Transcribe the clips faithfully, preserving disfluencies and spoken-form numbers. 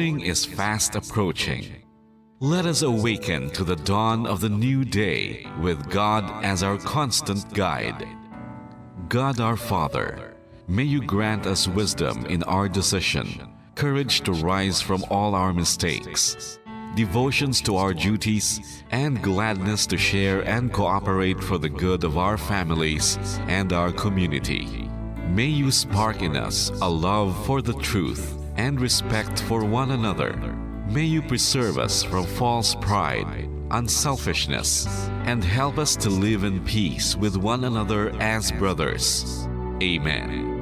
is fast approaching. Let us awaken to the dawn of the new day with God as our constant guide. God our Father, may you grant us wisdom in our decision, courage to rise from all our mistakes, devotions to our duties, and gladness to share and cooperate for the good of our families and our community. May you spark in us a love for the truth and respect for one another. May you preserve us from false pride, unselfishness, and help us to live in peace with one another as brothers. Amen.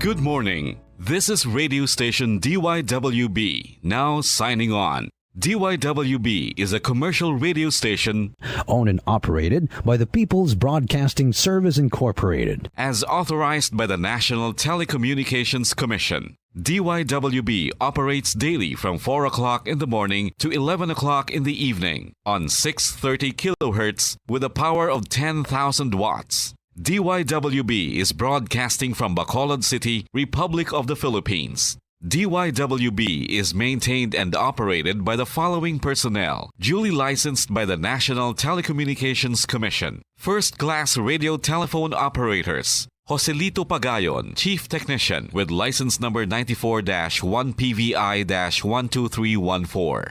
Good morning. This is radio station D Y W B, now signing on. D Y W B is a commercial radio station owned and operated by the People's Broadcasting Service Incorporated. As authorized by the National Telecommunications Commission. D Y W B operates daily from four o'clock in the morning to eleven o'clock in the evening on six thirty kilohertz with a power of ten thousand watts. D Y W B is broadcasting from Bacolod City, Republic of the Philippines. D Y W B is maintained and operated by the following personnel, duly licensed by the National Telecommunications Commission. First class radio telephone operators. Joselito Pagayon, Chief Technician, with license number ninety-four dash one P V I dash one two three one four.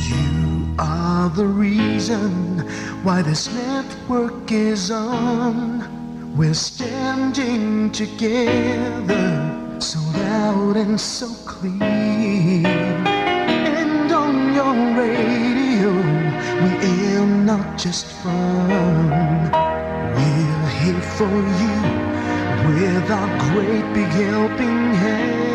You are the reason why this network is on. We're standing together, so loud and so clear. And on your radio, we aim not just fun. We're here for you with our great big helping hand.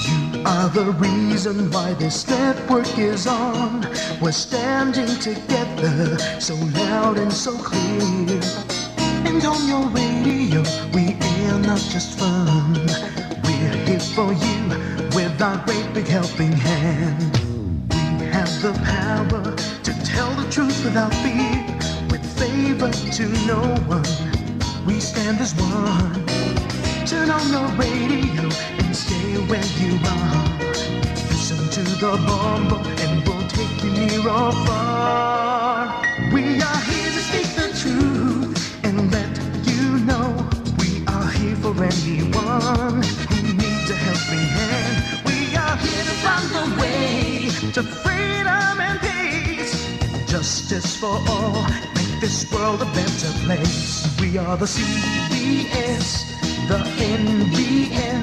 You are the reason why this network is on. We're standing together, so loud and so clear. And on your radio, we air not just fun. We're here for you with our great big helping hand. We have the power to tell the truth without fear, with favor to no one. We stand as one. Turn on your radio and stay where you are. Listen to the bombo and we'll take you near or far. We are here to speak the truth and let you know we are here for anyone who needs a helping hand. We are here to find the way to freedom and peace. Justice for all, make this world a better place. We are the C B S, the N B N,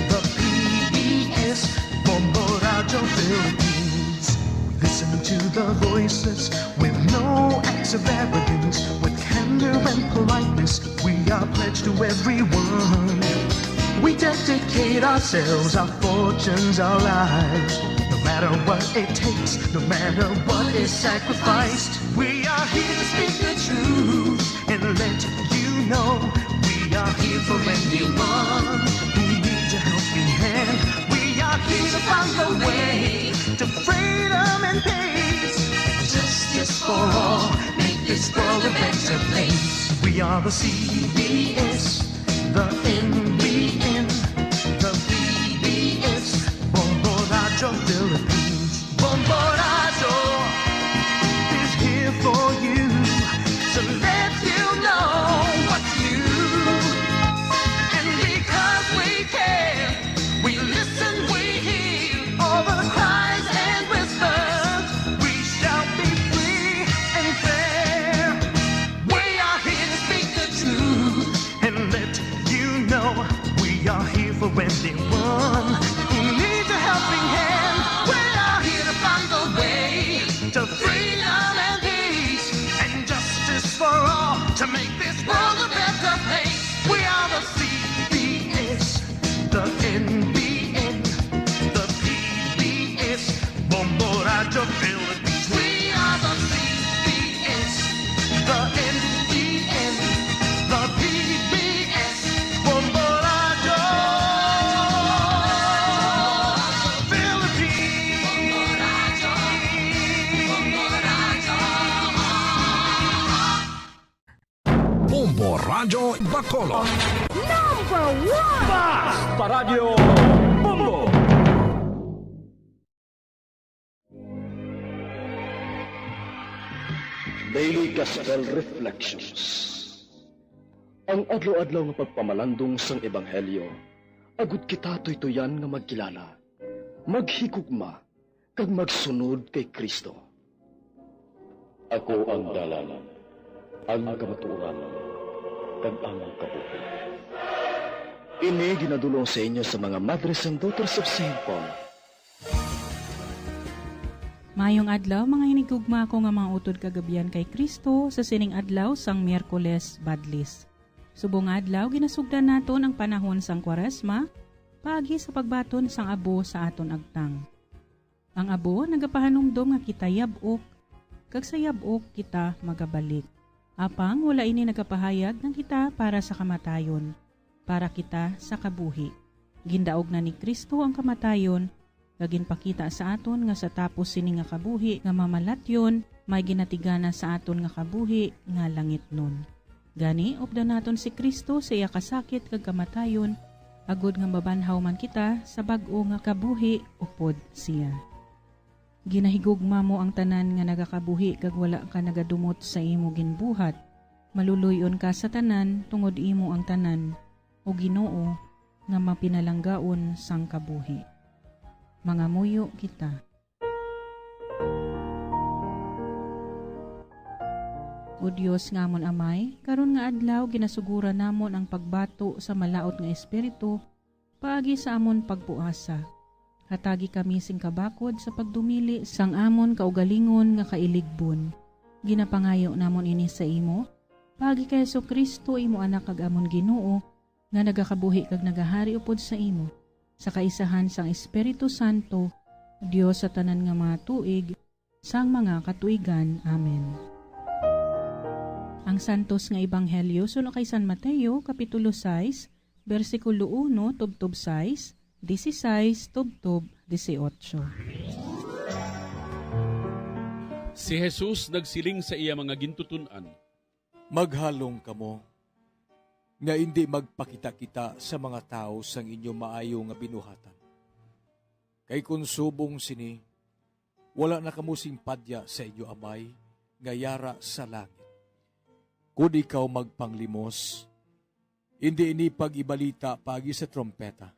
the P B S, Bombo Radyo Philippines. We listen to the voices with no acts of arrogance, with candor and politeness. We are pledged to everyone. We dedicate ourselves, our fortunes, our lives. No matter what it takes, no matter what is sacrificed, we are here to speak the truth and let you know we are here for anyone who needs a helping hand. We are here to find the way to freedom and peace. Justice for all, make this world a better place. We are the C B S, the N B N, the P B S, Bombo Radyo Philippines. Bombo Radyo is here for you to let you know what's new. And because we care, we listen, we hear all the cries and whispers. We shall be free and fair. We are here to speak the truth and let you know we are here for anyone who needs a helping hand. We are here to find the way to freedom and peace and justice for all to make this world a better place. We are the C B S, the N B N, the P B S, Bombo Radyo Bacolod. Number one! Basta Radyo Bombo! Daily Gospel Reflections. Ang adlaw-adlaw nga pagpamalandong sang Ebanghelyo, agud kita tuytuyan nga magkilala, maghigugma, kag magsunod kay Cristo. Ako ang dalan, ang kamatuoran, kag ang kabuhi. Ini ginadul-ong sa inyo sa mga Madres and Daughters of Saint Paul. Mayong adlaw, mga hinigugma ko nga mga utod kag abyan kay Cristo, sa sining adlaw sang Miyerkules Badlis. Subong nga adlaw, ginasugdan naton ang panahon sang Kwaresma, paagi sa pagbaton sang abo sa aton agtang. Ang abo nagapahanumdom nga kita yab-ok, kag sa yab-ok kita magabalik. Apang wala ini nagapahayag nga kita para sa kamatayon, para kita sa kabuhi. Gindaog na ni Cristo ang kamatayon, kag ginpakita sa aton nga sa tapos sini nga kabuhi nga mamalatyon, may ginatigana sa aton nga kabuhi nga langitnon. Gani, updan naton si Cristo sa iya kasakit kag kamatayon, agod nga mabanhaw man kita sa bag-o nga kabuhi upod siya. Ginahigugma mo ang tanan nga nagakabuhi kag wala ka nagadumot sa imo ginbuhat. Maluloy-on ka sa tanan tungod imo ang tanan, O Ginoo, nga mapinalanggaon sang kabuhi. Mangamuyo kita. O Dios nga amon Amay, karon nga adlaw ginasuguran namon ang pagbato sa malaut nga Espiritu paagi sa amon pagpuasa. Hatagi kami sing kabakod sa pagdumili sang amon kaugalingon nga kailigbon. Ginapangayo namon ini sa imo, paagi kay Jesu-Cristo, imo Anak kag amon Ginoo, nga nagakabuhi kag nagahari upod sa imo, sa kaisahan sang Espiritu Santo, Dios sa tanan nga mga tuig, sang mga katuigan. Amen. Ang Santos nga Ebanghelyo suno kay San Mateo, Kapitulo sais, bersikulo uno tubtob sais, disisais tubtob disiotso. Si Jesus nagsiling sa iya mga gintuton-an, Maghalong kamo, nga indi magpakita-kita sa mga tawo sang inyo maayo nga binuhatan. Kay kon subong sini, wala na kamo sing padya sa inyo Amay nga yara sa langit. Kon ikaw magpanglimos, indi ini pag-ibalita paagi sa trumpeta,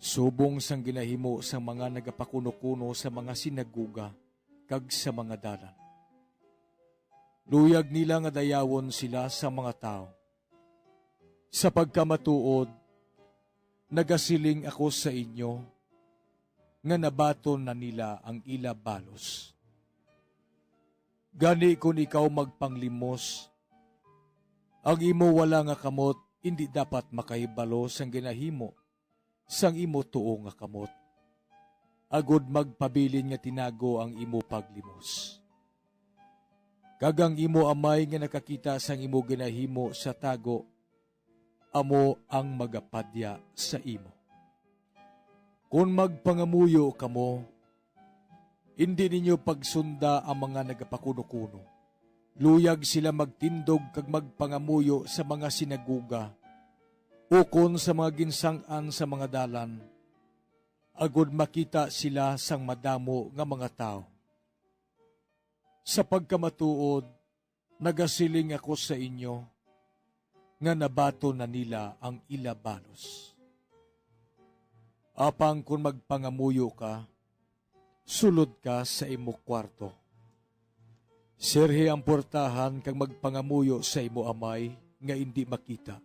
subong sang ginahimo sang mga nagapakunokuno sa mga sinagoga kag sa mga dalan. Luyag nila nga dayawon sila sa mga tawo. Sa pagkamatuod, nagasiling ako sa inyo nga nabaton na nila ang ila balos. Gani, kon ikaw magpanglimos, ang imo wala nga kamot indi dapat makahibalo sang ginahimo sang imo tuo nga kamot, agod magpabilin nga tinago ang imo paglimos. Kag ang imo Amay nga nakakita sang imo ginahimo sa tago, amo ang magapadya sa imo. Kon magpangamuyo kamo, indi ninyo pagsunda ang mga nagapakunokuno. Luyag sila magtindog kag magpangamuyo sa mga sinagoga ukon sa mga ginsang-an sa mga dalan, agod makita sila sang madamo nga mga tawo. Sa pagkamatuod, nagasiling ako sa inyo nga nabaton na nila ang ila balos. Apang kon magpangamuyo ka, sulod ka sa imo kuwarto. Sirhi ang portahan kag magpangamuyo sa imo Amay nga indi makita.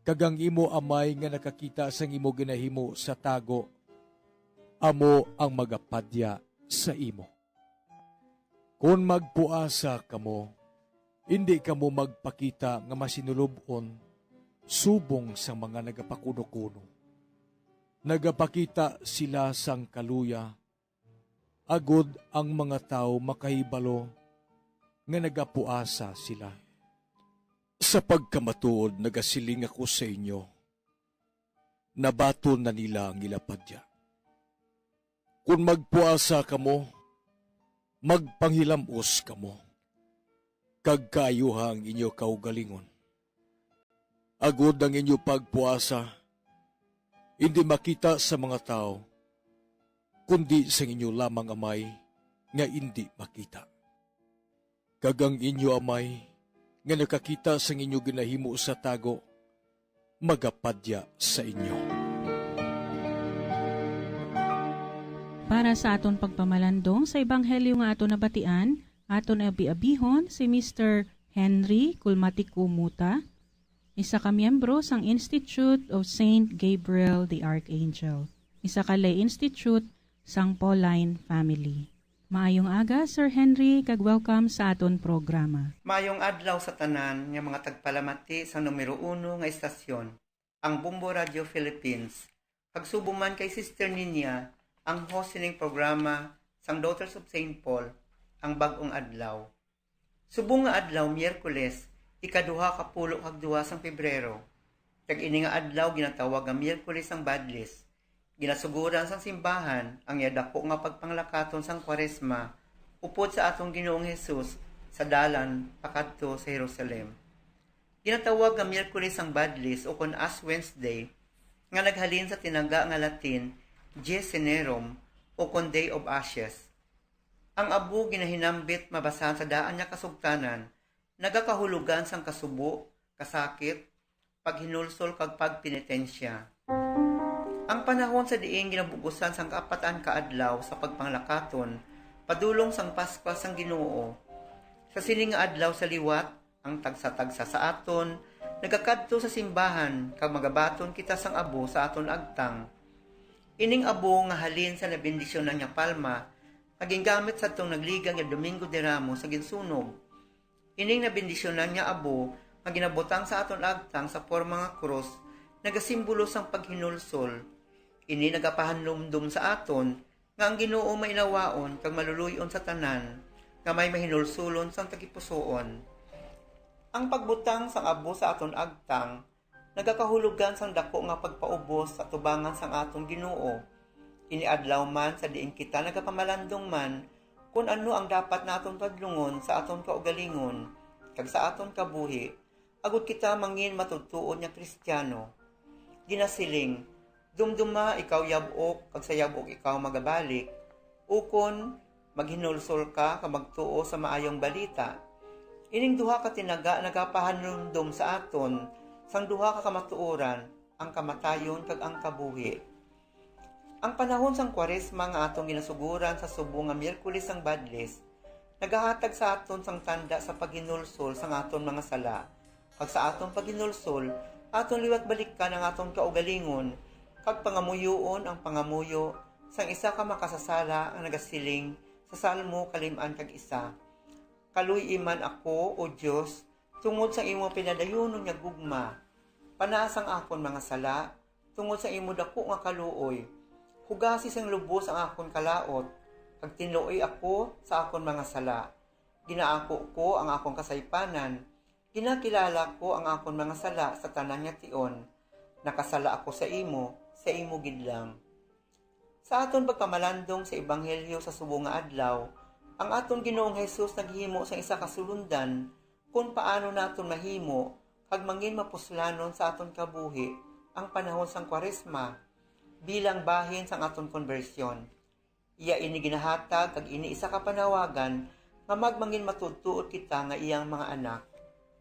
Kag ang imo Amay nga nakakita sang imo ginahimo sa tago, amo ang magapadya sa imo. Kon magpuasa kamo, indi kamo magpakita nga masinulob-on subong sang mga nagapakunokuno. Nagapakita sila sang kaluya, agod ang mga tawo makahibalo nga nagapuasa sila. Sa pagkamatuod nagasiling ako sa inyo, nabaton na nila ang ila padya. Kon magpuasa kamo, magpanghilam-os kamo. kag kaayuha ang inyo kaugalingon, agod ang inyo pagpuasa indi makita sa mga tawo, kundi sang inyo lamang Amay nga indi makita. Kag ang inyo Amay nga nakakita sang inyo ginahimo sa tago, magapadya sa inyo. Para sa aton pagpamalandong sa ebanghelyo nga aton nabatian, aton abi-abihon si Mister Henry Kulmatiku Muta, isa ka miyembro sang Institute of Saint Gabriel the Archangel, isa ka lay institute sang Pauline family. Maayong aga, Sir Henry, kag welcome sa aton programa. Maayong adlaw sa tanan nga mga tagpalamati sang numero uno nga istasyon, ang Bombo Radio Philippines, kag subong man kay Sister Ninia, ang host sining programa sang Daughters of Saint Paul, ang Bag-ong Adlaw. Subong nga adlaw, Miyerkules, ikaduha ka pulo kag duha sang Pebrero, kag ini nga adlaw ginatawag nga Miyerkules sang Badlis. Ginasuguran sang simbahan ang iya dako nga pagpanglakaton sang Kwaresma upod sa aton Ginoong Jesus sa dalan pakadto sa Jerusalem. Ginatawag nga Miyerkules sang Badlis ukon Ash Wednesday, nga naghalin sa tinaga nga Latin Dies Cenerum ukon Day of Ashes. Ang abo ginahinambit mabasan sa daan nga kasugtanan, nagakahulogan sang kasubo, kasakit, paghinulsol kag pagpenitensya. Ang panahon sa diin ginabug-usan sang kaapatan ka adlaw sa pagpanglakaton, padulong sang Paskwa sang Ginoo. Sa sini nga adlaw sa liwat, ang tagsa-tagsa sa aton nagakadto sa simbahan kag magabaton kita sang abo sa aton agtang. Ining abo nga halin sa nabendisyonan nga palma nga gingamit sadtong nagliga nga Domingo de Ramos sa ginsunog. Ining nabendisyonan nga abo nga ginabutang sa aton agtang sa porma nga krus nagasimbolo sang paghinulsol. Ini nagapahanumdom sa aton nga ang Ginoo mainawaon kag maluluy-on sa tanan nga may mahinulsolon sang tagipusoon. Ang pagbutang sang abo sa aton agtang nagakahulogan sang dako nga pagpaubos sa atubangan sang aton Ginoo. Ini adlaw man sa diin kita nagapamalandong man kon ano ang dapat naton padlungon sa aton kaugalingon kag sa aton kabuhi, agod kita mangin matutuod nga Kristiano. Ginasiling, "Dumduma, ikaw yab-ok, kag sa yab-ok ikaw magabalik," ukon, "Maghinulsol ka kag magtuo sa maayong balita." Ining duha ka tinaga nagapahanumdom sa aton sang duha ka kamatuoran, ang kamatayon kag ang kabuhi. Ang panahon sang Kwaresma nga aton ginasuguran sa subong nga Miyerkules sang Badlis nagahatag sa aton sang tanda sa paghinulsol sang aton mga sala, kag sa aton paghinulsol, aton liwat balikan ang aton kaugalingon, kag pangamuyoon ang pangamuyo sang isa ka makasasala nga nagasiling sa Salmo kalim-an kag isa, "Kaluy-i man ako, O Dios, tungod sang imo pinadayonon nga gugma. Panaa sang akon mga sala, tungod sa imo dako nga kaluoy. Hugasi sing lubos ang akon kalaut, kag tinloi ako sa akon mga sala. Ginaako ko ang akon kasaypanan, ginakilala ko ang akon mga sala sa tanan nga tion. Nakasala ako sa imo, sa imo gid lang." Sa aton pagpamalandong sa ebanghelyo sa subong nga adlaw, ang aton Ginoong Jesus naghimo sang isa ka sulundan kon paano naton mahimo kag mangin mapuslanon sa aton kabuhi ang panahon sang Kwaresma bilang bahin sang aton konbersyon. Iya ini ginahatag, kag ini isa ka panawagan nga magmangin matuod-tuod kita nga iyang mga anak.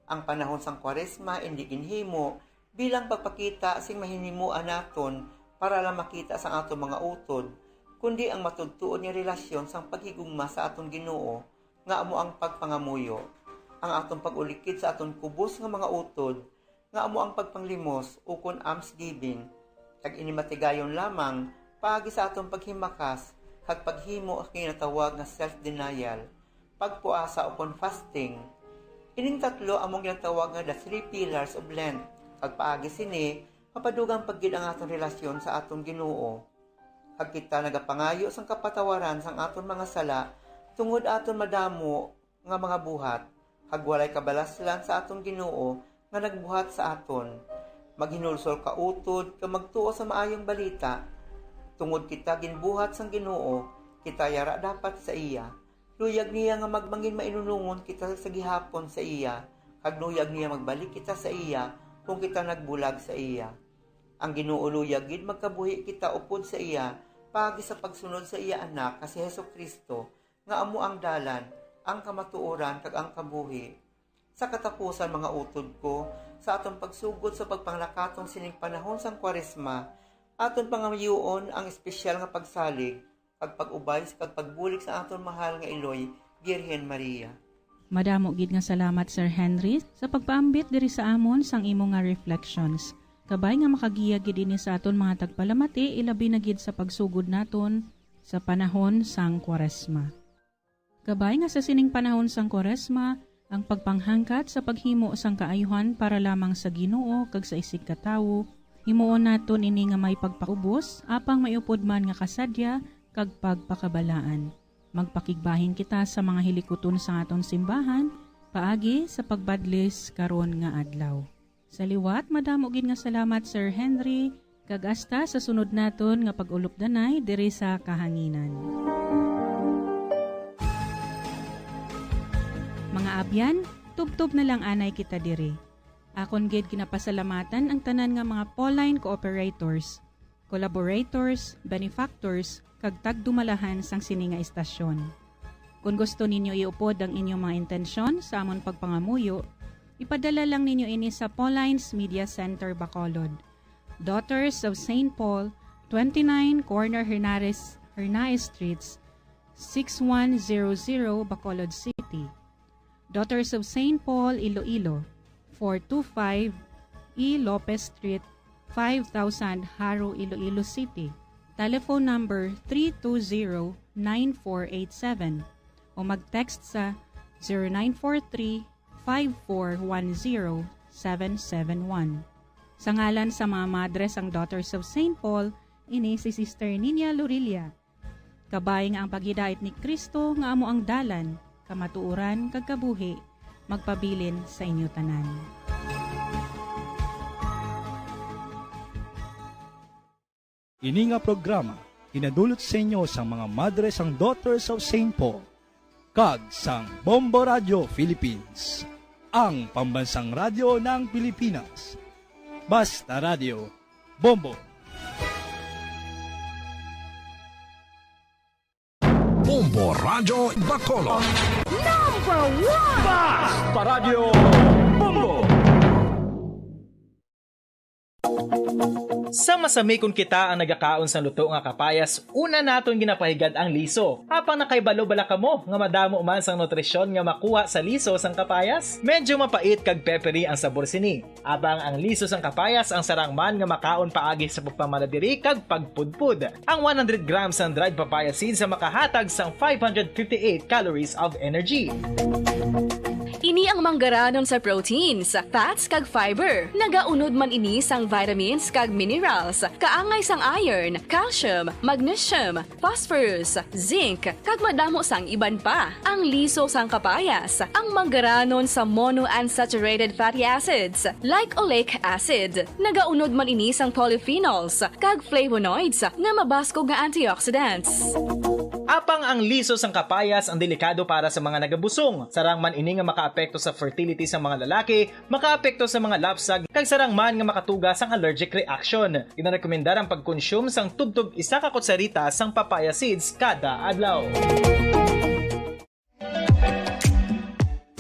Ang panahon sang Kwaresma indi ginhimo bilang pagpakita sing mahinhimuan naton para lang makita sang aton mga utod, kundi ang matuod-tuod nga relasyon sang paghigugma sa aton Ginoo, nga amo ang pagpangamuyo, ang aton pag-ulikid sa aton kubos nga mga utod, nga amo ang pagpanglimos ukon almsgiving, kag ini matigayon lamang paagi sa aton paghimakas kag paghimo sa ginatawag nga self-denial, pagpuasa ukon fasting. Ining tatlo amo ang ginatawag nga the three pillars of Lent, kag paagi sini mapadugang pa gid ang aton relasyon sa aton Ginoo. Kag kita nagapangayo sang kapatawaran sang aton mga sala tungod aton madamo nga mga buhat, kag walay kabalaslan sa aton Ginoo nga nagbuhat sa aton. Maghinulsol ka utod kag magtuo sa Maayong Balita. Tungod kita ginbuhat sang Ginoo, kita yara dapat sa iya. Luyag niya nga magmangin mainunungon kita sa gihapon sa iya, kag luyag niya magbalik kita sa iya kon kita nagbulag sa iya. Ang Ginoo luyag gid magkabuhi kita upod sa iya paagi sa pagsunod sa iya Anak nga si Jesu-Cristo, nga amo ang dalan, ang kamatuoran, kag ang kabuhi. Sa katapusan, mga utod ko, sa aton pagsugod sa pagpanglakaton sining panahon sang Kwaresma, aton pangamuyoon ang espesyal nga pagsalig kag pag-ubay sa kag pagbulig sa aton mahal nga Iloy, Birhen Maria. Madamo gid nga salamat, Sir Henry, sa pagpaambit diri sa amon sang imo nga reflections. Kabay nga makagiya gid ini sa aton mga tagpalamati, ilabi na gid sa pagsugod naton sa panahon sang Kwaresma. Kabay nga sa sining panahon sang Kwaresma, ang pagpanghangkat sa paghimo sang kaayuhan para lamang sa Ginoo kag sa isigkatawo, himuon naton ini nga may pagpaubos, apang may upod man nga kasadya kag pagpakabalaan. Magpakigbahin kita sa mga hilikuton sang aton simbahan paagi sa pagbadlis karon nga adlaw. Sa liwat, madamo gid nga salamat, Sir Henry, kag hasta sa sunod naton nga pag-ulupdanay diri sa kahanginan. Mga abyan, tubtob na lang anay kita diri. Akon gid ginapasalamatan ang tanan nga mga Pauline cooperators, collaborators, benefactors, kag tagdumalahan sang sini nga istasyon. Kon gusto ninyo iupod ang inyong mga intensyon sa amon pagpangamuyo, ipadala lang ninyo ini sa Pauline's Media Center, Bacolod, Daughters of Saint Paul, twenty-nine Corner Hernares, Hernaez Streets, six one zero zero, Bacolod City. Daughters of Saint Paul, Iloilo, four two five E Lopez Street, five thousand, Jaro, Iloilo City. Telephone number three two zero, nine four eight seven, o mag-text sa zero nine four three, five four one zero, seven seven one. Sa ngalan sa mga madre sang Daughters of Saint Paul, ini si Sister Ninia Lorilla. Kabay nga ang paghidait ni Cristo nga amo ang dalan, kamatuoran, kag kabuhi, magpabilin sa inyo tanan. Ini nga programa ginadulot sa inyo sang mga madre sang Daughters of Saint Paul kag sang Bombo Radio Philippines, ang pambansang radyo ng Pilipinas. Basta Radio, Bombo. Bombo Radyo Bacolod. Number one! Basta Radyo Bombo! Sa masamikon kita ang nagakaon sang luto nga kapayas, una naton ginapahigad ang liso. Apang nakahibalo bala kamo nga madamo man sang nutrisyon nga makuha sa liso sang kapayas? Medyo mapait kag peppery ang sabor sini. Apang ang liso sang kapayas ang sarang man nga makaon paagi sa pagpamala diri kag pagpudpod. Ang one hundred grams sang dried papaya seeds ang makahatag sang five hundred fifty-eight calories of energy. Ini ang manggaranon sa proteins, fats, kag fiber. Nagaunod man ini sang vitamins kag minerals, kaangay sang iron, calcium, magnesium, phosphorus, zinc, kag madamo sang iban pa. Ang liso sang kapayas, ang manggaranon sa monounsaturated fatty acids, like oleic acid. Nagaunod man ini sang polyphenols kag flavonoids nga mabaskog nga antioxidants. Apang ang liso sang kapayas ang delikado para sa mga nagabusong. Sarang man ini nga makaapekto sa fertility sa mga lalaki, makaapekto sa mga lapsag, kag sarang man nga makatuga sang allergic reaction. Ginarekomendar ang pagkonsume sang tubtob isa ka kutsarita sang papaya seeds kada adlaw.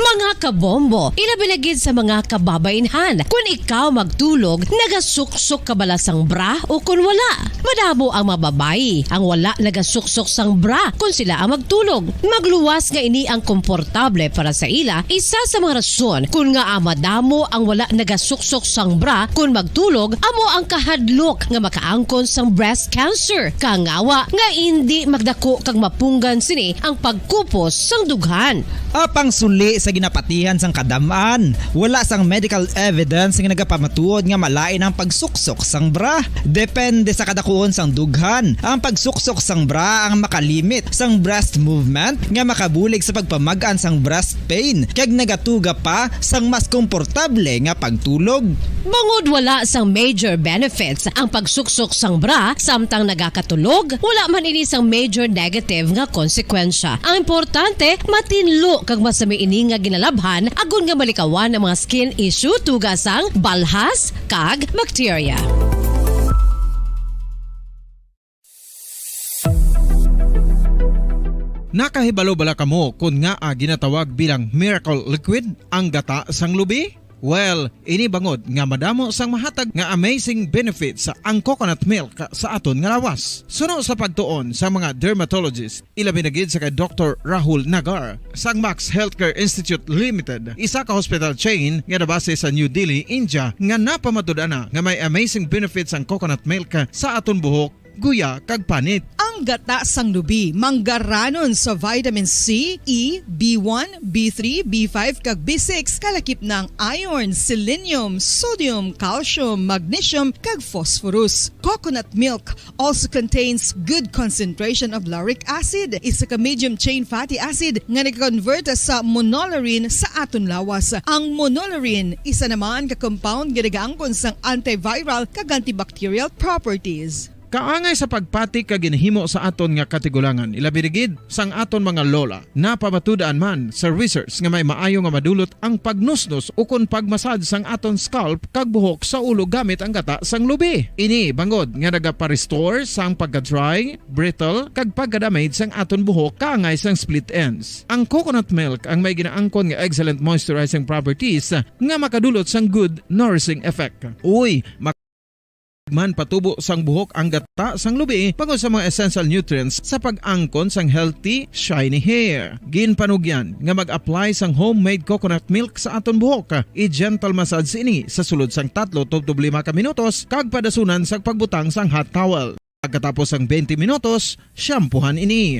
Mga kabombo, ilabi na gid sa mga kababainhan, kun ikaw magtulog, nagasuksok ka bala sang bra o kun wala? Madamo ang mga babayi ang wala nagasuksok sang bra kun sila ang magtulog. Magluwas nga ini ang komportable para sa ila, isa sa mga rason kun ngaa madamo ang wala nagasuksok sang bra kun magtulog amo ang kahadlok nga makaangkon sang breast cancer. Kangawa nga indi magdako kag mapunggan sini ang pagkupos sang dughan. Apang suli sa ginapat Tihan sang kadam-an, wala sang medical evidence nga nagapamatuod nga malain ang pagsuksok sang bra. Depende sa kadakuon sang dughan, ang pagsuksok sang bra ang makalimit sang breast movement nga makabulig sa pagpamag-an sang breast pain kag nagatuga pa sang mas komportable nga pagtulog. Bangod wala sang major benefits ang pagsuksok sang bra samtang nagakatulog, wala man ini sang major negative nga konsekwensya. Ang importante, matinlo kag masami ini nga ginalabhan agod nga malikawan ang mga skin issue, tuga sang balhas kag bakterya. Nakahibalo bala kamo kon ngaa ginatawag bilang miracle liquid ang gata sang lubi? Well, ini bangod nga madamo sang mahatag nga amazing benefits ang coconut milk sa aton nga lawas. Suno sa pagtuon sa mga dermatologist, ilabi na gid sa kay Doktor Rahul Nagar sang Max Healthcare Institute Limited, isa ka hospital chain nga nabase sa New Delhi, India, nga napamatud-an na nga may amazing benefits ang coconut milk sa aton buhok, guya, kag panit. Ang gata sang lubi manggaranon sa vitamin C, E, B one, B three, B five, kag B six, kalakip na ang iron, selenium, sodium, calcium, magnesium, kag phosphorus. Coconut milk also contains good concentration of lauric acid, isa ka medium chain fatty acid nga nag-convert sa monolaurin sa aton lawas. Ang monolaurin isa naman ka compound nga nagaangkon sang antiviral kag antibacterial properties. Kaangay sa pagpati kag ginhimo sa aton nga katigulangan, ilabi na gid sang aton mga lola. Napamatud-an man sa research nga may maayo nga madulot ang pagnusnos ukon pagmasad sang aton scalp kag buhok sa ulo gamit ang gata sang lubi. Ini bangod nga nagapa-restore sang pagka-dry, brittle, kag pagka-damage sang aton buhok kaangay sang split ends. Ang coconut milk ang may ginaangkon nga excellent moisturizing properties nga makadulot sang good nourishing effect. Uy, man patubo sang buhok ang gata sang lubi bangod sa mga essential nutrients sa pag-angkon sang healthy, shiny hair. Ginpanugyan nga mag-apply sang homemade coconut milk sa aton buhok. I-gentle massage ini sa sulod sang tatlo tubtob lima ka minutos kag padasunan sa pagbutang sang hot towel. Pagkatapos sang twenty minutos, shampoohan ini.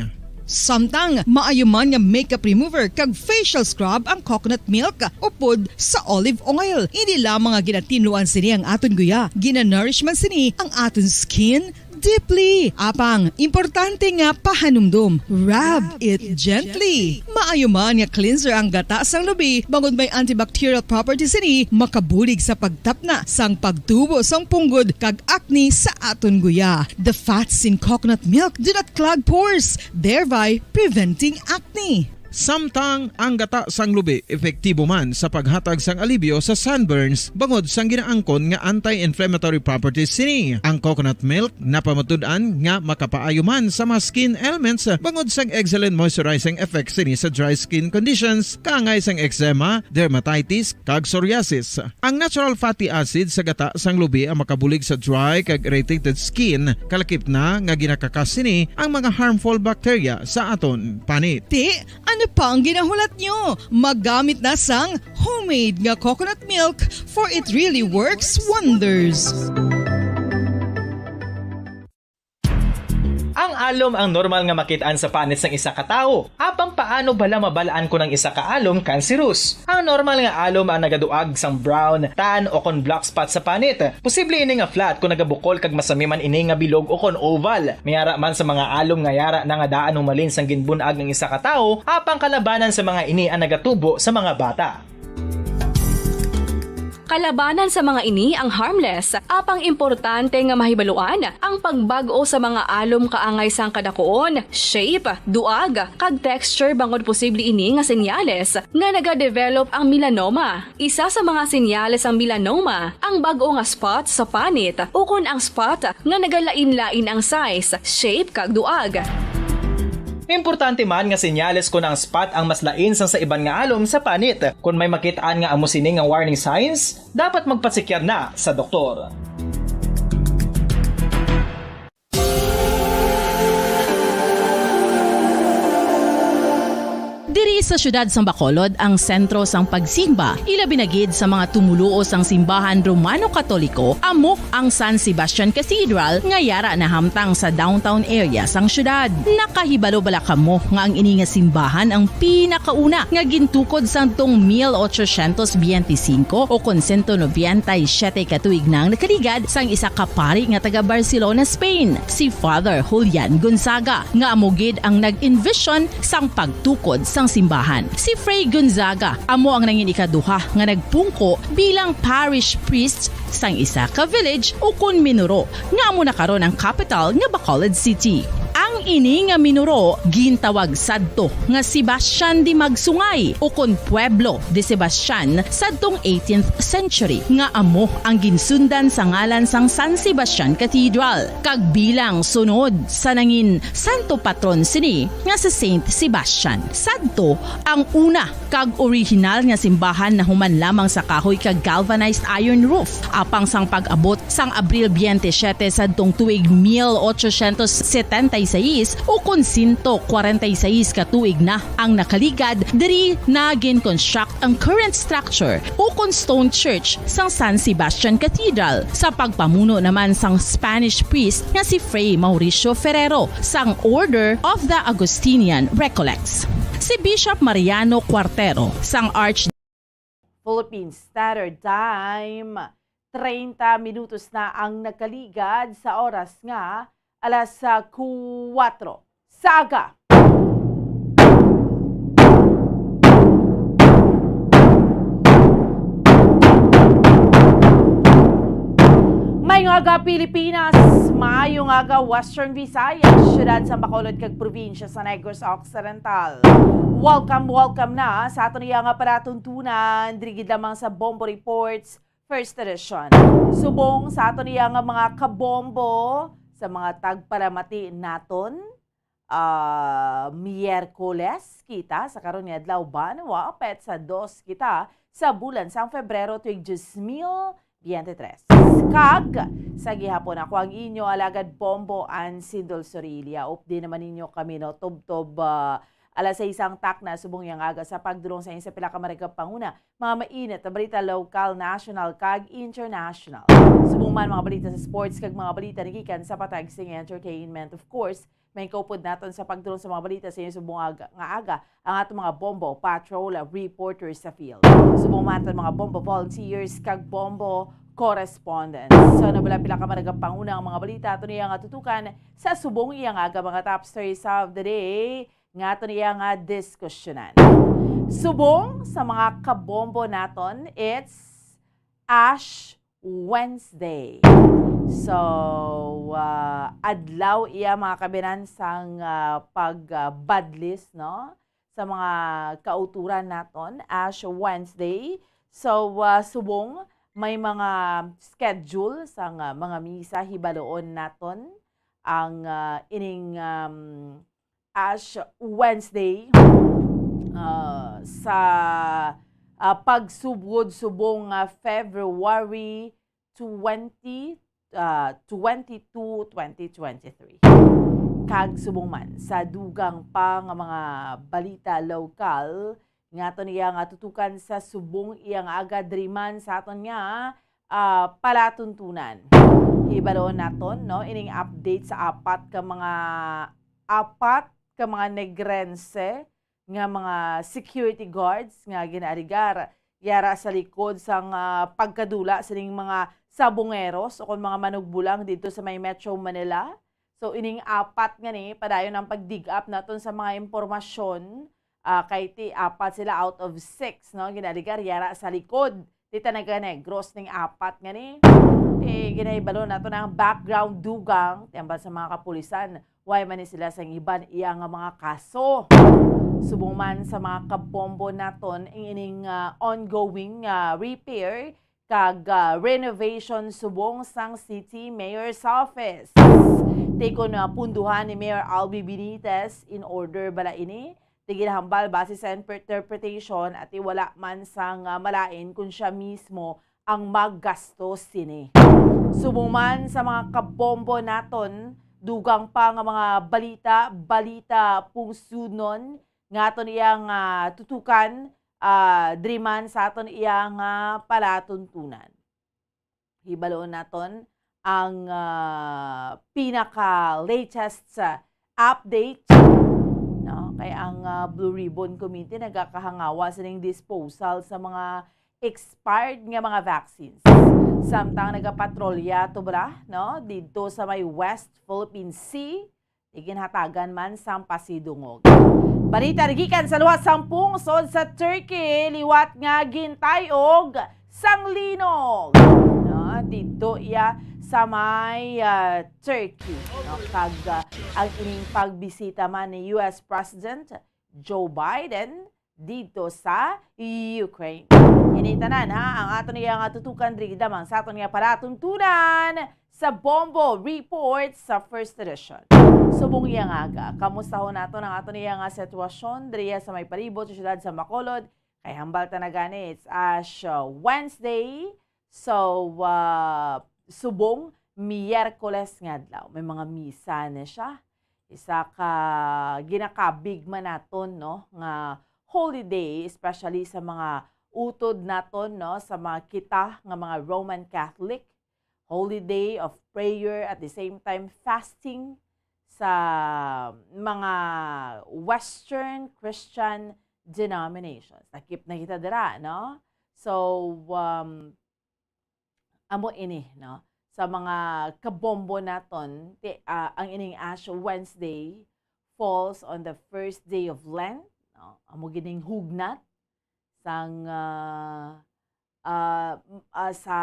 Samtang maayo man nga makeup remover kag facial scrub ang coconut milk upod sa olive oil. Hindi lamang nga ginatinluan sini ang aton guya, ginanourish man sini ang aton skin deeply. Apang, importante nga pahanumdom, rub it gently. Maayo man nga cleanser ang gata sang lubi, bangod may antibacterial properties sini, makabulig sa pagtapna sang pagtubo sang punggod kag acne sa aton guya. The fats in coconut milk do not clog pores, thereby preventing acne. Samtang ang gata sang lubi epektibo man sa paghatag sang alibyo sa sunburns bangod sang ginaangkon nga anti-inflammatory properties sini. Ang coconut milk napamatud-an nga makapaayo man sa mga skin ailments bangod sang excellent moisturizing effects sini sa dry skin conditions, kaangay sang eczema, dermatitis, kag psoriasis. Ang natural fatty acid sa gata sang lubi ang makabulig sa dry kag irritated skin, kalakip na nga ginakakas sini ang mga harmful bacteria sa aton panit. Ti, ano pa ang ginahulat nyo? Maggamit na sang homemade nga coconut milk, for it really works wonders. Ang alom ang normal nga makit-an sa panit sang isa ka tawo. Apang paano bala mabal-an kon ang isa ka alom kanserus? Ang normal nga alom ang nagaduag sang brown, tan, o kon black spot sa panit. Posible ini nga flat kon nagabukol kag masami man ini nga bilog o kon oval. May ara man sa mga alom nga yara na nga daan humalin sang ginbun-ag ang isa ka tawo, apang kalabanan sa mga ini ang nagatubo sa mga bata. Kalabanan sa mga ini ang harmless, apang importante nga mahibaluan ang pagbag-o sa mga alom kaangay sang kadakuon, shape, duag, kag texture, bangod posible ini nga senyales nga nagadevelop ang melanoma. Isa sa mga senyales sang melanoma ang bag-o nga spot sa panit ukon ang spot nga nagalain-lain ang size, shape, kag duag. Importante man nga senyales kon ang spot ang mas lain sang sa iban nga alom sa panit. Kon may makit-an nga amo sini nga warning signs, dapat magpatsikyar na sa doktor. Diri Sa siyudad sang Bacolod ang sentro sang pagsimba, ilabi na gid sa mga tumoluo sang simbahan Romano-Katoliko, amo ang San Sebastian Cathedral nga yara nahamtang sa downtown area sang siyudad. Nakahibalo bala kamo nga ang ini nga simbahan ang pinakauna nga gintukod sadtong mil ochocientos biyente singko o kon sento nobenta y siyete ka tuig na ang nakaligad sang isa ka pari nga taga Barcelona, Spain, si Father Julian Gonzaga, nga amo gid ang nag-envision sang pagtukod sang simbahan. Si Fray Gonzaga amo ang nangin ikaduha nga nagpungko bilang parish priest sang isa ka village ukon minuro, nga amo na karon ang kapital nga Bacolod City. Ang ini nga minuro gintawag sadto nga Sebastian de Magsungay ukon Pueblo de Sebastian sadtong eighteenth century, nga amo ang ginsundan sa ngalan sang San Sebastian Cathedral, kag bilang sunod sa nangin santo patron sini nga si Saint Sebastian. Sadto ang una kag orihinal nga simbahan nahuman lamang sa kahoy kag galvanized iron roof. Apang sang pag-abot sang Abril biyente siyete sadtong tuig mil ochocientos setenta y seis, ukon sento kwarenta y seis ka tuig na ang nakaligad, diri na gin-construct ang current structure ukon stone church sang San Sebastian Cathedral sa pagpamuno naman sang Spanish priest nga si Fray Mauricio Ferrero sang Order of the Augustinian Recollects. Si Bishop Mariano Cuartero sang Arch Philippine Standard Time, treinta minutos na ang nakaligad sa oras nga alas, ah, kuwatro sa aga. Maayong aga, Pilipinas. Maayong aga, Western Visayas, siyudad sa Bacolod kag probinsya sa Negros Occidental. Welcome, welcome na sa aton iya nga palatuntunan, diri gid lamang sa Bombo Reports, First Edition. Subong sa aton iya nga mga kabombo, sa mga tagpalamati naton, ah, Miyerkules kita sa karon nga adlaw, banwa, petsa dos kita sa bulan sang Febrero, tuig dos mil biyente tres. Kag sa gihapon, ako ang inyo alagad Bombo Ann Sindol Sorilia. Updi naman ninyo kami, no, tubtob, ah, alas sais ang takna, subong yang aga sa pagdulong sa inyo sa pila ka maragap panguna, mga mainit na balita, lokal, national, kag international. Subong man mga balita sa sports kag mga balita nagikan sa patag sing entertainment. Of course, may kaupod naton sa pagdulong sa mga balita sa inyo subong aga, nga aga ang aton mga Bombo Patrol reporters sa field. Subong man aton mga Bombo volunteers kag Bombo correspondents. So, nabala pila ka maragap panguna ang mga balita ato niya nga tutukan sa subong iya nga aga, mga top stories of the day nga ato niya nga diskusyonan. Subong sa mga kabombo naton, it's Ash Wednesday. So, ah, adlaw iya, mga kabinan, sang, ah, pag, ah, badlis, no? Sa mga kauturan naton, Ash Wednesday. So, ah, subong may mga schedule sang, ah, mga misa, hibaloon naton ang, ah, ining, um, Ash Wednesday, ah, sa, ah, pagsubod subong nga February twenty, ah, twenty-two, twenty twenty-three. Kag subong man sa dugang pa nga mga balita lokal, nga aton iya nga tutukan sa subong iya nga aga diri man sa aton nga, ah, palatuntunan. Hibaloon naton, no, ining update sa apat ka mga, apat ka mga Negrense nga mga security guards nga ginaaligar yara sa likod sang, ah, pagkadula sining mga sabongeros o kon mga manugbulang didto sa may Metro Manila. So, ining apat nga ni, padayon ang pag-dig up naton sa mga impormasyon, ah, kay ti apat sila out of six, no, ginaaligar yara sa likod ti taga Negros ning apat nga ni. Ti ginahibalo naton ang background dugang, ti hambal sa mga kapulisan, way man ni sila sang iban iya nga mga kaso. Subong man sa mga kabombo naton, ang ining, ah, ongoing, ah, repair kag, ah, renovation subong sang City Mayor's Office. Ti kon, ah, punduhan ni Mayor Albi Benitez, in order bala ini? Ti ginahambal base sa interpretation, ti wala man sang, ah, malain kon sia mismo ang maggastos sini. Subong man sa mga kabombo naton, dugang pa nga mga balita, balita pungsunon, nga aton iya nga tutukan, ah, diri man sa aton iya nga palatuntunan. Hibaloon naton ang, ah, pinaka-latest sa update, no? Kay ang, ah, Blue Ribbon Committee nagakahangawa sining disposal sa mga expired nga mga vaccines. Samtang nagapatrolya to bala, no? Didto sa may West Philippine Sea, iginhatagan man sang pasidungog. Balita gikan sa luwas sang pungsod sa Turkey, liwat nga gintay-og sang linog. No, didto iya sa may, ah, Turkey. No, kag, ah, ang ining pagbisita man ni U S President Joe Biden didto sa Ukraine. Ini tanan, ha, ang aton iya nga tutukan diri lamang sa aton nga palatuntunan sa Bombo Report sa First Edition. Subong iya nga aga, kamustahon naton ang aton iya nga sitwasyon diriya sa may palibot sa siyudad sa Bacolod. Kay hambal ta na gani, it's Ash, uh, Wednesday. So, uh, subong Miyerkules nga adlaw, may mga misa na siya. Isa ka ginakabig man naton, no, nga holiday, especially sa mga utod naton, no, sa mga kita nga mga Roman Catholic, holiday of prayer, at the same time fasting sa mga Western Christian denominations. Nakip na kita dira, no? So, um, amo ini, no? Sa mga kabombo naton, ti-, ah, ang ining Ash Wednesday falls on the first day of Lent, no? Amo gining hugnat sang, ah, ah, m-, ah, sa,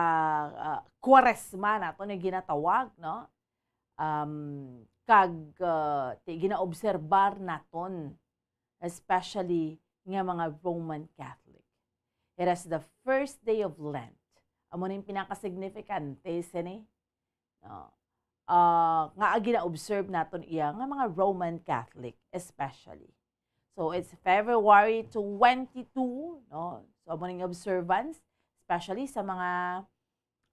ah, Kwaresma naton nga ginatawag, no? Um, kag, ah, ti-, ginaobserbar naton, especially nga mga Roman Catholic. It is the first day of Lent. Amo ning pinakasignifikante sini, no? Ah, nga gina-observe naton iya nga mga Roman Catholic, especially. So, it's February twenty-two, no? So, amo ning observance, especially sa mga,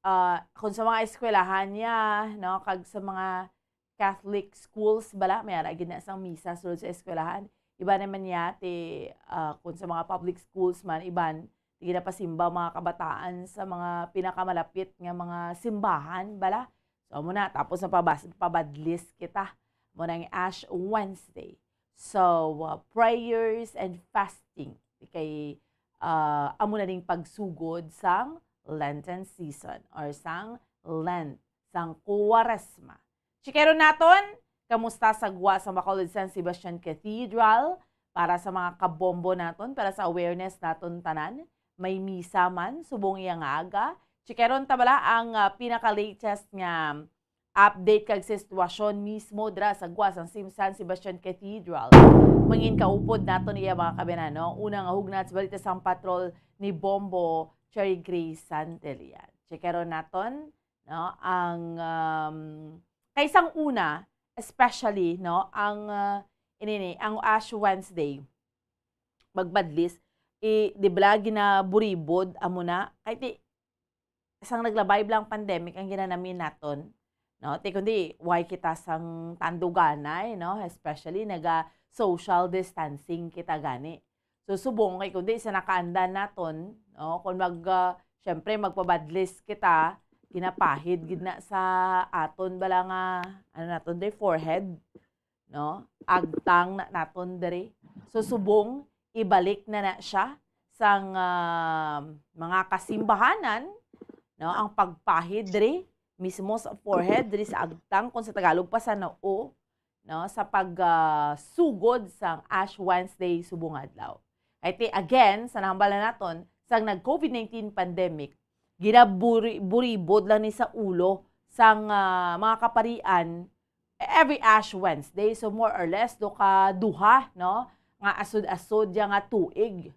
ah, kung sa mga eskwelahan niya, no? Kag sa mga Catholic schools bala, may ara gid na sang misa sulod sa eskwelahan. Iba naman niya, ti, ah, kung sa mga public schools man, iban, ti ginapasimba ang mga kabataan sa mga pinakamalapit nga mga simbahan bala. So, amo na, tapos na pabas-, pabadlis kita. Amo na ang Ash Wednesday. So, uh, prayers and fasting. Kay, uh, amo na ning pagsugod sang Lenten season or sang Lent, sang Kuwaresma. Chikeron naton, kamusta sa gwa sa Bacolod San Sebastian Cathedral? Para sa mga kabombo naton, para sa awareness naton tanan, may misa man subong iya nga aga. Chikeron ta bala ang, ah, pinaka-latest nga update kag sitwasyon mismo dira sa gwa sang Sim-, San Sebastian Cathedral. Mangin kaupod naton iya, mga kaabyanan, no? Una nga hugnat sa balita sang patrol ni Bombo Cherry Grace Santillan. Chikeron naton, no, ang, um, kay sang una, especially, no, ang, uh, inini, ang Ash Wednesday, magbadlis, i-, di bala ginaburibod, amo na, kay ti, sang naglabay bala ang pandemic, ang ginanami naton, no, ti kundi, why kita sang tanduganay, no, especially naga social distancing kita gani. So, subong kay kundi sa nakaandan naton, no, kung mag, ah, syempre, magpabadlis kita, ginapahid gid na sa aton bala nga, ano naton, diri, forehead, no? Agtang na naton diri. So, subong, ibalik na na siya sang, ah, mga kasimbahanan, no, ang pagpahid diri mismo sa forehead, diri sa agtang, kung sa Tagalog pa, sa noo, no, sa pag, ah, sugod sang Ash Wednesday subong adlaw. Kay ti, again, sa nahambal na naton, sang nag-COVID nineteen pandemic, ginaburi-, buribod lang ni sa ulo sang, ah, mga kaparian every Ash Wednesday. So, more or less, do ka duha, no, nga asod-asod ya nga tuig.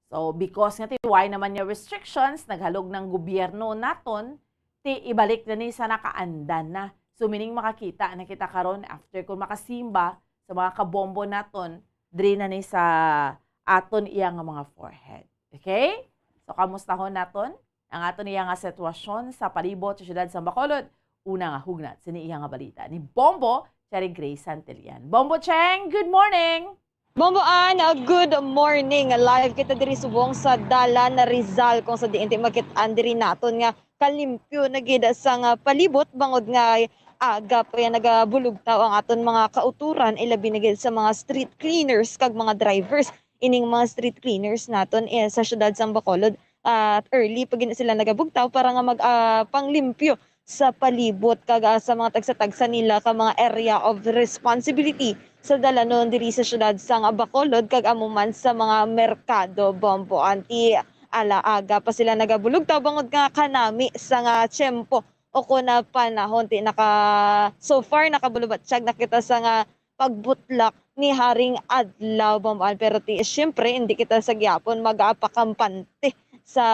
So, because nga ti why naman nga restrictions, naghalog ng gobyerno naton, ti ibalik na ni sa nakaandan na. So, meaning makakita na kita karon after kung makasimba sa mga kabombo naton, diri na ni sa aton iya nga mga forehead. Okay? So, kamustahon naton ang aton iya nga sitwasyon sa palibot sa siyudad sa Bacolod. Una nga hugnat sini iya nga balita ni Bombo Cherry Grace Santillan. Bombo Cheng, good morning! Bomboan, uh, good morning. Live kita diri subong sa Dalan Rizal, kung sa diin ti makit-an diri naton nga kalimpyo na gid sang, uh, palibot, bangod nga aga pa yan nagabulugtaw ang aton mga kauturan, ilabi na gid sa mga street cleaners kag mga drivers. Ining mga street cleaners naton, eh, sa siyudad sang Bacolod, at early pa gid sila nagabugtaw para nga mag, ah, panglimpyo sa palibot kag, ah, sa mga tagsa-tagsa nila ka mga area of responsibility sa dalanon diri sa siyudad sang Bacolod kag amo man sa mga merkado, Bomboan. Ti ala aga pa sila nagabulugtaw bangod nga kanami sa nga tiyempo o kon, ah, panahon ti naka, so far nakabulubatyag na kita sa nga pagbutlak ni haring adlaw, Bomboan. Pero ti, siyempre, hindi kita sa gihapon magapakampante sa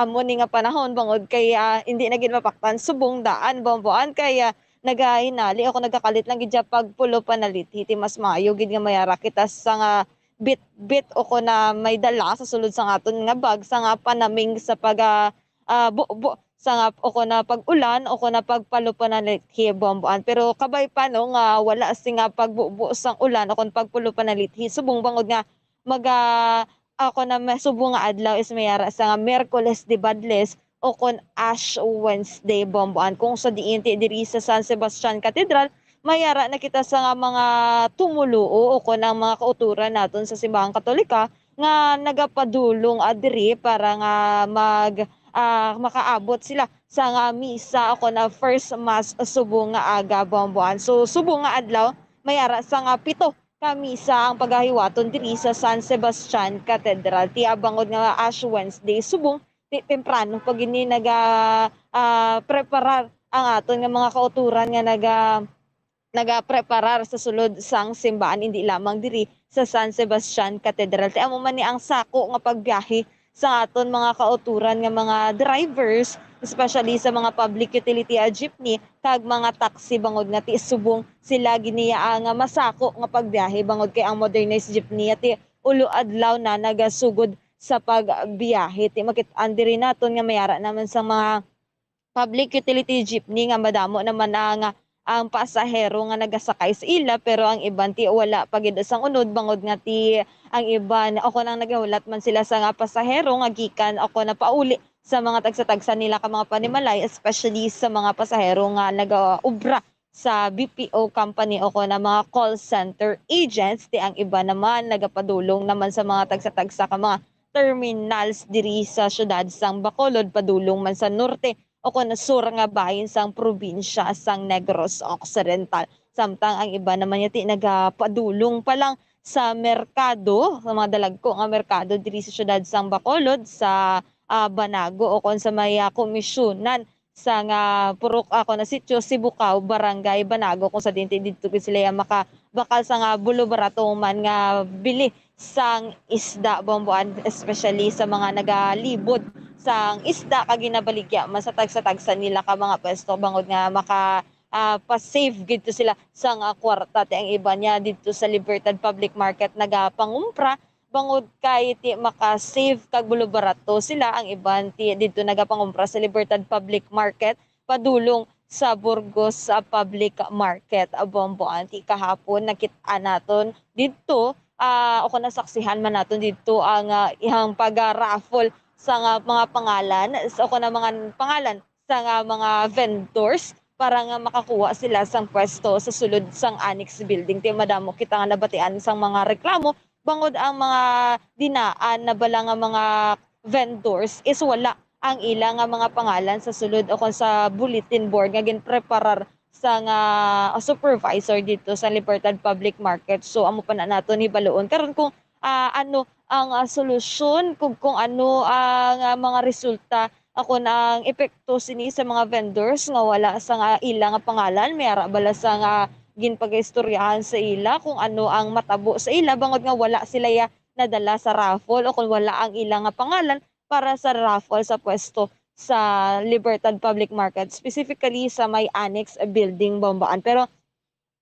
amo ni nga panahon, bangod kay, ah, hindi na gid mapaktan subong daan, Bomboan, kay, ah, nagahinali ako, nagakalit lang gid siya pag pulo panalithi. Ti mas maayo gid nga mayara kita sa nga bitbit o kon na may dala sa sulod sang aton nga bag sa nga panaming sa pag, ah, ah, bubo sa nga o kon na pag-ulan o kon na pagpalupa na lithi, Bomboan. Pero kabay pa, no, nga wala sing, ah, pagbubo sang ulan o kon pagpalupa na lithi subong bangod nga maga-, o kon na ma-, subong nga adlaw is mayara sa nga Miyerkules de Badles o kon Ash Wednesday, Bomboan, kung sa diin ti diri sa San Sebastian Cathedral mayara na kita sa nga mga tumuluo o kon ang mga kauturan naton sa Simbahang Katolika nga nagapadulong, ah, diri para nga mag, ah, makaabot sila sa nga misa o kon, ah, first mass subong nga aga, Bomboan. So, subong nga adlaw, may ara sa nga pito ka misa ang pagahiwaton diri sa San Sebastian Cathedral. Ti abangod nga Ash Wednesday subong, ti temprano pa gini naga, ah, preparar ang aton nga mga kauturan nga naga nagapreparar sa sulod sang simbahan, indi lamang diri sa San Sebastian Cathedral. Ti amo man ni ang sako nga pagbiyahe sa aton mga kauturan nga mga drivers, especially sa mga public utility, ah, jeepney kag mga taxi, bangod nga ti subong sila giniya nga masako nga pagbiyahe, bangod kay ang modernized jeepney ti ulo adlaw na nagasugod sa pagbiyahe. Ti makit-an diri naton nga may ara naman sang mga public utility jeepney nga madamo naman ang, ang pasahero nga nagasakay sa ila, pero ang iban ti wala pa gid sang unod bangod nga ti ang iban o kon ang nagahulat man sila sa nga pasahero nga gikan o kon napauli sa mga tagsa-tagsa nila ka mga panimalay, especially sa mga pasahero nga nagaobra sa B P O company o kon ang mga call center agents, ti ang iban naman nagapadulong naman sa mga tagsa-tagsa ka mga terminals diri sa siyudad sang Bacolod, padulong man sa norte o kon sur nga bahin sang probinsya sang Negros Occidental. Samtang ang iba naman yati nagapadulong pa lang sa merkado, sa mga dalagko nga merkado diri sa siyudad sang Bacolod, sa, ah, Banago o kon sa may, ah, komisyonan sa nga purok, ah, kon na sitio Sibukaw, Barangay Banago, kung sa dinti didto gid sila ya makabakal sa nga bulo barato man nga bili sang isda, Bomboan, especially sa mga nagalibot sang isda kag ginabaligya man sa tagsa-tagsa nila ka mga pwesto bangod nga maka, ah, pa-save gid to sila sang, ah, kwarta. Ti ang iba niya didto sa Libertad Public Market nagapangumpra bangod kay ti maka-save kag bulubarato sila. Ang iban ti didto nagapangumpra sa Libertad Public Market padulong sa Burgos, ah, Public Market, ah, Bomboan. Ti kahapon nakit-an naton didto, ah, o kon nasaksihan man naton didto ang, ah, ihang pag-raffle sa nga mga pangalan, sa, o kon ang mga pangalan sa nga mga vendors para nga makakuha sila sang pwesto sa sulod sang annex building. Ti madamo kita nga nabatian sang mga reklamo bangod ang mga dinaan na bala nga mga vendors is wala ang ila nga mga pangalan sa sulod o kon sa bulletin board nga ginpreparar sa nga supervisor dito sa Libertad Public Market. So, amo pa na naton hibaluon karon kung, ah, ano ang, ah, solusyon, kung, kung ano ang, ah, mga resulta, ah, kung ang epekto sini sa mga vendors nga wala sa nga ila nga pangalan, may ara bala sa nga ginpagaistoryahan sa ila kung ano ang matabo sa ila bangod nga wala sila ya nadala sa raffle o kung wala ang ila nga pangalan para sa raffle sa pwesto sa Libertad Public Market, specifically sa may annex building, Bomboan. Pero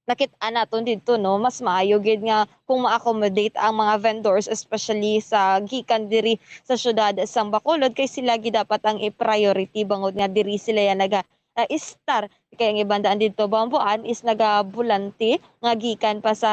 nakit-an naton didto, no, mas maayo gid nga kung ma-accommodate ang mga vendors, especially sa gikan diri sa siyudad sang Bacolod, kay sila gid dapat ang i-priority bangod nga diri sila ya naga-, ah, Star. Kay ang iban daan didto, Bomboan, is nagabulante nga gikan pa sa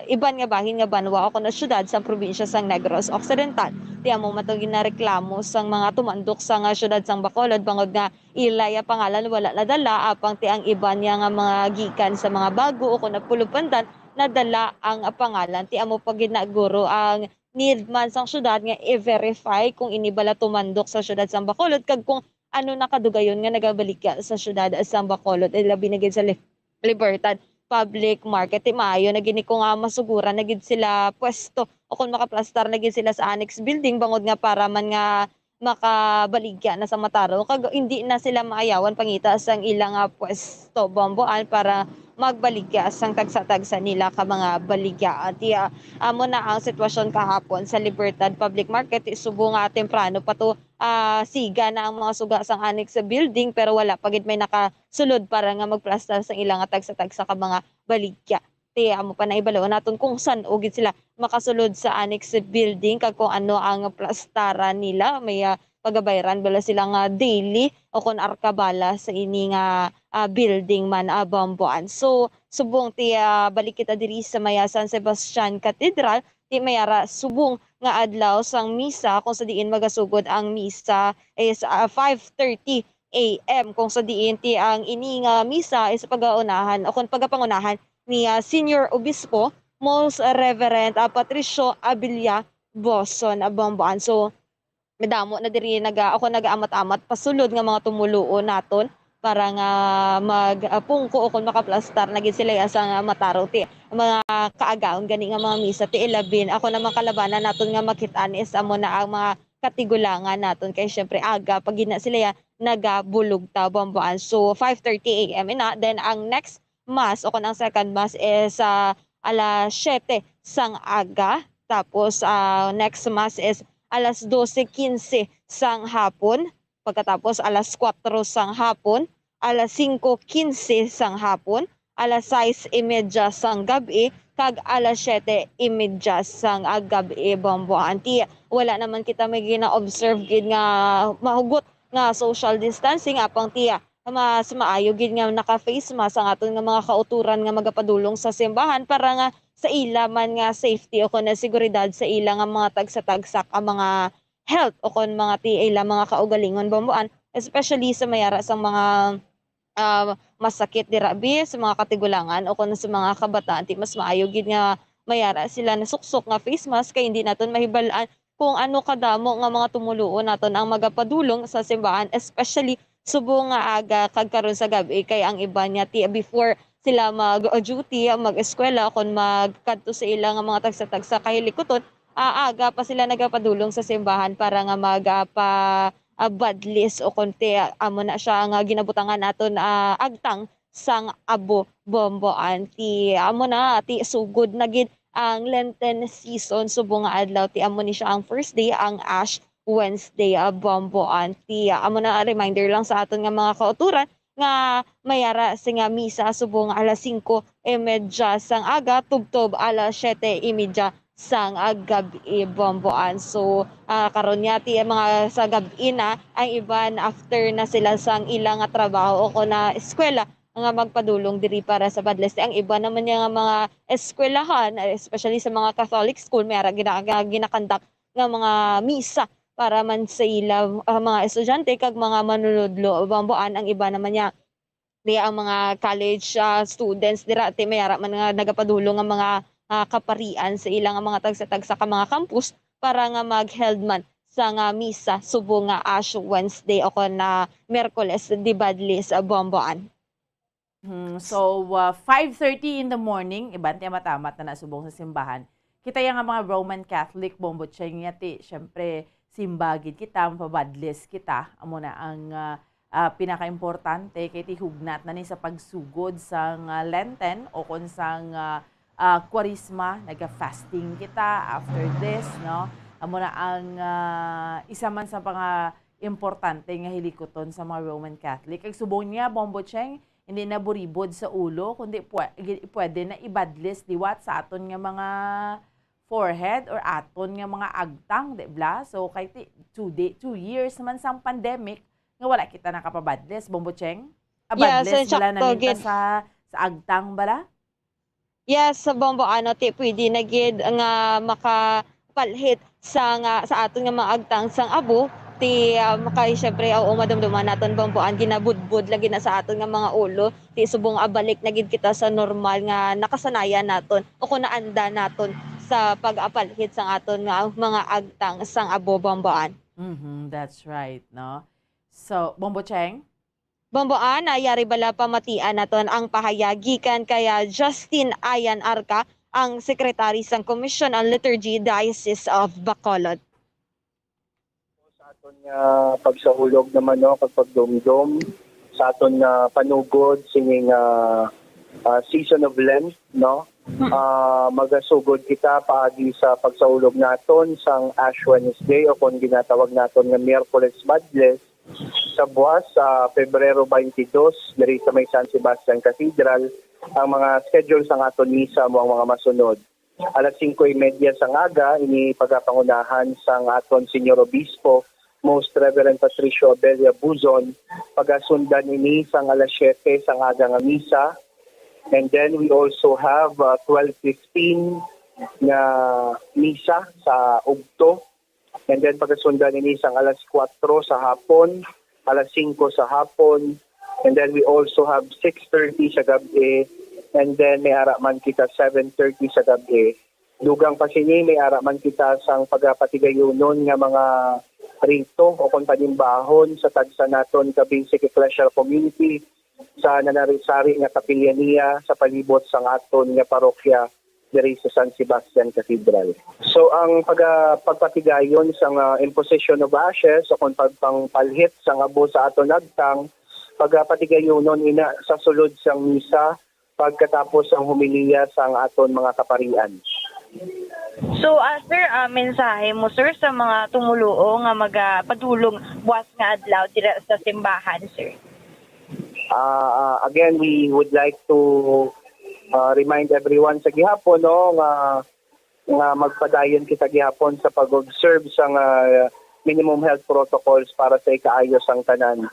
iban nga bahin nga banwa o kon syudad sa probinsya sang Negros Occidental. Ti amo man to ginareklamo sang mga tumandok sang syudad sang Bacolod, bangod nga ila ya pangalan wala nadala, apang ti ang iban niya nga mga gikan sa mga Bago o kon Pulupandan nadala ang pangalan. Ti amo pa gid na guro ang need man sang syudad nga i-verify kung ini bala tumandok sa syudad sang Bacolod kag kung ano na kadugayon nga nagabaligya sa syudad sang Bacolod, eh, labi na gid sa Li-, Libertad Public Market. Ti maayo na gini kung, ah, masuguran na gid sila pwesto o kung makaplastar na gid sila sa annex building, bangod nga para man nga makabaligya na sa Matarong kag hindi na sila maayawan pangita sang ilang, ah, pwesto, Bomboan, para magbaligya sang tagsa-tagsa nila ka mga baligya. Ti, ah, amo na ang sitwasyon kahapon sa Libertad Public Market. Ti subong nga temprano pa to, ah, siga na ang mga suga sang annex building, pero wala pa gid may nakasulod para nga magplastar sang ilang tagsa-tagsa ka mga baligya. Ti amo pa na ibalo naton kung san-o gid sila makasulod sa annex building kag kung ano ang plastaran nila. May, ah, pagabayran bala sila nga daily o kon arkabala sa ini nga, ah, building man, ah, Bomboan. So, subong ti, ah, balik kita diri sa may, ah, San Sebastian Cathedral, ti may ara subong nga adlaw sang misa kung sa diin magasugod ang misa is, ah, five thirty A M, kung sa diin ti ang ini nga misa is pagaunahan o kon pagapangunahan ni, ah, Senior Obispo, Most Reverend, ah, Patricio Abilia Boson, ah, Bomboan. So, madamo na diri naga-, ako nagaamat-amat pasulod nga mga tumuluo naton para nga mag, ah, pungko o kon makaplastar na gid sila ya sang, ah, Matarong. Ti mga kaagaon gani nga mga misa, ti ilabin ako na mga kalabanan naton nga makit-an is amo na ang mga katigulangan naton, kay syempre aga pa gid na sila ya nagabulugta, Bomboan. So, five thirty A M ina. Then, ang next mass o kung ang second mass is, ah, alas siyete sang aga. Tapos, ah, next mass is alas dose quince sang hapon. Pagkatapos, alas kuwatro sang hapon, alas singko quince sang hapon, alas sais y media sang gab-i, kag alas siyete y media sang, ah, gab-i, Bomboan. Ti, wala naman kita may gina-observe gid nga mahugot nga social distancing, apang ti, mas maayo gid nga naka-face mask ang aton nga mga kautoran nga magapadulong sa simbahan para nga sa ila man nga safety o kon seguridad sa ila nga mga tagsa-tagsa ka mga health o kon mga ti ila mga kaugalingon, Bomboan, especially sa may ara sang mga, ah, masakit dira bi sa mga katigulangan o kon sa mga kabataan. Ti mas maayo gid nga may ara sila nasuksok nga face mask kay hindi naton mahibal-an kung ano kadamo nga mga tumuluo naton ang magapadulong sa simbahan, especially subong nga aga kag karon sa gab-i, kay ang iban niya ti before sila mag-duty, mag-eskwela, kon magkadto sa ila nga mga tagsa-tagsa ka hilikuton, ah, aga pa sila nagapadulong sa simbahan para nga mag, ah, pa, ah, badlis o kon ti, ah, amo na siya nga ginabutangan naton, ah, agtang sang abo, Bomboan. Ti amo na, ti sugod na gid ang Lenten season subong nga adlaw. Ti amo ni siya ang first day, ang Ash Wednesday, ah, Bomboan. Ti amo na, reminder lang sa aton nga mga kauturan nga may ara sing misa subong alas singko y media sang aga tubtob alas siyete y media sang, ah, gab-i, Bomboan. So, ah, karon niya ti mga sa gab-i na, ang iban after na sila sang ila nga trabaho o kon na eskwela nga magpadulong diri para sa badlis. Ang iban naman niya nga mga eskwelahan, eh, especially sa mga Catholic school, may ara gina-, gina-, ginakandak nga mga misa para man sa ila, ah, mga estudyante kag mga manunodlo, Bomboan. Ang iba naman niya, di ang mga college, ah, students dira, ti may ara man nga nagapadulong nga mga, ah, kaparian sa ila nga mga tagsa-tagsa ka mga campus para nga mag-held man sa nga misa subong nga Ash Wednesday o kon na Miyerkules de Badlis, Bomboan. Hmm, so, ah, five thirty in the morning, iban ti amat-amat na nasubong sa simbahan. Kita ya nga mga Roman Catholic, Bombo Cheng, ya ti, syempre, simba gid kita, mapabadlis kita. Amo na ang, ah, ah, pinakaimportante kay ti hugnat na ni sa pagsugod sang, ah, Lenten o kon sang, ah, ah, Kwaresma, naga-fasting kita after this, no? Amo na ang, ah, isa man sa mga importante nga hilikuton sa mga Roman Catholic. Kag subong niya, Bombo Cheng, hindi na buribod sa ulo, kundi pwe-, gi-, pwede na ibadlis liwat sa aton nga mga forehead or aton nga mga agtang, di bla? So, kay ti-, two day, two years naman sang pandemic nga wala kita nakapabadlis, Bombo Cheng? Yes, Badles bala, insakto naninta gid. Sa, sa Agtang bala? Yes, sa Bombo, ano, ti pwede na gid nga makapalhit sa nga, sa aton nga mga agtang sang abo, ti, ah, makay, syempre, oo, madumduman naton, Bombo, ang ginabudbod lagi na sa aton nga mga ulo, ti subong, ah, balik na gid kita sa normal nga nakasanayan naton o kung naanda naton sa pag-apalhit sang aton nga mga agtang sang abo, Bomboan. Mhm, that's right, no? So, Bombo Cheng? Bomboan, ah, yari bala pamatian naton ang pahayag gikan kay, ah, Justin Ayan Arca, ang Secretary sang Commission on Liturgy, Diocese of Bacolod. Sa aton nga pagsahulog naman, no, kag pagdumdom sa aton nga panugod sini nga, ah, season of Lent, no? Mm. Ah, magasugod kita paagi sa pagsahulog naton sang Ash Wednesday, o kon ginatawag naton nga Miyerkules Badles, sa buwas sa Pebrero twenty-two, diri sa may San Sebastian Cathedral. Ang mga schedule sang aton misa amo ang mga masunod. Alas singko y media sang aga, ini pagapangunahan sang aton Señor Obispo, Most Reverend Patricio Abella Buzon. Pagasundan ini sang alas siyete sang aga nga misa. And then we also have, uh, twelve fifteen nga misa sa ugto. And then pagasundan ini sang alas kuwatro sa hapon, alas singko sa hapon, and then we also have six thirty sa gab-i, and then may ara man kita seven thirty sa gab-i. Dugang pa sini, may ara man kita sang pagapatigayunon nga mga rito o kon panimbahon sa tagsa naton ka basic ecclesial community sa nanari-sari nga kapilyaniya sa palibot sang aton nga parokya diri sa San Sebastian Cathedral. So, ang paga-, pagpatigayon sang, ah, imposition of ashes o kon pagpangpalhit sang abo sa aton agtang, pagapatigayonon ina sa sulod sang misa pagkatapos sang homilya sang aton mga kaparian. So, ah, sir, ah, mensahe mo, sir, sa mga tumuluo nga magapadulong buwas nga adlaw dira sa simbahan, sir? Ah, ah, again, we would like to, ah, remind everyone sa gihapon, no, nga, nga magpadayon kita gihapon sa pag-observe sang, ah, minimum health protocols para sa ikaayo sang tanan.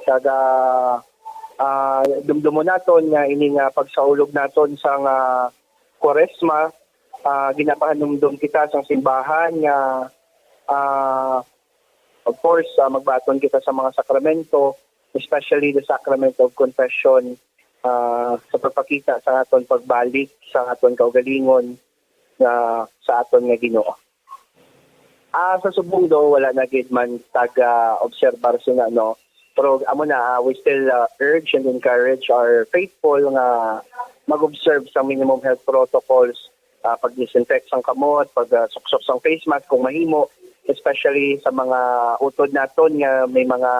Kag, ah, ah, dumdumon naton nga ini nga pagsaulog naton sang, ah, Kwaresma, ah, ginapahanumdom kita sang simbahan nga, ah, of course, ah, magbaton kita sa mga sakramento, especially the sacrament of confession, ah, sa pagpakita sa aton pagbalik sa aton kaugalingon nga sa aton nga Ginoo. Ah, sa subong do, wala na gid man taga-obserbar sina, no? Pero amo na, ah, we still, ah, urge and encourage our faithful nga mag-observe sa minimum health protocols, ah, pag-disinfect sang kamot, pag, ah, suksok sang face mask kung mahimo, especially sa mga utod naton nga may mga,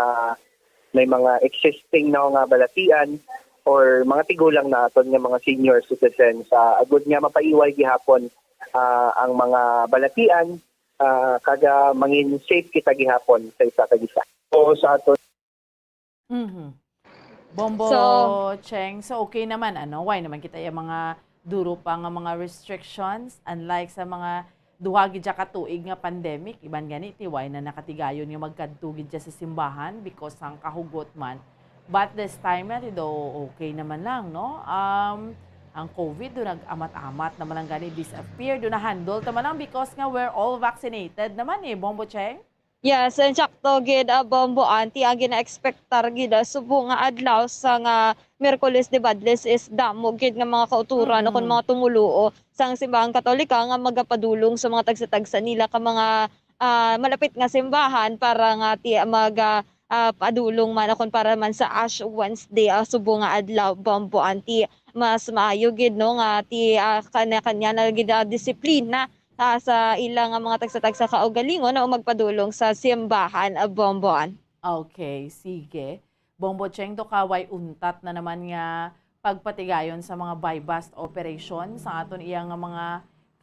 may mga existing, no, nga balatian or mga tigulang naton nga mga senior citizens, ah, agud nga mapaiway gihapon, ah, ang mga balatian, ah, kag, ah, mangin safe kita gihapon sa isa kag isa. O sa aton Mhm. Bombo So, Cheng, so okay naman, ano? Why naman kita yung mga duro pa nga mga restrictions, unlike sa mga duha gid ka tuig nga pandemic, iban gani ti why na nakatigayon nga magkadto gid sa simbahan because sang kahugot man. But this time na ti do okay naman lang, no? Um, ang COVID do nag-amat-amat naman lang gani disappear, do na-handle ta man lang because nga we're all vaccinated naman eh, Bombo Cheng? Yes, insakto gid, ah, Bombo, anti ang gina-expectar gid, ah, subong nga adlaw sa nga Miyerkules de Badles is damo gid nga mga kauturan o kon Mm. mga tumuluo sang simbahang Katolika nga magapadulong sa mga tagsa-tagsa nila ka mga, ah, malapit nga simbahan para nga ti-, mag, ah, ah, padulong man o kon para man sa Ash Wednesday, ah, subong nga adlaw, Bombo, anti mas maayo gid, no, nga ti, ah, kanya-kanya na gid, ah, disiplina ah, sa ila nga mga tagsa-tagsa kaugalingon o magpadulong sa simbahan, ah, Bomboan. Okay, sige. Bombo Cheng, do kaway untat na naman nga pagpatigayon sa mga buy-bust operation sa aton iya nga mga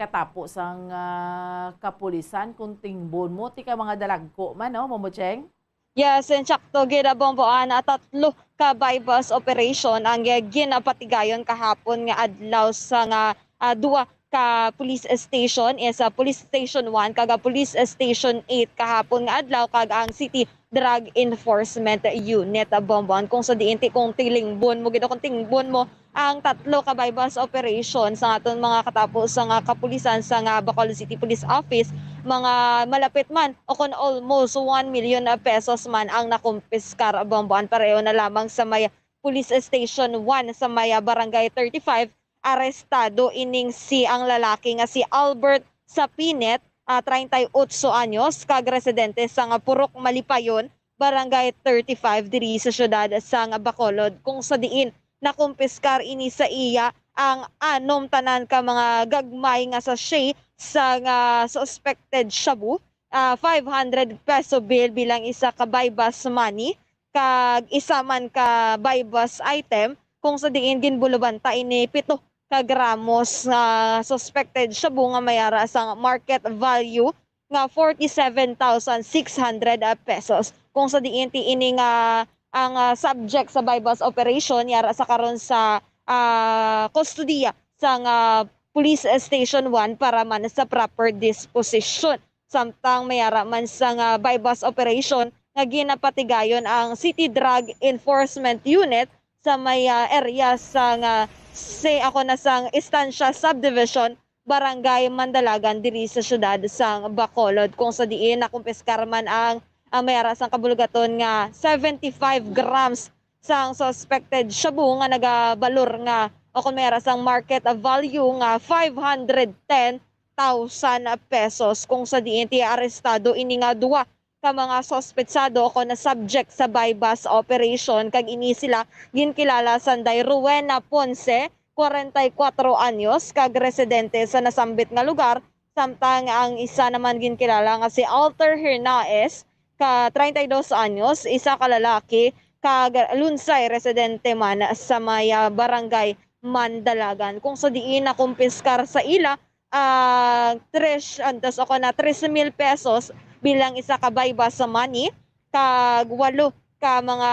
katapo sang, ah, kapulisan kung tingbon mo ti ka mga dalagko man, no, Bombo Cheng? Yes, insakto gid, ah, Bomboan, ah, tatlo ka buy-bust operation ang, ah, ginapatigayon kahapon nga adlaw sa nga, ah, duwa ka police station is, ah, Police Station one kag, ah, Police Station eight kahapon nga adlaw kag ang City Drug Enforcement Unit, ah, Bomboan, kung sa diin ti kung tilingbon mo gid o kung tingbon mo ang tatlo ka buy-bust operation sa aton mga katapo sa nga kapulisan sa nga Bacolod City Police Office, mga malapit man o kon almost one million pesos man ang nakumpiskar, Bomboan. Pareho na lamang sa may Police Station one sa may, ah, Barangay thirty-five, arestado ining si ang lalaki nga si Albert Sapinet, ah, treinta y ocho anyos, kag residente sa nga Purok Malipayon, Barangay thirty-five diri sa siyudad sang Bacolod, kung sa diin nakumpiskar ini sa iya ang anom tanan ka mga gagmay nga sachet sa nga suspected shabu, ah, five hundred peso bill bilang isa ka buy-bust money, kag isa man ka buy-bust item, kung sa diin ginbulubanta ini pito ka gramos nga suspected shabu nga may ara sang market value nga forty-seven thousand six hundred pesos. Kung sa diin ti ini nga ang, ah, subject sa buy-bust operation, yara sa karon sa, ah, kustodiya sang, ah, Police Station one para man sa proper disposition. Samtang may ara man sang, ah, buy-bust operation nga ginapatigayon ang City Drug Enforcement Unit sa may, ah, area sang, ah, si, ako na sang Estancia Subdivision, Barangay Mandalagan diri sa siyudad sang Bacolod, kung sa diin nakumpiskar man ang, ang may ara sang kabulgaton nga seventy-five grams sang suspected shabu nga nagabalor nga o kon may ara sang market value nga five hundred ten thousand pesos, kung sa diin ti arestado ini nga duwa ka mga suspetsado o kon na subject sa buy-bust operation, kag ini sila ginkilala sanday Rowena Ponce, kwarenta y kuwatro anyos, kag residente sa nasambit nga lugar, samtang ang isa naman ginkilala nga si Alter Hernaez, ka treinta y dos anyos, isa ka lalaki, kag Lunsay, residente man sa may, ah, barangay Mandalagan, kung sa diin nakumpiskar sa ila ah, tres, antos ako na trese mil pesos bilang isa ka buy-bust money, kag walo ka mga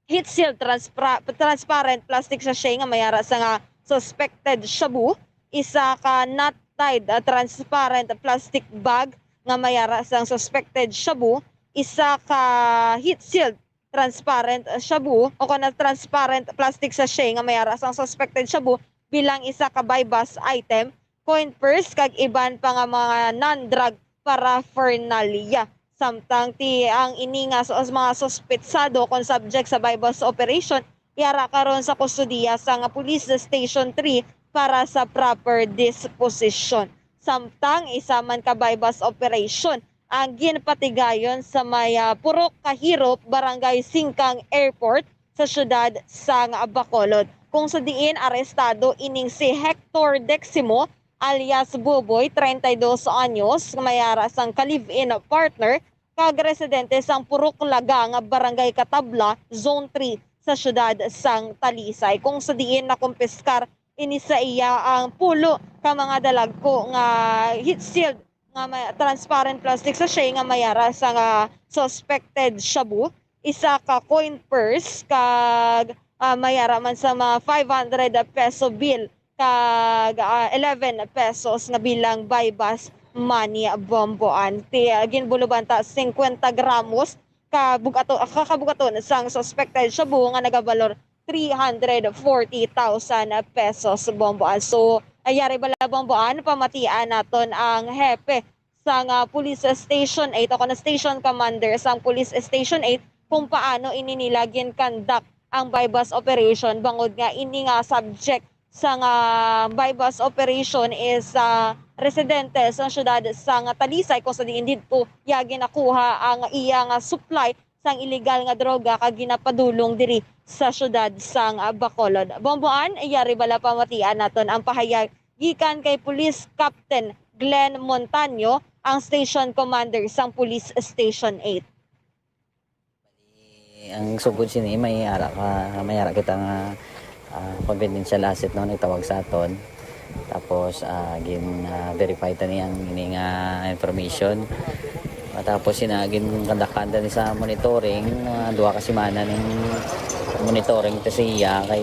heat-sealed transpra-, transparent plastic sachet nga may ara sa nga suspected shabu, isa ka knot-tied, ah, transparent plastic bag nga may ara sa suspected shabu, isa ka heat-sealed transparent, ah, shabu o kon transparent plastic sachet nga may ara sang suspected shabu bilang isa ka buy-bust item, coin purse, kag iban pa nga mga non-drug paraphernalia. Samtang ti ang ini nga sus-, mga suspetsado kon subject sa buy-bust operation, yara karon sa kustodiya sa nga Police Station three para sa proper disposition. Samtang isa man ka buy-bust operation ang ginpatigayon sa may, ah, Purok Kahirop, Barangay Singkang Airport, sa siyudad sang Bacolod, kung sa diin arestado ining si Hector Deximo alias Buboy, treinta y dos anyos, nga may ara sang ka-live-in partner kag residente sang Purok Lagang, Barangay Katabla, Zone three, sa siyudad sang Talisay, kung sa diin nakumpiskar ini sa iya ang pulo ka mga dalagko nga heat-sealed nga may transparent plastic sachet nga may ara sa nga suspected shabu, isa ka coin purse, kag, ah, may ara man sa mga five hundred peso bill, kag, ah, eleven pesos nga bilang buy-bust money, Bomboan. Ti, ah, ginbuluban ta singkwenta gramos ka bugato-, ka kabugaton sang suspected shabu nga nagabalor three hundred forty thousand pesos, Bomboan. So, ayari bala, Bomboan, pamatian naton ang hepe sang, ah, Police Station eight o kon station commander sang Police Station eight kung paano ini nila gin-conduct ang buy-bust operation, bangod nga ini nga subject sang, ah, buy-bust operation is, ah, residente sa siyudad sang Talisay, kung sa diin didto iya ginakuha ang iya nga supply sang iligal nga droga kag ginapadulong diri sa siyudad sang, ah, Bacolod. Bomboan, yari bala pamatian naton ang pahayag gikan kay Police Captain Glenn Montaño, ang station commander sang Police Station eight. Bali, ang sugod sini, may ara ka, may ara kita nga, ah, confidential asset, no, nagtawag sa aton. Tapos, ah, gin, ah, verify ta ni ang ini nga information. Matapos sina, gin-conductan ta ni sa monitoring, ah, duha ka semana ning monitoring ta siya kay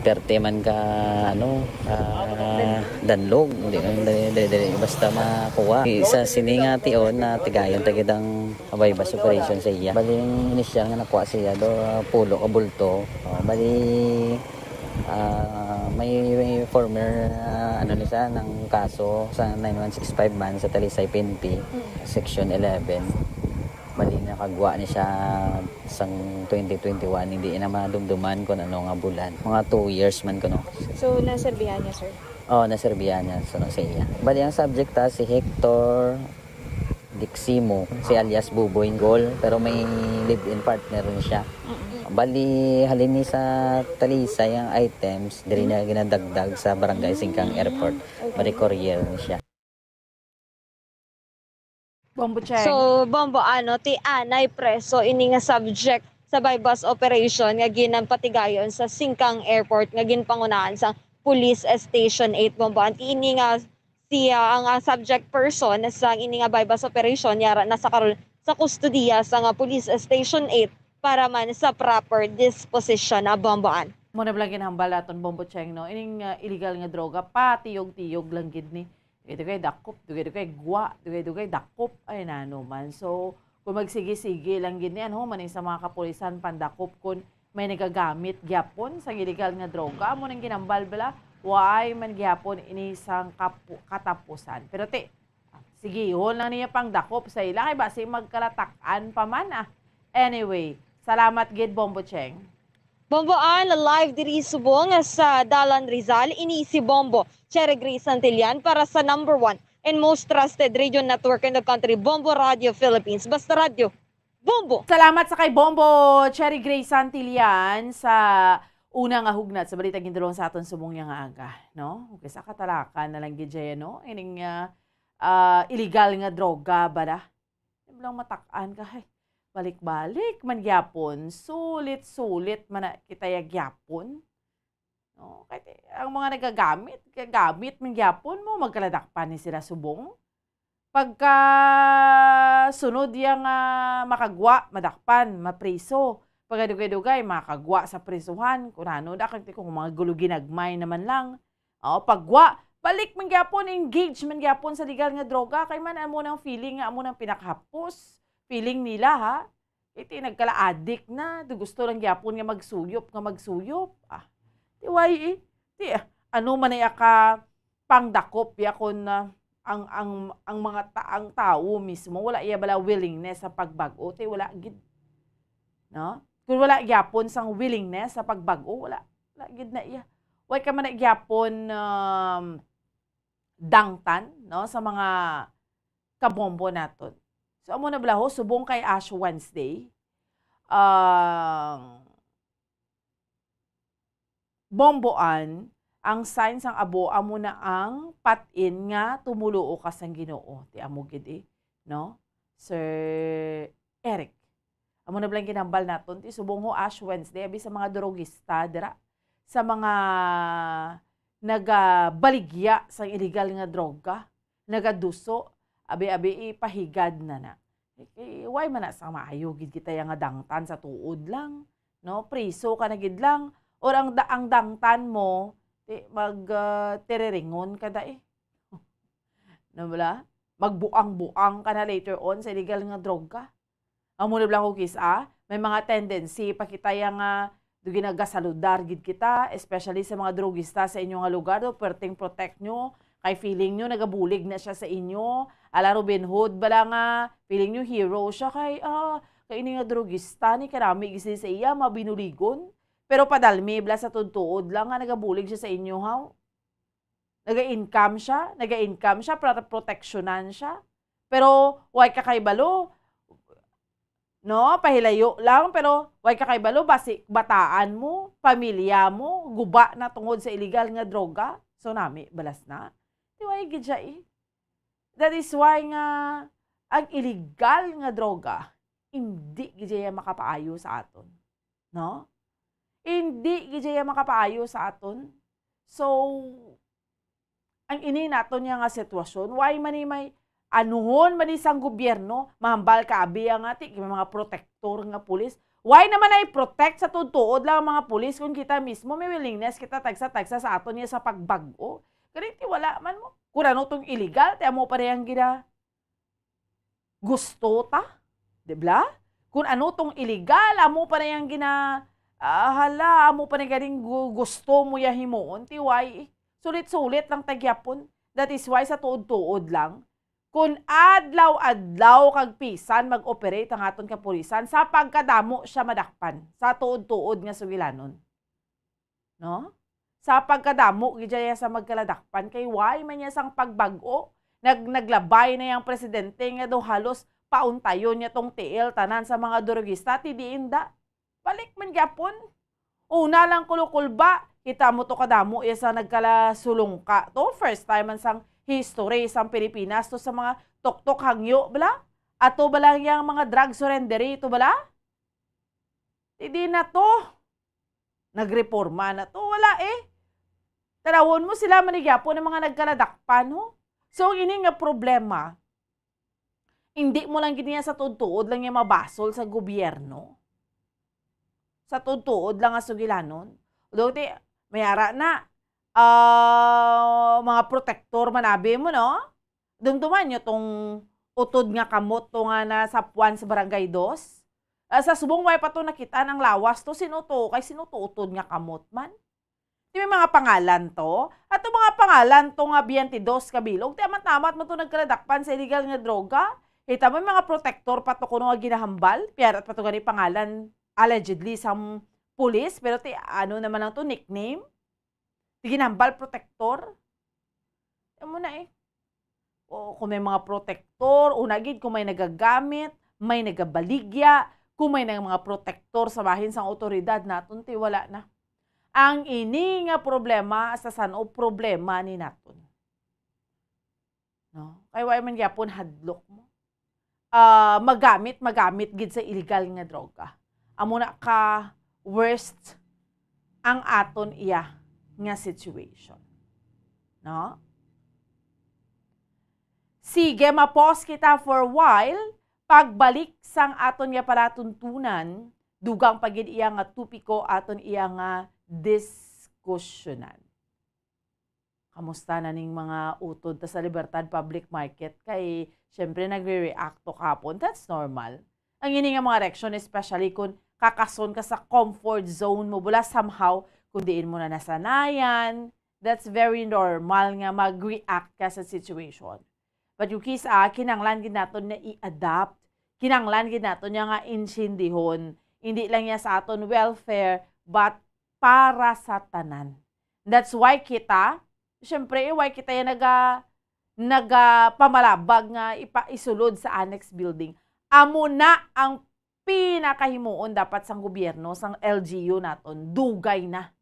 Perte man ka, ano, ah, danlog, hindi man dali, dali, dali basta makuha. Sa sini nga tion, natigayon ta gid ang buy-bust operation sa iya. Bali, ang inisyal nga nakuha siya do, ah, pulo ka bulto. Oh, bali, ah, may, may former, ah, ano ni siya, ng kaso sa nine one six five man sa Talisay P N P, Section eleven. Bali, nakagwa ni siya sang twenty twenty-one, hindi na madumduman kung ano nga bulan. Mga two years man kuno. So, naserbihan niya, sir? Oo, naserbihan niya, so, sa iya. Bali, ang subject ta si Hector Diximo, si alias Buboy Gol, pero may live-in partner rin siya. Mm-mm. Bali, halin ni sa Talisay ang items, diri na ginadagdag sa Barangay Singkang Airport. Okay. Bali, courier ni siya. Bombo Cheng. So, Bombo, ano, ti anay preso ini nga subject sa buy-bust operation nga ginpatigayon sa Singkang Airport nga ginpangunahan sa Police Station eight, Bombo. Anti ini nga siya ang, ah, subject person sa ini nga buy-bust operation, yara na sa karon sa kustodiya sa nga Police Station eight para man sa proper disposition, ah, Bombo Ann. Mo na bala ginhambal naton, Bombo Cheng, no? Ining, ah, illegal nga droga, patiyog-tiyog lang gid ni. Dugay-dugay dakop, dugay-dugay gwa, dugay-dugay dakop. Ay, nano man. So, kung magsige-sige lang gid ni, ano, man sa mga kapulisan pandakop kung may nagagamit gyapon sa illegal nga droga, amo nang ginambal bala, waay man gyapon ini sang kapu-, katapusan. Pero ti, sigihon lang niya pang dakop sa ila, kay basi magkalatak-an pa man, ah. Anyway, salamat gid, Bombo Cheng. Bombo Ann, live diri subong sa Dalan Rizal, ini si Bombo Cherry Grace Santillan para sa number one and most trusted radio network in the country, Bombo Radio Philippines. Basta radyo, Bombo! Salamat sa kay Bombo Cherry Grace Santillan sa una nga hugnat sa balita gindulong sa aton subong niya nga aga, no? Okay, sa katalakan na lang gid siya, no? Ining, ah, ah, illegal nga droga ba da? Di mo lang matak-an ka, hay. Balik-balik man gyapon, sulit-sulit man na kita ya gyapon. No? Kay ti-, ang mga nagagamit, gagamit man gyapon mo, magkaladakpan ni sila subong. Pagka sunod ya nga makagwa, madakpan, mapriso. Pagkadugay-dugay, makagwa sa prisuhan, kung ano, da, kag ti-, kung mga gulo ginagmay naman lang. O, pagwa, balik man gyapon, engage man gyapon sa legal nga droga, kay man amo nang feeling nga amo nang pinakahapos. Feeling nila, ha? Iti nagkala-adik na, di gusto lang gyapon nga magsuyop, nga magsuyop. Ah, ti why, eh? Ti, ah, ano man ay aka pangdakop ya kon, ah, ang, ang, ang mga ta-, ang tawo mismo, wala iya bala willingness sa pagbag-o, ti wala gid. No? Kung wala gyapon sang willingness sa pagbag-o, wala, wala gid na iya. Wala ka man na gyapon, um, dangtan, no, sa mga kabombo naton. So, amo na bala ho, subong kay Ash Wednesday, ang bomboan, ang sign sang abo, amo na ang pat-in nga tumuluo ka sang Ginoo. Ti amo gid, eh, no? Sir Eric. Amo na bala ang ginambal naton, ti subong ho Ash Wednesday, abi sa mga drogista dira, sa mga nagabaligya sang illegal nga droga, nagaduso, abi-abi ipahigad na na. Eh, why man na sa maayo gid kita ya nga dangtan sa tuod lang, no? Priso ka na gid lang, or ang da-, ang dangtan mo, ti-, mag, ah, tiriringon ka da eh. Na bala? Magbuang-buang ka na later on sa illegal nga droga. Amo na bala ko kis-a, may mga tendency pa kita ya nga do ginagasaludar gid kita, especially sa mga drogista sa inyo nga lugar, do perting protect nyo, kay feeling nyo nagabulig na siya sa inyo. Ala Robin Hood bala nga, feeling nyo hero siya kay, ah, kay ini nga drogista ni karami gid sa iya, mabinuligon. Pero padalmi bala sa tuod-tuod lang nga nagabulig siya sa inyo, haw? Naga-income siya, naga-income siya para proteksyonan siya. Pero way ka kay balo, no? Pahilayo lang, pero way ka kay balo, basi bataan mo, pamilya mo, guba na tungod sa illegal nga droga. So, nami, balas na. Di way gid siya eh. That is why nga ang illegal nga droga, hindi gid siya makapaayo sa aton. No? Hindi gid siya makapaayo sa aton. So, ang ini naton niya nga sitwasyon, why man ni may, Anuhon man ni sang gobyerno, mahambal ka abi nga ti-, may mga protektor nga pulis. Why naman na i-protect sa tuod-tuod lang ang mga pulis kung kita mismo may willingness kita tagsa-tagsa sa aton nga sa pagbag-o? Kani ti wala man mo. Kung ano tong illegal, ti amo pa na yang gina-, gusto ta? Di ba? Kung ano tong illegal, amo pa na yang gina-, ah, hala, amo pa na ganing gu-, gusto mo ya himuon, ti why? Sulit-sulit lang ta gyapon. That is why sa tuod-tuod lang, kun adlaw-adlaw kag pisan mag-operate ang aton kapulisan, sa pagkadamo siya madakpan sa tuod-tuod nga sugilanon. No? Sa pagkadamo gid niya sa magkaladakpan, kay why man niya sang pagbag-o, nag-, naglabay na yang presidente nga daw halos pauntayon niya tong tiil tanan sa mga durugista, ti diin da. Balik man gyapon. Una lang kulukulba, kita mo to kadamo iya sa nagkalasulungka to. First time man sang history sang Pilipinas to sa mga tuktok hangyo, bala? Ato bala yang mga drug surrendery to, bala? Hindi na to. Nagreporma na to. Wala eh. Tanawon mo sila, manigyapon ang mga nagkaladakpan, no? So, ang ini nga problema, hindi mo lang gid niya sa tuod-tuod lang niya mabasol sa gobyerno. Sa tuod-tuod lang nga sugilanon. Although, ti, may ara na, ah, mga protektor manabi mo, no? Dumduman nyo tong utod nga kamot to nga nasapuan sa Barangay Dos? Ah, sa subong, way pa to nakita ang lawas to. Sino to? Kay sino to utod nga kamot man? Di may mga pangalan to? Ato mga pangalan to nga biyente dos ka bilog, ti amat-amat mo to nagkaladakpan sa illegal nga droga. Kita mo, may mga protektor pa to kuno nga ginahambal. Piyarat pa to gani pangalan, allegedly, sa pulis. Pero ti, ano naman lang to, nickname? Ti ginahambal, protektor? Amo na eh. O, kung may mga protektor, una gid, kung may nagagamit, may nagabaligya, kung may nang mga protektor sa bahin sang awtoridad naton, ti wala na. Ang ini nga problema sa san-o problema ni naton. No? Kay wala man gyapon hadlok mo. Ah, magamit, magamit gid sa illegal nga droga. Amo na ka worst ang aton iya nga situation. No? Sige, ma-pause kita for a while. Pagbalik sang aton nga palatuntunan, dugang pa gid iya nga topiko aton iya nga diskusyonan. Kamusta na ning mga utod ta sa Libertad Public Market? Kay, syempre, nagre-react to kapon. That's normal. Ang ini nga mga reaksyon, especially kung kakason ka sa comfort zone mo, bula somehow, kung diin mo na nasanayan, that's very normal nga mag-react ka sa situation. But yung kisa, kinanglan gid naton na i-adapt. Kinanglan gid naton niya nga insindihon. Hindi lang niya sa aton welfare, but para sa tanan. That's why kita, syempre, why kita yan naga-, nagapamalabag nga ipa-, isulod sa annex building. Amo na ang pinakahimuon dapat sang gobyerno, sang L G U naton. Dugay na.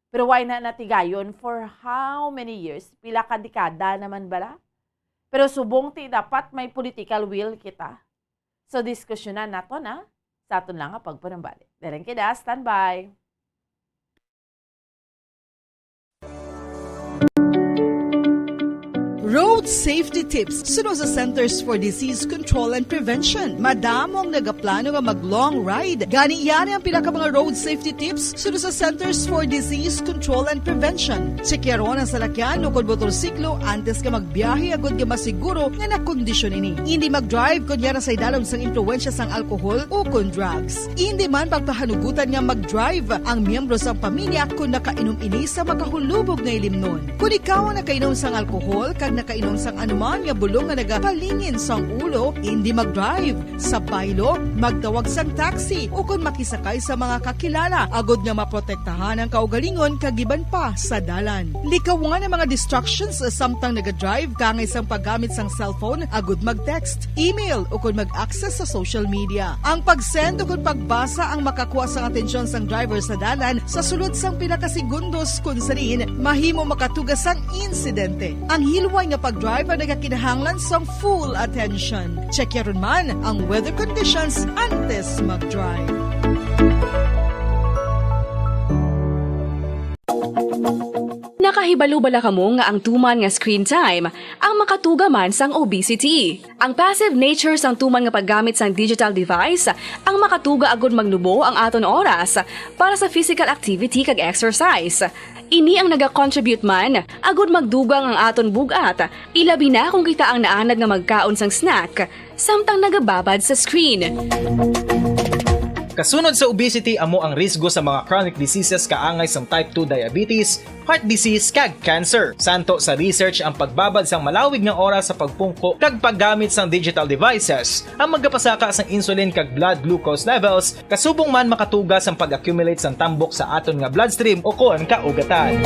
Pero why na natigayon? For how many years? Pila ka dekada naman bala? Pero subong ti dapat may political will kita. So, diskusyonan nato na sa aton lang nga pagpanumbalik. Daling kida, standby. Road safety tips suno sa Centers for Disease Control and Prevention. Madamo ang nagaplano nga mag-long ride. Gani, yan ang pila ka mga road safety tips suno sa Centers for Disease Control and Prevention. Tsekyaron ang salakyan o kon motorsiklo antes ka magbiyahe agud nga masiguro nga nakondisyon ini. Indi mag-drive kon yara sa idalom sang impluwensya sang alkohol o kon drugs. Indi man pagpahanugutan nga mag-drive ang miyembro sang pamilya kon nakainom ini sa makahulubog nga ilimnon. Kon ikaw ang nakainom sang alkohol kag nakainom sang anuman nga bulong nga nagapalingin sang ulo, indi mag-drive. Sa baylo, magtawag sang taxi ukon makisakay sa mga kakilala agod nga maprotektahan ang kaugalingon kag iban pa sa dalan. Likawan ang mga distractions samtang nagadrive, kaangay sang paggamit sang cellphone agud mag-text, email, ukon mag-access sa social media. Ang pag-send ukon pagbasa ang makakuha sang atensyon sang driver sa dalan sa sulod sang pila ka segundos, kun sa diin mahimo makatuga sang insidente. Ang hilway nga pag-drive ang nagakinahanglan sang full attention. Check yaron man ang weather conditions antes mag-drive. Nakahibalo bala kamo nga ang tuman nga screen time ang makatuga man sang obesity? Ang passive nature sang tuman nga paggamit sang digital device ang makatuga agud magnubo ang aton oras para sa physical activity kag exercise. Ini ang nagacontribute man agud magdugang ang aton bug-at, ilabi na kung kita ang naanad nga magkaon sang snack samtang nagababad sa screen. Kasunod sa obesity amo ang risgo sa mga chronic diseases kaangay sang type two diabetes, heart disease, kag cancer. Santo sa research, ang pagbabad sang malawig nga oras sa pagpungko kag paggamit sang digital devices ang magapasaka sang insulin kag blood glucose levels, kasubong man makatuga sang pag-accumulate sang tambok sa aton nga bloodstream ukon kaugatan.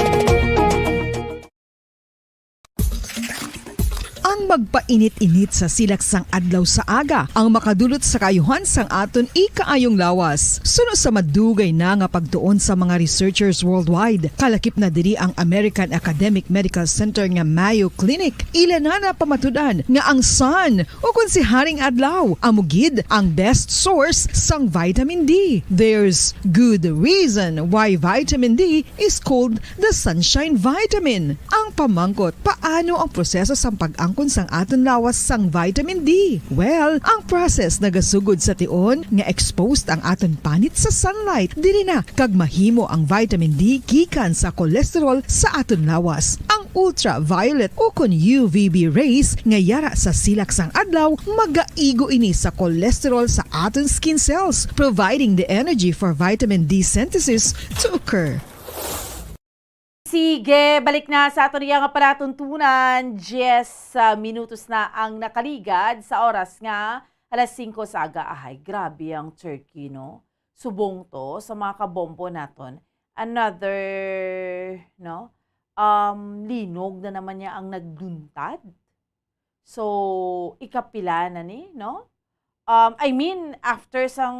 Ang magpainit-init sa silak sang adlaw sa aga ang makadulot sa kaayuhan sang aton ikaayong lawas. Suno sa madugay na nga pagtuon sa mga researchers worldwide, kalakip na diri ang American Academic Medical Center nga Mayo Clinic. Ila na napamatud-an nga ang sun, o kon si Haring Adlaw, amo gid ang best source sang vitamin D. There's good reason why vitamin D is called the sunshine vitamin. Ang pamangkot, paano ang proseso sang pag-angkon sang aton lawas sang vitamin D? Well, ang process nagasugod sa tion nga exposed ang aton panit sa sunlight. Diri na kag mahimo ang vitamin D gikan sa cholesterol sa aton lawas. Ang ultraviolet ukon U V B rays nga yara sa silak sang adlaw magaigo ini sa cholesterol sa aton skin cells, providing the energy for vitamin D synthesis to occur. Sige, balik na sa aton iya nga palatuntunan. Yes, ah, minutos na ang nakaligad sa oras nga alas singko sa aga. Ahay, grabe ang turkey, no? Subong to sa mga kabombo naton. Another, no? Um, linog na naman niya ang nagluntad. So, ikapila na ni, no? Um, I mean, after sang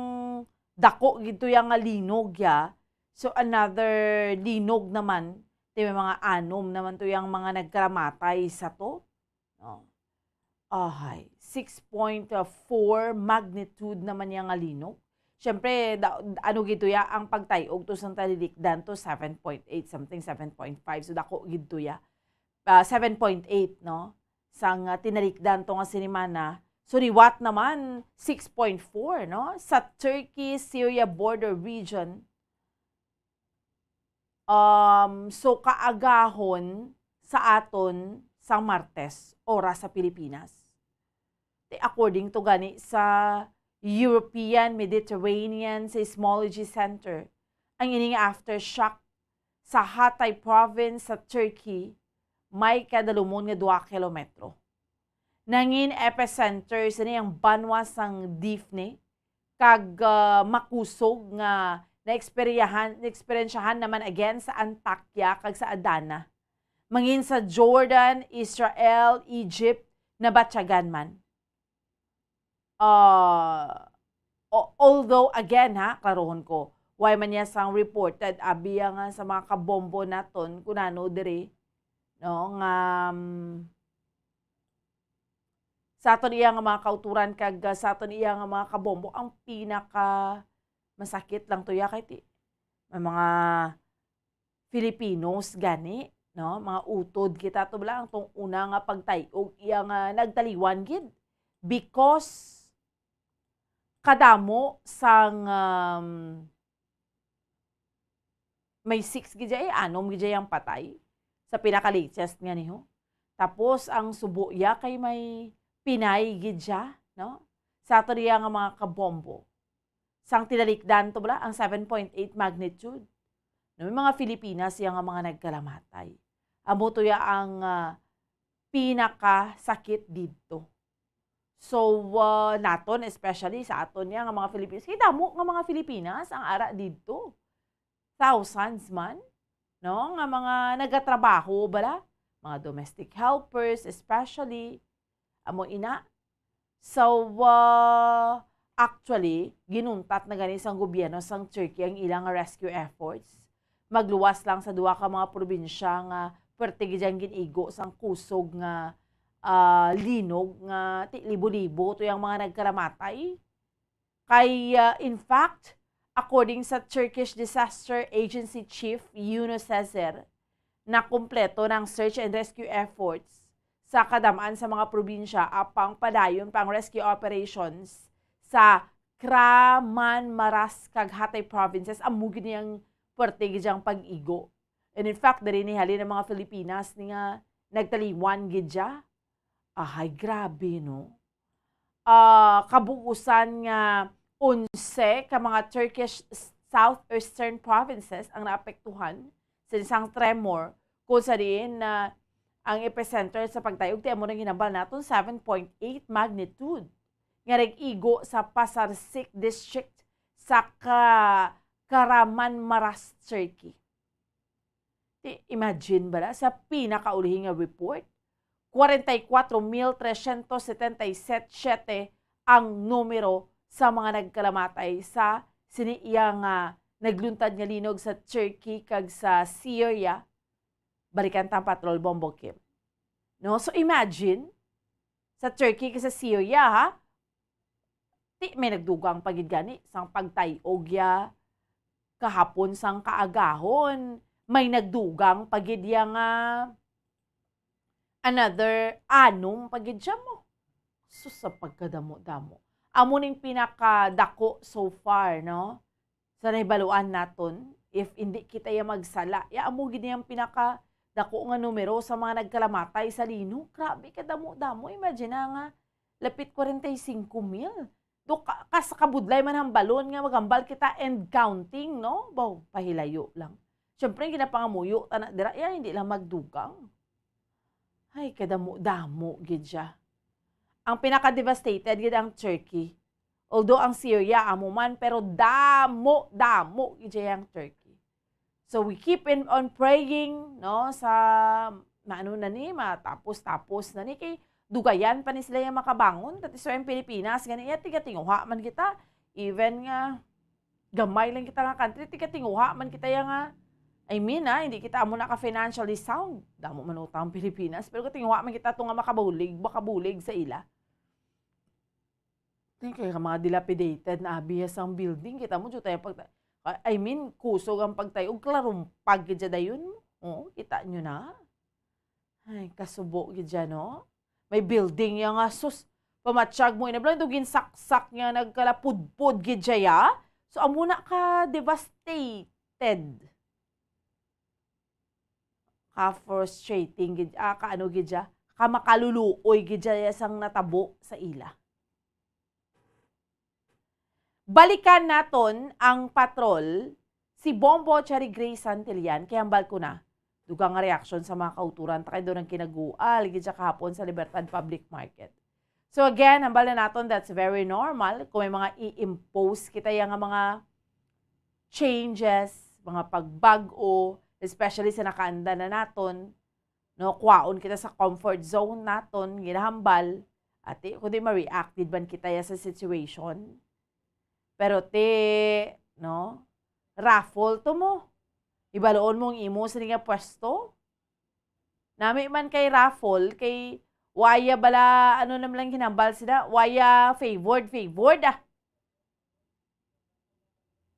dako gid to yang nga linog ya, so another linog naman, ti may mga anom naman to yang mga nagkaramatay sa to. No? Ahay, six point four magnitude naman yang nga linog. Siyempre, da, ano gid to ya, ang pagtay-og to sang talilikdan to seven point eight something, seven point five. So, dako gid to ya. Ah, seven point eight, no? Sang, ah, tinalikdan to nga sinimana. So, liwat naman, six point four, no? Sa Turkey-Syria border region, um, so, kaagahon sa aton sang Martes, oras sa Pilipinas. Te, according to gani sa European Mediterranean Seismology Center, ang ini nga aftershock sa Hatay Province sa Turkey may kadalumon nga dua kilometro. Nangin epicenter sini ang banwa sang Difne, kag, ah, makusog nga naeksperiyahan-, naeksperyensyahan naman again sa Antakya kag sa Adana. Mangin sa Jordan, Israel, Egypt, nabatyagan man. Ah, o-, although, again, ha, klarohon ko, why man niya sang reported, abi ya nga sa mga kabombo naton, kunano diri, no, nga, um, sa aton iya nga mga kauturan kag, ah, sa aton iya nga mga kabombo, ang pinaka masakit lang to ya kay ti-, may mga Filipinos gani, no? Mga utod kita to bala, ang tong una nga pagtay-og iya nga nagtaliwan gid because kadamo sang, um, may six gid siya, eh, anom gid siya yang patay sa pinaka-latest nga niho. Tapos ang subo iya kay may pinay gid siya, no? Sa ato niya nga mga kabombo. Sang tinalikdan to bala ang seven point eight magnitude. No, may mga Filipinas iya nga mga nagkalamatay. Amo to ya ang, ah, pinakasakit didto. So, ah, naton, especially sa aton niya nga mga Filipinas, kay damo nga mga Filipinas ang ara didto. Thousands man, no, nga mga nagatrabaho bala, mga domestic helpers especially. Amo ina. So, ah, actually, ginuntat na gani sang gobyerno sang Turkey ang ilang rescue efforts. Magluwas lang sa duha ka mga probinsya nga pwerte gid ang gin-igo sang kusog nga, ah, linog nga ti-, libo-libo to yang mga nagkaramatay. Kay, ah, in fact, according sa Turkish Disaster Agency Chief Yunus Sezer, nakumpleto ng search and rescue efforts sa kadam-an sa mga probinsya, apang padayon pa ang rescue operations sa Kahramanmarash kag Hatay provinces. Amo gid ang puwerte gid ang pag-igo. And in fact, diri ni halin ang mga Filipinas ni nga nagtaliwan gid siya. Ahay, grabe, no? Ah, kabuusan nga onse ka mga Turkish s-, southeastern provinces ang naapektuhan sa isang tremor, kung sa diin na ang epicenter sa pagtayog ti amo nang hinambal naton seven point eight magnitude nga nag-igo sa Pasarsik District sa Ka-, Kahramanmarash, Turkey. Ti, imagine bala sa pinakaulihing nga report, kwarenta y kuwatro mil tresyentos setenta y siyete ang numero sa mga nagkalamatay sa sini iya nga nagluntad nga linog sa Turkey kag sa Syria, balikan ta ang patrol, Bombo Kim. No? So imagine, sa Turkey kag sa Syria, ha? Ti may nagdugang pa gid gani sang pagtay-og ya kahapon sang kaagahon. May nagdugang pa gid ya nga another anom pa gid siya mo. Sus, sa pagkadamo-damo. Amo ning pinakadako so far, no? Sa nahibaluan naton, if hindi kita ya magsala, ya amo gid ang pinakadako nga numero sa mga nagkalamatay sa linog. Grabe kadamo-damo. Imagine na nga, lapit kwarenta y singko mil. Do ka, kas kabudlay man ang balon nga maghambal kita and counting, no? Baw, pahilayo lang. Siyempre, ginapangamuyo ta na dira, ya, hindi lang magdugang. Ay, kadamo-damo gid siya. Ang pinaka-devastated gid ang Turkey. Although ang Syria amo man, pero damo-damo gid siya ang Turkey. So we keep in, on praying, no, sa maano na ni, matapos-tapos na ni, kay dugayan pa ni sila yung makabangon. That is why ang Pilipinas, gani iya, tigatinguha man kita. Even nga, gamay lang kita nga country, tigatinguha man kita ya nga, I mean, ah, hindi kita amo na ka financially sound. Damo man utang ang Pilipinas, pero katinguha man kita to nga makabulig, makabulig sa ila. Tingnan kay mga dilapidated na abi sang building, kita mo, jutay ang pag-, I mean, kusog ang pagtay, og klarumpag gid siya dayon. Oo, kita nyo na. Ay, kasubo gid siya, no? May building ya nga, sus, pamatyag mo, inablang ito ginsaksak niya, nagkalapudpod gid siya, ya. So, amo na ka devastated. Ka frustrating gid, ah, ka ano gid siya, ka makaluluoy gid siya ya sang natabo sa ila. Balikan naton ang patrol, si Bombo Cherry Grace Santillan, kay hambal ko na, dugang nga reaksyon sa mga kauturan ta kay daw nagkinagual gid siya kahapon sa Libertad Public Market. So again, hambal na naton, that's very normal kung may mga i-impose kita ya nga mga changes, mga pagbag-o, especially sa nakaanda na naton, no, kwaon kita sa comfort zone naton, ginahambal, ati, kundi ma-react gid man kita ya sa situation. Pero ti, no, raffle to mo. Ibaloon mo ang imo sini nga pwesto. Nami man kay raffle, kay waya bala, ano naman lang ginhambal sila, waya favored, favored, ah.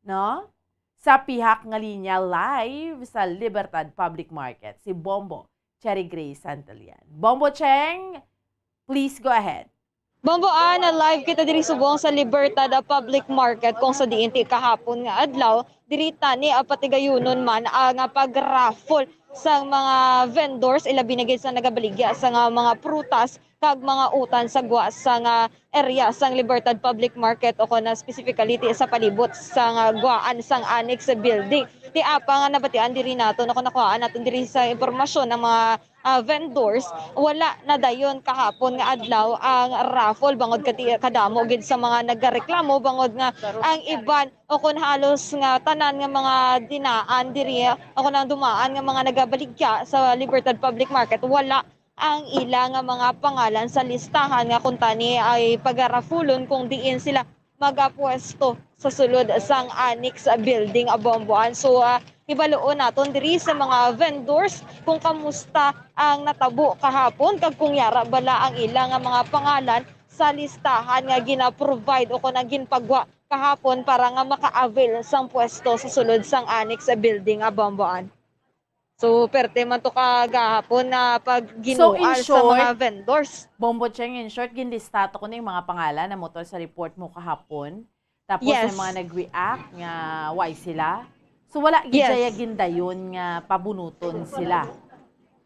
No? Sa pihak nga linya live sa Libertad Public Market, si Bombo Cherry Grace Santillan. Bombo Cheng, please go ahead. Bombo, ah, na live kita diri subong sa Libertad, ah, Public Market, kung sa diin ti kahapon nga adlaw, diri tani, ah, patigayunon man ang, ah, pag-raffle sang mga vendors, ilabi na gid sa nagabaligya sa nga mga prutas kag mga utan sa gwa sa nga area sang Libertad Public Market, o kon, ah, specifically ti sa palibot sa nga gwaan sang Annex Building. Ti apa nga nabatian diri naton, o kon nakuhaan naton diri sa impormasyon ng mga, ah, vendors, wala na dayon kahapon nga adlaw ang raffle bangod kati-, kadamo gid sa mga nagareklamo bangod nga ang iban o kon halos nga tanan nga mga dinaan diri o kon ang dumaan nga mga nagabaligya sa Libertad Public Market, wala ang ila nga mga pangalan sa listahan nga kuntani ay pagarafulon kung diin sila magapwesto sa sulod sang Annex Building, Bombo Ann. So, ah, hibaluon naton diri sa mga vendors kung kamusta ang natabo kahapon kag kung yara bala ang ila nga mga pangalan sa listahan nga gina-provide o kon ang ginpagwa kahapon para nga maka-avail sang pwesto sa sulod sang Annex Building, Bombo Ann. So, perte man to kagahapon na pagginual sa mga vendors. Bombo Cheng, in short, ginlista to kuno yung mga pangalan na mutol sa report mo kahapon. Tapos may Yes. mga nag-react nga why sila. So wala gid Yes. siya gindayon nga pabunuton sila.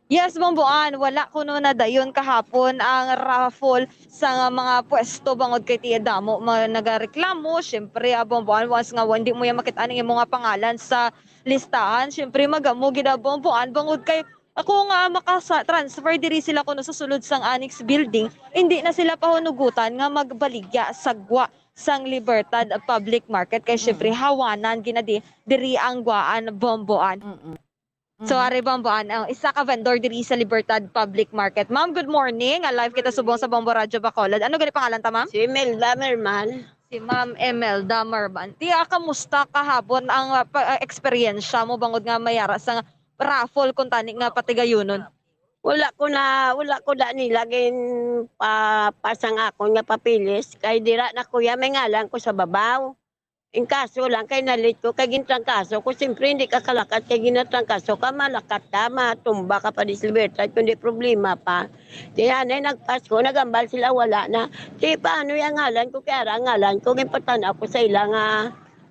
Yes, Bomboan, wala kuno na dayon kahapon ang raffle sa mga pwesto bangod kay tiya damo mga nagareklamo. Siyempre, ah, Bomboan, once nga hindi mo yan makita ang imo nga pangalan sa listahan, siyempre magamo gid ang Bomboan bangod kay ako nga makasa-transfer diri sila kuno sa sulod sang annex building, hindi na sila pahunugutan nga magbaligya sa gwa sang Libertad Public Market kay siyempre hawanan ginadi diri ang gwaan Bomboan. Mm-mm. So, ari Bomboan, ang isa ka vendor diri sa Libertad Public Market. Ma'am, good morning. Ah, live kita subong sa Bombo Radyo Bacolod. Ano gani pangalan ta, ma'am? Si Imelda Mermal. Si Ma'am Imelda Mermal. Tiya, kamusta kahapon ang ah, pa- ah, eksperyensya mo bangod nga mayara sa raffle kung tani nga patigayunon? Wala ko na, wala ko da nila gin pa, pasang akon nga papilis. Kay dira na kuya, may ngalan ko sa babaw. In kaso lang, kay nalit ko, kay gintrangkaso ko. Siyempre, hindi ka kalakat, kay ginatrangkaso ka, malakat ka, matumba ka pa di sa libertad, kundi problema pa. Di anay, nagpas ko, nagambal sila, wala na. Di paano yung ngalan ko, kay ara ang ngalan ko, ginpatanaw ko sa ila nga,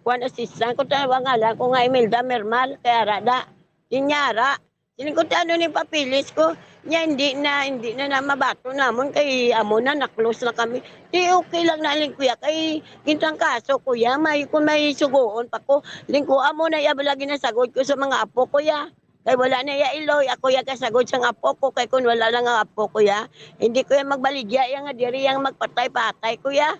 kuan assistant ko, tanaw ang ngalan ko nga Imelda Mermal, kay ara da. Inyara, siling ko, "Ti ano ni papilis ko?" Nya, hindi na, hindi na na mabato namon kay amo na, na-close na kami. Di okay lang na, ling kuya, kay gintang kaso, kuya, may, kung may sugoon pa ko. Ling ko, amo na iya bala ginasagod ko sa mga apo, kuya. Kay wala na iya iloy, ako iya kasagod sang apo ko, kay kung wala lang ang apo, kuya, hindi ko iya magbaligya, iya nga diri yang magpatay-patay, kuya.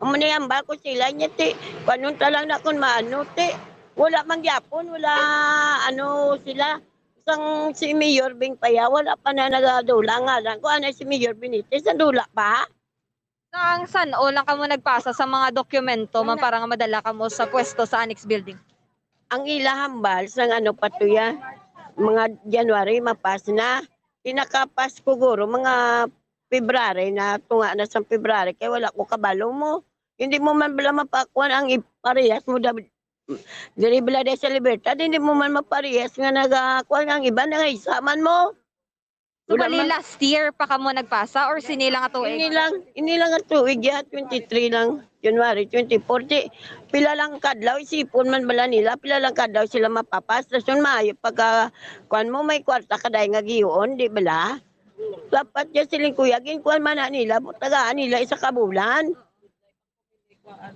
Amo na iya, ambal ko sila niya, ti. Kanunta lang na kung maano, ti. Wala man gyapon, wala, ano, sila. Sang si Mayor Bing Paya, wala pa na nagadula nga lang. Kung ano si Mayor Benitez, nadula pa? Sang san-o lang kamo nagpasa sa mga dokumento man para nga madala kamo sa pwesto sa Annex Building? Ang ila hambal sang ano pa to ya, mga January mapas na. Pinakapas ko guro, mga February na, tunga na sa February, kay wala ko kabalo mo. Hindi mo man bala mapakuan ang ip-, parehas mo, David. Diri bala day sa Libertad, hindi mo man maparehas nga nagakuan ang iba, nga isa man mo. So, Wala bali man. Last year pa kamo nagpasa or sini lang nga tuig? Ini lang, ini lang nga tuig ya, twenty-three lang, January twenty-four. Di, pila lang kadlaw, isipon man bala nila, pila lang kadlaw sila mapapas. Tapos yun, maayo, pagka, kuan mo, may kwarta ka dahil nga giyoon, di bala? Dapat ya siling kuya, ginkuan man na nila, tagaan nila isa ka bulan.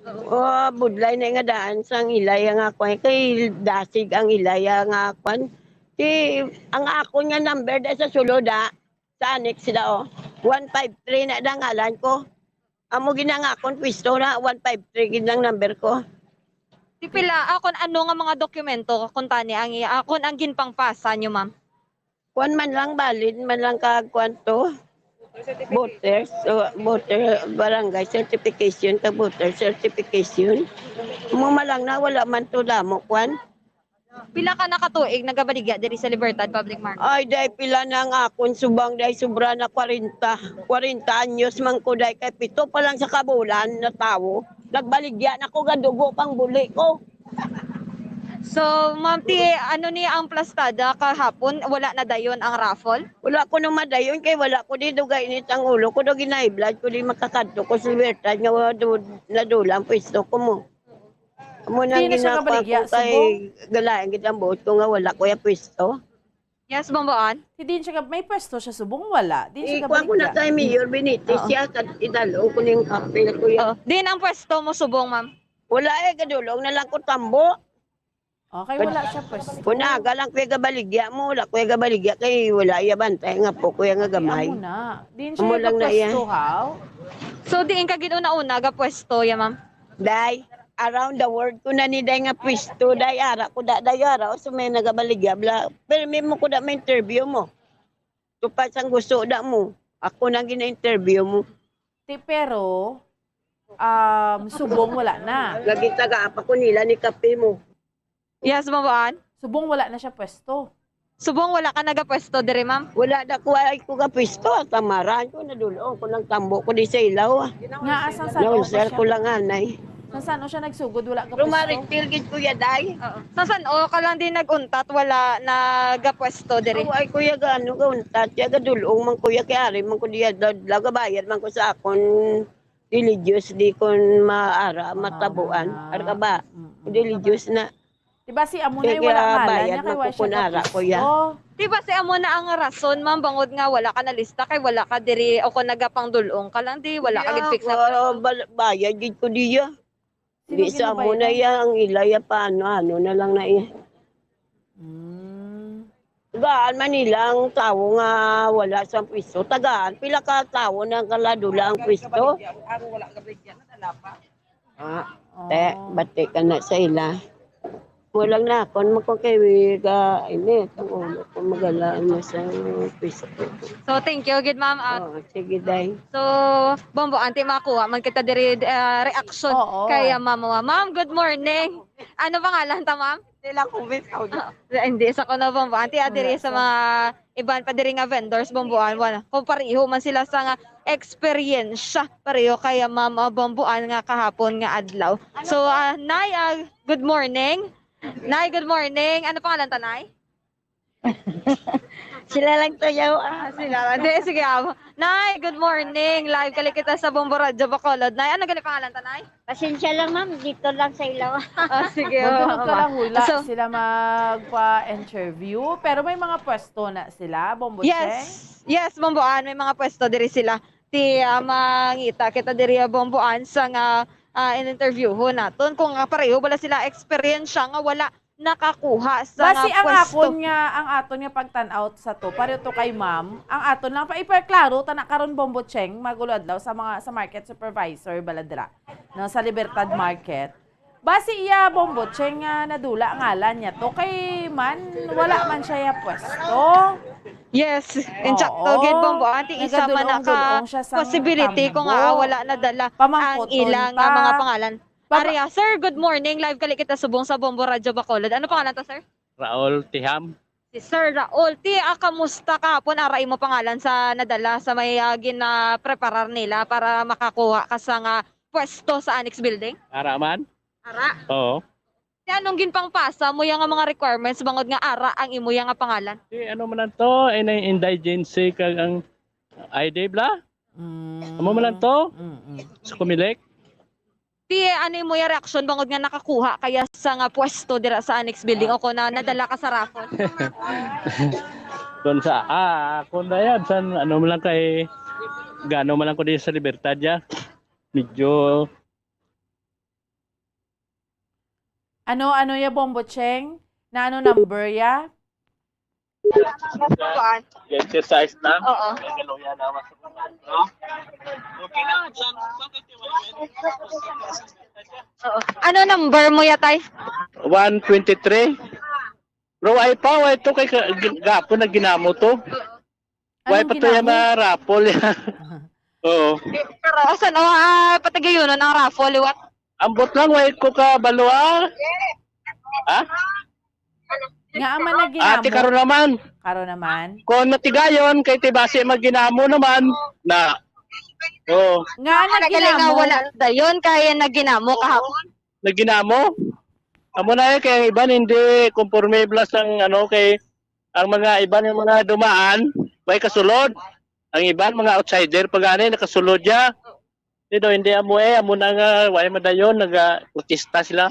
O, budlay na nga daan sang ilay nga kwan, kay dasig ang ilay nga kwan. Ti, ang akon nga number da sa sulod, ah, sa annex da, oh. One five three na da ngalan ko. Amo gid ang akon pwesto na, one five three gid ang number ko. Di pila, akon ano nga mga dokumento kung tani ang iya, akon ang ginpangpasa nyo, ma'am? Kuan man lang, valid man lang kag kuan to. Voters, o, voter, barangay certification kag voter certification. Mo man lang na, wala man to damo kuan. Pila ka nakatuig nagabaligya diri sa Libertad Public Market? Ay, day, pila na ang akon subong, day, sobra na kwarenta. Kwarenta anyos man ko, day, kay pito pa lang sa kabulan na tawo. Nagbaligya na ko, gadugo pang buli ko. So, ma'am, ti, ano ni ang plastada kahapon? Wala na dayon ang raffle? Wala ko nung madayon kay wala ko di dugay init ang ulo ko, do ginahiblad ko di makakadto ko sa libertad nga wala do, nadula ang pwesto ko mo. Amo na Di na siya ginapa kabaligya, ko kay subong? Galayan gid ang buot ko nga wala ko ya pwesto. Yes, Bomboan? Di din siya, may pwesto siya subong, wala. Di siya Ikuha ko na kabaligya. kay Mayor Benitez Oo. siya, kad idalo ko ning papel ko ya. Oh, din ang pwesto mo subong, ma'am? Wala eh, gadulong na lang ko tambo. Okay, wala siya pwesto. Kunaga lang ko ya gabaligya mo, wala ko ya gabaligya kay wala ya bantay nga po ko ya nga Di, gamay. Amo na. Di Amo siya lang na iya. pwesto, how? So, diin ka gid una-una ga pwesto, ya, ma'am? Day, around the world ko na ni day nga pwesto, day, ara ko da, day, ara, o, so may nagabaligya, bla, pero may mo ko da ma-interview mo. Tupad sang gusto da mo, ako nang gina-interview mo. Ti, pero, um, subong wala na. Lagi taga apa ko nila ni kape mo. Yes, Bomboan? Subong wala na siya pwesto. Subong wala ka nagapwesto diri, ma'am? Wala da ko ay ko ga pwesto, tamaran ko, nadulong ko lang tambo ko di sa ilaw. Ah. Nga, asang sa Naunsa ko lang anay. Sa san-o siya nagsugod, wala ka Pero pwesto? Maricel, gid, kuya, day. Oo. Sa san-o ka lang di nag-untat, wala nagapwesto diri? Ay, kuya, gaano ka untat? Kaya gadulong man, kuya, kay ari man ko diya, dad-, lagabayad man ko sa akon religious, di kon maara, matabuan. Na. Ara ka ba? Mm-mm. Religious na. Diba si amo Kaya na wala ngalan bayad niya kay man wala ko siya kung ara ko kapwesto. ya. Di ba si amo na ang rason, ma'am, bangod nga wala ka nalista kay wala ka diri o kung nagapangdulong ka lang di, wala ka gid fix na Pero bal- bayad gid ko diya. Sino Di sa amo ginabayad? Na iya ang ilaya pa ano-ano na lang na iya. Mm. Tagaan man nila ang tawo nga wala sa pwesto. Tagaan, pila ka tawo na kaladula ang pwesto? Ah, te, Oh. bati ka na sa ila. Walang nakon mo ko kay ga ini itong ulo ko magalaan mo sa pwesto. So, thank you gid, ma'am. Ah, Oh, sige, day. so, Bombo Anti, makuha man kita diri ah, reaction Oo. kay ah, ma'am. Ma'am, good morning. Ano pangalan ta, ma'am? Sila comment out. Ah, hindi sa kuno, Bombo Anti, ah, diri sa mga iban pa diri nga vendors, Bombo An, wala. Kung pareho man sila sa nga experience, pareho kay ah, ma'am ah, Bombo An nga kahapon nga adlaw. So, ah, Nay, ah, good morning. Nay, good morning. Ano pangalan ta, Nay? Sila lang to, yaw. Ah, Ah, sila lang. Di, sige, amo. Nay, good morning. Live kali kita sa Bombo Radyo Bacolod. Nay, ano gali pangalan ta, Nay? Pasensya lang, ma'am. Dito lang sa ilaw. Ah, sige. Kung Oo, tunog ka ma. lang hula, So, sila magpa-interview. Pero may mga pwesto na sila, Bombo Cheng? yes. Yes, Bomboan, may mga pwesto diri sila. Ti ah, mangita kita diri ah, Bomboan sa nga ah, in-interviewhon naton kung ah, pareho bala sila eksperyensya nga wala nakakuha sa Basi nga ang pwesto. Akon nga, ang aton nga pagtan-out sa to, pareho to kay ma'am, ang aton lang, pa-, ipaklaro ta na karon, Bombo Cheng, magulod adlaw sa mga, sa market supervisor, bala dira, no, sa Libertad Market. Basi iya, Bombo Cheng, nga nadula ngalan niya to, kay man, wala man siya ya pwesto. Yes, insakto Oo. Gid, Bombo. Anti isa man Nagadulong-dulong naka siya sa possibility kung tambo. ah, wala nadala ang Pamangkuton ilang nga pa. mga pangalan. Papa- Aria, sir, good morning. Live kali kita subong sa Bombo Radyo Bacolod. Ano pangalan ta, sir? Raul Tiham. Si Sir Raul. Ti, ah, kamusta kahapon? Ara imo pangalan sa nadala sa may ah, ginapreparar nila para makakuha ka sa nga pwesto sa Annex Building? Ara man? Ara. Oo. Ti, anong ginpangpasa mo yang nga mga requirements bangod nga ara ang imo yang nga pangalan? Di ano man lang to, ay na indigency kag ang I D bla? Mm. Amo man lang to? Mm-mm. Sa Comelec? Ti, ano imo yung reaksyon bangod nga nakakuha kaya sa nga pwesto dira sa Annex Building o kung na nadala ka sa raffle? Doon sa, ah, ako na yan. San, ano man lang kay, gano man lang ko din sa Libertad ya. Medyo, Ano, ano ya, Bombo Cheng? Na ano number ya? Kuan. exercise na. Oo. No? Okay na. Oo. Ano number mo yatay? One twenty-three. Bro, ay pa, ay to kay ka- gin- gapo na ginamo to. Way Anong pa to yung ginamo? Mga raffle yan. Oo. Pero asan o ah, patagayunon ang raffle, liwat? Ambot lang, way ko ka balo ah. Ha? Nga man na Ate, ginamo. Karon naman. Karon naman. Kung natigayon, kay tibasi maginamo naman. Na. Oo. Nga na Nagaling nga ginamo. Wala dayon kaya naginamo kahapon. Naginamo? Amo na eh, kay ang iban hindi conforme bla sang ano, kay ang mga iban yung mga dumaan, way kasulod. Ang iban, mga outsider, pa gani, nakasulod ya. Di daw, hindi amo eh, amo na nga, way madayon, naga-protesta sila.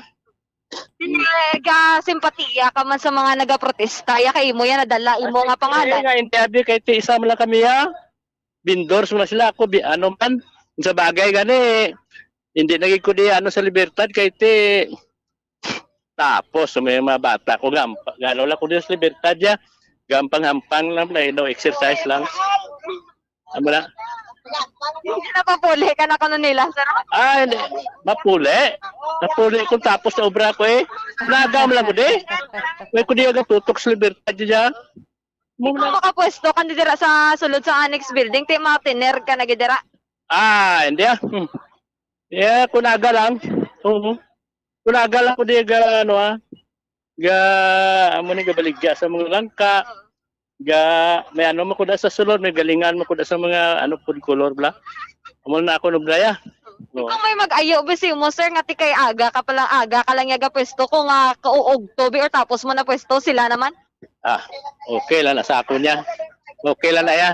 Nagasimpatiya ka man sa mga nagaprotesta, ya kay imo yan nadala imo nga pangalan. Nga, hindi abi kay ti isa man lang kami ya. Vendors man sila, ako bi ano man. Sa bagay gani, hindi naging ko di ano sa Libertad kay ti tapos may mga bata ko gampa, gano lang ko di sa Libertad ya. Gampang-hampang lang, na no exercise lang. Amo na. Hindi napapuli ka na kuno nila, sir. Ah, hindi. Mapuli. Napuli ko tapos sa obra ko eh. Nagam lang ko di. May ko di agad tutok sa Libertad dyan. Ikaw makapwesto ka dira sa sulod sa Annex Building, ti matiner ka na gid dira. Ah, hindi ah. Hmm. Yeah, kunaga lang. Oo. Kunaga lang ko di ga, ano ah. Ga, amo ni gabaligya sa mga langka. Ga, may ano mo kuda sa sulod, may galingan mo kuda sa mga ano food color bla. Amo na ako nublaya. Ikaw may mag-ayo, bisi mo, sir, nga ti kay aga ka pa lang, aga ka lang niya gapwesto, kung, ah, kauog to, bi, or tapos mo na pwesto, sila naman? Ah, okay lang na sa akon niya. Okay lang na ya.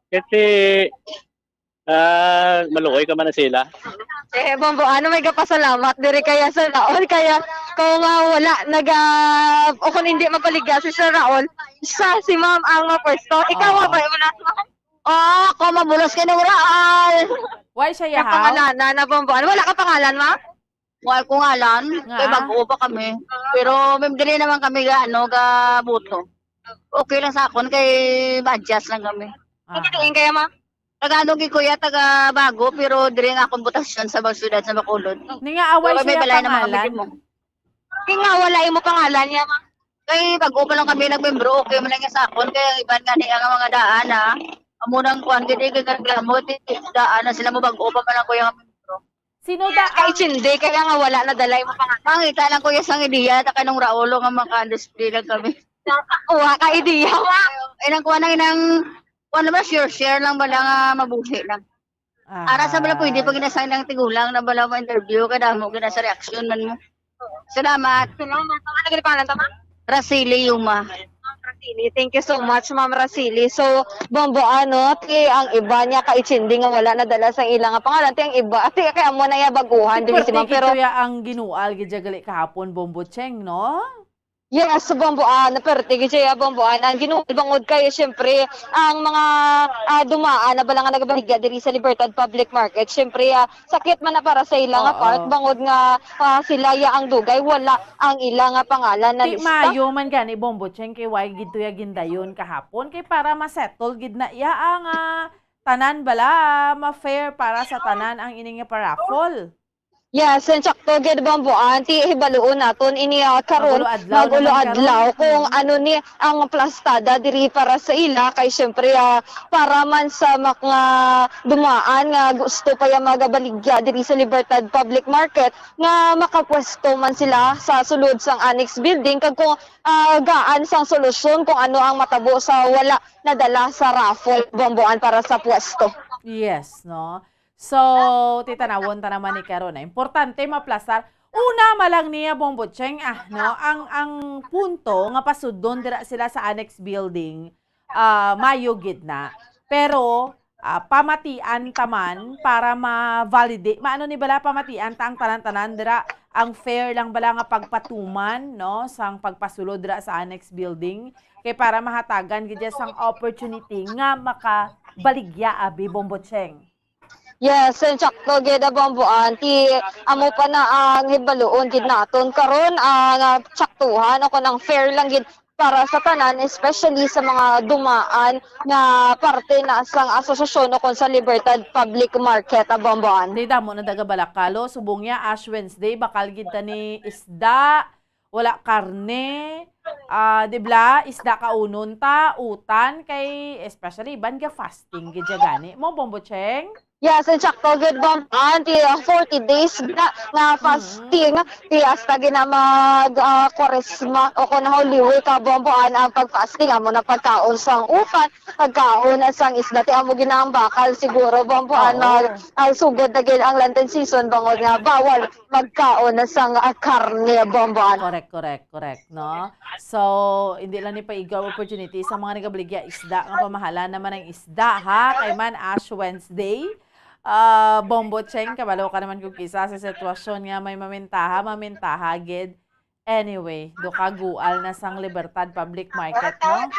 Kasi, ah, maluoy ka man na sila. Eh, Bombo, ano may gapasalamat diri kaya sa Raol? Kaya kung, ah, wala, naga, o kung hindi mabaligya si Sir Raol, siya si Ma'am ang mapwesto. Ikaw, Oo. Ba, wala, Ma'am? Oh, ako mabulos kay nang Raol. Why siya Kaya yahaw? Pangalanan na, Bombo. Ano, wala ka pangalan, Ma'am? Wala ko ngalan, Nga? Kay bago pa kami. Pero may dili naman kami ga, ano, ga boto. Okay lang sa akon kay ma-adjust lang kami. Ah. Ano diin kaya, Ma'am? Taga ano gi kuya, taga Bago, pero diri nga akong botasyon sa Bagsyudad sa Bacolod. Ni nga away Pero may siya balay na mga pangalan? Medyo mo. Di nga wala imo pangalan niya, Ma'am. Kay bago pa lang kami nagmembro, okay man lang sa akon. Kay ang iban nga ni ang mga daan, ha. Amo nang kuan gid, kay reklamo, di daan na sila mo bago pa man lang kuya nga membro. Sino da Kay ang Chinde, kaya nga wala na dalay mo pangalan. Mangita lang kuya sang ideya, ta kanong Raulo nga maka-display lang kami. Kuha ka ideya, Ma'am. Eh, nang kuha nang inang, kuha naman, share, share lang bala nga mabuhi lang. Ara sa bala pwede pag Ahay. Inasang ng tigulang na bala mo interview, kadamo gina sa reaksyon man mo. Salamat. Salamat. Ano naging pangalan ta, Ma'am? Racili Yuma. Ma'am Racili, thank you so much, Ma'am Racili. So, Bombo, ano, ti ang iba niya ka Ichindi nga wala nadala sa ilang nga pangalan, ti ang iba, ti kay amo na iya baguhan, Ti dili si pwerte Ma'am, pero gid ya ang ginual gid ya gali kahapon, Bombo Cheng, no? Yes, Bombo, ah, na pwerte gid ya, Bombo, ah, ang ginual bangod kay, siyempre, ang mga, ah, dumaan na bala nga nagabaligya diri sa Libertad Public Market, siyempre, ah, sakit man na para sa ila nga Oo. Part, bangod nga, ah, sila ya ang dugay, wala ang ila nga pangalan na Ti lista. Mayo man gani, Bombo Cheng, kay why gid to ya gindayon kahapon, kay para ma-settle gid na ya ang, ah, tanan bala, ma-fair para sa tanan ang ini nga pa-raffle. Yes, and sakto gid, Bombo, ah, ti hibaluon naton ini, ah, karon, Mag-ulo adlaw mag-ulo naman adlaw karon. Kung Mm. Ano ni ang plastada diri para sa ila, kay siyempre, ah, para man sa mga dumaan nga gusto pa ya magabaligya diri sa Libertad Public Market nga makapwesto man sila sa sulod sang Annex Building, kag kung, ah, gaan sang solusyon kung ano ang matabo sa wala nadala sa raffle, Bomboan, para sa pwesto. Yes, no? So, titanawon ta naman ni karon, ah. Importante maplastar. Una, malang niya, Bombo Cheng, ah, no? Ang, ang punto nga pasudlon dira sila sa Annex Building, ah, mayo gid na. Pero, ah, pamatian ta man para ma-validate. Maano ni bala, pamatian ta ang tanan-tanan dira, ang fair lang bala nga pagpatuman, no, sang pagpasulod dira sa Annex Building, kay para mahatagan gid ya sang opportunity nga makabaligya, abi, Bombo Cheng. Yes, and sakto gid, Bomboan. Ti amo pa na ang hibaluon gid naton karon, ang, ah, saktuhan o kanang fair lang gid para sa tanan, especially sa mga dumaan nga parte na sang asosasyon o kon sa Libertad Public Market, ah, Bomboan. Di damo na taga Balakalo, subong ya Ash Wednesday, bakal gid ta ni isda, wala karne, ah, di bala, isda kaunon ta, utan, kay especially iban ga fasting gid ya gani. Mo, Bombo Cheng? Yes, and sakto gid, Bomboan, ti, ah, forty days na nga Mm. Fasting, ti hasta gina mag, ah, Kwaresma o kon Holy Week, ah, Bomboan, ang pag-fasting, amo na pagkaon sang utan, pagkaon sang isda, ti amo gina ang bakal siguro, Bomboan, Oo. Mag, ah, sugod na gid ang Lenten season, bangod nga bawal magkaon sang, ah, karne, Bomboan. Correct, correct, correct, no? So, hindi lang ni paigaw opportunity sa mga nagabaligya isda nga pamahalan naman ang isda, ha? Kay man Ash Wednesday. Ah, Bombo Cheng, kabalo ka naman kung kisa sa sitwasyon nga may mamintaha, mamintaha gid. Anyway, do ka gual na sang Libertad Public Market, no?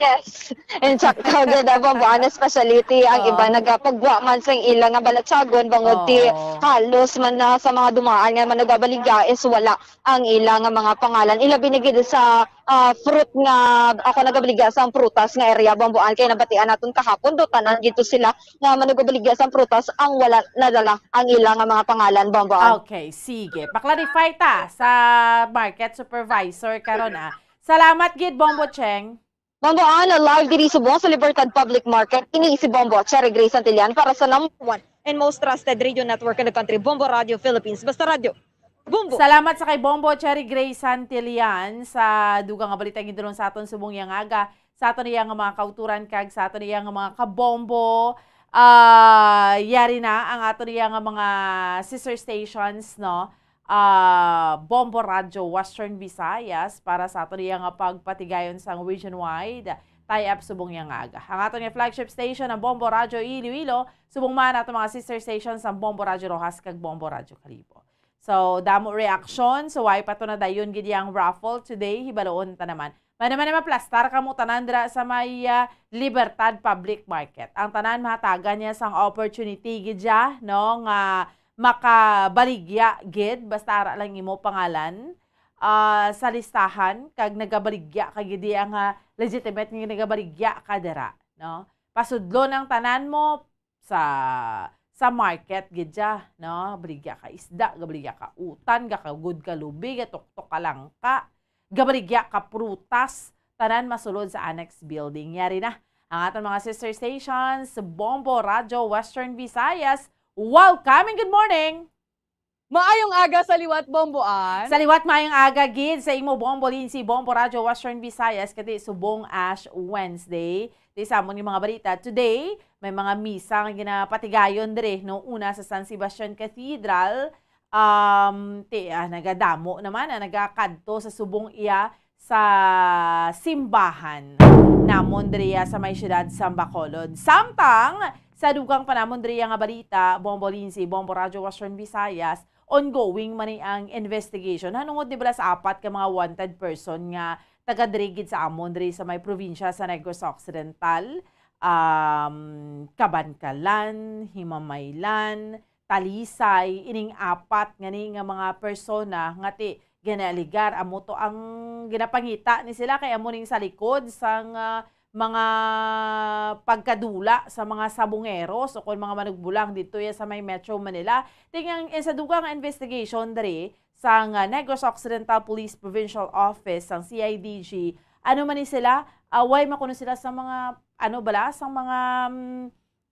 Yes. And sakto gid, ah, Bomboan, especially ti ang Oo. Iba nagapagwa man sang ila nga balatyagon, bangod ti Oo. Halos man na sa mga dumaan nga man nagabaligya is wala ang ila nga mga pangalan. Ilabi na gid sa, ah, fruit nga ako nagabaligya sa prutas nga area, Bomboan, kay nabatian naton kahapon do tanan gid to sila nga man nagabaligya sa prutas ang wala nadala ang ila nga mga pangalan, Bomboan. Okay, sige. Pa-clarify ta sa market supervisor karon, ah. Salamat gid, Bombo Cheng. Bomboan, live diri subong sa Libertad Public Market. Ini si Bombo Cherry Grace Santillan para sa number one and most trusted radio network in the country, Bombo Radio Philippines. Basta radyo, Bombo! Salamat sa kay Bombo Cherry Grace Santillan sa dugang nga balita nga gidulong sa aton subong ya nga aga, sa aton iya nga mga kauturan kag sa aton iya nga mga kabombo. Ah, yari na ang ato niya nga mga sister stations, no? Ah, Bombo Radyo Western Visayas para sa ato niya nga pagpatigayon sang region-wide tie-up subong niya nga aga. Ang ato niya flagship station, ang Bombo Radyo Iloilo, subong man ato mga sister stations, ang Bombo Radyo Roxas kag Bombo Radyo Kalibo. So, damo reaction. So, why pa to na dayon gid yang raffle today? Hibaloon ta naman. May naman na maplastar kamo tanan dira sa may, ah, Libertad Public Market. Ang tanan mahatagan niya sang opportunity gid siya, no, nga makabaligya gid basta ara lang imo pangalan, ah, sa listahan kag nagabaligya ka gid diya nga legitimate nga nagabaligya ka dira, no? Pasudlon ang tanan mo, sa, sa market gid siya, no? Baligya ka isda, gabaligya ka utan, gakagod ka lubi, gatuktok ka langka, gabaligya ka prutas, tanan masulod sa annex building. Yari na ang aton mga sister stations, Bombo Radyo Western Visayas. Welcome and good morning! Maayong aga sa liwat, Bomboan. Sa liwat, maayong aga gid sa imo, Bombo Lindsay, Bombo Radyo Western Visayas, kati subong Ash Wednesday. Di sa amon nga mga balita today, may mga misa nga ginapatigayon diri, no, una sa San Sebastian Cathedral, um, ti, ah, nagadamo naman ang nagakadto sa subong iya sa simbahan namon diriya sa may siyudad sang Bacolod. Samtang sa dugang pa namon diriya nga balita, Bombo Lindsay, Bombo Radyo Western Visayas, ongoing man ni ang investigation. Hanungod di bala sa apat ka mga wanted person nga taga diri gid sa amon diri sa may probinsya sa Negros Occidental, um, Kabankalan, Himamaylan, Talisay, ining apat ngani nga mga persona nga ti ginaaligar, amo to ang ginapangita ni sila kay amo ning sa likod sang, ah, mga pagkadula sa mga sabongeros o kon mga manugbulang didto ya sa may Metro Manila. Ti ang, eh, sa dugang nga investigation diri sang, ah, Negros Occidental Police Provincial Office sang C I D G, ano man ni sila, ah, why makuno sila sa mga, ano bala, sa mga, mm,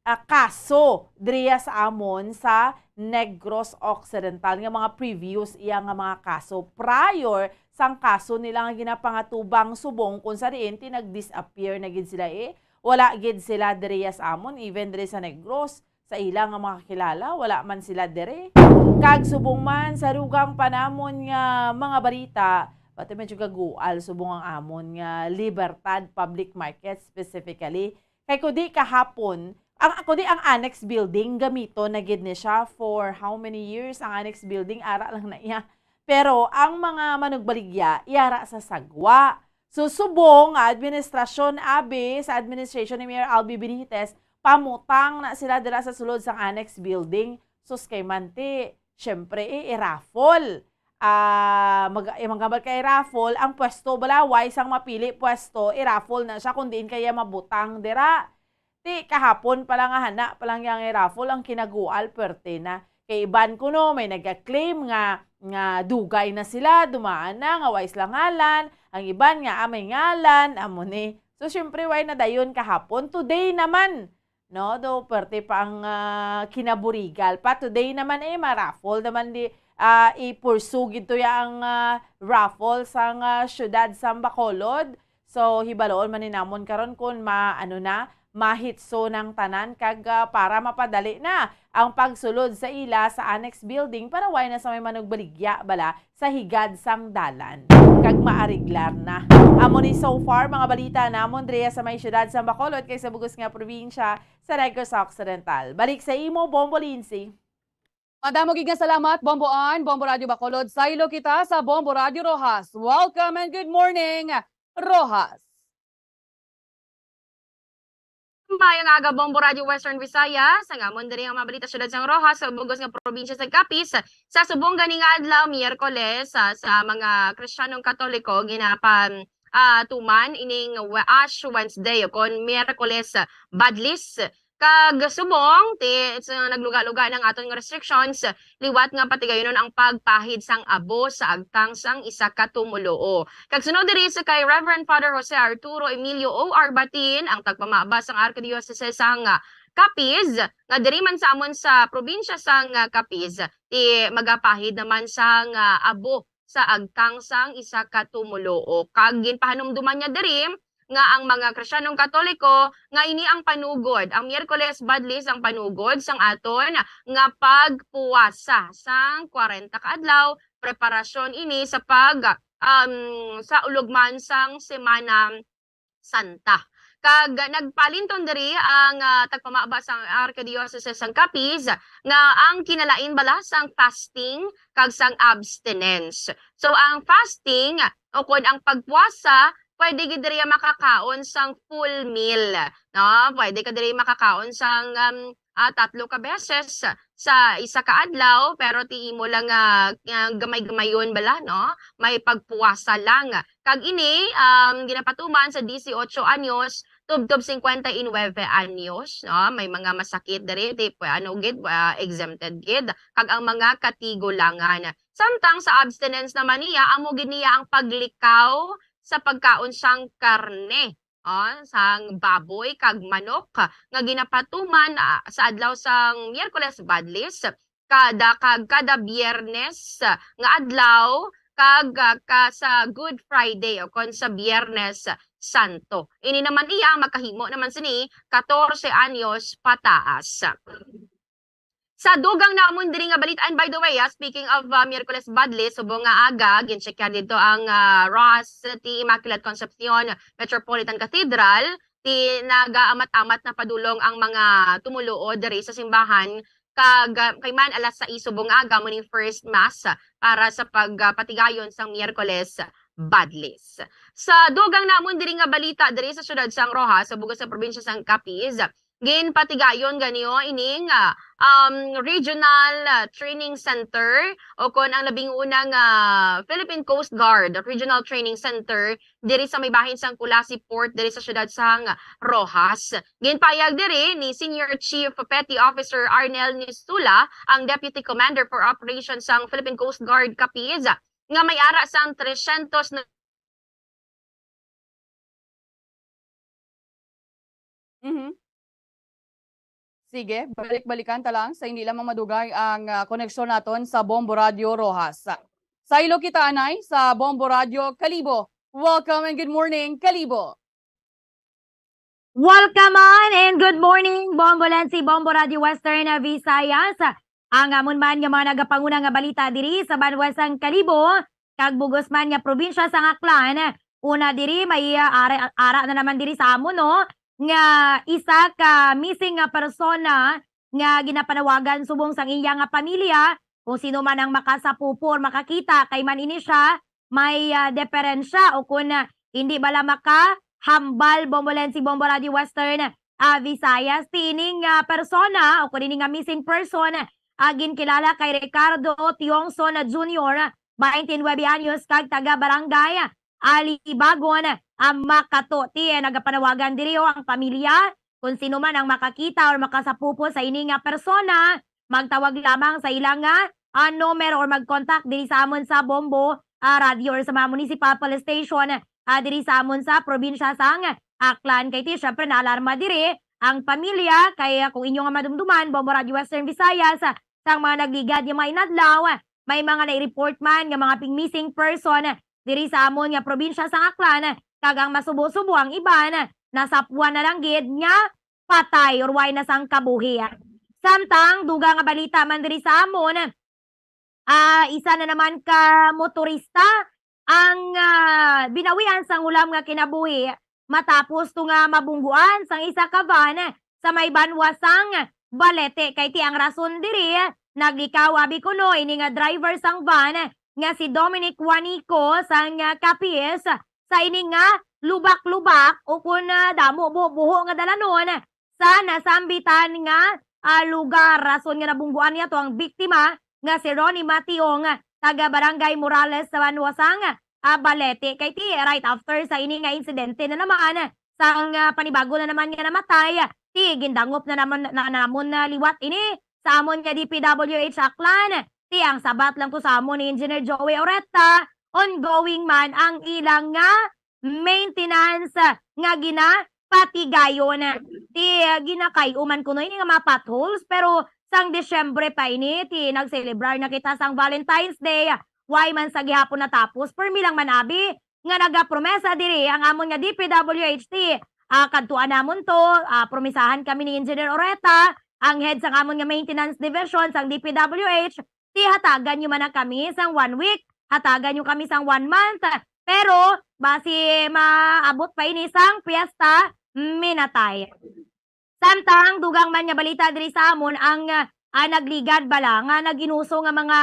ah, kaso diriya sa amon sa Negros Occidental nga mga previous iya nga mga kaso prior sang kaso nila nga ginapangatubang subong kung sa diin ti nag-disappear na gid sila, eh. Wala gid sila diriya sa amon, even diri sa Negros, sa ila nga mga kakilala, wala man sila diri. Kag subong man sa dugang pa namon nga mga balita, pati medyo gagual subong ang amon nga Libertad Public Market specifically. Kay kung di kahapon, ang, kung di ang annex building, gamito na gid ni siya for how many years? Ang annex building, ara lang na iya. Pero ang mga manugbaligya, yara sa sagwa. So, subong nga administrasyon, abi, sa administration ni Mayor Albi Benitez, pamutang na sila dira sa sulod sang annex building. Sus, kay manti, syempre, eh, i-raffle. Ah, mag-, eh, maghambal kay raffle, ang pwesto bala, way sang mapili pwesto, i-raffle na siya kung diin kaya mabutang dira. Ti kahapon pa lang nga hana pa lang yang i-raffle, ang kinagual, perte na. Kay iban kuno may nagka-claim nga, nga dugay na sila, dumaan na, nga way sila ngalan. Ang iban nga, ah, may ngalan, amo ni. So, syempre, way na dayon kahapon. Today naman, no? Do, perte pa ang, ah, kinaburigal pa. Today naman, eh, ma-raffle naman di, ah, i-pursue gid to ya ang, ah, raffle sang, ah, siyudad sang Bacolod. So, hibaloon man ni namon karon kun ma-, ano na, mahitso ng tanan kag, ah, para mapadali na ang pagsulod sa ila sa annex building para way na sa may manugbaligya bala sa higad sang dalan kag maariglar na. Amo ni so far mga balita namon diriya sa may siyudad sa Bacolod kag sa bug-os nga probinsya sa Negros Occidental. Balik sa imo, Bombo Lindsay. Madamo gid nga salamat, Bombo Ann, Bombo Radyo Bacolod. Saylo kita sa Bombo Radyo Roxas. Welcome and good morning, Roxas. Maayong aga, Bombo Radyo Western Visayas. Ang amon diri nga mga balita, siyudad sang Roxas, sa bug-os nga probinsya sa Capiz. Sa subong gani nga adlaw, Miyerkules, ah, sa mga Kristiyanong Katoliko, ginapa-, ah, tuman ining Wa-, Ash Wednesday, o kon Miyerkules, ah, Badlis. Kag subong, ti, sa nagluga-luga ng aton nga restrictions, liwat nga patigayunon ang pagpahid sang abo sa agtang sang isa ka tumuluo. Kag sunod diri sa kay Reverend Father Jose Arturo Emilio O R Batin, ang tagpamaba sang Arkidiocese sang, ah, Capiz, nga diri man sa amon sa probinsya sang, ah, Capiz, ti magapahid naman sang, ah, abo sa agtang sang isa ka tumuluo. Kag ginpahanumduman niya diri nga ang mga Kristiyanong Katoliko nga ini ang panugod, ang Miyerkules Badlis ang panugod sang aton nga pagpuwasa sang kwarenta ka adlaw, preparasyon ini sa pag, um, sa ulogman sang Semana Santa. Kag nagpalinton diri ang, ah, tagpamaba sang Archdiocese sang Capiz nga ang kinalain bala sang fasting kag sang abstinence. So, ang fasting o kon ang pagpuasa, pwede gid diri makakaon sang full meal, no? Pwede ka diri makakaon sang, um, ah, tatlo ka beses sa isa ka adlaw, pero ti imo lang nga, nga gamay-gamayon bala, no? May pagpuwasa lang. Kag ini, um, ginapatuman sa dieciocho anyos tubtob cincuenta y nueve anyos, no? May mga masakit diri, ti, ano gid, ah, exempted gid. Kag ang mga katigulangan. Samtang sa abstinence naman niya, amo gid niya ang paglikaw sa pagkaon sang karne, ah, sang baboy kag manok nga ginapatuman, ah, sa adlaw sang Miyerkules Badlis, kada, kag kada Biyernes, ah, nga adlaw, kag, ah, ka, sa Good Friday o kon sa Biyernes Santo. Ini naman iya, makahimo naman sini katorse anyos pataas. Sa dugang namon diri nga balita, and by the way, ah, speaking of, ah, Miyerkules Badlis, subong nga aga, gincheckhan didto ang, ah, Roxas City Immaculate Concepcion Metropolitan Cathedral, ti nagaamat-amat na padulong ang mga tumoluo diri sa simbahan, kag, ah, kay man alas sais subong nga aga mo ning first mass, ah, para sa pag, ah, patigayon sang Miyerkules Badlis. Sa dugang namon diri nga balita, diri sa siyudad sang Roxas, sa bug-os sa probinsya sang Capiz, ginpatigayon gani ining, ah, um, Regional, ah, Training Center o kon ang labing una nga Philippine Coast Guard Regional Training Center diri sa may bahin sang Culasi Port diri sa siyudad sang Roxas. Ginpayag diri ni Senior Chief Petty Officer Arnel Nisula, ang Deputy Commander for Operations sang Philippine Coast Guard Capiz, nga may ara sang tresyentos na Mhm. Sige, balik-balikan ta lang sa hindi lamang madugay ang, ah, koneksyon naton sa Bombo Radio Roxas. Sa ilo kita, anay, sa Bombo Radio Kalibo. Welcome and good morning, Kalibo. Welcome on and good morning, Bombo Lensi, Bombo Radio Western, ah, Visayas. Ang amon man nga mga nagapanguna nga balita diri sa banwa sang Kalibo, kag bug-os man nga probinsya sang Aklan. Una diri, may, ah, ara, ara na naman diri sa amon, no, nga isa ka missing nga persona nga ginapanawagan subong sang iya nga pamilya, kung sino man ang makasapupo or makakita, kay man ini siya may, ah, diferensya o kun, ah, hindi bala makahambal, Bombo Lensi, Bombo Radio Western, ah, Visayas. Ti ining, ah, persona o kun ini nga missing person, ah, ginkilala kay Ricardo Tiongson Junior, twenty-nine anyos, kag taga Barangay Alibagon, ah, Makato. Ti, eh, nagapanawagan diri, oh, ang pamilya, kung sino man ang makakita or makasapupo sa ini nga persona, magtawag lamang sa ila nga, ah, numero or mag-contact diri sa amon sa Bombo, ah, Radio or sa mga municipal police station, ah, diri sa amon sa probinsya sang Aklan. Kay ti, syempre, naalarma diri ang pamilya, kay, ah, kung inyo nga madumduman, Bombo Radio Western Visayas, ah, sang mga nagligad nga mga inadlaw, ah, may mga nai-report man nga mga ping-, missing person, ah, diri sa amon nga probinsya sang Aklan, ah, kag ang masubo-subo ang iban, ah, nasapuan na lang gid nga patay or way na sang kabuhi. Samtang dugang nga balita man diri sa amon, ah, isa na naman ka motorista ang, ah, binawian sang hulam nga kinabuhi matapos to nga mabungguan sang isa ka van sa may banwa sang Balete. Kay ti ang rason diri, naglikaw abi kuno ini nga driver sang van nga si Dominic Juanico sang, ah, Capiz sa ini nga lubak-lubak o kun, ah, damo buho-buho nga dalanon sa nasambitan nga, ah, lugar. Rason nga nabungguan niya to ang biktima nga si Ronnie Mationg, taga Barangay Morales sa banwa sang, ah, Balete. Kay ti right after sa ini nga insidente na naman sang, ah, panibago na naman nga namatay, ti gindangop na naman na, na namon na liwat ini sa amon nga D P W H Aklan. Ti ang sabat lang to sa amon ni Engineer Joey Oretta, ongoing man ang ilang nga maintenance nga ginapatigayon. Ti, ah, ginakay-o man kuno ini nga mga potholes, pero sang Disyembre pa ini, ti nagselebrar na kita sang Valentine's Day. Way man sa gihapon natapos, permi lang man abi, nga nagapromesa diri ang amon nga D P W H T. Ah, kadtuan namon to, ah, promisahan kami ni Engineer Oreta, ang head sang amon nga maintenance division sang D P W H, ti hatagan nyo man na kami sang one week, hatagan nyo kami sang one month, pero basi maabot pa ini sang piyesta, minatay. Samtang dugang man nga balita diri sa amon ang, ah, nagligad bala nga nag-inuso nga mga,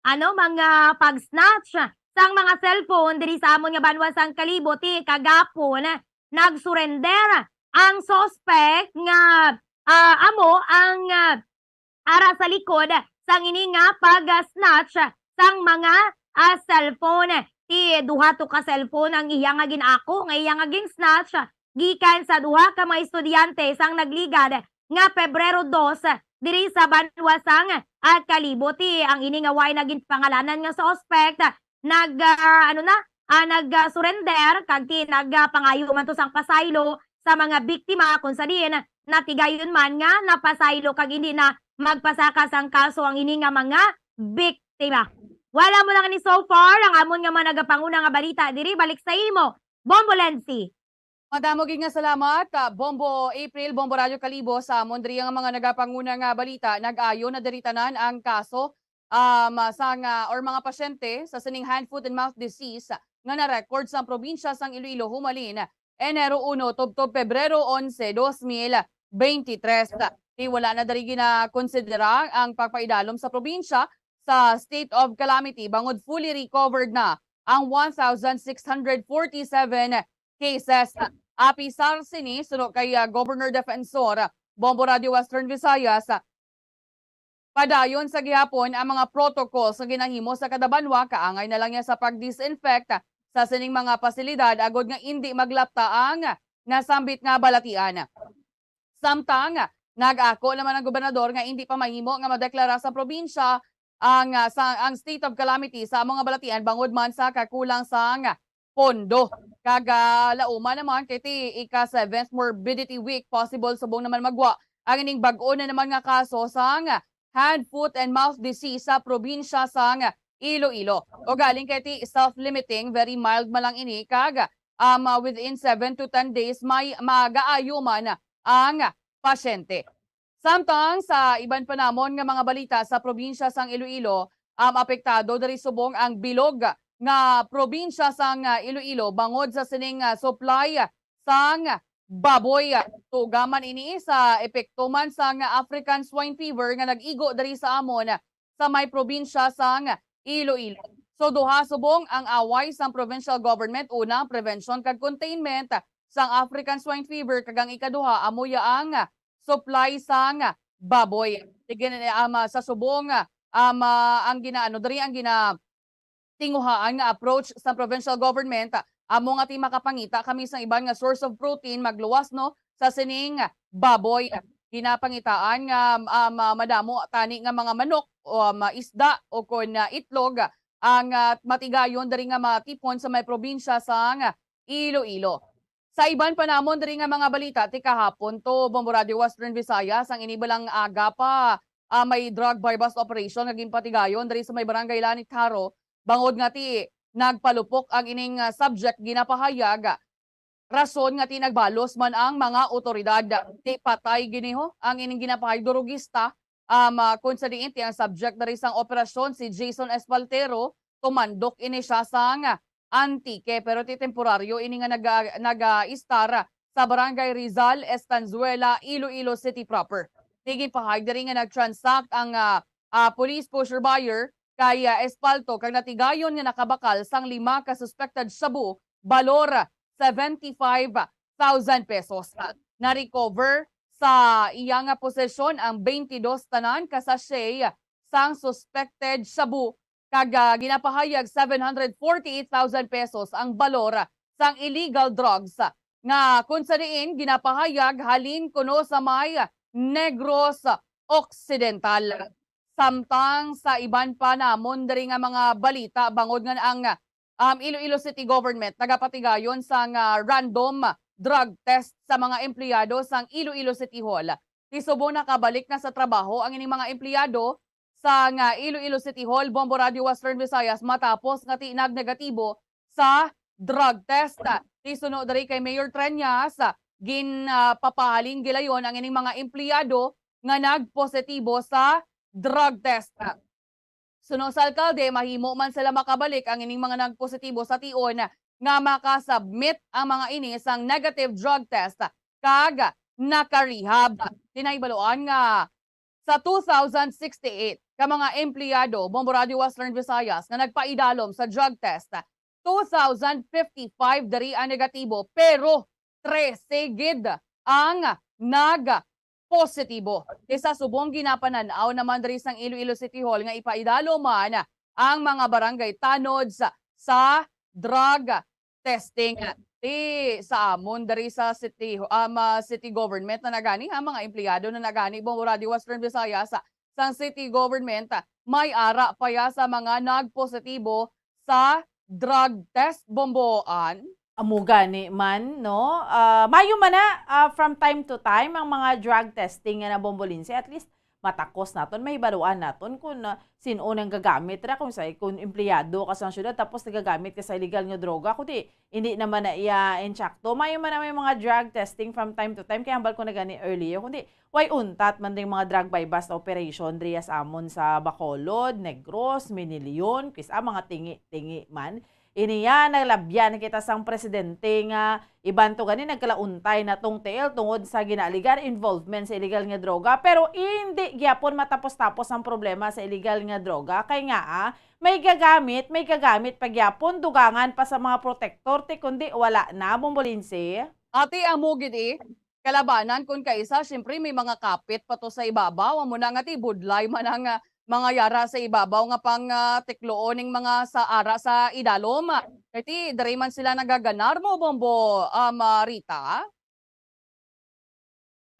ano, mga pag-snatch sang mga cellphone diri sa amon nga banwa sang Kalibo. Ti kagapon nagsurrender ang suspect nga, ah, amo ang, ah, ara sa likod sang ini nga pag-snatch sang mga, ah, cellphone. Ti duha to ka cellphone ang iya nga gin-ako, nga iya nga gin-snatch gikan sa duha ka mga estudyante sang nagligad nga Pebrero dos diri sa banwa sang, ah, Kalibo. Ti ang ini nga way nagin pangalanan nga suspect nag, ah, ano na, ah, nag, ah, surrender kag ti nag, ah, pangayo man to sang pasaylo sa mga biktima, kung sa diin natigayon man nga napasaylo kag hindi na magpasaka sang kaso ang ini nga mga biktima. Wala mo lang ni so far ang amon nga mga nagapanguna nga balita diri. Balik sa imo, Bombo Lenzi. Madamo gid nga salamat, ah, Bombo April, Bombo Radyo Kalibo, sa amon diri nga mga nagapanguna nga balita. Nag-ayo na diri tanan ang kaso, um, sa nga, or mga pasyente sa sining hand, foot, and mouth disease nga na-record sa probinsya sang Iloilo humalin Enero uno tubtob Pebrero onse, dos mil beintitres. Ti wala na diri ginakonsidera ang pagpaidalom sa probinsya sa state of calamity bangod fully recovered na ang one thousand six hundred forty-seven cases. Apisar sini, suno kay, ah, Governor Defensor, Bombo Radio Western Visayas, padayon sa gihapon ang mga protocols nga ginahimo sa kada banwa, kaangay na lang niya sa pag-disinfect sa sining mga pasilidad agod nga indi maglapta ang nasambit nga balatian. Samtang, nag-ako naman ang gobernador nga indi pa mahimo nga madeklara sa probinsya ang, ah, sa, ang state of calamity sa amo nga balatian bangod man sa kakulang sang pondo. Kag, ah, lauma naman kay ti ika-seventh morbidity week, possible subong naman magwa ang ining bag-o na naman nga kaso sang hand, foot, and mouth disease sa probinsya sang Iloilo. O galing kay ti self-limiting, very mild man lang ini, kag, um, ah, within seven to ten days, may magaayo man ang pasyente. Samtang sa iban pa namon nga mga balita sa probinsya sang Iloilo, um, apektado diri subong ang bilog nga probinsya sang, ah, Iloilo bangod sa sining, ah, supply sang baboy. Tuga man ini sa epekto man sang African Swine Fever nga nag-igo diri sa amon sa may probinsya sang Iloilo. So, duha subong ang away sang provincial government. Una, prevention kag containment sang African Swine Fever, kag ang ikaduha, amo ya ang supply sang baboy. Sige, um, sa subong, um, ang ginaano diri, ang gina-, tinguhaan nga approach sa provincial government, amo nga ti makapangita kami sa iban nga source of protein magluwas, no, sa sining baboy. Ginapangitaan nga, ah, ma-, madamo tani nga mga manok o, ah, ma-, isda o kon, ah, itlog ang, ah, matigayon diri nga matipon sa may probinsya sang Iloilo. Sa iban pa namon diri nga mga balita, ti kahapon to, Bombo Radio Western Visayas, ang ini balang aga pa, ah, may drug buy-bust operation nga ginpatigayon diri sa may barangay Lanitaro, bangod nga ti nagpalupok ang ining, ah, subject, ginapahayag rason nga ti nagbalos man ang mga otoridad. Ti patay giniho ang ining ginapahayag, durugista, um, ah, kung sa diin ti ang subject diri sang operasyon si Jason Espaltero, tumandok ini siya sang Antique, pero ti temporaryo ini nga naga-, naga-istar sa Barangay Rizal, Estanzuela, Iloilo City proper. Ti ginpahayag diri nga nag-transact ang, ah, ah, police pusher buyer kay, ah, Espalto kag natigayon nga nakabakal sang lima ka suspected shabu, balor seventy-five thousand pesos. Na-recover sa iya nga posesyon ang twenty-dos tanan ka sachet sang suspected shabu kag, ah, ginapahayag seven hundred forty-eight thousand pesos ang balor sang illegal drugs nga kung sa diin ginapahayag halin kuno sa may Negros Occidental. Samtang sa iban pa namon diri nga mga balita, bangod nga ang, um, Iloilo City Government nagapatigayon sang random drug test sa mga empleyado sang Iloilo City Hall. Ti subong nakabalik na sa trabaho ang ining mga empleyado sang Iloilo City Hall, Bombo Radio Western Visayas, matapos nga ti nag-negatibo sa drug test. Ti suno diri kay Mayor Treñas, gin, ah, papahalin gilayon ang ining mga empleyado nga nagpositibo sa drug test. Suno sa alkalde, mahimo man sila makabalik ang ining mga nagpositibo sa tion nga makasubmit ang mga ini sang negative drug test kag nakarehab. Tinahibaluan nga sa two thousand sixty-eight ka mga empleyado, Bombo Radio Western Visayas, nga nagpaidalom sa drug test, two thousand fifty-five diri ang negatibo, pero trese gid ang nag-positibo. Kay sa subong, ginapanan-aw naman diri sang Iloilo City Hall nga ipaidalom man ang mga barangay tanod sa, sa drug testing. Ti sa amon diri sa city, um, ah, city government na nagani, ha, mga empleyado na nagani, Bombo Radio Western Visayas, sang city government, may ara pa ya sa mga nagpositibo sa drug test, Bomboan. Amo gani man, no? Ah, mayo man na, ah, from time to time ang mga drug testing nga nabombolinsi. At least matakos naton, mahibaluan naton kung, ah, sin-o nang gagamit ra, kung sa, kung empleyado ka sa syudad tapos nagagamit ka sa illegal nga droga, kundi hindi naman na iya insakto. Mayo man na may mga drug testing from time to time, kaya hambal ko na gani earlier, kundi way untat man ding mga drug buy-bust operation diri sa amon sa Bacolod, Negros, Minilion, kis-a mga tingi-tingi man. Ini ya, naglabyan kita sang presidente nga iban to gani nagkalauntay na tungtil tungod sa ginaaligar involvement sa illegal nga droga, pero indi gyapon matapos-tapos ang problema sa illegal nga droga, kay nga, ah, may gagamit, may gagamit pa gyapon, dugangan pa sa mga protektor, ti kundi wala na, Bombolinsi. Ati, amo gid, eh. Kalabanan kon kaisa, siyempre, may mga kapit pa to sa ibabaw. Amo na nga ti budlay man ang, ah, mga yara sa ibabaw nga pang, ah, tikloon ning mga sa ara sa idalom. Kay ti diri man sila nagaganar mo, Bombo, um, ah, Rita?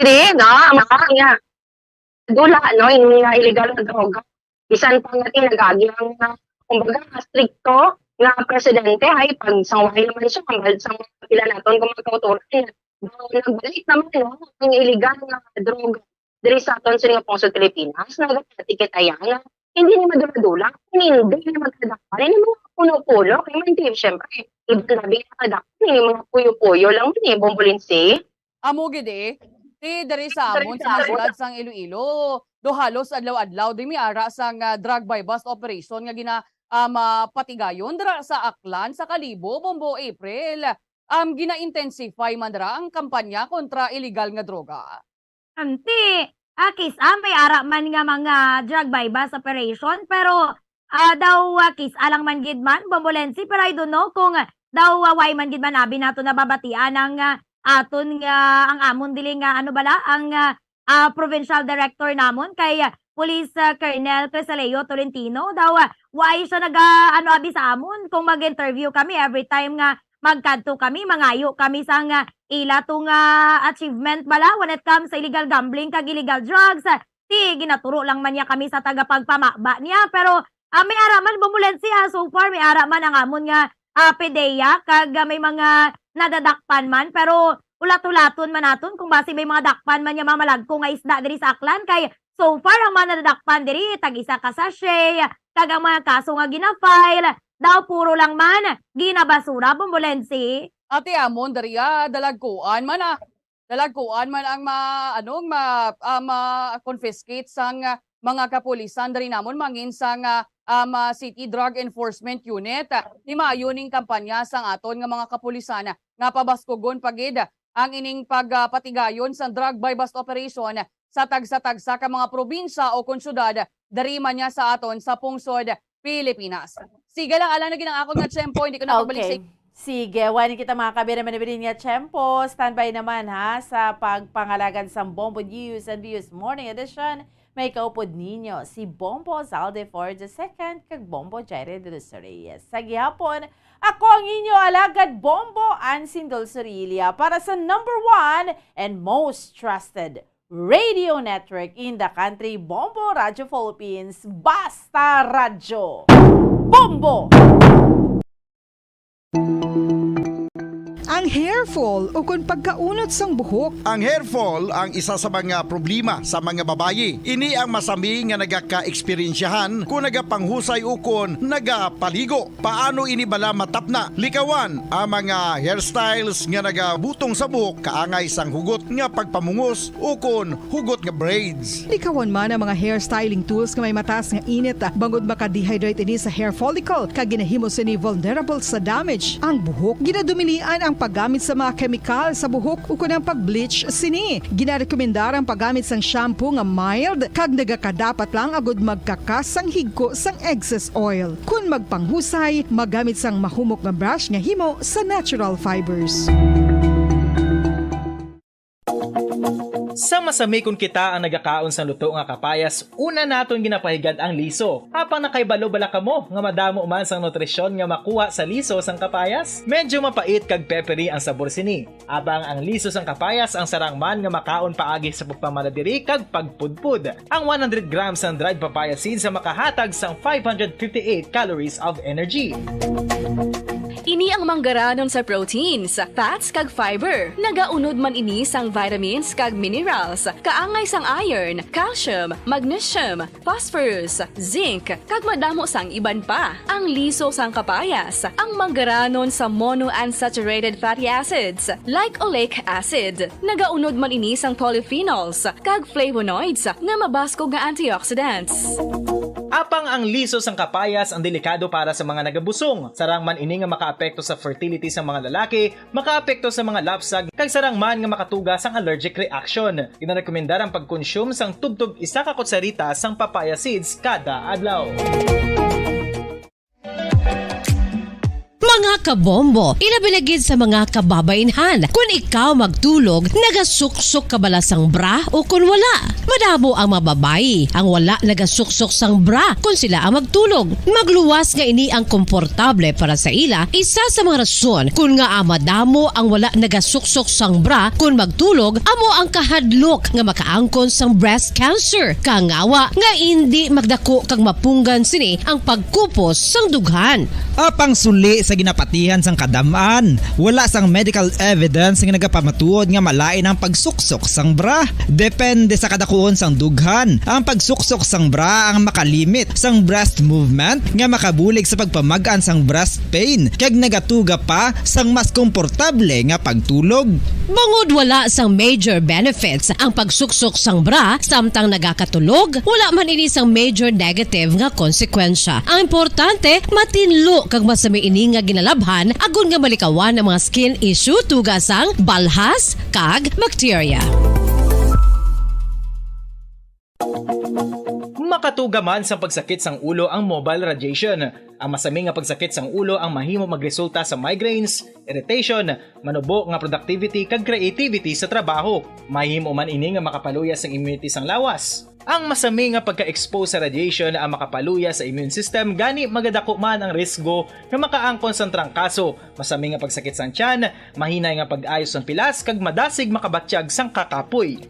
Diri, no? Ang mga nga dula, no, yung mga illegal na droga. Bisan pa nga tinagagi ang, ah, kumbaga, strikto nga presidente, ay, pag sangway naman siya, ang bal-, sang mga pila naton kung magkauturan, daw nagbalik naman, no, ang illegal nga droga diri sa aton sa nga pungsod Pilipinas. Nagapati kita yan nga hindi ni madula-dula, hindi ni magkadakpan, hindi mga puno-puno, kay man, di, syempre, iban labi na kadakpan, yung mga puyo-puyo lang, hindi, Bombolinsi. Amo gid, eh. Ti diri sa amon sa mga syudad sang Iloilo, do halos adlaw-adlaw di may ara sang, ah, drug buy-bust operation nga gina, ah, mapatigayon dira sa Aklan, sa Kalibo, Bombo, April. Um, gina-intensify man dira ang kampanya kontra illegal nga droga. Anti, ah, kis-a may ara man nga mga drug buy-bust operation, pero, ah, daw, ah, kis-a lang man gid man, Bombolensi, pero I don't know kung, ah, daw, ah, why man gid man abi nato nababatian ang, ah, aton nga, ang amon dili nga, ano bala, ang, ah, ah, provincial director namon kay, ah, Police, ah, Colonel Crisaleo Tolentino. Daw, ah, why siya naga, ano, abi sa amon kung mag-interview kami every time nga magkadto kami, mangayo kami sang, ah, ila to nga achievement bala when it comes sa illegal gambling kag illegal drugs. Ti, ginaturo lang man niya kami sa tagapagpamaba niya, pero, ah, may ara man, Bombolensi, ah, so far, may ara man ang amon nga, ah, PDEA, kag, ah, may mga nadadakpan man, pero ulat-ulaton man naton kung basi may mga dakpan man niya mga malagko nga isda diri sa Aklan, kay so far, ang mga nadadakpan diri, tag isa ka sachet, kag ang mga kaso nga gina-file, daw puro lang man ginabasura, Bombolensi. Ate Amon, diri, ah, dalagkuan man, ah. Dalagkuan man ang ma-, ano, ma-, ah, ma-confiscate sang, ah, mga kapulisan diri namon mangin sang, ah, ah, ma-, City Drug Enforcement Unit. Ah, himayo ning kampanya sang aton nga mga kapulisan, ah, nga pabaskugon pa gid ang ining pag, ah, patigayon sang drug buy-bust operation sa tagsa-tagsa ka mga probinsya o kon syudad diri man niya sa aton sa pungsod Pilipinas. Sige lang, ala na gid ang akon nga tiyempo, hindi ko na pagbalik sa Okay. Sige, wala kita mga kabira manibili niya tiyempo. Standby naman ha sa pagpangalagad sa Bombo News and Views Morning Edition. May kaupod ninyo si Bombo Zalde for the second kag Bombo Jaire de los Reyes. Sa gihapon, ako ang inyo alagad Bombo Ansindol Sorilia para sa number one and most trusted radio network in the country, Bombo Radyo Philippines, Basta Radyo. Bombo! Ang Hair fall ukon pagkaunot sang buhok. Ang hair fall ang isa sa mga problema sa mga babayi. Ini ang masami nga nagaka-eksperyensyahan kon nagapangusay ukon nagapaligo. Paano ini bala matapna? Likawan ang mga hairstyles nga nagabutong sa buhok kaangay sang hugot nga pagpamungos ukon hugot nga braids. Likawan man ang mga hair styling tools nga may mataas nga init, ah, bangod maka-dehydrate ini sa hair follicle kag ginahimo sini vulnerable sa damage ang buhok. Ginadumilian ang paggamit sa mga kemikal sa buhok ukon ang pag-bleach sini. Ginarekomendar ang paggamit sang shampoo nga mild kag nagakadapat lang agud magkakas sang higko sang excess oil. Kon magpanghusay, magamit sang mahumok nga brush nga himo sa natural fibers. Sa masami kon kita ang nagakaon sang luto nga kapayas, una naton ginapahigad ang liso. Apang nakahibalo bala kamo nga madamo man sang nutrisyon nga makuha sa liso sang kapayas? Medyo mapait kag peppery ang sabor sini. Apang ang liso sang kapayas ang sarang man nga makaon paagi sa pagpamaladiri kag pagpudpod. Ang one hundred grams sang dried papaya seeds ang makahatag sang five hundred fifty-eight calories of energy. Ini ang manggaranon sa proteins, fats, kag fiber. Nagaunod man ini sang vitamins kag minerals, kaangay sang iron, calcium, magnesium, phosphorus, zinc, kag madamo sang iban pa. Ang liso sang kapayas, ang manggaranon sa monounsaturated fatty acids, like oleic acid. Nagaunod man ini sang polyphenols kag flavonoids nga mabaskog nga antioxidants. Apang ang liso sang kapayas ang delikado para sa mga nagabusong. Sarang man ini nga makaapekto sa fertility sa mga lalaki, makaapekto sa mga lapsag, kag sarang man nga makatuga sang allergic reaction. Ginarekomendar ang pagkonsume sang tubtob isa ka kutsarita sang papaya seeds kada adlaw. Mga kabombo, ilabi na gid sa mga kababainhan, kun ikaw magtulog, nagasuksok ka bala sang bra o kun wala? Madamo ang mga babayi ang wala nagasuksok sang bra kun sila ang magtulog. Magluwas nga ini ang komportable para sa ila, isa sa mga rason kun ngaa madamo ang wala nagasuksok sang bra kun magtulog amo ang kahadlok nga makaangkon sang breast cancer, kangawa nga indi magdako kag mapunggan sini ang pagkupos sang dughan. Apang suli sa ginapatihan sang kadam-an, wala sang medical evidence nga nagapamatuod nga malain ang pagsuksok sang bra. Depende sa kadakuon sang dughan, ang pagsuksok sang bra ang makalimit sang breast movement nga makabulig sa pagpamag-an sang breast pain kag nagatuga pa sang mas komportable nga pagtulog. Bangod wala sang major benefits ang pagsuksok sang bra samtang nagakatulog, wala man ini sang major negative nga konsekwensya. Ang importante, matinlo kag masami ini nga ginalabhan agod nga malikawan ang mga skin issue tuga sang balhas kag bakterya. Makatuga man sang pagsakit sang ulo ang mobile radiation. Ang masami nga pagsakit sang ulo ang mahimo magresulta sa migraines, irritation, manubo nga productivity kag creativity sa trabaho. Mahimo man ini nga makapaluya sang immunity sang lawas. Ang masami nga pagka-expose sa radiation ang makapaluya sa immune system, gani magadako man ang risgo nga makaangkon sang trangkaso, masami nga pagsakit sang tiyan, mahinay nga pag-ayo sang pilas, kag madasig makabatyag sang kakapoy.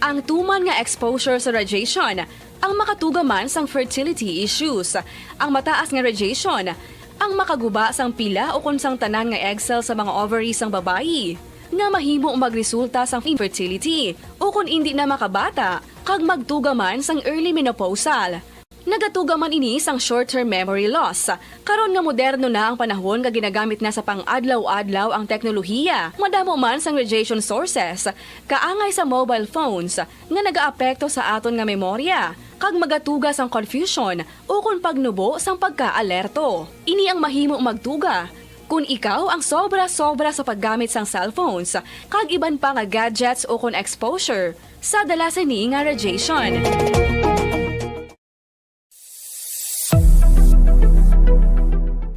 Ang tuman nga exposure sa radiation ang makatuga man sang fertility issues. Ang mataas nga radiation ang makaguba sang pila ukon sang tanan nga egg cell sa mga ovary sang babayi, nga mahimo magresulta sang infertility ukon indi na makabata, kag magtuga man sang early menopausal. Nagatuga man ini sang short-term memory loss. Karon nga moderno na ang panahon nga ginagamit na sa pang-adlaw-adlaw ang teknolohiya, madamo man sang radiation sources, kaangay sa mobile phones, nga nagaapekto sa aton nga memorya, kag magatuga sang confusion ukon pagnubo sang pagka-alerto. Ini ang mahimo magtuga kon ikaw ang sobra-sobra sa paggamit sang cellphones kag iban pa nga gadgets ukon exposure sa dala sini nga radiation.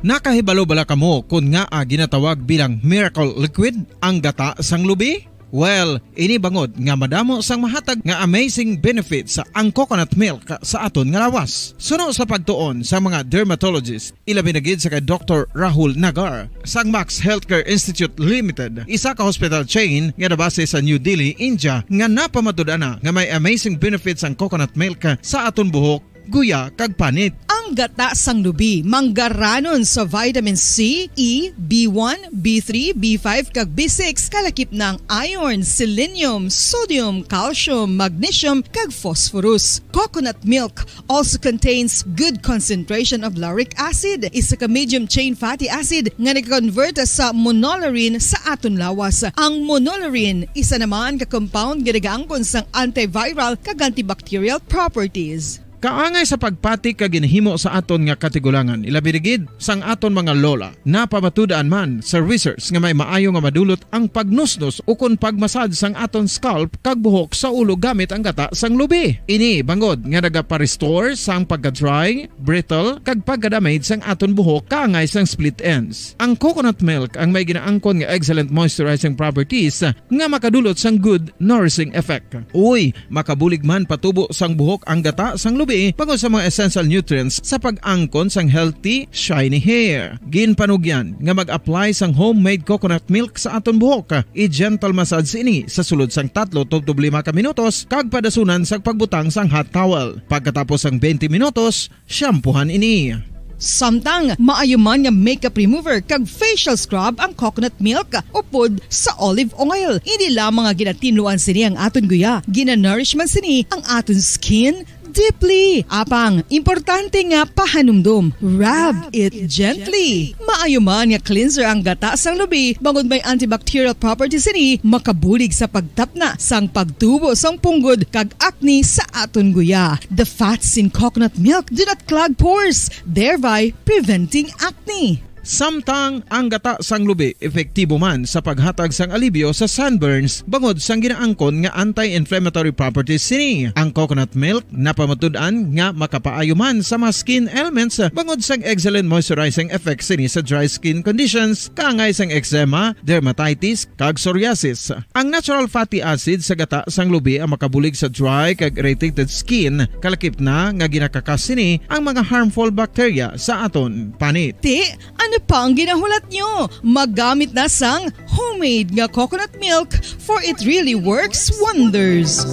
Nakahibalo bala kamo kon ngaa ginatawag bilang miracle liquid ang gata sang lubi? Well, ini bangod nga madamo sang mahatag nga amazing benefits ang coconut milk sa aton nga lawas. Suno sa pagtuon sa mga dermatologist, ilabi na gid sa kay Doktor Rahul Nagar sang Max Healthcare Institute Limited, isa ka hospital chain nga nabase sa New Delhi, India, nga napamatud-an na nga may amazing benefits ang coconut milk sa aton buhok guya, kag panit. Ang gata sang lubi manggaranon sa vitamin C, E, B one, B three, B five, kag B six, kalakip na ang iron, selenium, sodium, calcium, magnesium, kag phosphorus. Coconut milk also contains good concentration of lauric acid, isa ka medium chain fatty acid nga nagakonvert sa monolaurin sa aton lawas. Ang monolaurin isa naman ka compound nga nagaangkon sang antiviral kag antibacterial properties. Kaangay sa pagpati kag ginhimo sa aton nga katigulangan, ilabi na gid sang aton mga lola. Napamatud-an man sa research nga may maayo nga madulot ang pagnusnos ukon pagmasad sang aton scalp kag buhok sa ulo gamit ang gata sang lubi. Ini bangod nga nagapa-restore sang pagka-dry, brittle, kag pagka-damage sang aton buhok kaangay sang split ends. Ang coconut milk ang may ginaangkon nga excellent moisturizing properties nga makadulot sang good nourishing effect. Uy, makabulig man patubo sang buhok ang gata sang lubi bangod sa mga essential nutrients sa pag-angkon sang healthy, shiny hair. Ginpanugyan nga mag-apply sang homemade coconut milk sa aton buhok. I-gentle massage ini sa sulod sang tatlo tubtob lima ka minutos kag padasunan sa pagbutang sang hot towel. Pagkatapos sang twenty minutos, shampoohan ini. Samtang maayo man nga makeup remover kag facial scrub ang coconut milk upod sa olive oil. Hindi lamang nga ginatinluan sini ang aton guya, ginanourish man sini ang aton skin deeply. Apang, importante nga pahanumdom, rub it gently. Maayo man nga cleanser ang gata sang lubi, bangod may antibacterial properties sini, makabulig sa pagtapna sang pagtubo sang punggod kag acne sa aton guya. The fats in coconut milk do not clog pores, thereby preventing acne. Samtang ang gata sang lubi epektibo man sa paghatag sang alibyo sa sunburns bangod sang ginaangkon nga anti-inflammatory properties sini. Ang coconut milk napamatud-an nga makapaayo man sa mga skin ailments bangod sang excellent moisturizing effects sini sa dry skin conditions, kaangay sang eczema, dermatitis, kag psoriasis. Ang natural fatty acid sa gata sang lubi ang makabulig sa dry kag irritated skin, kalakip na nga ginakakas sini ang mga harmful bacteria sa aton panit. Ti, ano pa ang ginahulat nyo? Maggamit na sang homemade nga coconut milk, for it really works wonders.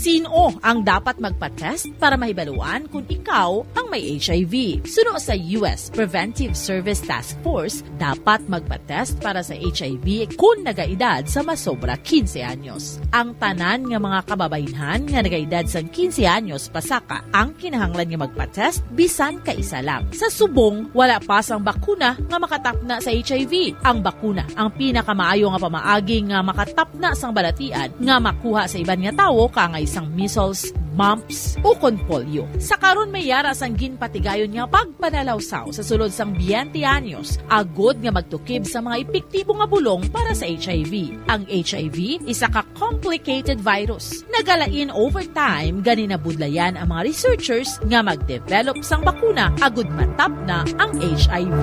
Sino ang dapat magpa-test para mahibaluan kung ikaw ang may H I V? Suno sa U S Preventive Service Task Force, dapat magpa-test para sa H I V kung nagaedad sa masobra quince anyos. Ang tanan nga mga kababaynhan nga nagaedad sang quince anyos pasaka ang kinahanglan nga magpa-test bisan kaisa lang. Sa subong, wala pa sang bakuna nga makatapna sa H I V. Ang bakuna ang pinakamaayo nga pamaagi nga makatapna sang balatian nga makuha sa iban nga tawo, kaangay sang measles, mumps, ukon polio. Sa karon, may yara sang ginpatigayon nga pagpanalawsaw sa sulod sang twenty anyos, agod nga magtukib sa mga epektibo nga bulong para sa H I V. Ang H I V isa ka complicated virus. Nagalain over time, gani nabudlayan ang mga researchers nga mag-develop sang bakuna agud matapna ang H I V.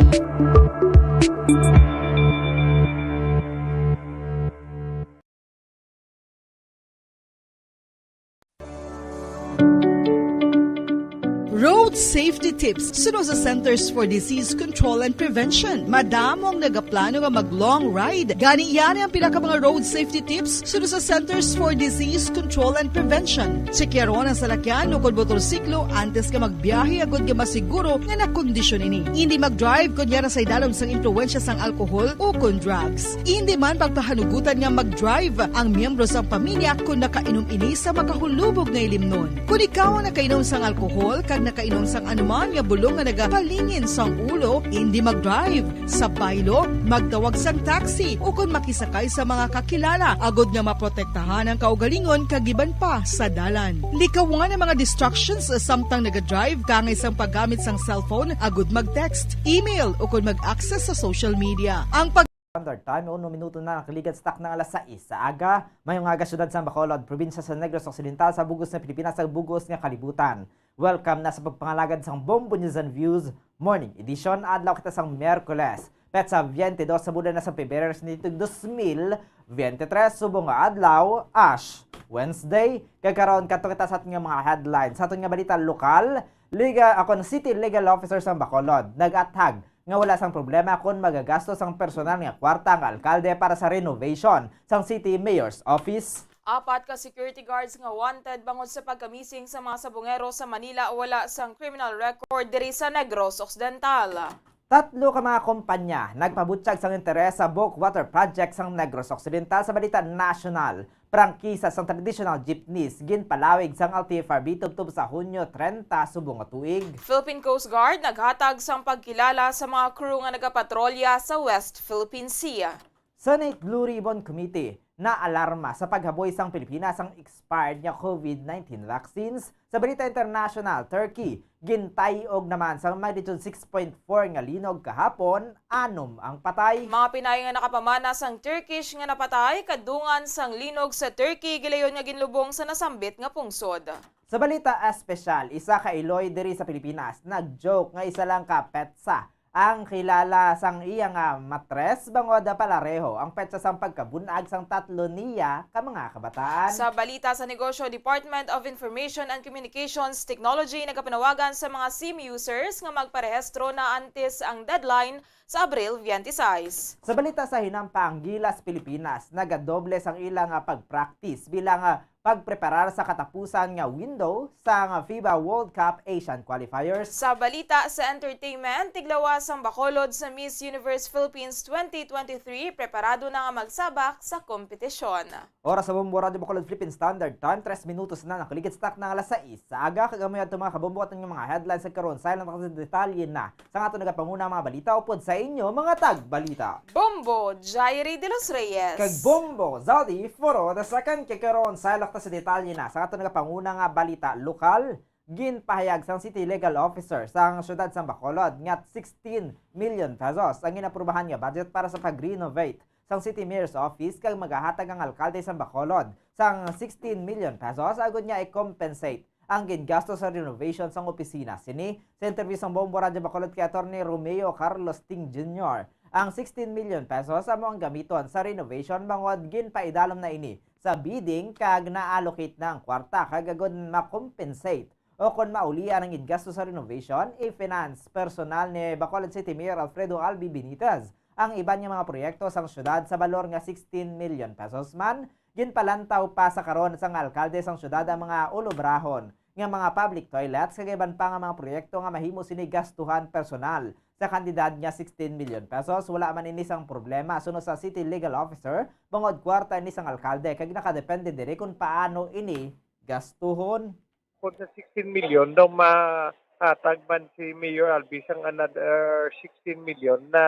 Road safety tips suno sa Centers for Disease Control and Prevention. Madamo ang nagaplano nga mag-long ride. Gani, yari ang pila ka mga road safety tips suno sa Centers for Disease Control and Prevention. Tsekyaron ang salakyan ukon motorsiklo antes nga magbiyahe agud nga masiguro nga nakondisyon ini. Indi mag-drive kon yara sa idalom sang impluwensya sang alkohol ukon drugs. Indi man pagpahanugutan nga mag-drive ang miyembro sang pamilya kon nakainom ini sa makahulubog nga ilimnon. Kon ikaw ang nakainom sang alkohol kag nakainom sang anuman nga bulong nga nagapalingin sang ulo, indi mag-drive. Sa baylo, magtawag sang taxi ukon makisakay sa mga kakilala agud nga maprotektahan ang kaugalingon kag iban pa sa dalan. Likawan ang mga distractions samtang naga-drive, kaangay sang paggamit sang cellphone agud mag-text, email, ukon mag-access sa social media. Ang pag- Standard Time, uno minuto na nakaligad sa takna nga alas sais sa aga. Mayong aga, syudad sang Bacolod, probinsya sa Negros Occidental, sa bug-os nga Pilipinas, sa bug-os nga kalibutan. Welcome na sa pagpangalagad sang Bombo News and Views Morning Edition. Adlaw kita sang Miyerkules, petsa twenty-dos sa bulan na sang Pebrero sa nitong dos mil twenty-three, subong nga adlaw, Ash Wednesday. Kag karon, kadto kita sa aton nga mga headlines. Sa aton nga balita lokal, Liga, akon, City Legal Officer sang Bacolod nag-athag nga wala sang problema kon magagastos ang personal nga kwarta ang alkalde para sa renovation sang City Mayor's Office. Apat ka security guards nga wanted bangod sa pagkamising sa mga sabongero sa Manila wala sang criminal record diri sa Negros Occidental. Tatlo ka mga kumpanya nagpabutyag sang interes sa bulk water project sang Negros Occidental sa balita nasyonal. Prangkisa sang traditional jeepneys ginpalawig sang L T F R B tubtob sa Hunyo trenta subong nga tuig. Philippine Coast Guard naghatag sang pagkilala sa mga crew nga nagapatrolya sa West Philippine Sea. Senate Blue Ribbon Committee naalarma sa paghaboy sang Pilipinas sang expired nga COVID nineteen vaccines. Sa balita international, Turkey gintay-og naman sa magnitude six point four nga linog kahapon, anom ang patay. Mga Pinay nga nakapamana sang Turkish nga napatay kadungan sang linog sa Turkey gilayon nga ginlubong sa nasambit nga pungsod. Sa balita espesyal, isa ka iloy diri sa Pilipinas nag-joke nga isa lang ka petsa ang kilala sang iya nga matres bangod palareho ang petsa sang pagkabun-ag sang tatlo niya ka mga kabataan. Sa balita sa negosyo, Department of Information and Communications Technology nagapanawagan sa mga SIM users nga magparehistro na antes ang deadline sa Abril twenty-six. Sa balita sa hinampang, Gilas Pilipinas nagadoble sang ila nga pag-practice bilang, ah, pagpreparar sa katapusan nga window sang FIBA World Cup Asian Qualifiers. Sa balita sa entertainment, tiglawas sang Bacolod sa Miss Universe Philippines twenty twenty-three preparado na nga magsabak sa kompetisyon. Oras sa Bombo Radyo Bacolod Philippine Standard Time, tres minutos na nakaligid sa takna nga alas sais sa aga, kag amo adto mga kabombo aton nga mga headlines sa karon. Sa ilang detalye na sang aton nagapanguna nga mga balita upod sa inyo, mga tagbalita. Bombo Jairi de los Reyes. Kag Bombo Zaldi Foro the second, kay karon sa ilang sa detalye na sang aton nagapanguna nga balita lokal. Ginpahayag sang City Legal Officer sang siyudad sang Bacolod nga sixteen million pesos ang ginaprubahan nga budget para sa pag-renovate sang City Mayor's Office, kag magahatag ang alkalde sang Bacolod sang sixteen million pesos agud nga i-compensate ang gingasto sa renovation sang opisina sini. Sa interview sang Bombo Radyo Bacolod kay Attorney Romeo Carlos Ting Junior, ang sixteen million pesos amo ang gamiton sa renovation bangod ginpaidalom na ini sa bidding kag na-allocate na ang kwarta kag agud ma-compensate o kon maulian ang gingasto sa renovation, i-finance personal ni Bacolod City Mayor Alfredo Albi Benitez ang iban nga mga proyekto sang siyudad sa balor nga sixteen million pesos man. Ginpalantaw pa sa karon sang alkalde sang siyudad ang mga ulobrahon nga mga public toilets kag iban pa nga mga proyekto nga mahimo sini gastuhan personal. Sa kantidad nga sixteen million pesos, wala man ini sang problema suno sa City Legal Officer, bangod kwarta ini sang alkalde kag nakadepende diri kon paano ini gastuhon. Kung sa sixteen million daw mahatag man si Mayor Albi sang another sixteen million na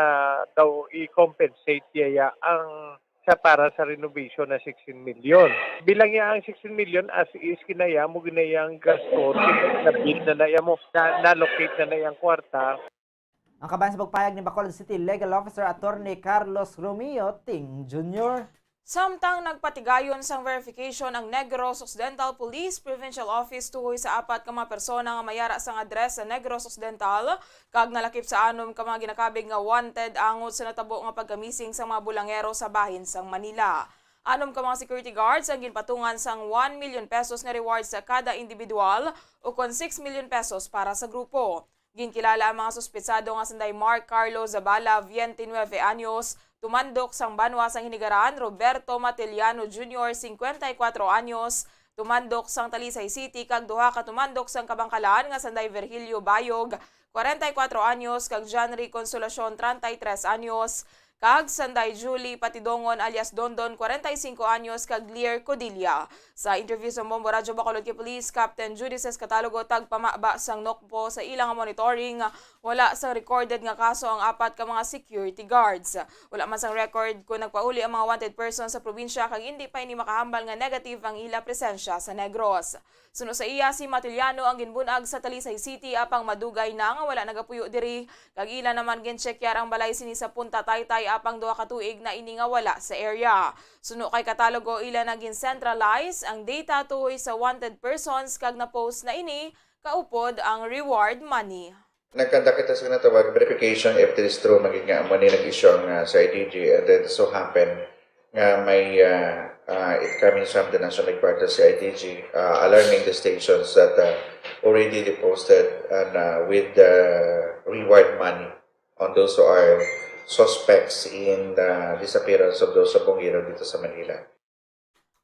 daw i-compensate niya ang sa para sa renovation na sixteen million. Bilang niya ang sixteen million as is, kinaya mo ginayang gasto, na-build na na iya mo, na, na-locate na na iyang kwarta. Ang kabahin sa pagpayag ni Bacolod City Legal Officer Attorney Carlos Romeo Ting Junior. Samtang nagpatigayon sang verification ang Negros Occidental Police Provincial Office tuhoy sa apat ka mga persona nga mayara sang address sa Negros Occidental kag nalakip sa anom ka mga ginakabig nga wanted angot sa natabo nga pagkamising sang mga bulangero sa bahin sang Manila. Anom ka mga security guards ang ginpatungan sang one million pesos nga reward sa kada individual, ukon six million pesos para sa grupo. Ginkilala ang mga suspetsado nga sanday Mark Carlo Zabala, twenty-nine anyos, tumandok sang banwa sang Hinigaran, Roberto Mateliano Junior, cincuenta y cuatro anyos, tumandok sang Talisay City, kag duha ka tumandok sang Kabangkalan nga sanday Virgilio Bayog, cuarenta y cuatro anyos, kag Janry Consolacion, treinta y tres anyos, kag sanday Julie Patidongon alias Dondon, cuarenta y cinco anyos, kag Lear Codilla. Sa interview sa Bombo Radyo Bacolod kay Police Captain Judices Catalogo, tagpamaba sang NOCPO, sa ilang monitoring, wala sang recorded nga kaso ang apat ka mga security guards. Wala man sang record kung nagpauli ang mga wanted persons sa probinsya, kag indi pa ini makahambal nga negative ang ila presensya sa Negros. Suno sa iya, si Matiliano ang ginbun-ag sa Talisay City, apang madugay na nga wala nagapuyo diri, kag ila naman gin-checkyar ang balay sini sa Punta Taytay, apang duha ka tuig na ini nga wala sa area. Suno kay Catalogo, ila na gin-centralize ang data tuhoy sa wanted persons, kag na-post na ini kaupod ang reward money. Nagkanda kita sa ginatawag verification if it is true, magid nga amo ni nag-issue ang, ah, C I D G, and then so happen nga may, ah, ah, it coming from the National Headquarters C I D G, ah, alarming the stations that, ah, already deposited and, ah, with the reward money on those who are suspects in the disappearance of those sabongero dito sa Manila.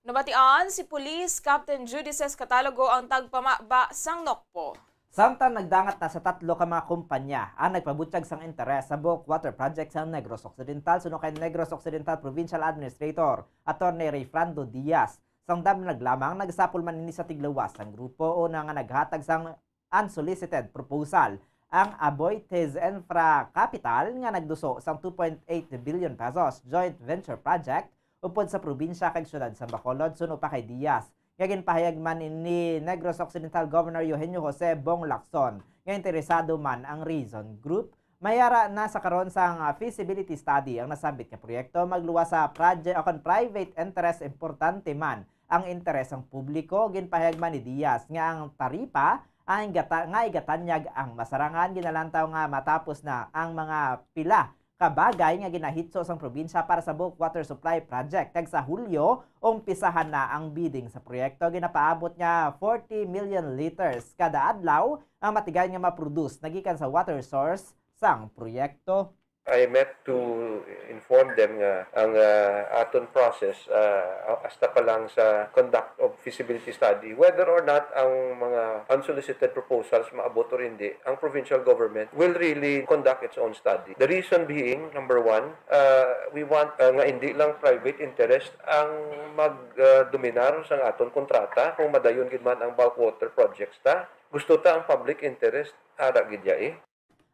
Nabatian si Police Captain Judices Catalogo ang tagpamaba sang NOCPO. Samtang nagdangat na sa tatlo ka mga kumpanya ang nagpabutyag sang interes sa bulk water project sa Negros Occidental, suno kay Negros Occidental Provincial Administrator Attorney Rayfrando Diaz. Sang damlag lamang, nagsapol man ini sa tigluwas sang grupo una nga naghatag sang unsolicited proposal, ang Aboitiz Infra Capital, nga nagduso sang two point eight billion pesos joint venture project upod sa probinsya kag syudad sa Bacolod, suno pa kay Diaz, nga ginpahayag man ni Negros Occidental Governor Eugenio Jose Bong Lacson nga interesado man ang Reason Group. May ara na sa karon sang, ah, feasibility study ang nasambit nga proyekto, magluwas sa project o kon private interest, importante man ang interes sang publiko. Ginpahayag man ni Diaz nga ang taripa ang gata-, nga igatanyag ang masarangan, ginalantaw nga matapos na ang mga pila ka bagay nga ginahitso sang probinsya para sa bulk water supply project, kag sa Hulyo umpisahan na ang bidding sa proyekto. Ginapaabot nga forty million liters kada adlaw ang matigayon nga maproduce nagikan sa water source sang proyekto. I met to inform them nga ang, ah, aton process, ah, hasta pa lang sa conduct of feasibility study, whether or not ang mga unsolicited proposals maabot or hindi, ang provincial government will really conduct its own study. The reason being, number one, ah, we want, ah, nga hindi lang private interest ang mag, ah, dominar sa aton kontrata kung madayon gid man ang bulk water projects ta. Gusto ta ang public interest, ara gid ya eh.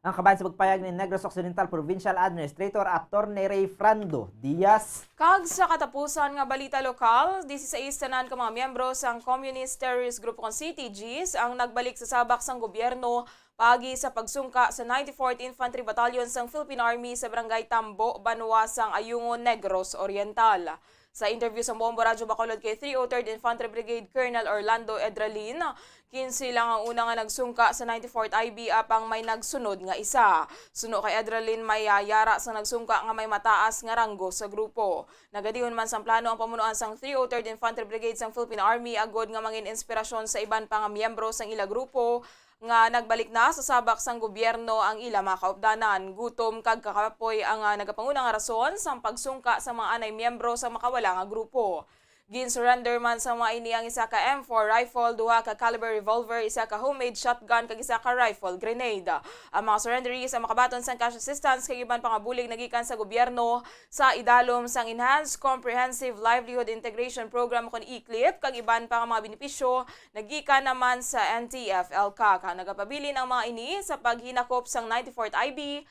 Ang kabahin sa pagpayag ni Negros Occidental Provincial Administrator Attorney Rayfrando Diaz. Kag sa katapusan nga balita lokal, disisais tanan ka mga miyembro sang Communist Terrorist Group o kon C T Gs ang nagbalik sa sabak sang gobyerno paagi sa pagsungka sa ninety-fourth Infantry Battalion sang Philippine Army sa Barangay Tambo, Banwa sang Ayungon, Negros Oriental. Sa interview sa Bombo Radyo Bacolod kay three oh third Infantry Brigade Colonel Orlando Edralin, kinse lang ang una nga nagsungka sa ninety-fourth I B, apang may nagsunod nga isa. Suno kay Edralin, may yara sang nagsungka nga may mataas nga ranggo sa grupo. Nagadiyon man sang plano ang pamunuan sang three oh third Infantry Brigade sang Philippine Army agod nga mangin inspirasyon sa iban pa nga miyembro sang ila grupo nga nagbalik na sa sabak sang gobyerno ang ila mga kaupdanan. Gutom kag kakapoy ang, ah, nagapanguna nga rason sang pagsungka sa mga anay miyembro sa makawala nga grupo. Gin-surrender man sa mga ini ang isa ka M four rifle, duha ka caliber revolver, isa ka homemade shotgun, kag isa ka rifle grenade. Ang mga surrenderees ang makabaton sang cash assistance kag iban pa nga bulig nagikan sa gobyerno sa idalom sang Enhanced Comprehensive Livelihood Integration Program, kon ECLIP, kag iban pa nga mga benepisyo nagikan naman sa N T F L CAC. Nagapabilin ang mga ini sa paghinakop sang ninety-fourth I B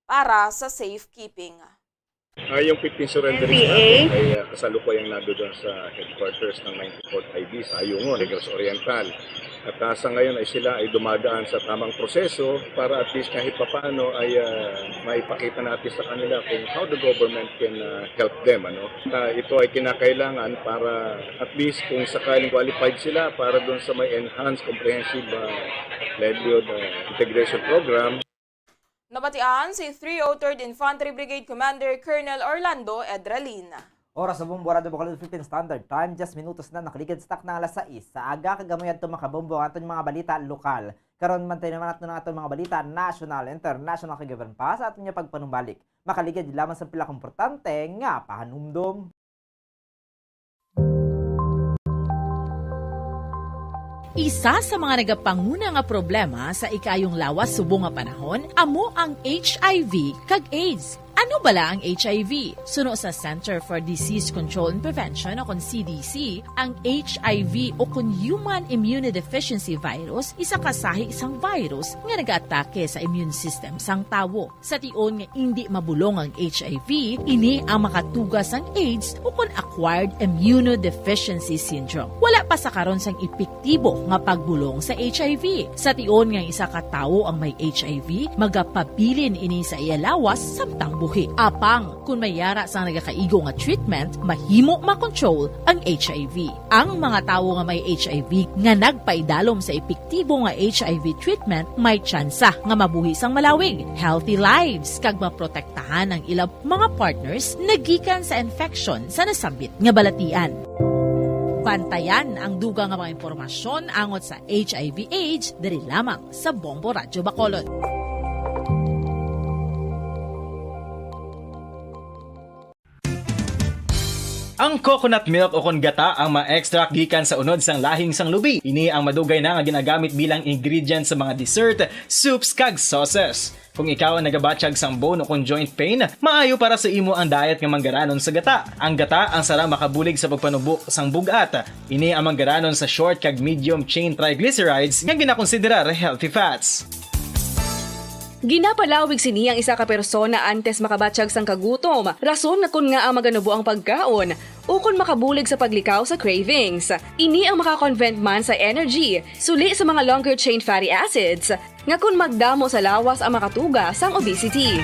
para sa safekeeping. Ah, yung fifteen surrenderies N P A natin ay, ah, kasalukuyang nado doon sa headquarters ng ninety-fourth I B sa Ayungon, Negros Oriental. At, ah, sa ngayon ay sila ay dumadaan sa tamang proseso para at least kahit papaano ay, ah, maipakita natin sa kanila kung how the government can, ah, help them, ano. Ah, ito ay kinakailangan para at least kung sakaling qualified sila para doon sa may Enhanced Comprehensive, ah, Livelihood, ah, Integration Program. Nabatian si three oh third Infantry Brigade Commander Colonel Orlando Edralin. Oras sa Bombo Radyo Bacolod, Philippine Standard Time, diyes minutos na nakaligid sa takna nga alas sais sa aga, kag amoy adto makabombo ang aton mga balita lokal. Karon, bantayan naman naton ang aton mga balita national, international, kag iban pa sa aton nga pagpanumbalik. Makaligid lamang sa pila ka importante nga pahanumdom. Isa sa mga nagapanguna nga problema sa ikaayong lawas subong nga panahon amo ang H I V kag AIDS. Ano bala ang H I V? Suno sa Center for Disease Control and Prevention o kon C D C, ang H I V o kon Human Immunodeficiency Virus isa ka sahi sang virus nga nagaatake sa immune system sang tawo. Sa tion nga indi mabulong ang H I V, ini ang makatuga sang AIDS o kon acquired immunodeficiency syndrome. Wala pa sa karon sang epektibo nga pagbulong sa H I V. Sa tion nga isa ka tawo ang may H I V, magapabilin ini sa iya lawas samtang buhi. Apang, kon may yara sang nagakaigo nga treatment, mahimo makontrol ang H I V. Ang mga tawo nga may H I V nga nagpaidalom sa epektibo nga H I V treatment may tsansa nga mabuhi sang malawig, healthy lives, kag maprotektahan ang ila mga partners nagikan sa infection sa nasambit nga balatian. Bantayan ang dugang nga mga impormasyon angot sa H I V AIDS diri lamang sa Bombo Radyo Bacolod. Ang coconut milk ukon gata ang ma-extract gikan sa unod sang lahing sang lubi. Ini ang madugay na nga ginagamit bilang ingredient sa mga dessert, soups, kag sauces. Kung ikaw ang nagabatyag sang bone ukon joint pain, maayo para sa imo ang diet nga manggaranon sa gata. Ang gata ang sara makabulig sa pagpanubo sang bug-at. Ini ang manggaranon sa short kag medium chain triglycerides nga ginakonsiderar healthy fats. Ginapalawig sini ang isa ka persona antes makabatyag sang kagutom, rason nga kon ngaa maganubo ang pagkaon, ukon makabulig sa paglikaw sa cravings. Ini ang maka-convert man sa energy, suli sa mga longer chain fatty acids, nga kon magdamo sa lawas ang makatuga sang obesity.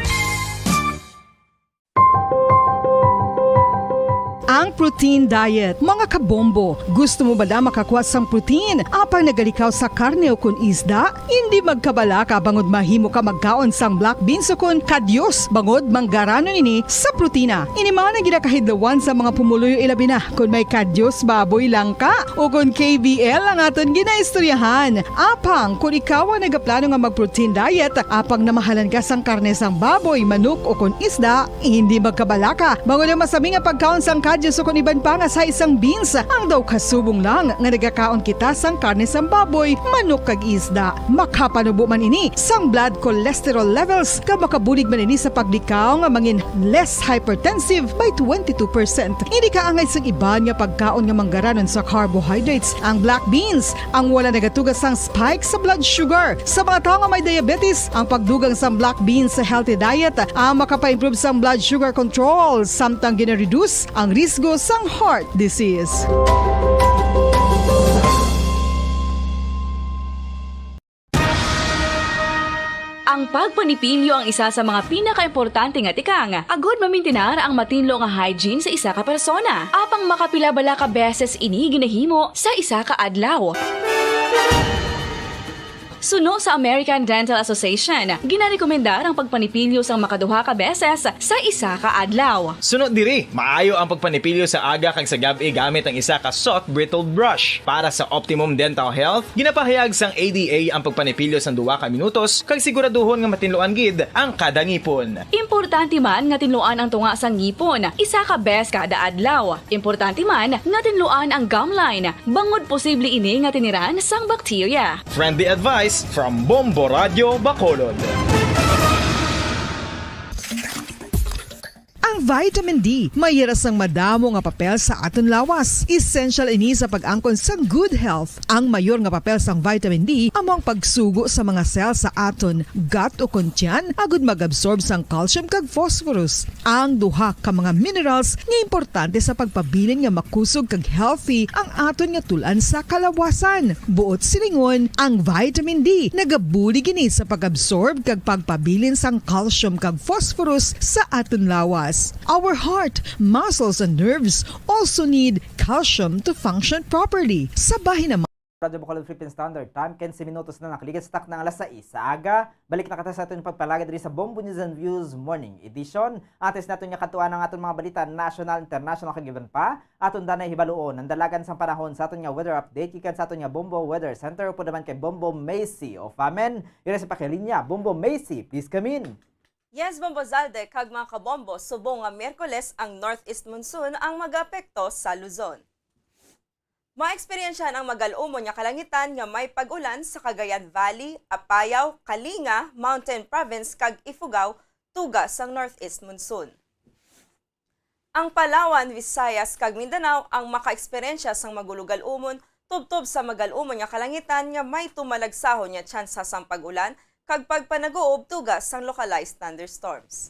Ang protein diet, mga kabombo. Gusto mo bala makakuha sang protein, apang nagalikaw sa karne ukon isda? Indi magkabalaka bangod mahimo ka magkaon sang black beans ukon kadyos, bangod manggaranon ini sa protina. Ini man ang ginakahidlawan sa mga pumuluyo, ilabi na kon may kadyos baboy lang ka ukon K B L ang aton ginaistoryahan. Apang kon ikaw ang nagaplano nga mag-protein diet, apang namahalan ka sang karne sang baboy, manok ukon isda, hindi magkabalaka, bangod ang masami nga pagkaon sang kadyos ukon iban pa nga sa isang beans, ang daw kasubong lang nga nagakaon kita sang karne sang baboy, manok kag isda. Makapanubo man ini sang blood cholesterol levels, kag makabulig man ini sa paglikaw nga mangin less hypertensive by twenty-two percent. Hindi kaangay sang iban nga pagkaon nga manggaranon sa carbohydrates, ang black beans, ang wala nagatuga sang spike sa blood sugar. Sa mga tawo nga may diabetes, ang pagdugang sang black beans sa healthy diet ang makapa-improve sang blood sugar control, samtang gina-reduce ang risgo sang heart disease. Ang pagpanipilyo ang isa sa mga pinakaimportante nga tikang agud mamintinar ang matinlo nga hygiene sa isa ka persona. Apang makapila bala ka beses ini ginahimo sa isa ka adlaw? Suno sa American Dental Association, ginarekomendar ang pagpanipilyo sang makaduha ka beses sa isa ka adlaw. Suno diri, maayo ang pagpanipilyo sa aga kag sa gab-i gamit ang isa ka soft bristled brush. Para sa optimum dental health, ginapahayag sang A D A ang pagpanipilyo sang duha ka minutos kag siguraduhon nga matinluan gid ang kada ngipon. Importante man nga tinluan ang tunga sang ngipon isa ka bes kada adlaw. Importante man nga tinluan ang gum line, bangod posible ini nga tiniran sang bakterya. Friendly advice from Bombo Radio Bacolod. Ang vitamin D may hira sang madamo nga papel sa aton lawas. Essential ini sa pag-angkon sang good health. Ang mayor nga papel sang vitamin D amo ang pagsugo sa mga cell sa aton gut ukon tiyan agud mag-absorb sang calcium kag phosphorus, ang duha ka mga minerals nga importante sa pagpabilin nga makusog kag healthy ang aton nga tul-an sa kalawasan. Buot silingon, ang vitamin D nagabulig ini sa pag-absorb kag pagpabilin sang calcium kag phosphorus sa aton lawas. Our heart, muscles, and nerves also need calcium to function properly. Sa bahin naman, Radyo Bacolod Philippine Standard Time, quince minutos na nakaligid sa takna nga alas sais sa aga. Balik na kita sa aton pagpalagad diri sa Bombo News and Views Morning Edition. Antes naton nga kadtuan ang aton mga balita, national, international, kag iban pa, aton danay hibaluon ang dalagan sang panahon sa aton nga weather update gikan sa aton nga Bombo Weather Center upod naman kay Bombo Macy of Amen. Ira sa pakilinya, Bombo Macy, please come in. Yes, Bombo Zalde, kag mga kabombo, subong nga Miyerkules ang northeast monsoon ang mag-apekto sa Luzon. Maeksperiensyahan ang magal-umon nga kalangitan nga may pag-ulan sa Cagayan Valley, Apayao, Kalinga, Mountain Province, kag Ifugao, tuga sang northeast monsoon. Ang Palawan, Visayas, kag Mindanao ang makaeksperyensya sang magulogal-umon tubtob sa magal-umon nga kalangitan nga may tumalagsahon nga tsansa sang pag-ulan kag pagpanaguob tuga sang localized thunderstorms.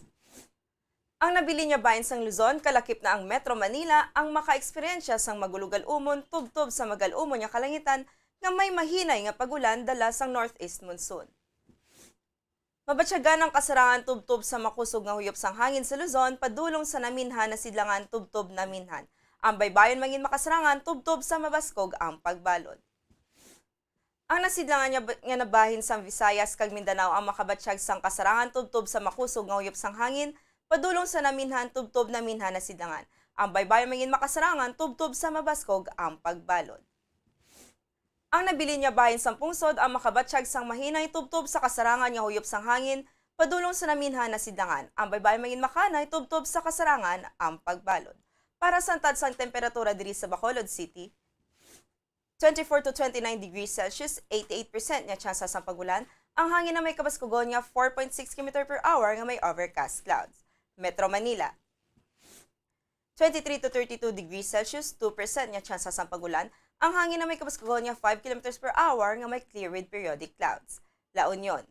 Ang nabilin nga bahin sang Luzon, kalakip na ang Metro Manila, ang makaeksperyensya sang magulogal-umon tubtob sa magal-umon nga kalangitan nga may mahinay nga pag-ulan dala sang northeast monsoon. Mabatyagan ang kasarangan tubtob sa makusog nga huyop sang hangin sa Luzon, padulong sa Naminhan, Nasidlangan, tubtob Naminhan. Ang Baybayon mangin makasarangan tubtob sa mabaskog ang pagbalod. Ang nasidlangan nga ba-, nga nabahin sang Visayas kag Mindanao ang makabatyag sang kasarangan tubtob sa makusog nga huyop sang hangin, padulong sa Naminhan, tubtob Naminhan, Nasidlangan. Ang Baybayon mangin makasarangan tubtob sa mabaskog ang pagbalod. Ang nabilin nga bahin sang pungsod ang makabatyag sang mahinay tubtob sa kasarangan nga huyop sang hangin, padulong sa Naminhan, Nasidlangan. Ang Baybayon mangin makanay tubtob sa kasarangan ang pagbalod. Para sa tansang temperatura diri sa Bacolod City, twenty-four to twenty-nine degrees Celsius, eighty-eight percent nga tsansa sang pag-ulan, ang hangin na may kabaskugon nga four point six kilometer per hour nga may overcast clouds. Metro Manila, twenty-three to thirty-two degrees Celsius, two percent nga tsansa sang pag-ulan, ang hangin na may kabaskugon nga five kilometers per hour nga may clear with periodic clouds. La Union,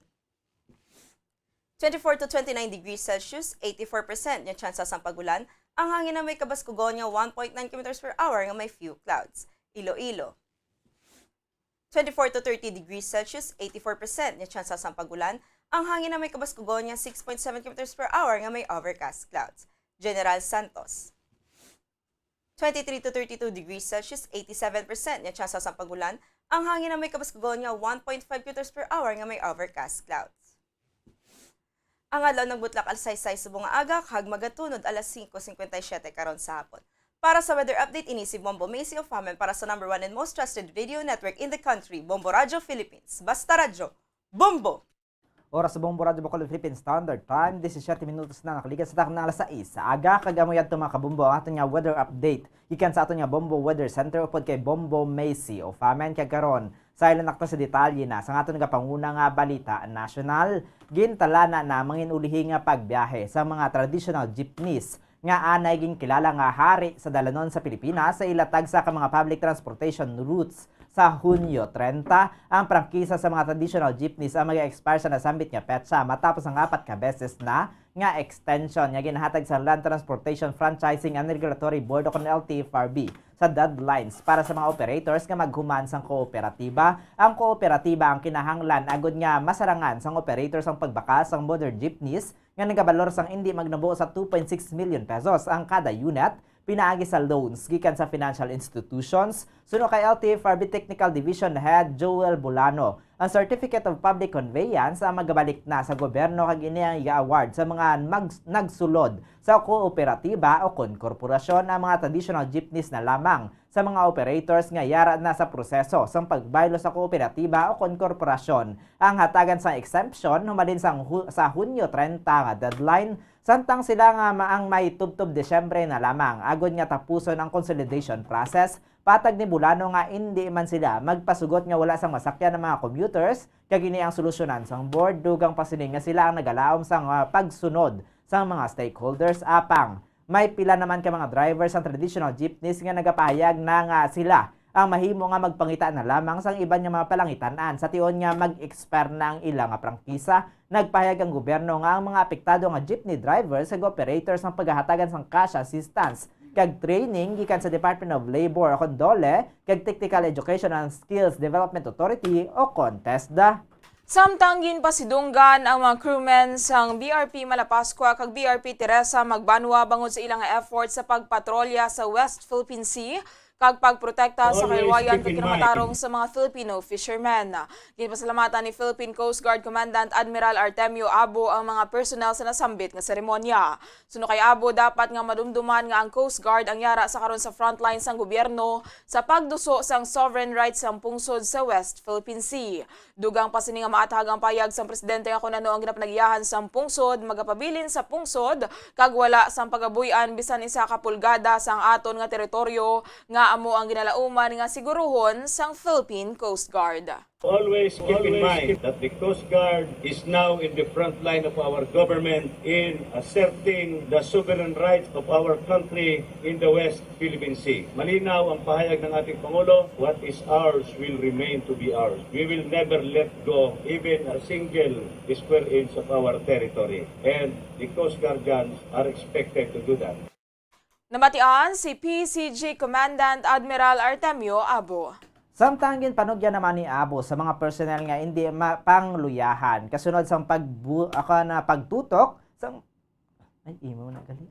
twenty-four to twenty-nine degrees Celsius, eighty-four percent nga tsansa sang pag-ulan, ang hangin na may kabaskugon nga one point nine kilometers per hour nga may few clouds. Iloilo, twenty-four to thirty degrees Celsius, eighty-four percent nga tsansa sang pag-ulan, ang hangin na may kabaskugon nga six point seven kilometers per hour nga may overcast clouds. General Santos, twenty-three to thirty-two degrees Celsius, eighty-seven percent nga tsansa sang pag-ulan, ang hangin na may kabaskugon nga one point five kilometers per hour nga may overcast clouds. Ang adlaw nagbutlak alas sais sais subong nga aga, kag magatunod alas singko singkwenta y siyete karon sa hapon. Para sa weather update, ini si Bombo Macy of Hamen para sa number one and most trusted radio network in the country, Bombo Radyo Philippines. Basta Radyo, Bombo! Oras sa Bombo Radyo Bacolod Philippine Standard Time, disisiete minutos na nakaligan sa takna nga alas sais sa aga, kag amo yadto, mga kabombo, ang aton nga weather update gikan sa aton nga Bombo Weather Center upod kay Bombo Macy of Hamen. Kag karon, sa ilang nakta sa detalye na sa aton nga panguna nga balita nasyonal, gintalana na mangin-ulihi nga pagbiyahe sa mga traditional jeepneys nga anay ginkilala nga hari sa dalanon sa Pilipinas sa ila tagsa ka mga public transportation routes. Sa Hunyo trenta, ang prangkisa sa mga traditional jeepneys ang mag-expire sa nasambit nga petsa matapos ang apat ka beses na nga extension nga ginahatag sa Land Transportation Franchising and Regulatory Board o kon L T F R B sa deadlines para sa mga operators nga maghuman sang kooperatiba. Ang kooperatiba ang kinahanglan agod nga masarangan sang operators ang pagbakal sang modern jeepneys nga nagabalor sang indi magnubo sa two point six million pesos ang kada unit, pinaagi sa loans gikan sa financial institutions. Suno kay L T F R B Technical Division Head Joel Bulano, ang Certificate of Public Conveyance ang magabalik na sa gobyerno, kag ini ang iga-award sa mga mag-, nagsulod sa kooperatiba o kon korporasyon. Ang mga traditional jeepneys na lamang sa mga operators nga yara na sa proseso sang pagbaylo sa kooperatiba o kon korporasyon ang hatagan sang exemption humalin sang Hu-, sa Hunyo trenta nga deadline, samtang sila nga ma-, ang may tubtob Disyembre na lamang agod nga tapuson ang consolidation process. Patag ni Bulano nga indi man sila magpasugot nga wala sang masakyan ang mga commuters, kag ini ang solusyonan sang board, dugang pa sini nga sila ang nagalaom sang, ah, pagsunod sang mga stakeholders. Apang may pila naman ka mga driver sang traditional jeepneys nga nagapahayag na nga sila ang mahimo nga magpangita na lamang sang iban nga mga palangitan-an sa tion nga mag-expire na ang ila nga prangkisa. Nagpahayag ang gobyerno nga ang mga apektado nga jeepney drivers kag operators ang pagahatagan sang cash assistance kag training gikan sa Department of Labor o kon DOLE kag Technical Education and Skills Development Authority o kon TESDA. Samtang ginpasidunggan ang mga crewmen sang B R P Malapascua kag B R P Teresa Magbanua bangod sa ilang effort sa pagpatrolya sa West Philippine Sea kag pagprotekta sa kaliwayan kag kinamatarong sa mga Filipino fishermen. Ginpasalamatan ni Philippine Coast Guard Commandant Admiral Artemio Abo ang mga personnel sa nasambit nga seremonya. Suno kay Abo, dapat nga madumduman nga ang Coast Guard ang yara sa karon sa frontline sang gobyerno sa pagduso sang sovereign rights sang pungsod sa West Philippine Sea. Dugang pa sini nga maathag ang payag sang presidente nga kon ano ang ginapanagiyahan sang pungsod magapabilin sa pungsod kag wala sang pagabuy-an bisan isa ka pulgada sang aton nga teritoryo nga amo ang ginalauman nga siguruhon sang Philippine Coast Guard. Always keep in mind that the Coast Guard is now in the front line of our government in asserting the sovereign rights of our country in the West Philippine Sea. Malinaw ang pahayag ng ating Pangulo, "What is ours will remain to be ours. We will never let go even a single square inch of our territory." And the Coast Guardians are expected to do that. Namatian si P C G Commandant Admiral Artemio Abo. Samtang ginpanugyan naman ni Abo sa mga personnel nga indi ma-, pangluyahan kasunod sang pagbu-, ako na pagtutok sang, ay, imo na gali.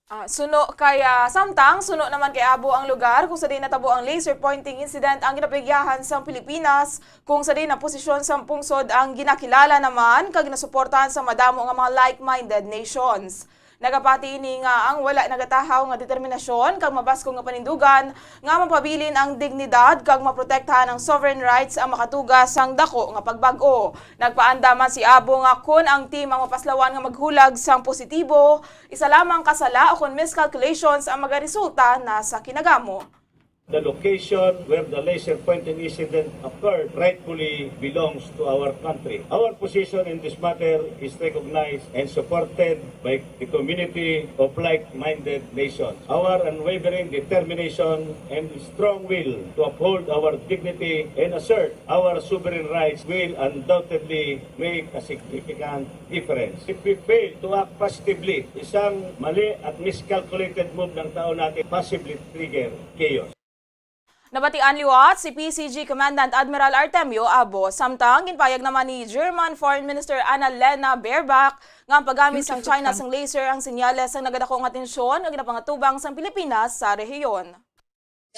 Ah, suno kay, ah, samtang suno naman kay Abo ang lugar kung sa diin natabo ang laser pointing incident ang ginapaligyahan sang Pilipinas, kung sa diin ang posisyon sang pungsod ang ginakilala naman kag ginasuportahan sa madamo nga mga like-minded nations. Nagapati ini nga ang wala nagatahaw nga determinasyon kag mabaskog nga panindugan nga mapabilin ang dignidad kag maprotektahan ang sovereign rights ang makatuga sang dako nga pagbag-o. Nagpaandam man si Abo nga kon ang team ang mapaslawan nga maghulag sang positibo, isa lamang ka sala o kon miscalculations ang magaresulta na sa kinagamo. The location where the laser pointing incident occurred rightfully belongs to our country. Our position in this matter is recognized and supported by the community of like-minded nations. Our unwavering determination and strong will to uphold our dignity and assert our sovereign rights will undoubtedly make a significant difference. If we fail to act positively, isang mali at miscalculated move ng tao natin possibly trigger chaos. Nabatian liwat si P C G Commandant Admiral Artemio Abo, samtang ginpayag naman ni German Foreign Minister Annalena Baerbock nga ang paggamit sang China sang laser ang senyales sang nagadako nga tensyon nga ginapangatubang sang Pilipinas sa rehiyon.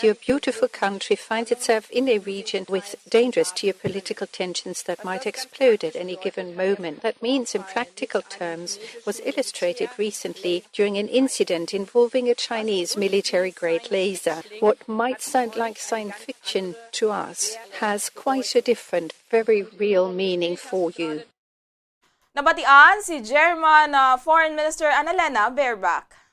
Your beautiful country finds itself in a region with dangerous geopolitical tensions that might explode at any given moment. That means, in practical terms, was illustrated recently during an incident involving a Chinese military grade laser. What might sound like science fiction to us has quite a different, very real meaning for you. Nabatian si German ah, Foreign Minister Annalena Baerbock.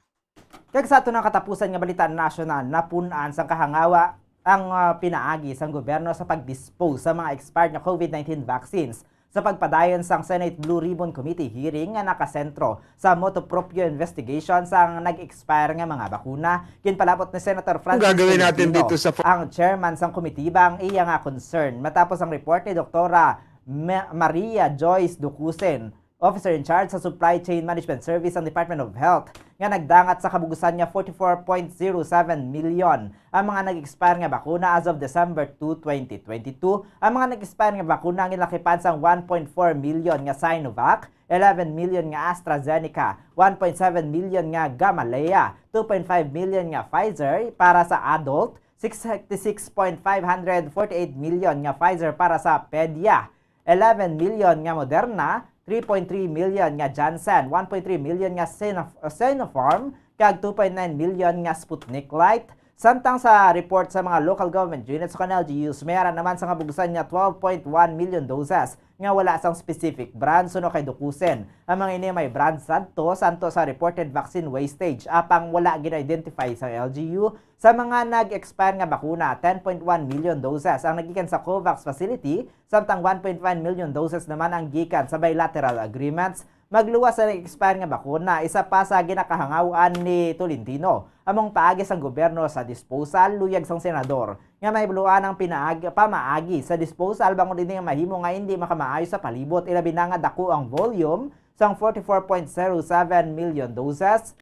Kag sa ato nga katapusan nga balita nasyonal, napun-an sang kahangawa ang ah, pinaagi sang gobyerno sa pag-dispose sa mga expired nga COVID nineteen vaccines sa pagpadayon sang Senate Blue Ribbon Committee hearing nga nakasentro sa motu proprio investigation sang nag-expire nga mga bakuna. Ginpalabot ni Senator Francis Gagawin natin Tolentino, dito sa ang chairman sang komitiba, ang iya nga concern matapos ang report ni Doktora Ma- Maria Joyce Ducusen, officer in charge sa Supply Chain Management Service sa Department of Health, nga nagdangat sa kabugusan nga forty-four point zero seven million ang mga nag-expire nga bakuna as of December two, twenty twenty-two. Ang mga nag-expire nga bakuna ang ginlakipan sang one point four million nga Sinovac, eleven million nga AstraZeneca, one point seven million nga Gamaleya, two point five million nga Pfizer para sa adult, sixty-six point five hundred forty-eight million nga Pfizer para sa pedia, eleven million nga Moderna, three point three million nga Janssen, one point three million nga Sinof- Sinopharm, kag two point nine million nga Sputnik Light. Samtang sa report sa mga local government units o L G Us, may ara naman sa kabugusan nga twelve point one million doses nga wala sang specific brand suno kay Ducusen. Ang mga ini may brand sadto santo sa reported vaccine wastage, apang wala gina-identify sa L G U sa mga nag-expire nga bakuna. Ten point one million doses ang nagikan sa COVAX facility, samtang one point one million doses naman ang gikan sa bilateral agreements. Magluwas sa nag-expire nga bakuna, isa pa sa ginakahangawan ni Tolentino, among paagi sang gobyerno sa disposal, luyag sang senador, nga mahibaloan ang pinaag, pamaagi sa disposal bangod ini nga mahimo nga indi makamaayo sa palibot, ilabi na nga dako ang volume sang forty-four point zero seven million doses.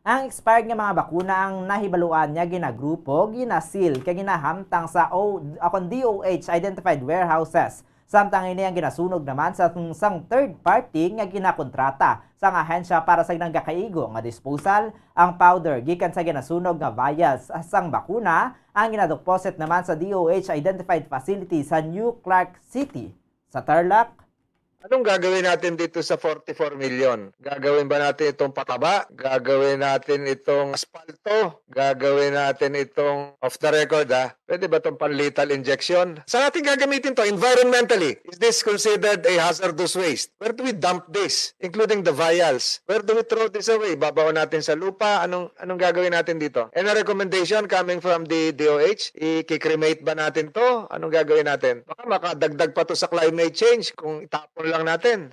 Ang expired nga mga bakuna ang nahibaluan nga ginagrupo, ginasil, kag ginahamtang sa o, akon D O H identified warehouses. Samtang ini ang ginasunog naman sa sang third party nga ginakontrata sang ahensya para sa nagakaigo nga disposal. Ang powder gikan sa ginasunog nga vials sang bakuna ang ginadeposit naman sa D O H identified facility sa New Clark City, sa Tarlac. Anong gagawin natin dito sa forty-four million? Gagawin ba natin itong pataba? Gagawin natin itong aspalto? Gagawin natin itong off the record, ha? Pwede ba itong pan-lethal injection? Saan natin gagamitin to environmentally? Is this considered a hazardous waste? Where do we dump this, including the vials? Where do we throw this away? Babaon natin sa lupa? Anong anong gagawin natin dito? And a recommendation coming from the D O H, i-cremate ba natin to? Anong gagawin natin? Baka makadagdag pa to sa climate change kung itapon lang natin.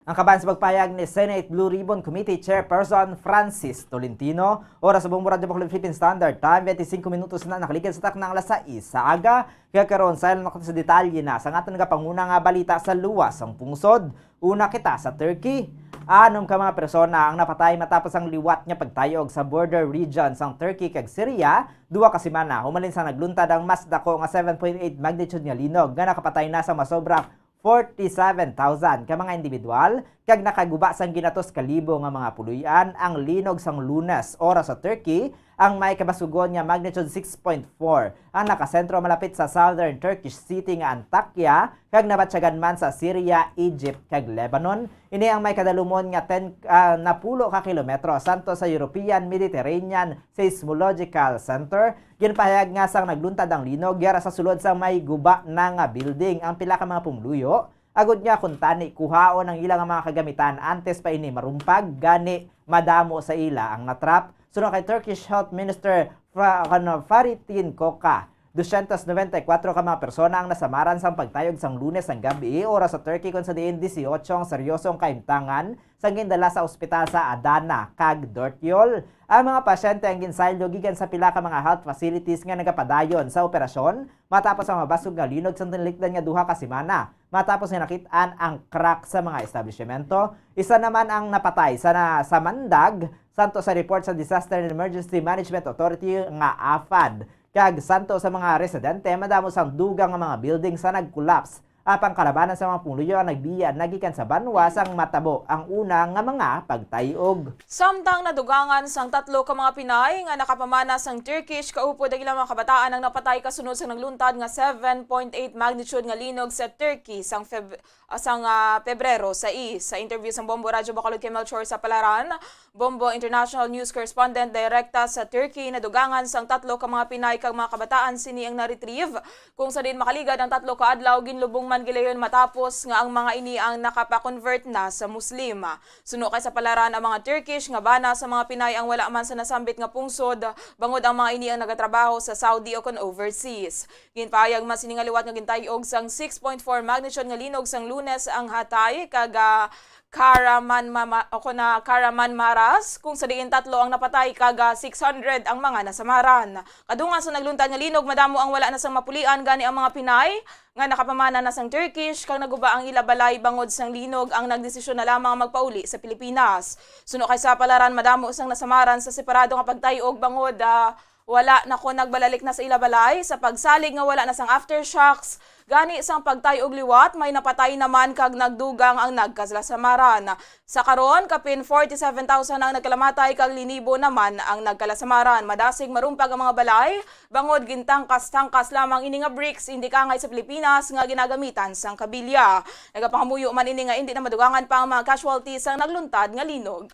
Ang kaban sa pagpayag ni Senate Blue Ribbon Committee Chairperson Francis Tolentino, oras sa Bombo Radyo Bacolod Philippine Standard Time, twenty-five minutos na nakaligid sa takna nga alas sais sa aga. Kaya karon, sa ilang sa detalye na sa aton nagapanguna nga balita sa luwas sang pungsod. Una kita sa Turkey. Anom ka mga persona ang napatay matapos ang liwat nga pagtayog sa border region sang Turkey kag Syria, duha ka semana humalin sa nagluntad ang mas dako nga seven point eight magnitude nga linog nga nakapatay na sa masobra forty-seven thousand ka mga individual, kag nakaguba sang ginatos ka libo nga mga puloy-an ang linog sang Lunes, oras sa Turkey, Ang may kabasugon nga magnitude six point four ang nakasentro malapit sa southern Turkish city nga Antakya, kag nabatyagan man sa Syria, Egypt, kag Lebanon. Ini ang may kadalumon nga ten, ah, napulo ka kilometro santo sa European Mediterranean Seismological Center. Ginpahayag nga sang nagluntad ang linog yara sa sulod sang may guba na nga building ang pila ka mga pumuluyo, agod nga kuntani kuhaon ang ila nga mga kagamitan antes pa ini marumpag, gani madamo sa ila ang natrap. Suno kay Turkish Health Minister Fa-, ano, Fahrettin Koca, dosyentos nobenta y kuwatro ka mga persona ang nasamaran sang pagtayog sang Lunes sang gabi, oras sa Turkey, kon sa diin disiotso ang seryosong kahimtangan sang gindala sa ospital sa Adana kag Dörtyol. Ang mga pasyente ang ginsaylo gikan sa pila ka mga health facilities nga nagapadayon sa operasyon matapos ang mabasog nga linog sang tinlikdan nga duha ka semana, matapos nga nakit-an ang crack sa mga establisyemento. Isa naman ang napatay sa na-, sa Mandag, santo sa report sa Disaster and Emergency Management Authority nga AFAD. Kag santo sa mga residente, madamo sang dugang nga mga building sa nag-collapse. Apang kalabanan sa mga pumuluyo ang nagbiya na gikan sa banwa sang matabo ang una nga mga pagtayog. Samtang nadugangan sang tatlo ka mga Pinay nga nakapamana sang Turkish kaupod ang ilang mga kabataan ang napatay kasunod sa nagluntad nga seven point eight magnitude nga linog sa Turkey sang Feb-, ah, sang, ah, Pebrero sais. Sa interview sang Bombo Radyo Bacolod kay Melchor Sapalaran, Bombo International News Correspondent direkta sa Turkey, nadugangan sang tatlo ka mga Pinay kag mga kabataan sini ang na-retrieve, kung sa diin makaligad ang tatlo ka adlaw, ginlubong man gilayon matapos nga ang mga ini ang nakapa-convert na sa Muslim. Suno kay Sapalaran, ang mga Turkish nga bana sa mga Pinay ang wala man sa nasambit nga pungsod, bangod ang mga ini ang nagatrabaho sa Saudi o kon overseas. Ginpahayag man sini nga liwat nga gintay-og sang six point four magnitude nga linog sang Lunes ang Hatay kag, ah, Karaman Mama-, o kon na Karaman Maras, kung sa diin tatlo ang napatay kag, ah, six hundred ang mga nasamaran. Kadungan sa nagluntad nga linog, madamo ang wala na sang mapulian, gani ang mga Pinay nga nakapamana na sang Turkish kag naguba ang ila balay bangod sang linog ang nagdesisyon na lamang magpauli sa Pilipinas. Suno kay Sapalaran, madamo sang nasamaran sa separado nga pagtay-og bangod, ah, wala na ko nagbalalik na sa ila balay sa pagsalig nga wala na sang aftershocks. Gani sang pagtay-og liwat, may napatay naman kag nagdugang ang nagkalasamaran. Sa karon, kapin forty-seven thousand ang nagkalamatay kag linibo naman ang nagkalasamaran. Madasig marumpag ang mga balay, bangod gintangkas-tangkas lamang ini nga bricks, indi kangay sa Pilipinas nga ginagamitan sang kabilya. Nagapangamuyo man ini nga indi na madugangan pa ang mga casualties sang nagluntad nga linog.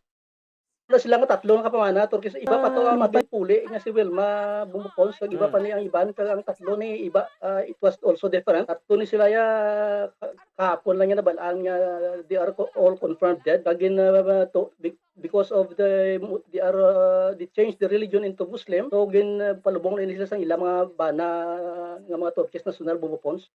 Wala sila nga tatlo nga kapamana, Turkish. Iba pa to Ah, ang matay. Puli nga si Wilma Bumupons, kag iba pa Mm. ni ang iban, kag ang tatlo ni iba, ah, it was also different. Tatlo ni sila ya, ka-, kahapon lang yan nabalaan nga they are co-, all confirmed dead. Kag in, ah, to, be-, because of the, they are, ah, they changed the religion into Muslim. So, gin, ah, palubong na ini sila sa ilang mga bana nga mga Turkish national Bumupons.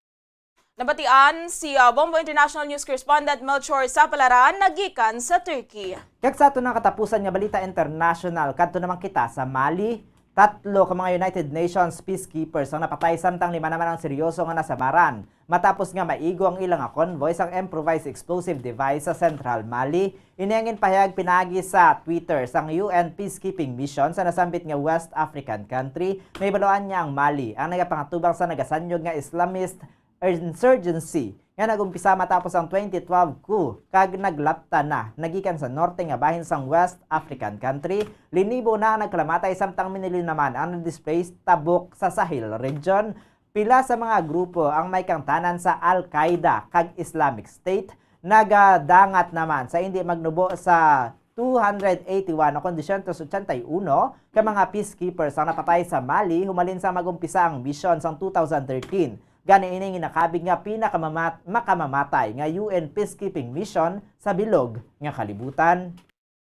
Nabatian si, ah, Bombo International News Correspondent Melchor Sapalaran, nagikan sa Turkey. Kag sa aton nga katapusan nga balita international, kadto naman kita sa Mali. Tatlo ka mga United Nations peacekeepers ang napatay, samtang lima naman ang seryoso nga nasamaran, matapos nga maigo ang ila nga convoy sang improvised explosive device sa Central Mali. Ini ang ginpahayag pinaagi sa Twitter sang U N peacekeeping mission sa nasambit nga West African country. Nahibaluan nga ang Mali ang nagapangatubang sa nagasanyog nga Islamist insurgency nga nag-umpisa matapos ang twenty twelve coup kag naglapta na nagikan sa norte nga bahin sang West African country. Linibo na ang nagkalamatay, samtang minilyon naman ang na-displaced tabok sa Sahel region. Pila sa mga grupo ang may kaangtanan sa Al-Qaeda kag Islamic State nagadangat naman sa indi magnubo sa two hundred eighty-one o kon dosyentos ochenta y uno ka mga peacekeepers ang napatay sa Mali humalin sa mag-umpisa ang misyon sang two thousand thirteen. Gani ini ang ginakabig nga pinakamamat-, makamamatay nga U N peacekeeping mission sa bilog nga kalibutan.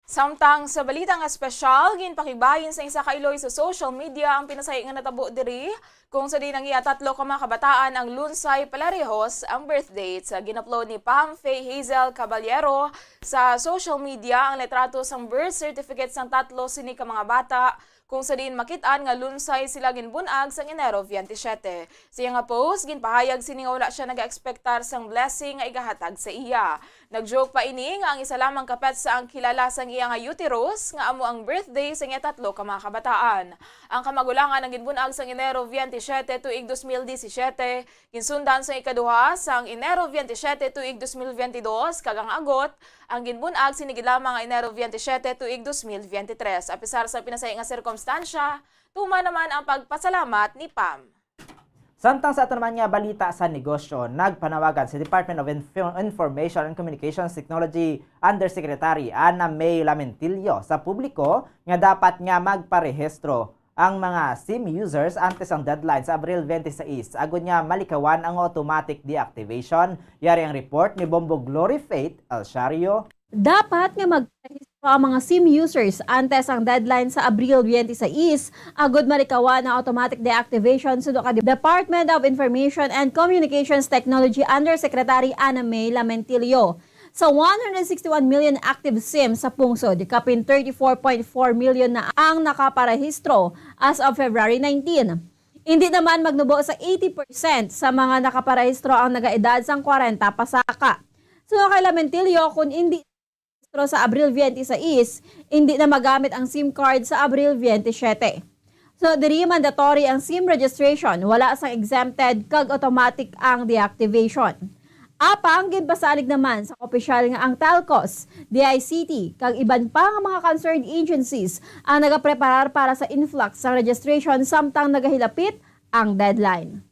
Samtang sa balita nga espesyal, ginpakigbahin sa isa ka iloy sa social media ang pinasahi nga natabo diri, kung sa diin ang iya tatlo ka mga kabataan ang lunsay palarehos ang birth date. Sa gin-upload ni Pam Faye Hazel Caballero sa social media ang litrato sang birth certificate sang tatlo sini ka mga bata, kung sa diin makit-an nga lunsay sila ginbun-ag sang Enero twenty-seven. Sa iya nga post, ginpahayag sini nga wala sia nagaekspektar sang blessing nga igahatag sa iya. Nag-joke pa ini nga ang isa lamang ka petsa ang kilala sang iya nga uterus, nga amo ang birthday sang iya tatlo ka mga kabataan. Ang kamagulangan ang ginbun-ag sang Enero twenty-seven tuig dos mil disisiete, ginsundan sang ikaduha sang Enero twenty-seven tuig dos mil twenty-dos, kag ang agot, ang ginbun-ag sini gid lamang nga Enero twenty-seven tuig dos mil twenty-three. Apisar sa pinasahi nga sirkumstansya, Distansya, tuman naman ang pagpasalamat ni Pam. Samtang sa ato naman nga balita sa negosyo, nagpanawagan si Department of Info-, Information and Communications Technology Undersecretary Ana May Lamentillo sa publiko nga dapat nga magparehistro ang mga SIM users antes ang deadline sa Abril twenty-six, agud nga malikawan ang automatic deactivation. Yari ang report ni Bombo Glory Faith Alciario. Dapat nga magparehistro ang mga SIM users antes ang deadline sa Abril twenty-six, agud malikawan ang automatic deactivation, suno kay Department of Information and Communications Technology Undersecretary Ana May Lamentillo. Sa one hundred sixty-one million active SIM sa pungsod, kapin thirty-four point four million na ang nakaparehistro as of February nineteen. Hindi naman magnubo sa eighty percent sa mga nakaparehistro ang nagaedad sang kwarenta pasaka. Suno kay Lamentillo, kung hindi rehistro sa Abril twenty-six, hindi na magamit ang SIM card sa Abril twenty-seven. So, diri mandatory ang SIM registration, wala sang exempted kag automatic ang deactivation. Apang ginpasalig naman sa opisyal nga ang Telcos, D I C T, kag iban pa nga mga concerned agencies ang nagapreparar para sa influx sa registration samtang nagahilapit ang deadline.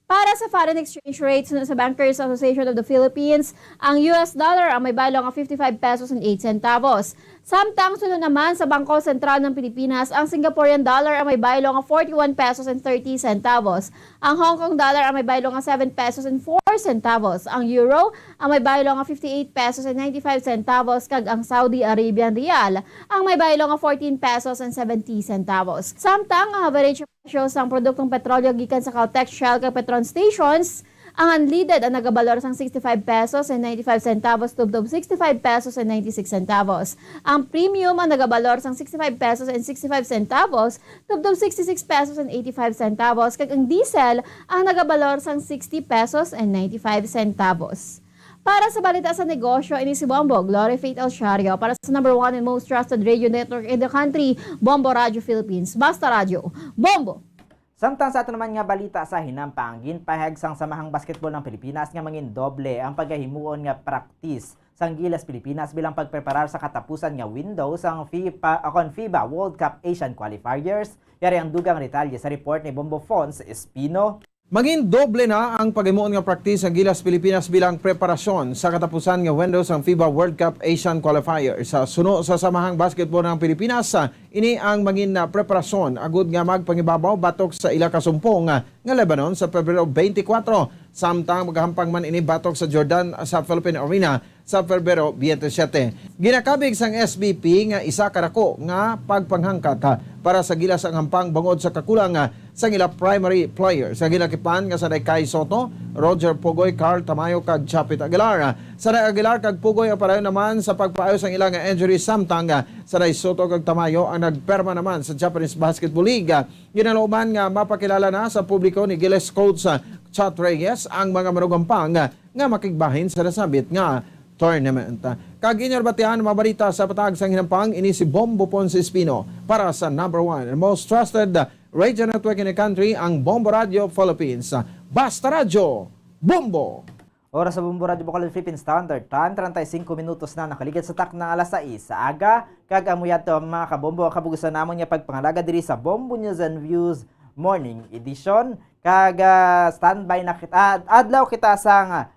Para sa foreign exchange rate, suno sa Bankers Association of the Philippines, ang U S dollar ang may baylo nga fifty-five pesos and eight centavos. Samtang suno naman sa Bangko Sentral ng Pilipinas, ang Singaporean dollar ang may baylo nga forty-one pesos and thirty centavos. Ang Hong Kong dollar ang may baylo nga seven pesos and four centavos. Ang euro ang may baylo nga fifty-eight pesos and ninety-five centavos, kag ang Saudi Arabian rial ang may baylo nga fourteen pesos and seventy centavos. Samtang ang average presyo sang produktong petrolyo gikan sa Caltex, Shell, kag Petron stations, ang unleaded ang nagabalor sang sixty-five pesos and ninety-five centavos tubtob sixty-five pesos and ninety-six centavos. Ang premium ang nagabalor sang sixty-five pesos and sixty-five centavos tubtob sixty-six pesos and eighty-five centavos, kag ang diesel ang nagabalor sang sixty pesos and ninety-five centavos. Para sa balita sa negosyo, ini si Bombo Glory Faith Alciario para sa number one and most trusted radio network in the country, Bombo Radio Philippines. Basta Radyo, Bombo! Samtang sa ato naman nga balita sa hinampang, ginpahayag sang Samahang Basketball ng Pilipinas nga mangindoble ang pagahimuon nga practice sang Gilas Pilipinas bilang pagpreparar sa katapusan nga window sang FIFA, akon, FIBA World Cup Asian Qualifiers. Yari ang dugang detalye sa report ni Bombo Fons Espino. Mangindoble na ang paghimuon nga practice sang Gilas Pilipinas bilang preparasyon sa katapusan nga window sang FIBA World Cup Asian Qualifier. Sa suno sa Samahang Basketball ng Pilipinas, ini ang mangin na preparasyon agud nga magpangibabaw batok sa ila kasumpong nga Lebanon sa Pebrero twenty-four, samtang magahampang man ini batok sa Jordan sa Philippine Arena sa Pebrero twenty-seven. Ginakabig sang S B P nga isa ka dako nga pagpanghangkat, ha, para sa Gilas ang hampang bangod sa kakulang, ha, sang ila primary players. Sa ginakipan nga sanay Kai Soto, Roger Pugoy, Carl Tamayo, kag Chapit Aguilar. Sanay Aguilar kag Pugoy ang padayon naman sa pagpaayo sang ila nga injury, samtang, ha, sanay Soto kag Tamayo ang nagperma naman sa Japanese Basketball League. Ginalauman nga mapakilala na sa publiko ni Gilas coach, ha, Chat Reyes ang mga manugampang, ha, nga makigbahin sa nasambit nga tournament. Kag inyo nabatian ang mga balita sa patag sang hinampang, ini si Bombo Ponce Espino para sa number one and most trusted radio network in the country, ang Bombo Radio Philippines. Basta Radyo, Bombo! Oras sa Bombo Radio Bukal Philippine Standard Time, treinta y cinco minutos na nakaligad sa takna nga alas sais sa aga, kag amo yadto ang mga kabombo ang kabugusan namon nga pagpangalaga diri sa Bombo News and Views Morning Edition. Kag, ah, standby na kita, ah, adlaw kita sang, ah,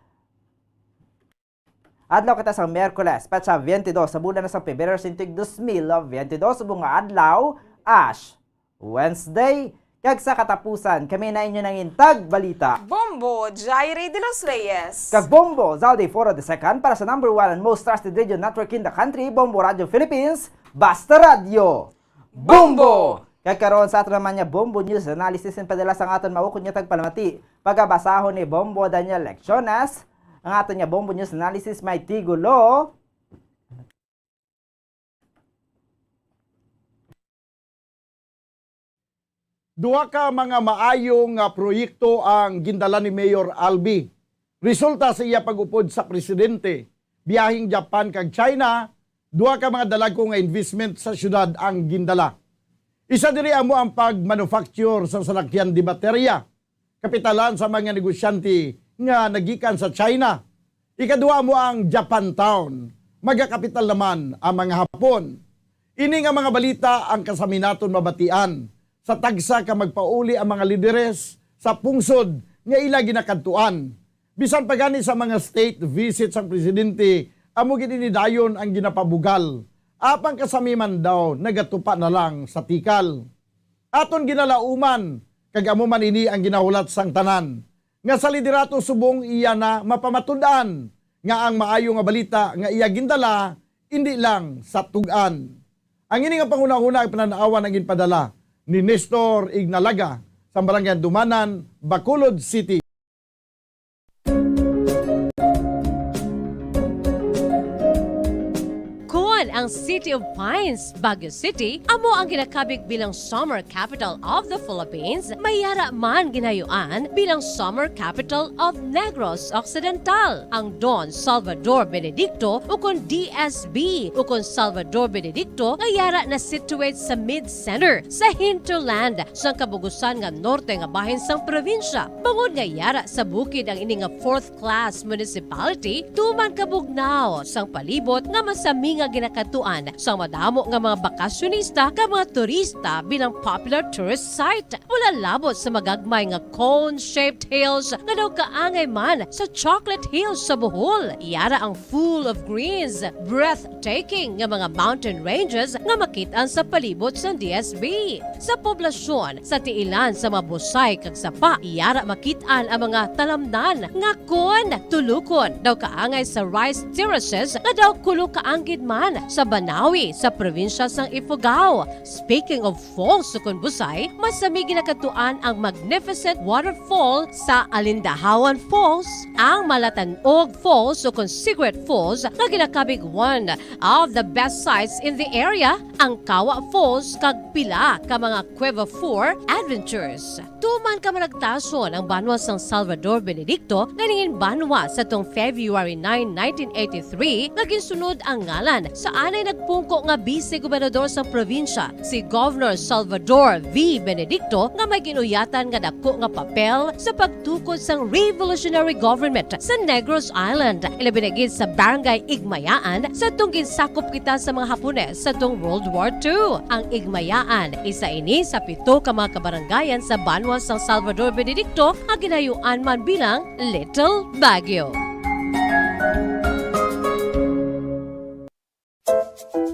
adlaw kita sang Miyerkules, petsa twenty-dos sa bulan na sang Pebrero, sintig dos mil twenty-dos, subong nga adlaw, Ash Wednesday. Kag sa katapusan, kami na inyo nangin tagbalita, Bombo Jairi de los Reyes. Kag Bombo Zaldi Foro the second para sa number one and most trusted radio network in the country, Bombo Radio Philippines, Basta Radyo. Bombo! Kag karon sa aton naman nga Bombo News Analysis, and padala sang aton maukod nga tagpalamati, pagabasahon ni Bombo Daniel Lecciones. Ang aton nga Bombo News Analysis may tigulo: Duha ka mga maayo nga proyekto ang gindala ni Mayor Albi. Resulta sa iya pag-upod sa presidente, biyaheng Japan kag China, duha ka mga dalagko nga investment sa siyudad ang gindala. Isa diri amo ang pag-manufacture sa salakyan de baterya, kapitalan sa mga negosyante nga nagikan sa China. Ikaduha amo ang Japantown. Magakapital naman ang mga Hapon. Ini nga mga balita ang kasami naton mabatian sa tagsa ka magpauli ang mga lideres sa pungsod nga ila ginakadtuan. Bisan pa gani sa mga state visit sang presidente, amo gid ini dayon ang ginapabugal. Apang kasami man daw nagatupa na lang sa tikal. Aton ginalauman, kag amo man ini ang ginahulat sang tanan, nga sa liderato subong iya na mapamatud-an nga ang maayo nga balita nga iya gindala indi lang sa tug-an. Ang ini nga panghunahuna ang panan-awan ang ginpadala ni Nestor Ignalaga sa Barangay Dumanan, Bacolod City. Kon ang City of Pines, Baguio City, amo ang ginakabig bilang summer capital of the Philippines, may yara man ginayuan bilang summer capital of Negros Occidental. Ang Don Salvador Benedicto, ukon D S B, ukon Salvador Benedicto, nga yara na situate sa mid-center, sa hinterland, sang kabugusan nga norte nga bahin sang probinsya. Bangod nga yara sa bukid ang ini nga fourth class municipality, tuman kabugnaw sang palibot nga masami nga ginakadtuan sang madamo nga mga bakasyonista kag mga turista bilang popular tourist site. Mula labot sa magagmay nga cone-shaped hills nga daw kaangay man sa Chocolate Hills sa Bohol, yara ang full of greens, breathtaking nga mga mountain ranges nga makit-an sa palibot sang D S B. Sa poblasyon, sa tiilan sa mga busay kag sapa, yara makit-an ang mga talamnan nga kon tulukon daw kaangay sa rice terraces nga daw kulo kaanggid man sa Banawi sa probinsya sang Ifugao. Speaking of falls ukon busay, masami ginakadtuan ang magnificent waterfall sa Alindahawan Falls, ang Malatanog Falls ukon Cigarette Falls nga ginakabig one of the best sights in the area, ang Kawa Falls kag pila ka mga Cueva Four adventures. Tuman kamaragtason ang banwa sang Salvador Benedicto nga nangin banwa sa tong February nine, nineteen eighty-three, nga ginsunod ang ngalan sa anay nagpungko nga bise gobernador sang probinsya, si Governor Salvador V. Benedicto, nga may ginuyatan nga dako nga papel sa pagtukod sang revolutionary government sa Negros Island, ilabi na gid sa Barangay Igmayaan, sa tong ginsakop kita sa mga Hapones sa tong World War Two. Ang Igmayaan, isa ini sa pito ka mga kabarangayan sa banwa sang Salvador Benedicto nga ginayuan man bilang Little Baguio.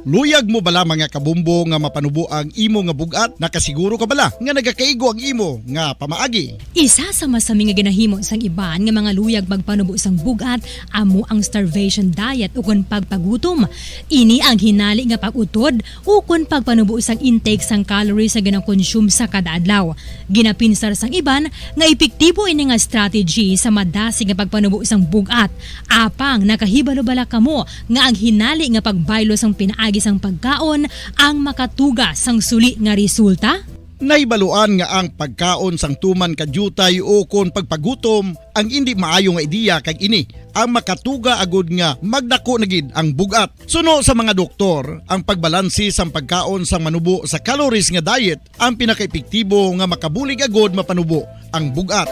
Luyag mo bala, mga kabombo, nga mapanubo ang imo nga bug-at? Nakasiguro ka bala nga nagakaigo ang imo nga pamaagi? Isa sa masami nga ginahimo sang iban nga mga luyag magpanubo sang bug-at amo ang starvation diet ukon pagpagutom. Ini ang hinali nga pag-utod ukon pagpanubo sang intake sang calories nga ginakonsume sa kada adlaw. Ginapinsar sang iban nga epektibo ini nga strategy sa madasig nga pagpanubo sang bug-at, apang nakahibalo bala kamo nga ang hinali nga pagbaylo sang pinaagi sang pagkaon ang makatuga sang suli nga resulta? Nahibaluan nga ang pagkaon sang tuman ka diutay ukon pagpagutom ang indi maayo nga ideya, kag ini ang makatuga agud nga magdako na gid ang bug-at. Suno sa mga doktor, ang pagbalanse sang pagkaon sang manubo sa calories nga diet ang pinakaepektibo nga makabulig agud mapanubo ang bug-at.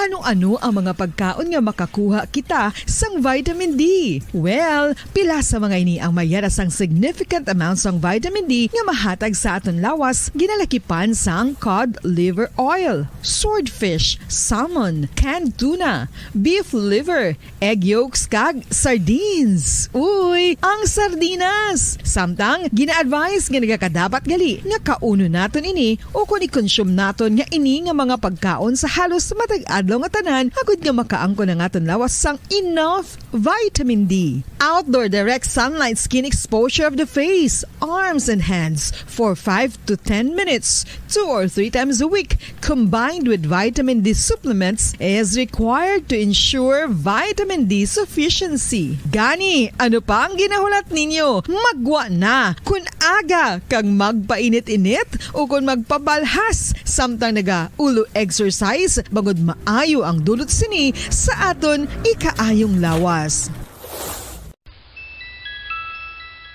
Ano-ano ang mga pagkaon nga makakuha kita sang vitamin D? Well, pila sa mga ini ang may yara sang significant amount sang vitamin D nga mahatag sa aton lawas, ginalakipan sang cod liver oil, swordfish, salmon, canned tuna, beef liver, egg yolks, kag sardines. Uy, ang sardinas! Samtang, gina-advise nga nagakadapat gali nga kaunon naton ini ukon i-consume naton nga ini nga mga pagkaon sa halos matag adlaw nga tanan agud nga makaangkon ang aton lawas sang enough vitamin D. Outdoor direct sunlight skin exposure of the face, arms, and hands for five to ten minutes, two or three times a week, combined with vitamin D supplements, is required to ensure vitamin D sufficiency. Gani, ano pa ang ginahulat ninyo? Maggwa na! Kon aga kag magpainit-init ukon magpabalhas samtang nagaulo exercise, bangod maayo ang dulot sini sa aton ikaayong lawas.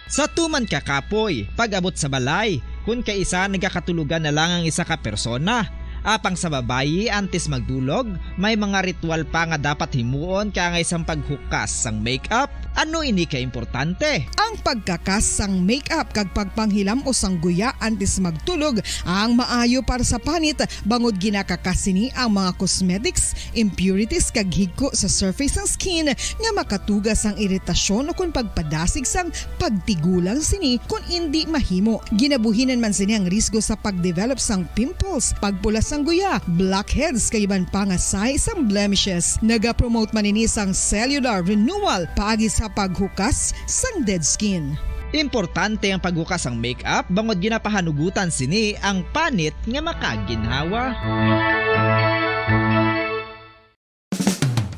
Sa tuman ka kapoy, pag-abot sa balay, kon kaisa nagakatulogan na lang ang isa ka persona. Apang sa babayi, antes magdulog, may mga ritual pa nga dapat himuon kaangay sang paghukas sang makeup, Ano ini ka importante? Ang pagkakas sang makeup kag pagpanghilam-os sang guya antes magtulog ang maayo para sa panit, bangod ginakakas sini ang mga cosmetics, impurities kag higko sa surface sang skin nga makatuga sang iritasyon ukon pagpadasig sang pagtigulang sini kon indi mahimo. Ginabuhinan man sini ang risgo sa pagdevelop sang pimples, pagpula sang guya, blackheads kag iban pa nga sahi sang blemishes. Nagapromote man ini sang cellular renewal paagi sa paghukas sang dead skin. Importante ang paghukas sang makeup bangod ginapahanugutan sini ang panit nga makaginhawa.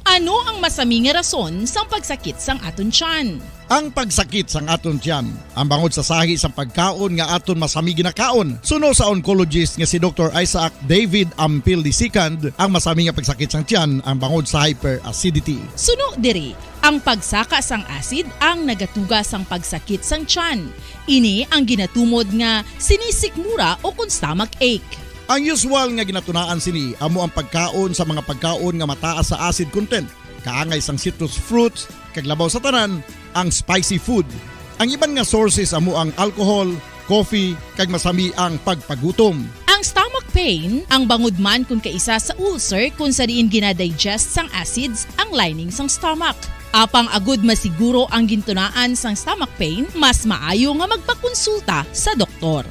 Ano ang masami nga rason sang pagsakit sang aton tiyan? Ang pagsakit sang aton tiyan ang bangod sa sahi sang pagkaon nga aton masami ginakaon. Suno sa oncologist nga si Doktor Isaac David Ampil the second, ang masami nga pagsakit sang tiyan ang bangod sa hyperacidity. Suno diri, ang pagsaka sang acid ang nagatuga sang pagsakit sang tiyan. Ini ang ginatumod nga sinisikmura ukon stomach ache. Ang usual nga ginatunaan sini amo ang pagkaon sa mga pagkaon nga mataas sa acid content, kaangay sang citrus fruits, kag labaw sa tanan, ang spicy food. Ang iban nga sources amo ang alcohol, coffee, kag masami ang pagpagutom. Ang stomach pain ang bangod man kon kaisa sa ulcer kon sa diin gina-digest sang acids ang lining sang stomach. Apang agud masiguro ang gintunaan sang stomach pain, mas maayo nga magpakonsulta sa doktor.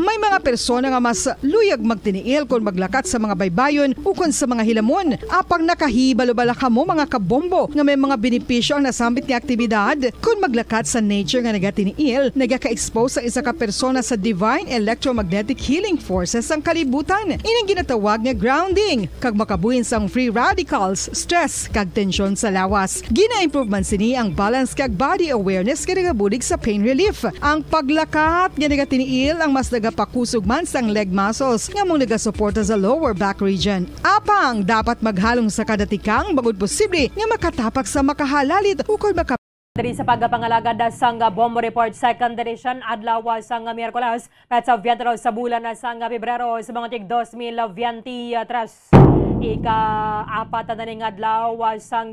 May mga persona nga mas luyag magtiniil kon maglakat sa mga baybayon ukon sa mga hilamon. Apang nakahibalo bala kamo, mga kabombo, nga may mga benepisyo ang nasambit nga aktibidad? Kon maglakat sa nature nga nagatiniil, nagaka-expose ang isa ka persona sa divine electromagnetic healing forces sang kalibutan. Ining ginatawag nga grounding, kag makabuhin sang free radicals, stress, kag tensyon sa lawas. Gina-improve man sini ang balance kag body awareness nga nagabulig sa pain relief. Ang paglakat nga nagatiniil ang mas nagapakusog man sang leg muscles nga amo nagasuporta sa lower back region. Apang dapat maghalong sa kada tikang bangod posible nga makatapak sa makahalalit ukon maka Diri sa pagpangalagad sang Bombo Report Second Edition, adlaw sang Miyerkules, petsa veinte sa bulan sang Pebrero sa mga tig dos mil veinte tres. Ika-apat na ning adlaw sang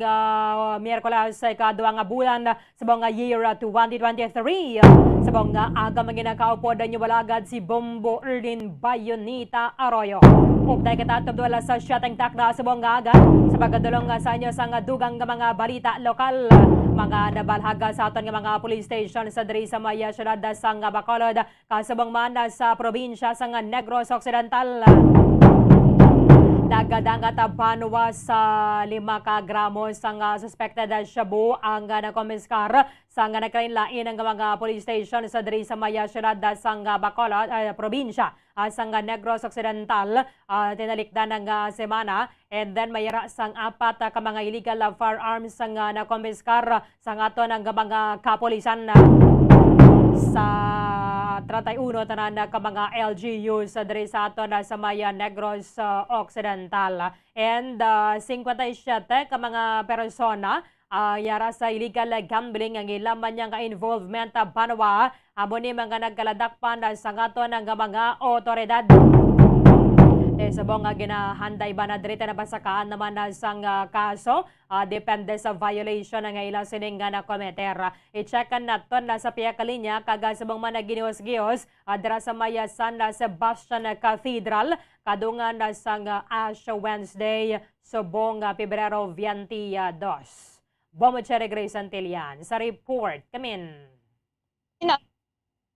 Miyerkules, ika-duha nga bulan sa mga year twenty twenty-three. Sa mga aga, manginakaupod ninyo balagad si Bombo Erlin Bayonita Arroyo. Ug dahil kita tubdo alas sa siyete takna sa buong aga, sa pagkadulong sa inyo sa nga dugang nga mga balita lokal, mga nabalhaga sa aton nga mga police station sa diri sa may, ah, siyudad sa nga Bacolod, kasubong man sa probinsya sa nga Negros Occidental. Nagadangat banwa sa lima ka gramo sa nga suspected shabu ang nakomiskar sa nga nagkalain-lain nga mga police station sa diri sa may, ah, siyudad sa nga Bacolod, ah, probinsya, ah, sa nga Negros Occidental, ah, tinalikdan nga semana. And then may ara sang apat, ah, ka mga illegal, ah, firearms nga nakompiskar sa aton nga mga kapulisan, ah, sa treinta y uno tanan ka mga L G Us, ah, diri sa aton, ah, sa may, ah, Negros, ah, Occidental. And, ah, singkwenta y siyete ka mga persona, ah, yara sa illegal gambling ang ila man niya nga involvement, ah, banwa. Amo ni mga nagkaladakpan, ah, sa aton nga mga otoridad. Te subong nga ginahanday ba na diri, te nabasakaan naman na sang, ah, kaso, ah, depende sa violation nga ila sining nga nakometer. I-check naton na sa pihak linya kag, ah, subong man na ginios-gios, ah, dira sa may, ah, San Sebastian Cathedral, kadungan na sang, ah, Ash Wednesday, subong, ah, Pebrero twenty-two. Bombo Cherry Grace Antillan sa report. Kamin.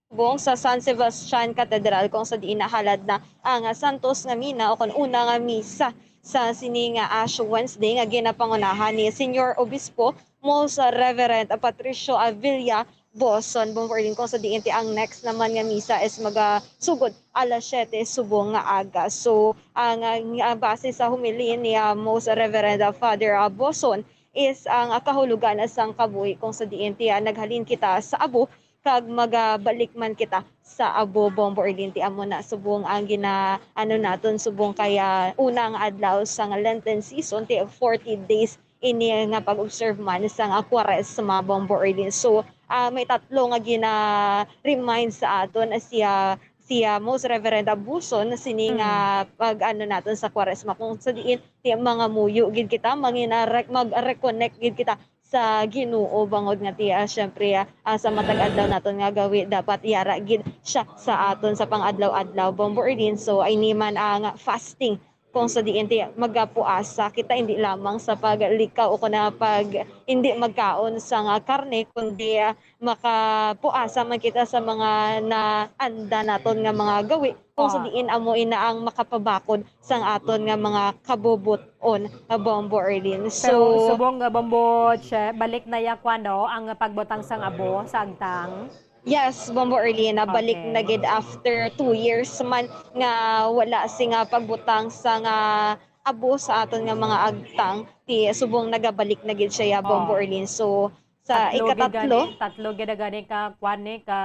Subong sa San Sebastian Cathedral, kung sa diin nahalad na ang Santos nga Mina o kon una nga misa sa sini nga Ash Wednesday nga ginapangunahan ni Señor Obispo Mons Reverend Patricio Avila Boson Bombo Erlin, kung sa diin ti ang next naman nga misa is magasugod alas siyete subong nga aga. So, ang, ah, nga base sa homily ni, ah, Most Reverend, ah, Father, ah, Boson, is ang, ah, kahulogan sang kabuhi, kung sa diin ti, ah, naghalin kita sa abo kag magabalik man kita sa abo, Bombo Erlin. Ti amo na subong ang gina-, ano naton, subong kaya unang adlaw sang Lenten season, ti forty days ini nga pag-observe man sang, ah, Kwaresma, Bombo Erlin. So, ah, may tatlo nga gina-remind sa aton, ah, siya si, ah, Most Reverend Abuson sini nga pag-ano naton sa Kwaresma, kung sa diin ti mangamuyo gid kita, mangina-, mag-reconnect gid kita sa Ginoo, bangod nga ti, ah, syempre, ah, ah, sa matag adlaw naton nga gawi, dapat yara gid siya sa aton sa pang-adlaw-adlaw, Bombo Erlin. So, ay ni man ang fasting kung sa diin ti magapuasa kita, hindi lamang sa paglikaw o kuna pag hindi magkaon sa nga karne, kundi, ah, makapuasa man kita sa mga naanda naton nga mga gawi, kung sa Oh. diin amo ina ang makapabakod sang aton nga mga kabubot-on nga Bombo Erlin. Pero So, subong nga Bombo Che, balik na ya kuan, no, ang pagbutang sang abo sa agtang? Yes, Bombo Erlin, nabalik Okay. na gid after two years man nga wala sing, ah, pagbutang sang, ah, abo sa aton nga mga agtang. Ti subong nagabalik na gid siya, ya, Bombo Oh. Erlin. So, sa Tatlo gid ikakatlo, gani, tatlo gid gani ka kuan ni, ka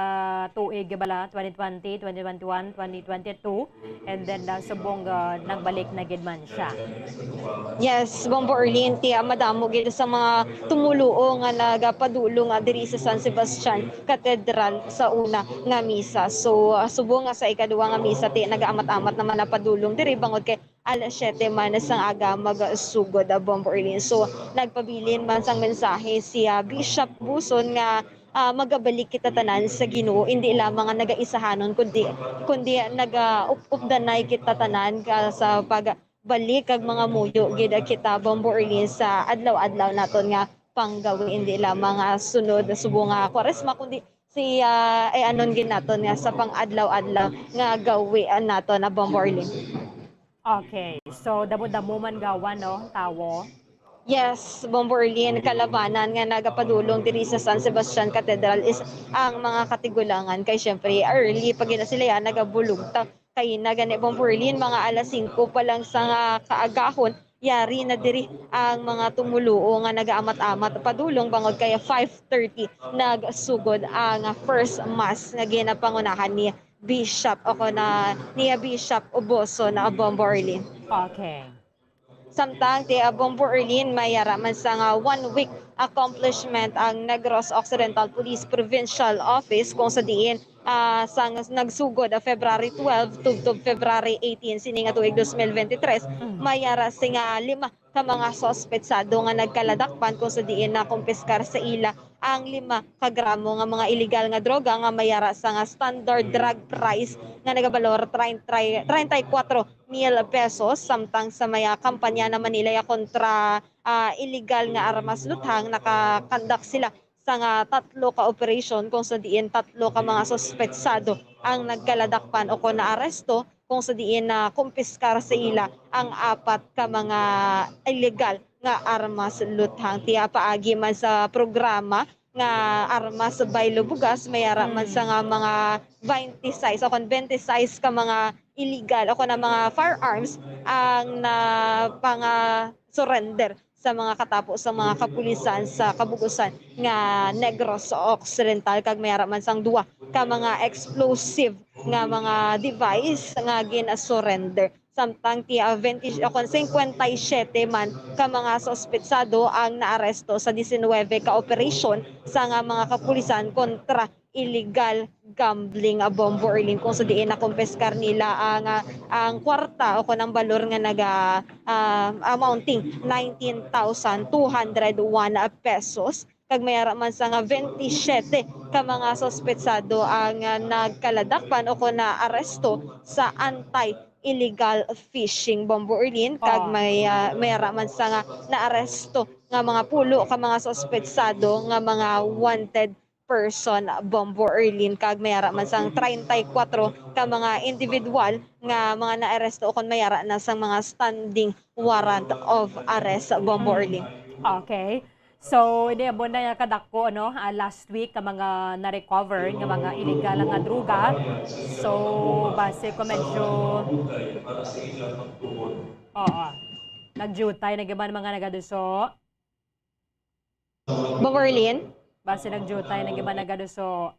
tuig bala, twenty twenty, twenty twenty-one, twenty twenty-two, and then, ah, subong, ah, nagbalik na gid man siya. Yes, Bombo Erlin, ti, ah, madamo gid sa mga tumuluo nga nagapadulong, ah, diri sa San Sebastian Cathedral sa una nga misa. So, ah, subong nga sa ikaduha nga misa, ti, nagaamat-amat naman ang padulong diri bangod kay alas siyete man sang aga magsugod, ah, Bombo Erlin. So, nagpabilin man sang mensahe si, ah, Bishop Buson nga, ah, magabalik kita tanan sa Ginoo, indi lamang nga nagaisahanon, kundi, kundi nagaupdanay kita tanan ka sa pagbalik kag mangamuyo gid kita, Bombo Erlin, sa adlaw-adlaw naton nga panggawi, indi lamang nga sunod subong nga Kwaresma, kundi si, ah, ay anon gid naton nga sa pang-adlaw-adlaw nga gawi naton, ah, Bombo Erlin. Okay. So, damo-damo man gawa, no, tawo? Yes, Bombo Erlin, kalabanan nga nagapadulong diri sa San Sebastian Cathedral is ang mga katigulangan. Kay syempre, early pa gid na sila yan, nagabulugta. Kay na gani, Bombo Erlin, mga alas singko pa lang sa nga kaagahon, yari na diri ang mga tumuluo nga nagaamat-amat padulong bangod kay five thirty nagsugod ang first mass nga ginapangunahan ni Bishop o kon na niya Bishop Uboso na Bombo Erlin. Okay. Samtang ti, ah, Bombo Erlin, may yara man sa nga one week accomplishment ang Negros Occidental Police Provincial Office, kung sa diin, ah, sang nagsugod, ah, February twelve tubtob February eighteen sini nga tuig dos mil veintitrés, Mm. may yara sing, ah, lima ka mga suspetsado nga nagkaladakpan, kung sa diin nakumpiskar sa ila ang lima ka gramo nga mga iligal nga droga nga may yara sa nga standard drug price nga nagabalor treinta, treinta y cuatro mil pesos, samtang sa may, ah, kampanya naman nila ya kontra, ah, iligal nga armas luthang, nakakandak sila sa nga tatlo ka operasyon, kung sa diin tatlo ka mga suspetsado ang nagkaladakpan o kon naaresto, kung sa diin nakumpiskar sa ila ang apat ka mga iligal nga armas luthang. Tiya paagi man sa programa nga armas baylo bugas, may ara man sa Mm. nga mga twenty-six o kon twenty-six ka mga illegal o kon ang mga firearms ang napanga-surrender sa mga katapo sa mga kapulisan sa Kabugusan nga Negros Occidental, kag may ara man sang duha ka mga explosive nga mga device nga gin-surrender. Samtang ti, ah, twenty, o kon cincuenta y siete man ka mga suspetsado ang naaresto sa diecinueve ka operasyon sa nga mga kapulisan kontra illegal gambling, ah, Bombo Erlin, kung sa diin nakumpiskar nila ang, ah, ang kwarta o kon ang balor nga naga, ah, amounting nineteen thousand two hundred one pesos. Kag may ara man sa nga twenty-siyete ka mga suspetsado ang, ah, nagkaladakpan o kon naaresto sa anti-illegal fishing, Bombo Erlin. Kag Oh. may, ah, may ara man sa nga naaresto nga mga pulo ka mga suspetsado nga mga wanted person, Bombo Erlin. Kag may ara man sang treinta y cuatro ka mga individual nga mga naaresto o kon may ara na sang mga standing warrant of arrest, Bombo Mm. Erlin. Okay. So, ini amo na nga kadako, ano, ah, last week ka mga na-recover nga mga illegal nga droga. So, base ko medyo, oo. Nagjutay na gyud man mga nagaduso. Bombo Erlin? Base nagjutay na gyud man nagaduso.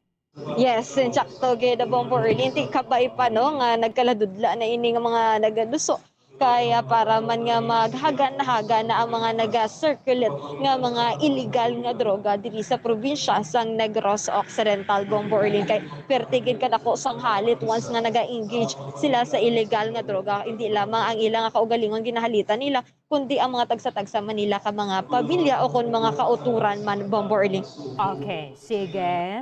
Yes, insakto gid, Bombo Erlin. Ti kabay pa, no, nga nagkaladudla na ini nga mga nagaduso. Kaya para man nga maghagan-hagan na ang mga naga-circulate nga mga illegal nga droga diri sa probinsya sang Negros Occidental, Bombo Erlin, kay perti gid kadako sang halit once nga naga-engage sila sa illegal nga droga. Hindi lamang ang ilang nga kaugalingon ginahalitan nila, kundi ang mga tagsa-tagsa man nila ka mga pamilya o kon mga kauturan man, Bombo Erlin. Okay, sige.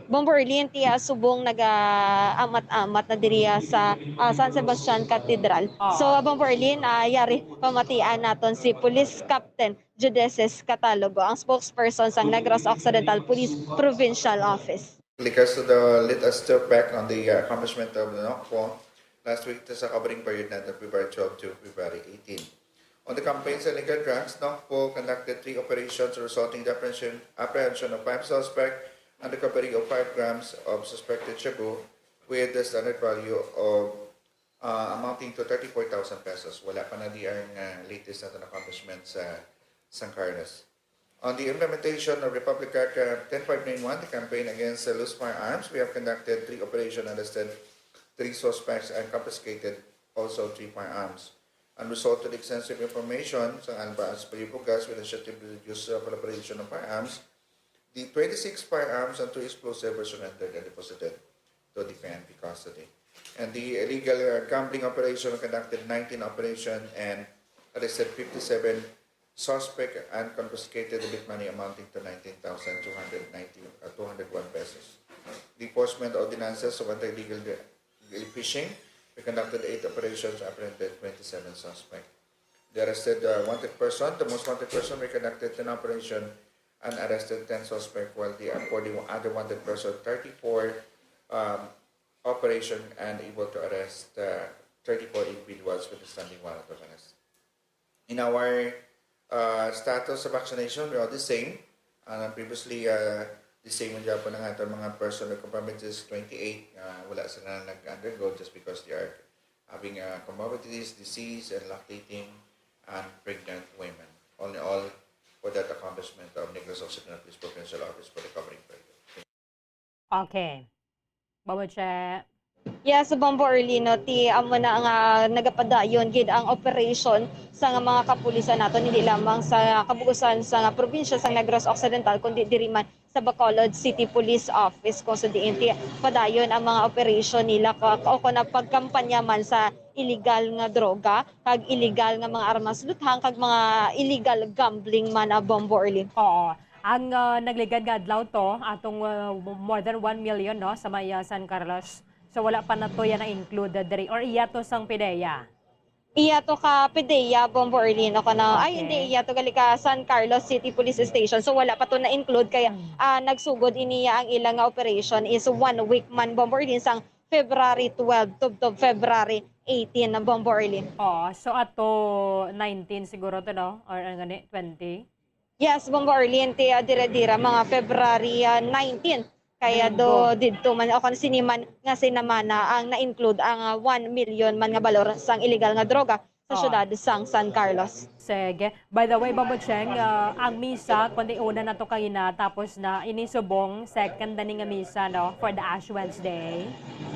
Bombo Erlin, tiya subong naga-amat-amat na diriya sa ah, San Sebastian Cathedral. Oo. So, ah, Bombo Erlin, ah, yari pamatian naton si Police Captain Judeces Catalogo, ang spokesperson sang Negros Occidental Police Provincial Office. Because of the, let us step back on the uh, accomplishment of the NOCPO last week sa covering period natin, February twelve to February eighteen. On the campaign sa illegal drugs, NOCPO conducted three operations resulting in the apprehension, apprehension of five suspects and recovery of five grams of suspected shabu with the standard value of uh, amounting to thirty-four thousand pesos. Wala pa na di ang uh, latest natin accomplishment sa San Carlos. On the implementation of Republic Act uh, ten five nine one, the campaign against uh, loose firearms, we have conducted three operations, arrested three suspects, and confiscated also three firearms. And result to the extensive information sa Alba as Palibugas with initiative to reduce uh, proliferation of firearms, the twenty-six firearms and two explosives were surrendered and deposited to the P N P custody. And the illegal uh, gambling operation conducted nineteen operations and arrested fifty-seven suspects and confiscated the big money amounting to nineteen thousand two hundred ninety, uh, two hundred one pesos. The enforcement ordinances of anti-illegal fishing, we conducted eight operations, apprehended twenty-seven suspects. The arrested uh, wanted person, the most wanted person, we conducted ten operation and arrested ten suspects, while the uh, for the other wanted person, thirty-four um, operation and able to arrest uh, thirty-four individuals with a standing warrant of arrest. In our uh, status of vaccination, we are the same. Uh, previously, uh, the same ang gyapon ang aton mga person with comorbidities, twenty-eight. Uh, wala sila na nag-undergo just because they are having uh, comorbidities, disease, and lactating and pregnant women. All in all, for that accomplishment of Negros Occidental Police Provincial Office for the covering period. Okay. Babache. Yes, Bombo Erlin, no, ti amo na nga nagapadayon gid ang operation sa nga mga kapulisan naton, hindi lamang sa kabuusan sa nga probinsya sa Negros Occidental, kundi diri man sa Bacolod City Police Office, kung sa diin ti padayon ang mga operation nila ka, o kung pagkampanya man sa illegal nga droga, kag illegal nga mga armas luthang, kag mga illegal gambling man, ah, Bombo Erlin. Oo. Ang uh, nagligad nga adlaw to, atong uh, more than one million, no, sa may uh, San Carlos. So wala pa na to yan na-include diri, or iya to sang PDEA? Iya to ka PDEA, Bombo Erlin, o kana, ay, Okay. Hindi, iya to gali ka San Carlos City Police Station. So wala pa to na-include, kaya Hmm. ah, nagsugod iniya ang ila nga operation is one week man, Bombo Erlin, sang February twelve tubtob February eighteen, Bombo Erlin. Oo, so ato nineteen siguro to, no? Or ano gani, twenty? Yes, Bombo Erlin, ti ah, dire-dire mga February ah, nineteen. Kaya do Domingo. Didto man o kon sini man nga sinamana ang na-include ang ah, one million man nga balor sang illegal nga droga sa Oh. Syudad sang San Carlos. Sige. By the way, Bombo Cheng, uh, ang misa, kundi una na to kaina, tapos na inisubong, second na ni nga misa, no, for the Ash Wednesday.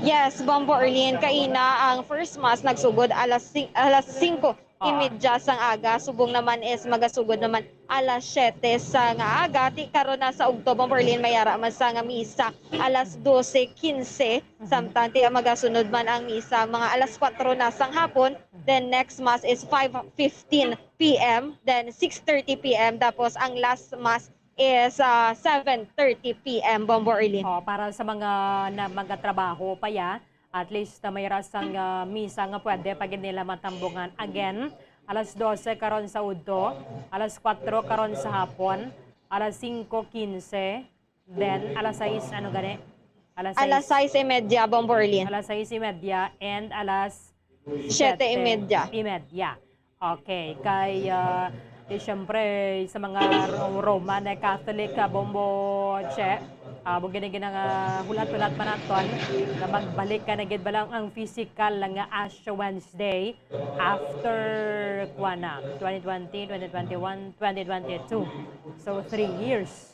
Yes, Bombo Erlin, kaina ang first mass nagsugod alas si- alas singko imedya sang aga. Subong naman is magasugod naman alas siyete sa nga aga. Ti karon na sa ugto, Bombo Erlin, mayara man sa nga misa alas dose quince. Samtang ti magasunod man ang misa mga alas kwatro na sang hapon. Then next mass is five fifteen p m. Then six thirty p m. Tapos ang last mass is ah, seven thirty p m, Bombo Erlin. Oh, para sa mga na magatrabaho pa ya, at least na may rasang ah, misa nga pwede pa gid nila matambungan. Again, alas dose karon sa udto, alas kwatro karon sa hapon, alas singko quince, then alas sais, ano gani? Alas Alas sais y media, Bombo Erlin. Alas sais y media and alas Siyete y media. Y media. Okay, kay ah, di syempre sa mga Ro- Roman eh, Catholic ah, Bombo Che, ah, mo gini nga hulat-hulat pa naton na magbalik ka na gid ba lang ang physical lang nga Ash Wednesday after kuana, twenty twenty, twenty twenty-one, twenty twenty-two. So three years.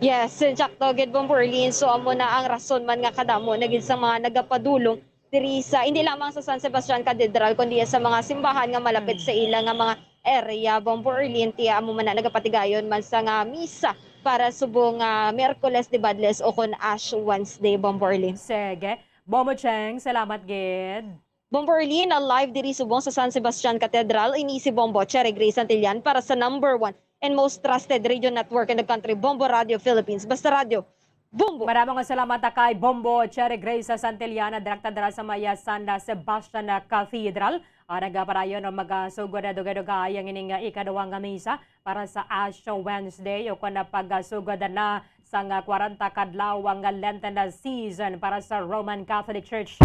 Yes, insakto gid, Bombo Erlin. So amo na ang rason man nga kadamo na gid sa mga nagapadulong diri sa, hindi lamang sa San Sebastian Cathedral, kundi sa mga simbahan nga malapit sa ila nga mga area, Bombo Orlin, ti amo man na nagapatigayon man sa nga misa para subong nga Miyerkules de Badles o kon Ash Wednesday, Bombo Orlin. Sige. Bombo Cheng, salamat gid. Bombo Orlin, na live diri subong sa San Sebastian Cathedral, ini si Bombo Cherry Grace Santillan para sa number one and most trusted radio network in the country, Bombo Radio Philippines. Basta Radio, Bombo! Maraming nga salamat kay Bombo Cherry Grace sa Santillan, direkta dira sa may San Sebastian Cathedral. Ah, nagapadayon ang magasugod na dugay-dugay ang ining, ah, ikaduwa nga misa para sa Ash Wednesday o kon na pagasugod na sang, ah, kwarenta ka adlaw nga Lenten season para sa Roman Catholic Church.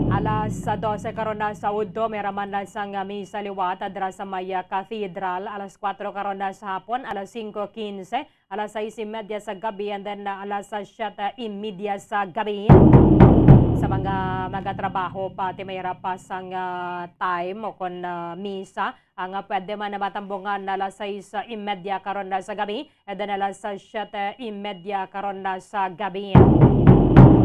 Alas sa dose karon na sa udto, may raman na sang, ah, misa liwat, ah, dira sa may, ah, cathedral. Alas kuwatro karon na sa hapon, alas singko quince, alas sais y media sa gabi, and then, ah, alas siyete y media sa gabi. Sa mga magatrabaho pa, ti may ra pa sang, ah, time o kon, ah, misa, ang, ah, pwede man na matambungan na alas sais y media karon na sa gabi, and then alas siyete y media karon na sa gabi.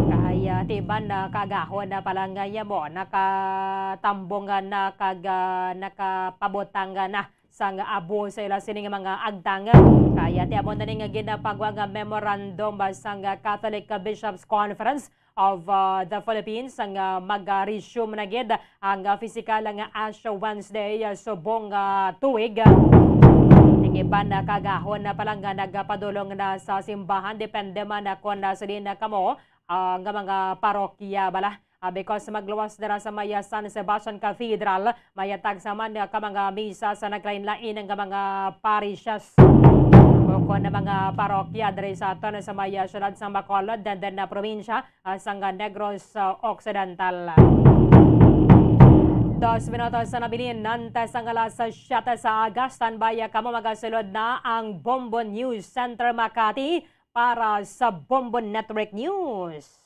Kay, ah, ti iban na kaagahon na pala nga iya mo, nakatambungan na kag, ah, nakapabutang na sang abo sa ila sining mga agtang. Kaya ti amo na ni nga ginapagwa nga memorandum sang Catholic Bishops Conference of, uh, the Philippines, nga mag-resume na gid ang, uh, pisikal nga Ash Wednesday, uh, subong, uh, tuig. Ning iban na kaagahon na pala nga nagpadulong na sa simbahan, depende man na kon, uh, sila na kamo, uh, nga mga parokya bala. Ah, because magluwas dira sa may San Sebastian Cathedral, may tagsa man ka mga misa sa naglain-lain nga mga parishes o kon na mga parokya diri sa aton sa may siyudad sa Bacolod, and then na probinsya, ah, sang Negros, ah, Occidental. Dos minutos na nabilin antes ang alas siyete sa aga. Standby kamo, magasulod na ang Bombo News Center Makati para sa Bombo Network News.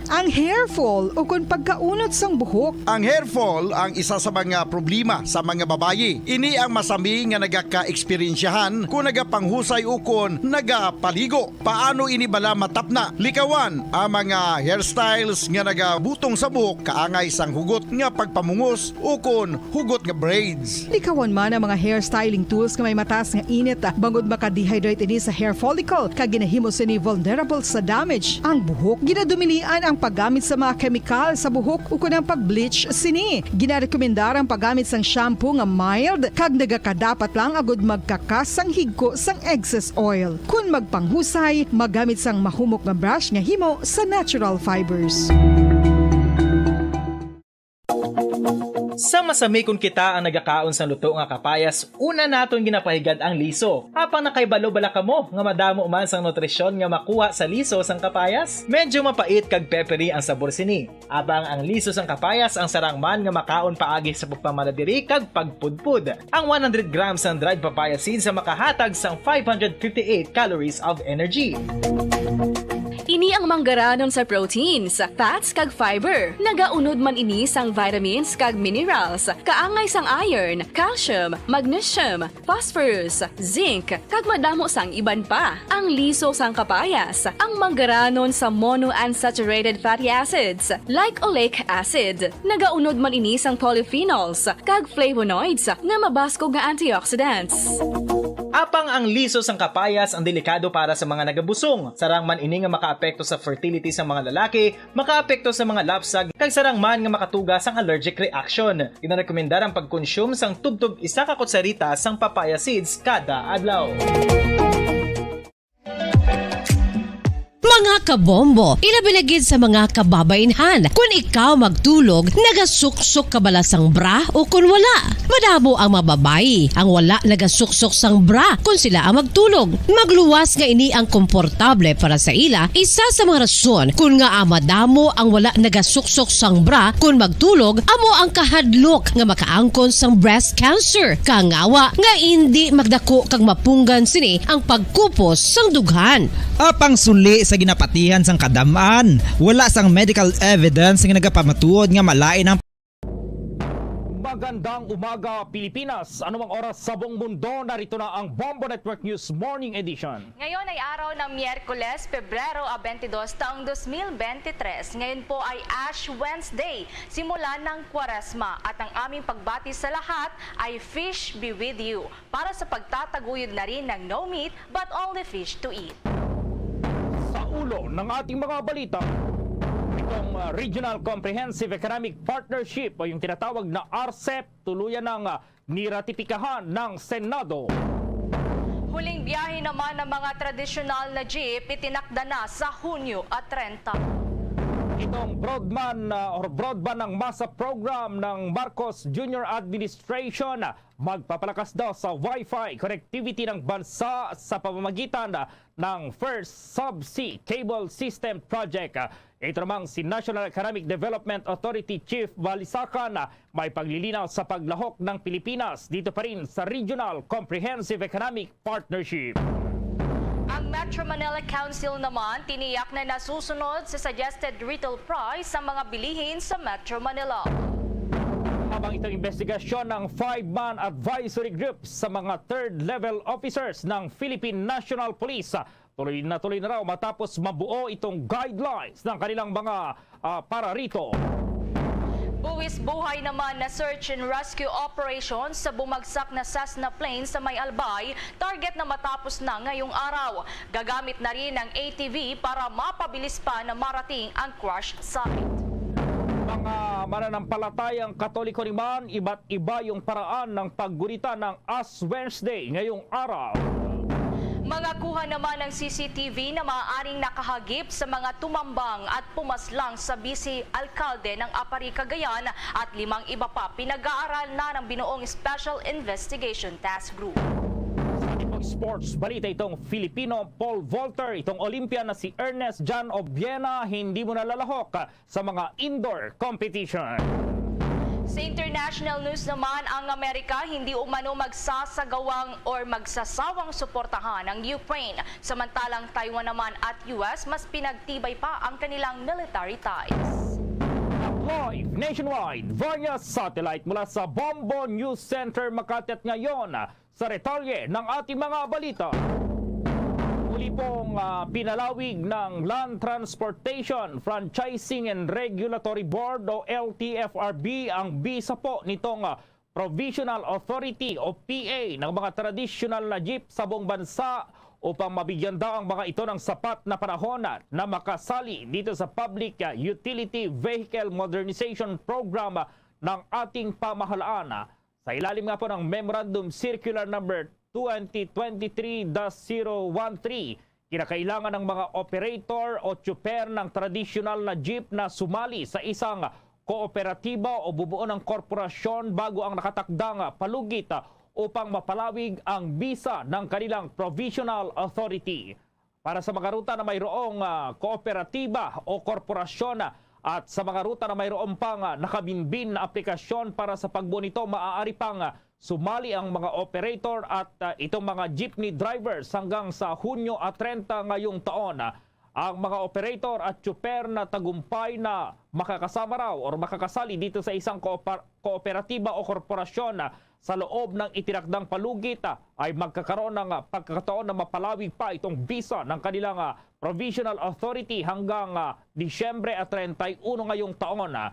Ang hair fall ukon pagkaunot sang buhok. Ang hair fall ang isa sa mga problema sa mga babayi. Ini ang masami nga nagaka-eksperyensyahan kon nagapanghusay ukon nagapaligo. Paano ini bala matapna? Likawan ang mga hairstyles nga nagabutong sa buhok kaangay sang hugot nga pagpamungos ukon hugot nga braids. Likawan man ang mga hairstyling tools nga may mataas nga init, bangod maka-dehydrate ini sa hair follicle kag ginahimo sini vulnerable sa damage ang buhok. Ginadumilian ang paggamit sa mga kemikal sa buhok ukon ang pag-bleach sini. Ginarekomendar ang paggamit sang shampoo nga mild kag nagakadapat lang agud magkakas sang higko sang excess oil. Kon magpanghusay, magamit sang mahumok nga brush nga himo sa natural fibers. Sa masami kon kita ang nagakaon sang luto nga kapayas, una naton ginapahigad ang liso. Apang nakahibalo bala kamo nga madamo man sang nutrisyon nga makuha sa liso sang kapayas? Medyo mapait kag peppery ang sabor sini. Apang ang liso sang kapayas ang sarang man nga makaon paagi sa pagpamanadiri kag pagpudpod. Ang one hundred grams sang dried papaya seeds ang makahatag sang five hundred fifty-eight calories of energy. Ini ang manggaranon sa proteins, fats, kag fiber. Nagaunod man ini sang vitamins kag minerals, kaangay sang iron, calcium, magnesium, phosphorus, zinc, kag madamo sang iban pa. Ang liso sang kapayas, ang manggaranon sa monounsaturated fatty acids, like oleic acid. Nagaunod man ini sang polyphenols kag flavonoids nga mabaskog nga antioxidants. Apang ang liso sang kapayas ang delikado para sa mga nagabusong. Sarang man ini nga makaapekto sa fertility sa mga lalaki, makaapekto sa mga lapsag, kag sarang man nga makatuga sang allergic reaction. Ginarekomendar ang pagkonsume sang tubtob isa ka kutsarita sang papaya seeds kada adlaw. Mga kabombo, ilabi na gid sa mga kababainhan, kun ikaw magtulog, nagasuksok ka bala sang bra o kun wala? Madamo ang mga babayi ang wala nagasuksok sang bra kun sila ang magtulog. Magluwas nga ini ang komportable para sa ila, isa sa mga rason kun ngaa madamo ang wala nagasuksok sang bra kun magtulog amo ang kahadlok nga makaangkon sang breast cancer, kangawa nga indi magdako kag mapunggan sini ang pagkupos sang dughan. Apang suli sa ginapatihan sang kadam-an, wala sang medical evidence nga nagapamatuod nga malain ang Magandang umaga, Pilipinas. Anumang oras sa buong mundo, narito na ang Bombo Network News Morning Edition. Ngayon ay araw ng Miyerkules, Pebrero a twenty-dos, taong dos mil bente tres. Ngayon po ay Ash Wednesday, simula ng Kwaresma, at ang aming pagbati sa lahat ay Fish be with you, para sa pagtataguyod na rin ng no meat but only fish to eat. Sa ulo ng ating mga balita, itong, uh, Regional Comprehensive Economic Partnership o yung tinatawag na RCEP, tuluyan ng, uh, niratipikahan ng Senado. Huling biyahe naman ng mga tradisyonal na jeep itinakda na sa Hunyo at trenta. Itong broadman, uh, or broadband ng masa program ng Marcos Junior Administration, uh, magpapalakas daw sa Wi-Fi connectivity ng bansa sa pamamagitan ng First Subsea Cable System Project. Ito namang si National Economic Development Authority Chief Balisacan may paglilinaw sa paglahok ng Pilipinas dito pa rin sa Regional Comprehensive Economic Partnership. Ang Metro Manila Council naman tiniyak na nasusunod sa suggested retail price sa mga bilihin sa Metro Manila. Habang itong investigasyon ng five-man advisory group sa mga third-level officers ng Philippine National Police, tuloy na tuloy na raw matapos mabuo itong guidelines ng kanilang mga, ah, para rito. Buwis buhay naman na search and rescue operation sa bumagsak na Cessna plane sa may Albay, target na matapos na ngayong araw. Gagamit na rin ang A T V para mapabilis pa na marating ang crash site. Mga mananampalatayang Katoliko naman, iba't iba yung paraan ng paggunitan ng Ash Wednesday ngayong araw. Mga kuha naman ng C C T V na maaaring nakahagip sa mga tumambang at pumaslang sa Vice Alkalde ng Aparri, Cagayan at limang iba pa pinag-aaral na ng binuong Special Investigation Task Group. Sa ating pang sports balita, itong Filipino pole vaulter, itong Olympian na si Ernest John Obiena, hindi mo nalalahok sa mga indoor competition. Sa international news naman, ang Amerika hindi umano magsasagawang or magsasawang suportahan ang Ukraine. Samantalang Taiwan naman at U S mas pinagtibay pa ang kanilang military ties. Live nationwide via satellite mula sa Bombo News Center Makati at ngayon, sa detalye ng ating mga balita. Muli pong, ah, pinalawig ng Land Transportation Franchising and Regulatory Board o L T F R B ang bisa po nitong, ah, Provisional Authority o P A ng mga tradisyonal na jeep sa buong bansa upang mabigyan daw ang mga ito ng sapat na panahon na, na makasali dito sa Public, ah, Utility Vehicle Modernization Program, ah, ng ating pamahalaan. Sa ilalim nga po ng Memorandum Circular Number twenty twenty-three dash zero one three, kinakailangan ng mga operator o tsuper ng tradisyonal na jeep na sumali sa isang kooperatiba o bubuo ng korporasyon bago ang nakatakdang palugit upang mapalawig ang bisa ng kanilang provisional authority. Para sa mga ruta na mayroong, ah, kooperatiba o korporasyon, ah, at sa mga ruta na mayroon pang, ah, nakabinbin na aplikasyon para sa pagbuo nito, maaari pang, ah, sumali ang mga operator at, ah, itong mga jeepney drivers hanggang sa Hunyo at trenta ngayong taon. Ang mga operator at tsuper na tagumpay na makakasama raw or makakasali dito sa isang koopar-, kooperatiba o korporasyon, ah, sa loob ng itinakdang palugit, ah, ay magkakaroon ng, ah, pagkakataon na mapalawig pa itong bisa ng kanilang, ah, provisional authority hanggang, ah, Disyembre at treinta y uno ngayong taon, ah.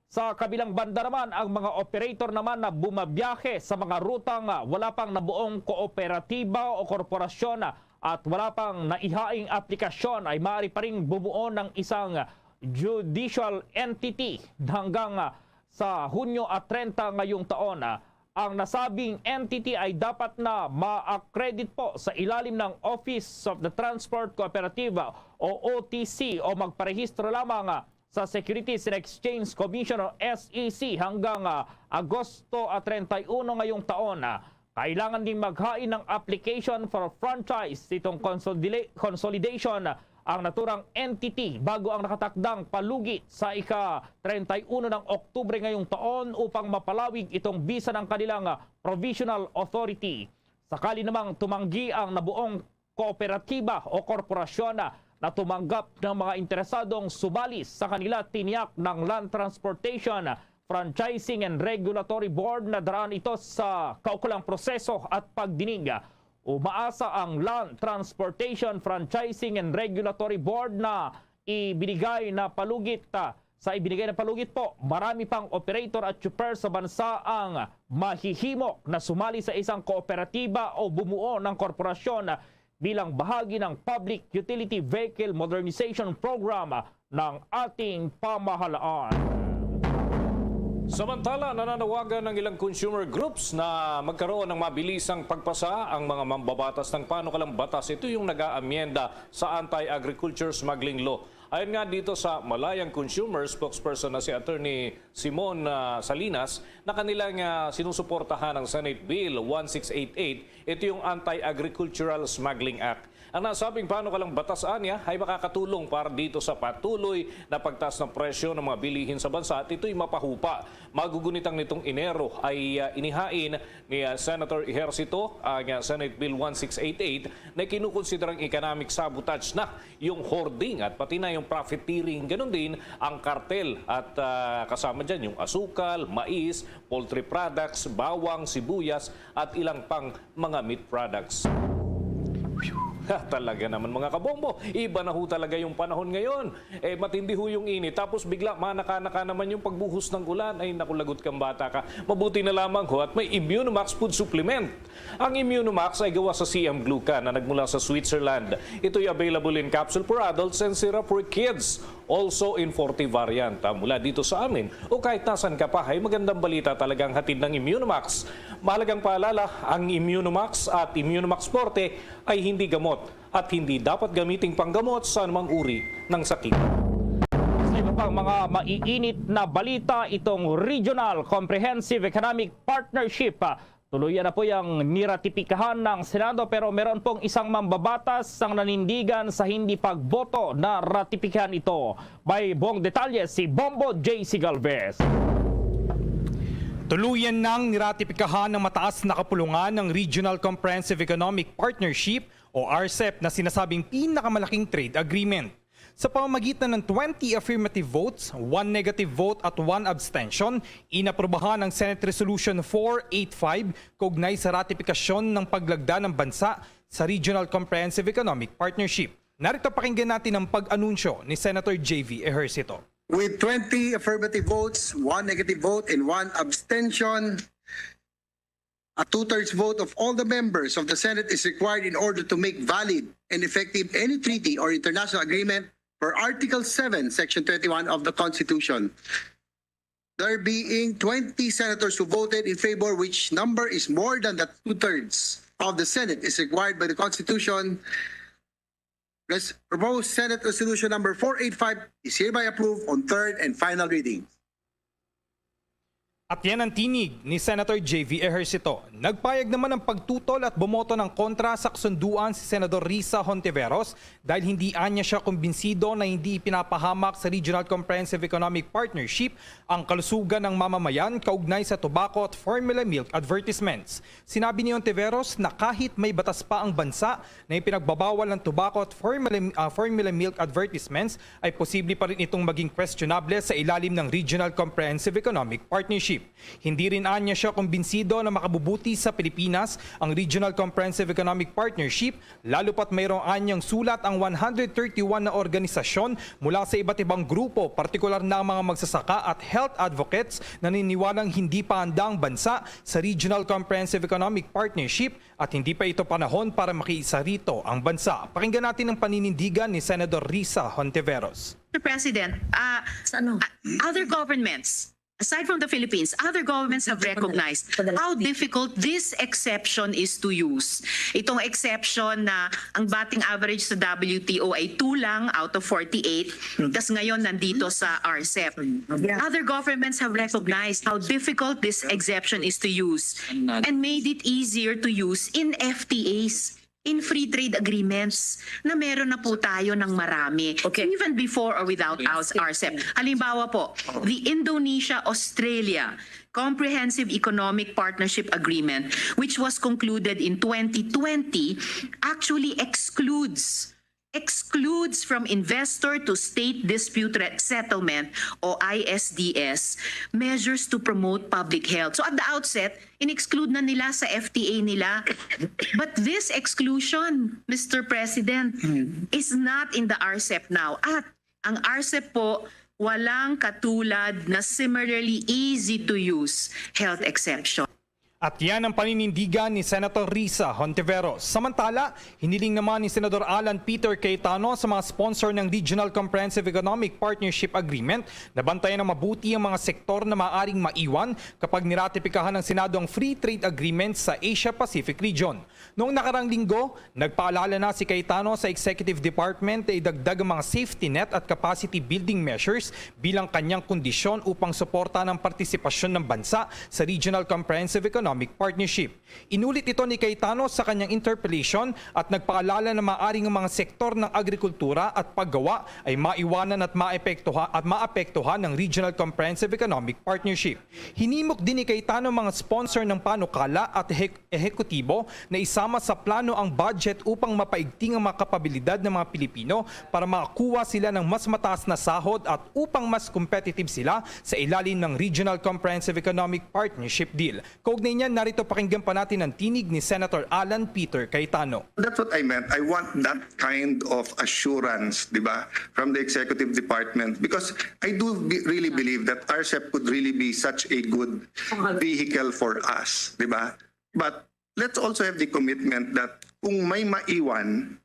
Sa kabilang banda naman, ang mga operator naman na bumabiyahe sa mga rutang, ah, wala pang nabuong kooperatiba o korporasyon, ah, at wala pang naihaing aplikasyon ay maaari pa ring bumuo ng isang judicial entity hanggang, ah, sa Hunyo at treinta ngayong taon, ah. Ang nasabing entity ay dapat na ma-accredit po sa ilalim ng Office of the Transport Cooperative, ah, o O T C, o magparehistro lamang, ah, sa Securities and Exchange Commission o S E C hanggang, ah, Agosto, ah, treinta y uno ngayong taon, ah. Kailangan ding maghain ng application for franchise itong consolidila-, consolidation, ah, ang naturang entity bago ang nakatakdang palugit sa ika-treinta y uno ng Oktubre ngayong taon upang mapalawig itong bisa ng kanilang, ah, provisional authority. Sakali namang tumanggi ang nabuong kooperatiba o korporasyon na tumanggap ng mga interesadong sumali sa kanila, tiniyak ng Land Transportation Franchising and Regulatory Board, nadaraan ito sa kaukulang proseso at pagdinig. Umaasa ang Land Transportation Franchising and Regulatory Board na ibinigay na palugit, ah, sa ibinigay na palugit po, marami pang operator at tsuper sa bansa ang mahihimok na sumali sa isang kooperatiba o bumuo ng korporasyon bilang bahagi ng Public Utility Vehicle Modernization Program ng ating pamahalaan. Samantala, nananawagan ng ilang consumer groups na magkaroon ng mabilisang pagpasa ang mga mambabatas ng panukalang batas. Ito yung nag-aamyenda sa Anti-Agriculture Smuggling Law. Ayon nga dito sa Malayang Consumer, spokesperson na si Attorney Simon, ah, Salinas, na kanilang, ah, sinusuportahan ang Senate Bill one six eight eight. Ito yung Anti-Agricultural Smuggling Act. Ang nasabing panukalang batas anya ay makakatulong para dito sa patuloy na pagtaas ng presyo ng mga bilihin sa bansa at ito'y mapahupa. Magugunitang nitong Enero ay, ah, inihain ni, ah, Senator Ejercito ang, ah, Senate Bill one six eight eight na kinukonsiderang economic sabotage na yung hoarding at pati na yung profiteering, ganun din ang kartel at, ah, kasama dyan yung asukal, mais, poultry products, bawang, sibuyas at ilang pang mga meat products. Ha, talaga naman, mga kabombo, iba na ho talaga yung panahon ngayon. Eh, matindi ho yung init, tapos bigla manaka-naka naman yung pagbuhos ng ulan. Ay naku, lagot kang bata ka. Mabuti na lamang ho at may Immunomax Food Supplement. Ang Immunomax ay gawa sa C M glucan na nagmula sa Switzerland. Ito'y available in capsule for adults and syrup for kids. Also in forty variant, ah, mula dito sa amin o kahit nasan ka pa. Ay magandang balita talagang hatid ng Immunomax. Mahalagang paalala, ang Immunomax at Immunomax Forte ay hindi gamot at hindi dapat gamiting panggamot sa anumang uri ng sakit. Sa iba pang mga maiinit na balita, itong Regional Comprehensive Economic Partnership, ah, tuluyan na po yung niratipikahan ng Senado, pero meron pong isang mambabatas ang nanindigan sa hindi pagboto na ratipikahan ito. May buong detalye si Bombo J C Galvez. Tuluyan nang niratipikahan ng mataas na kapulungan ng Regional Comprehensive Economic Partnership o RCEP na sinasabing pinakamalaking trade agreement. Sa pamamagitan ng twenty affirmative votes, one negative vote at one abstention, inaprubahan ang Senate Resolution four eight five kaugnay sa ratipikasyon ng paglagda ng bansa sa Regional Comprehensive Economic Partnership. Narito, pakinggan natin ang pag-anunsyo ni Senator J V Ejercito. With twenty affirmative votes, one negative vote, and one abstention, a two-thirds vote of all the members of the Senate is required in order to make valid and effective any treaty or international agreement per Article seven, Section twenty-one of the Constitution. There being twenty senators who voted in favor, which number is more than the two-thirds of the Senate is required by the Constitution, Res-, proposed Senate Resolution Number four eight five is hereby approved on third and final reading. At yan ang tinig ni Senator J V Ejercito. Nagpayag naman ang pagtutol at bumoto ng kontra sa kasunduan si Senador Risa Hontiveros dahil hindi anya siya kumbinsido na hindi ipinapahamak sa Regional Comprehensive Economic Partnership ang kalusugan ng mamamayan kaugnay sa tobacco at formula milk advertisements. Sinabi ni Hontiveros na kahit may batas pa ang bansa na ipinagbabawal ang tobacco at formula, ah, formula milk advertisements, ay posible pa rin itong maging questionable sa ilalim ng Regional Comprehensive Economic Partnership. Hindi rin anya siya kumbinsido na makabubuti sa Pilipinas ang Regional Comprehensive Economic Partnership, lalo pat mayroong anyang sulat ang one hundred thirty-one na organisasyon mula sa iba't ibang grupo, partikular na ang mga magsasaka at health advocates, naniniwalang hindi pa handa ang bansa sa Regional Comprehensive Economic Partnership at hindi pa ito panahon para makiisa rito ang bansa. Pakinggan natin ang paninindigan ni Senador Risa Hontiveros. Mister President, uh, Sa ano? uh, other governments, aside from the Philippines, other governments have recognized how difficult this exception is to use. Itong exception na ang batting average sa W T O ay two lang out of forty-eight, tas ngayon nandito sa RCEP. Yeah. Other governments have recognized how difficult this exception is to use and made it easier to use in F T As, in free trade agreements na meron na po tayo ng marami, Okay. even before or without Okay. our RCEP. Halimbawa po, the Indonesia-Australia Comprehensive Economic Partnership Agreement, which was concluded in twenty twenty, actually excludes excludes from investor to state dispute re- settlement o I S D S measures to promote public health. So at the outset, in-exclude na nila sa F T A nila. But this exclusion, Mister President, is not in the R C E P now. At ang R C E P po, walang katulad na similarly easy to use health exception. At yan ang paninindigan ni Senator Risa Hontiveros. Samantala, hiniling naman ni Senador Alan Peter Cayetano sa mga sponsor ng Regional Comprehensive Economic Partnership Agreement na bantayan ng mabuti ang mga sektor na maaring maiwan kapag niratipikahan ng Senado ang Free Trade Agreement sa Asia-Pacific region. Noong nakarang linggo, nagpaalala na si Cayetano sa Executive Department na idagdag ang mga safety net at capacity building measures bilang kanyang kondisyon upang suportahan ang partisipasyon ng bansa sa Regional Comprehensive Economic Partnership. Inulit ito ni Cayetano sa kanyang interpellation at nagpaalala na maaring ang mga sektor ng agrikultura at paggawa ay maiwanan at maepektuha-, at maapektuhan ng Regional Comprehensive Economic Partnership. Hinimok din ni Cayetano ang mga sponsor ng panukala at ehek-, ehekutibo na isama sa plano ang budget upang mapaigting ang mga kapabilidad ng mga Pilipino para makakuha sila ng mas mataas na sahod at upang mas competitive sila sa ilalim ng Regional Comprehensive Economic Partnership Deal. Kaugnay niyan, narito, pakinggan pa natin ang tinig ni Senator Alan Peter Cayetano. That's what I meant. I want that kind of assurance, di ba, from the executive department, because I do be- really believe that R C E P could really be such a good vehicle for us, di ba? But let's also have the commitment that kung may maiwan,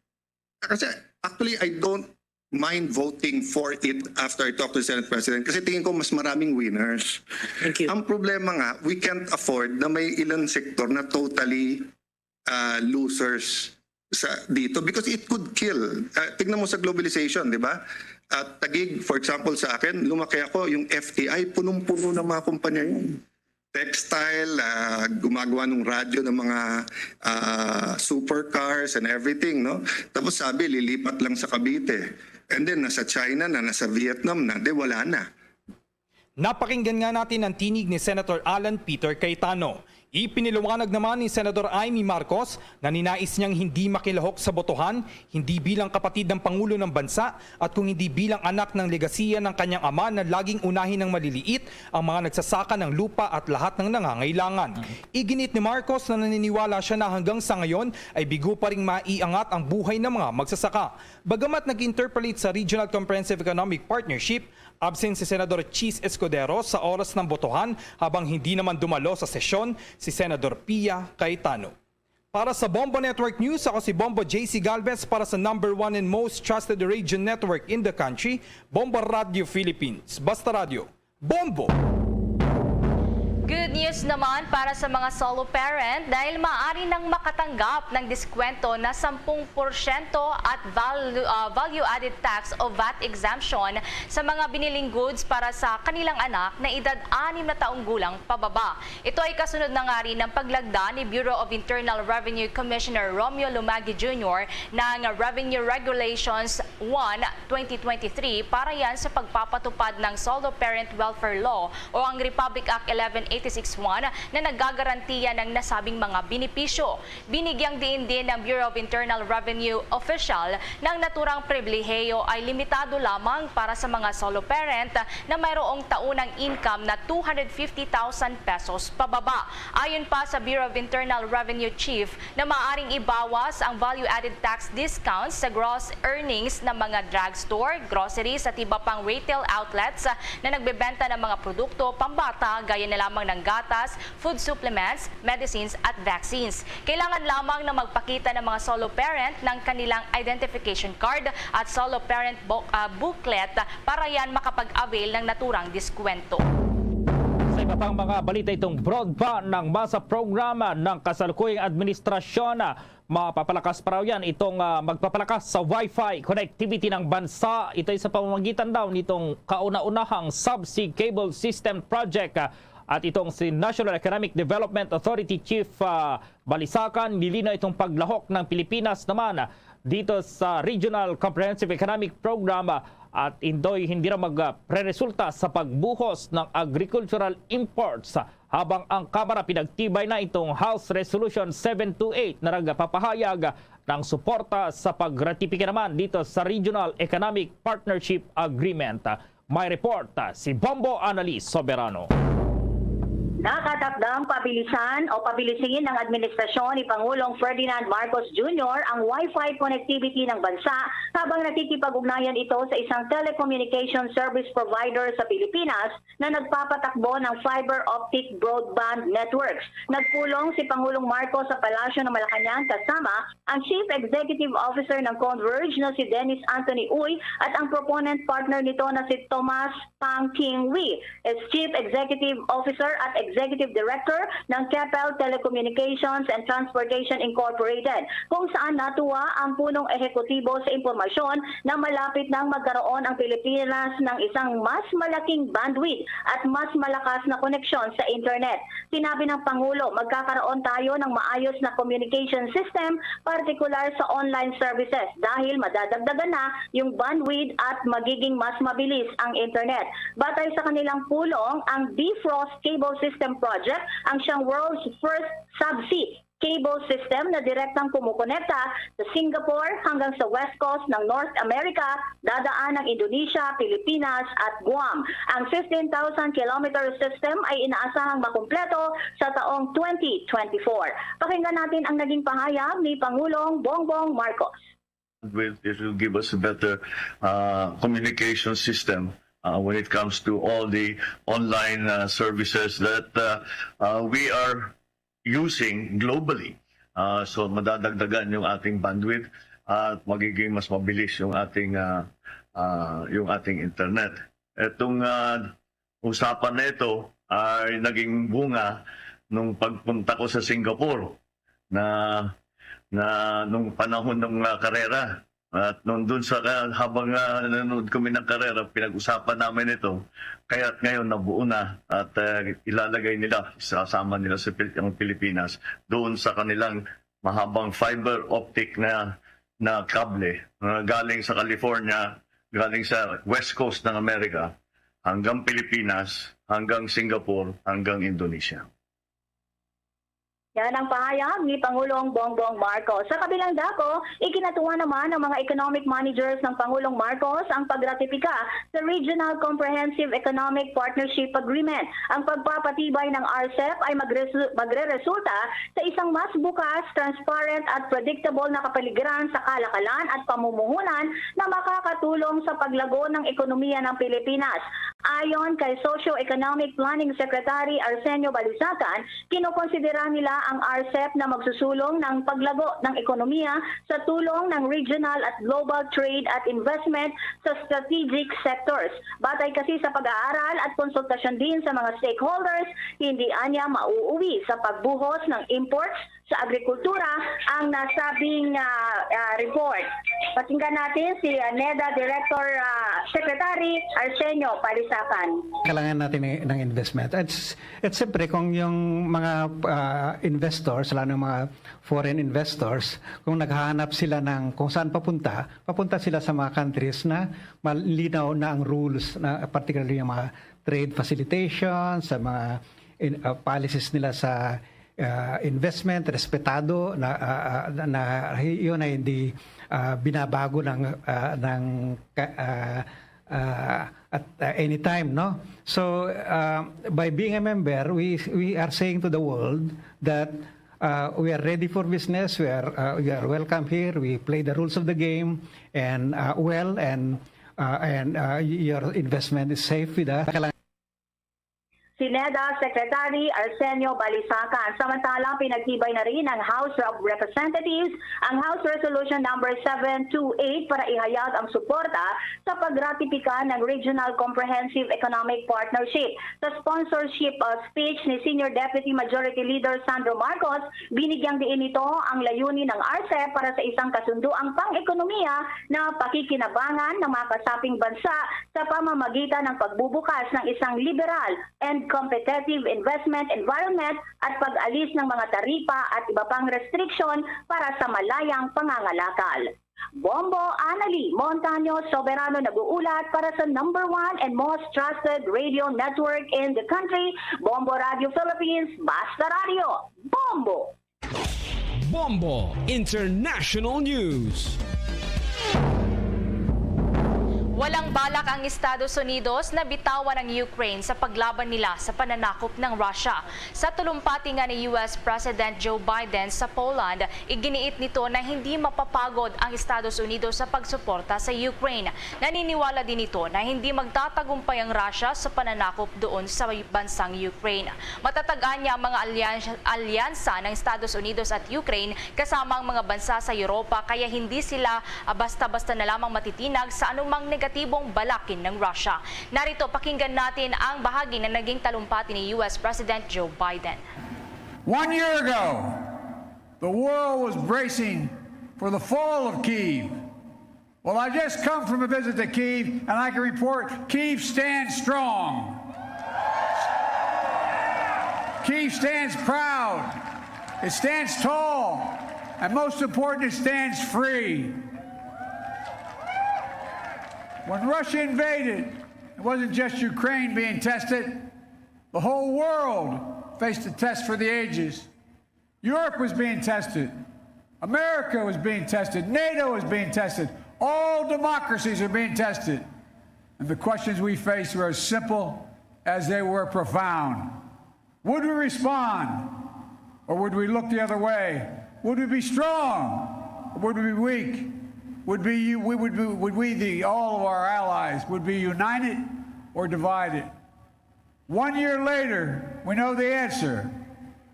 kasi actually I don't mind voting for it after I talk to the Senate President kasi tingin ko mas maraming winners. Thank you. Ang problema nga, we can't afford na may ilang sektor na totally uh, losers sa dito because it could kill. Uh, tignan mo sa globalization, di ba? At Taguig, for example, sa akin, lumaki ako, yung F T I, punong-puno ng mga kumpanya yun. Textile, ah, gumagawa ng radyo ng mga ah, supercars and everything, no? Tapos sabi, lilipat lang sa Cavite. And then, nasa China na, nasa Vietnam na, di wala na. Napakinggan nga natin ang tinig ni Senator Alan Peter Cayetano. Ipiniliwanag naman ni Senador Imee Marcos na ninais niyang hindi makilahok sa botohan, hindi bilang kapatid ng Pangulo ng Bansa at kung hindi bilang anak ng legasiya ng kanyang ama na laging unahin ng maliliit ang mga nagsasaka ng lupa at lahat ng nangangailangan. Iginit ni Marcos na naniniwala siya na hanggang sa ngayon ay bigo pa ring maiangat ang buhay ng mga magsasaka. Bagamat nag-interpellate sa Regional Comprehensive Economic Partnership, absent si Senador Chiz Escudero sa oras ng botohan habang hindi naman dumalo sa sesyon si Senador Pia Cayetano. Para sa Bombo Network News, ako si Bombo J C Galvez para sa number one and most trusted radio network in the country, Bombo Radio Philippines. Basta Radio, Bombo! Good news naman para sa mga solo parent dahil maaari nang makatanggap ng diskwento na sampung porsyento at value, ah, value-added tax o VAT exemption sa mga biniling goods para sa kanilang anak na edad anim na taong gulang pababa. Ito ay kasunod na nga rin ng paglagda ni Bureau of Internal Revenue Commissioner Romeo Lumagi Junior ng Revenue Regulations one twenty twenty-three para yan sa pagpapatupad ng Solo Parent Welfare Law o ang Republic Act eleven eighty-six one na naggagarantiya ng nasabing mga benepisyo. Binigyang diin din ng Bureau of Internal Revenue official na ang naturang pribilehiyo ay limitado lamang para sa mga solo parent na mayroong taunang income na two hundred fifty thousand pesos pababa. Ayon pa sa Bureau of Internal Revenue Chief na maaaring ibawas ang value-added tax discounts sa gross earnings ng mga drugstore, groceries at iba pang retail outlets na nagbebenta ng mga produkto pambata gaya na lamang ng gatas, food supplements, medicines at vaccines. Kailangan lamang na magpakita ng mga solo parent ng kanilang identification card at solo parent bo- ah, booklet para yan makapag-avail ng naturang diskwento. Sa iba pang mga balita, itong broadband ng masa programa ng kasalukuyang administrasyon, ah, mapapalakas pa raw yan itong, ah, magpapalakas sa wifi connectivity ng bansa. Ito ay sa pamamagitan daw nitong kauna-unahang subsea cable system project, ah, at itong si National Economic Development Authority Chief, ah, Balisacan, nilinaw itong paglahok ng Pilipinas naman dito sa Regional Comprehensive Economic Program, ah, at indoy hindi ra magpreresulta sa pagbuhos ng agricultural imports habang ang Kamara pinagtibay na itong House Resolution seven two eight na nagpapahayag ng suporta sa pagratipika naman dito sa Regional Economic Partnership Agreement. May report, ah, si Bombo Annalise Soberano. Nakatakdang pabilisan o pabilisin ng administrasyon ni Pangulong Ferdinand Marcos Junior ang Wi-Fi connectivity ng bansa habang nakikipag-ugnayan ito sa isang telecommunication service provider sa Pilipinas na nagpapatakbo ng fiber optic broadband networks. Nagpulong si Pangulong Marcos sa Palasyo ng Malacañang kasama ang Chief Executive Officer ng Converge na si Dennis Anthony Uy at ang proponent partner nito na si Thomas Pang King Wee, is Chief Executive Officer at Executive Director ng Keppel Telecommunications and Transportation Incorporated, kung saan natuwa ang punong ehekutibo sa impormasyon na malapit nang magkaroon ang Pilipinas ng isang mas malaking bandwidth at mas malakas na koneksyon sa internet. Sinabi ng Pangulo, magkakaroon tayo ng maayos na communication system, partikular sa online services, dahil madadagdagan na yung bandwidth at magiging mas mabilis ang internet. Batay sa kanilang pulong, ang Bifrost Cable System Project ang siyang world's first subsea cable system na direktang kumukonekta sa Singapore hanggang sa west coast ng North America, dadaan ng Indonesia, Pilipinas, at Guam. Ang fifteen thousand kilometer system ay inaasahang makumpleto sa taong twenty twenty-four. Pakinggan natin ang naging pahayag ni Pangulong Bongbong Marcos. With, it will give us a better uh, communication system uh, when it comes to all the online uh, services that uh, uh, we are using globally. Uh, so madadagdagan yung ating bandwidth at magiging mas mabilis yung ating uh, uh, yung ating internet. Itong uh, usapan na ito ay naging bunga nung pagpunta ko sa Singapore na na nung panahon ng uh, karera. At nung doon sa habang uh, nanonood kami ng karera, pinag-usapan namin ito. Kaya't ngayon nabuo na at uh, ilalagay nila, isasama nila sa Pil- ang Pilipinas doon sa kanilang mahabang fiber optic na na kable na galing sa California, galing sa west coast ng Amerika, hanggang Pilipinas, hanggang Singapore, hanggang Indonesia. Yan ang pahayag ni Pangulong Bongbong Marcos. Sa kabilang dako, ikinatuwa naman ng mga economic managers ng Pangulong Marcos ang pagratipika sa Regional Comprehensive Economic Partnership Agreement. Ang pagpapatibay ng RCEP ay magresu- magreresulta sa isang mas bukas, transparent at predictable na kapaligiran sa kalakalan at pamumuhunan na makakatulong sa paglago ng ekonomiya ng Pilipinas. Ayon kay Socio-Economic Planning Secretary Arsenio Balisacan, kinokonsidera nila ang RCEP na magsusulong ng paglago ng ekonomiya sa tulong ng regional at global trade at investment sa strategic sectors. Batay kasi sa pag-aaral at konsultasyon din sa mga stakeholders, hindi anya mauuwi sa pagbuhos ng imports sa agrikultura ang nasabing ah, ah, report. Pakinggan natin si ah, NEDA Director ah, Secretary Arsenio Palisacan. Kailangan natin ng, ng investment. At, s- at siyempre, kung yung mga ah, investors, lalo ng mga foreign investors, kung naghahanap sila ng kung saan papunta, papunta sila sa mga countries na malinaw na ang rules, na particularly yung mga trade facilitation, sa mga in- ah, policies nila sa ah, investment, respetado na, ah, ah, na, na yun ay hindi ah, binabago ng ah, ng ka- ah, ah, at ah, any time, no? So uh, by being a member, we we are saying to the world that uh, we are ready for business. We are uh, we are welcome here. We play the rules of the game and uh, well, and uh, and uh, your investment is safe with us. Kailangan Si NEDA Secretary Arsenio Balisacan. Samantala, pinagtibay na rin ng House of Representatives ang House Resolution Number seven two eight para ihayag ang suporta sa pagratipika ng Regional Comprehensive Economic Partnership. Sa sponsorship uh, speech ni Senior Deputy Majority Leader Sandro Marcos, binigyang diin nito ang layunin ng RCEP para sa isang kasunduang pang-ekonomiya na pakikinabangan ng mga kasaping bansa sa pamamagitan ng pagbubukas ng isang liberal and competitive investment environment at pag-alis ng mga taripa at iba pang restriksyon para sa malayang pangangalakal. Bombo Annalie Montaño Soberano nag-uulat para sa number one and most trusted radio network in the country, Bombo Radio Philippines, Basta Radio, Bombo! Bombo International News. Walang balak ang Estados Unidos na bitawan ang Ukraine sa paglaban nila sa pananakop ng Russia. Sa tulumpati nga ni U S President Joe Biden sa Poland, iginiit nito na hindi mapapagod ang Estados Unidos sa pagsuporta sa Ukraine. Naniniwala din ito na hindi magtatagumpay ang Russia sa pananakop doon sa bansang Ukraine. Matatag-an niya ang mga alyansa, alyansa ng Estados Unidos at Ukraine kasama ang mga bansa sa Europa, kaya hindi sila, ah, basta-basta na lamang matitinag sa anumang negatibong balakin ng Russia. Narito, pakinggan natin ang bahagi na naging talumpati ni U S President Joe Biden. One year ago, the world was bracing for the fall of Kyiv. Well, I just come from a visit to Kyiv, and I can report Kyiv stands strong. Kyiv stands proud. It stands tall. And most important, it stands free. When Russia invaded, it wasn't just Ukraine being tested. The whole world faced a test for the ages. Europe was being tested. America was being tested. NATO was being tested. All democracies are being tested. And the questions we faced were as simple as they were profound. Would we respond, or would we look the other way? Would we be strong, or would we be weak? Would be, we would be, would we, the, all of our allies, would be united or divided? One year later, we know the answer.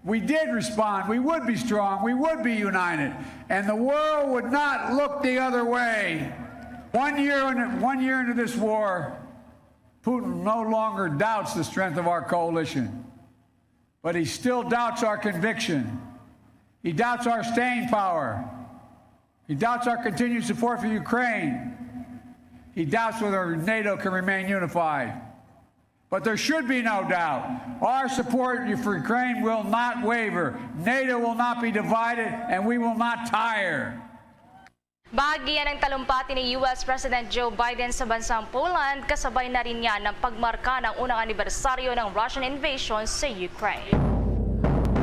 We did respond. We would be strong. We would be united. And the world would not look the other way. One year in, one year into this war, Putin no longer doubts the strength of our coalition. But he still doubts our conviction. He doubts our staying power. He doubts our continued support for Ukraine. He doubts whether NATO can remain unified. But there should be no doubt. Our support for Ukraine will not waver. NATO will not be divided, and we will not tire. Bahagi yan ng talumpati ni U S President Joe Biden sa bansang Poland, kasabay na rin niya ng pagmarka ng unang anibersaryo ng Russian invasion sa Ukraine.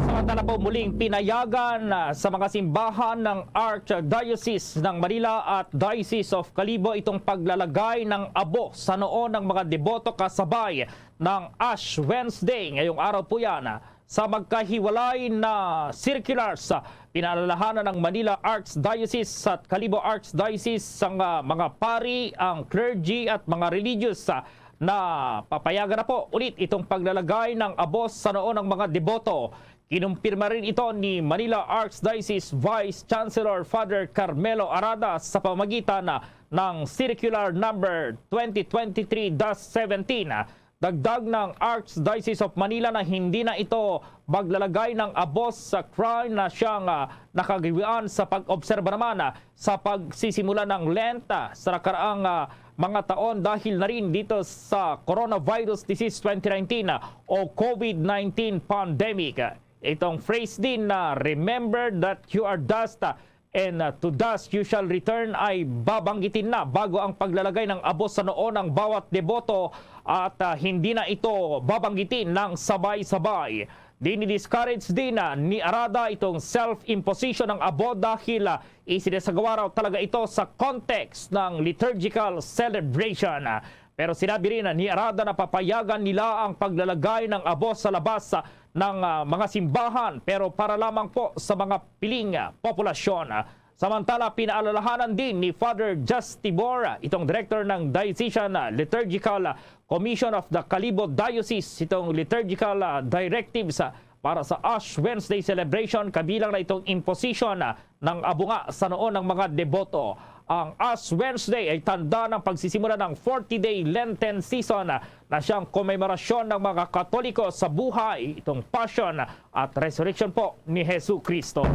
Samantala po, muling pinayagan, ah, sa mga simbahan ng Archdiocese ng Manila at Diocese of Kalibo itong paglalagay ng abo sa noo ng mga deboto kasabay ng Ash Wednesday. Ngayong araw po yan, ah, sa magkahiwalay na circulars, ah, pinaalalahanan ng Manila Archdiocese at Kalibo Archdiocese, ang, ah, mga pari, ang clergy at mga religious, ah, na papayagan na po ulit itong paglalagay ng abo sa noo ng mga deboto. Kinumpirma rin ito ni Manila Archdiocese Vice Chancellor Father Carmelo Arada sa pamagitan ng Circular Number twenty twenty-three dash seventeen. Dagdag ng Archdiocese of Manila na hindi na ito maglalagay ng abo sa shrine na siyang, ah, nakagawian sa pag-obserba naman, ah, sa pagsisimula ng Lent, ah, sa nakaraang, ah, mga taon dahil na rin dito sa coronavirus disease twenty nineteen, ah, o COVID nineteen pandemic. Itong phrase din na "Remember that you are dust, ah, and, ah, to dust you shall return" ay babanggitin na bago ang paglalagay ng abo sa noo ng bawat deboto at, ah, hindi na ito babanggitin ng sabay-sabay. Dini-discourage din, ah, ni Arada itong self-imposition ng abo dahil, ah, isinasagawa raw talaga ito sa context ng liturgical celebration. Pero sinabi rin ni Arada na papayagan nila ang paglalagay ng abo sa labas, ah, ng, ah, mga simbahan, pero para lamang po sa mga piling, ah, populasyon. Samantala, pinaalalahanan din ni Father Justibor, ah, itong director ng Diocesan, ah, Liturgical, ah, Commission of the Kalibo Diocese, itong liturgical, ah, directives, ah, para sa Ash Wednesday celebration, kabilang na itong imposition, ah, ng abo nga sa noo ng mga deboto. Ang Ash Wednesday ay tanda ng pagsisimula ng forty-day Lenten season, ah, na siyang komemorasyon ng mga Katoliko sa buhay, itong passion at resurrection po ni Jesu Cristo.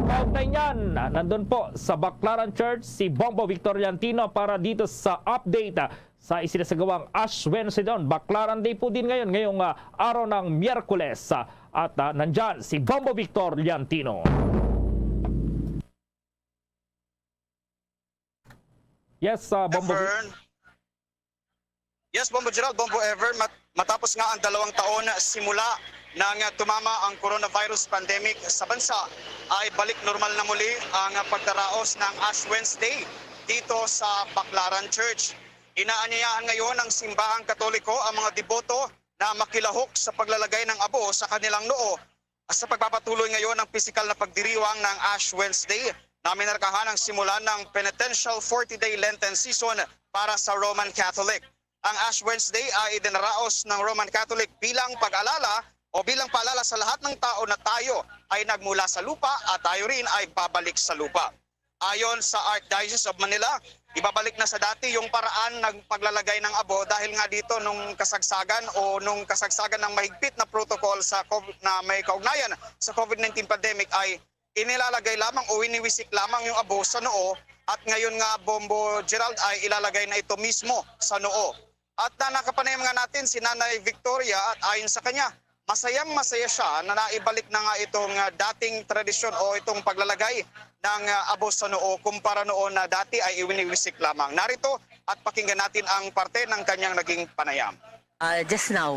Kaugnay niyan, nandun po sa Baclaran Church si Bombo Victor Liantino para dito sa update sa isinasagawang Ash Wednesday doon. Baclaran Day po din ngayon, ngayong, ah, araw ng Miyerkules. Ah, at, ah, nandyan si Bombo Victor Liantino. Yes, uh, Bombo Vic. Yes, Bombo Gerald, Bombo Ever, mat- matapos nga ang dalawang taon simula nang tumama ang coronavirus pandemic sa bansa, ay balik normal na muli ang pagdaraos ng Ash Wednesday dito sa Baclaran Church. Inaanyayahan ngayon ng simbahang Katoliko ang mga deboto na makilahok sa paglalagay ng abo sa kanilang noo sa pagpapatuloy ngayon ng pisikal na pagdiriwang ng Ash Wednesday na minarkahan ang simula ng penitential forty-day Lenten season para sa Roman Catholic. Ang Ash Wednesday ay idinaraos ng Roman Catholic bilang pag-alala o bilang paalala sa lahat ng tao na tayo ay nagmula sa lupa at tayo rin ay babalik sa lupa. Ayon sa Archdiocese of Manila, ibabalik na sa dati yung paraan ng paglalagay ng abo dahil nga dito nung kasagsagan o nung kasagsagan ng mahigpit na protocol sa COVID, na may kaugnayan sa COVID nineteen pandemic ay inilalagay lamang o iniwisik lamang yung abo sa noo at ngayon nga, Bombo Gerald, ay ilalagay na ito mismo sa noo. At na nakapanayam nga natin si Nanay Victoria at ayon sa kanya, masayang-masaya siya na naibalik na nga itong, ah, dating tradisyon o itong paglalagay ng, ah, abo sa noo kumpara noon na dati ay iwiniwisik lamang. Narito at pakinggan natin ang parte ng kanyang naging panayam. Ah, just now.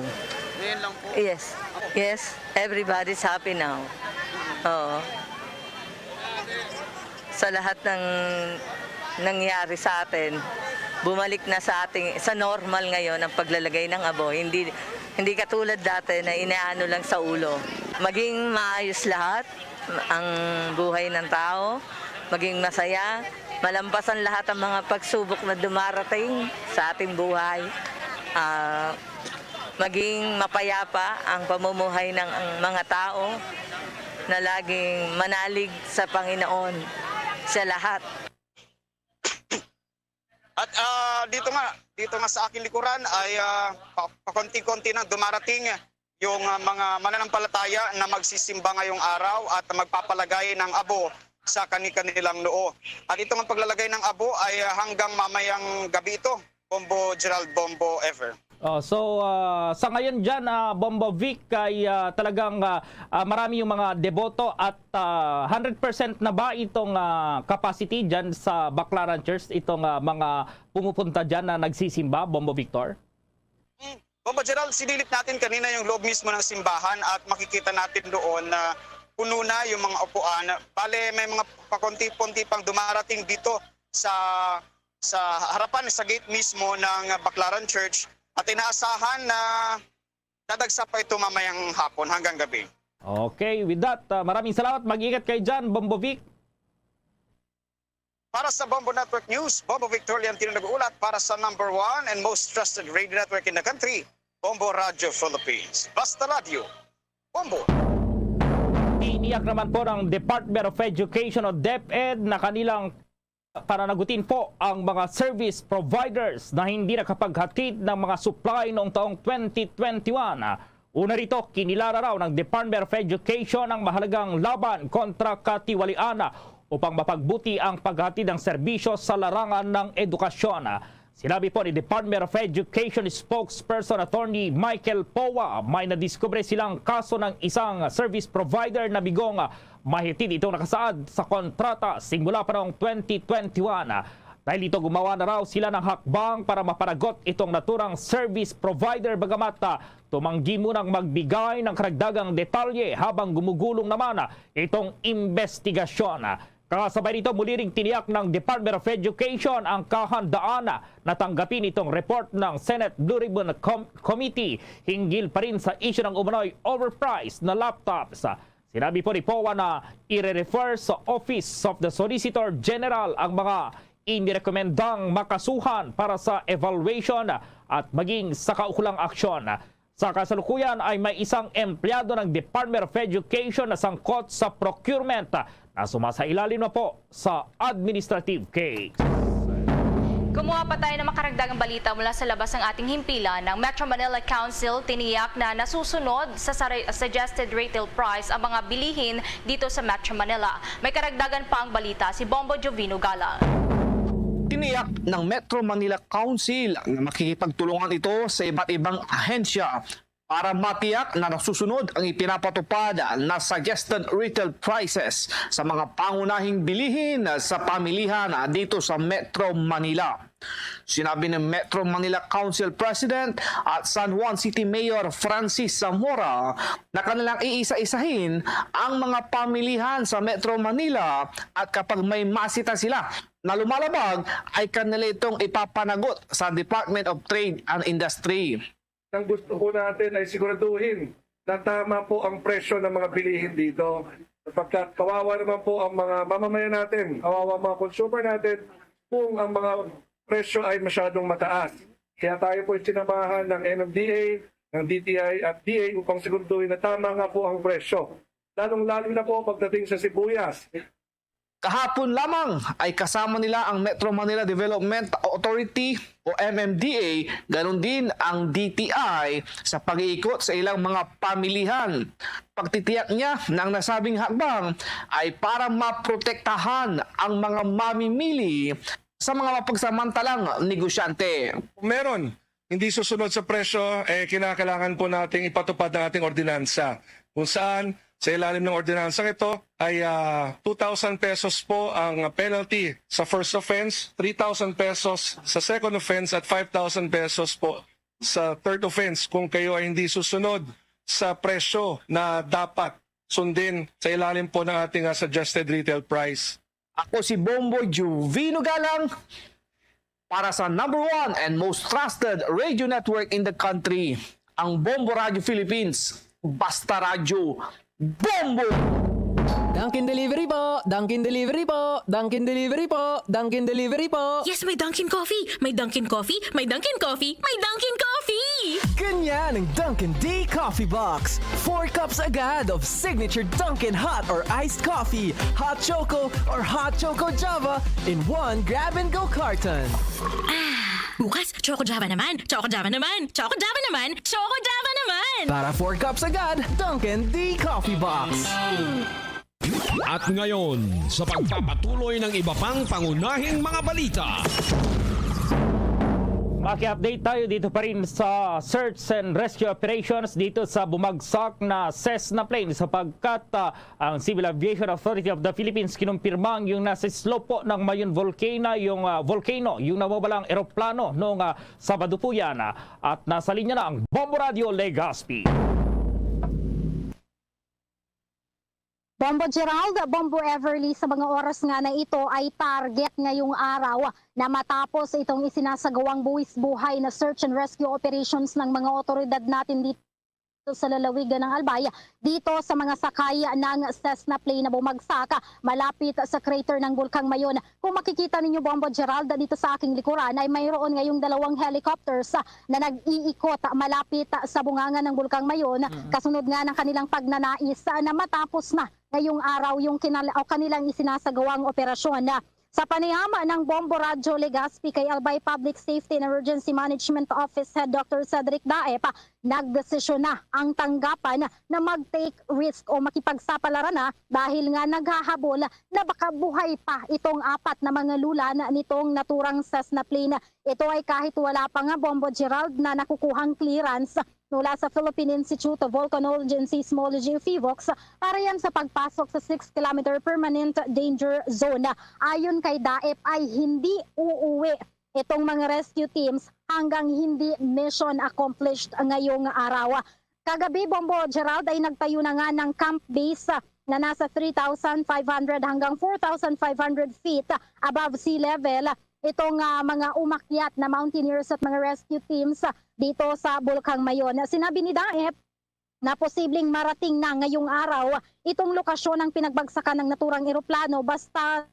Ngayon lang po. Yes. Yes. Everybody's happy now. Oo. Sa lahat ng nangyari sa atin, bumalik na sa ating, sa normal ngayon ang paglalagay ng abo. Hindi, hindi katulad dati na inaano lang sa ulo. Maging maayos lahat ang buhay ng tao, maging masaya, malampasan lahat ang mga pagsubok na dumarating sa ating buhay. Ah, maging mapayapa ang pamumuhay ng, ang mga tao na laging manalig sa Panginoon sa lahat. At, ah, dito nga, dito nga sa aking likuran ay, ah, pa-, pakonti-konti nang dumarating yung, ah, mga mananampalataya na magsisimba ngayong araw at magpapalagay ng abo sa kani-kanilang noo. At ito nga paglalagay ng abo ay, ah, hanggang mamayang gabi ito, Bombo Gerald, Bombo Ever. Oh, so, ah, sa ngayon dyan, ah, Bombo Vic, ay, ah, talagang, ah, ah, marami yung mga deboto at, ah, hundred percent na ba itong, ah, capacity dyan sa Baclaran Church, itong, ah, mga pumupunta dyan na nagsisimba, Bombo Victor? Mm. Bombo Gerald, sinilip natin kanina yung loob mismo ng simbahan at makikita natin doon na puno na yung mga upuan. Bale, may mga pakonti-konti pang dumarating dito sa, sa harapan, sa gate mismo ng Baclaran Church at inaasahan na dadagsa pa ito mamayang hapon hanggang gabi. Okay, with that, ah, maraming salamat. Mag-ingat kayo dyan, Bombo Vic. Para sa Bombo Network News, Bombo Victorian Tino nag-uulat para sa number one and most trusted radio network in the country, Bombo Radio Philippines. Basta radyo, Bombo. Tiniyak naman po ng Department of Education o DepEd na kanilang pananagutin po ang mga service providers na hindi nakapaghatid ng mga supply noong taong twenty twenty-one. Una rito, kinilala raw ng Department of Education ang mahalagang laban kontra katiwalian upang mapagbuti ang paghatid ng serbisyo sa larangan ng edukasyon. Sinabi po ni Department of Education Spokesperson Attorney Michael Poa, may nadiskubre silang kaso ng isang service provider na bigong mahatid itong nakasaad sa kontrata simula pa noong twenty twenty-one. Dahil dito, gumawa na raw sila ng hakbang para mapanagot itong naturang service provider, bagamat, ah, tumanggi munang magbigay ng karagdagang detalye habang gumugulong naman, ah, itong investigasyon. Kasabay nito, muli ring tiniyak ng Department of Education ang kahandaan na tanggapin itong report ng Senate Blue Ribbon Com-, Committee hinggil pa rin sa issue ng umano'y overpriced na laptops. Sinabi po ni Poa na ire-refer sa Office of the Solicitor General ang mga inirekomendang makasuhan para sa evaluation at maging sa kaukulang aksyon. Sa kasalukuyan ay may isang empleyado ng Department of Education na sangkot sa procurement na sumasailalim na po sa administrative case. Kumuha pa tayo ng makaragdagang balita mula sa labas ng ating himpilan. Ang Metro Manila Council tiniyak na nasusunod sa sare-, suggested retail price ang mga bilihin dito sa Metro Manila. May karagdagan pa ang balita si Bombo Jovino Galang. Tiniyak ng Metro Manila Council na makikipagtulungan ito sa iba't ibang ahensya para matiyak na nasusunod ang ipinapatupad na suggested retail prices sa mga pangunahing bilihin sa pamilihan dito sa Metro Manila. Sinabi ni Metro Manila Council President at San Juan City Mayor Francis Zamora na kanilang iisa-isahin ang mga pamilihan sa Metro Manila at kapag may masita sila na lumalabag ay kanila itong ipapanagot sa Department of Trade and Industry. Ang gusto po natin ay siguraduhin na tama po ang presyo ng mga bilihin dito. Sapagkat kawawa naman po ang mga mamamayan natin, kawawa ang mga consumer natin kung ang mga presyo ay masyadong mataas. Kaya tayo po sinamahan ng M M D A, ng D T I at D A upang siguraduhin na tama nga po ang presyo. Lalong-lalo na po pagdating sa sibuyas. Kahapon lamang ay kasama nila ang Metro Manila Development Authority o M M D A, ganun din ang D T I sa pag-iikot sa ilang mga pamilihan. Pagtitiyak niya na ang nasabing hakbang ay para maprotektahan ang mga mamimili sa mga mapagsamantalang negosyante. Kung meron hindi susunod sa presyo, eh, kinakailangan po nating ipatupad ang ating ordinansa, kung saan sa ilalim ng ordinansang ito ay ah, two thousand pesos po ang penalty sa first offense, three thousand pesos sa second offense at five thousand pesos po sa third offense kung kayo ay hindi susunod sa presyo na dapat sundin sa ilalim po ng ating ah, suggested retail price. Ako si Bombo Juvino Galang para sa number one and most trusted radio network in the country, ang Bombo Radio Philippines. Basta Radyo, Bombo! Dunkin Delivery po! Dunkin Delivery po! Dunkin Delivery po! Dunkin Delivery po! Yes, may Dunkin Coffee! May Dunkin Coffee! May Dunkin Coffee! May Dunkin Coffee! Ganyan ang Dunkin D Coffee Box. Four cups agad of signature Dunkin hot or iced coffee, hot choco or hot choco Java in one grab-and-go carton. Bukas, Choco Java naman! Choco Java naman! Choco Java naman! Choco Java naman! Para four cups agad, Dunkin D Coffee Box. At ngayon, sa pagpapatuloy ng iba pang pangunahing mga balita. Maki-update tayo dito pa rin sa search and rescue operations dito sa bumagsak na Cessna plane, sapagkat ah, ang Civil Aviation Authority of the Philippines kinumpirma ang yung nasa slope po ng Mayon Volcano, yung ah, volcano, yung nawawalang eroplano noong ah, Sabado po yan. Ah, at nasa linya na ang Bombo Radio Legazpi. Bombo Gerald, Bombo Everly, sa mga oras nga na ito ay target ngayong araw na matapos itong isinasagawang buwis-buhay na search and rescue operations ng mga otoridad natin dito sa lalawigan ng Albay, dito sa mga sakay ng Cessna plane na bumagsak malapit sa crater ng Bulkang Mayon. Kung makikita ninyo, Bombo Gerald, dito sa aking likuran ay mayroon ngayong dalawang helicopters na nag-iikot malapit sa bunganga ng Bulkang Mayon, kasunod nga ng kanilang pagnanais na matapos na ngayong araw yung kinal- o kanilang isinasagawang operasyon. Sa panayam ng Bombo Radyo Legazpi kay Albay Public Safety and Emergency Management Office Head Doctor Cedric Daep, nagdesisyon na ang tanggapan na mag-take risk o makipagsapalaran na dahil nga naghahabol na baka buhay pa itong apat na mga lulan nitong naturang Cessna plane. Ito ay kahit wala pa nga, Bombo Gerald, na nakukuhang clearance mula sa Philippine Institute of Volcanology and Seismology o PHIVOLCS para yan sa pagpasok sa six kilometer permanent danger zone. Ayon kay Daep ay hindi uuwi itong mga rescue teams hanggang hindi mission accomplished ngayong araw. Kagabi, Bombo Gerald, ay nagtayo na nga ng camp base na nasa three thousand five hundred hanggang four thousand five hundred feet above sea level itong ah, mga umakyat na mountaineers at mga rescue teams dito sa Bulkang Mayon. Sinabi ni Daep na posibleng marating na ngayong araw itong lokasyon ng pinagbagsakan ng naturang eroplano basta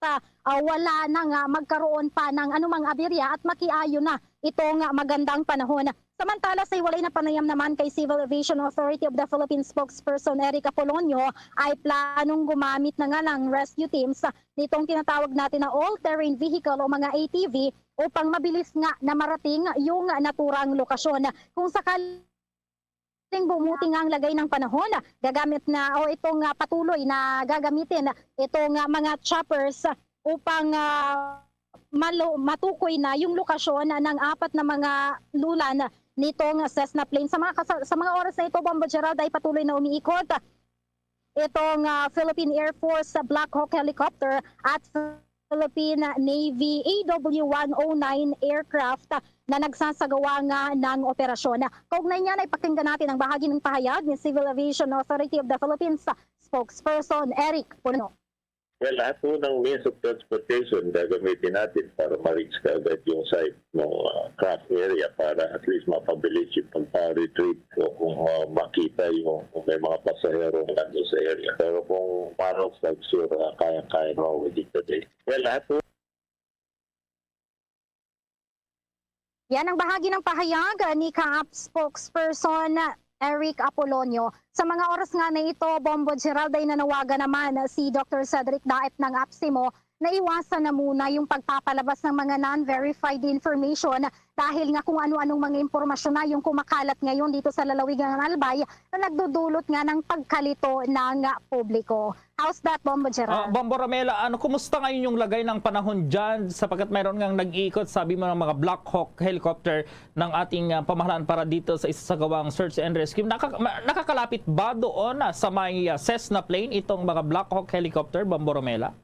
ah, wala na nga magkaroon pa ng anumang aberya at makiayo na itong magandang panahon. Samantala, sa hiwalay na panayam naman kay Civil Aviation Authority of the Philippines spokesperson Eric Apolonio, ay planong gumamit na nga ng rescue teams nitong tinatawag natin na all-terrain vehicle o mga A T V upang mabilis nga na marating yung naturang lokasyon. Kung sakaling bumuti nga ang lagay ng panahon, gagamit na o itong ah, patuloy na gagamitin itong ah, mga choppers upang ah, malo-, matukoy na yung lokasyon ng apat na mga lulan nitong Cessna plane. Sa mga kasa-, sa mga oras na ito, Bombo Gerald, ay patuloy na umiikot itong, ah, Philippine Air Force Black Hawk helicopter at Philippine Navy A W one oh nine aircraft na nagsasagawa nga ng operasyon. Kaugnay niyan ay pakinggan natin ang bahagi ng pahayag ni Civil Aviation Authority of the Philippines spokesperson Eric Puno. Well, lahat po ng means of transportation gagamitin natin para ma-reach kaagad yung site ng, ah, craft area para at least mapabilis yung pagpa-retrieve o kung, ah, makita yung kung may mga pasahero na nandun sa area. Pero kung parang flag, sure, ah, kaya-kaya na within the day. Well, lahat po Yan ang bahagi ng pahayag, ah, ni CAAP spokesperson, ah, Eric Apolonio. Sa mga oras nga na ito, Bombo Gerald, ay nanawagan naman si Doctor Cedric Daep ng APSIMO na iwasan na muna yung pagpapalabas ng mga non-verified information dahil nga kung ano-anong mga impormasyon na yung kumakalat ngayon dito sa lalawigan ng Albay na nagdudulot nga ng pagkalito ng, ah, publiko. How's that, Bombo Gerald? Ah, Bombo Romela, ano, kumusta ngayon yung lagay ng panahon dyan? Sapagkat mayroon ngang nag-iikot, sabi mo, ng mga Black Hawk helicopter ng ating, ah, pamahalaan para dito sa isasagawang search and rescue. Naka-, ma-, nakakalapit ba doon, ah, sa may, ah, Cessna plane itong mga Black Hawk helicopter, Bombo Romela?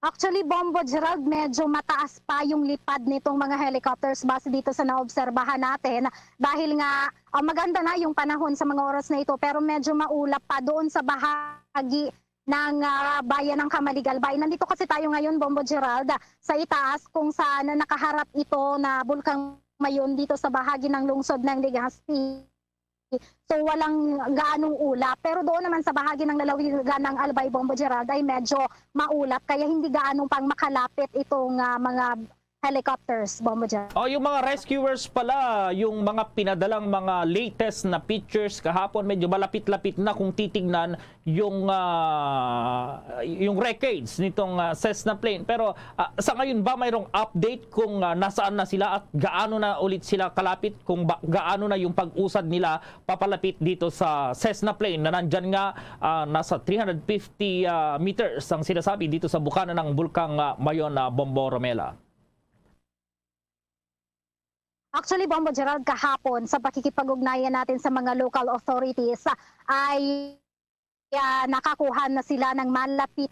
Actually, Bombo Gerald, medyo mataas pa yung lipad nitong mga helicopters base dito sa naobserbahan natin dahil nga, ah, maganda na yung panahon sa mga oras na ito, pero medyo maulap pa doon sa bahagi ng, ah, bayan ng Camalig, Albay. Nandito kasi tayo ngayon, Bombo Gerald, sa itaas kung saan nakaharap ito na Bulkang Mayon dito sa bahagi ng lungsod ng Legazpi. So, walang gaanong ulap. Pero doon naman sa bahagi ng lalawigan ng Albay, Bombo Gerald, ay medyo maulap. Kaya hindi gaano pang makalapit itong, ah, mga helicopters, Bombo Gerald. Oh, yung mga rescuers pala, yung mga pinadalang mga latest na pictures kahapon, medyo malapit-lapit na kung titignan yung, ah, yung wreckage nitong, ah, Cessna plane. Pero, ah, sa ngayon ba mayroong update kung, ah, nasaan na sila at gaano na ulit sila kalapit, kung ba, gaano na yung pag-usad nila papalapit dito sa Cessna plane na nandyan nga, ah, nasa three hundred fifty, ah, meters ang sinasabi dito sa bukana ng Bulkang, ah, Mayon, ah, Bombo Romela? Actually, Bombo Gerald, kahapon sa pakikipag-ugnayan natin sa mga local authorities ay, ah, nakakuha na sila ng malapit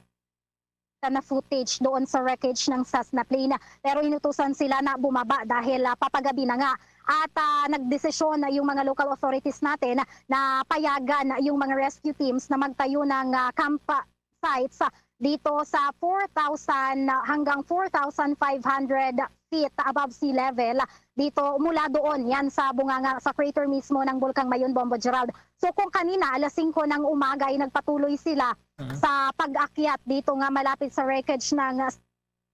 na footage doon sa wreckage ng Cessna plane. Pero inutusan sila na bumaba dahil, ah, papagabi na nga. At, ah, nagdesisyon na yung mga local authorities natin na payagan yung mga rescue teams na magtayo ng, ah, camp sites, ah, dito sa four thousand hanggang four thousand five hundred feet above sea level. Dito, mula doon, yan sa bunganga, sa crater mismo ng Bulkang Mayon, Bombo Gerald. So kung kanina, alas singko ng umaga ay nagpatuloy sila Mhm. sa pag-akyat dito nga malapit sa wreckage ng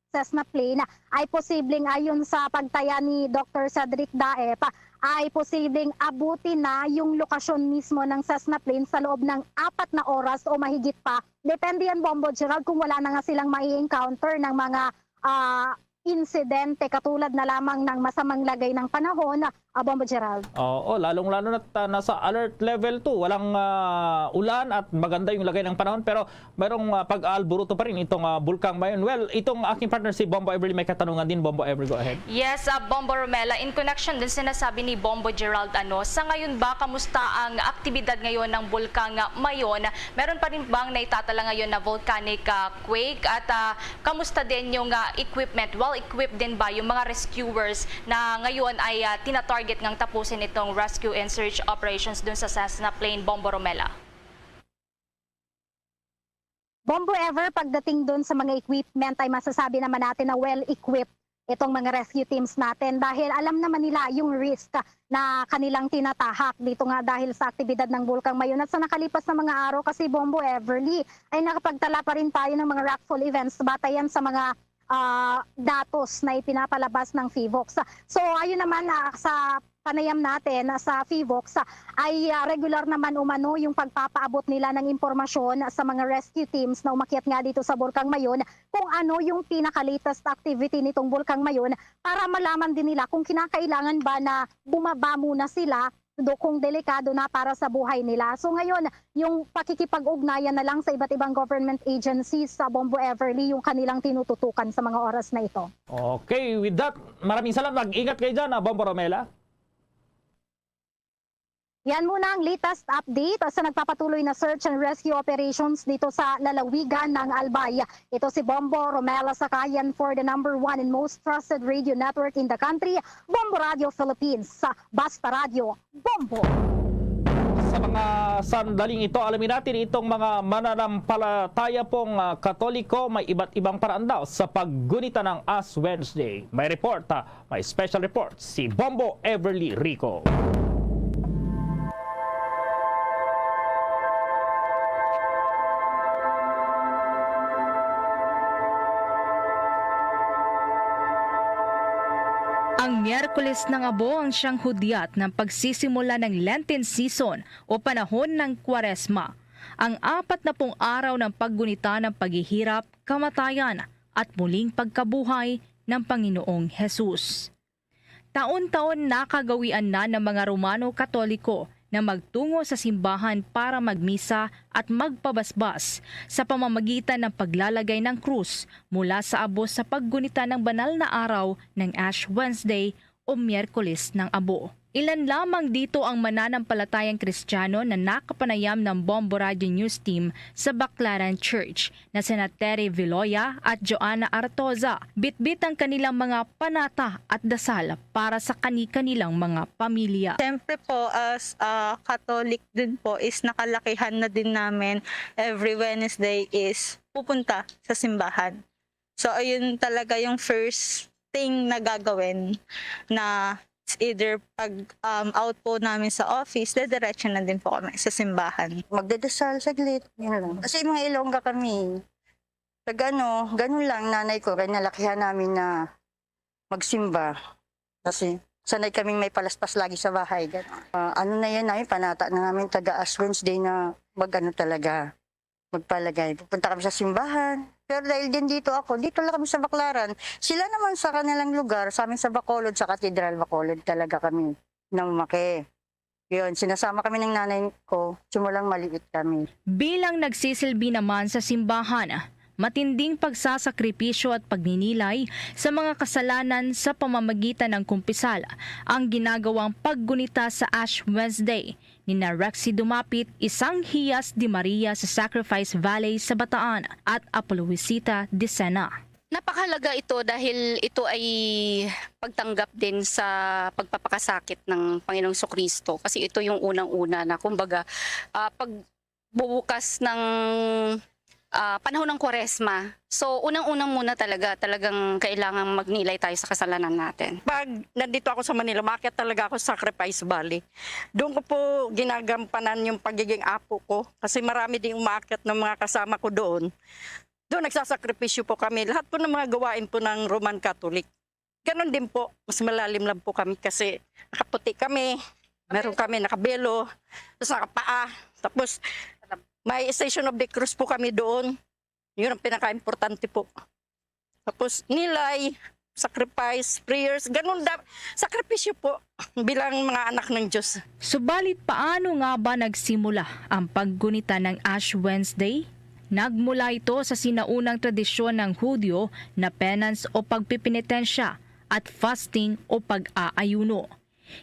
Cessna plane, ay posibleng, ayon sa pagtaya ni Doctor Cedric Daep, ay posibleng abutin na yung lokasyon mismo ng Cessna plane sa loob ng apat na oras o mahigit pa. Depende yan, Bombo Gerald, kung wala na nga silang mai-encounter ng mga, ah, insidente katulad na lamang ng masamang lagay ng panahon, ah, Bombo Gerald. Oo, lalong-lalo na ta-, nasa alert level two. Walang, ah, ulan at maganda yung lagay ng panahon, pero mayroong, ah, pag-aalburuto pa rin itong, ah, Bulkang Mayon. Well, itong aking partner si Bombo Everly may katanungan din. Bombo Everly, go ahead. Yes, ah, Bombo Romela, in connection din sinasabi ni Bombo Gerald, ano, sa ngayon ba, kamusta ang aktibidad ngayon ng Bulkang, ah, Mayon? Meron pa rin bang naitatala ngayon na volcanic, ah, quake? At, ah, kamusta din yung, ah, equipment? Well-equipped din ba yung mga rescuers na ngayon ay, ah, tinatarget ngang tapusin itong rescue and search operations dun sa Cessna plane, Bombo Romela? Bombo Ever, pagdating doon sa mga equipment ay masasabi naman natin na well-equipped itong mga rescue teams natin dahil alam naman nila yung risk na kanilang tinatahak dito nga dahil sa aktibidad ng Bulkang Mayon. At sa nakalipas na mga araw kasi, Bombo Everly, ay nakapagtala pa rin tayo ng mga rockfall events batayan sa mga, ah, datos na ipinapalabas ng PHIVOLCS. So, ayun naman, ah, sa panayam natin, ah, sa PHIVOLCS, ah, ay, ah, regular naman umano yung pagpapaabot nila ng impormasyon sa mga rescue teams na umakyat nga dito sa Bulkang Mayon kung ano yung pinaka-latest activity nitong Bulkang Mayon para malaman din nila kung kinakailangan ba na bumaba muna sila do kung delikado na para sa buhay nila. So ngayon, yung pakikipag-ugnayan na lang sa iba't ibang government agencies sa Bombo Everly yung kanilang tinututukan sa mga oras na ito. Okay, with that, maraming salamat. Mag-ingat kayo dyan, ah, Bombo Romela. Yan muna ang latest update sa nagpapatuloy na search and rescue operations dito sa lalawigan ng Albay. Ito si Bombo Romela Sakayan for the number one and most trusted radio network in the country, Bombo Radio Philippines. Basta Radio, Bombo! Sa mga sandaling ito, alamin natin itong mga mananampalataya pong, ah, Katoliko may iba't ibang paraan daw sa paggunita ng Ash Wednesday. May report, ah, may special report si Bombo Everly Rico. Ang Miyerkules ng Abo ang siyang hudyat ng pagsisimula ng Lenten season o panahon ng Kwaresma, ang apat na pung araw ng paggunita ng paghihirap, kamatayan, at muling pagkabuhay ng Panginoong Hesus. Taon-taon nakagawian na ng mga Romano Katoliko na magtungo sa simbahan para magmisa at magpabasbas sa pamamagitan ng paglalagay ng krus mula sa abo sa paggunita ng banal na araw ng Ash Wednesday o Miyerkules ng Abo. Ilan lamang dito ang mananampalatayang Kristiyano na nakapanayam ng Bombo Radio News Team sa Baclaran Church na sina Terry Viloya at Joanna Artoza. Bitbit ang kanilang mga panata at dasal para sa kani-kanilang mga pamilya. Siyempre po, as ah, Catholic din po, is nakalakihan na din namin every Wednesday is pupunta sa simbahan. So, ayun talaga yung first thing na gagawin na it's either pag um, out po namin sa office, didiretso na din po kami sa simbahan. Magdadasal saglit, yun lang. Kasi mga Ilongga kami. Pag ano, ganun lang, nanay ko, kaya nalakihan namin na magsimba. Kasi sanay kaming may palaspas lagi sa bahay. Ganun. Ah, ano na yan namin, panata na namin taga Ash Wednesday na mag-ano talaga, magpalagay. Pupunta kami sa simbahan. Pero dahil din dito ako, dito lang kami sa Baclaran. Sila naman sa kanilang lugar, sa amin sa Bacolod, sa Katedral, Bacolod talaga kami namumaki. Yun, sinasama kami ng nanay ko, simulang maliit kami. Bilang nagsisilbi naman sa simbahan, matinding pagsasakripisyo at pagninilay sa mga kasalanan sa pamamagitan ng kumpisal ang ginagawang paggunita sa Ash Wednesday ni na Rexy Dumapit, isang hiyas di Maria sa Sacrifice Valley sa Bataan, at Apolowisita Dicena. Napakahalaga ito dahil ito ay pagtanggap din sa pagpapakasakit ng Panginoong Kristo, kasi ito yung unang-una na, kumbaga, ah, pagbubukas ng ah, panahon ng Kwaresma. So, unang-unang muna talaga, talagang kailangang magnilay tayo sa kasalanan natin. Pag nandito ako sa Manila, umakyat talaga ako sa Sacrifice Valley. Doon ko po ginagampanan yung pagiging apo ko kasi marami ding umaakyat ng mga kasama ko doon. Doon nagsasakripisyo po kami. Lahat po ng mga gawain po ng Roman Catholic. Ganun din po, mas malalim lang po kami kasi nakaputi kami. Meron kami nakabelo, tapos nakapaa. Tapos may Station of the Cross po kami doon. Yun ang pinaka-importante po. Tapos nilay, sacrifice, prayers, ganun da, sakripisyo po bilang mga anak ng Diyos. Subalit, paano nga ba nagsimula ang paggunita ng Ash Wednesday? Nagmula ito sa sinaunang tradisyon ng Hudyo na penance o pagpipinitensya at fasting o pag-aayuno.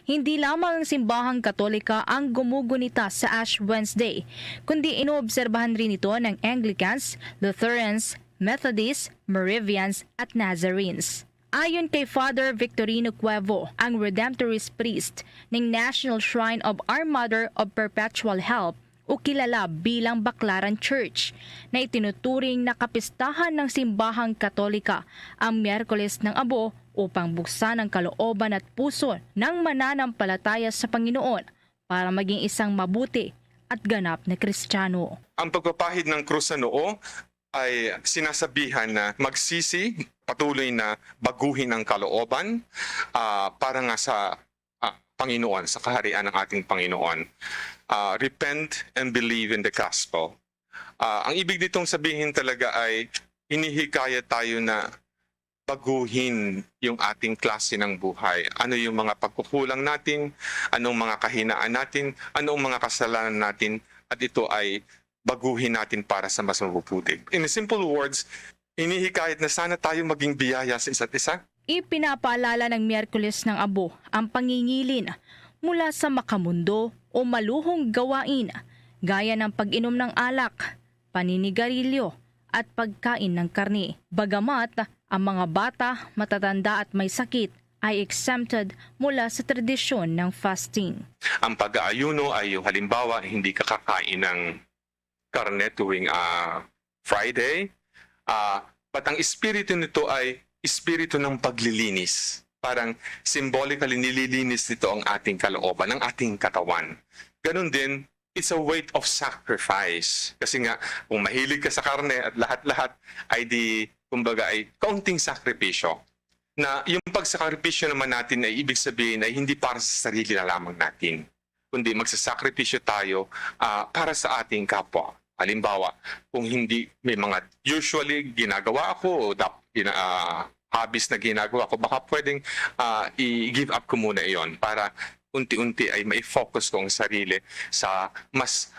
Hindi lamang ang simbahang Katolika ang gumugunita sa Ash Wednesday, kundi inoobserbahan rin ito ng Anglicans, Lutherans, Methodists, Moravians, at Nazarenes. Ayon kay Father Victorino Cuevo, ang Redemptorist priest ng National Shrine of Our Mother of Perpetual Help o kilala bilang Baclaran Church, na itinuturing na kapistahan ng simbahang Katolika ang Miyerkules ng Abo upang buksan ang kalooban at puso ng mananampalataya sa Panginoon para maging isang mabuti at ganap na Kristiyano. Ang pagpapahid ng krus sa noo ay sinasabihan na magsisi, patuloy na baguhin ang kalooban, ah, para nga sa, ah, Panginoon, sa kaharian ng ating Panginoon. Ah, repent and believe in the gospel. Ah, ang ibig nitong sabihin talaga ay hinihikayat tayo na baguhin yung ating klase ng buhay. Ano yung mga pagkukulang natin, anong mga kahinaan natin, anong mga kasalanan natin, at ito ay baguhin natin para sa mas mabubuti. In simple words, hinihikayat na sana tayo maging biyaya sa isa't isa. Ipinapaalala ng Miyerkules ng Abo ang pangingilin mula sa makamundo o maluhong gawain, gaya ng pag-inom ng alak, paninigarilyo, at pagkain ng karne. Bagamat ang mga bata, matatanda, at may sakit ay exempted mula sa tradisyon ng fasting. Ang pag-aayuno ay yung halimbawa, hindi ka kakain ng karne tuwing ah, Friday. Ah, but ang espiritu nito ay espiritu ng paglilinis. Parang symbolically nililinis nito ang ating kalooban, ang ating katawan. Ganun din, it's a weight of sacrifice. Kasi nga, kung mahilig ka sa karne at lahat-lahat, ay di, kumbaga, ay kaunting sakripisyo. Na yung pagsakripisyo naman natin ay ibig sabihin ay hindi para sa sarili na lamang natin, kundi magsasakripisyo tayo ah, para sa ating kapwa. Halimbawa, kung hindi may mga usually ginagawa ako o dap, gina, ah, hobbies na ginagawa ko, baka pwedeng ah, i-give up ko muna iyon para unti-unti ay mai-focus ko ang sarili sa mas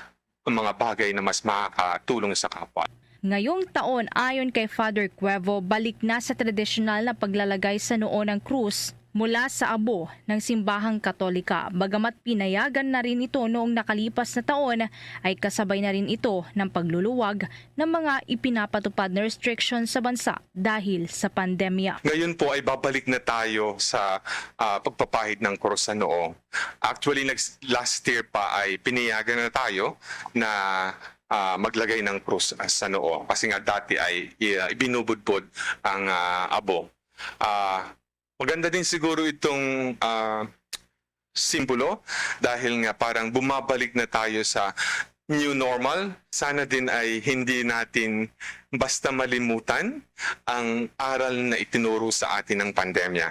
mga bagay na mas makakatulong sa kapwa. Ngayong taon, ayon kay Father Cuevo, balik na sa tradisyonal na paglalagay sa noo ng krus mula sa abo ng simbahang Katolika. Bagamat pinayagan na rin ito noong nakalipas na taon, ay kasabay na rin ito ng pagluluwag ng mga ipinapatupad na restriction sa bansa dahil sa pandemya. Ngayon po ay babalik na tayo sa ah, pagpapahid ng krus sa noo. Actually, nag, last year pa ay pinayagan na tayo na ah, maglagay ng krus sa noo. Kasi nga dati ay i- ibinubudbod ang ah, abo. Ah, maganda din siguro itong ah, simbolo dahil nga parang bumabalik na tayo sa new normal. Sana din ay hindi natin basta malimutan ang aral na itinuro sa atin ng pandemya.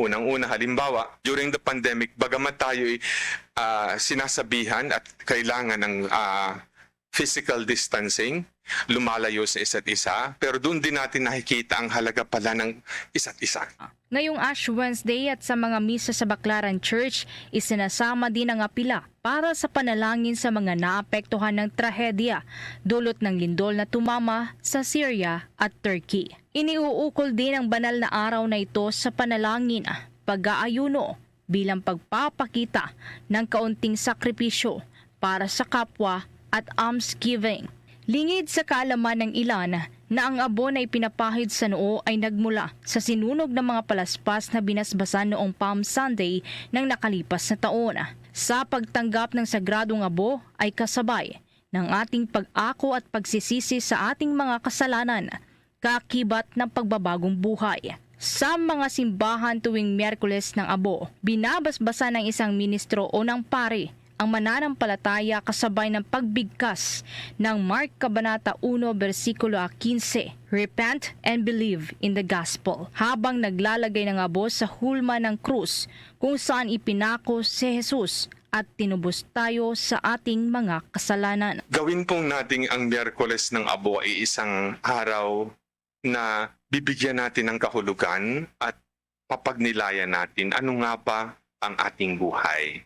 Unang-una, halimbawa, during the pandemic, bagamat tayo ay ah, sinasabihan at kailangan ng ah, physical distancing, lumalayo sa isa't isa, pero doon din natin nakikita ang halaga pala ng isa't isa. Ngayong Ash Wednesday at sa mga misa sa Baclaran Church, isinasama din ang apila para sa panalangin sa mga naapektuhan ng trahedya dulot ng lindol na tumama sa Syria at Turkey. Iniuukol din ang banal na araw na ito sa panalangin, pag-aayuno, bilang pagpapakita ng kaunting sakripisyo para sa kapwa at almsgiving. Lingid sa kaalaman ng ilan na ang abo na ipinapahid sa noo ay nagmula sa sinunog ng mga palaspas na binasbasan noong Palm Sunday ng nakalipas na taon. Sa pagtanggap ng sagradong abo ay kasabay ng ating pag-ako at pagsisisi sa ating mga kasalanan, kaakibat ng pagbabagong buhay. Sa mga simbahan tuwing Miyerkules ng Abo, binabasbasan ng isang ministro o ng pari ang mananampalataya kasabay ng pagbigkas ng Mark Kabanata uno, bersikulo quince, "Repent and believe in the gospel," habang naglalagay ng abo sa hulma ng krus kung saan ipinako si Jesus at tinubos tayo sa ating mga kasalanan. Gawin pong nating ang Miyerkules ng Abo ay isang araw na bibigyan natin ng kahulugan at papagnilayan natin ano nga ba ang ating buhay.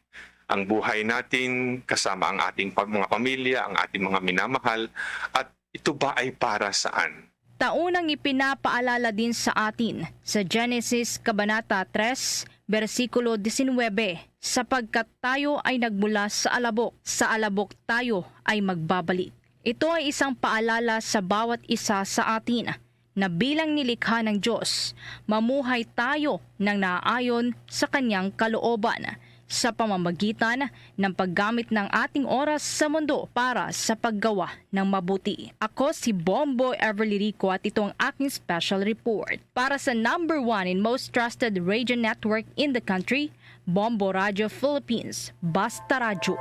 Ang buhay natin kasama ang ating pag-, mga pamilya, ang ating mga minamahal, at ito ba ay para saan? Taunang ipinapaalala din sa atin sa Genesis Kabanata tres, bersikulo diecinuebe, "Sapagkat tayo ay nagmula sa alabok, sa alabok tayo ay magbabalik." Ito ay isang paalala sa bawat isa sa atin na bilang nilikha ng Diyos, mamuhay tayo ng naaayon sa kanyang kalooban sa pamamagitan ng paggamit ng ating oras sa mundo para sa paggawa ng mabuti. Ako si Bombo Everly Rico at ito ang aking special report. Para sa number one and most trusted radio network in the country, Bombo Radio Philippines. Basta Radyo.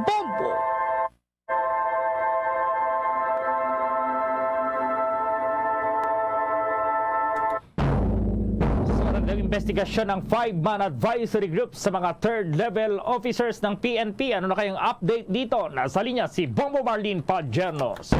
Bombo! Sa nag-imbestigasyon ang five-man advisory group sa mga third level officers ng P N P. Ano na kayang update dito? Nasa linya si Bombo Marlene Pagernos.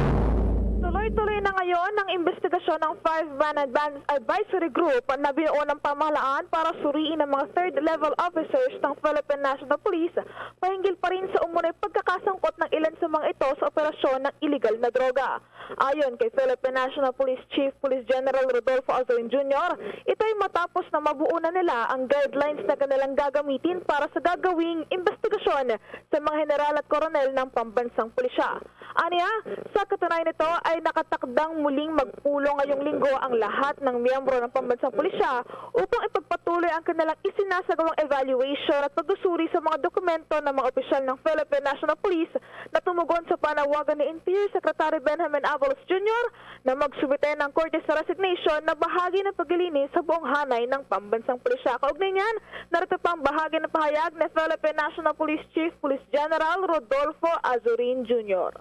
Tuloy-tuloy na ngayon ang investigasyon ng Five-Man Advan-, Advisory Group na binuo ng pamahalaan para suriin ang mga third-level officers ng Philippine National Police pahinggil pa rin sa umunay pagkakasangkot ng ilan sa mga ito sa operasyon ng iligal na droga. Ayon kay Philippine National Police Chief Police General Rodolfo Azorin Junior, ito'y matapos na mabuo na nila ang guidelines na kanilang gagamitin para sa gagawing investigasyon sa mga general at koronel ng pambansang pulisya. Anya, sa katunayan nito ay nakatakdang muling magpulong ngayong linggo ang lahat ng miyembro ng pambansang pulisya upang ipagpatuloy ang kanilang isinasagawang evaluation at pagsusuri sa mga dokumento ng mga opisyal ng Philippine National Police na tumugon sa panawagan ni Interior Secretary Benjamin Abalos Junior na magsumite ng korte sa resignation na bahagi ng paglilinis sa buong hanay ng pambansang pulisya. Kaugnay niyan, narito pa ang bahagi ng pahayag ni Philippine National Police Chief Police General Rodolfo Azurin Junior.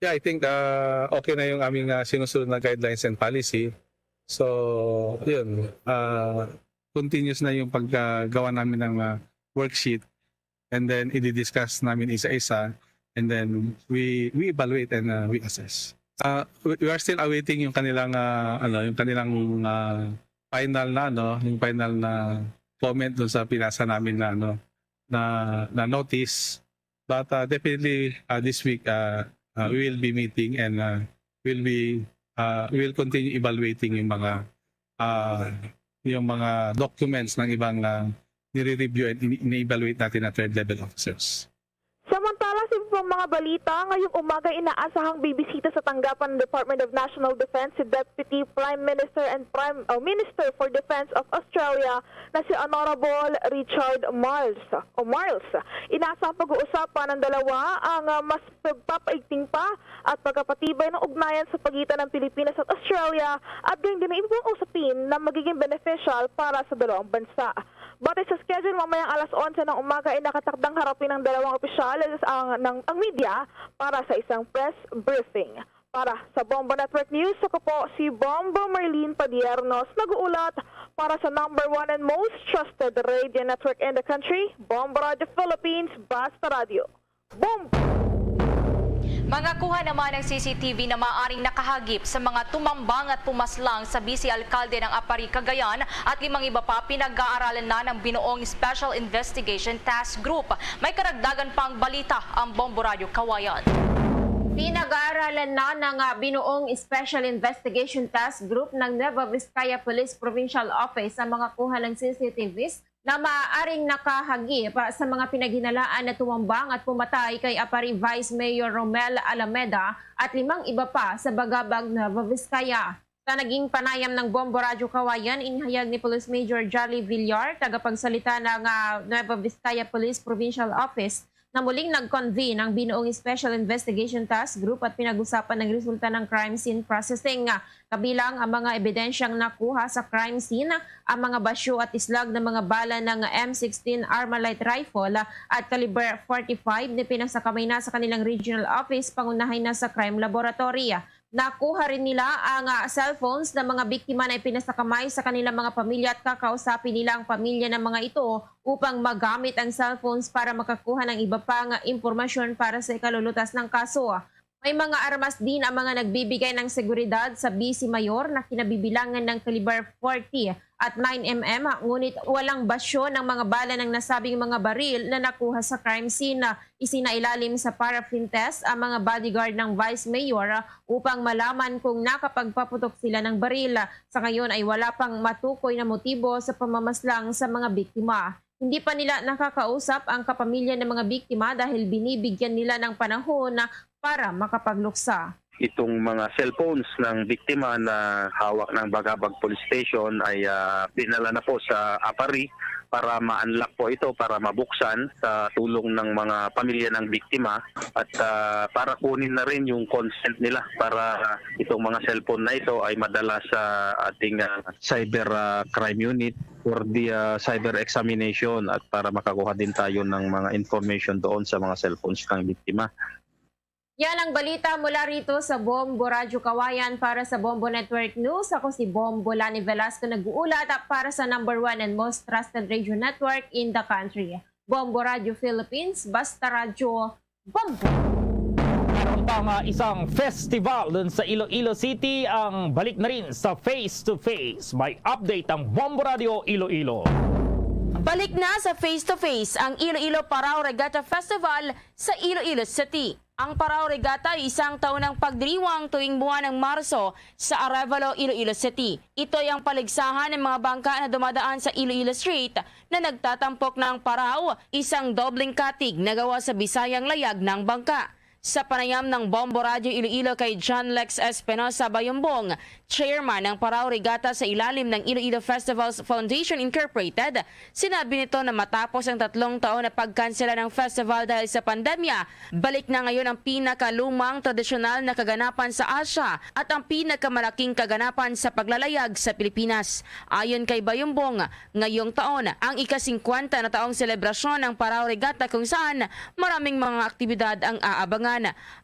Yeah, I think, ah, okay na yung aming, ah, sinusunod na guidelines and policy. So, yun, ah, continuous na yung paggawa namin ng, ah, worksheet, and then i-discuss namin isa-isa, and then we we evaluate and, ah, we assess. Ah, we, we are still awaiting yung kanilang, ah, ano, yung kanilang, ah, final na, ano, yung final na comment dun sa pinasa namin na, ano, na, na notice. But, ah, definitely, ah, this week, ah, ah, we will be meeting and, ah, will be, ah, we will continue evaluating yung mga, ah, yung mga documents ng ibang, ah, nire-review and ini-, ini-evaluate natin na third level officers. Samantala, sa iba pang mga balita, ngayong umaga inaasahang bibisita sa tanggapan ng Department of National Defense si Deputy Prime Minister and Prime, oh, Minister for Defense of Australia na si Honorable Richard Marles o Marles. Inaasahang pag-uusapan ng dalawa ang, ah, mas pagpapaigting pa at pagpapatibay ng ugnayan sa pagitan ng Pilipinas at Australia at gayon din ang iba pang usapin na magiging beneficial para sa dalawang bansa. Batay sa schedule, mamayang alas onse ng umaga ay nakatakdang harapin ng dalawang opisyales ang, ng, ang media para sa isang press briefing. Para sa Bombo Network News, ako po si Bombo Marlene Padiernos, nag-uulat para sa number one and most trusted radio network in the country, Bombo Radio Philippines, Basta Radio. Bombo! Mga kuha naman ng C C T V na maaaring nakahagip sa mga tumambang at pumaslang sa Vice Alkalde ng Aparri, Cagayan at limang iba pa pinag-aaralan na ng binuong Special Investigation Task Group. May karagdagan pang balita ang Bombo Radyo Kawayan. Pinag-aaralan na ng, ah, binuong Special Investigation Task Group ng Nueva Vizcaya Police Provincial Office ang mga kuha ng C C T Vs na maaaring nakahagip sa mga pinaghinalaan na tumambang at pumatay kay Aparri Vice Mayor Romel Alameda at limang iba pa sa Bagabag, Nueva Vizcaya. Sa naging panayam ng Bombo Radyo Kawayan, inihayag ni Police Major Jolly Villar, tagapagsalita ng, ah, Nueva Vizcaya Police Provincial Office, na muling nag-convene ang binuong Special Investigation Task Group at pinag-usapan ang resulta ng crime scene processing, ah, kabilang ang mga ebidensyang nakuha sa crime scene, ang mga basyo at islag ng mga bala ng M sixteen Armalite rifle, ah, at caliber forty-five na pinasakamay na sa kanilang regional office, pangunahin na sa crime laboratory. Nakuha rin nila ang, ah, cellphones ng mga biktima na ipinasakamay sa kanilang mga pamilya at kakausapin nila ang pamilya ng mga ito upang magamit ang cellphones para makakuha ng iba pang impormasyon para sa ikalulutas ng kaso. May mga armas din ang mga nagbibigay ng seguridad sa Vice Mayor na kinabibilangan ng kaliber forty at nine M M, ngunit walang basyo ng mga bala ng nasabing mga baril na nakuha sa crime scene. Isinailalim sa paraffin test ang mga bodyguard ng Vice Mayor upang malaman kung nakapagpaputok sila ng baril. Sa ngayon ay wala pang matukoy na motibo sa pamamaslang sa mga biktima. Hindi pa nila nakakausap ang kapamilya ng mga biktima dahil binibigyan nila ng panahon para makapagluksa. Itong mga cellphones ng biktima na hawak ng Bagabag Police Station ay, ah, dinala na po sa Aparri para ma-unlock po ito, para mabuksan sa tulong ng mga pamilya ng biktima at, ah, para kunin na rin yung consent nila para itong mga cellphone na ito ay madala sa ating, ah, cyber, ah, crime unit for the, ah, cyber examination at para makakuha din tayo ng mga information doon sa mga cellphones ng biktima. Yan ang balita mula rito sa Bombo Radyo Kawayan. Para sa Bombo Network News, ako si Bombo Lani Velasco, nag-uulat para sa number one and most trusted radio network in the country, Bombo Radyo Philippines, Basta Radyo, Bombo! Ang, ah, isang festival dun sa Iloilo City ang balik na rin sa Face to Face. May update ang Bombo Radio Iloilo. Balik na sa Face to Face ang Iloilo Parao Regatta Festival sa Iloilo City. Ang Parao Regatta ay isang taunang pagdiriwang tuwing buwan ng Marso sa Arevalo, Iloilo City. Ito ay ang paligsahan ng mga bangka na dumadaan sa Iloilo Street na nagtatampok ng Parao, isang dobleng katig na gawa sa Bisayang layag ng bangka. Sa panayam ng Bombo Radyo Iloilo kay John Lex Espinosa Bayumbong, chairman ng Parao Regatta sa ilalim ng Iloilo Festivals Foundation Incorporated, sinabi nito na matapos ang tatlong taon na pagkansela ng festival dahil sa pandemya, balik na ngayon ang pinakalumang tradisyonal na kaganapan sa Asia at ang pinakamalaking kaganapan sa paglalayag sa Pilipinas. Ayon kay Bayumbong, ngayong taon ang ika-singkwenta na taong selebrasyon ng Parao Regatta kung saan maraming mga aktibidad ang aabangan.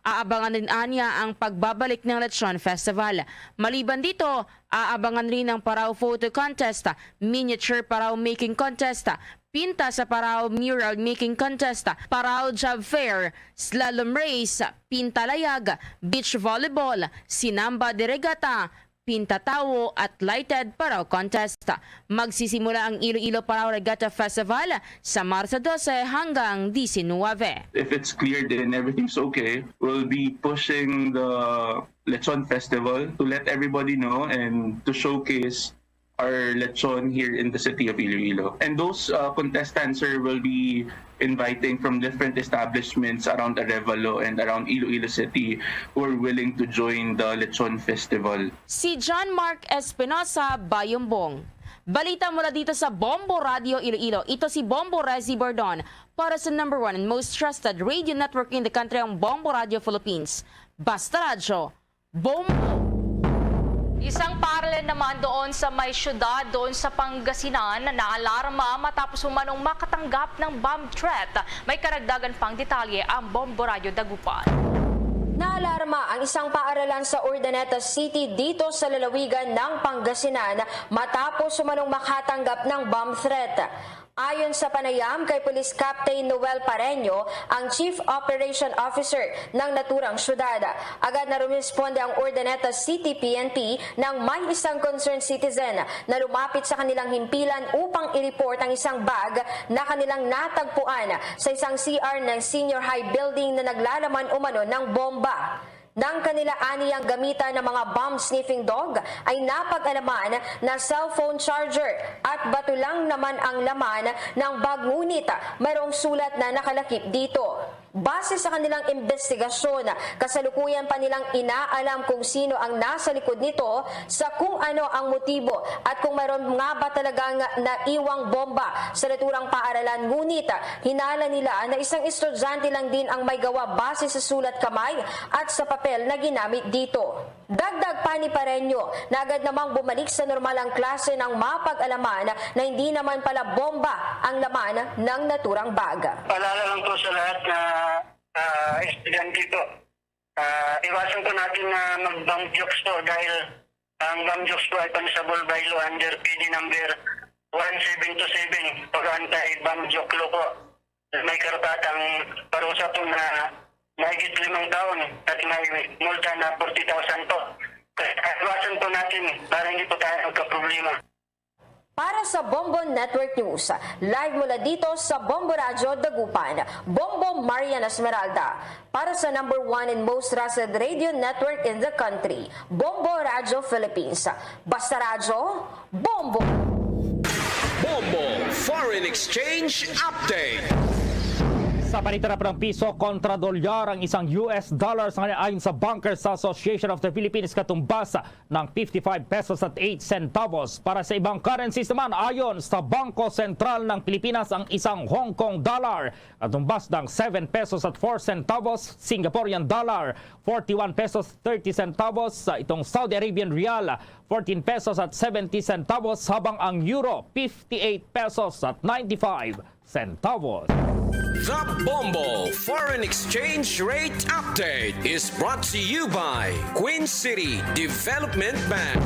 Aabangan din anya ang pagbabalik ng Lechon Festival. Maliban dito, aabangan rin ang Parao Photo Contest, Miniature Parao Making Contest, Pinta sa Parao Mural Making Contest, Parao Job Fair, Slalom Race, Pinta Layag, Beach Volleyball, Sinamba de Regatta, Pinta Tawo at Lighted Parao Contest. Magsisimula ang Iloilo Parao Regatta Festival sa Marso dose hanggang disinwebe. If it's cleared and everything's okay, we'll be pushing the Lechon Festival to let everybody know and to showcase our lechon here in the city of Iloilo. And those uh, contestants, sir, will be inviting from different establishments around Arevalo and around Iloilo City who are willing to join the Lechon Festival. Si John Mark Espinosa Bayumbong. Balita mula dito sa Bombo Radio Iloilo. Ito si Bombo Rezi Bordon para sa number one and most trusted radio network in the country, ang Bombo Radio Philippines. Basta Radyo, Bombo! Isang paaralan naman doon sa may syudad doon sa Pangasinan na naalarma matapos umanong makatanggap ng bomb threat. May karagdagan pang detalye ang Bombo Radyo Dagupan. Naalarma ang isang paaralan sa Urdaneta City dito sa lalawigan ng Pangasinan matapos umanong makatanggap ng bomb threat. Ayon sa panayam kay Police Captain Noel Pareño, ang Chief Operation Officer ng naturang syudad, agad na rumisponde ang Urdaneta City P N P nang may isang concerned citizen na lumapit sa kanilang himpilan upang i-report ang isang bag na kanilang natagpuan sa isang C R ng senior high building na naglalaman umano ng bomba. Nang kanila aniyang gamitan ng mga bomb sniffing dog, ay napag-alaman na cellphone charger at bato lang naman ang laman ng bag, ngunit mayroong sulat na nakalakip dito. Base sa kanilang imbestigasyon, kasalukuyan pa nilang inaalam kung sino ang nasa likod nito, sa kung ano ang motibo at kung mayroon nga ba talagang naiwang bomba sa naturang paaralan. Ngunit hinala nila na isang estudyante lang din ang may gawa base sa sulat kamay at sa papel na ginamit dito. Dagdag pa ni Pareño na agad namang bumalik sa normal ang klase nang mapag-alaman na hindi naman pala bomba ang laman ng naturang bag. Paalala lang po sa lahat na ah, estudyante po. Ah, iwasan po natin na mag-bomb jokes po dahil ang bomb jokes po ay punishable by law under P D number one seven two seven for anti-bomb joke law po. May karapatang parusa po na mahigit limang taon at may multa na forty thousand po. Kaya iwasan po natin para hindi po tayo magkaproblema. Para sa Bombo Network News, live mula dito sa Bombo Radyo Dagupan, Bombo Marian Esmeralda. Para sa number one and most trusted radio network in the country, Bombo Radyo Philippines. Basta Radyo, Bombo! Bombo Foreign Exchange Update. Sa panitira pa ng piso kontra dolyar ang isang U S dollar sa ngayon, ayon sa Bankers Association of the Philippines, katumbas ng fifty-five pesos at eight centavos. Para sa ibang currencies naman, ayon sa Bangko Sentral ng Pilipinas, ang isang Hong Kong dollar katumbas ng seven pesos at four centavos, Singaporean dollar forty-one pesos thirty centavos, sa itong Saudi Arabian rial fourteen pesos at seventy centavos, habang ang euro fifty-eight pesos at ninety-five centavos. The Bombo Foreign Exchange Rate Update is brought to you by Queen City Development Bank.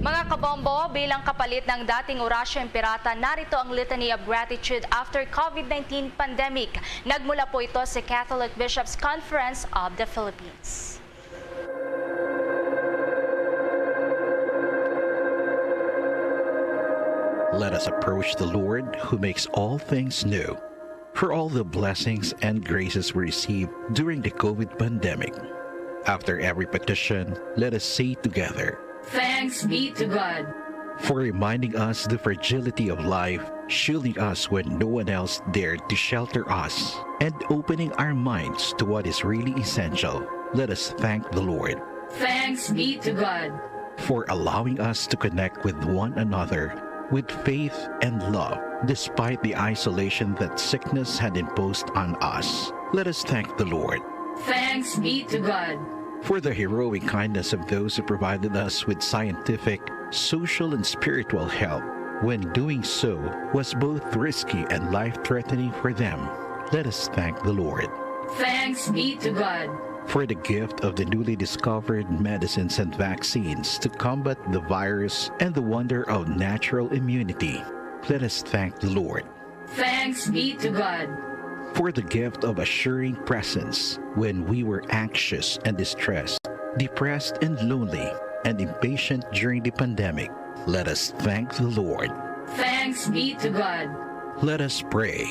Mga kabombo, bilang kapalit ng dating Orasyo Imperata, narito ang Litany of Gratitude after COVID nineteen pandemic. Nagmula po ito sa Catholic Bishops' Conference of the Philippines. Let us approach the Lord who makes all things new, for all the blessings and graces we received during the COVID pandemic. After every petition, let us say together, Thanks be to God. For reminding us the fragility of life, shielding us when no one else dared to shelter us, and opening our minds to what is really essential. Let us thank the Lord. Thanks be to God. For allowing us to connect with one another with faith and love, despite the isolation that sickness had imposed on us. Let us thank the Lord. Thanks be to God. For the heroic kindness of those who provided us with scientific, social, and spiritual help, when doing so was both risky and life threatening for them. Let us thank the Lord. Thanks be to God. For the gift of the newly discovered medicines and vaccines to combat the virus and the wonder of natural immunity. Let us thank the Lord. Thanks be to God. For the gift of assuring presence when we were anxious and distressed, depressed and lonely, and impatient during the pandemic. Let us thank the Lord. Thanks be to God. Let us pray.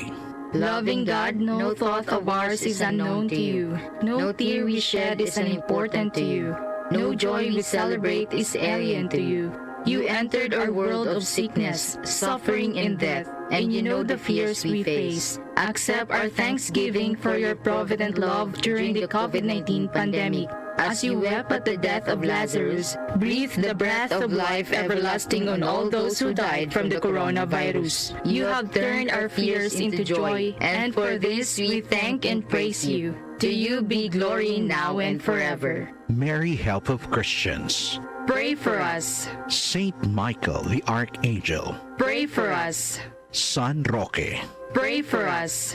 Loving God, no thought of ours is unknown to you. No tear we shed is unimportant to you. No joy we celebrate is alien to you. You entered our world of sickness, suffering, and death, and you know the fears we face. Accept our thanksgiving for your provident love during the COVID nineteen pandemic. As you wept at the death of Lazarus, breathe the breath of life everlasting on all those who died from the coronavirus. You have turned our fears into joy, and for this we thank and praise you. To you be glory now and forever. Mary, help of Christians. Pray for us. Saint Michael the Archangel. Pray for us. San Roque. Pray for us.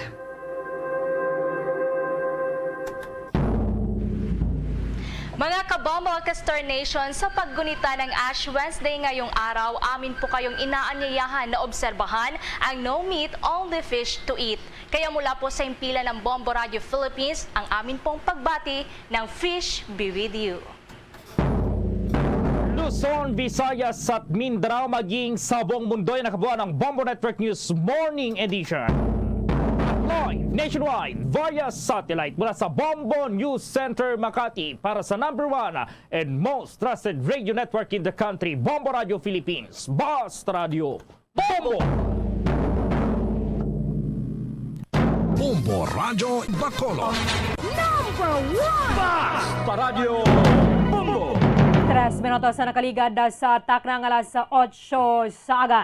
Mga kabombo, Castor Nation, sa paggunita ng Ash Wednesday ngayong araw, amin po kayong inaanyayahan na obserbahan ang No Meat, Only Fish to Eat. Kaya mula po sa himpilan ng Bombo Radio Philippines, ang amin pong pagbati ng Fish Be With You. Luzon, Visayas at Mindanao, maging sa buong mundo ay nakabuo ng Bombo Network News Morning Edition. At live nationwide via satellite mula sa Bombo News Center Makati para sa number one and most trusted radio network in the country, Bombo Radio Philippines. Basta Radio Bombo! Bombo Radyo Bacolod. Number one! Basta Radio Bombo! Tres minutos na nakaligad sa takna nga alas otso sa aga.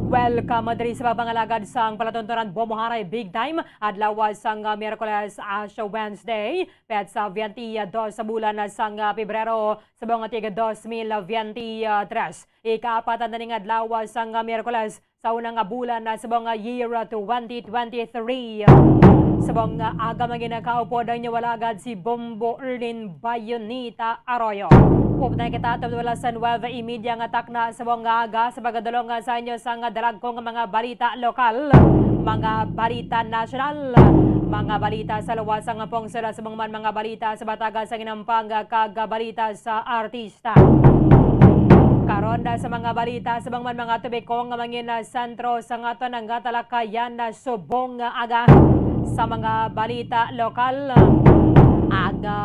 Welcome diri sa pagpangalagad sang palatuntunan Bombo Haray Big Time, adlaw sang Miyerkules, Ash Wednesday, petsa twenty-two sa bulan sang Pebrero, sa mga tig dos mil veintitrés. Ikaapat na ning adlaw sang Miyerkules, sa una nga bulan na sa mga year twenty twenty-three. Sa mga aga, mga ginakaupo ang inyo alagad si Bombo Erlin Bayonita Arroyo. Upod na kita tubod wala sa nuwebe y media nga takna sa mga aga sa pagdulong sa inyo sa nga dalagko nga mga balita lokal, mga balita nasyonal, mga balita sa luwas sang pungsod, sa mga man mga balita sa bataga sa ginampang kag balita sa artista. Karon na sa mga balita sa bangman mga tubikong nga mangin sentro sa aton nga talakayan na subong nga aga sa mga balita lokal. Aga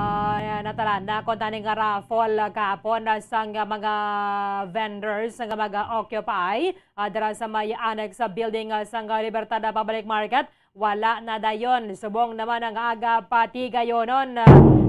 natalan na kon tani nga raffle kahapon sa nga mga vendors nga mag-occupy ah, dira sa may annex sa building ah, sa Libertad Public Market. Wala na dayon. Subong naman ang aga patigayonon.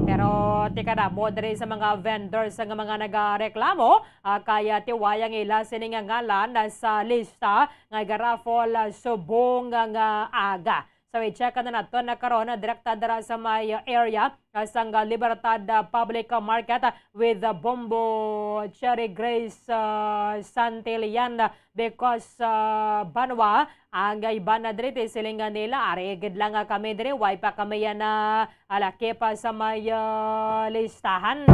Pero tikada mo diri sa mga vendors nga mga nagareklamo, ah, kaya tiwayang ila sini nga ngalan sa lista nga garafol subong nga aga. So i-check na naton na karon direkta dira sa may area ah, sang Libertad ah, Public Market ah, with ah, Bombo Cherry Grace ah, Santillan ah, because ah, banwa ang iban na diri ti siling nga nila, ari gid lang nga kami diri, way pa kami yan na alaki pa sa may ah, listahan.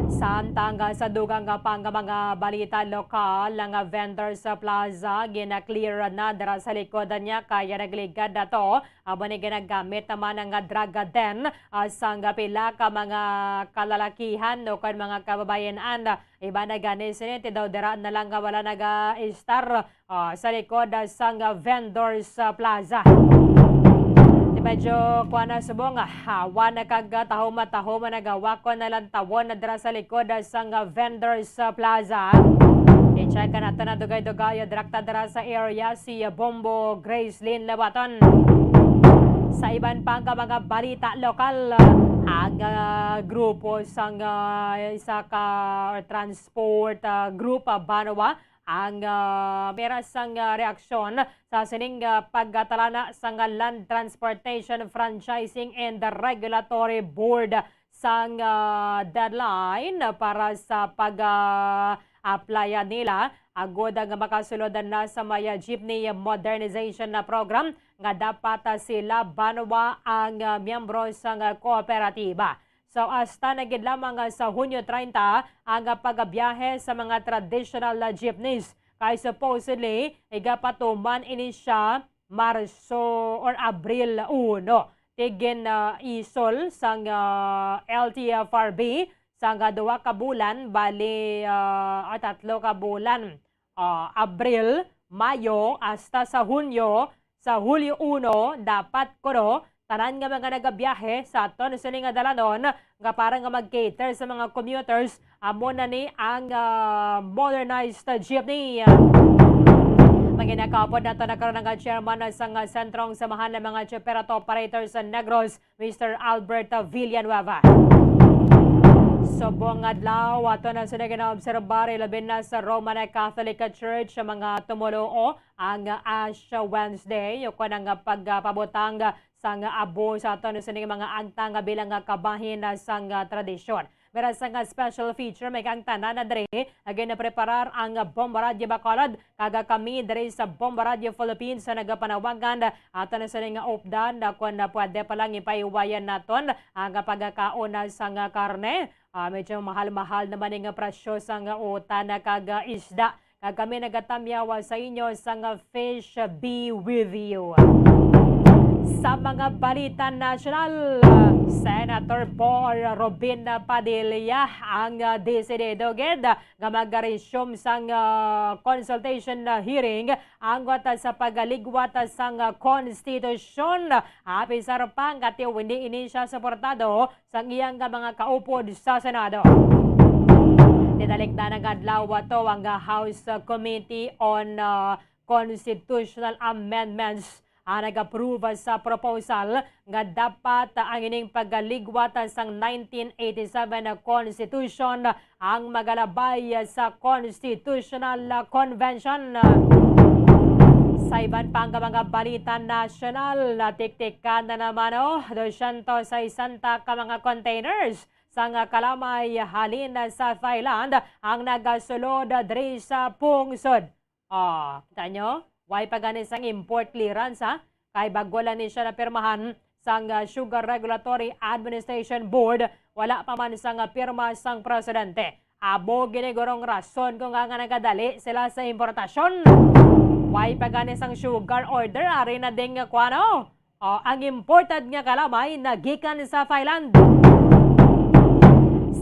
Samtang sa dugang nga pang mga balita lokal, ang vendors plaza gina-clear na dira sa likod niya, kaya nagligad na to. Amo ni ginagamit naman ang drug den, ah, sang pila ka mga kalalakihan o kon mga kababayen-an. Iba na gani sini, ti daw dira na lang nga wala naga-istar, ah, sa likod, ah, sang vendors, ah, plaza. Ti medyo kuan na subong, ah, hawa na kag, ah, tahom-tahom na gawakon na lantawon na dira sa likod, ah, sang vendors, ah, plaza. I-check nato na dugay-dugay, ah, drakta dira sa area si, ah, Bombo Gracelyn Labaton. Sa iban pa nga mga balita lokal, ah, ang, ah, grupo sang, ah, isa ka, or transport, ah, group, ah, Banwa, ang, ah, mera sang, ah, reaksyon sa sining, ah, pagtalana sang Land Transportation Franchising and Regulatory Board sang, ah, deadline para sa pag, ah, applyan nila agod nga makasulod na sa may, ah, jeepney modernization na program nga dapat, ah, sila Banwa ang, ah, miyembro sang, ah, kooperatiba. So, hasta na gid lamang, ah, sa Hunyo treinta ang, ah, pagabiyahe sa mga traditional, ah, jeepneys, kay supposedly igapatuman ini siya Marso or Abril uno. Ti gin, ah, isol sang, ah, L T F R B sang, ah, duha ka bulan, bali, ah, ah, tatlo ka bulan. Ah, Abril, Mayo, hasta sa Hunyo, sa Hulyo uno, dapat kuno tanan nga mga nagabiyahe sa aton sini nga dalanon nga para nga mag-cater sa mga commuters, amo na ni ang, ah, modernized jeepney. Manginakapod nato na karon ang chairman sang Sentrong Samahan ng mga Chopper at Operators sa Negros, Mister Albert Villanueva. Subong adlaw, ato na sila ginaobserbar, ilabi na sa Roman Catholic Church, sa mga tumuluo ang Ash Wednesday, o kon ang pagpabutang sang abo sa aton sining mga agtang bilang kabahin sang tradisyon. Meron sang special feature, may kang tanan na diri, again, na preparar ang Bombo Radyo Bacolod, kag kami diri sa Bombo Radyo Philippines sa nagapanawagan, ato na sini nga updan, na kon pwede pa lang ipaiwayan naton ang pagkaon sang karne. Ah, medyo mahal-mahal naman ang presyo sang utan kag isda. Kag kami nagatamyaw sa inyo sang Fish Be With You. Sa mga balita nasyonal, Senator Bong Robin Padilla ang desidido gid nga mag-resume sang, ah, consultation na hearing angkon sa pagaligwat sang, ah, konstitusyon. Apisar pa nga ti hindi ini siya suportado sang iyang nga mga kaupod sa Senado. Tinalikdan nga adlaw ato ang House Committee on, ah, Constitutional Amendments ang nag-approve sa proposal nga dapat ang ining pagaligwat sang nineteen eighty-seven Constitution ang magalabay sa Constitutional Convention. Sa iban pang mga balita nasyonal, natiktikan na naman, oh, dosyentos sesenta ka mga containers sang kalamay halin sa Thailand ang nagasulod diri sa pungsod. Ah, kita nyo? Way pa gani sang import clearance, ha? Kay bago lang ni siya napirmahan sang, ah, Sugar Regulatory Administration Board, wala pa man sang, ah, pirma sang presidente. Amo gini gurong rason kung nga, nga nagadali sila sa importasyon. Way pa gani sang sugar order, ari na ding, ah, kuwano? Oh, ang imported nga kalamay nagikan sa Thailand.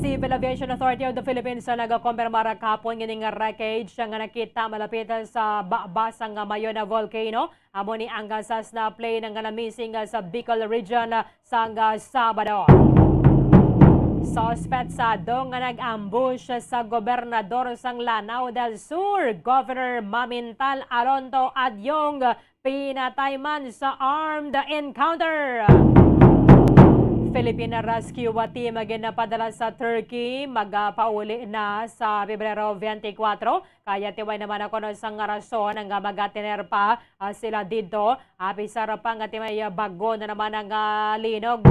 Civil Aviation Authority of the Philippines ang nagakompirmar kahapon nga ining wreckage nga nakita malapit sa baba sang Mayon Volcano. Amo ni ang Cessna plane nga na-missing sa Bicol region sang Sabado. Suspetsado nga nag-ambush sa gobernador sang Lanao del Sur, Governor Mamintal Alonto Adyong, pinatay man sa armed encounter. Philippine Rescue Team ginapadala sa Turkey, magapauli na sa Pebrero twenty-four. Kaya ti way naman kuno sang rason nga magatener pa, ah, sila didto. Apisar pa nga ti may, ah, bago na naman ang, ah, linog.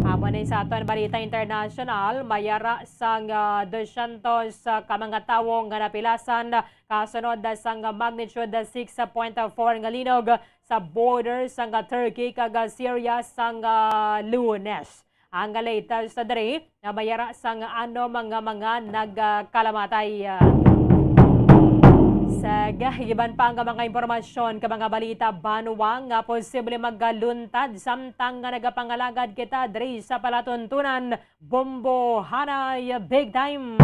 Amo ni sa aton balita international, may ara sang, ah, dosyentos, ah, ka mga tawo nga napilasan kasunod sang magnitude six point four nga linog sa border sang Turkey kag Syria sang, ah, Lunes. Ang latest sa diri nga mayara sang ano mga mga nagkalamatay. Sa iban pa nga mga impormasyon ka mga balita, banwa nga posible magaluntad samtang nga nagapangalagad kita diri sa palatuntunan. Bombo Hanay Big Time.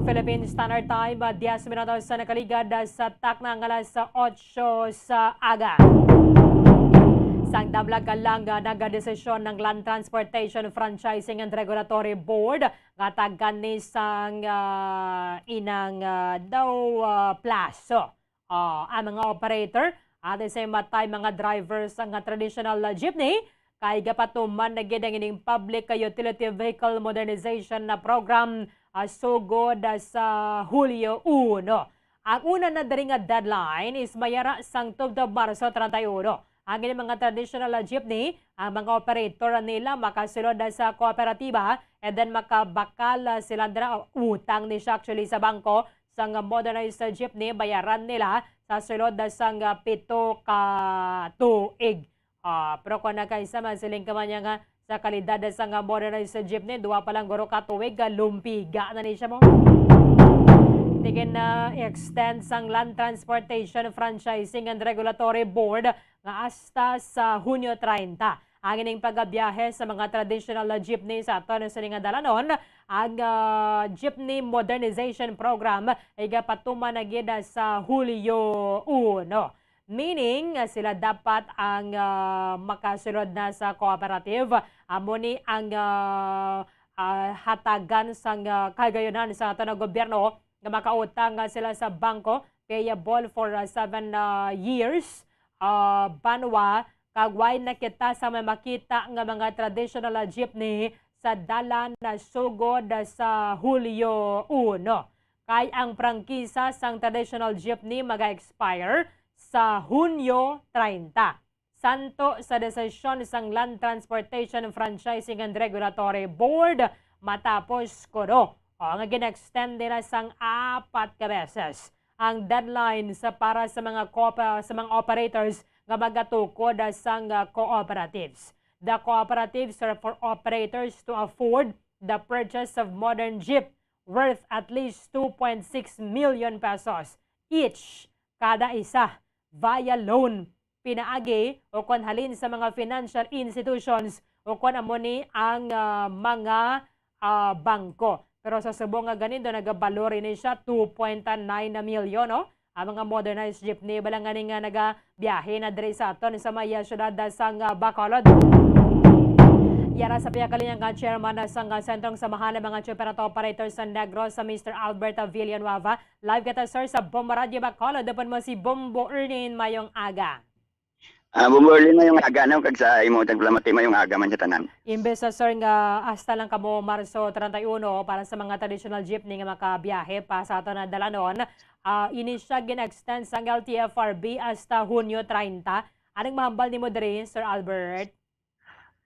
Philippine Standard Time, ah, diyes minutos sa nakaligad, ah, sa takna nga alas otso sa aga. Sang damlag ka lang, ah, nagadesisyon ng Land Transportation Franchising and Regulatory Board nga tagan ni sang, ah, inang, ah, daw, ah, plaso. Ah, ang mga operator, at the same time, mga drivers nga traditional jeepney, kay gapatuman na gid ang ining Public Utility Vehicle Modernization na program, ah, sugod, ah, sa Hulyo uno. Ang una na diri nga deadline is mayara sang tubtob Marso treinta y uno. Ang ining mga traditional jeepney, ang mga operator nila makasulod na sa kooperatiba, and then makabakal, ah, sila dira, utang ni siya actually sa bangko, sang modernized jeepney, bayaran nila sa sulod sang pito ka tuig. Ah, pero kung nakaisa man, siling ka man niya nga sa kalidad sang modernized jeepney, duwa pa lang guro ka tuig, ah, lumpiga na ni siya mo. Tigin na extend sang Land Transportation Franchising and Regulatory Board nga hasta sa Hunyo treinta ang ining pagabiyahe sa mga traditional na jeepney sa aton sini nga dalanon. Ang, ah, Jeepney Modernization Program igapatuman na gid sa Hulyo uno. Meaning, ah, sila dapat ang, ah, makasulod na sa cooperative. Amo ni ang, ah, ah, hatagan sang, ah, kahigayunan sa aton nga gobyerno nga makautang, ah, sila sa bangko, payable for, ah, seven, ah, years, ah, banwa, kag way na kita sa may makita nga mga traditional, ah, jeepney sa dalan na sugod, ah, sa Hulyo uno. Kay ang prangkisa sang traditional jeepney maga-expire sa Hunyo treinta. Santo sa desisyon sang Land Transportation Franchising and Regulatory Board matapos kuno, o, nga gin-extend nila sang apat ka beses ang deadline sa para sa mga koopa-, sa mga operators nga magatukod sang, ah, cooperatives. The cooperatives are for operators to afford the purchase of modern jeep worth at least two point six million pesos each, kada isa, via loan, pinaagi o kon halin sa mga financial institutions o kon amo ni ang, ah, mga, ah, bangko. Pero sa subong nga gani, do nagabalor ini siya two point nine na milyon, no? Ang mga modernized jeepney bala nga ni nga nagabiyahe na diri sa aton sa may, ah, siyudad, ah, sang, ah, Bacolod. Yara sa pihakalinya nga chairman, ah, sang, ah, Sentrong Samahan ng mga Jeep Operator sa Negros, sa Mister Albert, ah, Villanueva. Live kita, sir, sa Bombo Radyo Bacolod. Upod mo si Bombo Ernie. Mayong aga. Ah, Bombo Ernie, mayong aga, no? Kag sa imo, tagpalamati, mayong aga man sa tanan. Imbes na, sir, nga hasta lang kamo Marso treinta y uno para sa mga traditional jeepney nga makabiyahe pa sa aton na dalanon, ah, ini siya gin-extend sang L T F R B hasta Hunyo treinta. Anong mahambal nimo diri, Sir Albert?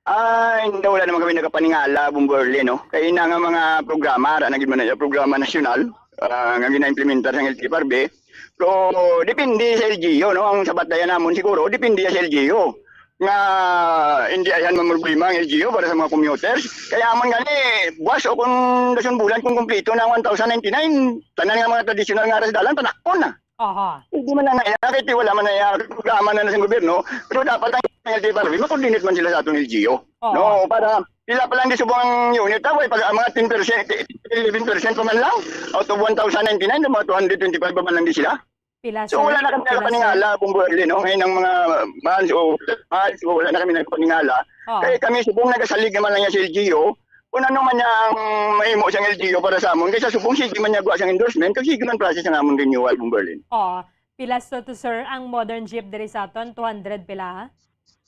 Ah, hindi, wala naman kami nakapaningala, Bombo Ernie, no? Kay ina nga mga programa, ara na gid man na, programa nasyonal, ah, nga gina-implementar sa L T F R B. Pero depende sa L G U, no? Ang sabat dayan namon siguro, depende sa L G U. Nga hindi ayan mamroblema ang L G U para sa mga commuters. Kaya man gani, buwas o kung dason bulan, kung kumpleto na ang one thousand ninety-nine, tanan nga mga traditional nga ara sa dalan, panakpon na. Aha. Hindi man na naya, kahit wala man naya, programa na, na sa gobyerno, pero dapat ang L T F R B, makoordinate man sila sa atong L G U. Oo. No, para sila pa lang di subong ang unit, ah, way, pag, ang mga ten percent, eleven percent pa man lang, out of one thousand ninety-nine, mga two hundred twenty-five pa man lang di sila. Pila, So, sir? Wala na kami Pila, sir? Nakapaningala, Bombo Ernie, no? Ngayon ang mga months o months, o wala na kami nagpaningala. Oo. Kaya kami subong nagasalig naman lang yan sa L G U, kung ano man niya ang mahimo siyang L G U para sa amon, kaysa subong sige man niya gawa siyang endorsement, kag sige man process ang amon renewal, Bombo Ernie. Oo. Pila so to, sir, ang modern jeep diri sa aton? Two hundred pila, ha?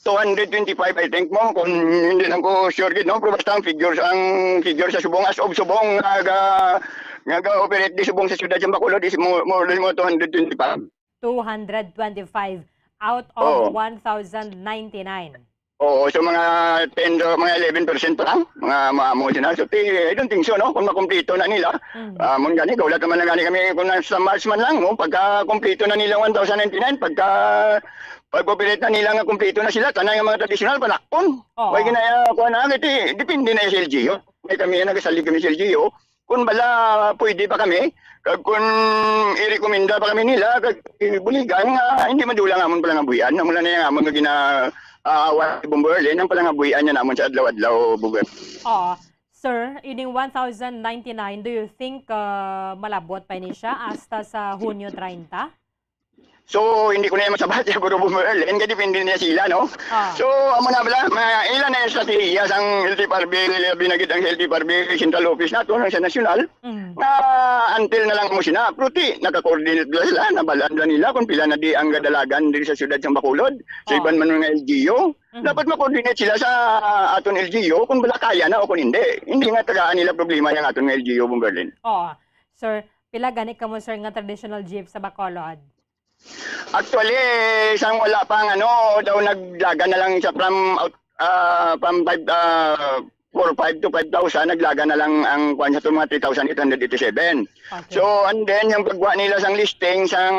Two hundred twenty-five, I think, mo, kung hindi lang ko sure gid, no? Pero basta ang figures, ang figures sa subong, as of subong, nga ga-, nga ga-operate di subong sa siyudad sa Bacolod is more, more or less mga two hundred twenty-five. Two hundred twenty-five out of Oo. one thousand ninety-nine. Oo, so mga ten, mga eleven percent pa lang, mga maamo sila. So, ti-, I don't think so, no? Kung makumpleto na nila, Mm. ah, mong gani, kaulat naman na gani kami kung nasa March man lang, no? Pagka kumpleto na nila one thousand ninety-nine, pagka Pag-operate na nila nga kumpleto na sila, tanan nga mga tradisyonal, panakpon. Oo. May ginaya, kuha na, kay ti-, depende na sa L G U. May kami, nagasalig kami sa L G U. Kung bala, pwede pa kami, kag kung i-rekomenda pa kami nila, kag ibuligan nga hindi madula nga amon palangabuhian, amo na nga amon nga gina-, ah, wa-, Bomber Erlin, ang palangabuhian niya namon sa adlaw-adlaw, Bomber. Oo. Sir, ining one thousand ninety-nine, do you think, ah, malabot pa ini siya hasta sa Hunyo treinta? So, hindi ko na yan masabat, siguro, Bomber Erlin, kay depende niya sila, no? Ah. So, amo na bala, ma-, ila na yung strategiya sang L T F R B, labi na gid ang L T F R B, central office nato, no, sa nasyonal, Mm. nga until na lang mo sina, pero ti, naka-coordinate bala sila, nabalaan bala nila kung pila na di ang gadalagan diri sa siyudad sang Bacolod, sa Ah. iban man nga L G U. Mhm. Dapat ma-coordinate sila sa aton L G U kung bala kaya na o kung hindi. Hindi nga tagaan nila problema yung aton nga L G U, Bomber Erlin. Oo. Sir, pila gani kamo, sir, nga traditional chief sa Bacolod? Actually, sang wala pa ang ano, daw naglaga na lang sa from out, ah, from five, ah, four five to five thousand, naglaga na lang ang kwan sa mga three thousand eight hundred eighty-seven. Okay. So, and then, yung pagwa nila sang listing, sang,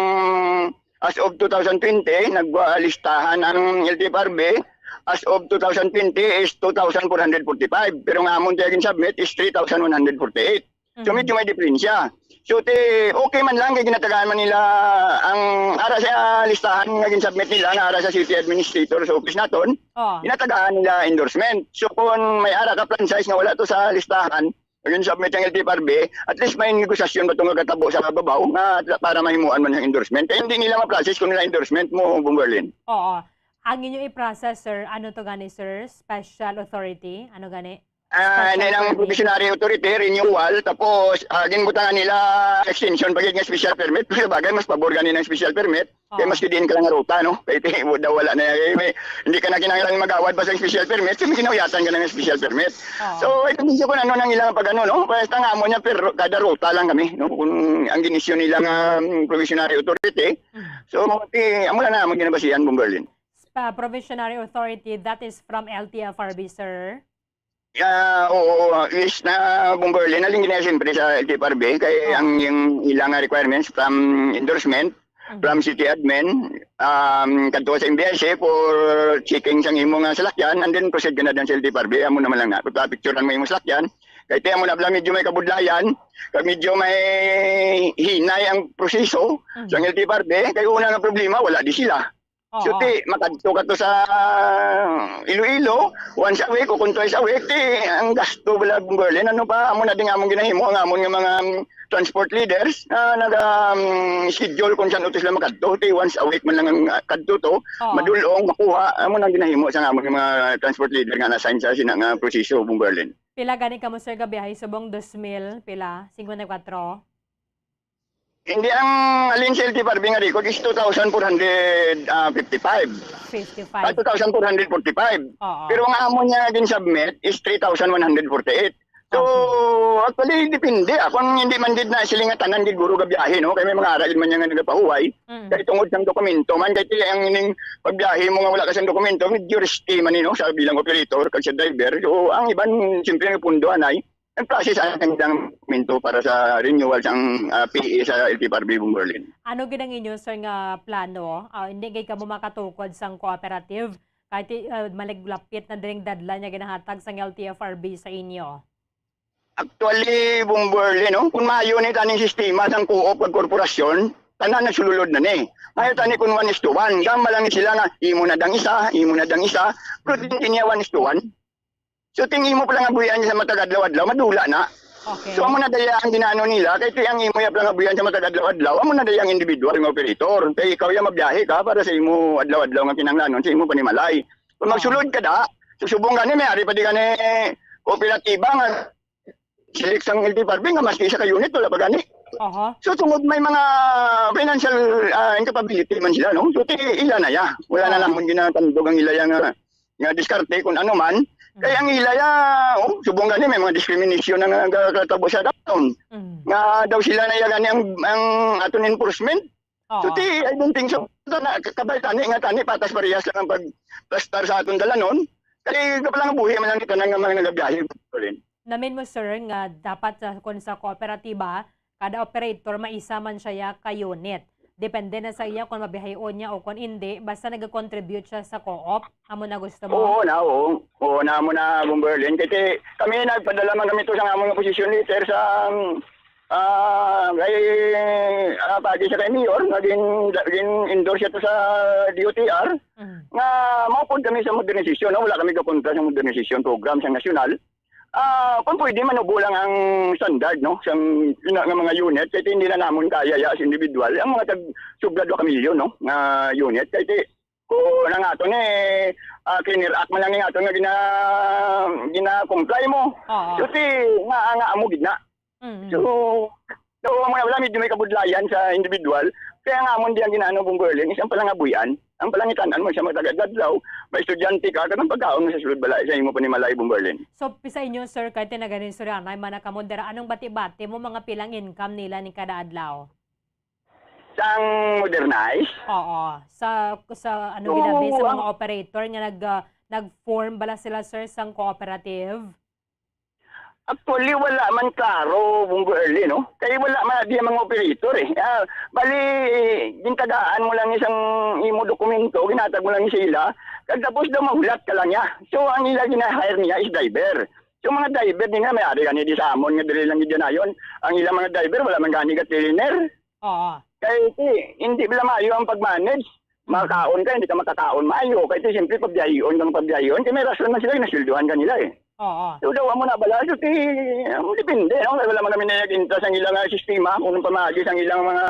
as of two thousand twenty, nagwa listahan ang L T F R B, as of two thousand twenty is two thousand four hundred forty-five. Pero nga amon tayo submit is three thousand one hundred forty-eight. So, Mhm. medyo may diferensya. So, ti, okay man lang kay ginatagaan man nila ang ara sa listahan nga gin-submit nila nga ara sa city administrator sa office naton, Oh. ginatagaan nila endorsement. So, kung may ara ka franchise nga wala to sa listahan, nga gin-submit ang L T F R B, at least may negosasyon ba to nga katabo sa babaw nga para mahimuan man ang endorsement? Kaya hindi nila ma-process kung nila endorsement mo, Bomber Erlin. Oo. Ang inyo i-process, sir, ano to gani, sir? Special authority? Ano gani? Ah, Special na ilang permit. Probationary authority, renewal, tapos, ah, ginbutangan nila extension pa gid nga special permit. Sa bagay, mas pabor gani ng special permit. Kay Oo. Mas diin ka lang nga ruta, no? Kay ti-, daw wala na, eh, may, hindi ka na kinahanglan magawad pa sa special permit, so may kinahuyatan ka na ng special permit. Oo. So, ito medyo kung ano nang ilang pag ano, no? Basta nga mo niya, pero kada ruta lang kami, no? Kung ang ginisyo nila nga, mm, probationary authority, Mm. so, ti-, amo lang na, ang ginabasihan, Bomber Erlin. Pa-, probationary authority, that is from L T F R B, sir? Yeah, oo, yes na, Bomber Erlin, nalingin na siyempre sa L T F R B, kay Oo. ang, yung ilang requirements from endorsement, Mhm. from city admin, um, kadto sa M B S A for checking sang imo nga salakyan, and then proceed ka na dyan sa L T F R B, amo naman lang na, pagpapicturan mo imo salakyan, kay ti amo na bala, medyo may kabudlayan, kag medyo may hinay ang proseso Mhm. sang L T F R B, kay una nga problema, wala di sila. Oo. So, ti, makadto ka to sa Iloilo, once a week o kung twice a week, ti, ang gasto bala, Bomber Erlin, ano pa, amo na din among ginahimo, ang amon nga mga, um, transport leaders, na naga, um, schedule kung saan utos lang makadto, ti, once a week man lang ang, ah, kadto to, Oo. madulong, makuha, amo na ginahimo sa amon nga mga transport leader nga na-assign sa sina nga proseso, Bomber Erlin. Pila gani kamo, sir, gabiyahe subong dos mil, pila? Cincuenta y cuatro? Hindi, ang alin sa L T F R B nga record is two thousand four hundred, ah, fifty-five. Fifty-five. Ah, two thousand four hundred forty-five. Oo. Pero ang amo niya gin-submit is three thousand one hundred forty-eight. So, Okay. actually, depende, ah, kung hindi man gid na sila nga tanan gid guro gabiyahe, no? Kay may mga ara gid man niya nga nagapahuway. Mm. Kay tungod sang dokumento man, kay ti ang ining pagbiyahe mo nga wala ka sang dokumento, medyo risky man, eh, no, sa bilang operator kag sa driver. So, ang iban, siyempre, ang pundo anay, ang process ang kanilang dokumento para sa renewal sang, ah, P A sa L T F R B, Bomber Erlin. Ano gid ang inyo, sir, nga plano? Ah, hindi gid kamo makatukod sang cooperative? Kahit, ah, malaglapit na diring deadline nga ginahatag sang L T F R B sa inyo. Actually, Bomber Erlin, no? Kung maayo ni taning sistema sang co-op kag korporasyon, tanan nagsululod na ni. Maayo tani kung one is to one. Gama lang ni sila nga, imo na dang isa, imo na dang isa. Pero Mhm. hindi niya one is to one. So, ting imo palangabuhian sa matag adlaw-adlaw, madula na. Okay. So, amo na daya ang ginaano nila, kay ti ang imo ya palangabuhian sa matag adlaw-adlaw, amo na daya ang individual nga operator. Kay ikaw ya mabiyahe ka para sa imo adlaw-adlaw nga kinahanglanon, sa imo panimalay. Kung Oo. magsulod ka da, so subong gani, may ari pa di gani kooperatiba nga select sang L T F R B nga maski isa ka unit, wala pa gani. Aha. So, tungod may mga financial, ah, incapability man sila, no? So, ti-, ila na ya. Wala na Oo. namon ginatandog ang ila ya nga nga diskarte kung ano man. Mm. Kay ang ila ya, oh, subong gani may mga discrimination na nga nagkatabo sa downtown. Mm. Nga daw sila na ya gani ang, ang aton enforcement. Oo. So, ti, I don't think so. Ito na, ka-, kabay tani nga tani, patas parehas lang ang pagplastar sa aton dalanon. Kay kapalangabuhi man lang kita nga mga nagabiyahe, Colin. Namin mo, sir, nga dapat sa, kung sa kooperatiba, kada operator, may isa man siya ya ka unit. Depende na sa iya kung mabihayon niya o kung hindi, basta nag-contribute siya sa co-op. Amo na gusto mo? Oo na, oo. Oo na, amo na, Bomberlin. Kasi kami, nagpadala man kami to sa among opposition leader sa, ah, kay, ah, pagi siya kay Mayor, nga gin-, gin-endorse siya to sa D O T R, Mm. nga maupod kami sa modernisasyon, no? Wala kami kakontra sa modernisasyon program sa nasyonal. Ah, kung pwede, manubo lang ang standard, no? Sang ina nga mga unit, kay hindi na namon kaya ya sa individual. Ang mga tag sobra dua ka milyon, no? Nga unit, kay ti-, kung ang aton, eh, ah, Cleaner Act man lang ang aton nga gina-, gina-comply mo. Oo. So, ti, nga, nga amo gid na. Mm. So, so, mga wala, medyo may kabudlayan sa individual. Kaya nga, amon di ang ginaano, Bomberlin, is ang palangabuhian, ang palangitan-an mo sa mga taga-adlaw, may estudyante ka, kag ang pagkaon mo sa sulod balay, sa imo panimalay, Bomberlin. So, pisa inyo, sir, kay tinaganin, sir, anay man na kamo dira, anong bati-bati mo, mga pilang income nila ni kada adlaw? Sang modernize? Oo. Sa, sa, ano, Oo, ginabi, sa ang mga operator nga nag, ah, nag-form bala sila, sir, sang cooperative? Actually, wala man klaro, Bomberlin, no? Kay wala man di ang mga operator, eh. Ah, bali, gintagaan mo lang isang imo dokumento, ginatag mo lang sa ila, kag tapos daw mahulat ka lang niya. So, ang ila gina-hire niya is driver. So, mga driver din nga, may ari gani di sa amon nga diri lang gid nayon. Ang ilang mga driver, wala man gani ka-trainer. Oo. Kay ti, hindi bala maayo ang pag-manage. Mm. Makaon ka, hindi ka makakaon maayo. Kay ti, siyempre, pabiyahon kang pabiyahon. Kay may rason man sila, nasulduhan ka nila eh. Oo. So, daw mo na bala, so, ti, um, depende, no? Kay wala man kami nag-intra sa ilang, ah, sistema, kung anong pamagi sa ilang mga,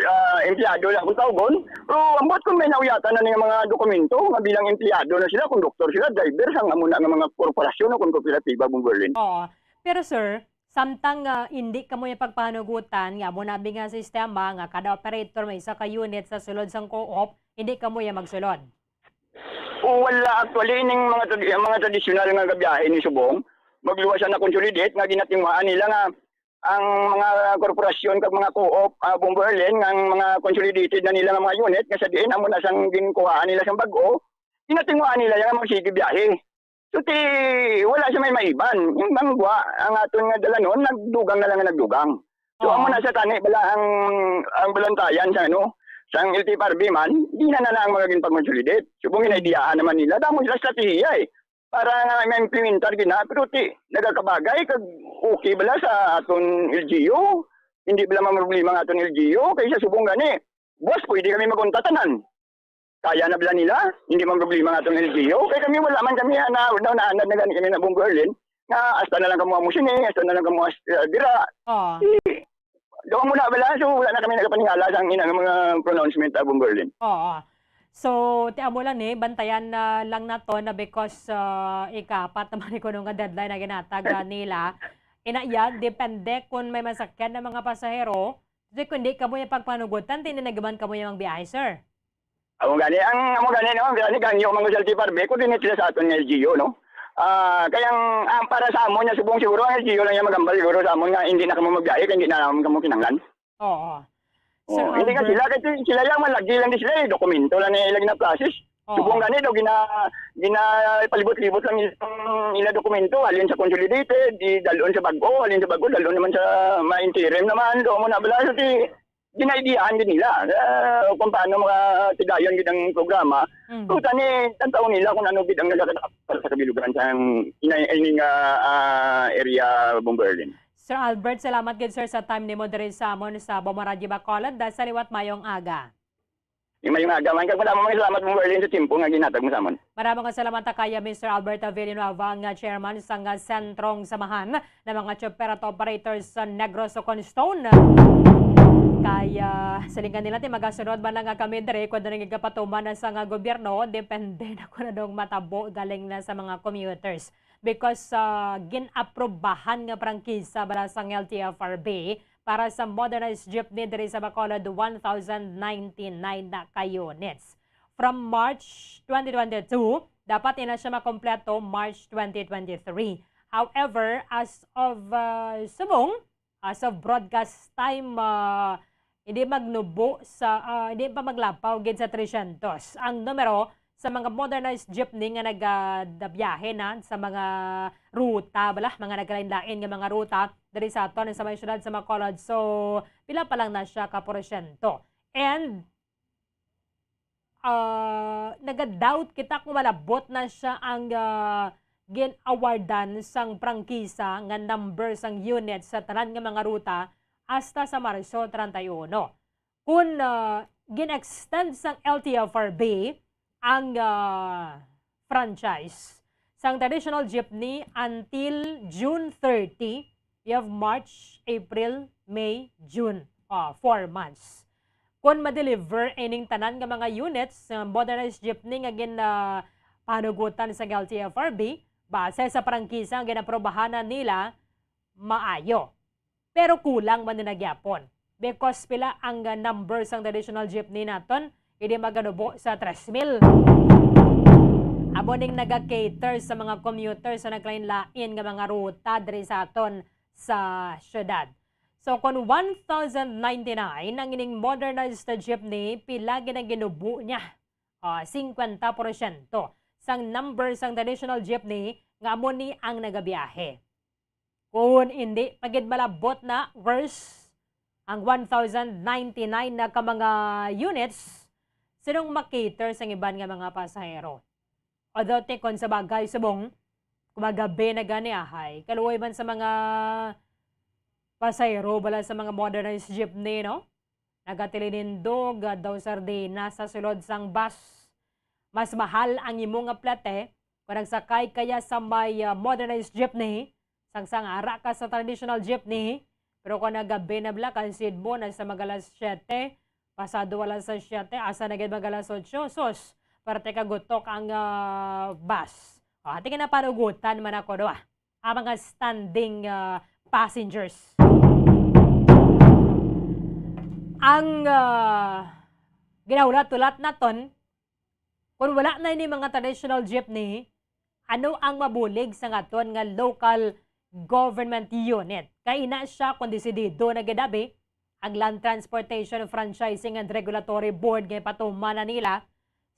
ah, empleyado lang kung tawgon. Pero ambot kung may nauyatan na ning mga dokumento, nga bilang empleyado na sila, konduktor sila, driver, sang amo na nga mga korporasyon o kung kooperatiba, Bomberlin. Oo. Pero, sir, samtang, ah, indi kamo ya pagpahanugutan nga amo na bi nga sistema nga kada operator may isa ka unit sa sulod sang co-op, indi kamo ya magsulod? O, wala. Actually, ining mga tradi-, mga tradisyonal nga gabiyahe ni subong, magluwas na consolidate nga ginatinguhaan nila nga ang mga korporasyon kag mga co-op, ah, Bomberlin, nga ang mga consolidated na nila nga mga unit nga sa diin amo na sang ginkuhaan nila sang bag-o, ginatinguhaan nila nga magsige biyahe. So, ti, wala siya may maiban. Yung bangwa, ang aton nga dalanon, nagdugang na lang nga nagdugang. So, Oo. amo na sa tani, bala ang, ang balantayan sa, ano, sa L T F R B man, di na na ang mga ginpag-consolidate. So, kung ginaidiyahan naman nila, damo sila estratehiya eh. Para nga ma-implementar gina, pero ti, nagakabagay, kag okay bala sa aton L G U? Hindi bala man problema ang aton L G U? Kaysa subong gani, boss, pwede kami magunta tanan. Kaya na bala nila, hindi man problema nga atong L G U. Kay kami, wala man kami, ah, na, na, naanad na gani kami na Bomberlin, nga hasta na lang kamo amo sini, hasta na lang kamo as-, ah, dira. Oo. Di, daw mo na bala, so wala na kami nagapaningala sa ang ina nga mga pronouncement, ah, Bomberlin. Oo. So, ti amo lang ni, bantayan na lang nato na because, ah, ikaapat naman ni kuno nga deadline na ginatag, ah, nila. Ina, iya, depende kung may masakyan na mga pasahero. Kasi kung di kamo yung pagpanugutan, ti na naman kamo yung biyahe, sir. Amo gani, ang, amo gani, no? Ang gani, kanyo, mga L T F R B, coordinate sila sa aton nga L G U, no? Ah, kaya ang, ang para sa amon, nga subong siguro, ang L G U lang yung magambal siguro sa amon nga hindi na kamo magbiyahe, kaya hindi na naman kamo kinanglan. Oo. Oh, Sir hindi nga Albert. Sila, kasi sila yung malagi lang di sila, eh. Dokumento lang na ilang na-process. Oo. Subong gani, daw, gina-, gina-, palibot-libot lang yung ila dokumento, halin sa consolidated, di dalon sa bag-o, halin sa bag-o, dalon naman sa ma-interim naman, daw mo na bala, so, di, ginaidiyahan din nila, ah, kung paano makatigayon gid ang programa. Mm. So, tani, tantaon nila kung ano gid ang nagakadapat sa kabilugan sa ina-, ining, ah, ah, area, Bomberlin. Sir Albert, salamat gid, sir, sa time nimo diri sa amon sa Bombo Radyo Bacolod. Sa liwat, mayong aga. Yung mayong aga man. Kag madamo mga salamat, Bomberlin, sa tiyempo nga ginhatag mo sa amon. Maraming salamat ta kaya, Mister Albert Villanueva, nga chairman sa nga Sentrong Samahan ng mga Chopper at Operators sa Negros Ocon Stone. Kaya, silingan nila, ti magasunod man lang nga kami diri, kung ano nga gapatuman na sa nga gobyerno, depende na kung anong matabo galing na sa mga commuters. Because, ah, gin-aprobahan nga prangkisa bala sang L T F R B para sa modernized jeepney diri sa Bacolod, one thousand ninety-nine na ka units. From March twenty twenty-two, dapat ina siya makompleto March twenty twenty-three. However, as of, ah, subong, as of broadcast time, ah, hindi magnubo sa, ah, hindi pa maglapaw gid sa three hundred ang numero sa mga modernized jeepney nga nagabiyahe na sa mga ruta, bala, mga nagkalain-lain nga mga ruta diri sa aton sa may syudad sa Bacolod. So, pila pa lang na siya ka porsyento? And, ah, naga-doubt kita kung malabot na siya ang, ah, gin-awardan sang prangkisa nga number sang unit sa tanan nga mga ruta hasta sa Marso treinta y uno. Kun, ah, gin-extend sang L T F R B ang, ah, franchise sang traditional jeepney until June thirty, you have March, April, May, June. Ah, four months. Kon ma-deliver ining tanan nga mga units, ah, modernized jeepney nga gin, ah, panugutan sa L T F R B, base sa prangkisa nga ginaprobahan na nila, maayo. Pero kulang man na gyapon. Because pila ang, ah, number sang traditional jeepney naton, hindi maganubo sa tres mil. Amo ning naga-cater sa mga commuters sa naglain-lain nga mga ruta diri sa aton sa syudad. So, kung one thousand ninety-nine ang ining modernized jeepney, pila gid ang ginubo niya? Ah, singkwenta porsyento sang number sang traditional jeepney nga amo ni ang nagabiyahe. Kung hindi pa gid malabot na, worse, ang one thousand ninety-nine na ka mga units, sinong ma-cater sang iban nga mga pasahero? Although, tikon sa bagay, subong, kumagabi na gani, ahay, kaluoy man sa mga pasahero bala sa mga modernized jeepney, no? Nagatilinindog, ah, daw sardinas sa sulod sang bus. Mas mahal ang imo nga plete kung nagsakay kaya sa may, ah, modernized jeepney, sang sangara ka sa traditional jeepney. Pero kung nagabi na bala, kansid mo na sa mag alas siyete, pasado alas siyete, asa na gid mag alas otso, sus, parte ka gutok ang, ah, bus. O, ati ka na panugutan man ako, do, ah, ang mga standing, ah, passengers. Ang, ah, ginahulat-hulat naton, kung wala na ini mga traditional jeepney, ano ang mabulig sa aton nga local government unit? Kay ina siya kung desidido na gid abi ang Land Transportation Franchising and Regulatory Board nga ipatuman na nila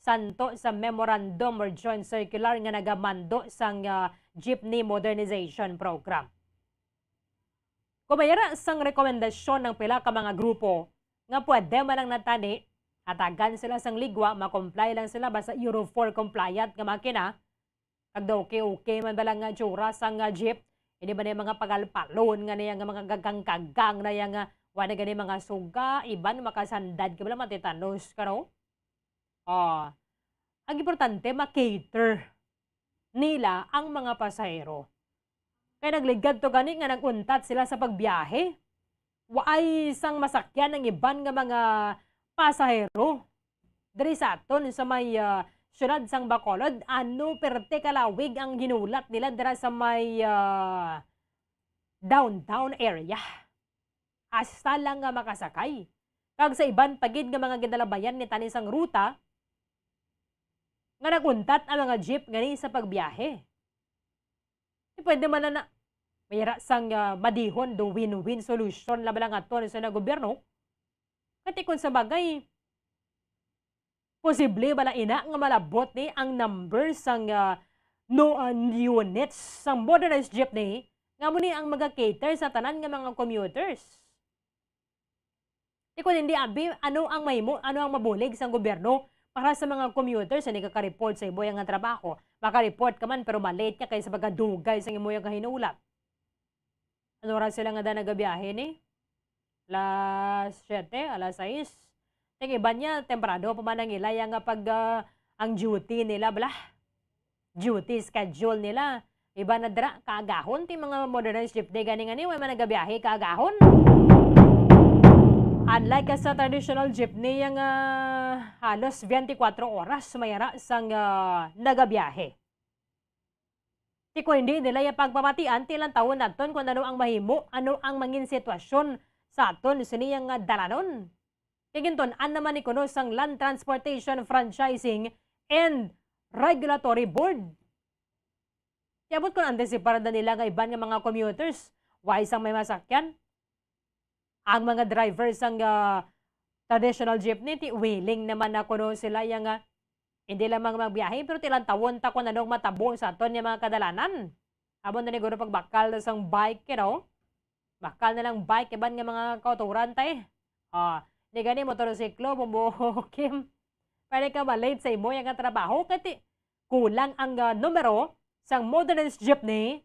santo sa memorandum or joint circular nga nagamando sang, ah, Jeepney Modernization Program. Kung may ara sang rekomendasyon ng pila ka mga grupo nga pwede man lang natani, hatagan sila sang ligwa, ma-comply lang sila basta Euro four compliant nga makina, kag daw okay-okay man ba lang nga tsura sang, ah, jeep, hindi ba na yung mga pagalpalon nga niya nga mga gagang-gagang na yang, ah, wala gani mga suga, iban makasandad ka bala matitanos ka, no? Ah, ang importante, ma-cater nila ang mga pasahero. Kay nagligad to gani nga nag-untat sila sa pagbiyahe. Waay sang masakyan ang iban nga mga pasahero. Diri sa aton sa may, ah, siyudad sang Bacolod, ano perte kalawig ang ginulat nila dira sa may, ah, downtown area. Hasta lang nga makasakay. Kag sa iban pa gid nga mga ginalabayan ni tani sang ruta, nga nag-untat ang mga jeep ngani sa pagbiyahe. Di pwede man na, na may ara sang, ah, madihon do win-win solution lang bala nga to sa na gobyerno. Kati kung sa bagay, posible bala ina nga malabot ni ang number sang, ah, no, ah, units sang modernized jeepney nga mo ni ang maga-cater sa tanan nga mga commuters. Di ko hindi abi, ano ang mahimo, ano ang mabulig sang gobyerno para sa mga commuters nga nagaka-report sa imo nga trabaho? Maka-report ka man, pero malate ka kay sa pagkadugay sa imo nga hinulat. Ano oras sila nga da nagabiyahe ni? Alas siyete, alas sais? Ting iban niya, temprano pa man ang ilaya nga pag, ah, ang duty nila, bala. Duty schedule nila. Iba na dira, kaagahon ti mga modernized jeepney gani nga ni, way man nagabiyahe kaagahon. Unlike ka sa traditional jeepney nga halos twenty-four oras may ara sang, ah, nagabiyahe. Ti kung hindi nila iya pagpamatian, ti lantawon naton kung ano ang mahimo, ano ang mangin sitwasyon sa aton sini nga dalanon. Kay gintun-an naman ni kuno sang Land Transportation Franchising and Regulatory Board. Ti abot kon antisipar na nila nga iban nga mga commuters, way sang may masakyan. Ang mga driver sang, ah, traditional jeepney, ti willing naman na kuno sila yang, ah, hindi lamang magbiyahe, pero ti lantawon ta kung anong matabo sa aton nga mga kadalanan. Amo na ni guro pagbakal na sang bike, you know? Bakal na lang bike, iban nga mga kauturan, tay. Ah, Di gani motorsiklo, bumbuho, Kim. Pwede ka ma-late sa imo nga trabaho kay ti-, kulang ang, ah, numero sang motorized jeepney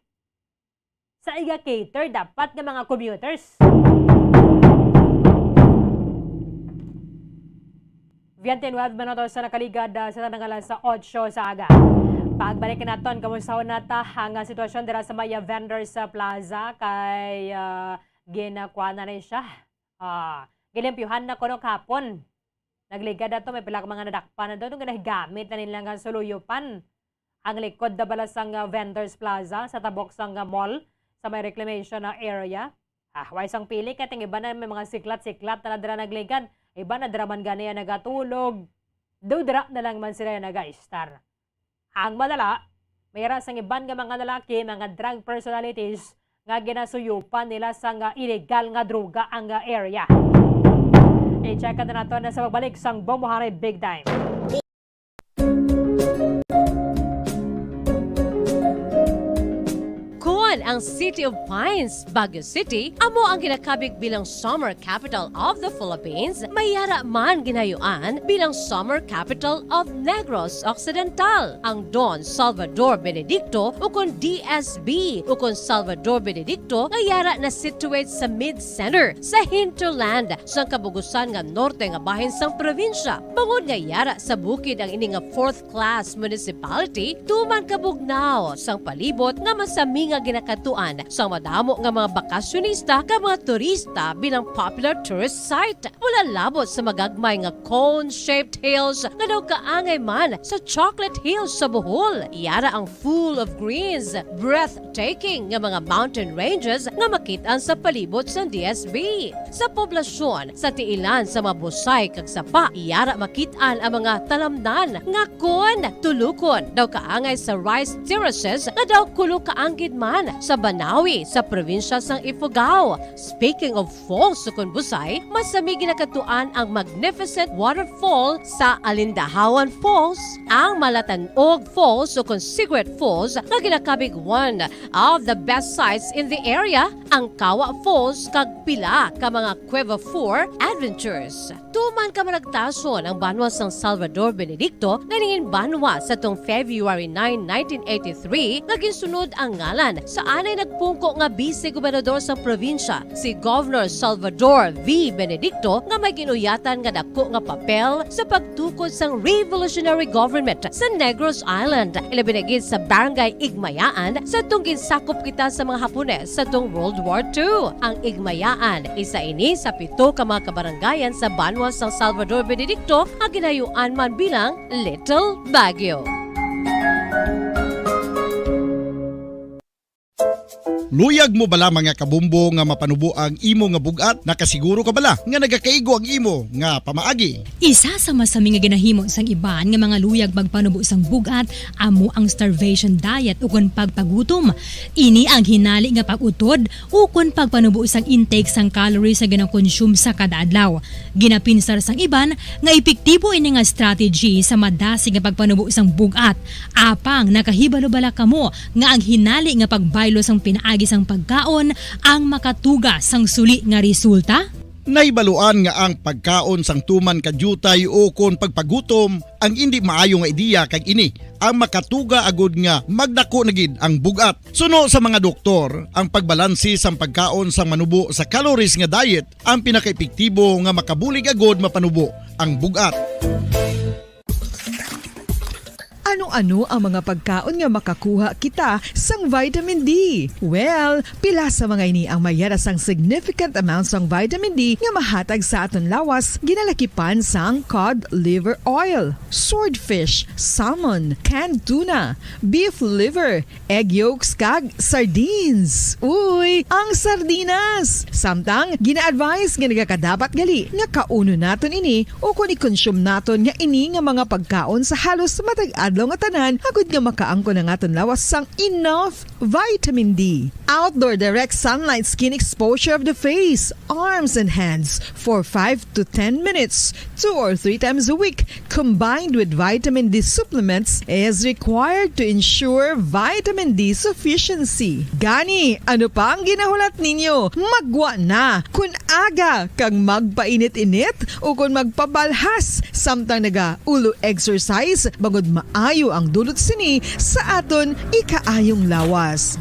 sa iga-cater dapat nga mga commuters. Twenty-nine minutos sa nakaligad, ah, sa tanang alas otso sa aga. Pagbalik naton, kamusta na ta ang, ah, sitwasyon dira sa may, ah, vendors, ah, plaza kay, ah, ginakuha na ni siya. Ah, gilimpyuhan na kuno kahapon. Nagligad ato, may pila ka mga nadakpan na daw, nga nahigamit na nila nga suluyupan ang likod na bala sang, ah, vendors plaza sa tabok sang, ah, mall sa may reclamation na area. Ah, way sang pili kay ting iban na may mga siklat-siklat na dira nagligad. Iban na dira man gani ang nagatulog. Do dira na lang man sila nag-istar. Ang madala, may ra sang iban nga mga lalaki, mga drug personalities nga ginasuyupan nila sang illegal nga droga ang, ah, area. I-check nato na sa pagbalik sang Bombohanay Big Time. Kon ang City of Pines, Baguio City, amo ang ginakabig bilang Summer Capital of the Philippines, may yara man ginayuan bilang Summer Capital of Negros Occidental. Ang Don Salvador Benedicto, ukon D S B, ukon Salvador Benedicto, nga yara na situate sa mid-center sa hinterland sang kabugusan nga norte nga bahin sang probinsya. Bangod nga yara sa bukid ang ini nga fourth class municipality, tuman kabugnaw sang palibot nga masami nga ginakadtuan sang madamo nga mga bakasyonista kag mga turista bilang popular tourist site. Mula labot sa magagmay nga cone-shaped hills nga daw kaangay man sa chocolate hills sa Bohol, yara ang full of greens, breathtaking nga mga mountain ranges nga makit-an sa palibot sang D S B. Sa poblasyon, sa tiilan sa mga busay kag sapa, yara makit-an ang mga talamnan nga kon tulukon daw kaangay sa rice terraces nga daw kulo kaanggid man sa Banawi sa probinsya sang Ifugao. Speaking of falls, ukon busay, masami ginakadtuan ang magnificent waterfall sa Alindahawan Falls, ang Malatanog Falls ukon Secret Falls nga ginakabig one of the best sights in the area, ang Kawa Falls kag pila ka mga Cueva Four adventures. Tuman kamaragtason ang banwa sang Salvador Benedicto nga nangin banwa sa tung February nine, nineteen eighty-three, nga ginsunod ang ngalan sa anay nagpungko nga bise gobernador sang probinsya, si Governor Salvador V. Benedicto, nga may ginuyatan nga dako nga papel sa pagtukod sang revolutionary government sa Negros Island, ilabi na gid sa Barangay Igmayaan, sa tung ginsakop kita sa mga Hapones sa tung World War Two. Ang Igmayaan, isa ini sa pito ka mga kabarangayan sa banwa sang Salvador Benedicto nga ginayuan man bilang Little Baguio. Luyag mo bala, mga kabombo, nga mapanubo ang imo nga bug-at? Nakasiguro ka bala nga nagakaigo ang imo nga pamaagi? Isa sa masami nga ginahimo sang iban nga mga luyag magpanubo sang bug-at amo ang starvation diet ukon pagpagutom. Ini ang hinali nga pag-utod ukon pagpanubo sang intake sang calories nga ginakonsume sa kada adlaw. Ginapinsar sang iban nga epektibo ini nga strategy sa madasig nga pagpanubo sang bug-at. Apang nakahibalo bala kamo nga ang hinali nga pagbaylo sang pinaagi sang pagkaon ang makatuga sang suli nga resulta? Nahibaluan nga ang pagkaon sang tuman ka diutay ukon pagpagutom ang indi maayo nga ideya, kag ini ang makatuga agud nga magdako na gid ang bug-at. Suno sa mga doktor, ang pagbalanse sang pagkaon sang manubo sa calories nga diet ang pinakaepektibo nga makabulig agud mapanubo ang bug-at. Ano-ano ang mga pagkaon nga makakuha kita sang vitamin D? Well, pila sa mga ini ang may yara sang significant amount sang vitamin D nga mahatag sa aton lawas, ginalakipan sang cod liver oil, swordfish, salmon, canned tuna, beef liver, egg yolks, kag sardines. Uy, ang sardinas! Samtang gina-advise nga nagakadapat gali nga kaunon naton ini ukon i-consume naton nga ini nga mga pagkaon sa halos matag adlaw nga tanan, agud nga makaangkon ang aton lawas sang enough vitamin D. Outdoor direct sunlight skin exposure of the face, arms, and hands for five to ten minutes, two or three times a week, combined with vitamin D supplements, is required to ensure vitamin D sufficiency. Gani, ano pa ang ginahulat ninyo? Magwa na! Kun aga kag magpainit-init ukon magpabalhas samtang nagaulo exercise, bangod maayo ang dulot sini sa aton ikaayong lawas.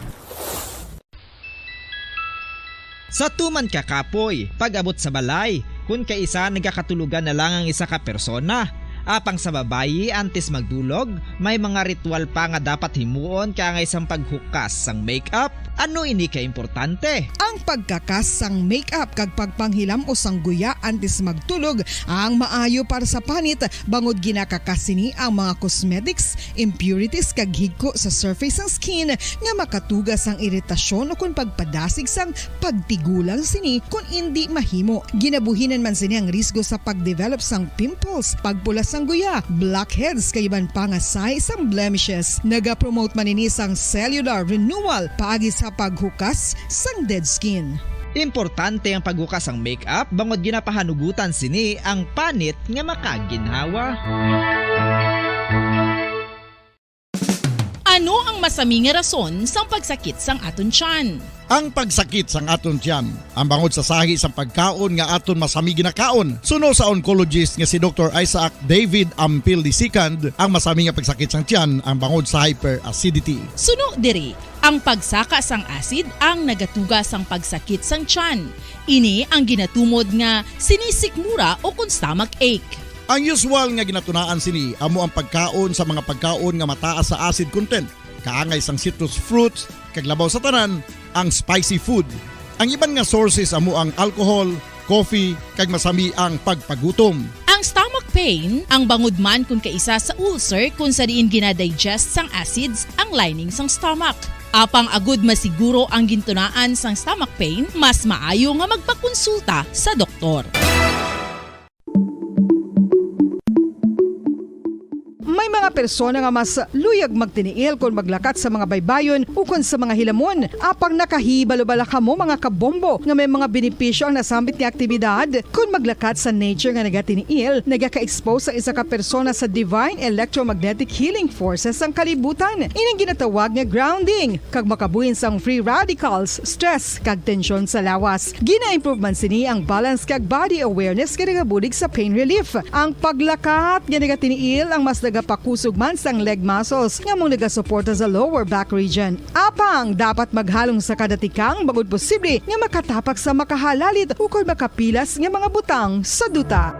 Sa tuman ka kapoy, pag-abot sa balay, kun kaisa nagakatulogan na lang ang isa ka persona. Apang sa babayi, antes magdulog, may mga ritual pa nga dapat himuon kaangay sang paghukas sang makeup. Ano ini ka importante? Ang pagkakas sang makeup kag pagpanghilam-os sang guya antes magtulog ang maayo para sa panit, bangod ginakakas sini ang mga cosmetics, impurities kag higko sa surface sang skin nga makatuga sang iritasyon ukon pagpadasig sang pagtigulang sini kon indi mahimo. Ginabuhinan man sini ang risgo sa pagdevelop sang pimples, pagpula sang guya, blackheads, kag iban pa nga sahi sang blemishes. Nagapromote man ini sang cellular renewal paagi sa paghukas sang dead skin. Importante ang paghukas sang makeup bangod ginapahanugutan sini ang panit nga makaginhawa. Ano ang masami nga rason sang pagsakit sang aton tiyan? Ang pagsakit sang aton tiyan, ang bangod sa sahi sang pagkaon nga aton masami ginakaon. Suno sa oncologist nga si Doktor Isaac David Ampil the second, ang masami nga pagsakit sang tiyan ang bangod sa hyperacidity. Suno diri, ang pagsaka sang acid ang nagatuga sang pagsakit sang tiyan. Ini ang ginatumod nga sinisikmura ukon stomach ache. Ang usual nga ginatunaan sini amo ang pagkaon sa mga pagkaon nga mataas sa acid content, kaangay sang citrus fruits, kag labaw sa tanan, ang spicy food. Ang iban nga sources amo ang alcohol, coffee, kag masami ang pagpagutom. Ang stomach pain, ang bangod man kon kaisa sa ulcer kon sa diin ginadigest sang acids ang lining sang stomach. Apang agud masiguro ang gintunaan sang stomach pain, mas maayo nga magpakonsulta sa doktor. May mga persona nga mas luyag magtiniil kon maglakat sa mga baybayon ukon sa mga hilamon. Apang nakahibalo bala kamo, mga kabombo, nga may mga benepisyo ang nasambit nga aktibidad kon maglakat sa nature nga nagatiniil? Nagaka-expose ang isa ka persona sa divine electromagnetic healing forces sang kalibutan. Ining ginatawag nga grounding, kag makabuhin sang free radicals, stress, kag tensyon sa lawas. Gina-improve man sini ang balance kag body awareness nga nagabulig sa pain relief. Ang paglakat nga nagatiniil ang mas nagapakusog man sang leg muscles nga amo nagasuporta sa lower back region. Apang dapat maghalong sa kada tikang bangod posible nga makatapak sa makahalalit ukon makapilas nga mga butang sa duta.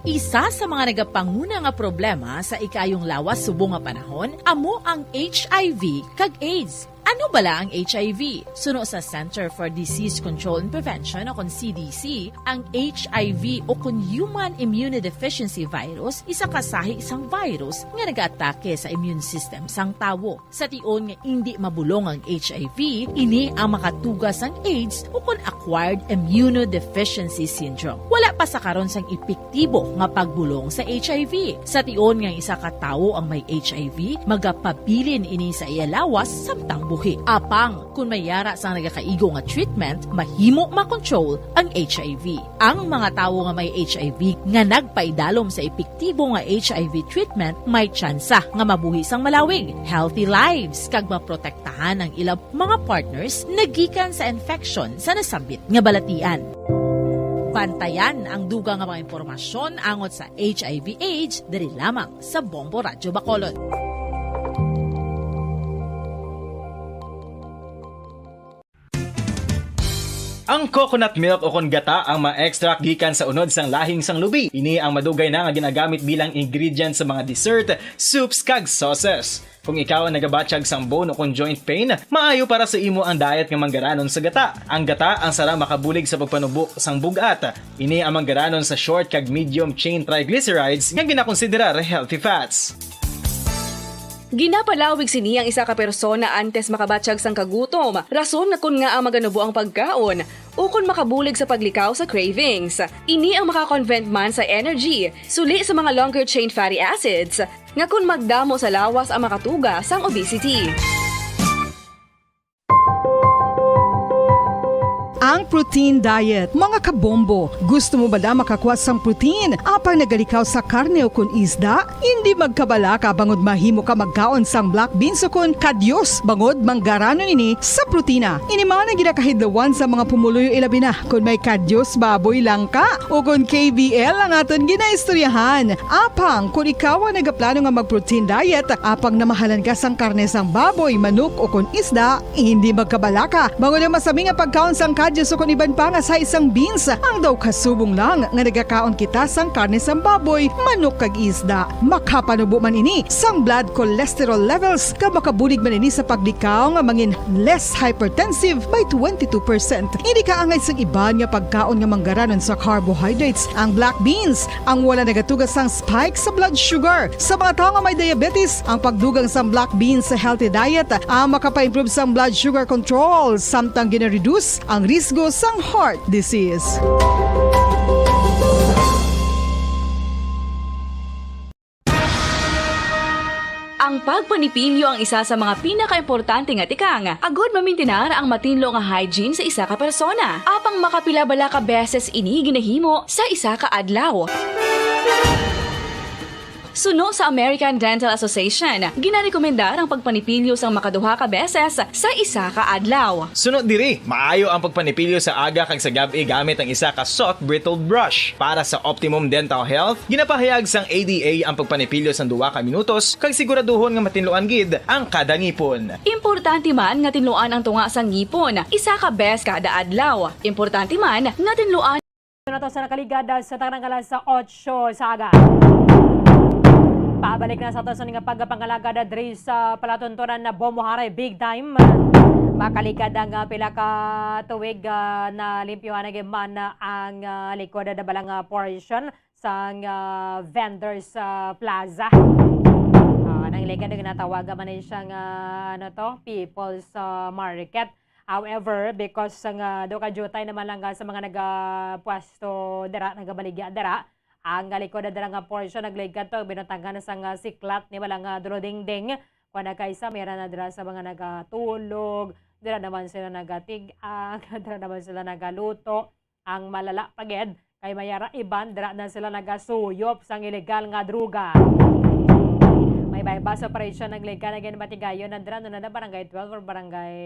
Isa sa mga nagapanguna nga problema sa ikaayong lawas subong nga panahon amo ang H I V kag AIDS. Ano bala ang H I V? Suno sa Center for Disease Control and Prevention, o kon C D C, ang H I V, o kon Human Immunodeficiency Virus, isa ka sahi sang virus nga nagaatake sa immune system sang tawo. Sa tion nga indi mabulong ang H I V, ini ang makatuga sang AIDS, o kon Acquired Immunodeficiency Syndrome. Wala pa sa karon sang epektibo nga pagbulong sa H I V. Sa tion nga isa ka tawo ang may H I V, magapabilin ini sa iya lawas samtang buhi. Apang kon may yara sang nagakaigo nga treatment, mahimo makontrol ang H I V. Ang mga tawo nga may H I V nga nagpaidalom sa epektibo nga H I V treatment may tsansa nga mabuhi sang malawig, healthy lives, kag maprotektahan ang ilang mga partners nagikan sa infection sa nasambit nga balatian. Bantayan ang dugang nga mga impormasyon angot sa H I V AIDS diri lamang sa Bombo Radyo Bacolod. Ang coconut milk o kon gata ang ma-extract gikan sa unod sang lahing sang lubi. Ini ang madugay na nga ginagamit bilang ingredient sa mga dessert, soups, kag sauces. Kung ikaw ang nagabatyag sang bone o kon joint pain, maayo para sa imo ang diet nga manggaranon sa gata. Ang gata ang sara makabulig sa pagpanubo sang bug-at. Ini ang manggaranon sa short kag medium chain triglycerides nga ginakonsiderar healthy fats. Ginapalawig sini ang isa ka persona antes makabatyag sang kagutom, rason nga kon ngaa maganubo ang pagkaon, ukon makabulig sa paglikaw sa cravings. Ini ang maka-convert man sa energy, suli sa mga longer chain fatty acids, nga kon magdamo sa lawas ang makatuga sang obesity. Ang protein diet, mga kabombo. Gusto mo bala makakuha sang protein apang nagalikaw sa karne o kon isda? Hindi magkabalaka bangod mahimo ka magkaon sang black beans o kon kadyos, bangod manggaranon ini sa protina. Ini man ang ginakahidlawan sa mga pumuluyo, ilabi na kon may kadyos baboy lang ka o kon K B L ang aton ginaistoryahan. Apang kon ikaw ang nagaplano nga mag-protein diet, apang namahalan ka sang karne sang baboy, manok o kon isda, hindi magkabalaka, bangod ang masami nga pagkaon sang kadyos o kon iban pa nga sa isang beans ang daw kasubong lang nga nagakaon kita sang karne sang baboy, manok kag isda. Makapanubo man ini sang blood cholesterol levels, kag makabulig man ini sa paglikaw nga mangin less hypertensive by twenty-two percent. Hindi kaangay sang iban nga pagkaon nga manggaranon sa carbohydrates ang black beans, ang wala nagatuga sang spike sa blood sugar. Sa mga tawo nga may diabetes, ang pagdugang sang black beans sa healthy diet ang makapaimprove sang blood sugar control, samtang gina-reduce ang risgo sang heart disease. Ang pagpanipilyo ang isa sa mga pinakaimportante nga tikang agud mamintinar ang matinlo nga hygiene sa isa ka persona. Apang makapila bala ka beses ini ginahimo sa isa ka adlaw? Suno sa American Dental Association, ginarekomendar ang pagpanipilyo sang makaduha ka beses sa isa ka adlaw. Suno diri, maayo ang pagpanipilyo sa aga kag sa gab-i gamit ang isa ka soft bristled brush. Para sa optimum dental health, ginapahayag sang A D A ang pagpanipilyo sang duha ka minutos kag siguraduhon nga matinluan gid ang kada ngipon. Importante man nga tinluan ang tunga sang ngipon isa ka bes kada adlaw. Importante man nga tinluan. Nato sa nakaligad sa tanang alas otso sa aga. Pabalik na sa ato sa ning pagpangalagad diri sa palatuntunan na Bombo Haray Big Time. Makaligad ang, ah, pila ka tuig, ah, na limpyuhan na gid man ang, ah, likod na balang, ah, portion sang, ah, vendors, ah, plaza. Ah, nang ligad na ginatawag man ni siya nga, ano to, People's, ah, Market. However, because sang, ah, daw kadiyutay naman lang, ah, sa mga nagapwesto dira, nagabaligya dira, ang, ah, likod na dira nga portion, nagligad to, binutangan sang, ah, siklat ni balang, ah, dulodingding. Kuwan na kay sa, meron na dira sa mga nagatulog, dira naman sila nagatig-ang, dira naman sila nagaluto. Ang malala pa gid kay may ara iban dira na sila nagasuyop sang ilegal nga droga. May buy-bust operation ang liga na ginbatigayon na dira, no, na barangay twelve or barangay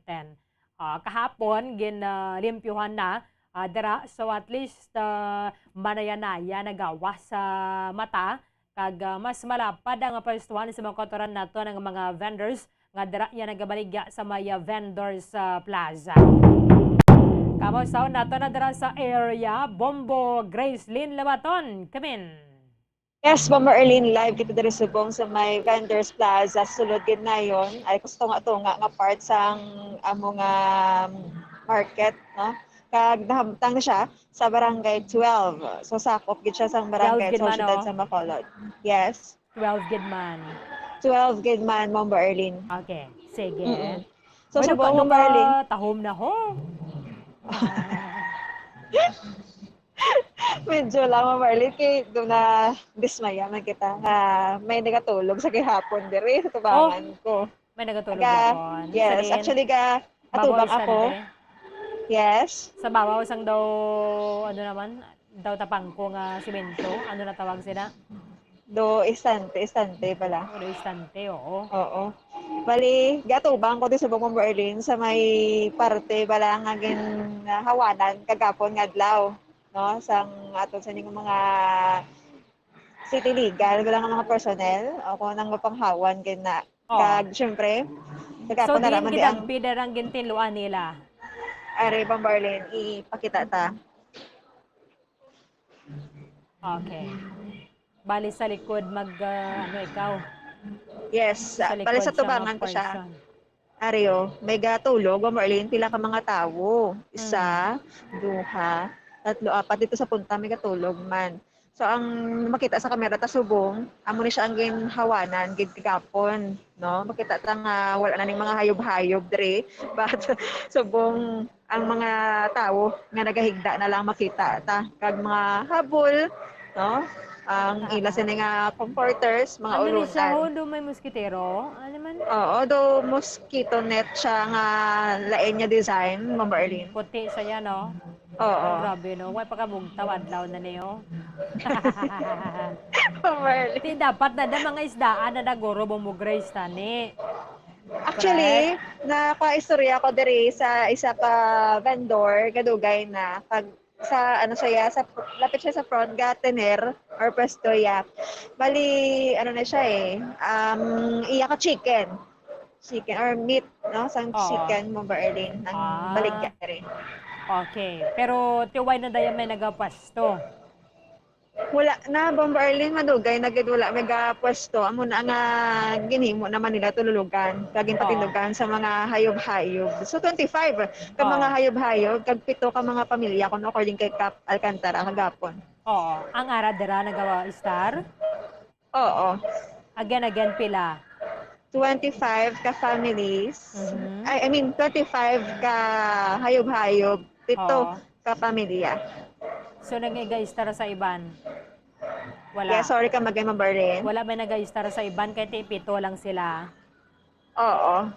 ten. Ah, kahapon, gin, ah, limpyuhan na, ah, dira. So, at least, ah, manaya-naya nagawas sa mata. Kag, ah, mas malapad ang pwestuhan sa mga kautoran nato ng mga vendors nga dira iya nagabaligya sa may, ah, vendors, ah, plaza. Kamo sa nato na dira sa area, Bombo Grace Lynn Labaton, kamin. Yes, Bombo Erlene, live kita diri subong sa may vendors plaza, sulod gid nayon, ay, katunga-tunga nga part sang amo nga market, no? Kag nahamtang na siya sa Barangay twelve. So, sakop gid siya sang Barangay Twelve gid sa man, syudad oh. Sa Bacolod. Yes. Twelve gid man. Twelve gid man, Ma'am Berlin. Okay, sige. Mm-mm. So, Uy, sa buong nagkano Ma'am Berlin, ka tahom na ho? Medyo lang, Ma'am Berlin, kay doon na dismaya man kita nga may nagatulog sa gihapon diri sa tubangan Oh. ko. May nagatulog Aga, doon. Yes, Salin, actually, ga, babaw atubang ako. Istante. Yes. Sa babaw sang daw, ano naman, daw tapangko nga simento. Ano na tawag sila? Do istante, istante pala. O, do istante, oo. Oo. Bali, gatubang ko di sa Bugong Berlin sa may parte bala nga ginhawanan kagapon nga adlaw, no? Sang aton sa ning mga city legal, wala nga mga personnel, o kung nang mapanghawan, kay na, Oh. Kag, syempre, So, kagapon na din, raman di ang gidagpi na lang gintinluan nila. Are, Ma'am Marlene, ipakita ta. Okay. Bali sa likod mag, ah, ano ikaw? Yes, Sa ah, likod bali sa siya tubangan ko siya. mag-portion. Are, oh, may gatulog, Ma'am Marlene, pila ka mga tawo. Isa, Mm. duha, tatlo, apat. Dito sa punta, may gatulog man. So, ang makita sa kamera ta subong, amo ni siya ang ginhawanan gid kagapon, no? Makita ta nga wala na ning mga hayop-hayop diri, but subong ang mga tawo nga nagahigda na lang makita ta, kag mga habol, no? Ang ila sini nga comforters, mga Ano ni siya, ulunan. ho? Do may moskitero? Ano man? Oo, do mosquito net siya nga lain nga design, Ma'am Arlene. Puti siya yan, no? Oo. Ay, grabe, no? Way pagkabugtaw, adlaw na niyo. Ma'am Arlene. Di dapat na, na mga isdaan na naguro mo mo Grace tani. Actually, Correct? Nakaistorya ko diri sa isa ka vendor, kadugay na. Pag sa, ano siya, sa, lapit siya sa front, ga tener or pwesto ya. Bali, ano na siya eh, um, iya ka chicken. Chicken or meat, no? Sang Oo. chicken mo, Berlin, ang Ah. baligya rin. Okay. Pero tiway na daya may nagapwesto. Wala na, Bomba Arlene, madugay na gid wala may gapwesto. Amo na nga ginhimo naman nila tululugan, kag ginpatindugan Oo. sa mga hayop-hayop. So, twenty-five ka Oo. mga hayop-hayop, kag pito ka mga pamilya, kung according kay Kap Alcantara kagapon. Oo. Ang ara dira nagawa-, star? Oo. Again, again, pila? Twenty-five ka families. Mhm. Ay, I mean, twenty-five ka hayop-hayop, pito Oo. ka pamilya. So, nag-iga-istar sa iban? Wala. Yeah, sorry ka, Magay Mabarlin. Wala may nag-istar sa iban, kay ti pito lang sila. Oo.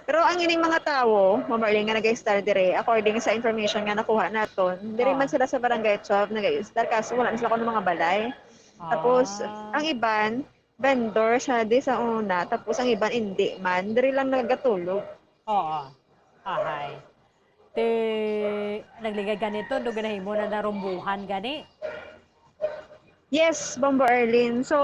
Pero ang ining mga tawo, Ma'am Arlene, nga nag-istar dire, according sa information nga nakuha naton, diri Oo. man sila sa Barangay twelve nag-istar, kaso wala na sila kuno mga balay. Tapos, Ah. ang iban, vendor sa di sa una, tapos ang iban indi man, diri lang nagatulog. Oo. Ahay. Ti, nagligad gani to, do ginahimo na narumbuhan gani? Yes, Bombo Erlin. So,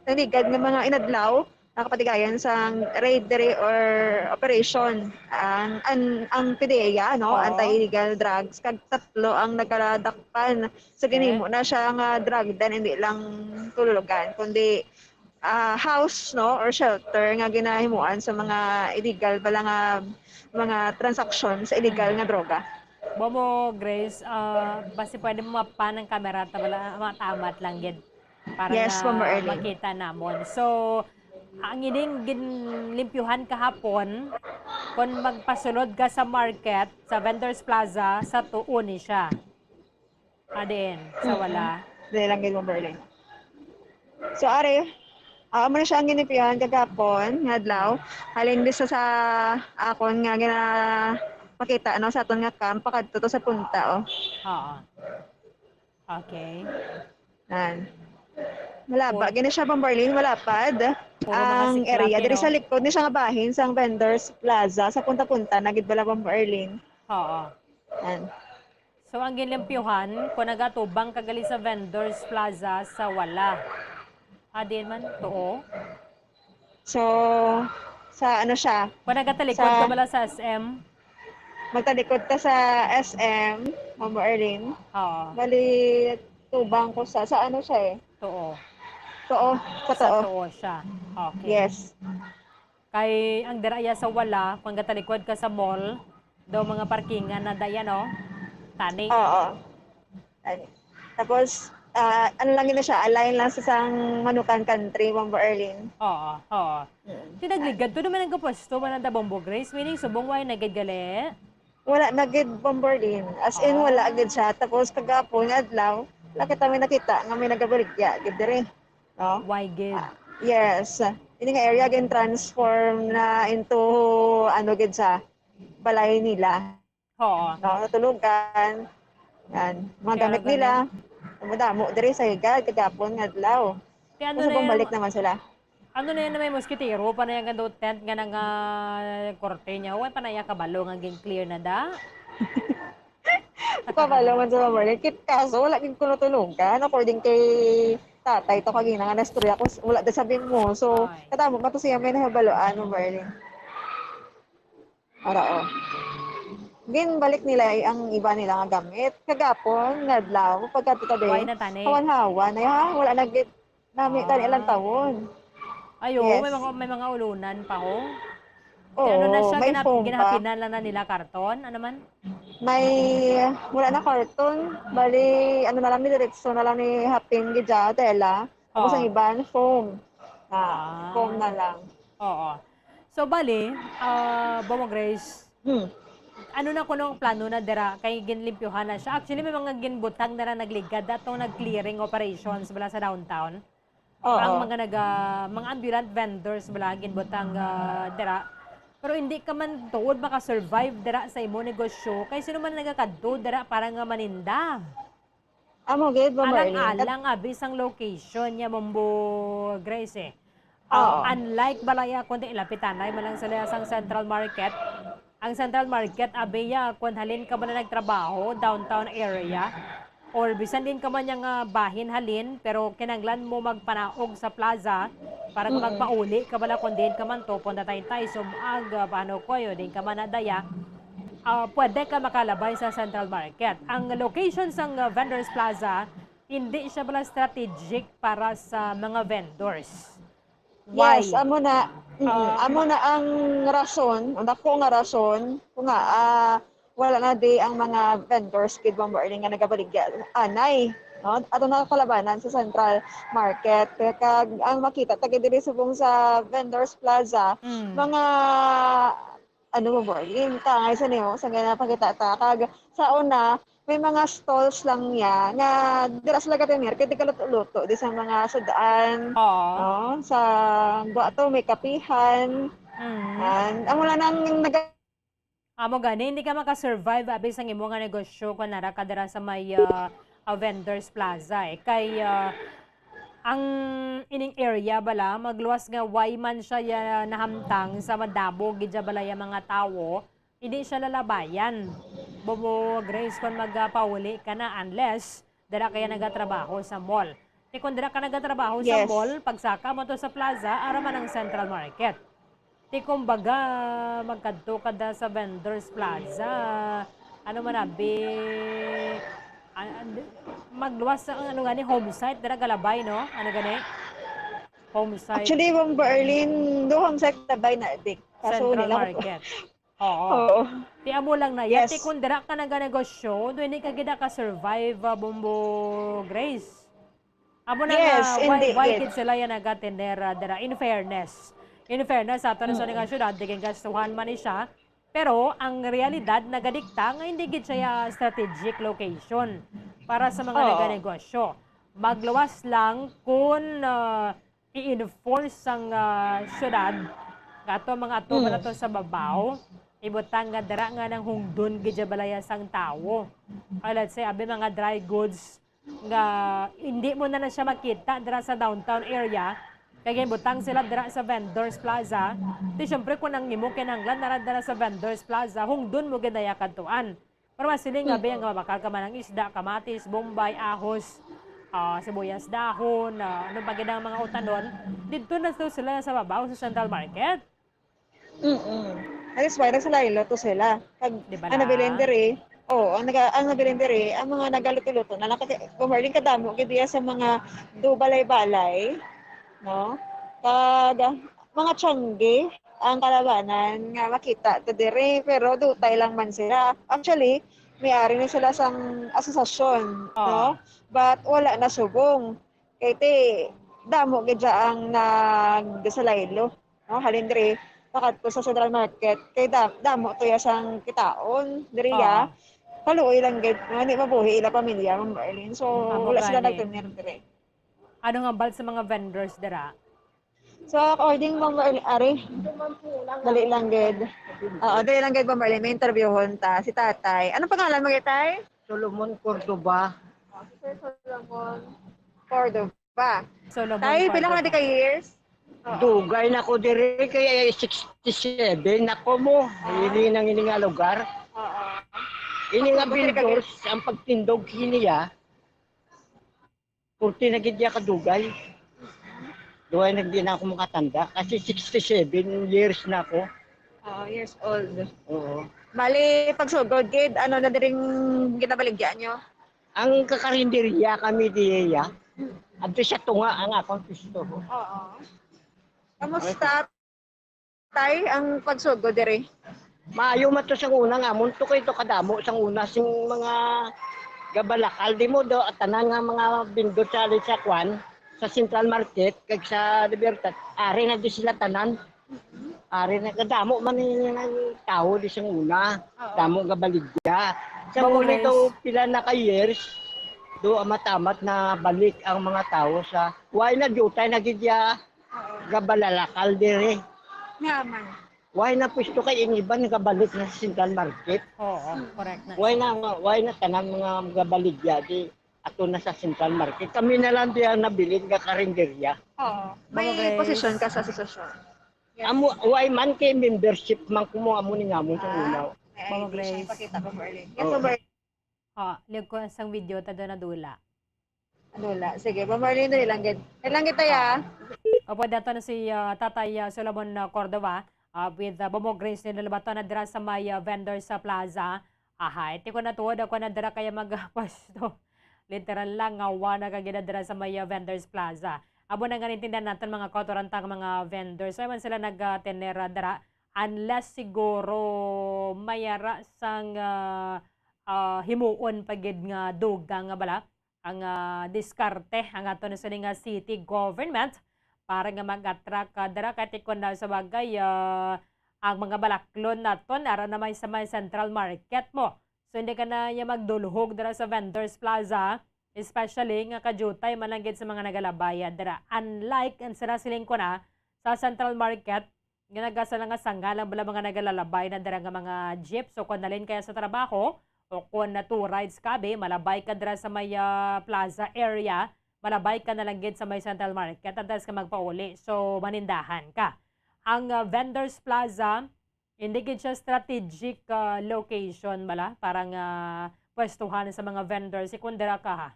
nagligad nga mga inadlaw, nakapatigayan sang raid diri or operation ang, ang, ang P D E A, no? Oo. Anti-illegal drugs. Kag tatlo ang nagkadakpan. So, Okay. ginhimo na siya nga drug den, hindi lang tulugan, kundi, ah, house, no? Or shelter nga ginahimuan sa mga illegal bala nga mga transaksyon sa illegal Mm. nga droga. Bobo, Grace, ah, basi pwede mo mapan ang camera ta bala, matamat lang gid para Yes, nga Ma'am Erlyn. makita namon. So, ang ining ginlimpyuhan kahapon, kung magpasulod ka sa market, sa Vendors Plaza, sa tuo ni siya. Adin, sa Mm-mm. wala. Dali lang gid, Ma'am Erlyn. So, ari, ah, amo na siya ang ginipihan kagapon nga adlaw. Halin di sa, sa akon nga ginapakita, no, sa aton nga camp, pakadto to sa punta, oh. Oo. Okay. Nan. Malaba, Puro gini siya, Bombo Erlyn, malapad. Puro mga ang siklate, area. Diri no? Sa likod ni siya nga bahin sang Vendors Plaza, sa punta-punta na gid bala, Bombo Erlyn. Oo. Yan. So, ang ginlimpyuhan, kung nagatubang ka gali sa Vendors Plaza sa wala. Ah, di man, tuo? So, sa ano siya? Kung nagatalikod Sa ka bala sa S M? Magtalikod ka sa S M, Ma'am Erlyn. Oo. Bali, tubang ko sa, sa ano siya eh? Tuo. Tuo, sa Sa tuo. tuo siya. Okay. Yes. Kay ang dira iya sa wala, kung gatalikod ka sa mall, daw mga parkingan na daya, no? Tani. Oo. Ay. Tapos, ah, ano lang yun na siya, align lang sa sang Manukan Country, Ma'am Erlyn. Oo, oo. Mm. Tinagligad to naman ang kapwesto, man ang Dabombo Grace, meaning subong way na gid gali. Wala na gid, Bombo Erlyn. As in, Ah. wala gid siya. Tapos, kagapon nga adlaw, wala kita may nakita nga may nagabaligya gid diri. No? Why gid? Ah, yes. Ini nga area gin-transform na into, ano gid siya, balay nila. Oo. No, natulugan. Yan. Mga Kaya gamit gani. nila. Damo-damo diri sa higad, kagapon nga adlaw. Kaya ano Tapos na yan? bumalik naman sila. Ano na yan na may moskitero pa na yung gando tent nga nang, ah, korte niya? Huwag pa na iya kabalo nga ging-clear na da? Kabalo man sa Ma'am Erlyn. Kit-, kaso wala gid kuno tulugan. According kay tatay to kagina nga nastorya ko, s-, wala da sabi mo. So, Ay. katamo pa to siya may nahibaluan, Ma'am Erlyn. Ara, oh. Ginbalik nila ang iba nila nga gamit. Kagapon, nga adlaw, pagkadto ta Why din, na tani? hawan-hawan. Ay, ha, wala na gid. Nami, tani Ah. lang tawon. Ay, oo, may Yes. mga, may mga ulunan pa, ho. Kaya ano na Oo, siya, may ginap-, foam pa. Ginahapinan lang na nila karton? Ano man? May, wala na karton. Bali, ano na lang, diretso na lang ni hapin gid siya, tela. Tapos Oo. Ang iban, foam. Na, Ah. Foam na lang. Oo. So, bali, ah, Bomo Grace, Hmm. Ano na kuno ang plano na dira kay ginlimpyuhan na siya? Actually, may mga ginbutang na lang nagligad atong nag-clearing operations bala sa downtown. Oo. Ang mga naga, mga ambulant vendors bala ginbutang, ah, dira. Pero hindi ka man tuod maka-survive dira sa imo negosyo kay sino man nagakadto dira para nga maninda? Amo gid, Ma'am Marlene. Alang-alang abi sang location niya, Mambo Grace, eh. Ah, Oo. Unlike balaya, kundi ilapitanay man lang sila sang Central Market. Ang Central Market, abi ya, kung halin ka ba na nagtrabaho, downtown area, or bisan din ka man yang, ah, bahin halin, pero kinanglan mo magpanaog sa plaza para kung Mm-mm. magpauli ka bala kung diin ka man to, Punta Taytay, Sumag, ah, Panukoy, o diin ka man na daya, ah, pwede ka makalabay sa Central Market. Ang location sang, ah, Vendors Plaza, hindi siya bala strategic para sa mga vendors. Why? Yes, amo na. Mm, Ah. Amo na ang rason, ang dako nga rason, kung nga, ah, wala na di ang mga vendors gid, Ma'am Marlene, nga nagabaligya anay, no? Ato na kalabanan sa Central Market. Kag ang makita ta gid diri subong sa Vendors Plaza, Mm. mga, ano, Ma'am Marlene, kangay sa nimo sa nga napakita ta. Kag sa una, may mga stalls lang niya nga dira sila gatener kay di ka luto-luto di sa mga sud-an, Oo. no? Sa Guato may kapihan. Mm. And amo lang nang nag- Amo gani, hindi ka makasurvive abi sang imo nga negosyo kung nara ka dira sa may, ah, ah, Vendors Plaza, eh. Kay, ah, ang ining area bala, magluwas nga way man siya ya nahamtang sa madamo gid ya bala ya mga tawo, hindi siya lalabayan. Bobo Grace, kung magapauli ka na, unless dira kaya nagatrabaho sa mall. Ti kung dira ka nagatrabaho sa Yes. Mall, pagsaka mo to sa plaza, ara man ang Central Market. Ti kumbaga, magkadto ka da sa Vendors Plaza, ano man abi, an-, an-, magluwas sa, ano gani, home site, dira galabay, no? Ano gani? Home site. Actually, Ma'am Berlin, do home site labay na, dik. Kaso Central nila ko Market. Oo. Oo. Ti amo lang na. Yes. Yes. Ti kung dira ka naganegosyo, do hindi ka gid ka-survive, ah, Bombo Grace. Amo na Yes, nga, why, hindi why gid. Gid sila yan nagatender, ah, dira? In fairness. In fairness, sa ato na sa Mm. nga syudad, di gid gastuhan man ni siya. Pero ang realidad nagadikta nga hindi gid siya strategic location para sa mga Oo. naganegosyo. Magluwas lang kung, ah, i-enforce sang, ah, syudad nga ato mga ato man Mm. ato sa babaw, ibutang nga dira nga nang hungdon gid ya balaya sang tawo. Or let's say, abi mga dry goods nga hindi mo na na siya makita dira sa downtown area, kay ginbutang sila dira sa Vendors Plaza. Di syempre, kung ang imo kinahanglan nara dira sa Vendors Plaza, hungdon mo gid na ya kadtuan. Pero masiling nga, Mm. be, nga mabakal ka man ang isda, kamatis, bombay, ahos, ah, sibuyas dahon, ah, ano pa gid ang mga utanon, didto na to sila sa babaw sa Central Market. Mm-mm. That is why nagsalaylo to sila. Pag Di ba ang nabilin lang? Diri, oo, ang, naga, ang nabilin Diri, ang mga nagaluto-luto na lang kasi pumarling kadamo gid diya sa mga dubalay-balay, no? Kag, ah, mga tiyanggi ang kalabanan nga makita to diri, pero dutay lang man sila. Actually, may ari na sila sang asosasyon, Oo. no? But wala na subong. Kay ti, damo gid siya ang nagsalaylo, no? Halin diri, pakadto sa Central Market, kay da, damo to ya sang kitaon diri ya. Oo. Kaluoy lang gid, no? Hindi mabuhi ila pamilya, Ma'am Marlene. So, Amo wala sila gani. Nagtener diri. Ano nga bal sa mga vendors dira? So, according, Ma'am Marlene, ari, dali lang gid. Oo, dali lang gid, Ma'am Marlene. May interviewon ta si Tatay. Anong pangalan mo, Tay? Solomon Cordova. Sir Solomon Cordova. Solomon Tay, pila Cordova. Ka na di ka years? Oo. Dugay na ko diri kay sixty-seven na ko mo. Hili nang ini nga lugar. Oo. Ini nga Ako, dugay ka vendors, ang pagtindog kini ya. Purti na gid ya kadugay. Duhay na di na ako makatanda kasi sixty-seven years na ako. Oo, years old. Oo. Bali, pagsugod gid, ano na diring ginabaligya nyo? Ang kakarinderya kami diya. Adto sa tunga ang akong pisto. Oo. Kamusta Tay, ang pagsugod diri? Maayo man to sang una nga, amon to kay to kadamo sang una sing mga gabalakal di mo do, at tanan nga mga bindot sa alit sa kwan, sa Central Market, kag sa Libertad, ari na di sila tanan. Ari na kadamo man ni ang tawo di sang una. Oo. Damo nga baligya. Sa Bago, muli guys. To, pila na ka years, do amat-amat na balik ang mga tawo sa, why na diutay na gid ya Oo. Gabalalakal diri. Nga man. Why na pwesto kay ang iban nagabalik na sa Central Market? Oo, correct na. Why na, why na tanan mga gabaligya di ato na sa Central Market? Kami na lang di ang nabilin nga karinderya. Oo. May Mga guys. Posisyon ka sa asosasyon. Yes. Amo, why man kay membership man ko mo amo ni ngamon sa Ah, unaw. May Mga I D siya Grace. Ipakita ko, Merlin. Yes, Oo. Merlin. Ha, liag ko sang video ta do nadula. Nadula. Sige, pa Marlene, dali lang gid. Dali lang kita, ya. Opo, dato na si, ah, Tatay, ah, Solomon, ah, Cordova, ah, with, ah, Bomo Grace ni Lalabato na dira sa may, ah, vendors sa plaza. Ahay, ti ko natuod ako na dira kaya magpwesto. Literal lang nga wala na kagina dira sa may, ah, vendors plaza. Abo na nga nintindihan naton mga kautorantang mga vendors. Ay man sila nag, ah, tenera dira. Unless siguro mayara sang, ah, ah, himuon pa gid nga dugang nga bala ang, ah, diskarte ang ato na sini nga city government para nga mag-attract, ah, dira kay ti kon daw sa bagay, ah, ang mga balaklon naton ara na may sa may central market mo. So hindi ka na ya magdulhog dira sa vendors plaza, especially nga kadiutay man lang gid sa mga nagalabaya dira. Unlike ang sila siling ko na sa central market, nga nagasa lang nga sanga lang bala mga nagalalabay na dira nga mga jeep. So, kung nalin kaya sa trabaho o kung na two rides ka, be, malabay ka dira sa may, ah, plaza area, malabay ka na lang gid sa may Central Market, antes ka magpauli. So, manindahan ka. Ang, ah, Vendors Plaza, hindi gid siya strategic, ah, location bala para nga pwestuhan sa mga vendors. Si kung dira ka, ha?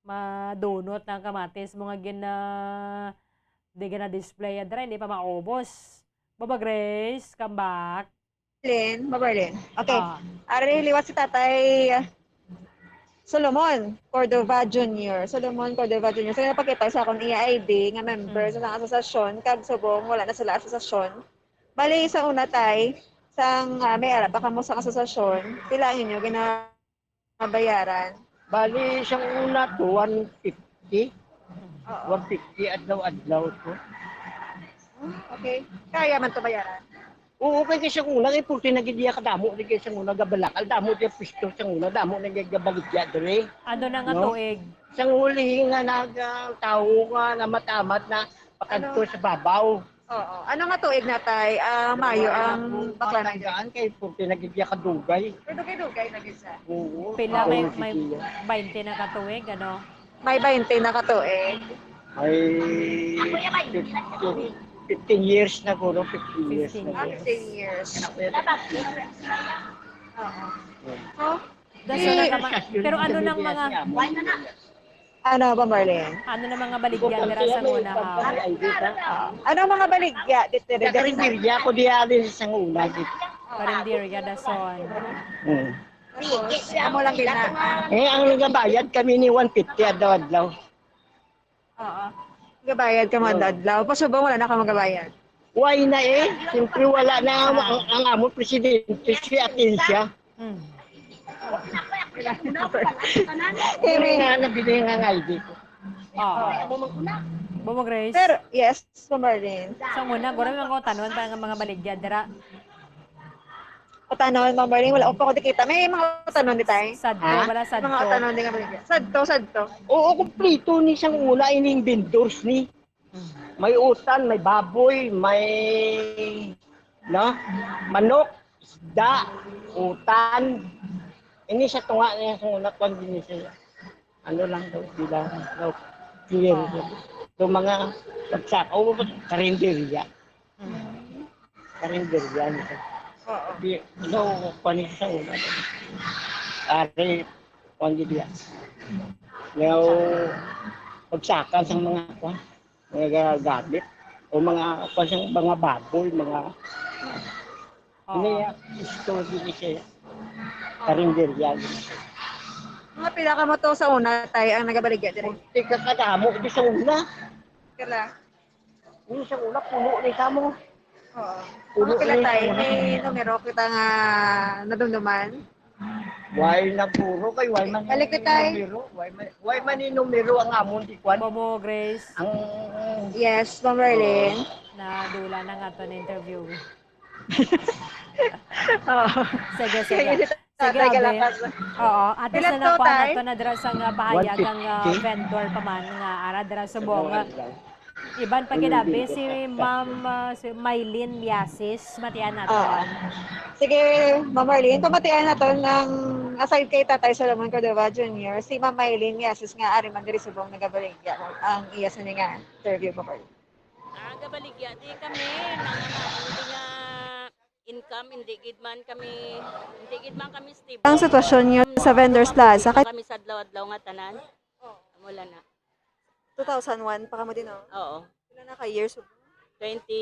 Madunot na ang kamatis mo nga gina-, di gina-display, adra, hindi pa maubos. Baba Grace, come back. Lynn, Baba Lynn. Okay. Ah. Ari, liwat si Tatay Solomon Cordova Junior. Solomon Cordova Junior. So, napakita sa akong iya I D nga member Mm. sa asosasyon, kag subong wala na sila asosasyon. Bali, sa una, Tay, sang, ah, may ara pa kamo sa asosasyon, pila ang inyo gina-, mabayaran? Bali, sang una to, one fifty. Oo. One fifty adlaw-adlaw to. Hmm, okay. Kaya man to bayaran? Oo, kay, kay sang una, kay purti na gid iya kadamo, di kay sang una gabalakal, damo di pisto sang una, damo na gid gabaligya diri. Ano na nga No? tuig? Sang huli nga nag, ah, tawo nga namat-amat na pakadto Ano? sa babaw. Oo. Ano nga tuig na, Tay? Ah, Mayo ang bakla na dyan. Tandaan kay purti na gid iya kadugay. Pero dugay-dugay na gid siya. Oo. Pila may, Oo, may sige. Bainte na ka tuig, ano? May bainte na ka tuig. Ay, fifteen, fifteen years na guro, fifteen years Fifteen na. Ah, years. Fifteen years. Oo. Yeah. So, Daso Eh, na ka ma-, pero ano nang mga Ano ba, Marlene? Ano na mga baligya dira sa una, ha? Ah, ano mga baligya dito? Sa karinderya ko di ali sa una, di. Karinderya, dason. Hmm. Amo lang gina. Eh, ang nagabayad kami ni one fifty adlaw-adlaw. Oo. Gabayad ka man Oo. Adlaw. Pasubong wala na ka magabayad. Why na eh? Siyempre wala na ang, Ah. ang, ang amo presidente si Atencia. Mm. Kaya nga, nabili nga ang I D ko. Oo. Bomo Grace. Sir, yes, Ma'am Marlene. Sa una, guro lang ko tanon pa nga mga baligya dira. Utanon, Ma'am Marlene, wala ko pa ko dikita. May mga utanon di tayo? Sadto, Ha? wala sadto. Mga utanon di nga baligya. Sadto, sadto. Oo, kumplito ni sang una ining vendors ni. Mm. May utan, may baboy, may, no? Manok, isda, utan. Ini sa tunga niya sa una, kwan din siya. Ano lang daw, bilang daw, clear. Ah. So, mga pagsaka, o, karinderya. Mm. Karinderya nito. Oo. Di, no, kwan sa una. Ari, kwan din yan. Now, pagsaka sa mga, kwan, mga gamit, o mga, kwan sa mga baboy, mga, Oo. Hindi, ah, gusto din siya. Karinderya din siya. Mga pila ka mo to sa una, Tay, ang nagabaligya diri? Tika kadamo, di sa una. Kala? Yung sa una, puno ni kamo. Oo. Mga pila, tay? May numero kita nga nadumduman? Why na puro kay why man Balik, tay. Numero? Why man, why man ni numero ang amon di kwan? Bobo, Grace. Ang Yes, Ma'am Marlene. Nadula na nga to na interview. Oo. Sige, sige. Sige, Sige, tatay, Abe. Kalakas. Oo, at least Pila na to, nakuha tay? Nato na dira sa nga pahayag ang, ah, One fifty. Vendor pa man nga ara dira subong. Iban pa gid, Abe, si Ma'am, ah, si Mylene Miasis, matian nato. Ah. Sige, Ma'am Marlene, pamatian nato nang aside kay Tatay Solomon Cordova Junior, si Ma'am Mylene Miasis nga ari man diri subong nagabaligya ang iya sa nga interview, Ma'am Marlene. Ah, gabaligya di kami, mga naon di nga income, hindi gid man kami, hindi gid man kami stable. Ang sitwasyon niyo sa Vendors Plaza, kay Kami sa adlaw-adlaw nga tanan. Amo lang na. Two thousand one pa kamo din, no? Oo. Pila na ka years? Twenty,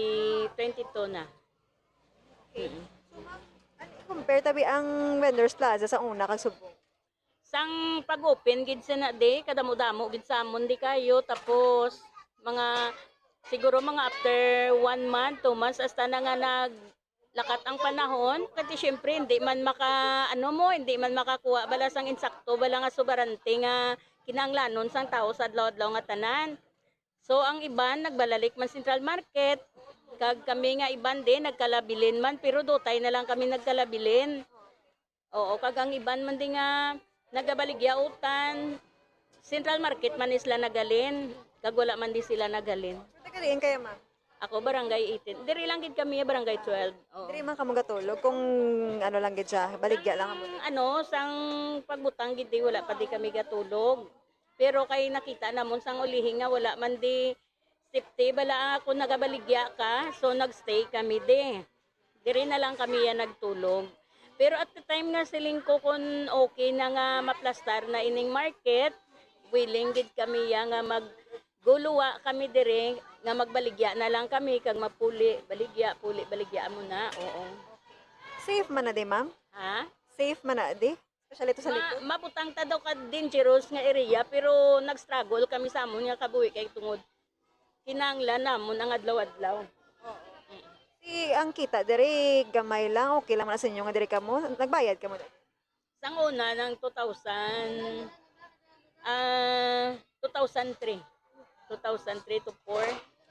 twenty-two na. Okay. Mm. So, ma'am, ano, i-compare tabi ang Vendors Plaza sa una kag subong? Sang pag-open gid sa na di, kadamo-damo gid sa amon di kayo. Tapos, mga, siguro mga after one month, two months, hasta na nga naglakat ang panahon. Kasi syempre, hindi man maka, ano mo, hindi man makakuha bala sang insakto, bala nga subarante nga kinahanglanon sang tao sa adlaw-adlaw nga tanan. So, ang iban, nagbalalik man Central Market. Kag kami nga iban din, nagkalabilin man, pero dutay na lang kami nagkalabilin. Oo, kag ang iban man di nga nagabaligya utan, Central Market man ni sila nagalin, kag wala man di sila nagalin. So, taga diin kayo, ma'am? Ako, Barangay eighteen. Diri lang gid kami, Barangay twelve. Oo. Diri man kamo gatulog kung ano lang gid siya, baligya lang kamo. Ang, ano, sang pagbutang gid di, wala pa di kami gatulog. Pero kay nakita namon sang ulihi nga wala man di safety, bala ako nagabaligya ka, so nagstay kami di. Diri na lang kami yan nagtulog. Pero at the time nga siling ko kun okay na nga maplastar na ining market, willing gid kami ya nga magguluwa kami diri nga magbaligya na lang kami kag mapuli, baligya, puli, baligya mo na. Oo. Safe man na di, ma'am? Ha? Safe man na di? Especially to sa Ma-, likod. Mabutang ta daw ka dangerous nga area, pero nag-struggle kami sa amon nga kabuhi kay tungod kinahanglan namon ang adlaw-adlaw. Oo. Mm. Si ang kita diri gamay lang, okay lang man sa inyo nga diri kamo, nagbayad kamo diri? Sang una ng two thousand, ah, two thousand three. Two thousand three to four,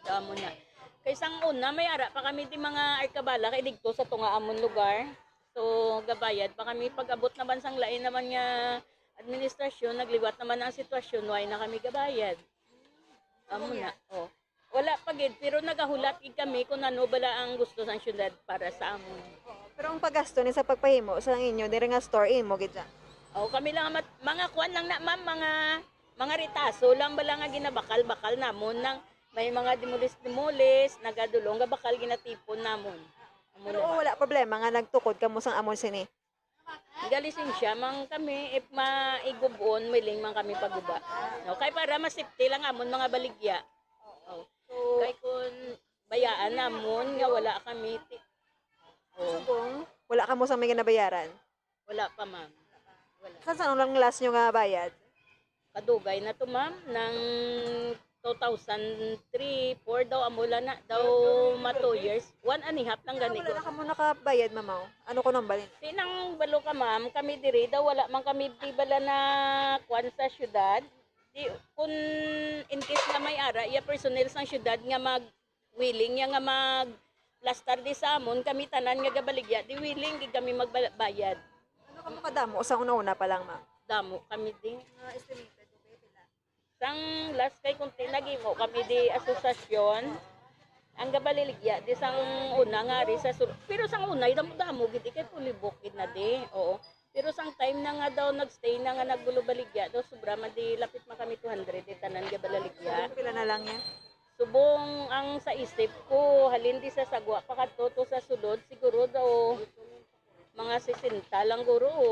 daw mo na. Kay sang una, may ara pa kami di mga arkabala kay digto sa tunga amon lugar. So, gabayad pa kami. Pag-abot naman sang lain naman nga administrasyon, nagliwat naman ang sitwasyon, why na kami gabayad? Amo na, oh. Wala pa gid, pero nagahulat gid kami kung ano bala ang gusto sang syudad para sa amon. Pero ang paggasto ni sa pagpahimo sa inyo diri nga store, imo gid siya? Oh, kami lang ang mat-, mga kuan lang na, ma'am, mga, mga retaso lang bala nga ginabakal-bakal namon nang may mga demolis-demolis, nagadulong nga bakal ginatipon namon. Amo Pero lang. Wala problema nga nagtukod kamo sang amon sini? Galisensya man kami, if maigubon, miling man kami paguba. No, kay para ma-safety lang amon mga baligya. Oh. Kay kun bayaan namon nga wala kami, ti-, oh. So, kung wala kamo sa may ginabayaran? Wala pa, ma'am. Wala. San, san lang last nyo nga bayad? Kadugay na to, ma'am, nang two thousand three, four daw, amo lang na daw ma two years. One and a half lang gani. Wala na kamo nakabayad, ma'am, oh. Ano ko nang balin? Di nang balo ka, ma'am, kami diri daw wala man kami di bala na kuan sa syudad. Di, kun in case nga may ara, iya personnel sang syudad nga mag willing ya nga mag plastar di sa amon, kami tanan nga gabaligya, di willing gid kami magbayad. Ano kamo kadamo sa una-una pa lang, ma'am? Damo kami di. Mga estimated, okay, pila? Sang last kay kunti naghimo kami di asosasyon. Ang gabaligya di sang una nga ari sa sul-, pero sang una, damo-damo gid, kay pulibok gid na di. Oo. Pero sang time na nga daw nagstay na nga nagbulubaligya daw, sobra man di lapit man kami two hundred di tanan gabaligya. Pila na lang yan? Subong ang sa isip ko, halin di sa sagwa pa kadto to sa sulod, siguro daw mga sesenta lang guro, o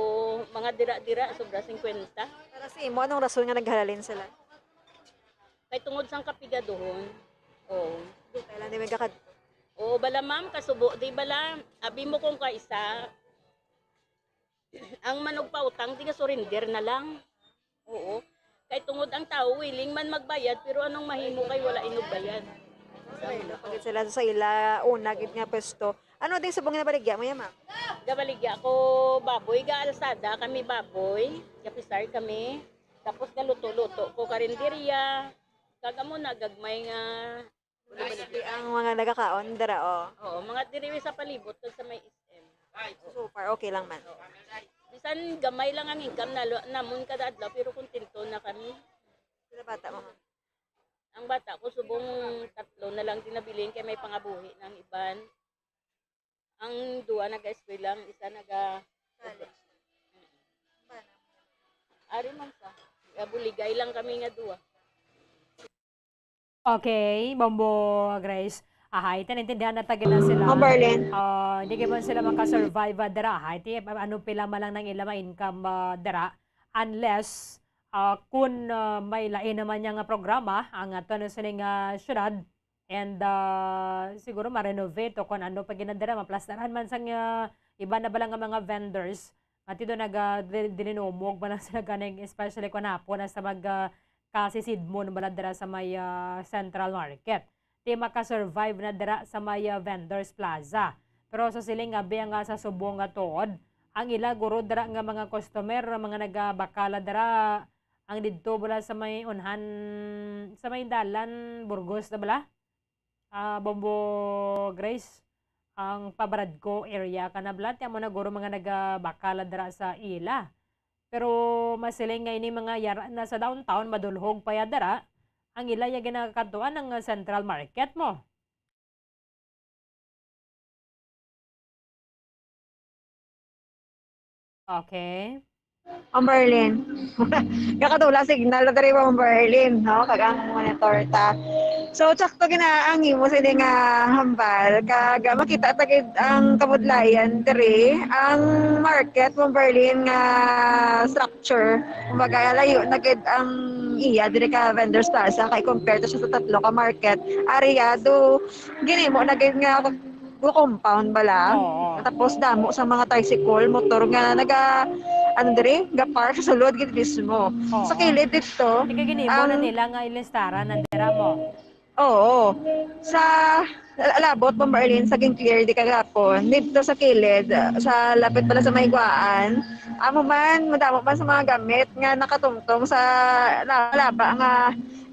mga dira-dira, sobra singkwenta. Para sa imo, anong rason nga naghalalin sila? Kay tungod sang kapigaduhon. Oo. Dutay lang di may gakad. Oo, bala ma'am, kasubo, di bala, abi mo kung kaisa, ang manugpautang, tiga surrender na lang. Oo. Kay tungod ang tao, willing man magbayad, pero anong mahimo kay wala inugbayad? Pagit sila sa ila una gid nga pwesto. Ano din subong nga nabaligya mo yan, ma'am? Gabaligya ko baboy, gaalsada kami baboy, gapisar kami. Tapos galuto-luto ko karinderya. Kag amo na gagmay nga Ang mga nagakaon dira, oh. Oo, mga diri sa palibot kag sa may S M. So far, okay lang man. Bisan gamay lang ang income na namon kada adlaw, pero kontento na kami. Sila bata mo, ma'am? Ang bata ko, subong tatlo na lang din nabilin kay may pangabuhi ng iban. Ang duwa naga-eskwela, ang isa naga College. Ari man sa. Buligay lang kami nga duwa. Okay, Bombo Grace. Ahay, naintindihan na tagi na sila. Ma'am Berlin. Ah, hindi man sila makasurvive, ah, dira. Ahay, ti, ano pila man lang nang ila ma-income, ah, dira. Unless, ah, kun, ah, may lain naman niya nga programa, ang ato na sining, ah, syudad. And, ah, siguro ma-renovate o kung ano pa ginadira, maplastaran man sang, ah, iba na bala nga mga vendors. Nga tido naga-, di-, dilinumog man lang sila ganing, especially kung hapon na sa mag, ah, kasisidmon bala dira sa may, ah, Central Market. Di makasurvive na dira sa may, ah, Vendors Plaza. Pero sa siling nga, bi, nga sa subong nga tuod, ang ila guro dira nga mga customer, mga nagabakala dira, ang didto bala sa may unhan, sa may dalan, Burgos na bala? Ah, Bombo Grace, ang Pabradco area ka na bala, ti amo na guro mga nagabakala dira sa ila. Pero masiling nga ini mga yara na sa downtown, madulhog pa ya dira, ang ila ya ginakadtuan ang Central Market mo. Okay. Ma'am Berlin. Kakatula signal na diri, Ma'am Berlin, no? Kag ang monitor ta. So, tsakto gina ang imo sini nga hambal. Kag makita ta gid ang kabudlayan diri. Ang market, Ma'am Berlin, nga structure. Kumbaga, layo na gid ang iya diri ka Vendors Plaza kay compare to siya sa tatlo ka market area. Do, ginimo na gid nga compound bala. Oo. Tapos damo sa mga tricycle, motor nga naga, ano diri, ga-park sa sulod gid mismo. Oo. Sa kilid dito, Di kay ginimo na ang nila nga ilistaran na dira mo. Oo. Sa, al-, alabot, Ma'am Marlene, sa ging-clear di kagapon, dito sa kilid, sa lapit pala sa may Guaan, amo man, madamo man sa mga gamit nga nakatumtong sa na-, laba nga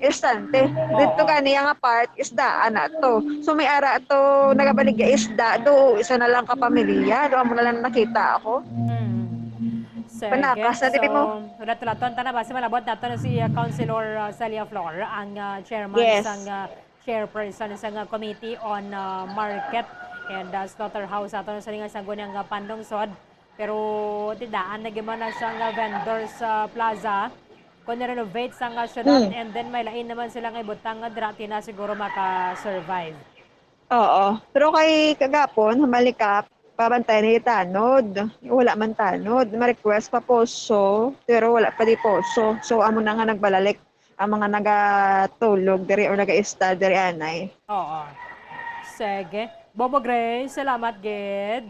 estante. Oo. Dito gani nga part, isdaan na to. So, may ara to, nagabaligya isda, do, isa na lang ka pamilya, do, amo na lang nakita ako. Hmm. Sige. Panakas na, di mo? So, hulat-hulaton ta na, basi malabot nato na si, uh, Councilor, uh, Celia Flor, ang, uh, chairman Yes. sang, uh, chairperson sang, uh, Committee on, uh, Market and, uh, Slaughterhouse ato na sa linga sang Guniang, uh, Panlungsod. Pero tidaan na gyud man na sang, uh, vendors, uh, plaza. Kung ni-renovate sang, uh, syudad, Hmm. and then may lain naman sila nga ibutang nga dira, ti na siguro maka-survive. Oo. Pero kay kagapon, humalikap, pabantay na itanod. Wala man tanod. Ma-request pa poso, pero wala pa di poso. So, amo na nga nagbalalik ang mga nagatulog diri or nagaista diri anay. Oo. Sige. Bombo Grace, salamat gid.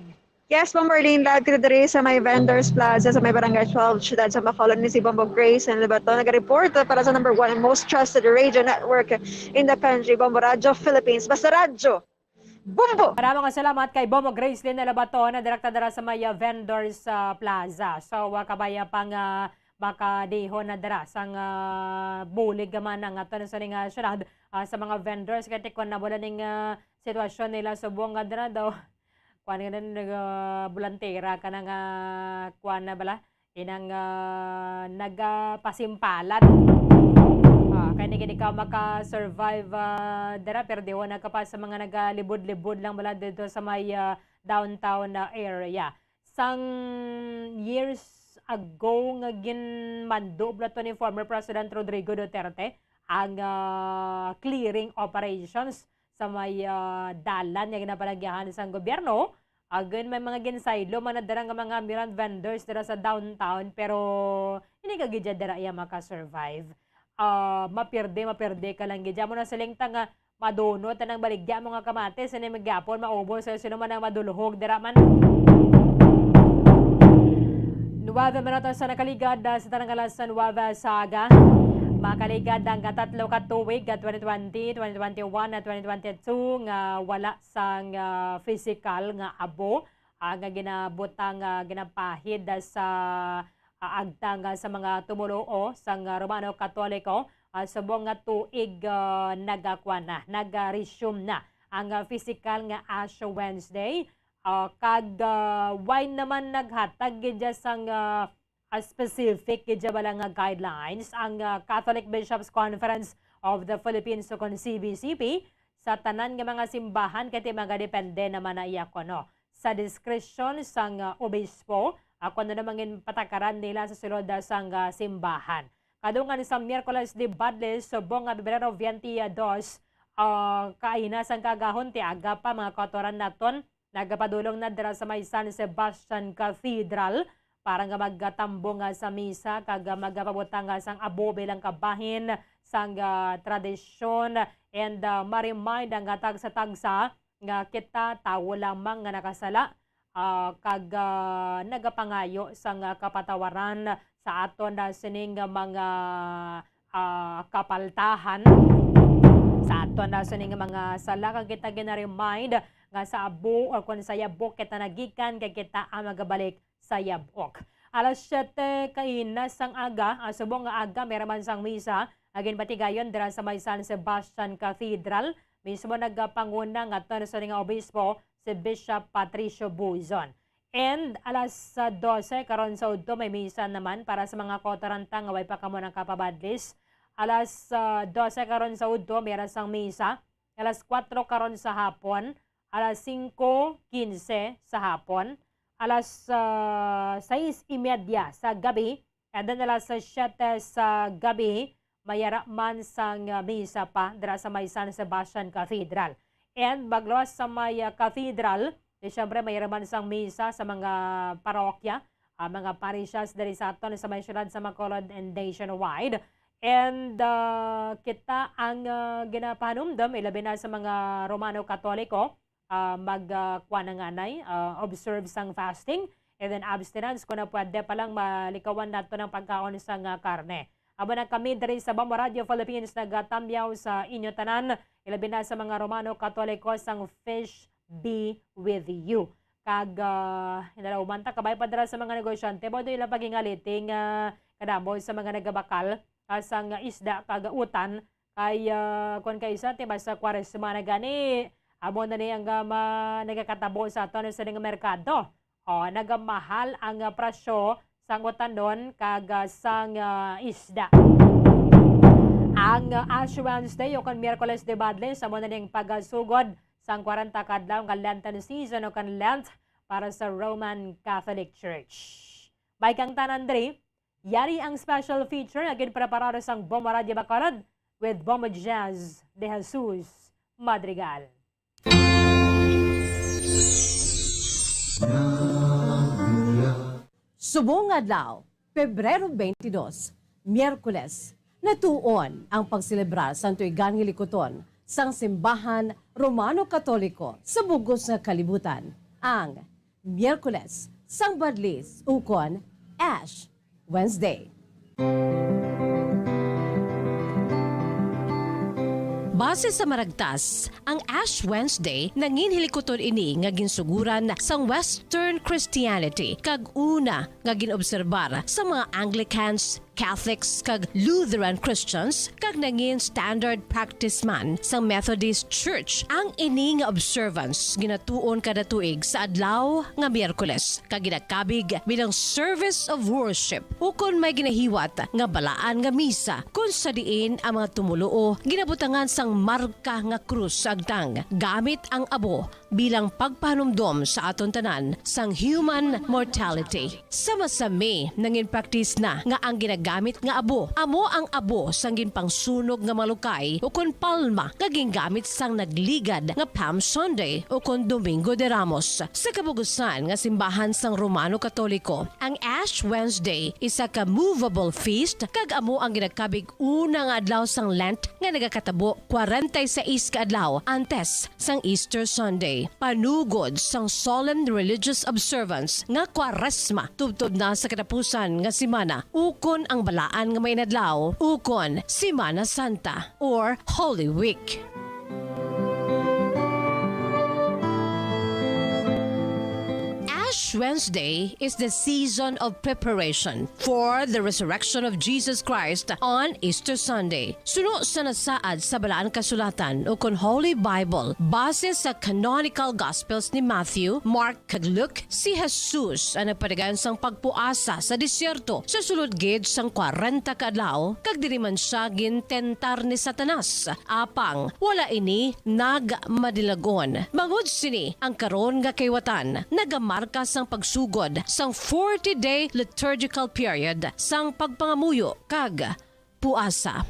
Yes, Bombo Erlinda, kita diri sa may Vendors Plaza sa may Barangay twelve, Siyudad sa Bacolod, ni si Bombo Grace and Lebaton, naga-report para sa number one and most trusted radio network in the country, Bombo Radyo Philippines. Basta radyo, Bombo! Maraming salamat kay Bombo Grace Lynn Lebaton, na direkta dira sa may, ah, Vendors, ah, Plaza. So, ah, kabaya pang, ah, makadihon na dira sang, ah, bulig man ang ato na sa ning, ah, syudad, ah, sa mga vendors. Kay tikon na wala ning, ah, sitwasyon nila subong nga dira daw. Kuan nga na, nag, ah, bulantera ka na nga, kuan na bala? Inang, ah, nagapasimpalan. Ah, kay ni gid ikaw maka-survive, ah, dira, pero diwa na ka pa sa mga nagalibod-libod lang bala dito sa may, ah, downtown na area. Sang years ago nga ginmando bala to ni former President Rodrigo Duterte ang, ah, clearing operations sa may, ah, dalan nga ginapanagyahan sang gobyerno. Again, may mga ginsaylo man na dira nga mga miran vendors dira sa downtown, pero hindi ka gid dira iya maka-survive. Ah, mapirde, mapirde ka lang gid. Amo na siling ta nga madunot ang baligya mo nga kamatis, hindi magyapon maubos sa sino man ang madulhog dira man. Nuwebe minutos sa nakaligad, ah, sa tanang alas nuwebe sa aga. Makaligad ang katatlo ka tuig, ah, twenty twenty, twenty twenty-one, at twenty twenty-two nga wala sang, ah, pisikal nga abo, ah, nga ginabutang, ah, ginapahid sa, ah, agtang, ah, sa mga tumuluo sang, ah, Romano Katoliko, ah, subong nga tuig, ah, nagakwan na, nag-resume na ang, ah, pisikal nga Ash Wednesday, ah, kag, ah, way naman naghatag gid sang, ah, ah, specific gid bala nga guidelines ang, ah, Catholic Bishops' Conference of the Philippines, o kon C B C P, sa tanan nga mga simbahan, kay ti magadepende naman na iya kuno sa diskresyon sang, ah, obispo, ah, kung ano namang patakaran nila sa sulod, ah, sang, ah, simbahan. Kadungan sa Miyerkules de Badlis, subong nga Pebrero twenty-dos, ah, kaina sang kaagahon, ti aga pa, mga kautoran naton, nagapadulong na dira sa may San Sebastian Cathedral para nga magtambong nga sa misa kag magpabutang nga sang abo bilang kabahin sang, ah, tradisyon, and, ah, ma-remind ang tagsa-tagsa nga kita tawo lamang nga nakasala, ah, kag, ah, nagapangayo sang kapatawaran sa aton na sining mga, ah, kapaltahan, sa aton na sining mga sala, kag kita gina-remind nga sa abo, or kon sa yabok kita nagikan, kay kita ang magabalik sa yabok. Alas siyete kaina sang aga, ah, subong nga aga, may raman sang misa, ah, ginpatigayon dira sa may San Sebastian Cathedral. Mismo nagapanguna nga ton sa nga obispo, si Bishop Patricio Buzon. And alas, ah, dose karon sa udto, may misa naman para sa mga kautoran ta nga way pa kamo nakapabadlis. Alas, ah, dose karon sa udto, may ra sang misa. Alas kuwatro karon sa hapon, alas singko kinse sa hapon, alas, ah, sais y media sa gabi, and then alas siyete sa gabi, may ara man sang, ah, misa pa dira sa may San Sebastian Cathedral. And magluwas sa may, ah, cathedral, di syempre may ara man sang misa sa mga parokya, ah, mga parishes diri sa aton sa may syudad sa Bacolod and nationwide. And, ah, kita ang, ah, ginapahanumdom, ilabi na sa mga Romano Katoliko, ah, mag, ah, kuwan na nga anay, ah, observe sang fasting, and then abstinence, kung na pwede pa lang malikawan nato ng pagkaon sang, ah, karne. Amo na kami diri sa Bombo Radio Philippines nagatamyaw sa inyo tanan, ilabi na sa mga Romano Katoliko, sang Fish be with you. Kag, ah, hinalauman ta, kabay pa dira sa mga negosyante, mao daw ilang paghingaliti nga kadamo sa mga nagabakal, ah, sang isda kag utan, kay, ah, kon kaisa, ti, basta Kwaresma na gani, amo na ni ang, ah, ma-, nagakatabo sa aton sa nga merkado. O, nagamahal ang, ah, presyo sang utanon kag, ah, sang, ah, isda. Ang, ah, Ash Wednesday o kon Miyerkules de Badlis, amo na ning pagasugod sang kwarenta ka adlaw nga Lenten season o kon Lent para sa Roman Catholic Church. May kang tanan diri, yari ang special feature nga ginpreparar sang Bombo Radio Bacolod with Bombo Jazz de Jesus Madrigal. Subong nga adlaw, Pebrero twenty-two, Miyerkules, natuon ang pagselebrar sang tuigan nga likuton sang simbahan Romano Katoliko sa bug-os nga kalibutan, ang Miyerkules sang Badlis ukon Ash Wednesday. Base sa maragtas, ang Ash Wednesday nangin hilikuton ini nga ginsuguran sang Western Christianity kag una nga ginobserbar sa mga Anglicans, Catholics, kag Lutheran Christians, kag nangin standard practice man sang Methodist Church. Ang ini nga observance ginatuon kada tuig sa adlaw nga Miyerkules, kag ginakabig bilang service of worship, ukon may ginahiwat nga balaan nga misa, kon sa diin ang mga tumoluo ginabutangan sang marka nga krus sa agtang gamit ang abo bilang pagpahanumdom sa aton tanan sang human mortality. Sama sa mi, nangin praktis na nga ang ginagamit nga abo amo ang abo sang ginpangsunog nga malukay ukon palma nga gingamit sang nagligad nga Palm Sunday ukon Domingo de Ramos. Sa kabugusan nga simbahan sang Romano Katoliko, ang Ash Wednesday isa ka movable feast kag amo ang ginakabig una nga adlaw sang Lent nga nagakatabo kwarenta y seis ka adlaw antes sang Easter Sunday. panugod sang solemn religious observance nga Kwaresma, tubtob na sa katapusan nga semana, ukon ang Balaan nga Mainadlaw, ukon Semana Santa, or Holy Week. Ash Wednesday is the season of preparation for the resurrection of Jesus Christ on Easter Sunday. Suno sa nasaad sa Balaan Kasulatan, ukon Holy Bible, base sa canonical Gospels ni Matthew, Mark, kag Luke, si Jesus ang nagpadagan sang pagpuasa sa desierto sa sulod gid sang kwarenta ka adlaw, kag diri man sia gintentar ni Satanas, apang wala ini nagmadilog-on. Bangod sini, ang karon nga kaliwatan nagamarka sang pagsugod sang forty-day liturgical period sang pagpangamuyo kag puasa.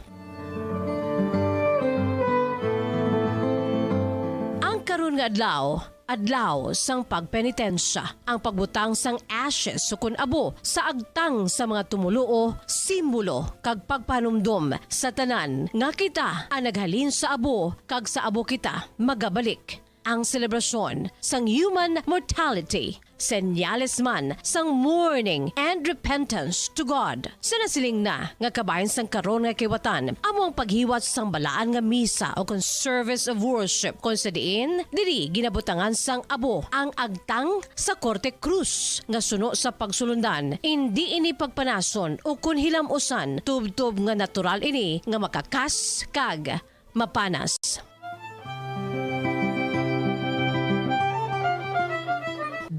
Ang karon nga adlaw, adlaw sang pagpenitensya. Ang pagbutang sang ashes ukon abo sa agtang sa mga tumoluo, simbolo kag pagpahanumdom sa tanan nga kita ang naghalin sa abo, kag sa abo kita magabalik. Ang selebrasyon sang human mortality, senyales man sang mourning and repentance to God. Sa nasiling na nga kabahin sang karon nga kaliwatan, amo ang paghiwat sang balaan nga misa ukon service of worship, kon sa diin diri ginabutangan sang abo ang agtang sa korte krus, nga suno sa pagsulondan, indi ini pagpanason ukon hilam-usan, tubtob nga natural ini nga makakas kag mapanas.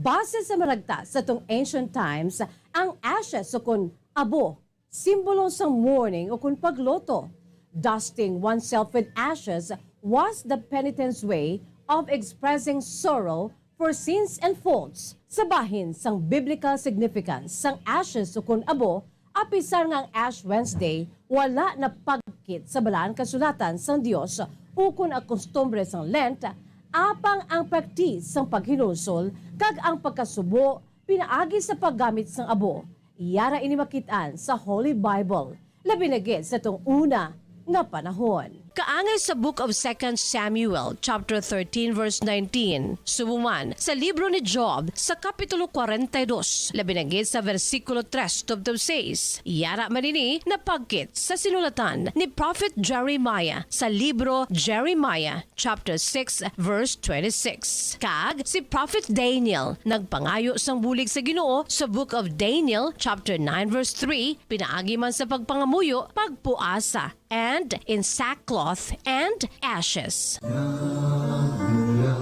Base sa maragtas sa atong ancient times, ang ashes ukon abo, simbolo sang mourning ukon pagluto. Dusting oneself with ashes was the penitent's way of expressing sorrow for sins and faults. Sa bahin sang biblical significance sang ashes ukon abo, apisar nga ang Ash Wednesday wala napagkit sa Balaan Kasulatan sang Dios ukon ang kostumbre sang Lent, apang ang praktis sang paghinulsol kag ang pagkasubo pinaagi sa paggamit sang abo, yara ini makit-an sa Holy Bible, labi na gid sa atong una nga panahon. Kaangay sa Book of Second Samuel, chapter thirteen, verse nineteen, subong man sa libro ni Job sa kapitulo kwarenta y dos, labi na gid sa bersikulo tres tubtob sais, yara man ini napagkit sa sinulatan ni Prophet Jeremiah sa libro Jeremiah, chapter six, verse twenty-six. Kag si Prophet Daniel nagpangayo sang bulig sa Ginoo sa Book of Daniel, chapter nine, verse three, pinaagi man sa pagpangamuyo, pagpuasa, and in sackcloth and ashes. Nagmula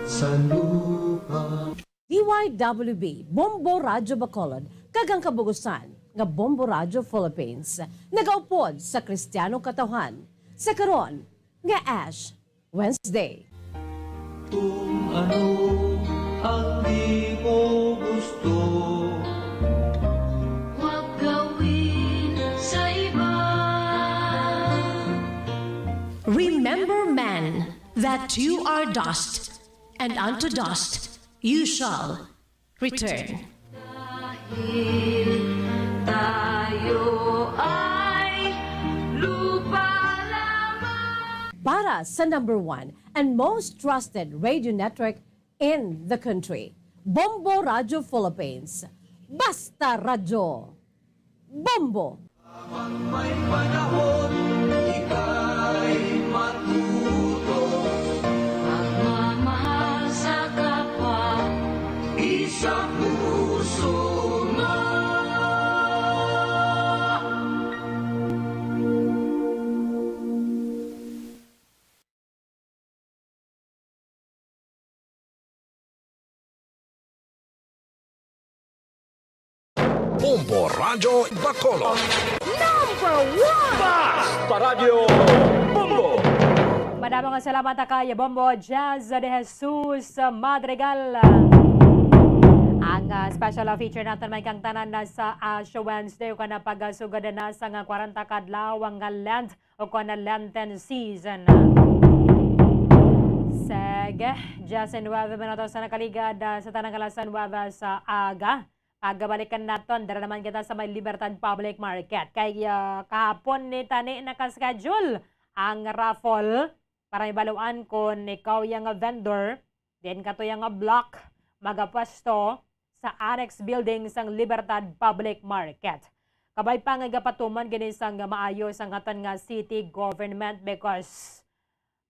sa lupa. D Y W B, Bombo Radyo Bacolod, kag ang kabugusan nga Bombo Radyo Philippines, nagaupod sa Kristiyanong katawhan sa karon nga Ash Wednesday. Kung ano ang di mo gusto, huwag gawin sa iba. Remember, man, that you are dust, and unto dust you shall return. Dahil tayo ay lupa lamang. Para sa number one and most trusted radio network in the country, Bombo Radyo Philippines. Basta Radyo. Bombo! Habang may panahon, ika'y matuto. Magmamahal sa kapwa, isa puso mo. Bombo Radyo Bacolod. Number one! Basta Radyo Bombo! Madamo nga salamat kay Bombo Jazz de Jesus Madrigal. Ang, ah, special, ah, feature naton may kang tanan na sa, ah, Ash Wednesday, o kana pagasugod na sa nga kwarenta ka adlaw nga Lent o kon Lenten season. Sige, diyes nuwebe minutos na nakaligad, ah, sa tanang alas nuwebe sa aga. Pagabalikan naton, dira naman kita sa may Libertad Public Market. Kay, ah, kahapon ni tani naka-schedule ang raffle para mabaluan kon ikaw yang vendor Diin katuya nga block magapwesto sa annex building sang Libertad Public Market. Kabay pa nga gapatuman gini sang maayo sang aton nga city government because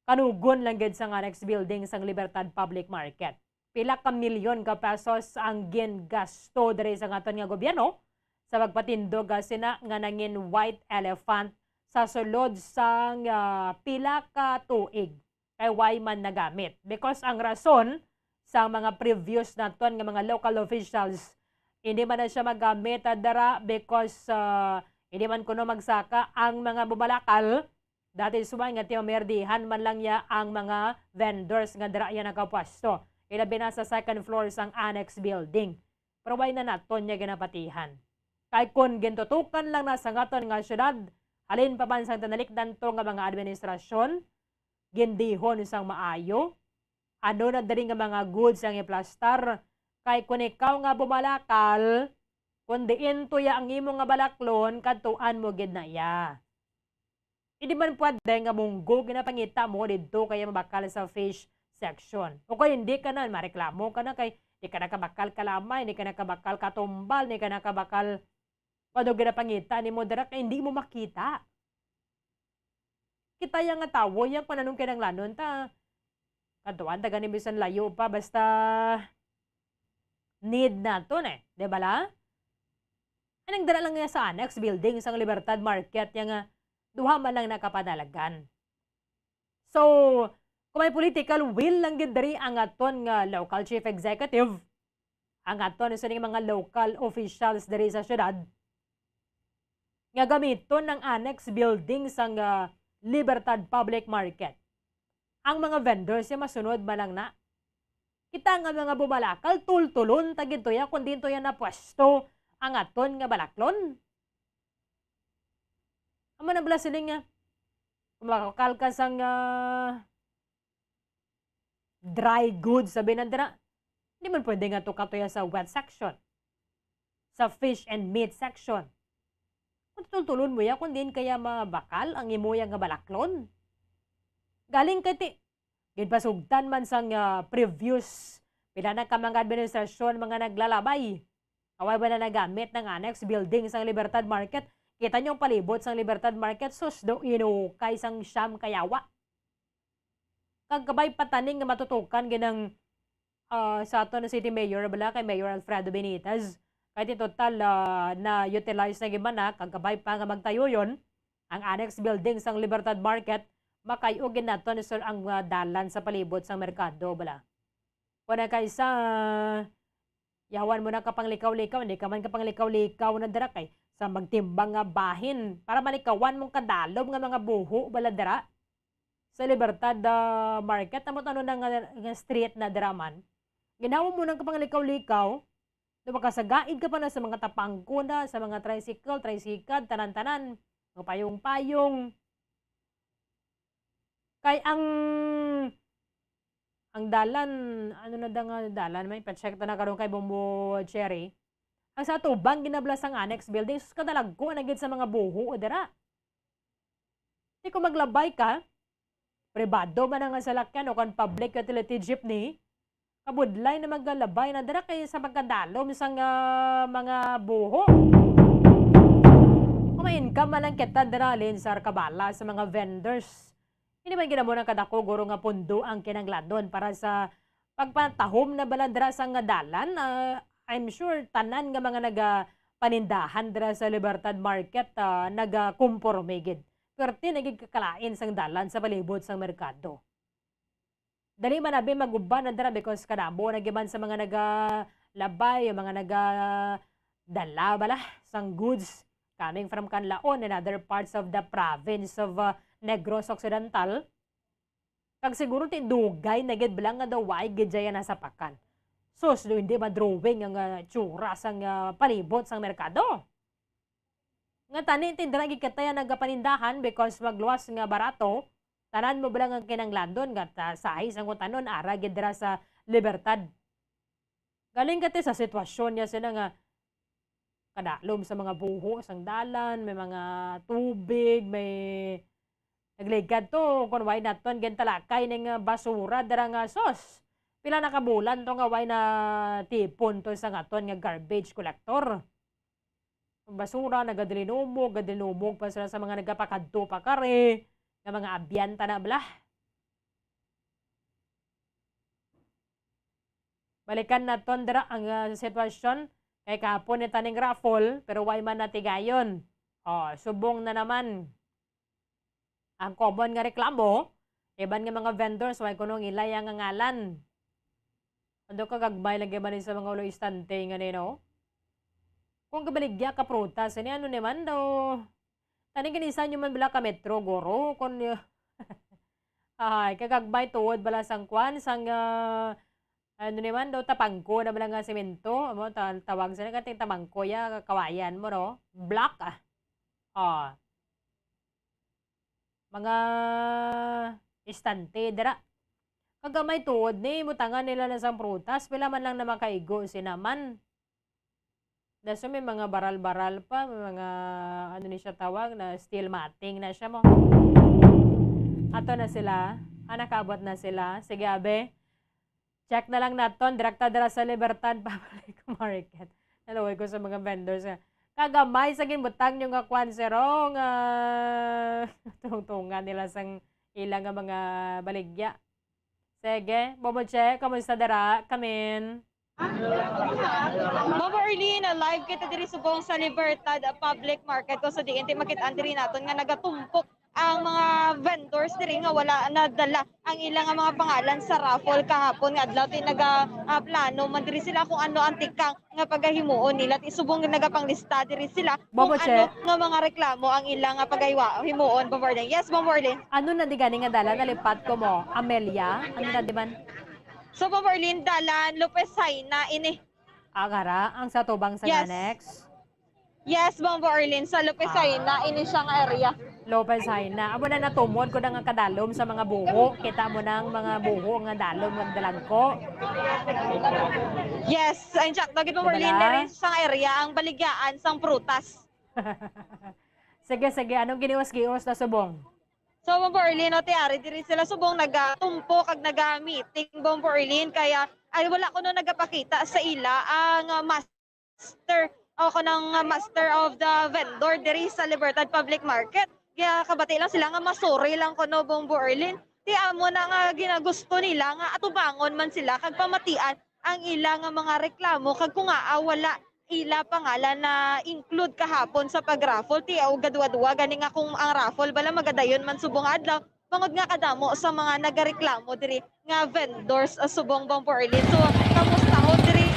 kanugon lang gid sang annex building sang Libertad Public Market. Pila ka milyon ka pesos ang gingasto diri sa aton nga gobyerno sa pagpatindog, ah, sina nga nangin white elephant sa sulod sang, ah, pila ka tuig kay way man nagamit. Because ang rason sa mga previous naton nga mga local officials, hindi man na siya magamit, ah, dara because, ah, hindi man kuno magsaka ang mga bumalakal. That is why nga tiyomerdihan man lang niya ang mga vendors nga dira iya nakapwesto. Ilabi na sa second floor sang annex building. Pero why na naton niya ginapatihan? Kay kon gintutukan lang na sa ngaton nga syudad, halin pa man sang tinalikdan to nga mga administrasyon, gindihon sang maayo, ano na diri nga mga goods ang iplastar? Kay kon ikaw nga bumalakal, kon diin tuya ang imo nga balaklon, kadtuan mo gid na iya. Hindi man pwede nga munggo ginapangita mo didto kaya mabakal sa fish section. O kung hindi ka na, mareklamo ka na kay di ka nakabakal kalamay, di ka nakabakal katumbal, di ka nakabakal ano ginapangita nimo dira kay hindi mo makita. Kita ya nga tawo ya kung anong kinahanglanon ta. Kadtuan ta gani bisan layo pa basta need naton eh, di ba la? Anang dala lang niya sa annex building sang Libertad Market ya nga duha man lang nakapanalagan. So, kung may political will lang gid diri ang aton nga local chief executive, ang aton sini mga local officials diri sa syudad, nga gamiton ang annex building sang, ah, Libertad Public Market. Ang mga vendors ya masunod man lang na. Kita nga mga bumalakal, tultulon ta gid to ya, kung diin to ya napwesto ang aton nga balaklon. Amo na bala sini nga, kung makakal ka sang, ah, dry goods, sabi na dira, hindi man pwede nga to katuya sa wet section, sa fish and meat section. Kung tultulon mo ya, kung diin kaya mabakal ang imo ya nga balaklon. Galing kay ti, ginpasugtan man sang, ah, previous, pila na ka mga administrasyon, mga naglalabay. Away ba na nagamit ng annex building sang Libertad Market? Kita niyo ang palibot sang Libertad Market, sus, do inukay sang siyam ka yawa. Kag kabay pa tani nga matutukan ginang, ah, sa aton nga city mayor bala kay Mayor Alfredo Benitez. Kay ti total, ah, na-utilize na gid man na, kag kabay pa nga magtayuyon ang annex building sang Libertad Market, makay-o gid naton, sir, ang, ah, dalan sa palibot sang merkado bala. Kuan na kay sa yawan mo na kapanglikaw-likaw, hindi ka man kapanglikaw-likaw na dira kay sa magtimbang nga bahin para malikawan mong kadalom nga mga buho bala dira sa Libertad, ah, Market, amo ano na nga, nga street na dira man. Ginawa mo nang kapanglikaw-likaw, na makasagaid ka pa na sa mga tapangko na, sa mga tricycle, tricycad, tanan-tanan, mga payong-payong. Kay ang, ang dalan, ano na da nga dalan, may pa-check ta na karon kay Bombo Cherry. Ang sa atubang ginablas ang annex building, sus, kadalagko na gid sa mga buho dira. Di ko maglabay ka, pribado man ang salakyan o kon public utility jeepney, kabudlay na maglabay na dira kay sa pagkadalom sang, ah, mga buho. Kumain ka man lang kita dira, Linsar Kabala, sa mga vendors. Hindi man ginamo ng kadako, guro nga pundo ang kinanglanon para sa pagpatahom na bala dira sang dalan. Ah, I'm sure tanan nga mga nagapanindahan dira sa Libertad Market, ah, nagakumporme gid. Perti naging kakalain sang dalan sa palibot sang merkado. Dali man abi maguban na dira because kadamo na giman sa mga nagalabay, yung mga nagadala bala sang goods coming from Canlaon and other parts of the province of, uh, Negros Occidental. Kag siguro ti dugay na gid bala nga daw way gid dyan nasapakan. Sus, do hindi ma-drawing ang, uh, tsura sang, uh, palibot sang merkado. Nga tani, tindra gid kataya nagapanindahan because magluwas nga barato, tanan mo bala nga kinanglandon nga ta-, sahi sang utanon, ara gid dira sa Libertad. Galing kati sa sitwasyon niya sila nga kadalom sa mga buho sang dalan, may mga tubig, may nagligad to, kung why not ton, gintalakay ning, ah, basura dira nga sos. Pila na ka bulan to nga way na tipon to sa aton nga garbage collector. Basura, nagadilinumog, gadilinumog pa sila sa mga nagapakadto pa kari, nga mga abyanta na bala. Balikan naton dira ang, ah, sitwasyon. Kay kahapon ni taning raffle, pero way man natigayon. Oh, subong na naman. Ang common nga reklamo, iban nga mga vendors, way kuno ang ila nga ngalan. Ando ka gagmay lagi man sa mga ulo istante nga nino. Kung kabaligya ka prutas, ini ano naman daw? Tani gani sa inyo man bala ka metro, guro, kung y-, ay, kagagmay tuod bala sang kwan, sang, ah, ano naman daw, tapangko na bala nga semento, amo, ta-, tawag sila kating tamangko ya, kawayan mo, no? Block, ah. Ah. Mga istante, dira. Kagamay tuod ni, butangan nila na sang prutas, pila man lang na makaigo, sinaman. Daso may mga baral-baral pa, may mga, ano ni siya tawag, na steel matting na siya mo. Ato na sila. Ah, nakaabot na sila. Sige, abe. Check na lang naton. Direkta dira sa Libertad Public Market. Naluoy ko sa mga vendors nga. Kagamay sa ginbutang nyo nga kwan, sir, oh, nga tungtungan nila sang ila nga mga baligya. Sige, Bobo Che, kamusta dira? Kamin? Ma'am Arlene, live kita diri subong sa Libertad Public Market, kung sa diin ti makit-an diri naton nga nagatumpok ang mga vendors diri nga wala nadala ang ila nga mga pangalan sa raffle kahapon nga adlaw. Ti naga, ah, plano man diri sila kung ano ang tikang nga pagahimuon nila. Ti subong nagapanglista diri sila kung Bobo Che, ano nga mga reklamo ang ila nga pagahiwa-, himuon, Bombo Arlene. Yes, Bombo Arlene. Ano na di gani nga dala nalipat ko mo? Amelia? Ano na di man? So, Bombo Arlene, dalan Lopez Jaena ini. Agara, ang sa tubang sa Yes. Annex? Yes, Bombo Arlene, sa Lopez Ah. Jaena ini siya nga area. Lopez Jaena. Amo na natumod ko na nga kadalom sa mga buho. Kita mo na ang mga buho nga dalom nga dalagko. Yes, ang Jack, dagit mo, Diba Marlene, na? Diri sa area ang baligyaan sang prutas. Sige, sige. Anong giniwas-giwas na subong? So, Bombo Arlene, no, ti ari diri sila subong nagatumpo kag naga-meeting, Bombo Arlene, kaya ay wala kuno nagapakita sa ila ang, ah, master o kanang, ah, master of the vendor diri sa Libertad Public Market. Kaya kabati lang sila nga masuri lang kuno, Bombo Arlene. Ti amo na nga ginagusto nila nga atubangon man sila kag pamatian ang ila nga mga reklamo kag kung ngaa wala ila pangalan na include kahapon sa pag-raffle. Ti, o, gadwa-dwa gani nga kung ang raffle bala magadayon man subong nga adlaw, bangod nga kadamo sa mga nagareklamo diri nga vendors, ah, subong, Bombo Arlene. So, kamustahon diri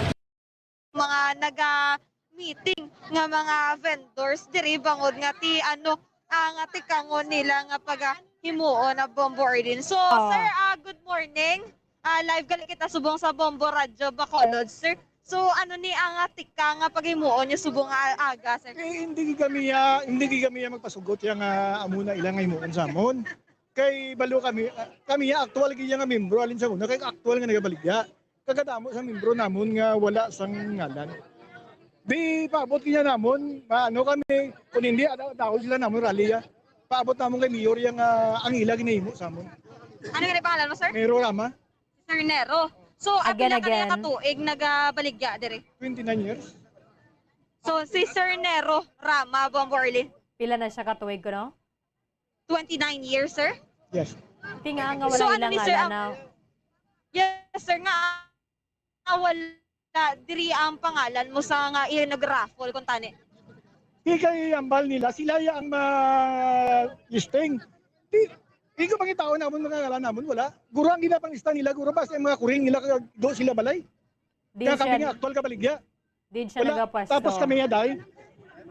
mga naga-meeting nga mga vendors diri bangod nga ti, ano, ang tikangon nila nga pagahimuon na, Bombo Arlene. So, Oh. Sir, ah, good morning. Ah, live gali kita subong sa Bombo Radyo Bacolod, sir. So, ano ni ang, ah, tikang nga paghimuon niyo subong nga aga, sir? Eh, hindi kami, ah, hindi kami, ah, magpasugot ya nga amo na ila nga himuon sa amon. Kay balo kami, ah, kami ya aktual gid ya nga membro, alin sa una, kay aktual nga nagabaligya. Kag kadamo sa membro namon nga wala sang ngalan. Di paabot gid ya namon, maano kami, kung hindi, ada-, dahon sila namon rally ya. Paabot namon kay Mayor ya nga ang ila ginahimo sa amon. Ano gani pangalan mo, sir? Nero Rama. Sir Nero. So, Again, apila ka na again. Katuig nagabaligya diri? Twenty-nine years. So, si Sir Nero Rama, Bombo Arlene. Pila na siya katuig ko, no? Twenty-nine years, sir? Yes. Ti nga nga So, wala ano ilang ni sir, ngalan ang na. Yes, sir, nga, nga wala diri ang pangalan mo sa nga iya nag-raffle, kung tani. Di kay ambal nila, sila ya ang ma-listing. Di, di ko pangitaon namon mga ngalan namon, wala. Guro ang ginapangista nila, guro basta ang mga kuring nila, kag do sila balay. Di Kaya kami siya, nga, aktual kabaligya. di siya Wala. nagapwesto. Tapos kami ya, day.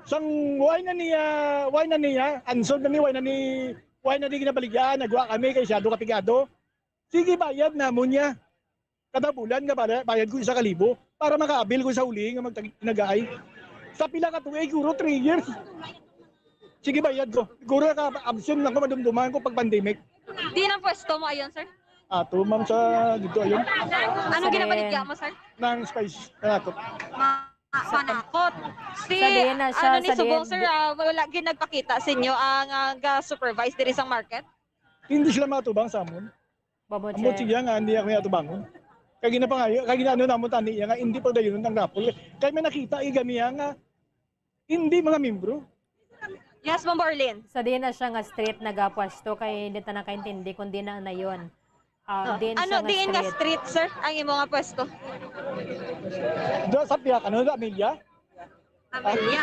Sang, why na niya, why na niya, answer na ni, why na ni, why na di ginabaligya, nagwa kami kay siyado kapigado. Sige, bayad namon niya. Kada bulan nga bala-, bayad ko isa ka libo para makaabil ko sa uli nga magtag-, nagaay. Sa pila ka tuig, guro, three years. Sige, bayad ko. Guro, ka-absent lang ko, madumduman ko pag pandemic. Di na pwesto mo ayon, sir? Ato, ma'am, sa dito ayon. Anong Sa ginabaligya din. mo, sir? Nang spice, na ako. Ma-, Sa pag- manakot. Si, Sa diin na siya, ano ni sa subong, diin sir, di- ah, wala gid nagpakita sa inyo ang, ah, ga-supervise diri sa market? Hindi sila matubang sa amon. Bobo Ang Che. Butsilya nga, hindi ako yung atubangon. Kay ginapangayo, kay ginaano namon tani iya nga hindi pagdayunon ang raffle. Kay may nakita igamiya nga hindi mga membro. Yes, Ma'am Borlin. Sa diin na siya nga street nagapwesto kay hindi ta nakaintindi kung di na na yun. Ah, diin Ano siya nga diin nga street. Street, sir, ang imo nga pwesto? Do sa piyak, ano, do Amelia? Amelia.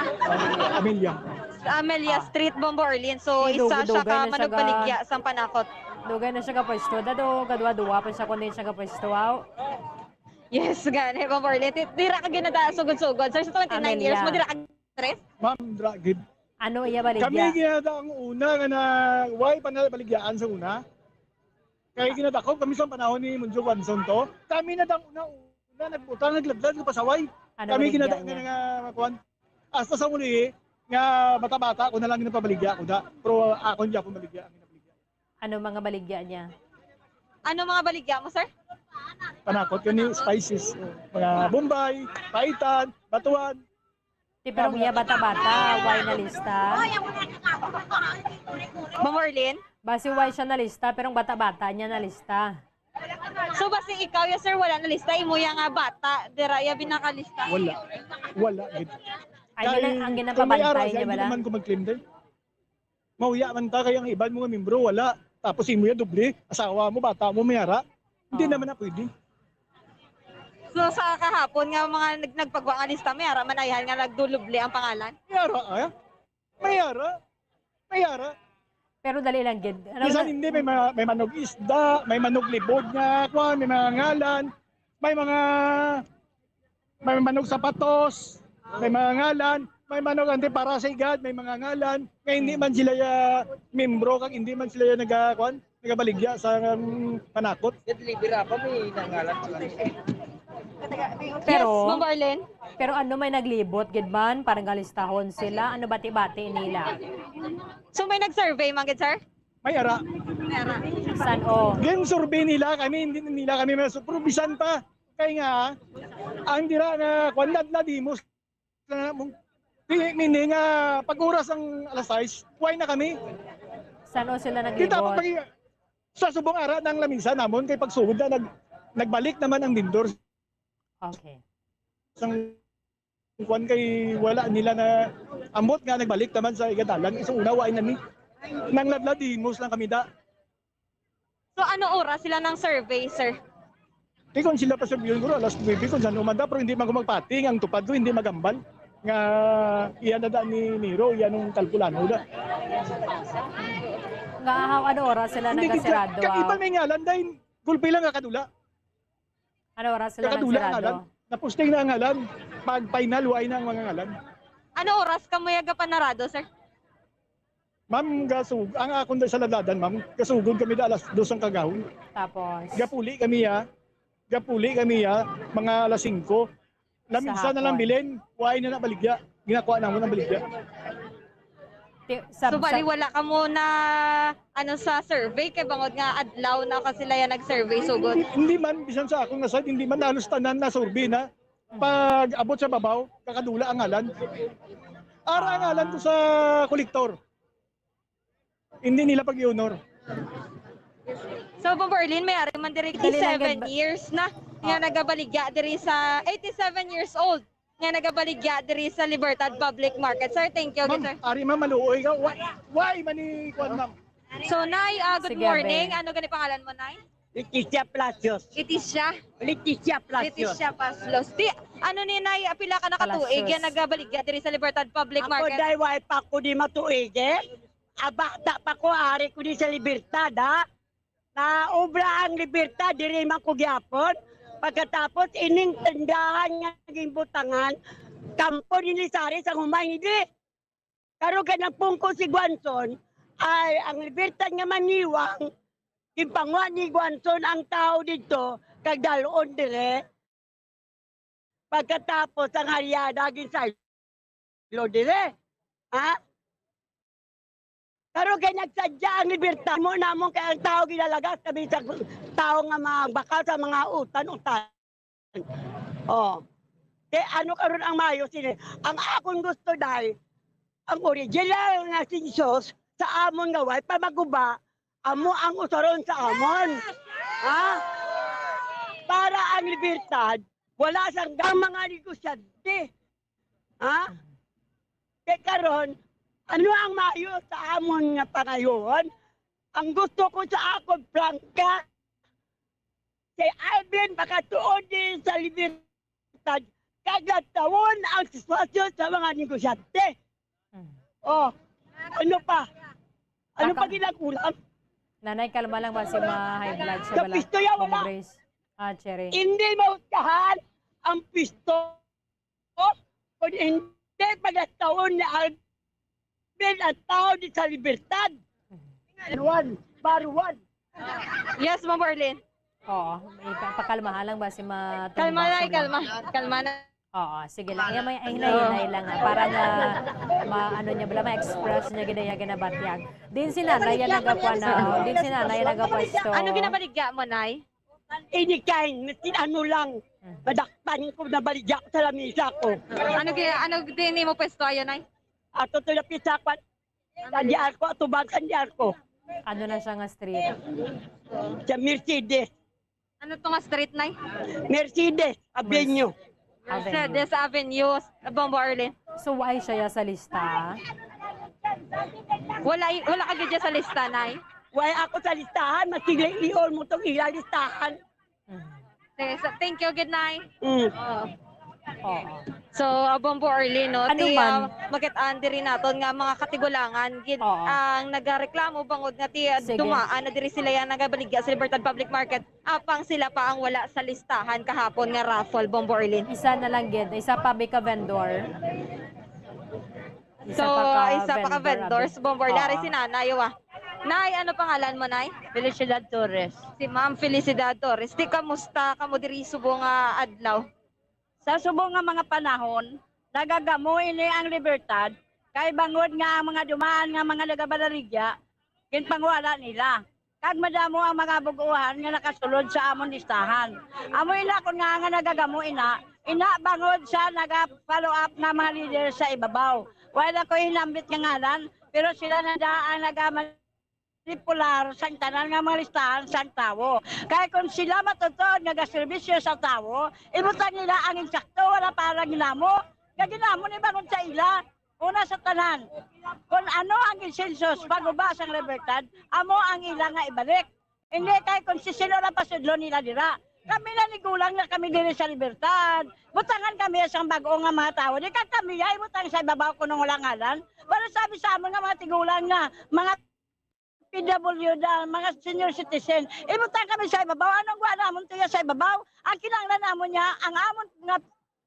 Amelia. Sa Amelia Street, Bombo Orleans. So, Eh, isa siya dugay ka na siya ga- manugbaligya sa panakot. Dugay na siya kapwesto. Dado, gadwa-dua pa siya kung di siya kapwesto. Aw. Yes, gani, Bombo Orleans. Di- Dira ka ginada sugod-sugod. Sir, sa twenty-nine years Amelia. mo, dira ka stress? Ma'am, dira gid. Ano iya Kami baligya? ginada ang una nga na why pa na baligyaan sa una. Kay ginadakop kami sa panahon ni Munjo Guanzon to. Kami na dang una, una nagbutang, nagladlad, nagpasaway. Ano Kami baligya ginada niya? nga nga kuan. Hasta sa muli nga bata-bata ko na lang ginapabaligya ko da. Pero ako hindi ako baligya ang ginabaligya. Ano mga baligya niya? Ano mga baligya mo, sir? Panakot kani spices, mga Bombay, paitan, batuan. Di pero iya bata-bata, why na lista? Bombo Orleans? Basi why siya nalista, pero ang bata-bata niya nalista. So, basi ikaw, yes, sir, wala na lista. Imo ya nga bata, dira ya binakalista. Wala. Wala gid. Ay, gina- ang Kay ginapabantay may ara, niya hindi bala? Naman ko mag-claim din. Mauya man ta kay ang iban mga membro wala. Tapos imo ya doble, asawa mo, bata mo, may ara. Hindi Oh. Naman na pwede. So, sa kahapon nga mga nag nagpagwa nga lista, may ara man ayhan nga nagduluble ang pangalan? May ara, ah? May ara. May ara. Pero dali lang gid. Ano Minsan na- hindi, may, mga, may manog isda, may manog libod nga, kwan, may mga ngalan, may mga, may manog sapatos, may mga ngalan, may manog anti para sa igad, may mga ngalan, nga hindi man sila ya membro, kag hindi man sila ya naga, kwan, nagabaligya sa um, panakot. Gad libera pa may nangalan sa Yes, Pero, Ma'am Marlene? Pero ano, may naglibot gid man para nga listahon sila? Ano bati-bati nila? So may nag-survey man gid, sir? May ara. May ara. San o? Gin survey nila kami, hindi nila kami masuprobisan pa. Kay nga, ang dira nga kwan, nadimos na mo. Di, meaning nga pag oras ang alas sais, why na kami? San o sila Kita pa naglibot? pag sa subong ara ng lamisa namon kay pagsugod na nag, nagbalik naman ang vendor Okay. sang kwan kay wala nila na ambot nga nagbalik naman sa igadalan. Isang una, why na ni? Nang ladlad, himos lang kami da. So ano oras sila nang survey, sir? Di kung sila pa surveyon ko, alas nuebe kung saan umanda, pero hindi man ko magpating, ang tupad ko hindi magambal. Nga iyan na daan ni Nero, iyan ang kalkulano da. Nga, how, ano oras sila Hindi kita, nagkasirado? kag iba may ngalan dahil gulpi lang kakadula. Ano oras sila Kakadula ang nagsirado? ngalan. Naposting na ang ngalan. Pag final, why na ang mga ngalan. Ano oras kamo ya gapanarado, sir? Ma'am, gasug, ang akon sa ladadan, ma'am, gasugod kami da alas dos ang kagahon. Tapos, Gapuli kami ya. Gapuli kami ya, mga alas singko. Laminsa Sa na lang hapon. Bilin, why na nabaligya. Ginakuha naman ang baligya. ti- sa, So bali sa- wala kamo na ano sa survey kay bangod nga adlaw na ka sila ya nag-survey sugod. Hindi man, bisan sa akong nga side, hindi man halos tanan na survey na. Pag abot sa babaw, kakadula ang ngalan. Ara ang ngalan ko sa kolektor. Hindi nila pag-honor. So Bombo Orlean, may ari man diri Dali lang, seven gid ba- years na nga nagabaligya diri sa eighty-seven years old nga nagabaligya diri sa Libertad Public Market. Sir, thank you, Ma'am, sir. Ari ma'am, maluoy ka. Why, why man ni kuan, ma'am? So, Nay, ah, good Sige, morning. Abe. Ano gani pangalan mo, Nay? Leticia Palacios. Leticia. Leticia Palacios. Leticia Paslos. Di, ano ni, Nay, apila ka nakatuig Palacios. Yan nagabaligya diri sa Libertad Public Ako Market? Dai, why pa ko di matuig eh. Abata pa ko, ari ko di sa Libertad, ha? Na obra ang Libertad, diri man ko gyapon. Pagkatapos, ining tindahan nga ginbutangan, kampo ni Lisares ang humay, hindi. Karon kay nagpungko si Guanzon, ay ang Libertad nga maniwang, ginpangwa ni Guanzon ang tao didto, kag dalon dire. Pagkatapos ang haryada, ginsaylo dire. Ha? Karon kay nagsadya ang Libertad, mo namon kay ang tao gilalagas kami sa tao nga magbakal sa mga utan-utan. Oh. Kay ano karon ang maayo sini? Ang akon gusto, Dai, ang original nga census sa amon nga way pa maguba, amo ang usaron sa amon. Ha? para ang libertad, wala sang mga negosyante. Ha? Kay karon, ano ang maayo sa amon nga pangayoon? Ang gusto ko sa akon, prangka, si Alvin makatuon din sa libertad, kag lantawon ang sitwasyon sa mga negosyante. Mm. Oh, ano pa? Ano pa Aka- ginagkulang? Nanay, kalma lang ba si ma-high blood siya Sa bala? Pisto ya, Ma'am wala. Grace. Ah, Cherry. Hindi mahusgahan ang pisto kung hindi pagkataon ni Alvin ang tao di sa libertad. Baruan, baruan. Yes, Ma'am Arlene. Oo, ipa-, pakalmahan lang ba si ma-, Kalma na, Tumba, kalma. Kalma na. Oo, sige lang. Yan, may, ay, hinay-hinay lang, ah, para nga ma-, ano niya, bala, ma-express niya, gid iya ginabatyag. Din si nanay yan nagakuha na, oh. Din si nanay yan nagapwesto. Ano ginabaligya mo, Nay? Anytime, ano lang, Hmm. madakpan ko, nabaligya ko sa lamisa ko. Ano gi-, ano din mo pwesto ayo, Nay? Ato to na pisa, kwan, sa D R ko, atubang sa D R ko. Ano na siya nga street? Sa Mercedes. Ano to nga street, Nay? Mercedes Avenue. Avenue. Mercedes Avenue, Bombo Arlene. So, why siya ya sa lista? Wala, wala ka gid ya sa lista, Nay? Why ako sa listahan? Mas sigli iyon mo tong ila listahan. Mm. Sige, so, thank you, good night. Mm. Oo. Oo. So, ah, Bombo Arlene, no? Ano Ti, man? Ah, makit-an diri naton nga mga katigulangan gid Oo. ang nagareklamo bangod nga ti, ah, Sige. dumaan na diri sila yang nagabaligya sa Libertad Public Market. Apang sila pa ang wala sa listahan kahapon nga raffle, Bombo Arlene. Isa na lang gid, isa pa ba ka vendor? Isa So, pa ka isa pa ka vendor, vendors, abi. Bombo Arlene. Ari Oo. si Nanay, wa. Nay, ano pangalan mo, Nay? Felicidad Torres. Si Ma'am Felicidad Torres. Ti, kamusta kamo diri subong nga adlaw? Sa subong nga mga panahon, nagagamo ini ang Libertad, kay bangod nga ang mga dumaan nga mga nagabaligya, ginpangwala nila. Kag madamo ang mga bug-uhan nga nakasulod sa amon listahan. Amo ina kun nga, nga nagagamo ina, ina bangod sa naga-follow up nga mga leader sa ibabaw. Wala ko hinambit nga ngalan, pero sila na da ang nagamanipular sang tanan nga mga listahan sang tawo. Kay kung sila matutuod nga gaserbisyo sa tawo, ibutang nila ang insakto, wala para ginamo. Nga ginamo ni bangod sa ila. Una sa tanan, kon ano ang ginsensus paguba sang Libertad, amo ang ila nga ibalik. Hindi kay kung si sino na pasudlo nila dira. Kami na ni gulang na kami diri sa Libertad. Butangan kami sang bag-o nga mga tawo. Di ka kami ay butang sa ibabaw kuno nga ngalan. Pero sabi sa amon nga mga tigulang nga mga P W D, mga senior citizen, ibutang kami sa ibabaw. Anong wa namon tuya sa ibabaw? Ang kinahanglan namon niya, ang amon nga,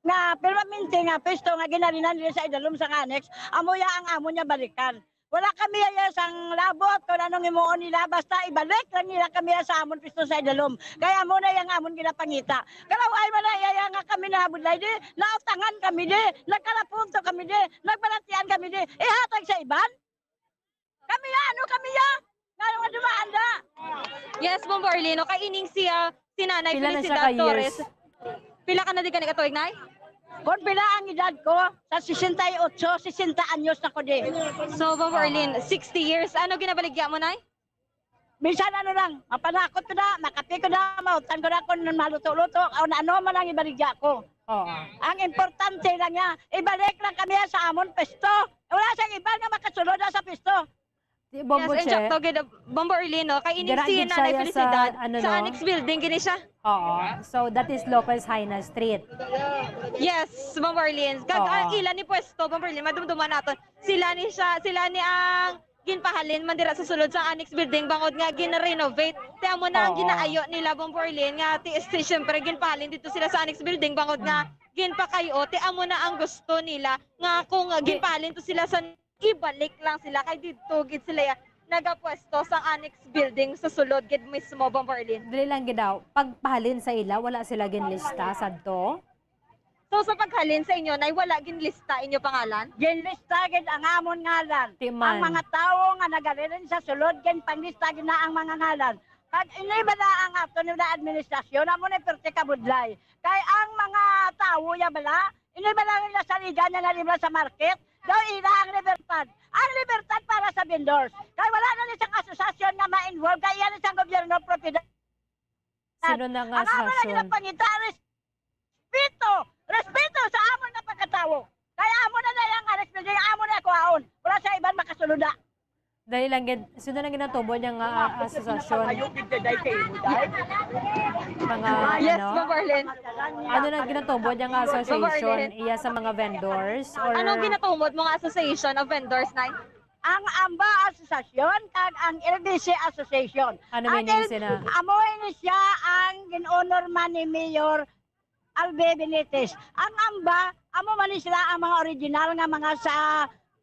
nga permanente nga pwesto nga ginhalinan nila sa idalom sang annex, amo ya ang amon niya balikan. Wala kami ya sang labot kung anong himuon nila, basta ibalik lang nila kami ya sa amon pwesto sa idalom. Kaya amo na yang amon ginapangita. Kalaw-ay man na iya nga kami nabudlay di, nautangan kami di, nagkalapunto kami di, nagbalatian kami di, ihatag sa iban. Kami ya, ano kami ya? Nga, nga dumaan da. Yes, Bombo Arlene, no? Kay ining siya, si Nanay Pila na siya Felicidad ka years? Torres. Pila ka na di ka ni katuig, Nay? Kung pila ang edad ko, sa sesenta y ocho, sesenta anyos na ko di. So, Bombo Arlene, sixty years. Ano ginabaligya mo, Nay? Bisan ano lang, mapanakot ko na, makape ko na, mautan ko na kung maluto-luto, o ano man ang ibaligya ko. Oo. Ang importante lang niya, ibalik lang kami sa amon pwesto. Wala siyang iba nga makasulod na sa pwesto. Di, Bombo Yes, Che. Insakto gid, Bombo Arlene, no? Kay ining Dira si gid Nanay siya ya sa, Felicidad, ano, sa no? Annex Building, gini siya. Oo. So, that is Lopez Jaena Street. Yes, Bombo Arlene. Kag Oo. ang ila ni pwesto, Bombo Arlene, madumduman naton. Sila ni siya, sila ni ang ginpahalin man dira sa sulod sa Annex Building bangod nga gin-renovate. Ti amo na ang Oo. ginaayo nila, Bombo Arlene, nga ti, ti, siyempre, ginpahalin dito sila sa Annex Building bangod nga Mm. ginpakayo. Ti amo na ang gusto nila nga kung Di- ginpahalin to sila sa ibalik lang sila kay didto gid sila ya-, nagapwesto sa annex building sa sulod gid mismo, Bombo Arlene. Dili lang gid daw, pagpahalin sa ila, wala sila ginlista sadto? So, sa paghalin sa inyo, Nay, wala ginlista inyo pangalan? Ginlista gid ang amon ngalan. Ti man. Ang mga tawo nga nagalirin sa sulod, ginpanglista gid na ang mga ngalan. Kag ini bala ang ato nila administrasyon, amo ni perti kabudlay. Kay ang mga tawo ya bala, ini bala nila saligan na nalibra sa market, daw ila ang libertad. Ang libertad para sa vendors. Kay wala na ni sang asosasyon nga ma-involve, kay iya ni sang gobyerno propiedad. Sino na nga Ang amo na asosasyon? Ginapangita, respeto. Respeto sa amo na pagkatawo. Kaya amo na na yang respeto, amo na kuhaon. Wala sa iban makasulod na. Dali lang, gid. Sino na ginatubo niya nga, ah, asosasyon? Mga, Yes, ano? Ma'am Arlene. Ano na ginatubo niya nga Ma'am association? Arlene. Iya sa mga vendors? Or Anong ginatumod mo nga association of vendors, Nay? Ang AMBA Association kag ang L B C Association. Ano Ang meaning L-, sina? Amo ini siya ang gin-honor man ni Mayor Albe Benitez. Ang AMBA, amo man ni sila ang mga original nga mga sa,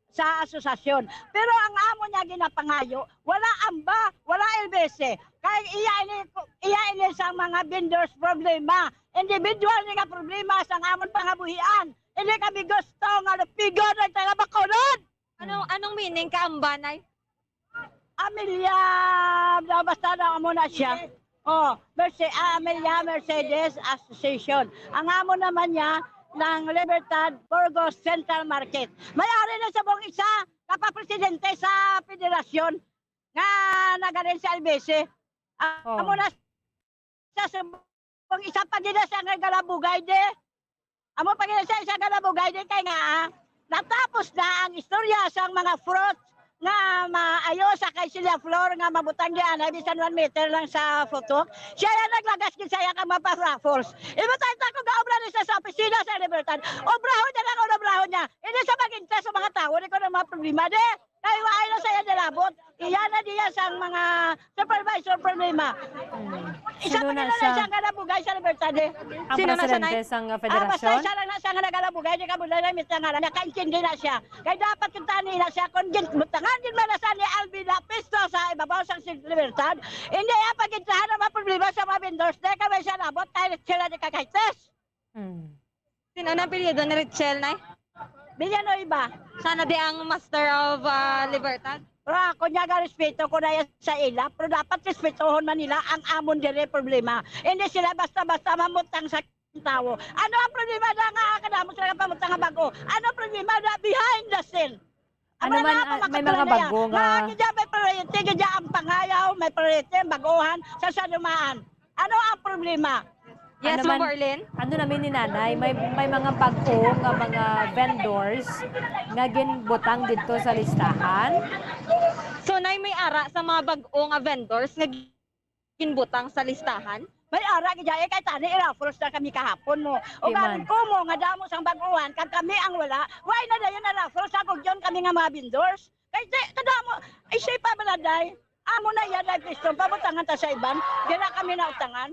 sa asosasyon. Pero ang amo niya ginapangayo, wala AMBA, wala L B C. Kay iya ini, iya ini sa mga vendors problema. Individual ni nga problema sa amon pangabuhian. Hindi kami gusto nga lupigon ang taga Bacolod. Anong, anong meaning ka AMBA, Nay? Amelia, basta na amo na siya. Oh, Merce-, ah, Amelia Mercedes Association. Ang amo naman niya ng Libertad Burgos Central Market. May-ari na sa buong isa, kapapresidente sa federasyon nga nagaling sa L B C. Ah, Oh. amo na sa subong isa pa gid siya nga galabugay di. Amo pa gid siya isa galabugay di kay nga, ah, natapos na ang istorya sang mga fruits nga maayo sa kay Celia Flor nga mabutang di anay bisan one meter lang sa photo. Siya yung naglagas gid sa iya ka mga raffles. Imo tayo ta ko gaobra ni sa, sa opisina sa Libertad. Obrahon niya lang ang obrahon niya. Hindi sa mag-interest sa mga tao, di ko na mga problema di. Kay waay lang sa iya nilabot. Iya na diya sang mga supervisor problema. Hmm. Isa Sino pa na nila siya? Siya nga nabugay sa Libertad, eh. Ang Sino na siya, presidente Nay? Sang, uh, Ah, basta federasyon? Isa lang na siya nga nagalabugay, di ka muna na mitang nga nakaintindi na siya. Kay dapat kita nila siya, kung gin-, butangan din man na siya ni Alvin Lapisto sa ibabaw sang sig-, Libertad, hindi ang pag-intrahan ang mga problema sa mga vendors, di ka may siya nabot, kay sila di ka kay test. Hmm. Sino na apelyido ni Richel, Nay? Villanueva. Siya na di ang master of, ah, Libertad? Pero ako niya ga respeto ko na yan sa ila, pero dapat respetohon man nila ang amon dire problema. Hindi sila basta-basta mamutang sa tawo. Ano ang problema na nga kadamo sila pamutang nga bago? Ano ang problema na behind the scene? Ano Ano man, na, ah, may makatulad mga na yan. Bago nga Nga, gidya may priority, gidya ang pangayaw, may priority ang baguhan sa salumaan. Ano ang problema? Yes, Ano Ma'am man, Marlene? Ano namin ni Nanay, may, may mga bago nga mga vendors nga ginbutang dito sa listahan? So, Nay, may ara sa mga bago nga vendors nga ginbutang sa listahan? May ara gid ay kay tani i-raffles na kami kahapon mo. O Di man. Galing ko mo nga damo sang baguhan kag kami ang wala. Why na dayon na raffles sa kugyon kami nga mga vendors? Kay di, kadamo, ay siya pa baladay. Amo na iya dahil piston, pabutangan ta sa iban. Dira kami nautangan.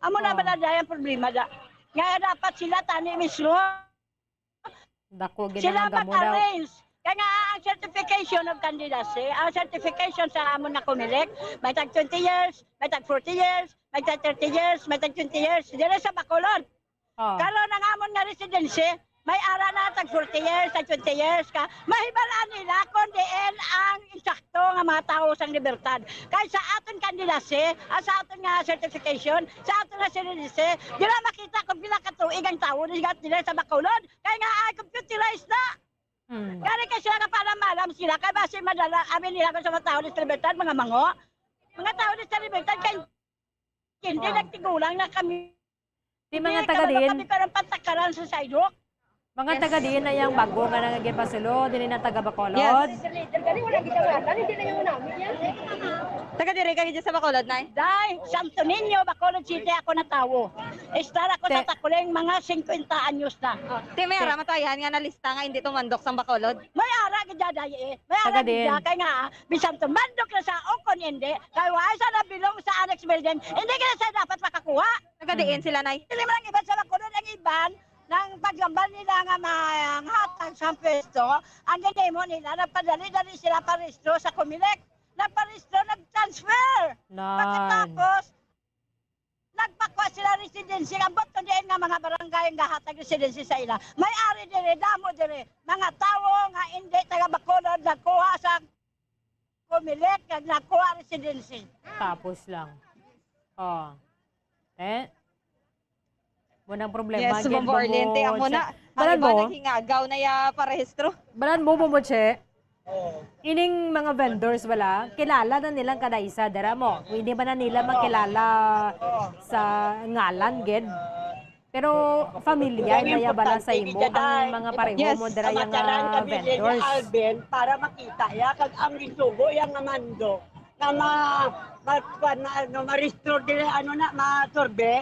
Amo na Oh. Baladay ang problema da. Nga dapat sila tani mismo. Dako gid Sila ang gamo daw. Mag-arrange. Kaya nga ang certification of candidacy, ang certification sa amon na Comelec, may tag twenty years, may tag forty years, may tag thirty years, may tag twenty years. Dira sa Bacolod. Oh. Karon ang amon nga residency, may ara na tag forty years, tag twenty years ka. Mahibalaan nila kung diin ang insakto nga mga tawo sang Libertad. Kay sa aton candidacy, ah, sa aton nga certification, sa aton nga residency, dira makita kung pila ka tuig ang tawo ni gat nila sa Bacolod. Kay nga ay computerized na. Hmm. Gani kay sila nga paalam-alam sila, kay basi madala, abi nila kung sa mga tawo ni sa Libertad, mga mango. Mga tawo ni sa Libertad, kay hindi Oh. Nagtigulang na kami. Di mga Hindi, taga kami diin. Kami parang patakaran sa sidewalk. Mga Yes. Taga diin na yang bago nga nagagipasulo, dili na taga Bacolod. Yes. Taga dire ka gid sa Bacolod, Nay? Day, Santo Niño, Bacolod City ako natawo. Estar ako Te- sa Takuling mga cincuenta anyos na. Oh, ti may ara Te- matayhan nga nalista nga hindi tumandok sang Bacolod. May ara gid day eh. May ara Taga gid diin. Kay nga bisan tumandok na sa o kon hindi, kay wa sa nabilong sa annex building, hindi ka na sa dapat makakuha. Taga diin sila, Nay? Dili man ang iban sa Bacolod, ang iban, nang paglambal nila nga mahatag sa pwesto, ang ginimo nila, nagpadali-dali sila parehistro sa Comelec. Nagparehistro, nag-transfer. Nan. Pagkatapos, nagpakuha sila residency. Ang buto diin nga mga barangay ang gahatag residency sa ila. May ari dire, damo dire. Mga tawo nga hindi taga Bacolod, nagkuha sa Comelec, kag nakuha residency. Tapos lang. Oh. Eh? Mo nang problema, Yes, gid, Ma'am Arlene, ti, amo na. Ang Balan iba mo? Naghingagaw na ya parehistro. Balan mo, Bombo Che? Ining mga vendors bala, kilala na nilang kada isa dira mo. Hindi man na nila makilala sa ngalan gid. Pero familiar na ya bala sa imo ang mga pareho mo dira nga vendors? Alvin, para makita ya kag ang gisugo ya nga mando na ma, ma, kuwan na, ano, ma-restore diri, ano na, ma-survey.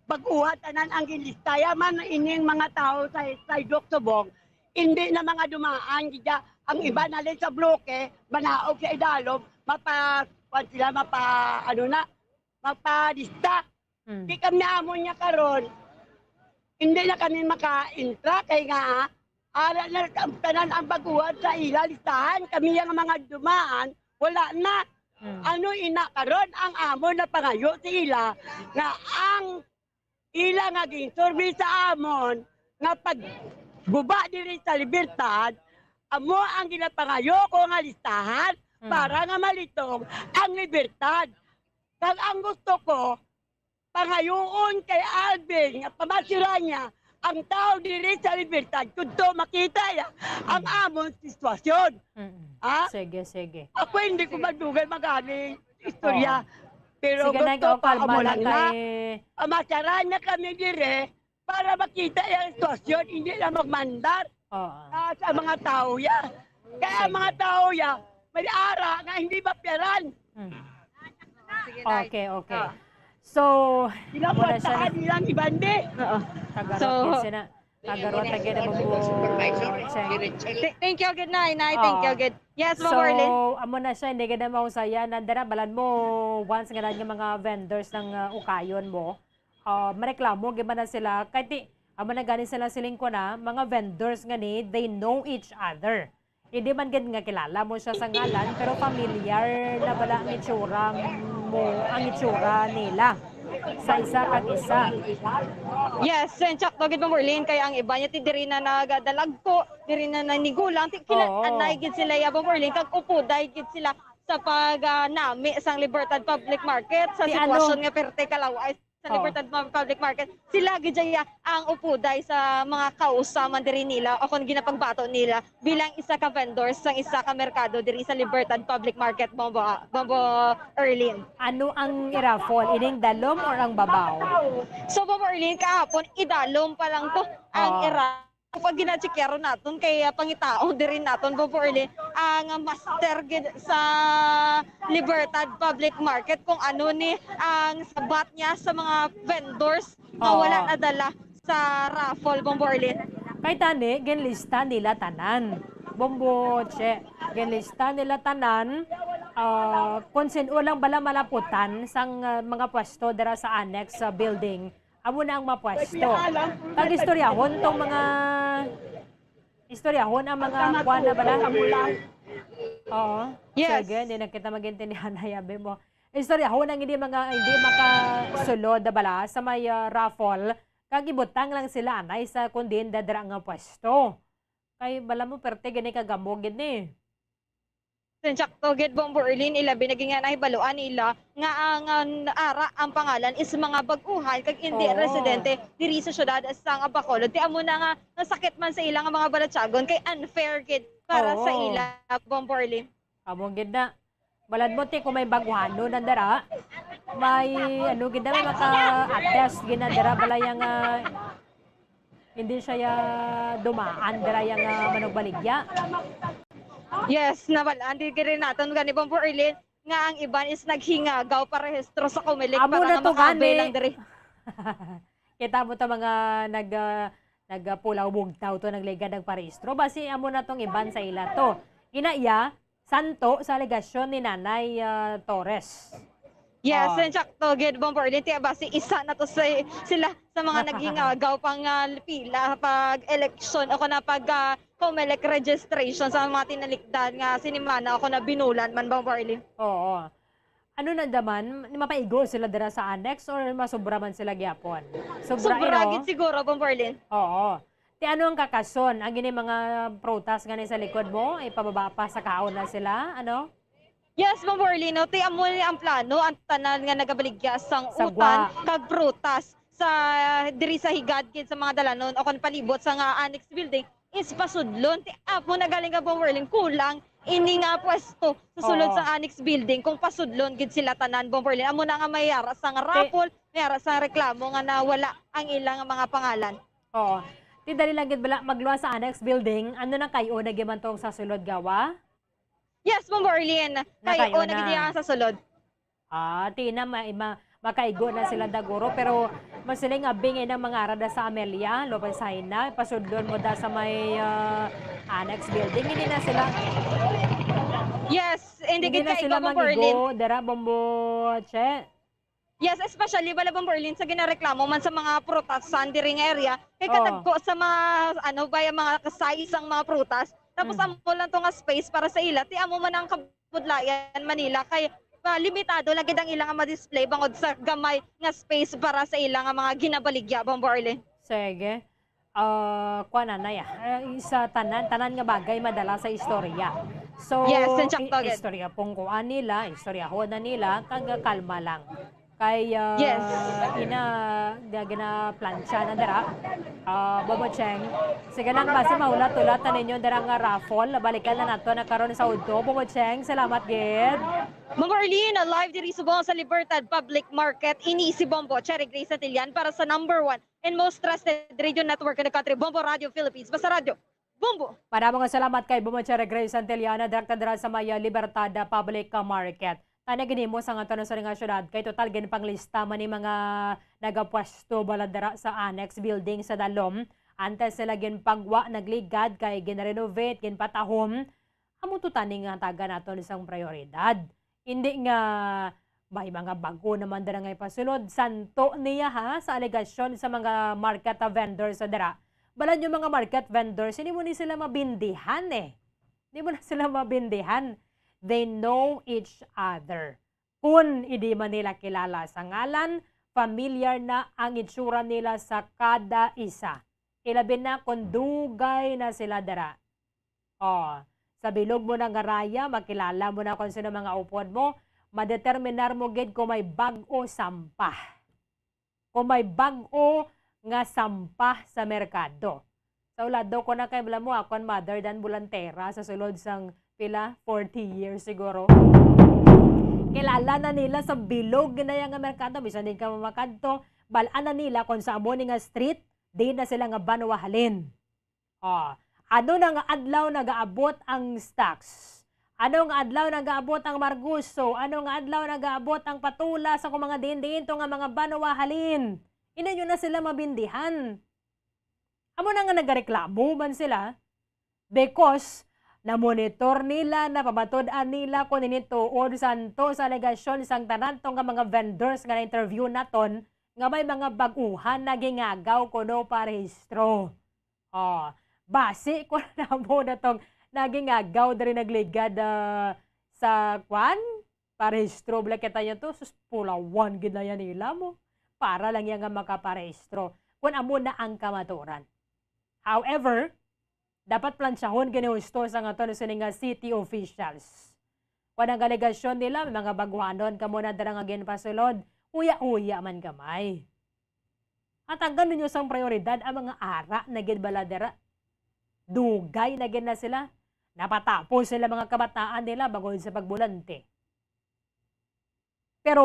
Baguha tanan ang ginlista ya man ining mga tawo sa sidewalk subong. Hindi na mga dumaan gid ya. Ang iba na lang sa bloke, manaog sa idalom, mapa, kuwan sila, mapa, ano na, mapadista. Mm. Di kami amo niya karon. Hindi na kami maka-intra kay nga, ara na ang tanan ang baguhan sa ila listahan. Kami yang mga dumaan, wala na. Mm. Ano ina karon ang amo na pangayo sa ila nga ang ila nga ginsurvey sa amon nga pagguba diri sa Libertad, amo ang ginapangayo ko nga listahan Mm. para nga malitong ang Libertad. Kag ang gusto ko, pangayoon kay Alvin nga pamasiran niya ang tao diri sa Libertad kudto makita niya ang amon sitwasyon. Mm-mm. Ha? Sige, sige. Ako hindi ko madugay magani istorya. Oo. Pero sige, gusto ko, kalma lang kay pamasiran niya kami dire para makita yung sitwasyon, hindi lang magmandar. Oo. Ah, sa mga tao yan. Kaya ang mga tao yan, may ara nga hindi mapyaran. Mm. Sige, Nay. Okay, okay. Ah. So, amo na siya. Pinapuntahan nilang ibandi. Oo. Tagarot So, gid sina. Tagarot na gid ang mga Th-, thank you, good night, Nay. Thank you, good. Yes, Ma'am Orly. So, amo na siya, hindi gid na mahusayan. Nandara, balan mo, once nga na nga mga vendors ng, ah, ukayon mo, ah, mareklamo gid man na sila. Kay ti, amo na gani sila siling ko na, mga vendors nga ni, they know each other. Hindi man gid nga kilala mo siya sa ngalan, pero familiar na bala ang itsura mo, ang itsura nila sa isa kag isa. Yes, and sakto gid, Ma'am Orly, kay ang iba niya ti diri na nagadalagko, diri na nanigulang, ti kila-, Oo. anay gid sila ya, Ma'am Orly, kag upuday gid sila sa pag, ah, nami sang Libertad Public Market sa Ti ano? sitwasyon nga perte kalaw-ay sa Oo. Libertad Pub-, Public Market. Sila gid ya ang upuday sa mga kausa man diri nila o kon ginapagbato nila bilang isa ka vendor sang isa ka merkado diri sa Libertad Public Market, Bombo, Bombo Erlin. Ano ang i-raffle? Ining dalom or ang babaw? So, Bombo Erlin, kahapon, idalom pa lang to ang Oo. ira-, Pag ginacheckyaron naton kay, ah, pangitaon diri naton, Bombo Erlin, ang master gid sa Libertad Public Market kung ano ni ang sabat niya sa mga vendors nga Oo. wala nadala sa raffle, Bombo Erlin. Kay tani, ginlista nila tanan. Bombo Che, ginlista nila tanan, ah, kung sin-o lang bala malaputan sang, ah, mga pwesto dira sa annex, ah, building. Amo na ang mapwesto. Pag-istoryahon tong mga, istoryahon ang mga kuwan na bala. Oo. Yes. Sige, hindi na kita mag-intindihan na yabi mo. Istoryahon ang hindi mga, hindi makasulod na bala sa may, ah, raffle. Kag ibutang lang sila anay sa kundin dadra nga pwesto. Kay bala mo, perte gani kagamo gid ni. Insakto gid, Bombo Erlin, ilabi na gid nga nahibaluan nila nga ang, ah, ara ang pangalan is mga bag-uhan kag indi Oo. residente diri sa siyudad sang Bacolod. Ti amo na nga nasakit man sa ila nga mga balatyagon kay unfair gid para sa Oo. ila, Bombo Erlin. Amo gid na. Balad mo, ti, kung may baguhano na dara, may, ano, gid na, may maka-attest gid na dara, balay nga hindi siya ya dumaan dira yang, ah, manugbaligya. Yes, nabal-an di gid naton gani, Bombo Erlin, nga ang iban is naghingagaw parehistro sa Comelec Amo para na nga to makaabay gani. lang diri. Kita mo ta mga nag, ah, nagpulaw bugtaw to, nagligad, nagparehistro. Basi amo na tong iban sa ila to. Ina iya, santo sa alegasyon ni Nanay, ah, Torres. Yes, Ah. and sakto gid, Bombo Erlin, tiya ba si isa na to sa, sila sa mga naghingagaw pang, ah, pila pag eleksyon o kana pag, ah, Comelec registration sa mga tinalikdan nga sinimana o kana binulan man, Bombo Erlin. Oo. Ano na daman, mapaigo sila dira sa annex or masubra man sila gyapon? Sobra, Sobra eh, no? gid siguro, Bombo Erlin. Oo. Ti ano ang kakason? Ang ini mga prutas nga ni sa likod mo, ipababa pa sa kaon na sila, ano? Yes, Ma'am Orly, no? Ti amo ni ang plano, ang tanan nga nagabaligya sang Sagwa. utan kag prutas sa diri sa higad gid sa mga dalanon o kon palibot sa nga annex building is pasudlon. Ti amo na galing nga, Ma'am Orly, kulang ini nga pwesto sa sulod Oo. sa annex building kung pasudlon gid sila tanan, Bombo Arlene. Amo na nga may ara sang raffle, may ara sang reklamo nga nawala ang ilang mga pangalan. Oo. Ti dali lang gid bala magluwas sa annex building, ano na kayo na gimantong sa sulod gawa? Yes, Bombo Arlene. Kayo Nakayo na gid na. Iya sa sulod. Ah, ti na ma, ma, makaigo na sila daguro, pero masiling abi nga inang mga arada sa Amelia, Lopez Jaena, pasudlon mo da sa may ah, annex building, hindi na sila Yes, hindi hindi gid na kaigo, sila Bombo Arlene. mangigo dira, Bombo Che. Yes, especially bala, Bombo Arlene, sa ginareklamo man sa mga prutasan diri nga area. Kay Oo. kadagko sa mga, ano ba, yung mga size ang mga prutas. Tapos Mhm. amo lang to nga space para sa ila. Ti amo man ang kabudlayan, Manila. Kay ah, limitado lang gid ang ilang ma-display bangod sa gamay nga space para sa ila nga mga ginabaligya, Bombo Arlene. Sige. Ah, kuan na ya. Eh, sa tanan, tanan nga bagay madala sa istorya. So, Yes, and sakto i- gid. Istorya pong kuan nila, istoryahon na nila, kag kalma lang. Kay ah, Yes. ina, ga- ginaplantsa na dira. Ah, Bobo Cheng. Sige lang, basi mahulat-hulat na ninyo dira nga raffle. Balikan na nato na karon sa udto. Bobo Cheng, salamat gid. Bombo Arlene, live diri subong sa Libertad Public Market. Ini si Bombo Cherry Grace Santillan para sa number one and most trusted radio network in the country, Bombo Radio Philippines. Basta radyo, Bombo! Para mga salamat kay Bombo Cherry Grace Santillan, direkta dira sa may ah, Libertad ah, Public ah, Market. Tani ginhimo sa nga tanan sa nga syudad kay total ginpanglista man ni mga nagapwesto bala dira sa annex building sa Dalom. Antes sila ginpagwa, nagligad kay ginrenovate, ginpatahom. Amo to tani nga hatagan naton isang prioridad. Hindi nga may mga bago naman dira nga ipasulod. Santo niya ha, sa alegasyon sa mga market vendors sa dira. Balan yung mga market vendors, hindi mo ni sila mabindihan eh. Hindi mo na sila mabindihan. They know each other. Kun hindi man nila kilala sa ngalan, familiar na ang itsura nila sa kada isa. Ilabi na kung dugay na sila dira. Oh, sa bilog mo na nga raya, makilala mo na kung sino mga upod mo, madeterminar mo gid kung may bag-o sampah. Kung may bag-o nga sampah sa merkado. Sa ulado ko na kay bala mo, akon mother dan bulantera sa sulod sang pila, forty years siguro. Kilala na nila sa bilog ginaya nga merkado, bisan din ka mamakadto, bal-an na nila kung sa amo ni nga street, di na sila nga banwa halin. Oh, ano na nga adlaw nagaabot ang stocks? Ano nga adlaw nagaabot ang marguso? Ano nga adlaw nagaabot ang patula sa kung mga diin-diin to nga mga banwa halin? Hindi nyo na sila mabindihan. Amo na nga nagareklamo man sila because namonitor nila, napamatud-an nila kung ini tuod santo sa alegasyon sang tanan to nga mga vendors nga na-interview naton nga may mga bag-uhan na gingagaw kuno parehistro. Oh, basi ko na mo na tong nagingagaw diri nagligad ah, sa kwan, parehistro bala kita niya to, sus, pulawan gid na yan nila mo. Para lang yan nga makaparehistro. Kung amo na ang kamaturan. However, dapat plansyahon gini husto sa nga to sini nga city officials. Kung ang alegasyon nila, may mga baguhanon ka muna dira nga ginpasulod, huya-huya man gamay. Hatagan ninyo sang prioridad ang mga ara na gid bala dira. Dugay na gid na sila. Napatapos sila mga kabataan nila bangod sa pagbulante. Pero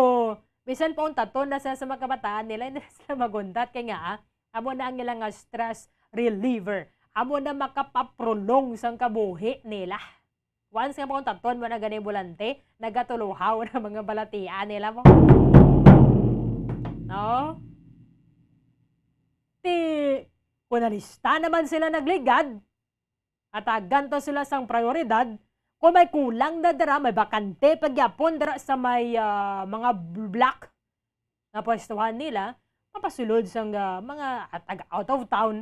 bisan pa untaton na sila sa mga kabataan nila, hindi na sila maguntat kay nga ah, amo na ang ilang nga stress reliever. Amo na makapaprolong sang kabuhi nila. Once nga mauntaton mo na gani bulante, nagatuluhaw na mga balatian nila mo. No? Ti, kung nalista naman sila nagligad, atagan to sila sang prioridad, kung may kulang na dira, may bakante pagyapon dira sa may ah, mga block na pwestuhan nila, mapasulod sang ah, mga taga out of town.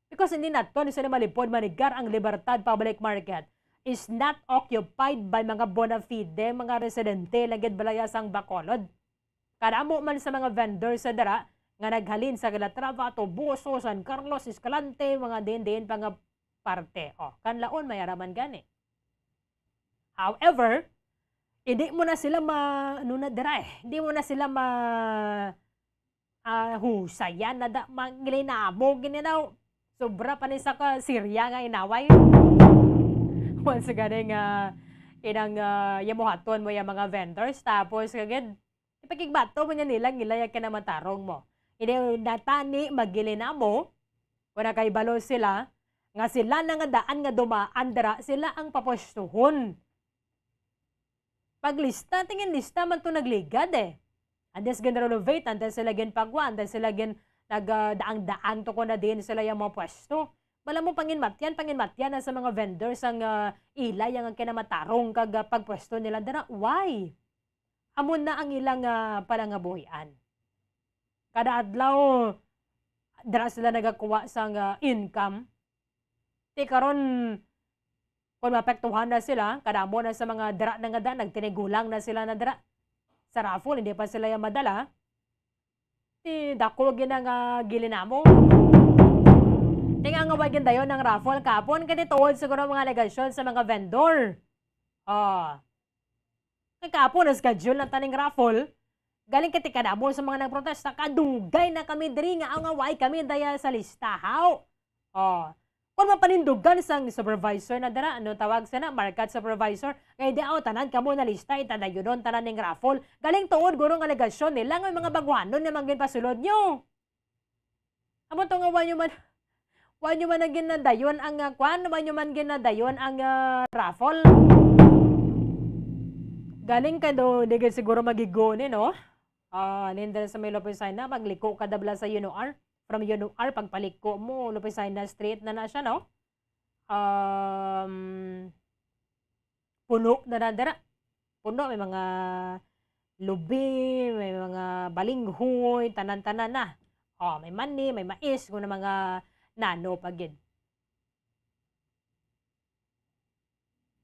Because hindi naton sila malipod manigar ang Libertad Public Market is not occupied by mga bona fide, mga residente, lang gid balaya sang Bacolod. Kadamo man sa mga vendor sa dira nga naghalin sa Calatrava, Toboso, San Carlos, Escalante, mga diin-diin pa nga parte. Oh, kanlaon may araman gani. However, hindi mo na sila ma ano na dira eh. Hindi mo na sila ma ah, husayan na da, maglinamo gini daw. Sobra pa ni sa ka Syria nga inaway. Once gani nga inang, ah, yamuhaton mo yung mga vendors, tapos kagid ipakigbato mo niya nila, nila yung kinamatarong mo. Hindi natani magilinamo, kung nakaibalo sila, nga sila na nga daan nga dumaan dira, sila ang papwestuhon. Paglista, tingin lista man to nagligad eh. Antes gin-renovate, antes sila ginpagwa, antes sila gin nag, ah, daang-daang to ko na din sila yung mga pwesto. Wala mo panginmatyan, panginmatyan na sa mga vendors ang, ah, ila yung kinamatarong kag, ah, pagpwesto nila dira. Why? Amo na ang ilang, ah, palangabuhian. Kada adlaw, dira sila nagakuha sang, ah, income. Ti karon, kung maapektuhan na sila, kadamo na sa mga dira na nga da, nagtinigulang na sila na dira. Sa raffle, hindi pa sila yung madala. Ti dako gina nga gilinamo. Ti nga nga way gindayon ang raffle kapon, kay tuod siguro mga alegasyon sa mga vendor. Oh. Kay kahapon, na-schedule na taning raffle. Galing kay ti kadamo sa mga nagprotesta, kadugay na kami diri nga, nga way kami daya sa listahaw. Oh. Kung mapanindugan sang supervisor na dira, ano tawag sana, market supervisor, kay di, "Oh, tanan kamo na lista, itadayonon tanan ning raffle." Galing tuod guro nga alegasyon nila nga may mga baguhanon nga mga ginpasulod nyo. Amo to nga wa nyo man, wa nyo man ang ginadayon ang, ah, kwan, wa nyo man ginadayon ang, ah, raffle. Galing ka do, di ka siguro magigoni, no? Ah, ninda sa may Lopez Saina, magliko ka dabla sa Yunuar. From Yunuar, pagpaliko mo, Lopez Saina Street na na siya, no? Um, puno na na dira. Puno, may mga lubi, may mga balinghoy, tanan-tanan na. Oh, may mani, may mais, kung mga nano pa gid.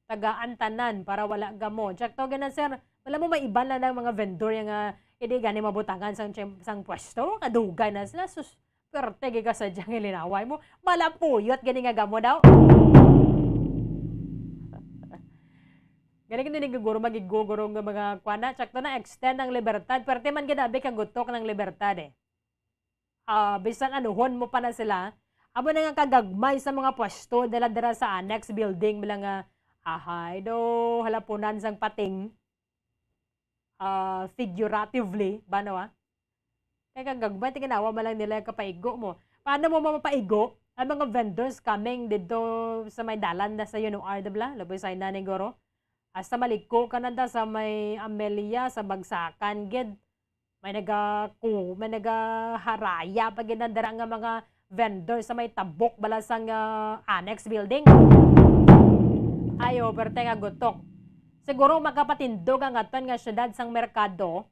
Tagaan tanan para wala gamo. Check to gina, sir. Wala mo may iban na ng mga vendor yung, ah, hindi gani mabutangan sang, sang pwesto. Kadugay na sila. Sus, perte gid ka sa diyang ilinaway mo. Malapuyot gani nga gamo daw. Gani gid ni guro magiguguro nga mga kwana. Check to na, extend ang libertad. Perte man ginabi kagutok ng libertad eh. Ah, bisan anuhon mo pa na sila, amo na nga kagagmay sa mga pwesto dala dira sa annex building, bala nga, ahay do, halapunan sang pating, ah, figuratively, ba, no, ah? Kay kagagmay, tinginawa man lang nila yung kapaigo mo. Paano mo mapaigo ang mga vendors coming dito sa may dalan na sa Yunuar, di ba? Laboy sa ina ni Goro. Hasta maliko ka na da sa may Amelia, sa Bagsakan, gid. May nagaku-, may nagaharaya pa gid na dira nga mga vendor sa may tabok bala sang, ah, annex building. Ayo, perte nga gutok. Siguro makapatindog ang aton nga syudad sang merkado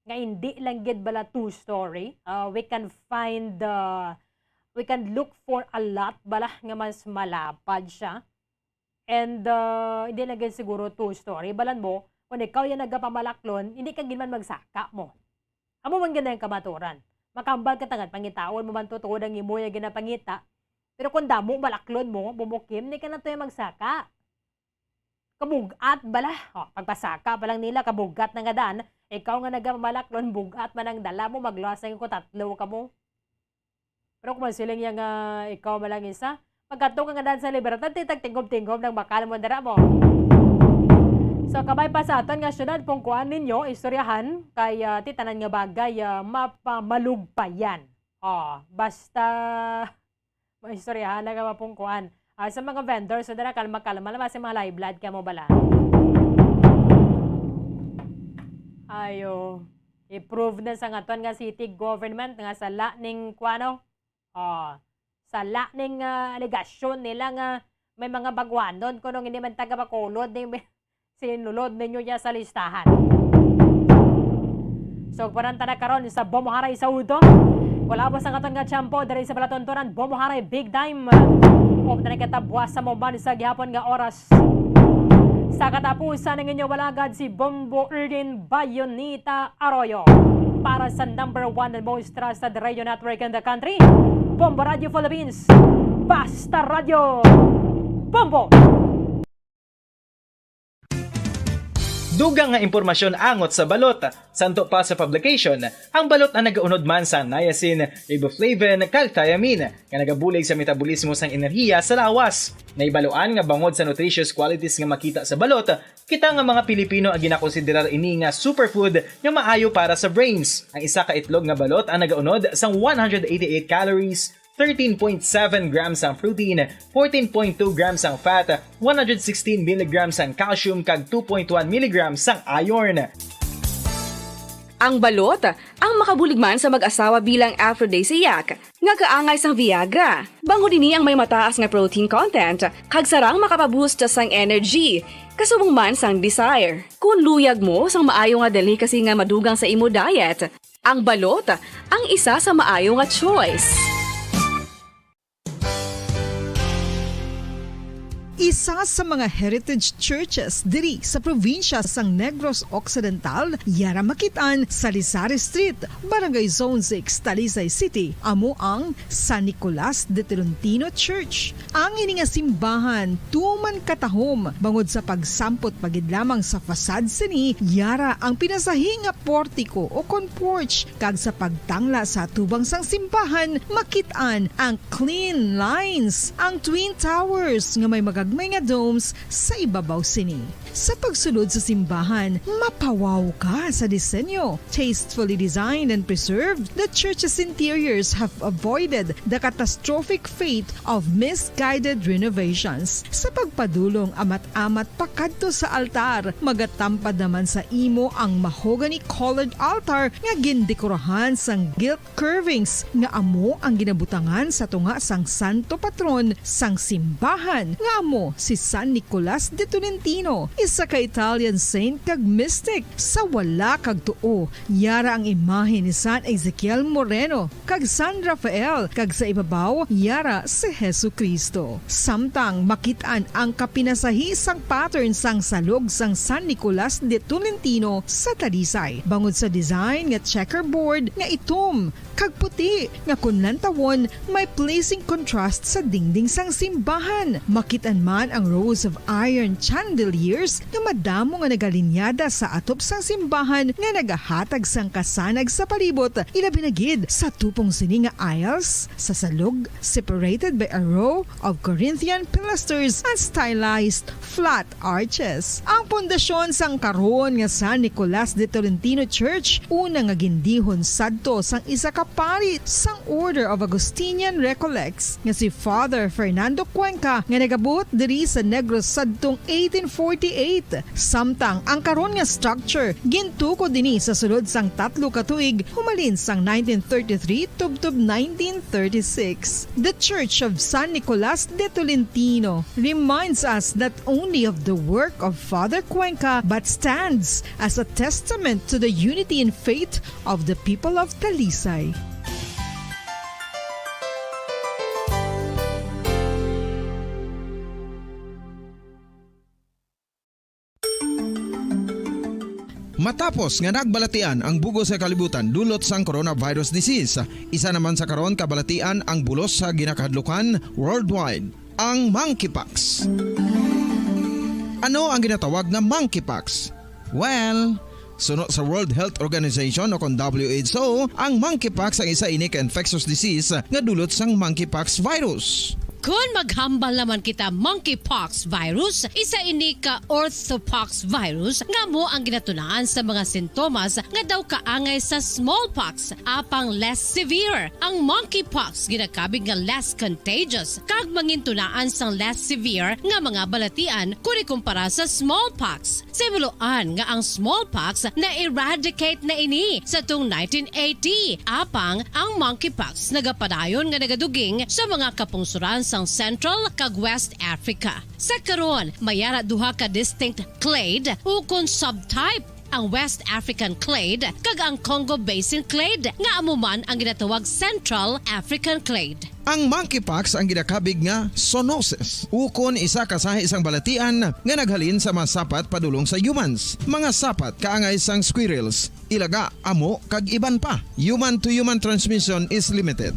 nga hindi lang gid bala two-story. Ah, we can find, ah, we can look for a lot bala nga mas malapad siya. And, ah, hindi na gid siguro two-story. Balan mo, kung ikaw yung nagapamalaklon, hindi ka gid man magsaka mo. Amo man gid na yung kamaturan. Makambal ka tangad, pangitaon mo man to tuod ang imo yung ginapangita. Pero kung damo malaklon mo, bumukim, hindi ka na to yung magsaka. Kabugat bala. Oh, pagpasaka pa lang nila, kabugat na nga dan. Ikaw nga nagapamalaklon, bugat man ang dala mo, magluwas na yung tatlo ka mo. Pero kung masiling niya nga ikaw man lang isa, pagkadto ka nga daan sa Libertad, ti tagtingog-tingog ng bakal mo dira mo. So, kabay pa sa aton nga syudad, pungkuan ninyo, istoryahan, kay, ah, ti tanan nga bagay, ah, mapamalugpayan. Oh, basta maistoryahan na nga mapungkuan. Ah, sa mga vendors, so dira, kalma-kalma lang, basta mga live blood ka mo bala. Ayo, i-prove na sa ngaton nga city government nga sala ning kuano, oh, sala ning, ah, alegasyon nila nga may mga baguhanon kuno hindi man taga Bacolod ning sinulod ninyo niya sa listahan. So, paranta na karon sa Bombo Haray sa Udo. Wala pa sa katon nga tiyempo diri sa Palatuntunan, Bombo Haray Big Time. Of na nagkatabwas sa Momban sa gihapon nga oras. Sa katapusan ng inyong walagad si Bombo Erdin Bayonita Arroyo para sa number one and most trusted radio network in the country, Bombo Radio Philippines. Basta Radio Bombo! Dugang nga impormasyon angot sa balot. Santo pa sa publication, ang balot ang nagaunod man sang niacin, riboflavin, kag thiamine, nga nagabulig sa metabolismo sang enerhiya sa lawas. Nahibaluan nga bangod sa nutritious qualities nga makita sa balot, kita nga mga Pilipino ang ginakonsiderar ini nga superfood nga maayo para sa brains. Ang isa ka itlog nga balot ang nagaunod sang one hundred eighty-eight calories, thirteen point seven grams ang protein, fourteen point two grams ang fat, one hundred sixteen milligrams ang calcium, kag two point one milligrams ang iron. Ang balot ang makabulig man sa mag-asawa bilang aphrodisiac nga kaangay sang Viagra. Bangod ini ang may mataas nga protein content kag sarang makapaboost sang energy, kasubong man sang desire. Kung luyag mo sang maayo nga delicacy nga madugang sa imo diet, ang balot ang isa sa maayo nga choice. Isa sa mga heritage churches diri sa probinsya sang Negros Occidental, yara makit-an sa Rizal Street, Barangay Zone six, Talisay City, amo ang San Nicolas de Tolentino Church. Ang ini nga simbahan tuman katahom bangod sa pagsampot pa gid lamang sa facade sini, yara ang pinasahi nga portiko o kon porch, kag sa pagtangla sa atubang sang simbahan makit-an ang clean lines, ang twin towers nga may magagmay nga domes sa ibabaw sini. Sa pagsulod sa simbahan, mapawaw ka sa disenyo. Tastefully designed and preserved, the church's interiors have avoided the catastrophic fate of misguided renovations. Sa pagpadulong amat-amat pakadto sa altar, magatampad naman sa imo ang mahogany-colored altar nga gindekorahan sang gilt curvings nga amo ang ginabutangan sa tunga sang santo patron sang simbahan, nga amo si San Nicolas de Tolentino, isa ka Italian saint kag mystic. Sa wala kag tuo, yara ang imahe ni San Ezekiel Moreno kag San Rafael, kag sa ibabaw, yara si Jesu-Cristo. Samtang makit-an ang kapinasahi sang pattern sang salog sang San Nicolas de Tolentino sa Talisay, bangod sa design nga checkerboard nga itom kag puti, nga kon lantawon, may pleasing contrast sa dingding sang simbahan. Makit-an man ang rows of iron chandeliers nga madamo nga nagalinyada sa atop sang simbahan nga nagahatag sang kasanag sa palibot, ilabi na gid sa tupong sini nga aisles, sa salog, separated by a row of Corinthian pilasters and stylized flat arches. Ang pundasyon sang karon nga San Nicolas de Tolentino Church, una nga gindihon sadto sang isa ka pari sang Order of Augustinian Recollects nga si Father Fernando Cuenca, nga nagabuot diri sa Negros sadtong eighteen forty-eight. Samtang ang karon nga structure gintukod ini sa sulod sang tatlo ka tuig, humalin sang nineteen thirty-three tubtob nineteen thirty-six. The Church of San Nicolas de Tolentino reminds us not only of the work of Father Cuenca, but stands as a testament to the unity in faith of the people of Talisay. Matapos nga nagbalatian ang bug-os nga kalibutan dulot sang coronavirus disease, isa naman sa karon kabalatian ang bulos sa ginakahadlukan worldwide, ang monkeypox. Ano ang ginatawag nga monkeypox? Well, suno sa World Health Organization o kon W H O, ang monkeypox ang isa ini ka infectious disease nga dulot sang monkeypox virus. Kon maghambal naman kita, monkeypox virus, isa ini ka orthopox virus nga amo ang ginatunaan sa mga sintomas nga daw kaangay sa smallpox, apang less severe. Ang monkeypox ginakabig nga less contagious kag mangintunaan sang less severe nga mga balatian kon ikumpara sa smallpox. Sa hibaluan nga ang smallpox na-eradicate na ini sa tung nineteen eighty, apang ang monkeypox nagapadayon nga nagaduging sa mga kapungsoran sang Central kag West Africa. Sa karon, may ara duha ka distinct clade ukon subtype, ang West African clade kag ang Congo Basin clade, nga amo man ang ginatawag Central African clade. Ang monkeypox ang ginakabig nga zoonosis, ukon isa ka sahi sang balatian nga naghalin sa mga sapat padulong sa humans, mga sapat kaangay sang squirrels, ilaga, amo, kag iban pa. Human-to-human transmission is limited.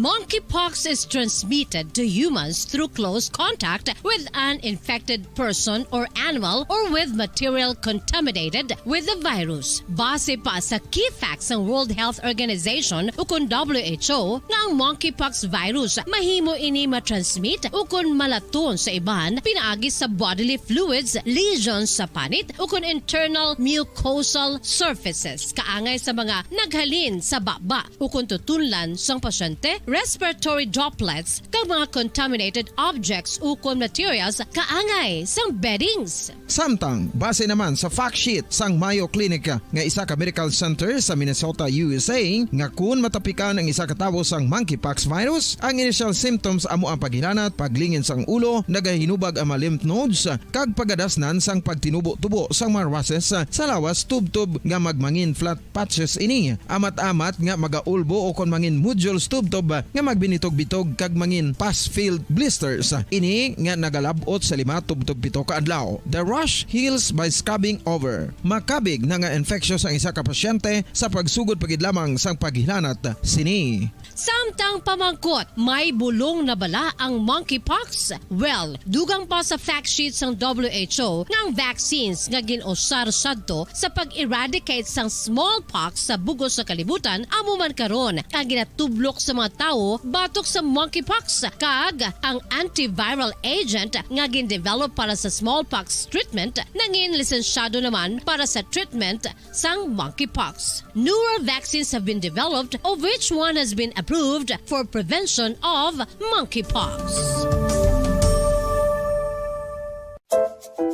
Monkeypox is transmitted to humans through close contact with an infected person or animal or with material contaminated with the virus. Base pa sa key facts sang World Health Organization ukon W H O nga ang monkeypox virus mahimo ini matransmit ukon malaton sa iban pinaagi sa bodily fluids, lesions sa panit ukon internal mucosal surfaces kaangay sa mga naghalin sa baba ukon tutunlan sang pasyente, respiratory droplets, kag mga contaminated objects ukon materials kaangay sang beddings. Samtang, base naman sa fact sheet sang Mayo Clinic nga isa ka medical center sa Minnesota, U S A, nga kun matapikan ang isa ka tawo sang monkeypox virus, ang initial symptoms amo ang paghilanat, paglingin sang ulo, nagahinubag ang mga lymph nodes, kag pagadasnan sang pagtinubo-tubo sang mga rushes sa lawas tubtob nga magmangin flat patches ini. Amat-amat nga magaulbo o kon mangin nodules tubtob nga magbinitog-bitog kag mangin pus-filled blisters. Ini nga nagalab-ot sa lima tubtob pito ka adlaw. The rash heals by scabbing over. Makabig na nga infectious ang isa ka pasyente sa pagsugod pa gid lamang sang paghilanat sini. Samtang pamangkot, may bulong na bala ang monkeypox? Well, dugang pa sa fact sheet sang W H O nga ang vaccines nga gin-usar sadto sa pag-eradicate sang smallpox sa bug-os nga kalibutan amo man karon ang ginatublok sa mga tawo batok sa monkeypox, kag ang antiviral agent nga gin-develop para sa smallpox treatment nangin lisensyado naman para sa treatment sang monkeypox. Newer vaccines have been developed, of which one has been approved for prevention of monkeypox.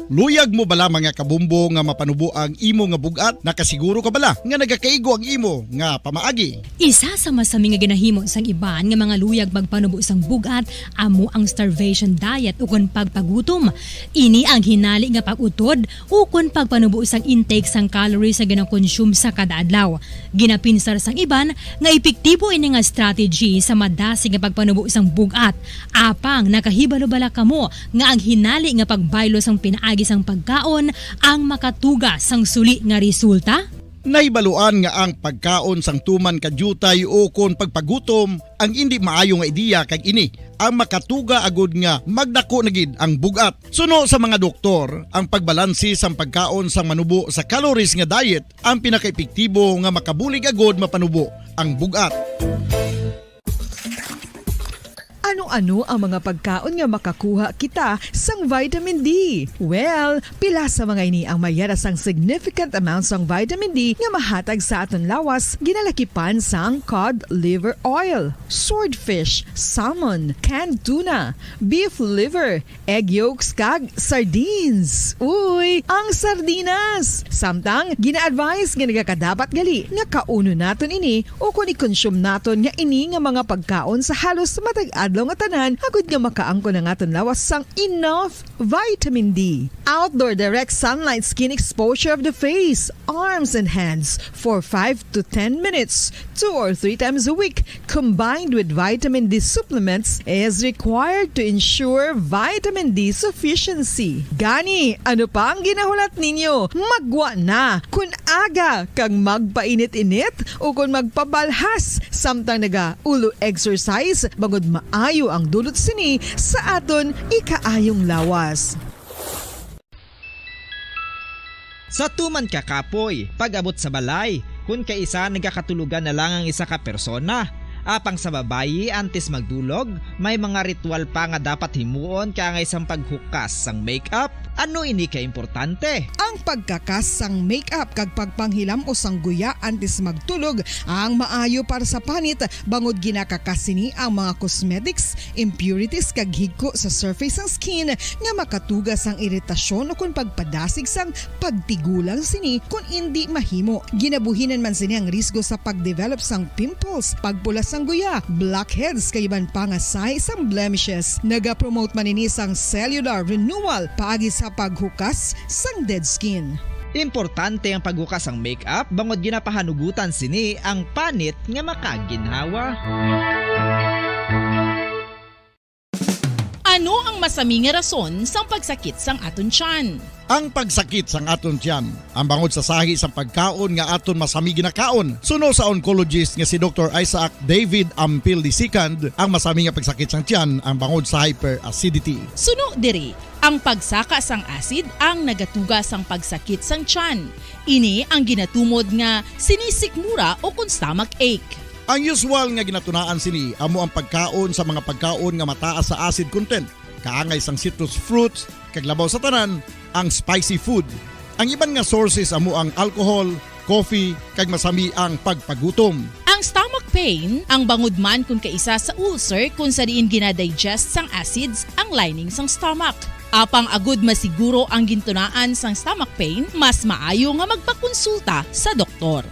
Luyag mo bala, mga kabumbo, nga mapanubo ang imo nga bug-at? Nakasiguro ka bala nga nagakaigo ang imo nga pamaagi? Isa sa masami nga ginahimo sang iban nga mga luyag magpanubo sang bug-at amo ang starvation diet ukon pagpagutom. Ini ang hinali nga pag-utod ukon pagpanubo sang intake sang calories nga ginakonsume sa kada adlaw. Ginapinsar sang iban nga epektibo ini nga strategy sa madasig nga pagpanubo sang bug-at. Apang nakahibalo bala kamo nga ang hinali nga pagbaylo sang pinaagi sang pagkaon ang makatuga sang suli nga resulta? Nahibaluan nga ang pagkaon sang tuman ka diutay ukon pagpagutom ang indi maayo nga ideya, kag ini ang makatuga agud nga magdako na gid ang bug-at. Suno sa mga doktor, ang pagbalanse sang pagkaon sang manubo sa calories nga diet ang pinakaepektibo nga makabulig agud mapanubo ang bug-at. Ano-ano ang mga pagkaon nga makakuha kita sang vitamin D? Well, pila sa mga ini ang mayara sang significant amount sang vitamin D nga mahatag sa aton lawas, ginalakipan sang cod liver oil, swordfish, salmon, canned tuna, beef liver, egg yolks, kag sardines. Uy, ang sardinas! Samtang, gina-advise nga nagakadapat gali nga kaunon naton ini ukon i-consume naton nga ini nga mga pagkaon sa halos matag adlaw nga tanan, agud nga makaangkon ang aton lawas sang enough vitamin D. Outdoor direct sunlight skin exposure of the face, arms, and hands for five to ten minutes, two or three times a week, combined with vitamin D supplements, is required to ensure vitamin D sufficiency. Gani, ano pa ang ginahulat ninyo? Maggwa na! Kun aga kag magpainit-init ukon magpabalhas samtang naga-ulo exercise, bangod maayo ang dulot sini sa aton ikaayong lawas. Sa tuman ka kapoy, pag-abot sa balay, kun kaisa nagakatulogan na lang ang isa ka persona. Apang sa babayi, antes magdulog, may mga ritual pa nga dapat himuon kaangay sang paghukas sang makeup. Ano ini ka importante? Ang pagkakas sang makeup kag pagpanghilam-os sang guya antes magtulog ang maayo para sa panit, bangod ginakakas sini ang mga cosmetics, impurities, kag higko sa surface sang skin nga makatuga sang iritasyon ukon pagpadasig sang pagtigulang sini kon indi mahimo. Ginabuhinan man sini ang risgo sa pagdevelop sang pimples, pagpula sang guya, blackheads, kag iban pa nga sahi sang blemishes. Nagapromote man ini sang cellular renewal paagi sa paghukas sang dead skin. Importante ang paghukas sang makeup bangod ginapahanugutan sini ang panit nga makaginhawa. Ano ang masami nga rason sang pagsakit sang aton tiyan? Ang pagsakit sang aton tiyan, ang bangod sa sahi sang pagkaon nga aton masami ginakaon. Suno sa oncologist nga si Doktor Isaac David Ampil the second, ang masami nga pagsakit sang tiyan ang bangod sa hyperacidity. Suno diri, ang pagsaka sang acid ang nagatuga sang pagsakit sang tiyan. Ini ang ginatumod nga sinisikmura o kon stomach ache. Ang usual nga ginatunaan sini amo ang pagkaon sa mga pagkaon nga mataas sa acid content, kaangay sang citrus fruits, kag labaw sa tanan, ang spicy food. Ang iban nga sources amo ang alcohol, coffee, kag masami ang pagpagutom. Ang stomach pain, ang bangod man kon kaisa sa ulcer kon sa diin ginadigest sang acids ang lining sang stomach. Apang agud masiguro ang gintunaan sang stomach pain, mas maayo nga magpakonsulta sa doktor.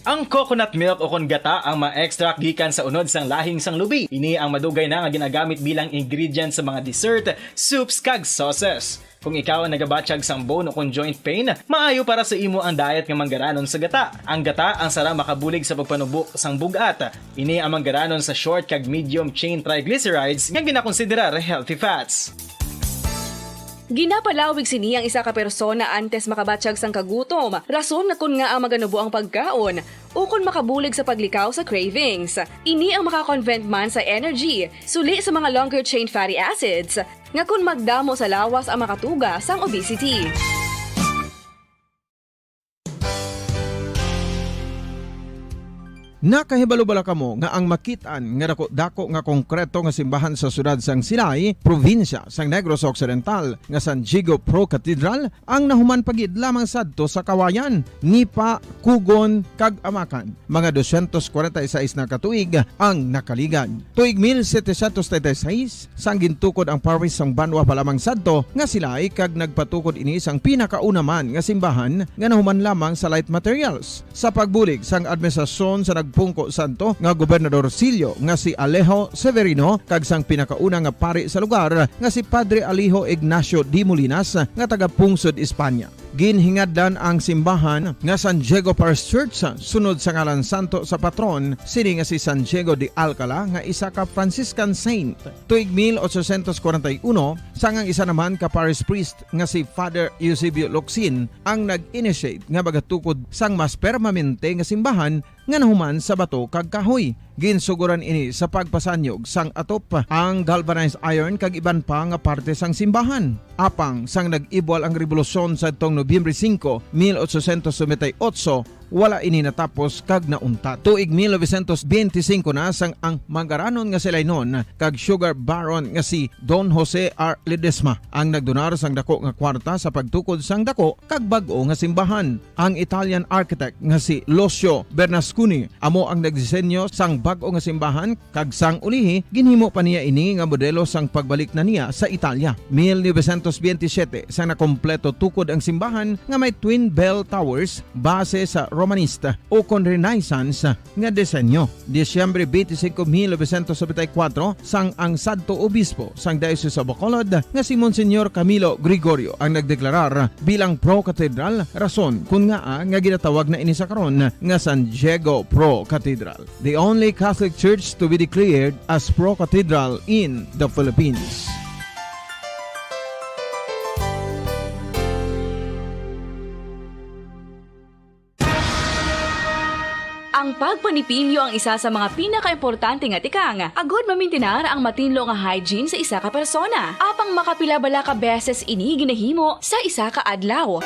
Ang coconut milk o kon gata ang ma-extract gikan sa unod sang lahing sang lubi. Ini ang madugay na nga ginagamit bilang ingredient sa mga dessert, soups, kag sauces. Kung ikaw ang nagabatyag sang bone o kon joint pain, maayo para sa imo ang diet nga manggaranon sa gata. Ang gata ang sara makabulig sa pagpanubo sang bug-at. Ini ang manggaranon sa short kag medium chain triglycerides nga ginakonsiderar healthy fats. Ginapalawig sini ang isa ka persona antes makabatyag sang kagutom, rason nga kon ngaa maganubo ang pagkaon, ukon makabulig sa paglikaw sa cravings. Ini ang makakonvert man sa energy, suli sa mga longer chain fatty acids, nga kon magdamo sa lawas ang makatuga sang obesity. Nakahibalo bala kamo nga ang makit-an nga dako-dako nga konkreto nga simbahan sa siyudad sang Silay, probinsya sang Negros Occidental, nga San Diego Pro Cathedral ang nahuman pa gid lamang sadto sa Kawayan, Nipa, Cogon, kag Amacan? Mga dosyentos kwarenta y seis na ka tuig ang nakaligad. Tuig mil setecientos treinta y seis, sang gintukod ang parish sang banwa pa lamang sadto nga Silay, kag nagpatukod ini sang pinakauna man nga simbahan nga nahuman lamang sa light materials. Sa pagbulig sang administrasyon sa nagpungko sadto nga Gobernador Sillo nga si Alejo Severino kag sang pinakauna nga pari sa lugar nga si Padre Alejo Ignacio de Molinas nga taga Pungsod, Espanya. Ginhingadlan ang simbahan nga San Diego Parish Church sunod sa ngalan santo sa patron sini nga si San Diego de Alcala nga isa ka Franciscan saint. Tuig mil ochocientos kwarenta y uno, sang ang isa naman ka parish priest nga si Father Eusebio Locsin ang nag-initiate nga magatukod sang mas permanente nga simbahan nga nahuman sa bato kag kahoy. Ginsugoran ini sa pagpasanyog sang atop, ang galvanized iron kag iban pa nga parte sang simbahan. Apang sang nag-ibwal ang rebolusyon sadtong Nobyembre singko, mil ochocientos noventa y ocho, wala ini natapos kag nauntat. Tuig mil novecientos benti singko na sang ang manggaranon nga Silaynon kag sugar baron nga si Don Jose R. Ledesma ang nagdonar sang dako nga kwarta sa pagtukod sang dako kag bag-o nga simbahan. Ang Italian architect nga si Lucio Bernasconi amo ang nagdisenyo sang bag-o nga simbahan, kag sang ulihi ginhimo pa niya ini nga modelo sang pagbalik na niya sa Italia. Mil novecientos benti siyete sang nakompleto tukod ang simbahan nga may twin bell towers base sa Romanista o kon Renaissance nga disenyo. Disyembre twenty-five, mil novecientos noventa y cuatro, sang ang sadto obispo sang Diocese of Bacolod nga si Monsignor Camilo Gregorio ang nagdeklarar bilang pro-cathedral, rason kon ngaa nga ginatawag na ini sa karon nga San Diego Pro Cathedral, the only Catholic Church to be declared as pro-cathedral in the Philippines. Ang pagpanipilyo ang isa sa mga pinakaimportante nga tikang agud mamintinar ang matinlo nga hygiene sa isa ka persona. Apang makapila bala ka beses ini ginahimo sa isa ka adlaw?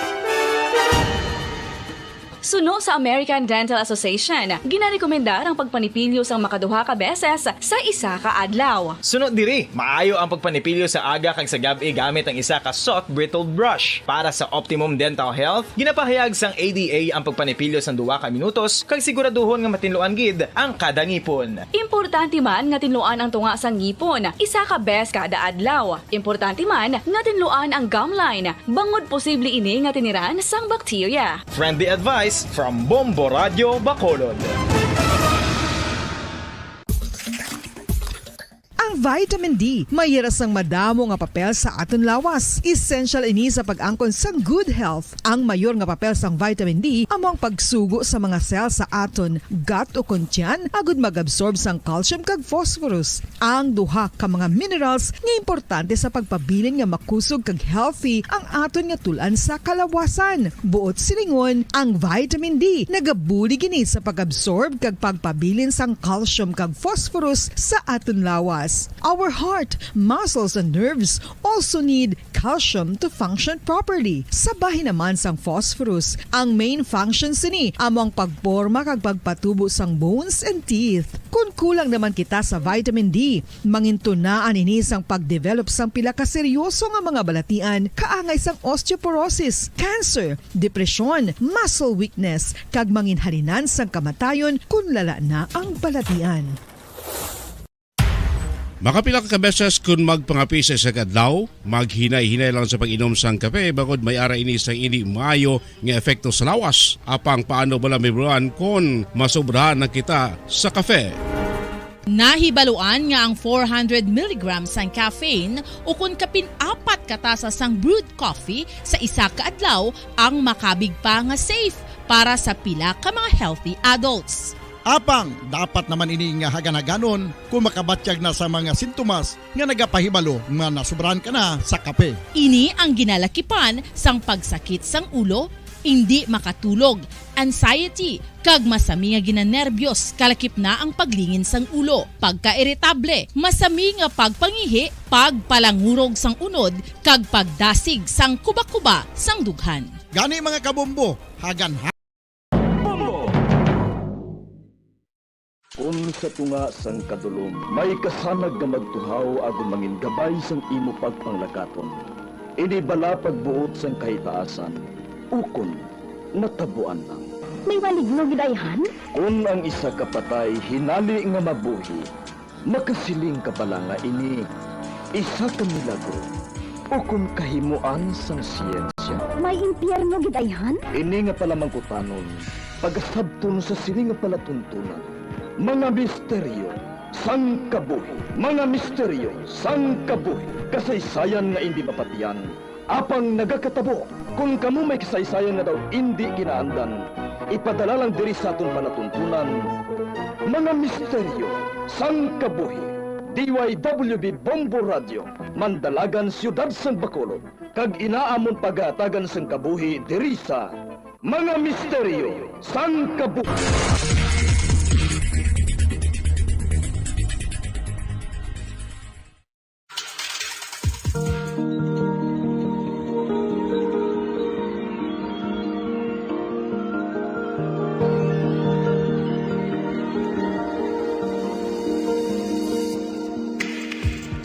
Suno sa American Dental Association, ginarekomendar ang pagpanipilyo sang makaduha ka beses sa isa ka adlaw. Suno diri, maayo ang pagpanipilyo sa aga kag sa gab-i gamit ang isa ka soft bristled brush. Para sa optimum dental health, ginapahayag sang A D A ang pagpanipilyo sang duha ka minutos kag siguraduhon nga matinluan gid ang kada ngipon. Importante man nga tinluan ang tunga sang ngipon isa ka bes kada adlaw. Importante man nga tinluan ang gum line, bangod posible ini nga tiniran sang bakterya. Friendly advice from Bombo Radyo Bacolod. Ang vitamin D may hira sang madamo nga papel sa aton lawas. Essential ini sa pag-angkon sang good health. Ang mayor nga papel sang vitamin D amo ang pagsugo sa mga cell sa aton gut o kon tiyan agud mag-absorb sang calcium kag phosphorus, ang duha ka mga minerals nga importante sa pagpabilin nga makusog kag healthy ang aton nga tul-an sa kalawasan. Buot silingon, ang vitamin D nagabulig ini sa pag-absorb kag pagpabilin sang calcium kag phosphorus sa aton lawas. Our heart, muscles, and nerves also need calcium to function properly. Sa bahin naman sang phosphorus, ang main function sini amo ang pagporma kag pagpatubo sang bones and teeth. Kon kulang naman kita sa vitamin D, mangintunaan ini sang pagdevelop sang pila ka seryoso nga mga balatian kaangay sang osteoporosis, cancer, depresyon, muscle weakness, kag manginhalinan sang kamatayon kon lala na ang balatian. Makapila ka beses kon magpangape sa isa ka adlaw, maghinay-hinay lang sa pag-inom sang kape, bangod may ara ini sang indi maayo nga epekto sa lawas. Apang paano bala mahibaluan kon masobrahan na kita sa kape? Nahibaluan nga ang four hundred milligrams sang caffeine, ukon kapin apat ka tasa sang brewed coffee sa isa ka adlaw, ang makabig pa nga safe para sa pila ka mga healthy adults. Apang dapat naman ini nga hagan-haganon kon makabatyag na sa mga sintomas nga nagapahibalo nga nasobrahan ka na sa kape. Ini ang ginalakipan sang pagsakit sang ulo, indi makatulog, anxiety, kag masami nga ginanerbyos, kalakip na ang paglingin sang ulo, pagkairitable, masami nga pagpangihi, pagpalangurog sang unod, kag pagdasig sang kuba-kuba sang dughan. Gani, mga kabombo, hagan Kon sa tunga sang kadulom may kasanag nga magtuhaw agud mangin gabay sang imo pagpanglakaton, ini bala pagbuot sang kahitaasan, ukon natabuan lang? May maligno gid ayhan? Kon ang isa ka patay hinali nga mabuhi, makasiling ka bala nga ini isa ka milagro ukon kahimoan sang siyensya? May impyerno gid ayhan? Ini nga palamangkutanon, pagasabton sa sini nga palatuntunan. Mga misteryo sang kabuhi. Mga misteryo sang kabuhi. Kasaysayan nga indi mapatiyan, apang nagakatabo. Kon kamo may kasaysayan nga daw indi kinaandan, ipadala lang diri sa aton palatuntunan. Mga misteryo sang kabuhi. D Y W B Bombo Radio, Mandalagan, Siyudad sang Bacolod, kag ina amon pagahatagan sang kabuhi diri sa Mga Misteryo sang Kabuhi.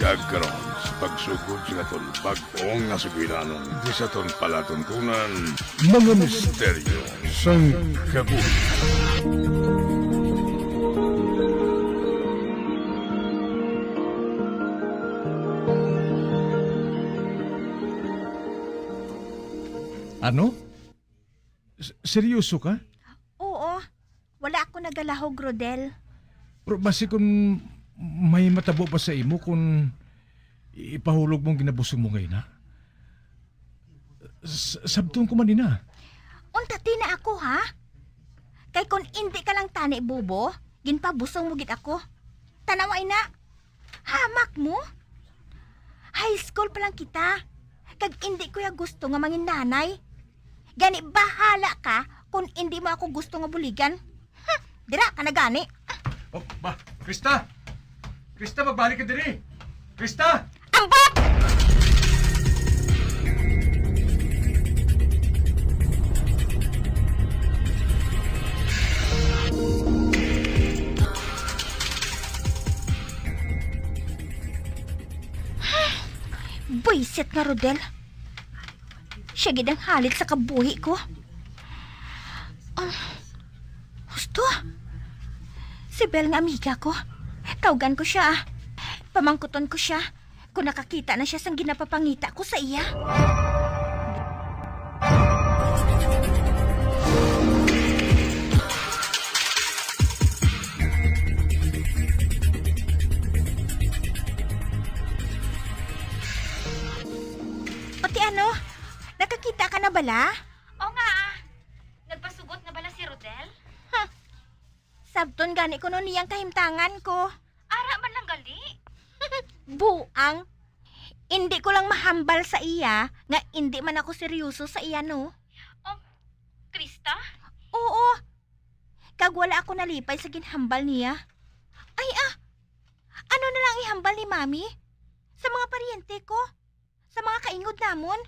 Kag karon, sa pagsugod sa aton bag-o nga sugilanon, di sa aton palatuntunan, Mga Misteryo sang Kabuhi. Ano? S-, seryoso ka? Oo. Wala ako nagalahog, Rodel. Pero basi kung may matabo pa sa imo kung ipahulog mong ginabusog mo ngayon, ha? S-, sabton ko man ina. Unta ti na ako, ha? Kay kung indi ka lang tani, Bobo, ginpabusong mo gid ako. Tanawa ina. Hamak mo? High school pa lang kita, kag indi ko ya gusto nga mangin nanay. Gani, bahala ka kon indi mo ako gusto nga buligan. Hmm, dira ka na gani. Oh, ba, Krista! Krista, magbalik ka diri! Krista! Ambot! Buisit nga Rodel. Siya gid ang halit sa kabuhi ko. Ah, husto. Si Bel nga amiga ko. Tawgan ko siya, ah. Pamangkuton ko siya kung nakakita na siya sang ginapapangita ko sa iya. Ti ano? Nakakita ka na bala? O nga, ah. Nagpasugot na bala si Rodel? Huh. Sabton gani kuno niyang kahimtangan ko. Ara man lang gali. Buang. Indi ko lang mahambal sa iya nga indi man ako seryoso sa iya, no? Um, Krista? Oo. Kag wala ako nalipay sa ginhambal niya. Ay, ah! Ano na lang ihambal ni Mami? Sa mga paryente ko? Sa mga kaingod namon?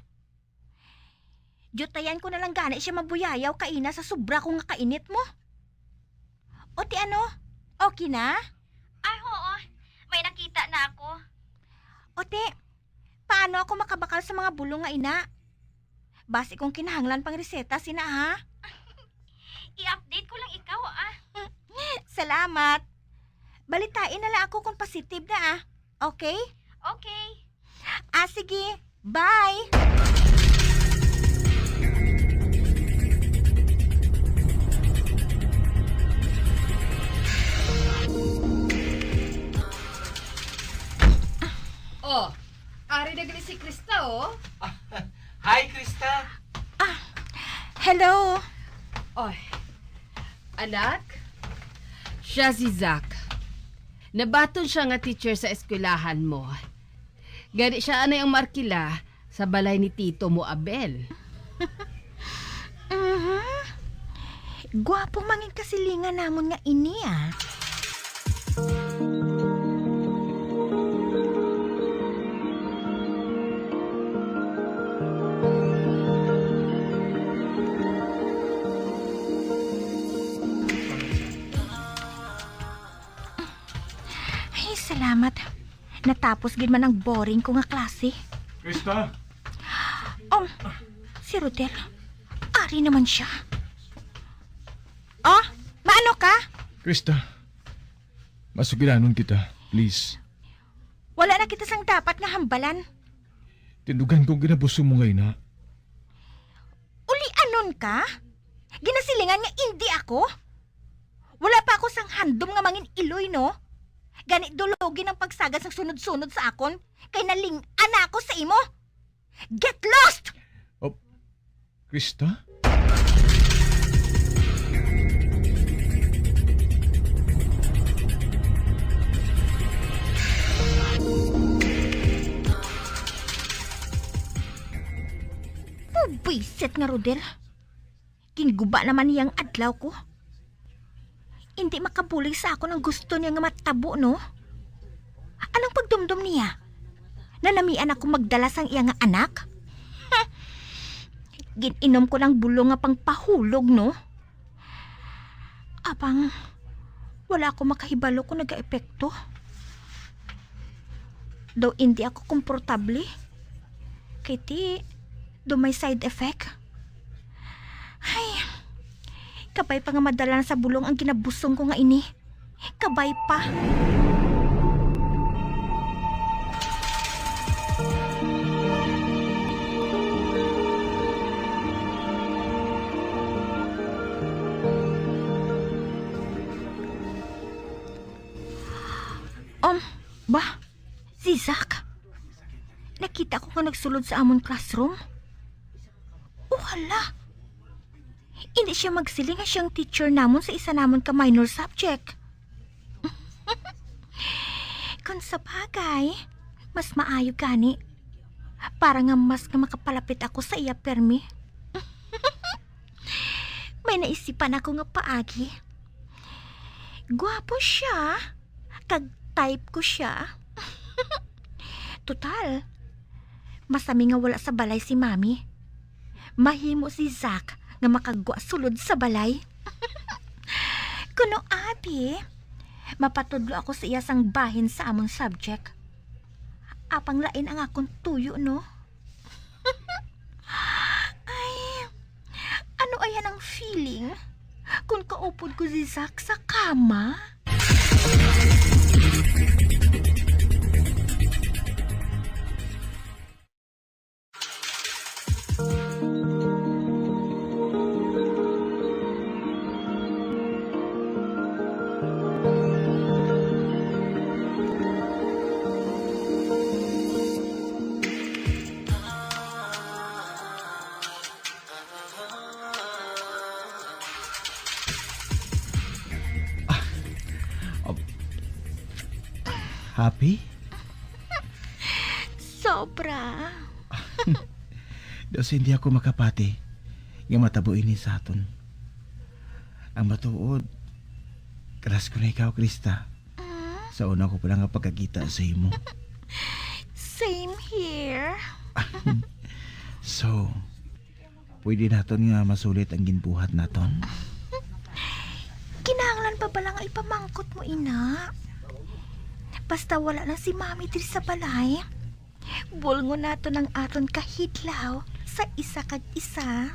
Diyutayan ko na lang gani siya mabuyayaw kaina sa sobra ko nga kainit mo. O ti ano? Okay na? Ay, oo. May nakita na ako. O ti, paano ako makabakal sa mga bulong nga ina? Basi kung kinahanglan pang reseta sina, ha? I-update ko lang ikaw, ah. Salamat. Balitain na lang ako kung positive na, ah. Okay? Okay. Ah, sige. Bye! Oh, ari na gali si Krista, oh. Hi, Krista. Ah, hello. Oy, anak, siya si Zack. Nabaton siya nga teacher sa eskwelahan mo. Gani siya anay ang maarkila sa balay ni tito mo, Abel. Mhm. Gwapo man ang kasilingan namon nga ini, ah. Ay, salamat. Natapos gid man ang boring ko nga klase. Krista? Um, si Rodel. Ari naman siya. Oh, maano ka? Krista, masugilanon kita, please. Wala na kita sang dapat nga hambalan. Tindugan ko ang ginabuso mo nga ina. Ulianon ka? Ginasilingan nga indi ako? Wala pa ako sang handom nga mangin-iloy, no? Gani dulogin ang pagsagad sang sunod-sunod sa akon, kay naling-an na ako sa imo. Get lost! Oh, Krista? Buwisit nga Rodel. Ginguba naman niya ang adlaw ko. Indi makabulig sa akon ang gusto niya nga matabo, no? Anong pagdumdom niya? Nanamian ako magdala sang iya nga anak? Gin-inom ko lang bulong nga pangpahulog, no? Apang, wala ako makahibalo kung nagaepekto. Daw indi ako komportable. Kay ti, daw may side effect. Ay, kabay pa nga madala na sa bulong ang ginabusong ko nga ini. Kabay pa. Um, ba? Si Zack? Nakita ko nga nagsulod sa amon classroom. Oh, hala. Hindi siya magsiling nga siya ang teacher namon sa isa namon ka minor subject. Kung sa bagay, mas maayo gani. Para nga mas nga makapalapit ako sa iya permi. May naisipan ako nga paagi. Gwapo siya, kag type ko siya. Total, masami nga wala sa balay si Mami. Mahimo si Zack nga makagwa sulod sa balay. Kuno abi, mapatudlo ako sa iya sang bahin sa amon subject. Apang lain ang akon tuyo, no? Ay, ano ayan ang feeling? Kung kaupod ko si Zack sa kama? Happy? Sobra. Daw hindi ako makapati nga matabo ini sa aton. Ang matuod, crush ko na ikaw, Krista. Mm. Sa una ko pa lang nga pagkakita sa imo. Same here. So, pwede naton nga masulit ang ginbuhat naton? Kinahanglan pa bala nga ipamangkot mo ina? Basta wala lang si Mami diri sa balay, bulngon naton ang aton kahidlaw sa isa kag isa.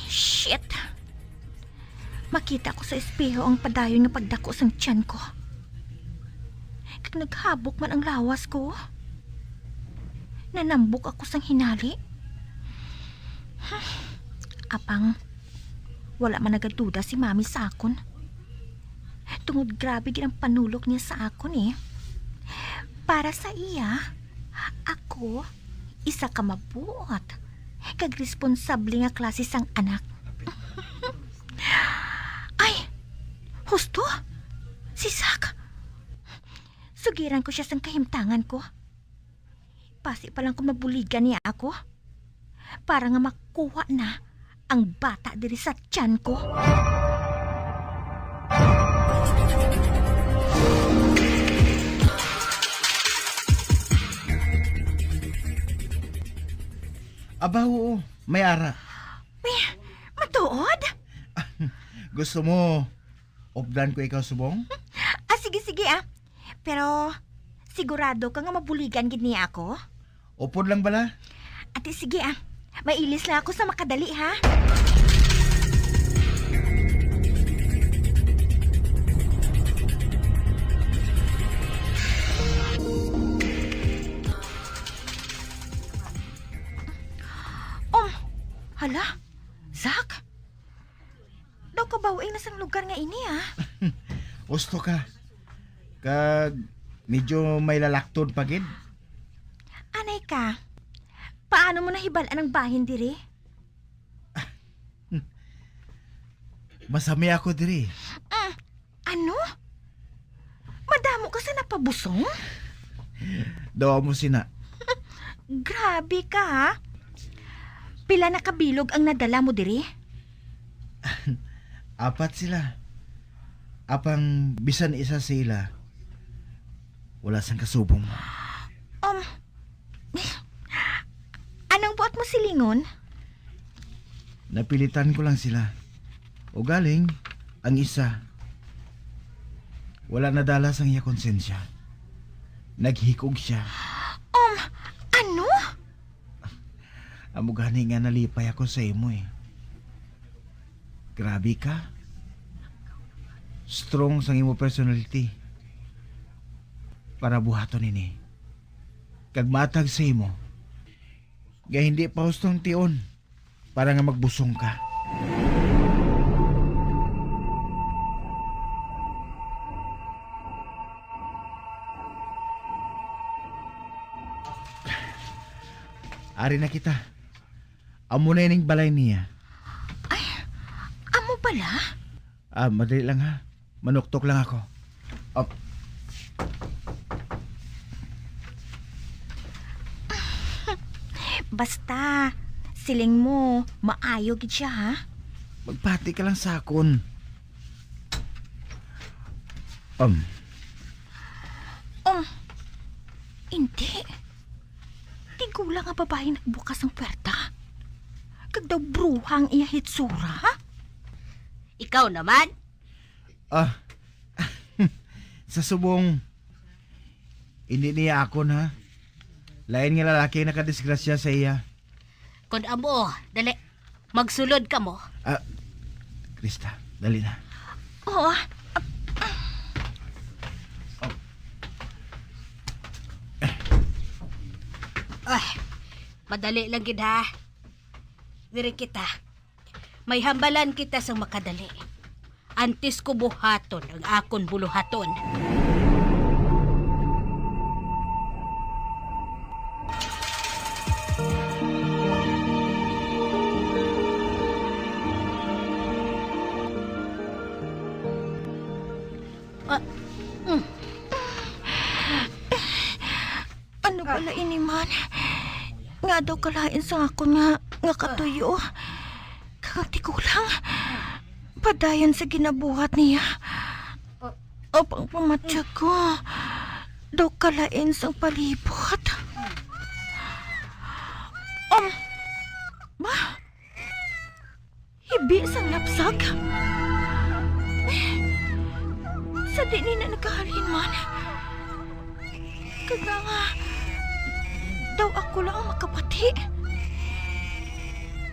Shit! Makita ko sa espeho ang padayon nga pagdako sang tiyan ko. Kag naghabok man ang lawas ko. Nanambok ako sang hinali. Apang, wala man nagaduda si Mami sa akon. Tungod grabe gid ang panulok niya sa akon, eh. Para sa iya, ako isa ka mabuot kag responsable nga klase sang anak. Ay, husto! Si Zack! Sugiran ko sia sang kahimtangan ko. Basi pa lang kung mabuligan niya ako, para nga makuha na ang bata diri sa tiyan ko. Aba, oo, may ara. May, matuod? Gusto mo, updan ko ikaw subong? Ah, sige, sige, ah. Pero, sigurado ka nga mabuligan gid niya ako? Upod lang bala. Ati, sige, ah. Mailis lang ako sa makadali, ha? Um, hala, Zack? Daw kabaw-ing na sang lugar nga ini, ah. Husto ka. Kag medyo may lalakton pa gid. Anay ka, paano mo nahibal-an ang bahin diri? Masami ako diri. Mm, ano? Madamo ka sa napabusong? Daw mo sina. Grabe ka, ha? Pila na ka bilog ang nadala mo diri? Apat sila. Apang bisan isa sa ila, wala sang kasubong. Um, anong buot mo silingon? Napilitan ko lang sila. Ugaling, ang isa, wala nadala sang iya konsensya. Naghikog siya. Um, ano? Amo gani nga nalipay ako sa imo, eh. Grabe ka. Strong sang imo personality para buhaton ini. Kag matag sa imo nga hindi pa hustong tion para nga magbusong ka. Ari na kita. Amo na ining balay niya. Ay, amo bala? Ah, madali lang ha. Manuktok lang ako. Op. Basta, siling mo, maayo gid siya, ha? Magpati ka lang sa akon. Um. Um, hindi. Tigulang nga babayi nagbukas ang puwerta. Kag daw bruha ang iya hitsura, ha? Ikaw naman? Ah, sa subong, hindi niya akon, ha? Lain nga lalaki nakadisgrasya sa iya. Kon amo, dali. Magsulod ka mo. Ah, Krista, dali na. Oo. Ay, madali lang gid, ha. Diri kita. May hambalan kita sang makadali. Antes ko buhaton ang akon buluhaton. Bala ini man, nga daw kalain sa akon nga, nga katuyo. Kag ang tigulang, padayon sa ginabuhat niya. Apang pamatyag ko, daw kalain sang palibot. Um, ma? Hibi sang lapsag? Sa di ni na nagkahalin man? Kag nga, daw ako lang ang makapati.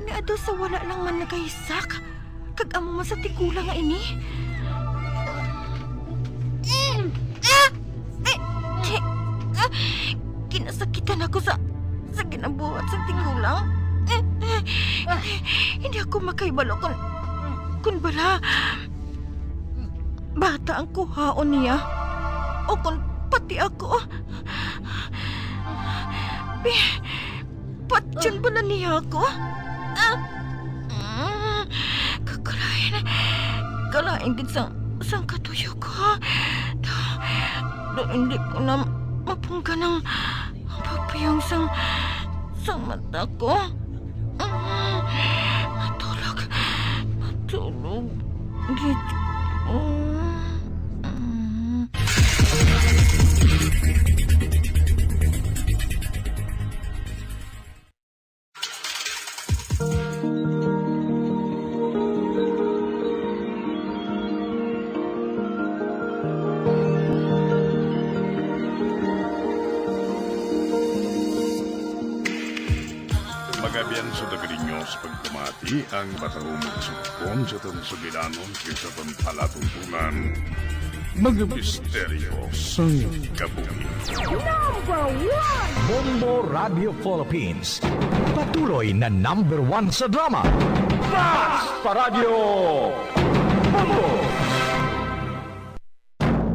Nga daw sa wala lang man nagahisak, kag amo man sa tigulang nga ini. Mm. Ah! Ay! Ah! Ginasakitan ako sa, sa ginabuhat sa tigulang. Eh, eh, hindi ako makahibalo kung, kung bala bata ang kuhaon niya o kung pati ako. Pi-, patyon bala niya ako? Ah! Mm, kakalain. Kalain gid sang, sang katuyo ko. Do, do, hindi ko na mapunggan ang pagpiyong sang, sang mata ko. Mm, matulog. Matulog. Gid ko. Mm. Magabian sa dagari nyo sa pagpamati ang matahumog sa pagpon sa aton sugilanon kay sa aton palatuntunan. Mga misteryo sang kabuhi. Number one! Bombo Radio Philippines. Patuloy na number one sa drama. Bas Paradyo! Bombo!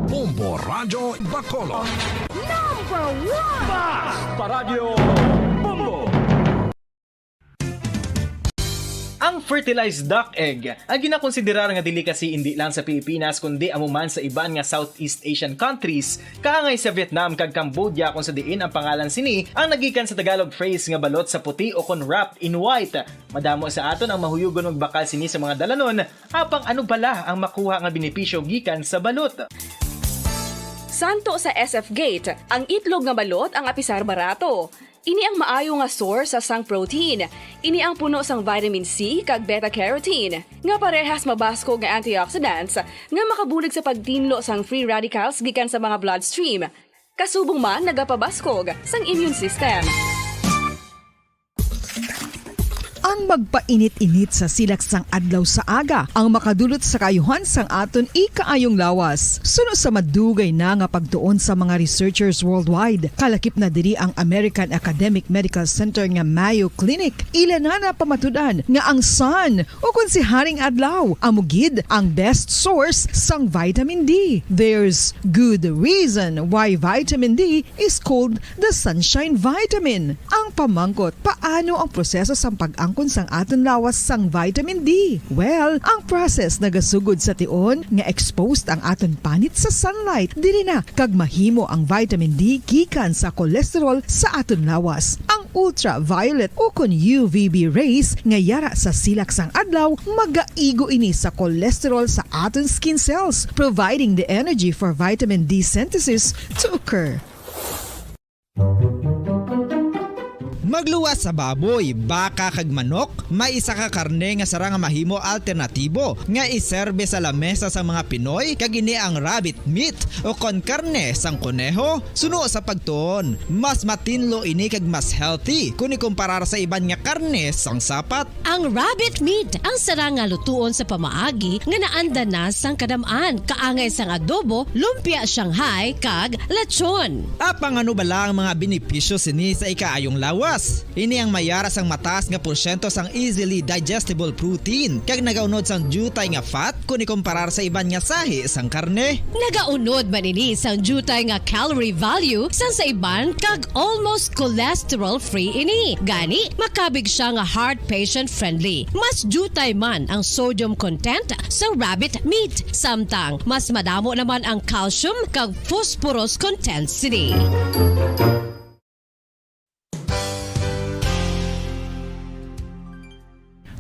Bombo Radyo Bacolod. Number one! Bas Paradyo! Bombo! Ang fertilized duck egg, ang ginakonsiderar nga delicacy indi lang sa Pilipinas, kundi amo man sa iban nga Southeast Asian countries, kaangay sa Vietnam kag Cambodia, kung sa diin ang pangalan sini ang nagikan sa Tagalog phrase nga balot sa puti o kon wrapped in white. Madamo sa aton ang mahuyugon magbakal sini sa mga dalanon, apang ano bala ang makuha nga benepisyo gikan sa balot? Santo sa S F Gate, ang itlog nga balot ang apisar barato. Ini ang maayo nga source sa sang protein. Ini ang puno sang vitamin C kag beta carotene, nga parehas mabaskog nga antioxidants nga makabulig sa pagtinlo sang free radicals gikan sa mga bloodstream. Kasubong man nagapabaskog sang immune system. Ang magpainit-init sa silak sang adlaw sa aga ang makadulot sa kaayuhan sang aton ikaayong lawas. Suno sa madugay na nga pagtuon sa mga researchers worldwide, kalakip na diri ang American Academic Medical Center nga Mayo Clinic. Ila na napamatud-an nga ang sun, o kon si Haring Adlaw, amo gid ang best source sang vitamin D. There's good reason why vitamin D is called the sunshine vitamin. Ang pamangkot, paano ang proseso sang pag-angkon sang aton lawas sang vitamin D? Well, ang process nagasugod sa tion nga exposed ang aton panit sa sunlight. Diri na kag mahimo ang vitamin D gikan sa cholesterol sa aton lawas. Ang ultraviolet o kon U V B rays nga yara sa silak sang adlaw magaigo ini sa cholesterol sa aton skin cells, providing the energy for vitamin D synthesis to occur. Magluwas sa baboy, baka kag manok, may isa ka karne nga sarang nga mahimo alternatibo nga iserbe sa lamesa sa mga Pinoy, kag ini ang rabbit meat o kon karne sang koneho. Suno sa pagtuon, mas matinlo ini kag mas healthy kon ikumparar sa iban nga karne sang sapat. Ang rabbit meat ang sarang nga lutuon sa pamaagi nga naanda na sang kadam-an, kaangay sang adobo, lumpia Shanghai, kag lechon. Apang ano bala ang mga benepisyo sini sa ikaayong lawas? Ini ang mayara sang mataas nga porsyento sang easily digestible protein kag nagaunod sang diutay nga fat kon ikumparar sa iban nga sahi sang karne. Nagaunod man ini sang diutay nga calorie value sang sa iban kag almost cholesterol-free ini. Gani, makabig sia nga heart patient-friendly. Mas diutay man ang sodium content sang rabbit meat, samtang mas madamo naman ang calcium kag phosphorus content sini.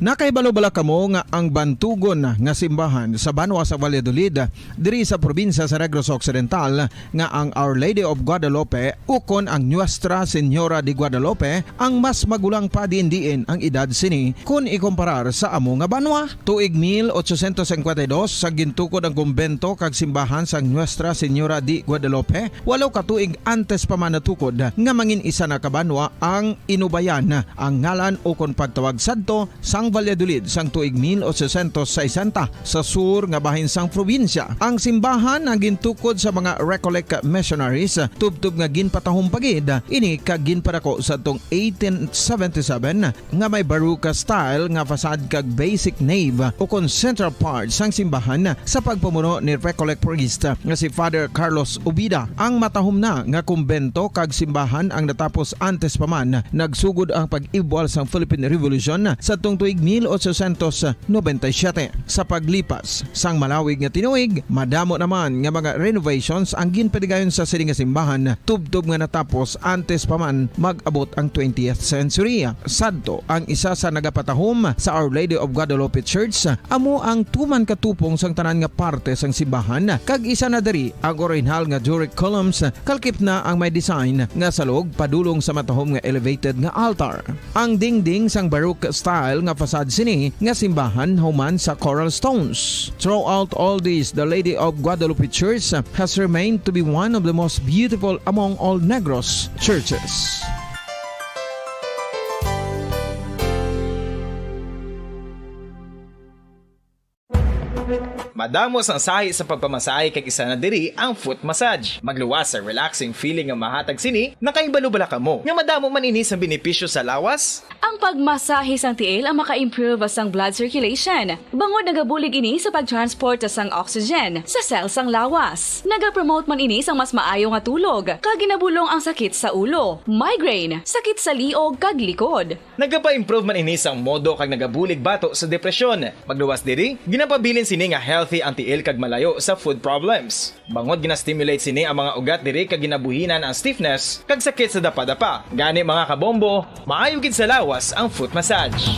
Nakahibalo bala kamo nga ang bantugon nga simbahan sa banwa sa Valladolid, diri sa probinsya sa Negros Occidental, nga ang Our Lady of Guadalupe ukon ang Nuestra Señora de Guadalupe ang mas magulang pa diin-diin ang edad sini kon ikumparar sa amo nga banwa? Tuig mil ochocientos cincuenta y dos, sa gintukod ang kumbento kag simbahan sang Nuestra Señora de Guadalupe, walo ka tuig antes pa man natukod nga mangin isa na ka banwa ang Inubayan, ang ngalan ukon pagtawag sadto sang Valladolid sang tuig mil ochocientos sesenta, sa sur nga bahin sang probinsya. Ang simbahan ang gintukod sa mga Recollect missionaries, tubtob nga ginpatahom pa gid ini kag ginpadako sadtong eighteen seventy-seven, nga may Baroque style nga facade kag basic nave ukon central part sang simbahan sa pagpamuno ni Recollect priest nga si Father Carlos Ubida. Ang matahom na nga kumbento kag simbahan ang natapos antes pa man nagsugod ang pag-ibwal sang Philippine Revolution sadtong tuig mil ochocientos noventa y siete. Sa paglipas sang malawig nga tinuig, madamo naman nga mga renovations ang ginpadigayon sa sini nga simbahan, tubtob nga natapos antes pa man mag-abot ang twentieth century. Sadto, ang isa sa nagapatahom sa Our Lady of Guadalupe Church amo ang tuman katupong sang tanan nga parte sang simbahan, kag isa na diri ang orihinal nga Doric columns, kalkip na ang may design nga salog padulong sa matahom nga elevated nga altar. Ang dingding sang Baroque style nga facade sini nga simbahan human sa coral stones. Throughout all this, the Lady of Guadalupe Church has remained to be one of the most beautiful among all Negros churches. Madamo sang sahi sa pagpamasahe kag isa na diri ang foot massage. Magluwas sa relaxing feeling nga mahatag sini, nakahibalo bala kamo nga madamo man ini sang benepisyo sa lawas? Ang pagmasahe sang tiil ang maka-improve sang blood circulation, bangod nagabulig ini sa pag-transport sang oxygen sa cell sang lawas. Nagapromote man ini sang mas maayo nga tulog, kag ginabulong ang sakit sa ulo, migraine, sakit sa liog kag likod. Nagapa-improve man ini sang modo kag nagabulig bato sa depresyon. Magluwas diri, ginapabilin sini nga healthy ang tiil kag malayo sa foot problems. Bangod gina-stimulate sini ang mga ugat diri kag ginabuhinan ang stiffness kag sakit sa dapadapa. Gani, mga kabombo, maayo gid sa lawas ang foot massage.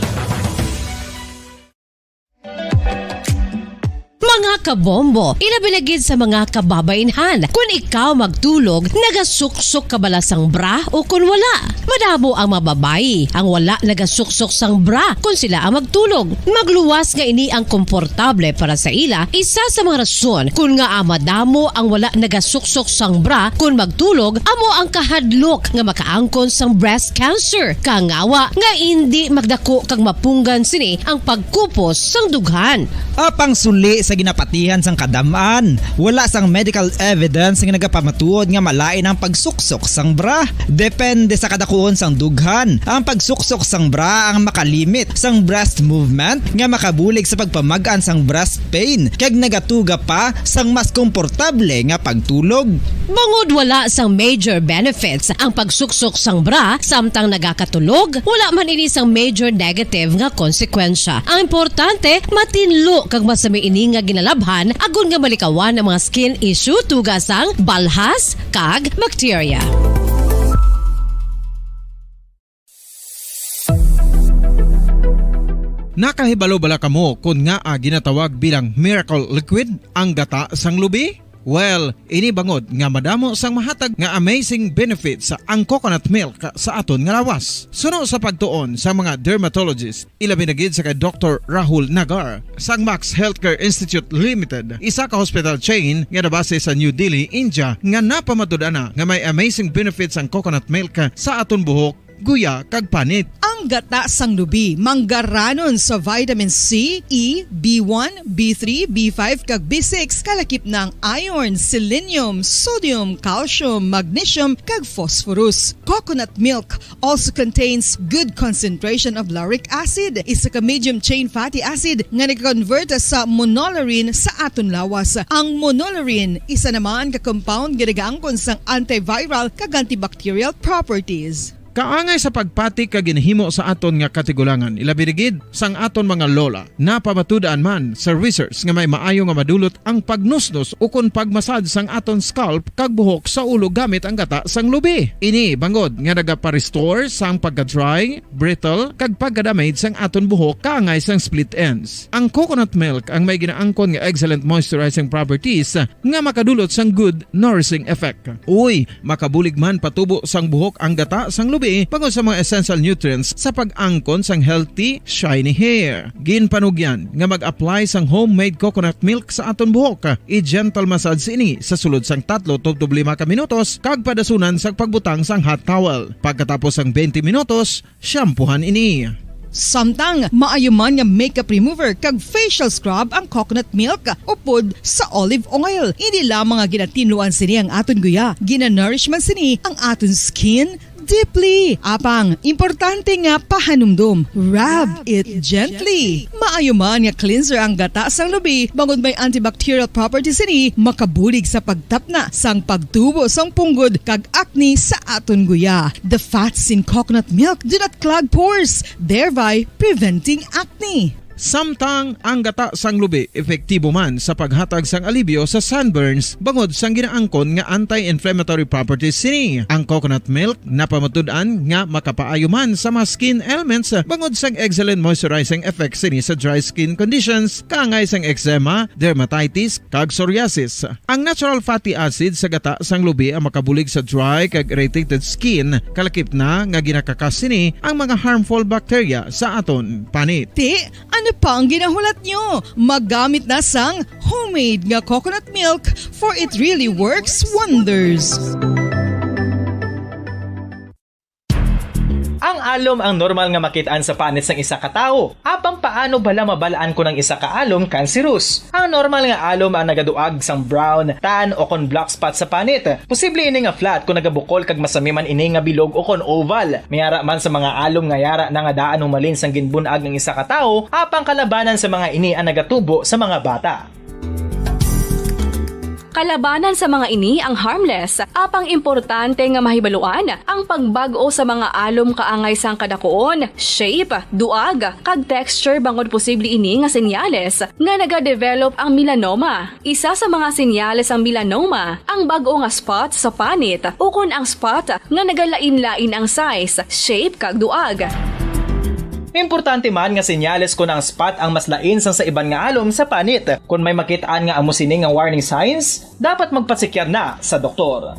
Mga kabombo, ilabi na gid sa mga kababainhan, kun ikaw magtulog, nagasuksok ka bala sang bra o kun wala? Madamo ang mga babayi ang wala nagasuksok sang bra kun sila ang magtulog. Magluwas nga ini ang komportable para sa ila, isa sa mga rason kun ngaa madamo ang wala nagasuksok sang bra kun magtulog, amo ang kahadlok nga makaangkon sang breast cancer. Kangawa nga indi magdako kag mapunggan sini ang pagkupos sang dughan. Apang suli sa ginapatihan sang kadam-an, wala sang medical evidence nga nagapamatuod nga malain ang pagsuksok sang bra. Depende sa kadakuon sang dughan, ang pagsuksok sang bra ang makalimit sang breast movement nga makabulig sa pagpamag-an sang breast pain kag nagatuga pa sang mas komportable nga pagtulog. Bangod wala sang major benefits ang pagsuksok sang bra samtang nagakatulog, wala man ini sang major negative nga konsekwensya. Ang importante, matinlo kag masami ini nga ginalabhan agod nga malikawan ang mga skin issue tuga sang balhas kag bakterya. Nakahibalo bala kamo kon ngaa ginatawag bilang miracle liquid ang gata sang lubi? Well, ini bangod nga madamo sang mahatag nga amazing benefits ang coconut milk sa aton nga lawas. Suno sa pagtuon sa mga dermatologist, ilabi na gid sa kay Doktor Rahul Nagar sang Max Healthcare Institute Limited, isa ka hospital chain nga nabase sa New Delhi, India, nga napamatud-an na nga may amazing benefits ang coconut milk sa aton buhok, guya, kag panit. Ang gata sang lubi manggaranon sa vitamin C, E, B one, B three, B five, kag B six, kalakip na ang iron, selenium, sodium, calcium, magnesium, kag phosphorus. Coconut milk also contains good concentration of lauric acid, isa ka medium chain fatty acid nga nag-convert sa monolaurin sa aton lawas. Ang monolaurin, isa naman ka compound nga nagaangkon sang antiviral kag antibacterial properties. kaangay sa pagpati kag ginhimo sa aton nga katigulangan, ilabi na gid sang aton mga lola. Napamatud-an man sa research nga may maayo nga madulot ang pagnusnos ukon pagmasad sang aton scalp kag buhok sa ulo gamit ang gata sang lubi. Ini bangod nga nagapa-restore sang pagka-dry, brittle, kag pagka-damage sang aton buhok kaangay sang split ends. Ang coconut milk ang may ginaangkon nga excellent moisturizing properties nga makadulot sang good nourishing effect. Uy, makabulig man patubo sang buhok ang gata sang lubi bangod sa mga essential nutrients sa pag-angkon sang healthy, shiny hair. Ginpanugyan nga mag-apply sang homemade coconut milk sa aton buhok. I-gentle massage ini sa sulod sang tatlo tubtob lima ka minutos kag padasunan sang pagbutang sang hot towel. Pagkatapos sang twenty minutos, shampoohan ini. Samtang maayo man nga makeup remover kag facial scrub ang coconut milk upod sa olive oil. Hindi lamang nga ginatinluan sini ang aton guya, ginanourish man sini ang aton skin deeply. Apang, importante nga pahanumdom, rub it gently. Maayo man nga cleanser ang gata sang lubi, bangod may antibacterial properties sini, makabulig sa pagtapna sang pagtubo sang punggod kag acne sa aton guya. The fats in coconut milk do not clog pores, thereby preventing acne. Samtang ang gata sang lubi epektibo man sa paghatag sang alibyo sa sunburns bangod sang ginaangkon nga anti-inflammatory properties sini. Ang coconut milk napamatud-an nga makapaayo man sa mga skin ailments bangod sang excellent moisturizing effects sini sa dry skin conditions, kaangay sang eczema, dermatitis, kag psoriasis. Ang natural fatty acid sa gata sang lubi ang makabulig sa dry kag irritated skin, kalakip na nga ginakakas sini ang mga harmful bacteria sa aton panit. Ti, ano pa ang ginahulat nyo? Maggamit na sang homemade nga coconut milk, for it really works wonders. Ang alom ang normal nga makit-an sa panit sang isa ka tawo. Apang paano bala mabal-an kon ang isa ka alom cancerous? Ang normal nga alom ang nagaduag sang brown, tan, o kon black spot sa panit. Posible ini nga flat kon nagabukol kag masami man ini nga bilog o kon oval. May ara man sa mga alom nga yara na nga daan humalin sang ginbun-ag ang isa ka tawo, apang kalabanan sa mga ini ang nagatubo sa mga bata. Kalabanan sa mga ini ang harmless, apang importante nga mahibaluan ang pagbag-o sa mga alom kaangay sang kadakuon, shape, duag, kag texture, bangod posible ini nga senyales nga nagadevelop ang melanoma. Isa sa mga senyales sang melanoma ang bag-o nga spot sa panit ukon ang spot nga nagalain-lain ang size, shape, kag duag. Importante man nga senyales kon ang spot ang mas lain sang sa iban nga alom sa panit. Kon may makit-an nga amo sini nga warning signs, dapat magpatsikyar na sa doktor.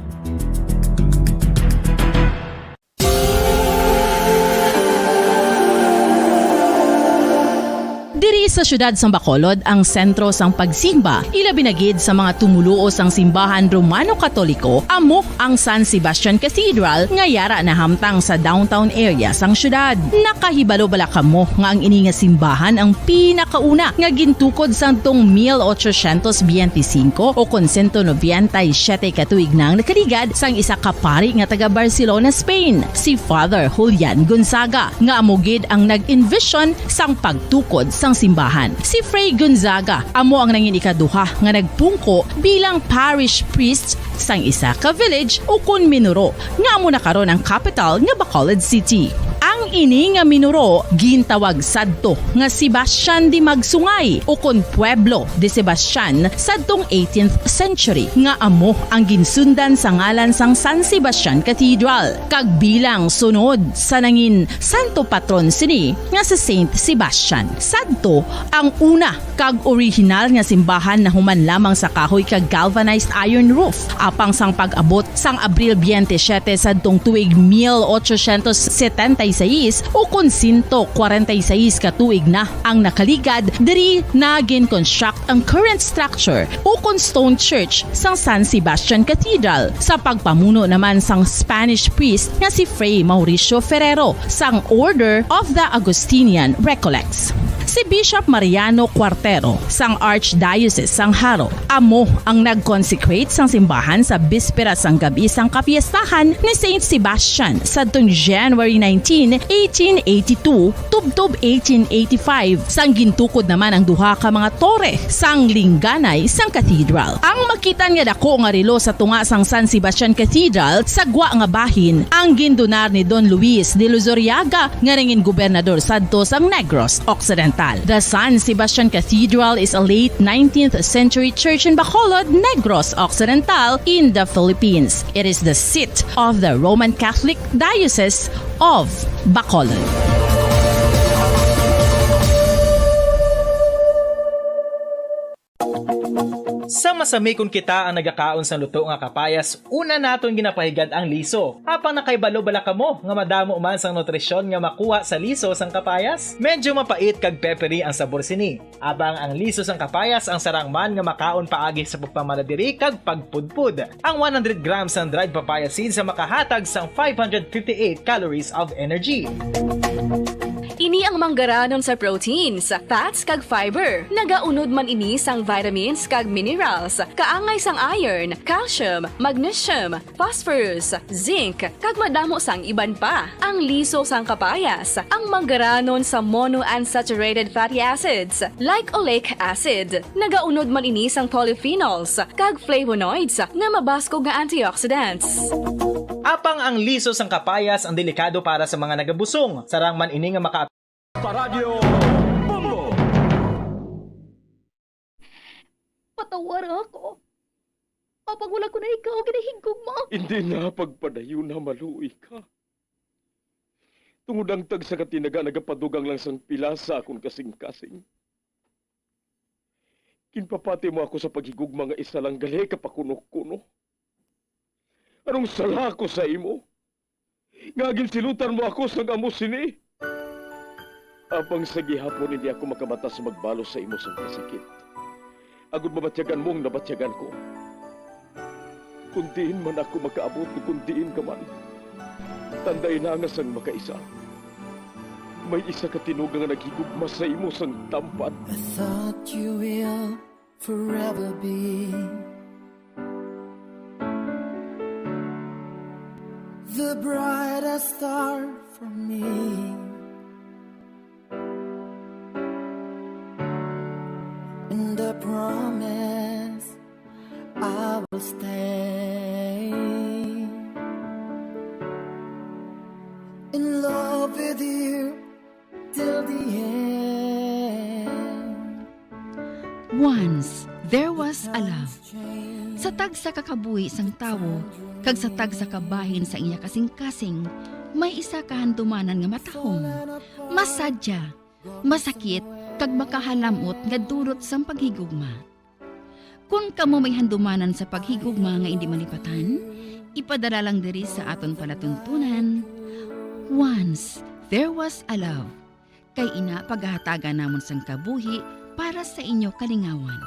Diri sa siyudad sang Bacolod ang sentro sang pagsimba, ilabi na gid sa mga tumoluo sang simbahan Romano Katoliko, amo ang San Sebastian Cathedral nga yara nahamtang sa downtown area sang siyudad. Nakahibalo bala kamo nga ang ini nga simbahan ang pinakauna nga gintukod sadtong mil ochocientos biyente singko o kon sento nobenta y siyete ka tuig na ang nakaligad sang isa ka pari nga taga Barcelona, Spain, si Father Julian Gonzaga, nga amo gid ang nag-envision sang pagtukod sang simbahan. Si Fray Gonzaga amo ang nangin ikaduha nga nagpungko bilang parish priest sang isa ka village ukon minuro nga amo na karon ang kapital nga Bacolod City. Ang ini nga minuro gintawag sadto nga Sebastian de Magsungay ukon Pueblo de Sebastian sadtong eighteenth century, nga amo ang ginsundan sa ngalan sang San Sebastian Cathedral, kag bilang sunod sa nangin santo patron sini nga si Saint Sebastian. Sadto ang una kag orihinal nga simbahan nahuman lamang sa kahoy kag galvanized iron roof. Apang sang pag-abot sang Abril biyente siyete sadtong tuig mil ochocientos setenta y seis, ukon sento kwarenta y seis ka tuig na ang nakaligad, diri na gin-construct ang current structure ukon stone church sang San Sebastian Cathedral, sa pagpamuno naman sang Spanish priest nga si Fray Mauricio Ferrero sang Order of the Augustinian Recollects. si Bishop Mariano Cuartero sang Archdiocese sang Jaro. Amo ang nag-consecrate sang simbahan sa bispera sang gab-i sang kapiestahan ni Saint Sebastian sadtong January nineteen, eighteen eighty-two, tubtob eighteen eighty-five, sang gintukod naman ang duha ka mga tore sang lingganay sang cathedral. Ang makitan nga dako nga relo sa tunga sang San Sebastian Cathedral sa gwa nga bahin ang gindunar ni Don Luis de Luzuriaga nga nangin gobernador sadto sang Negros Occidental. The San Sebastian Cathedral is a late nineteenth century church in Bacolod, Negros Occidental, in the Philippines. It is the seat of the Roman Catholic Diocese of Bacolod. Sa masami kon kita ang nagakaon sang luto nga kapayas, una naton ginapahigad ang liso. Apang nakahibalo bala kamo nga madamo man sang nutrisyon nga makuha sa liso sang kapayas? Medyo mapait kag peppery ang sabor sini. Apang ang liso sang kapayas ang sarang man nga makaon paagi sa pagpamala diri kag pagpudpod. Ang one hundred grams sang dried papaya seeds ang makahatag sang five hundred fifty-eight calories of energy. Ini ang manggaranon sa proteins, fats, kag fiber. Nagaunod man ini sang vitamins kag minerals, kaangay sang iron, calcium, magnesium, phosphorus, zinc, kag madamo sang iban pa. Ang liso sang kapayas, ang manggaranon sa monounsaturated fatty acids, like oleic acid. Nagaunod man ini sang polyphenols kag flavonoids nga mabaskog nga antioxidants. Apang ang liso sang kapayas ang delikado para sa mga nagabusong. Sarang man ini nga maka- Paradyo Bombo! Patawara ako. Apang wala ko na ikaw ginahigugma. Hindi na pagpadayon na maluoy ka. Tungod ang tagsa ka tinaga nagapadugang lang sang pila sa akon kasing-kasing. Ginpapati mo ako sa paghigugma nga isa lang gali ka pakuno-kuno. Anong sala ko sa imo? Nga ginsilutan mo ako sang amo sini? Apang sa gihapon hindi ako makabatas magbalos sa imo sang kasakit, agod mabatyagan mo ang nabatyagan ko. Kon diin man ako makaabot, o kon diin ka man, tandai na nga sang makaisa, may isa ka tinuga nga naghigugma sa imo sang tampad. I thought you will forever be the brightest star for me. And I promise I will stay in love with you till the end. Once there was a love. Sa tagsa ka kabuhi sang tawo kag sa tagsa ka bahin sa iya kasing-kasing, may isa ka handumanan nga matahom, masadya, masakit, kag makahalam-ot nga dulot sang paghigugma. Kon kamo may handumanan sa paghigugma nga indi malipatan, ipadala lang diri sa aton palatuntunan, Once There Was a Love. Kay ina pagahatagan namon sang kabuhi para sa inyo kalingawan.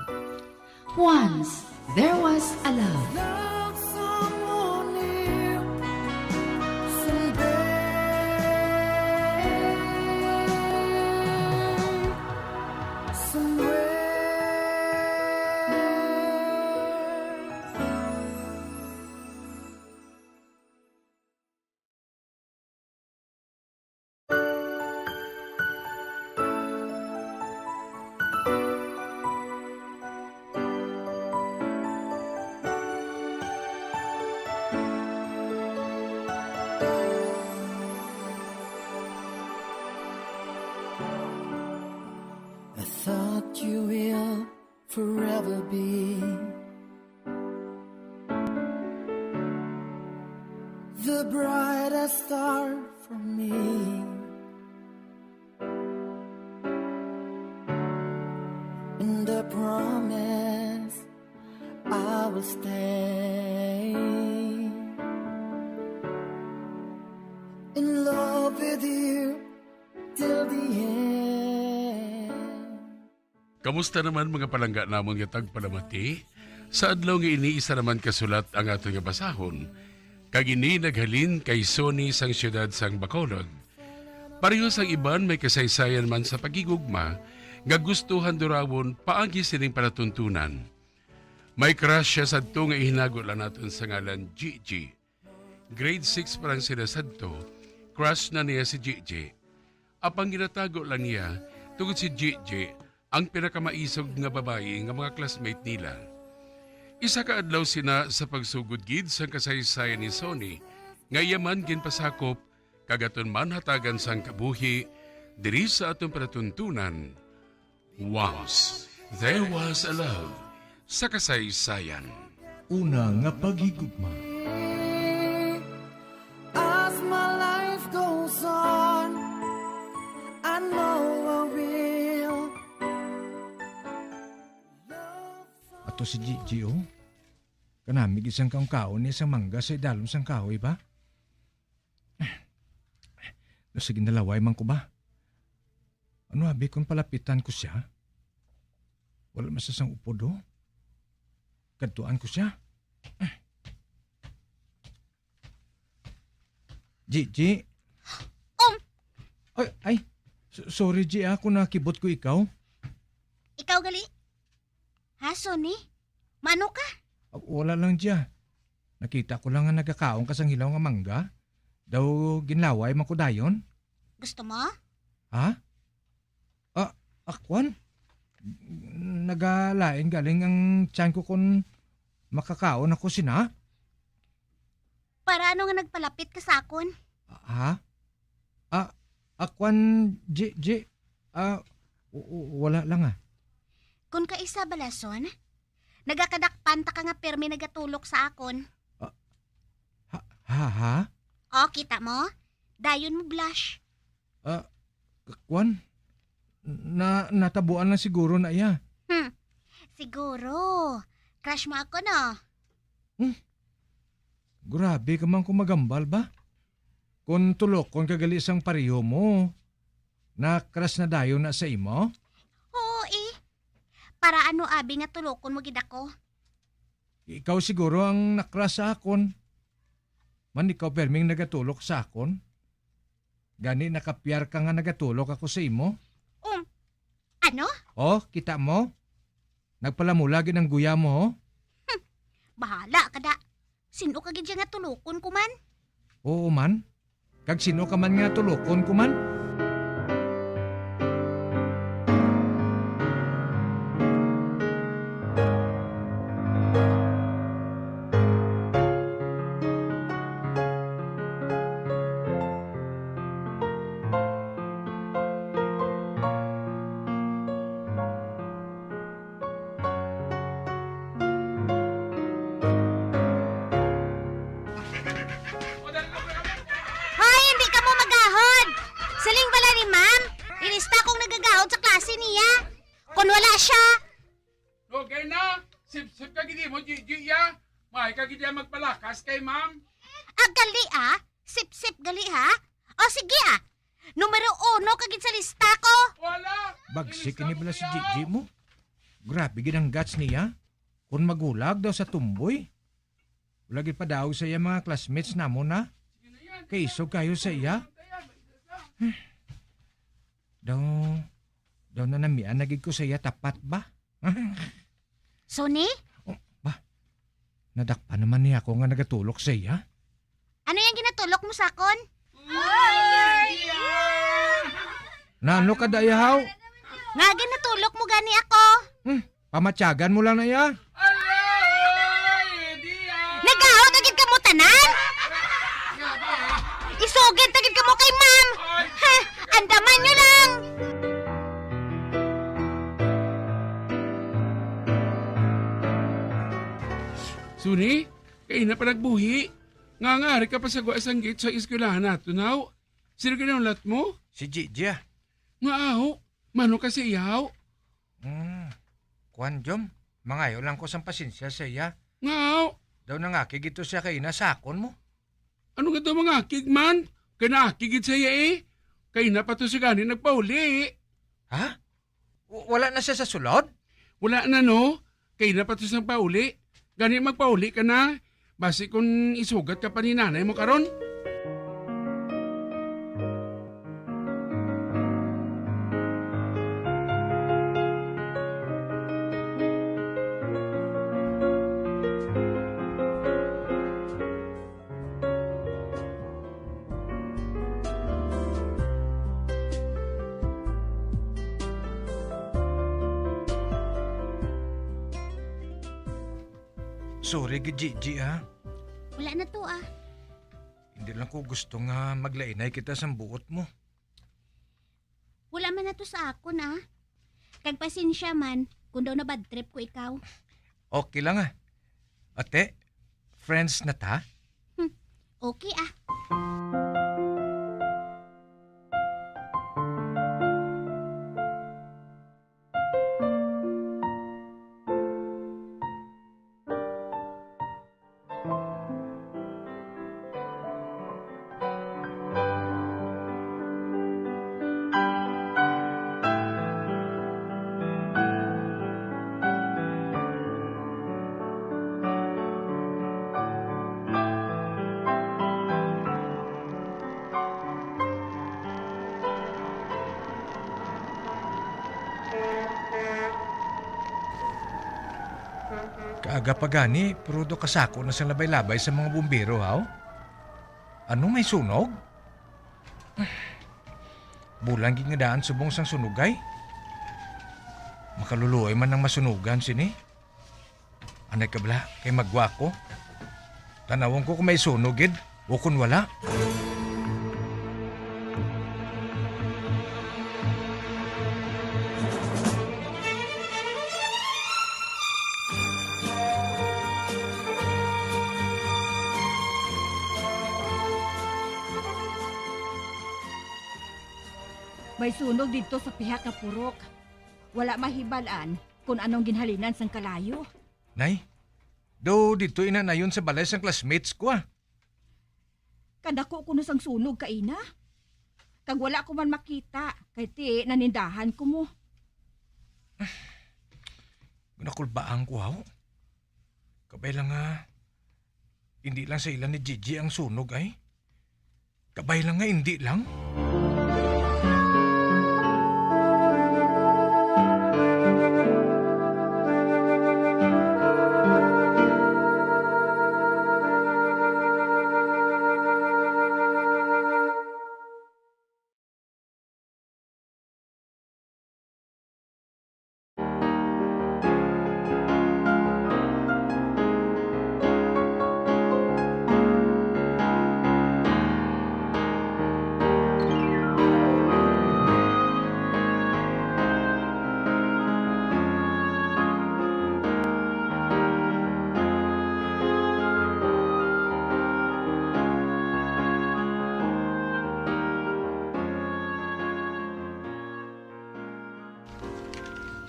Once There Was a Love. Love someone new someday, somewhere. I thought you will forever be the brightest star for me. And I promise I will stay in love with you till the end. Kamusta naman, mga palangga namon nga tagpalamati? Sa adlaw nga ini, isa naman ka sulat ang aton nga basahon, kag ini naghalin kay Sony sang siyudad sang Bacolod. Pareho sang iban, may kasaysayan man sa paghigugma, nga gustuhan durawon paagi sining palatuntunan. May crush siya sadto nga ihinago lang naton sa ngalan Gigi. Grade six pa lang sila sadto, crush na niya si Gigi. Apang ginatago lang niya tungod si Gigi ang pinakamaisog nga babayi nga mga classmate nila. Isa ka adlaw sina sa pagsugod gid sang kasaysayan ni Sonny nga iya man ginpasakop kag aton man hatagan sang kabuhi diri sa aton palatuntunan. Once There Was a Love sa kasaysayan. Una nga paghigugma. As my life goes on, I know I will love. Ato si Gigi, oh. Kanami gid sang kaon-kaon niya sang mangga sa idalom sang kahoy ba? Daw sige, nalaway man ko ba? Ano abi kung palapitan ko sia? Wala man sia sang upod, oh. Kadtuan ko sia. Gigi. Um! Ay, ay. S-, sorry, Gi, ah, kung nakibot ko ikaw. Ikaw gali? Ha, Sonny? Mano ka? Ah, wala lang, Gia. Nakita ko lang nga nagakaon ka sang hilaw nga mangga. Daw ginlaway man ko dayon. Gusto mo? Ha? Ah, akwan? Nagalain galing ang tiyan ko kon makakaon ako sina? Para ano nga nagpalapit ka sa akon? Ha? Ah, akwan, Ji, Ji, ah, w-, w-, wala lang, ah. Kon kaisa bala, Son, nagakadakpan ta ka nga pirmi nagatulok sa akon. Ah, ha, ha, ha? O, kita mo? Dayon mo blush. Ah, k-, kwan? Na, natabuan lang siguro na iya. Hmm. Siguro. Crush mo ako, no? Hmm. Grabe ka man kung magambal ba? Kung tulokon ka gali sang pareho mo, na-crush na dayon na sa imo? Oo, eh. Para ano abi nga tulokon mo gid ako? Ikaw siguro ang na-crush sa akon. Man ikaw perming nagatulok sa akon. Gani nakapiyar ka nga nagatulok ako sa imo? Um, ano? Oh, kita mo? Nagpalamula gid ang guya mo, oh. Hmm, bahala ka da. Sino ka gid siya nga tulokon ko man? Oo man. Kag sino ka man nga tulokon ko man? Hoy, hindi ka mo magahod! Siling bala ni Ma'am, ilista kong nagagahod sa klase niya. Kung wala siya. Lugay na, sip-sip ka gid mo, Gigi, ya. May ka gid ya magpalakas kay Ma'am. Agali, ah. Sip-sip gali, ha? O, sige, ah. Numero uno ka gid sa lista ko. Wala. Bagsik ini bala si Gigi mo. Grabe gid ang guts niya. Kung maghulag daw sa tumboy. Wala gid padaog sa iya mga classmates namon na. Kay isog kayo sa iya. Daw, daw nanamian na gid ko sa iya tapat ba? Sony? Oh, ba? Nadakpan naman niya ako nga nagatulok sa iya. Ano yung ginatulok mo sa akon? Nano ka, dayahaw? Nga ginatulok mo gani ako? Hmm, pamatyagan mo lang na iya. Nagahaw na gid kamo tanan? Isugid na gid kamo kay ma'am. Ha, andaman nyo lang. Suni, kaina pa nagbuhi. Nga nga, ari ka pa sa gwa sang gate sa eskwelahan nato, naw? Sino ginahulat mo? Si Gigi, ah. Nga, aho? Mano ka sa iyaw? Hmm. Kuan, Jom. Mangayo lang ko sang pasensya sa iya. Nga, aho? Daw nangakig ito siya kay ina sa akon mo. Ano nga daw mangakig man? Kay naakig gid sa iya, eh. Kay na pa to siya gani nagpauli. Ha? W-, wala na siya sa sulod? Wala na, no? Kay na pa to siyang pauli. Gani magpauli ka na. Basi kung isugat ka pa ni nanay mo karon. Sorry gid, Gigi, ha? Wala na to, ah. Hindi lang ko gusto nga maglainay kita sang buot mo. Wala man na to sa akon, ah. Kag pasensya man kung daw na-bad trip ko ikaw. Okay lang, ah. Ate, friends na ta? Hmm, okay, ah. Kaaga pa gani, pero daw kasako na sang labay-labay sa mga bumbero, haw? Ano, may sunog? Bulang gid nga daan subong sang sunugay. Makaluluoy man ang masunugan sini. Anay ka bala, kay magwa ko. Tanawon ko kung may sunog gid o kung wala. May sunog didto sa pihak nga purok. Wala mahibal-an kon anong ginhalinan sang kalayo. Nay, daw didto ina nayon sa balay sang classmates ko, ah. Kadako kuno sang sunog kaina. Kag wala ko man makita, kay ti nanindahan ko mo. Nakulbaan ko, haw. Kabay lang nga, hindi lang sa ila ni Gigi ang sunog, ay. Kabay lang nga, hindi lang.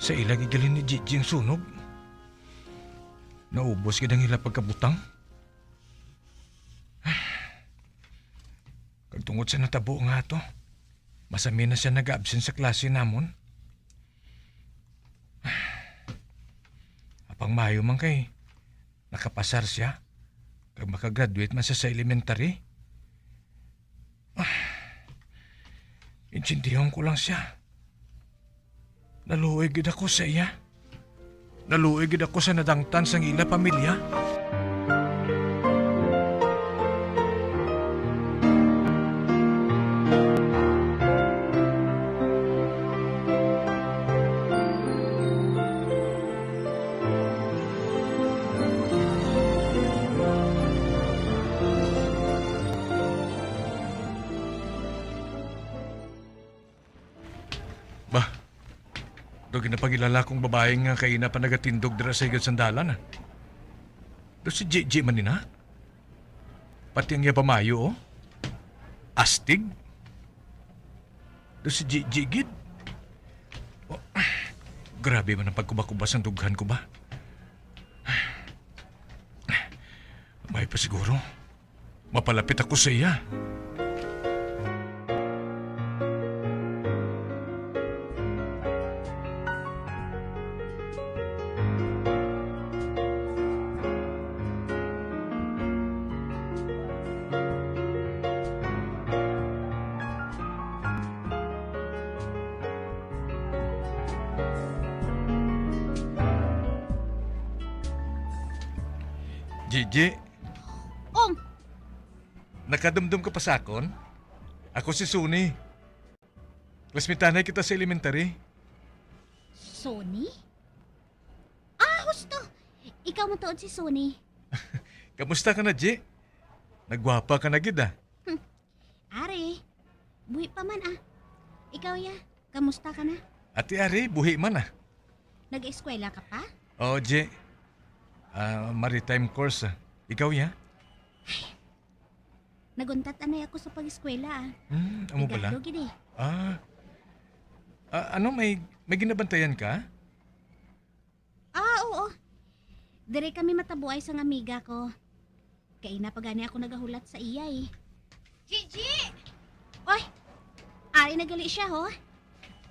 Sa ila ginhalinan ni Gigi ang sunog. Naubos gid ang ila pagkabutang. Kag tungod sa natabo nga ato, masami na sia nag-absent sa klase namon. Apang maayo man kay nakapasar sia, kag makagraduate man sia sa elementary. Ah, intindihon ko lang sia. Naluoy gid ako sa iya. Naluoy gid ako sa nadangtan sang ila pamilya. Ba, daw ginapakilala kong babayi nga kaina pa nagatindog dira sa higad sang dalan, ah. Daw si Gigi man ina. Pati ang iya pamayo, oh. Astig. Daw si Gigi gid. Oh, grabe man ang pagkuba-kuba sang dughan ko ba. May pa siguro. Mapalapit ako sa iya. Gigi, Ong! Nakadumdom ka pa sa akon? Ako si Suni. Classmate-anay kita sa elementary. Suni? Ah, husto! Ikaw man tuod si Suni. Kamusta ka na, Ji? Nagwapa ka na gid, ah. Hmm. Ari, buhi pa man, ah. Ikaw, ya, kamusta ka na? Ati Ari, buhi man, ah. Nag-eskwela ka pa? Oo, Ji. Ah, maritime course, ah. Ikaw, ya? Naguntat anay ako sa pag-eskwela, ah. Hmm, amo bala? Regalo gid, eh. Ah. Ah, ano, may, may ginabantayan ka? Ah, oo. Diri kami matabuay sang amiga ko. Kaina pa gani ako nagahulat sa iya, eh. Gigi! Oy! Ari na gali siya, ho.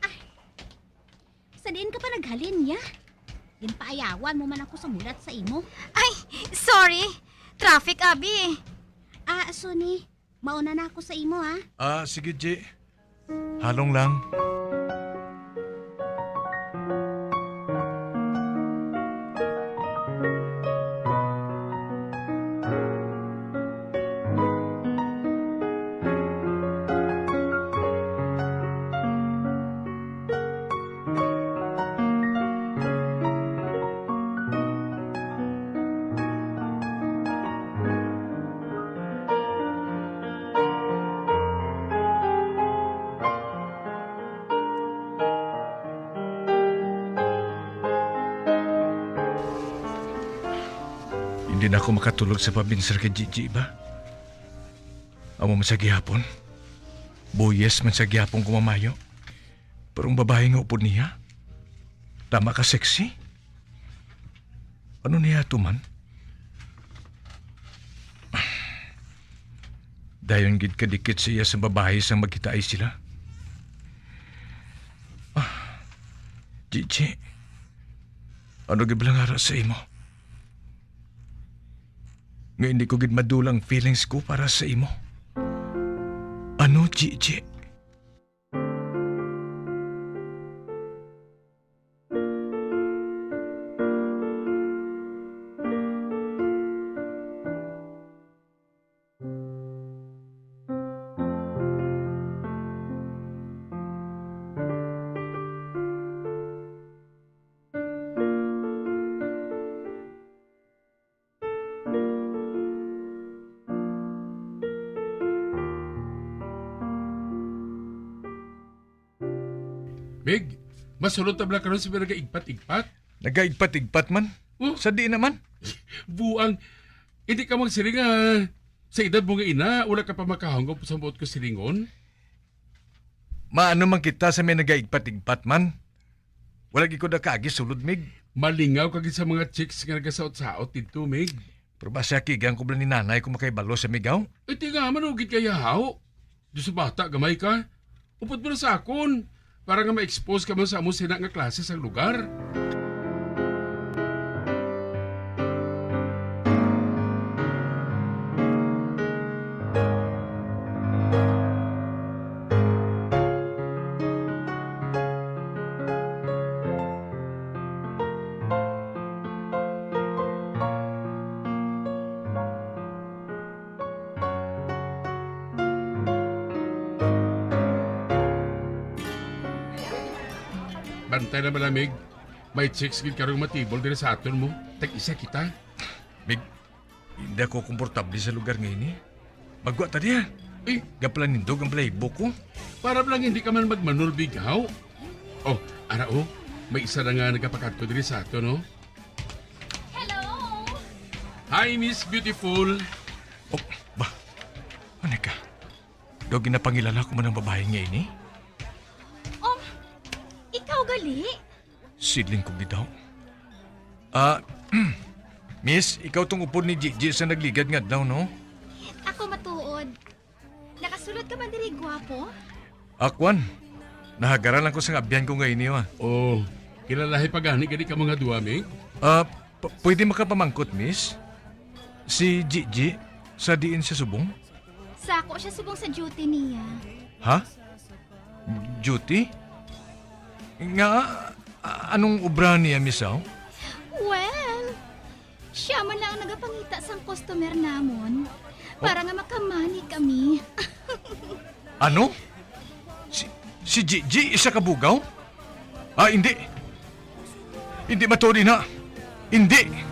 Ah. Sa diin ka pa naghalin, ya? Ginpaayawan mo man ako sa mulat sa imo. Ay, sorry. Traffic, abi. Ah, Suni, mauna na ako sa imo, ha? Ah, sige, Ji. Halong lang. Hindi na ako makatulog sa pabinser kay Gigi ba. Amo man sa gihapon. Buyes man sa gihapon ko mamayo. Pero ang babae nga upod niya, tama ka sexy. Ano niya to man? Dayon gid kadikit siya sa babae sang magkitaay sila. Ah, Gigi, ano gid bala nga ara sa imo? Nga hindi ko gid madula ang feelings ko para sa imo. Ano, Gigi? Mig, masulod ta bala karon sa mga nagaigpat-igpat? Nagaigpat-igpat man? Oh. Sa di naman? Buang, hindi ka magsiling nga sa edad mo nga ina, wala ka pa makahangop sa buot ko silingon? Maano man kita sa may nagaigpat-igpat man? Wala gid ko na kaagi sulod, Mig. Malingaw ka gid sa mga chicks nga nagasaot-saot didto, Mig. Pero basi akigan ko bala ni nanay kung makahibalo sa migaw? Eh, ti nga, manugid kaya, haw? Di sa bata, gamay ka. Upod mo na sa akon, para nga ma-expose ka man sa amo sina nga klase sang lugar. Bantay na malamig. May chicks gid karong matibol diri sa aton mo. Tag-isa kita. Mig, hindi ako komportable sa lugar nga ini. Magwa ta diha. Eh? Gapalanindog ang balahibo ko. Para lang hindi ka man magmanulbigaw. Oh, ara, oh. May isa na nga nagapakadto diri sa aton, oh. Hello! Hi, Miss Beautiful. Oh, ba? Ano ka? Daw ginapangilala ko man ang babae nga ini? Oh, ikaw gali? Sidling ko gid daw. Ah, Miss, ikaw tong upod ni Gigi sa nagligad nga adlaw, no? Ako matuod. Nakasulod ka man diri, gwapo? Akwan, nahagaran lang ko sa abyan ko nga ini, ah. Oh, kilalahi pa gani gani ka mga duwa, Mig? Ah, p-, pwede makapamangkot, Miss? Si Gigi, sa diin siya subong? Sa ako siya subong sa duty niya. Ha? Duty? Nga, a-, anong obra niya, Miss Au? Well, siya man lang ang nagapangita sang customer namon para nga makamani kami. Ano? Si, si Gigi isa ka bugaw? Ah, hindi. Hindi matuod ina. Hindi.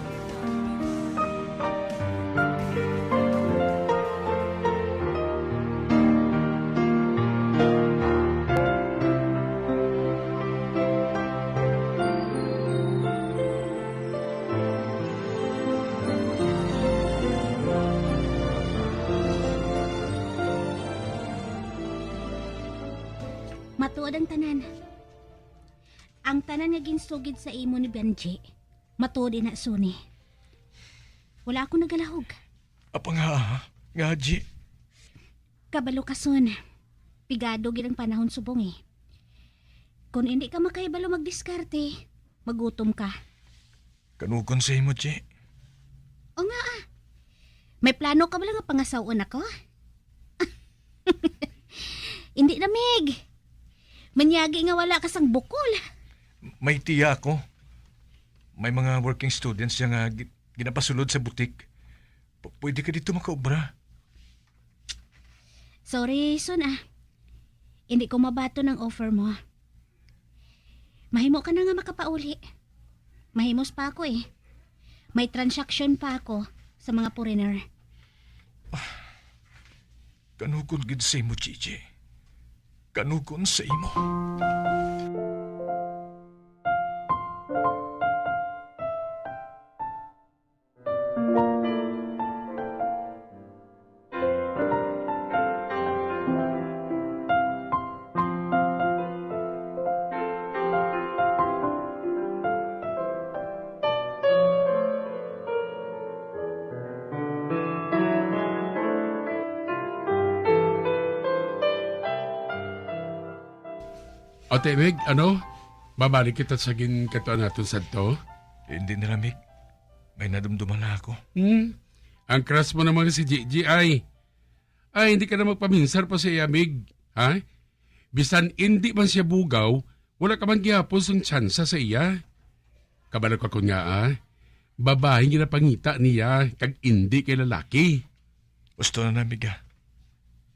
Matuod ang tanan. Ang tanan nga ginsugid sa imo ni Benji, matuod ina, Suni. Wala ako nagalahog. Apa nga, ha? Nga, Ji? Kabalo ka, Son. Pigado gid ang panahon subong, eh. Kung hindi ka makahibalo magdiskarte, magutom ka. Kanugon sa imo, Ji. O nga, ah. May plano ka bala nga pangasaw-on ako? Hindi na, Mig. Manyagi nga wala ka sang bukol. May tiya ako. May mga working students siya nga gi-, ginapasulod sa butik. P-, pwede ka dito makaobra. Sorry, Son, ah. Hindi ko mabaton ang offer mo. Mahimo ka na nga makapauli. Mahimos pa ako, eh. May transaksyon pa ako sa mga foreigner. Kanugon gid sa imo, Gigi. Kanugon sa imo. Ate Mig, ano? Mabalik kita sa ginkatuan naton sadto? Hindi na, Mig. May nadumduman na ako. Hmm? Ang crush mo naman si Gigi ay. Ay, hindi ka na magpaminsar pa sa iya, Mig. Ha? Bisan hindi man siya bugaw, wala ka man gihapon sang tsansa sa iya. Kabalo ka kon ngaa, babayi nga ginapangita niya kag indi kay lalaki. Gusto na na, Mig, ah.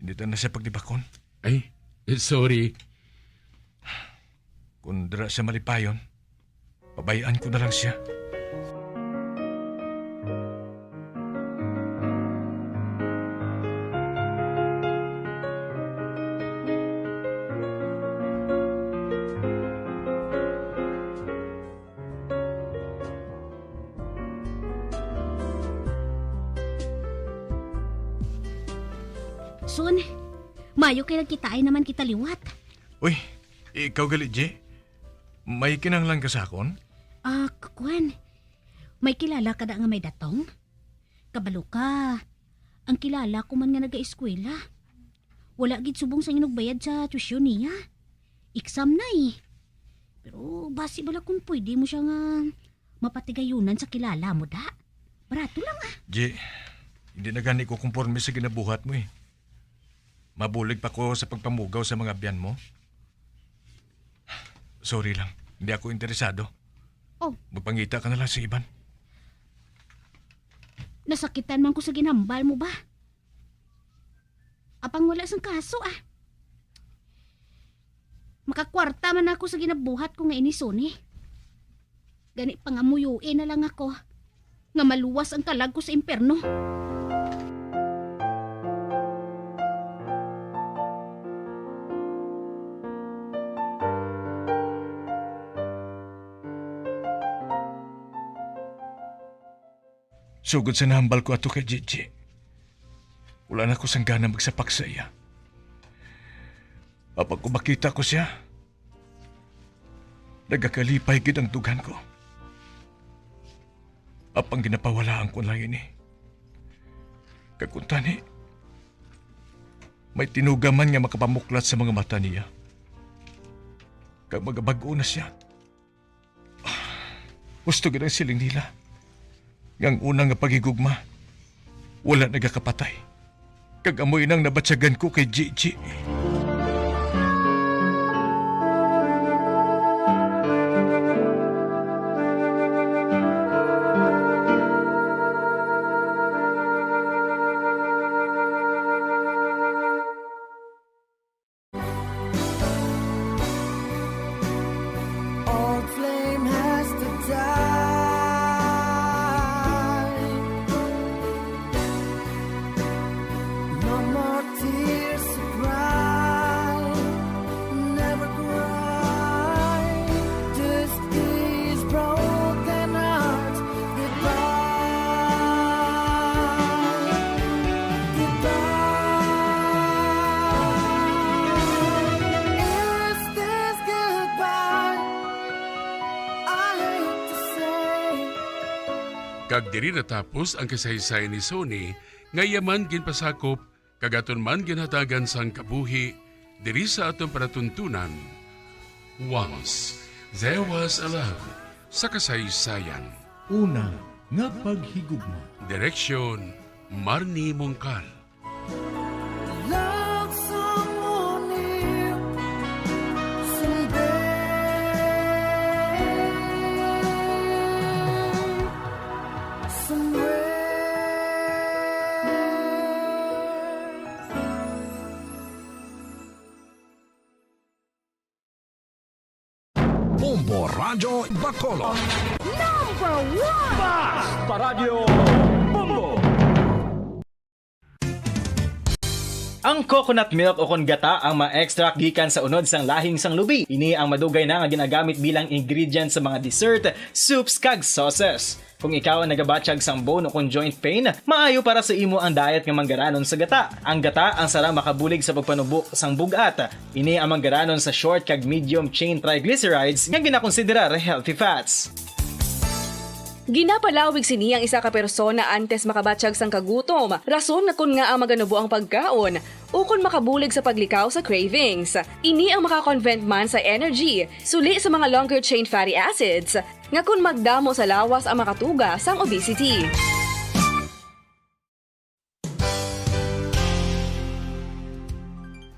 Hindi ta na siya pagdibakon. Ay, eh, sorry. Kung dira siya malipayon, pabayaan ko na lang siya. Son, mayo kay nagkitaay naman kita liwat. Uy, ikaw gali, G? May kinahanglan ka sa akon? Ah, k-, kuwan. May kilala ka da nga may datong? Kabalo ka, ang kilala ko man nga nagaeskwela, wala gid subong sang inugbayad sa tuition niya. Exam na, eh. Pero basi bala kung pwede mo siya nga mapatigayunan sa kilala mo, da. Barato lang, ah. G, hindi na gani ko kumporme sa ginabuhat mo, eh. Mabulig pa ko sa pagpamugaw sa mga abyan mo. Sorry lang, hindi ako interesado. Oh. Magpangita ka na lang sa iban. Nasakitan man ko sa ginhambal mo ba? Apang wala sang kaso, ah. Makakwarta man ako sa ginabuhat ko nga ini, Sony. Gani pangamuyoi na lang ako nga maluwas ang kalag ko sa impyerno. Sugod sa nahambal ko ato kay Gigi, wala na ko sang gana magsapak sa iya. Apang kung makita ko siya, nagakalipay gid ang dughan ko. Apang ginapawalaan ko lang ini. Kag kuntani, may tinuga man nga makapamuklat sa mga mata niya, kag magabag-o na siya. Husto gid ang siling nila nga ang una nga paghigugma wala nagakapatay, kag amo inang nabatyagan ko kay Gigi. Old flame has to die. No more tears to cry. Kag diri natapos ang kasaysayan ni Sony, nga iya man ginpasakop kag aton man ginhatagan sang kabuhi diri sa aton palatuntunan. Once there was a love sa kasaysayan. Una nga paghigugma. Direksyon, Marnie Mongkal. Bombo Radyo Bacolod. Number one! Basta Radyo Bombo! Ang coconut milk o kon gata ang ma-extract gikan sa unod sang lahing sang lubi. Ini ang madugay na nga ginagamit bilang ingredient sa mga dessert, soups, kag sauces. Kung ikaw ang nagabatyag sang bone o kon joint pain, maayo para sa imo ang diet nga manggaranon sa gata. Ang gata ang sarang makabulig sa pagpanubo sang bug-at. Ini ang manggaranon sa short kag medium chain triglycerides nga ginakonsiderar healthy fats. Ginapalawig sini ang isa ka persona antes makabatyag sang kagutom, rason nga kon ngaa maganubo ang pagkaon, ukon makabulig sa paglikaw sa cravings. Ini ang makakonvert man sa energy, suli sa mga longer chain fatty acids, nga kon magdamo sa lawas ang makatuga sang obesity.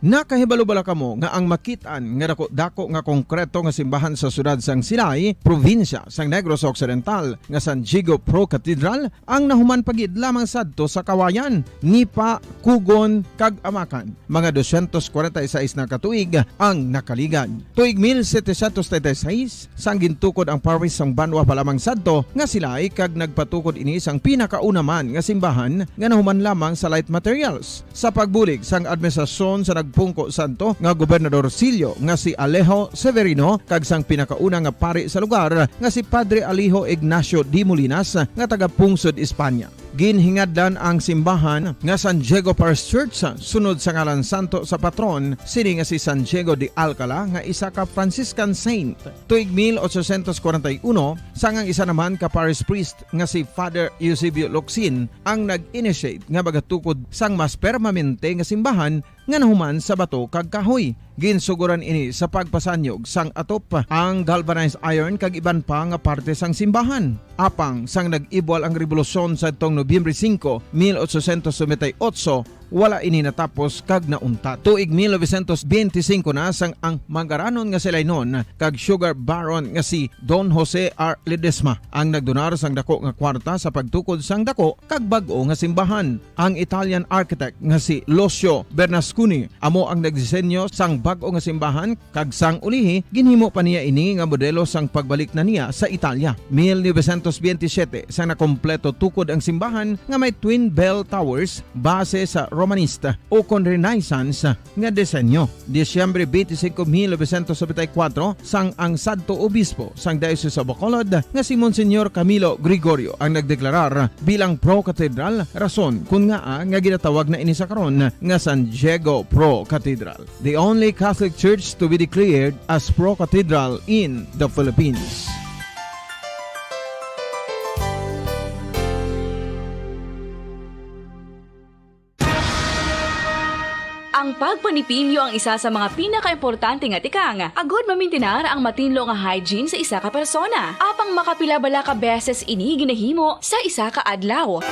Nakahibalo bala kamo nga ang makit-an nga dako-dako nga konkreto nga simbahan sa siyudad sang Silay, probinsya sang Negros Occidental, nga San Diego Pro Cathedral, ang nahuman pa gid lamang sadto sa kawayan, nipa, kugon, kag amakan? Mga dosyentos kwarenta y seis na ka tuig ang nakaligad. Tuig mil setecientos treinta y seis, sang gintukod ang parish sang banwa pa lamang sadto nga Silay kag nagpatukod ini sang pinakauna man nga simbahan nga nahuman lamang sa light materials. Sa pagbulig sang administrasyon sa nagpungko sadto nga Gobernador Silyo nga si Alejo Severino kag sang pinakauna nga pari sa lugar nga si Padre Alejo Ignacio de Molinas nga taga-pungsod Espanya. Ginhingadlan ang simbahan nga San Diego Parish Church sunod sa ngalan santo sa patron sini nga si San Diego de Alcala nga isa ka Franciscan saint. Tuig mil ochocientos kwarenta y uno, sang ang isa naman ka parish priest nga si Father Eusebio Locsin ang nag-initiate nga magatukod sang mas permanente nga simbahan nga nahuman sa bato kag kahoy. Ginsugoran ini sa pagpasanyog sang atop, ang galvanized iron kag iban pa nga parte sang simbahan. Apang sang nag-ibwal ang rebolusyon sadtong Nobyembre singko, mil ochocientos noventa y ocho, wala ini natapos kag nauntat. Tuig mil novecientos benti singko na sang ang manggaranon nga Silaynon kag sugar baron nga si Don Jose R. Ledesma ang nagdonar sang dako nga kwarta sa pagtukod sang dako kag bag-o nga simbahan. Ang Italian architect nga si Lucio Bernasconi amo ang nagdisenyo sang bag-o nga simbahan, kag sang ulihi ginhimo pa niya ini nga modelo sang pagbalik na niya sa Italia. Mil novecientos benti siyete, sang nakompleto tukod ang simbahan nga may twin bell towers base sa Romanista o kon Renaissance nga disenyo. Disyembre benti singko, mil novecientos nobenta y kuwatro, sang ang sadto obispo sang Diocese of Bacolod nga si Monsignor Camilo Gregorio ang nagdeklarar bilang pro-cathedral, rason kon ngaa nga ginatawag na ini sa karon nga San Diego Pro Cathedral, the only Catholic church to be declared as pro-cathedral in the Philippines. Ang pagpanipilyo ang isa sa mga pinakaimportante nga tikang agod mamintinar ang matinlo nga hygiene sa isa ka persona. Apang makapila bala ka beses ini ginahimo sa isa ka adlaw?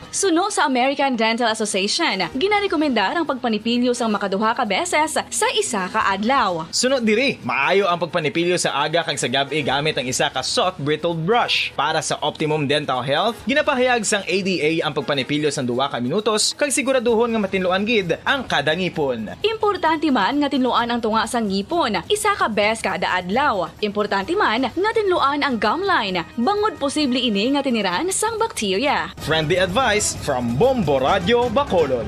Suno sa American Dental Association, ginarekomendar ang pagpanipilyo sang makaduha ka beses sa isa ka adlaw. Suno diri, maayo ang pagpanipilyo sa aga kag sa gab-i gamit ang isa ka soft bristled brush. Para sa optimum dental health, ginapahayag sang A D A ang pagpanipilyo sang duha ka minutos kag siguraduhon nga matinluan gid ang kada ngipon. Importante man nga tinluan ang tunga sang ngipon isa ka bes kada adlaw. Importante man nga tinluan ang gum line bangod posible ini nga tiniran sang bakterya. Friendly advice from Bombo Radyo Bacolod.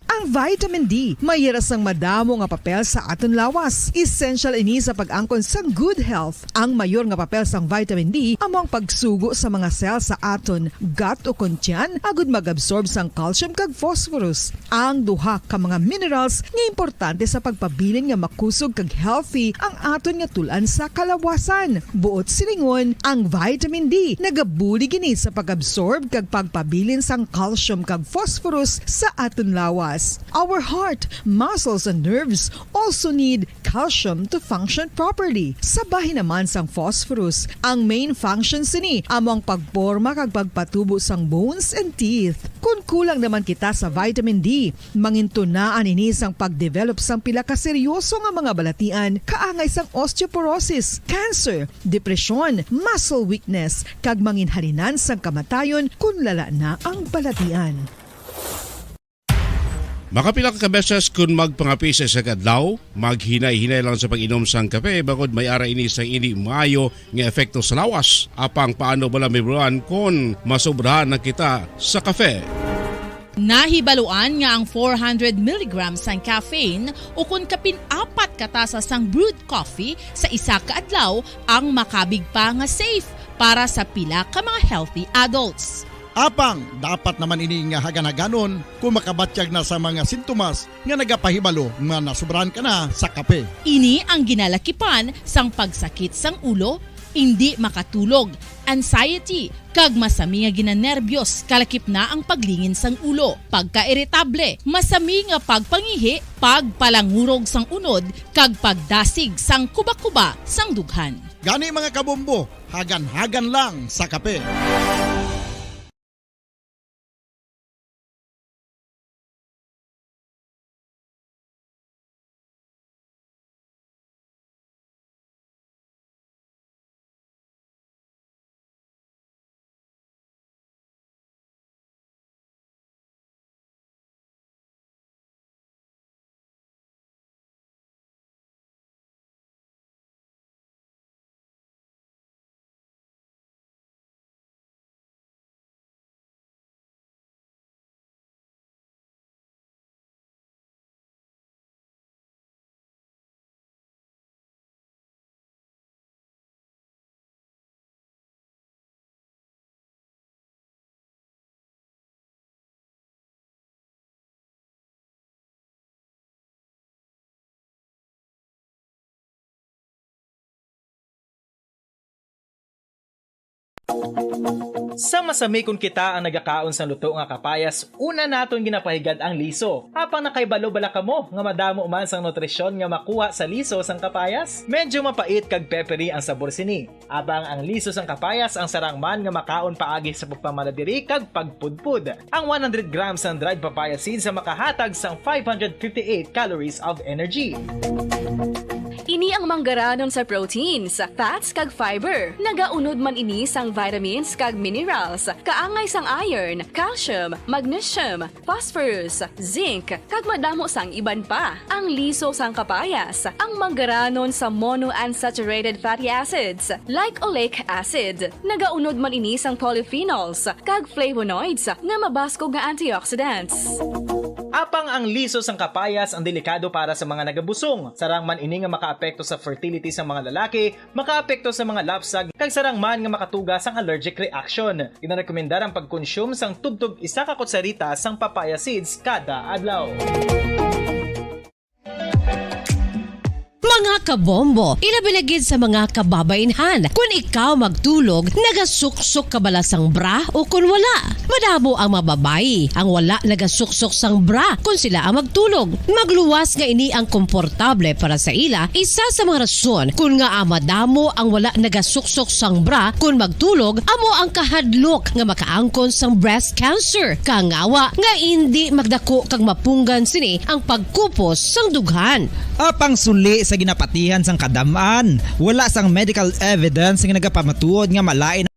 Ang Vitamin D may hira sang madamo nga papel sa aton lawas. Essential ini sa pag-angkon sang good health. Ang mayor nga papel sang vitamin D amo ang pagsugo sa mga cell sa aton gut o kon tiyan agud mag-absorb sang calcium kag phosphorus, ang duha ka mga minerals nga importante sa pagpabilin nga makusog kag healthy ang aton nga tul-an sa kalawasan. Buot silingon, ang vitamin D nagabulig ini sa pag-absorb kag pagpabilin sang calcium kag phosphorus sa aton lawas. Our heart, muscles, and nerves also need calcium to function properly. Sa bahin naman sang phosphorus, ang main function sini amo ang pagporma kag pagpatubo sang bones and teeth. Kon kulang naman kita sa vitamin D, mangintunaan ini sang pagdevelop sang pila ka seryoso nga mga balatian kaangay sang osteoporosis, cancer, depresyon, muscle weakness, kag manginhalinan sang kamatayon kon lala na ang balatian. Makapila ka beses kon magpangape sa isa ka adlaw, maghinay-hinay lang sa pag-inom sang kape, bangod may ara ini sang indi maayo nga epekto sa lawas. Apang paano bala mahibaluan kon masobrahan na kita sa kape? Nahibaluan nga ang four hundred milligrams sang caffeine, ukon kapin apat ka tasa sang brewed coffee sa isa ka adlaw, ang makabig pa nga safe para sa pila ka mga healthy adults. Apang dapat naman ini nga hagan-haganon kung makabatyag na sa mga sintomas nga nagapahibalo nga nasubrahan ka na sa kape. Ini ang ginalakipan sang pagsakit sang ulo, indi makatulog, anxiety, kag masami nga ginanerbiyos, kalakip na ang paglingin sang ulo, pagkairitable, masami nga pagpangihi, pagpalangurog sang unod, kag pagdasig sang kuba-kuba sang dughan. Gani, mga kabombo, hagan-hagan lang sa kape. Sa masami kon kita ang nagakaon sang luto nga kapayas, una naton ginapahigad ang liso. Apang nakahibalo bala kamo nga madamo man sang nutrisyon nga makuha sa liso sang kapayas? Medyo mapait kag peppery ang sabor sini. Apang ang liso sang kapayas ang sarang man nga makaon paagi sa pagpamala diri kag pagpudpod. Ang one hundred grams sang dried papaya seeds ang makahatag sang five hundred fifty-eight calories of energy. Ini ang manggaranon sa proteins, fats, kag fiber. Nagaunod man ini sang vitamins kag minerals, kaangay sang iron, calcium, magnesium, phosphorus, zinc, kag madamo sang iban pa. Ang liso sang kapayas, ang manggaranon sa monounsaturated fatty acids, like oleic acid. Nagaunod man ini sang polyphenols kag flavonoids nga mabaskog nga antioxidants. Apang ang liso sang kapayas ang delikado para sa mga nagabusong. Sarang man ini nga makaapekto sa fertility sang mga lalaki, makaapekto sa mga lapsag, kag sarang man nga makatuga sang allergic reaction. Ginarekomendar ang pagkonsume sang tubtob isa ka kutsarita sang papaya seeds kada adlaw. Mga kabombo, ilabi na gid sa mga kababainhan, kun ikaw magtulog, nagasuksok ka bala sang bra o kun wala? Madamo ang mga babayi ang wala nagasuksok sang bra kon sila ang magtulog. Magluwas nga ini ang komportable para sa ila, isa sa mga rason kon ngaa madamo ang wala nagasuksok sang bra kon magtulog amo ang kahadlok nga makaangkon sang breast cancer. Kangawa nga indi magdako kag mapunggan sini ang pagkupos sang dughan. Apang suli sa ginapatihan sang kadam-an, wala sang medical evidence nga nagapamatuod nga malain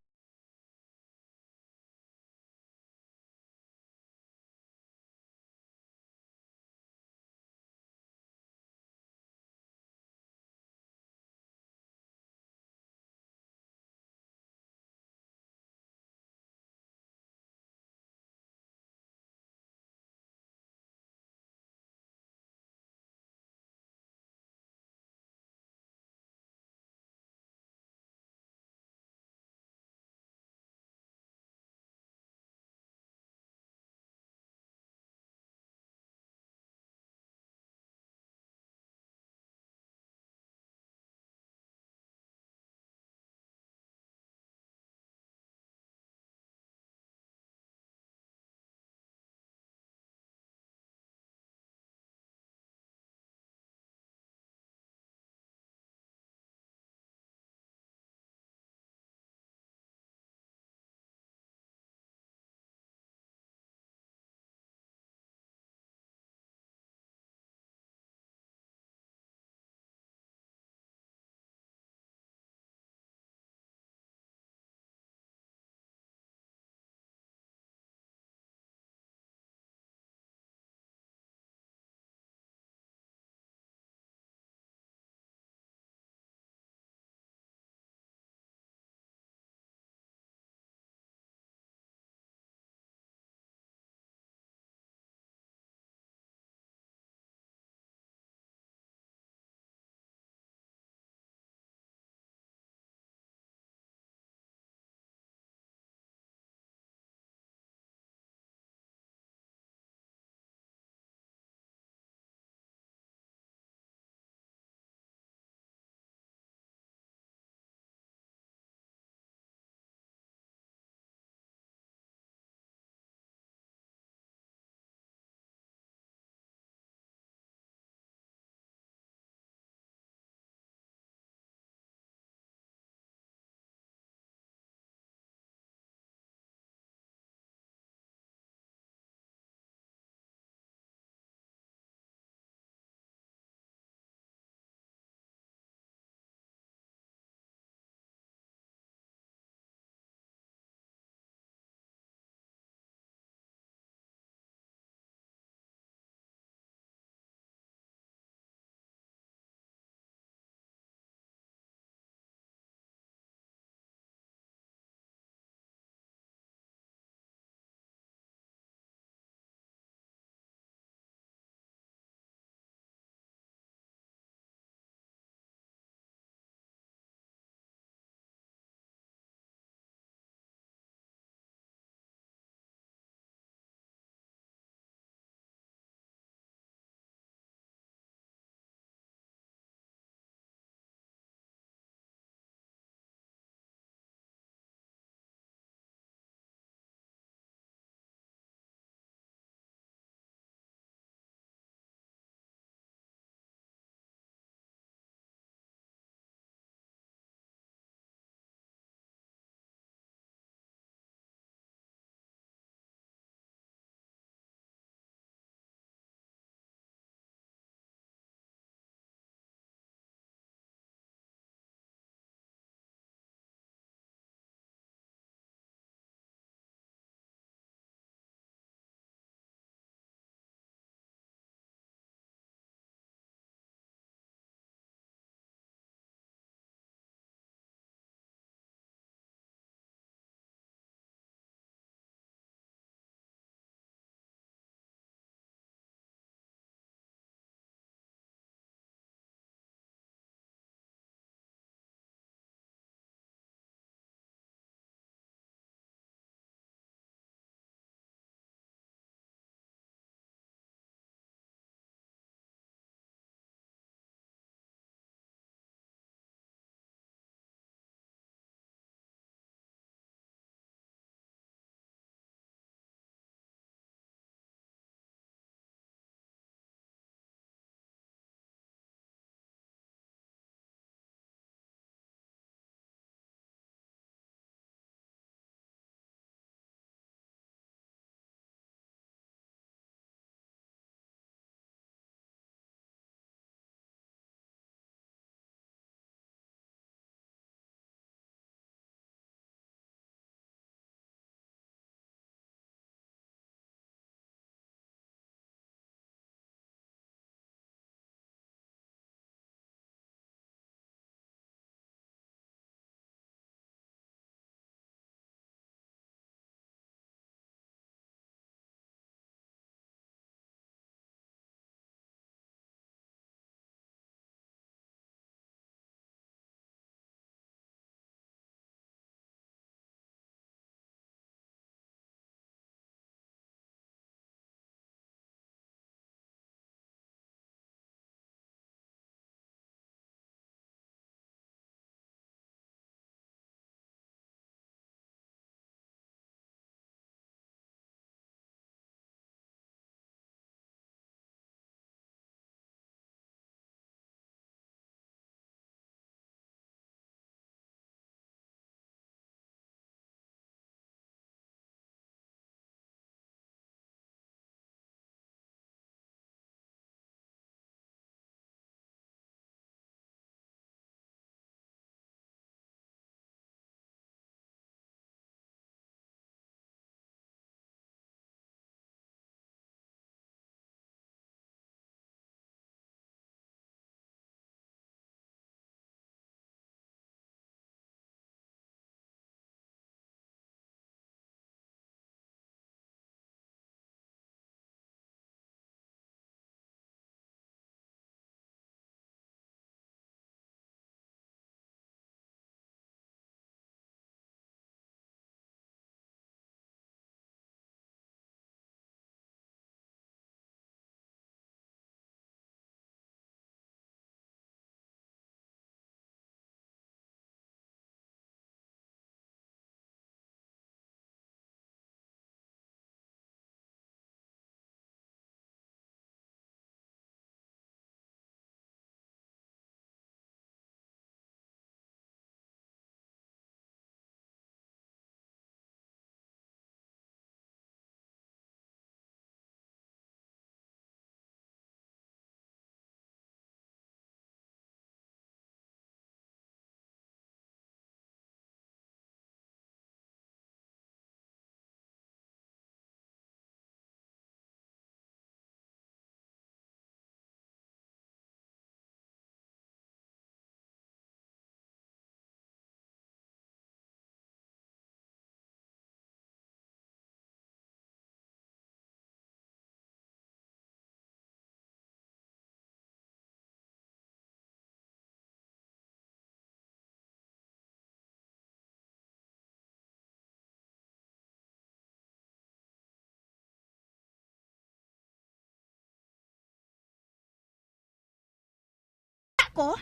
Apo,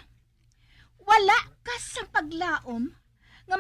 wala ka sa paglaom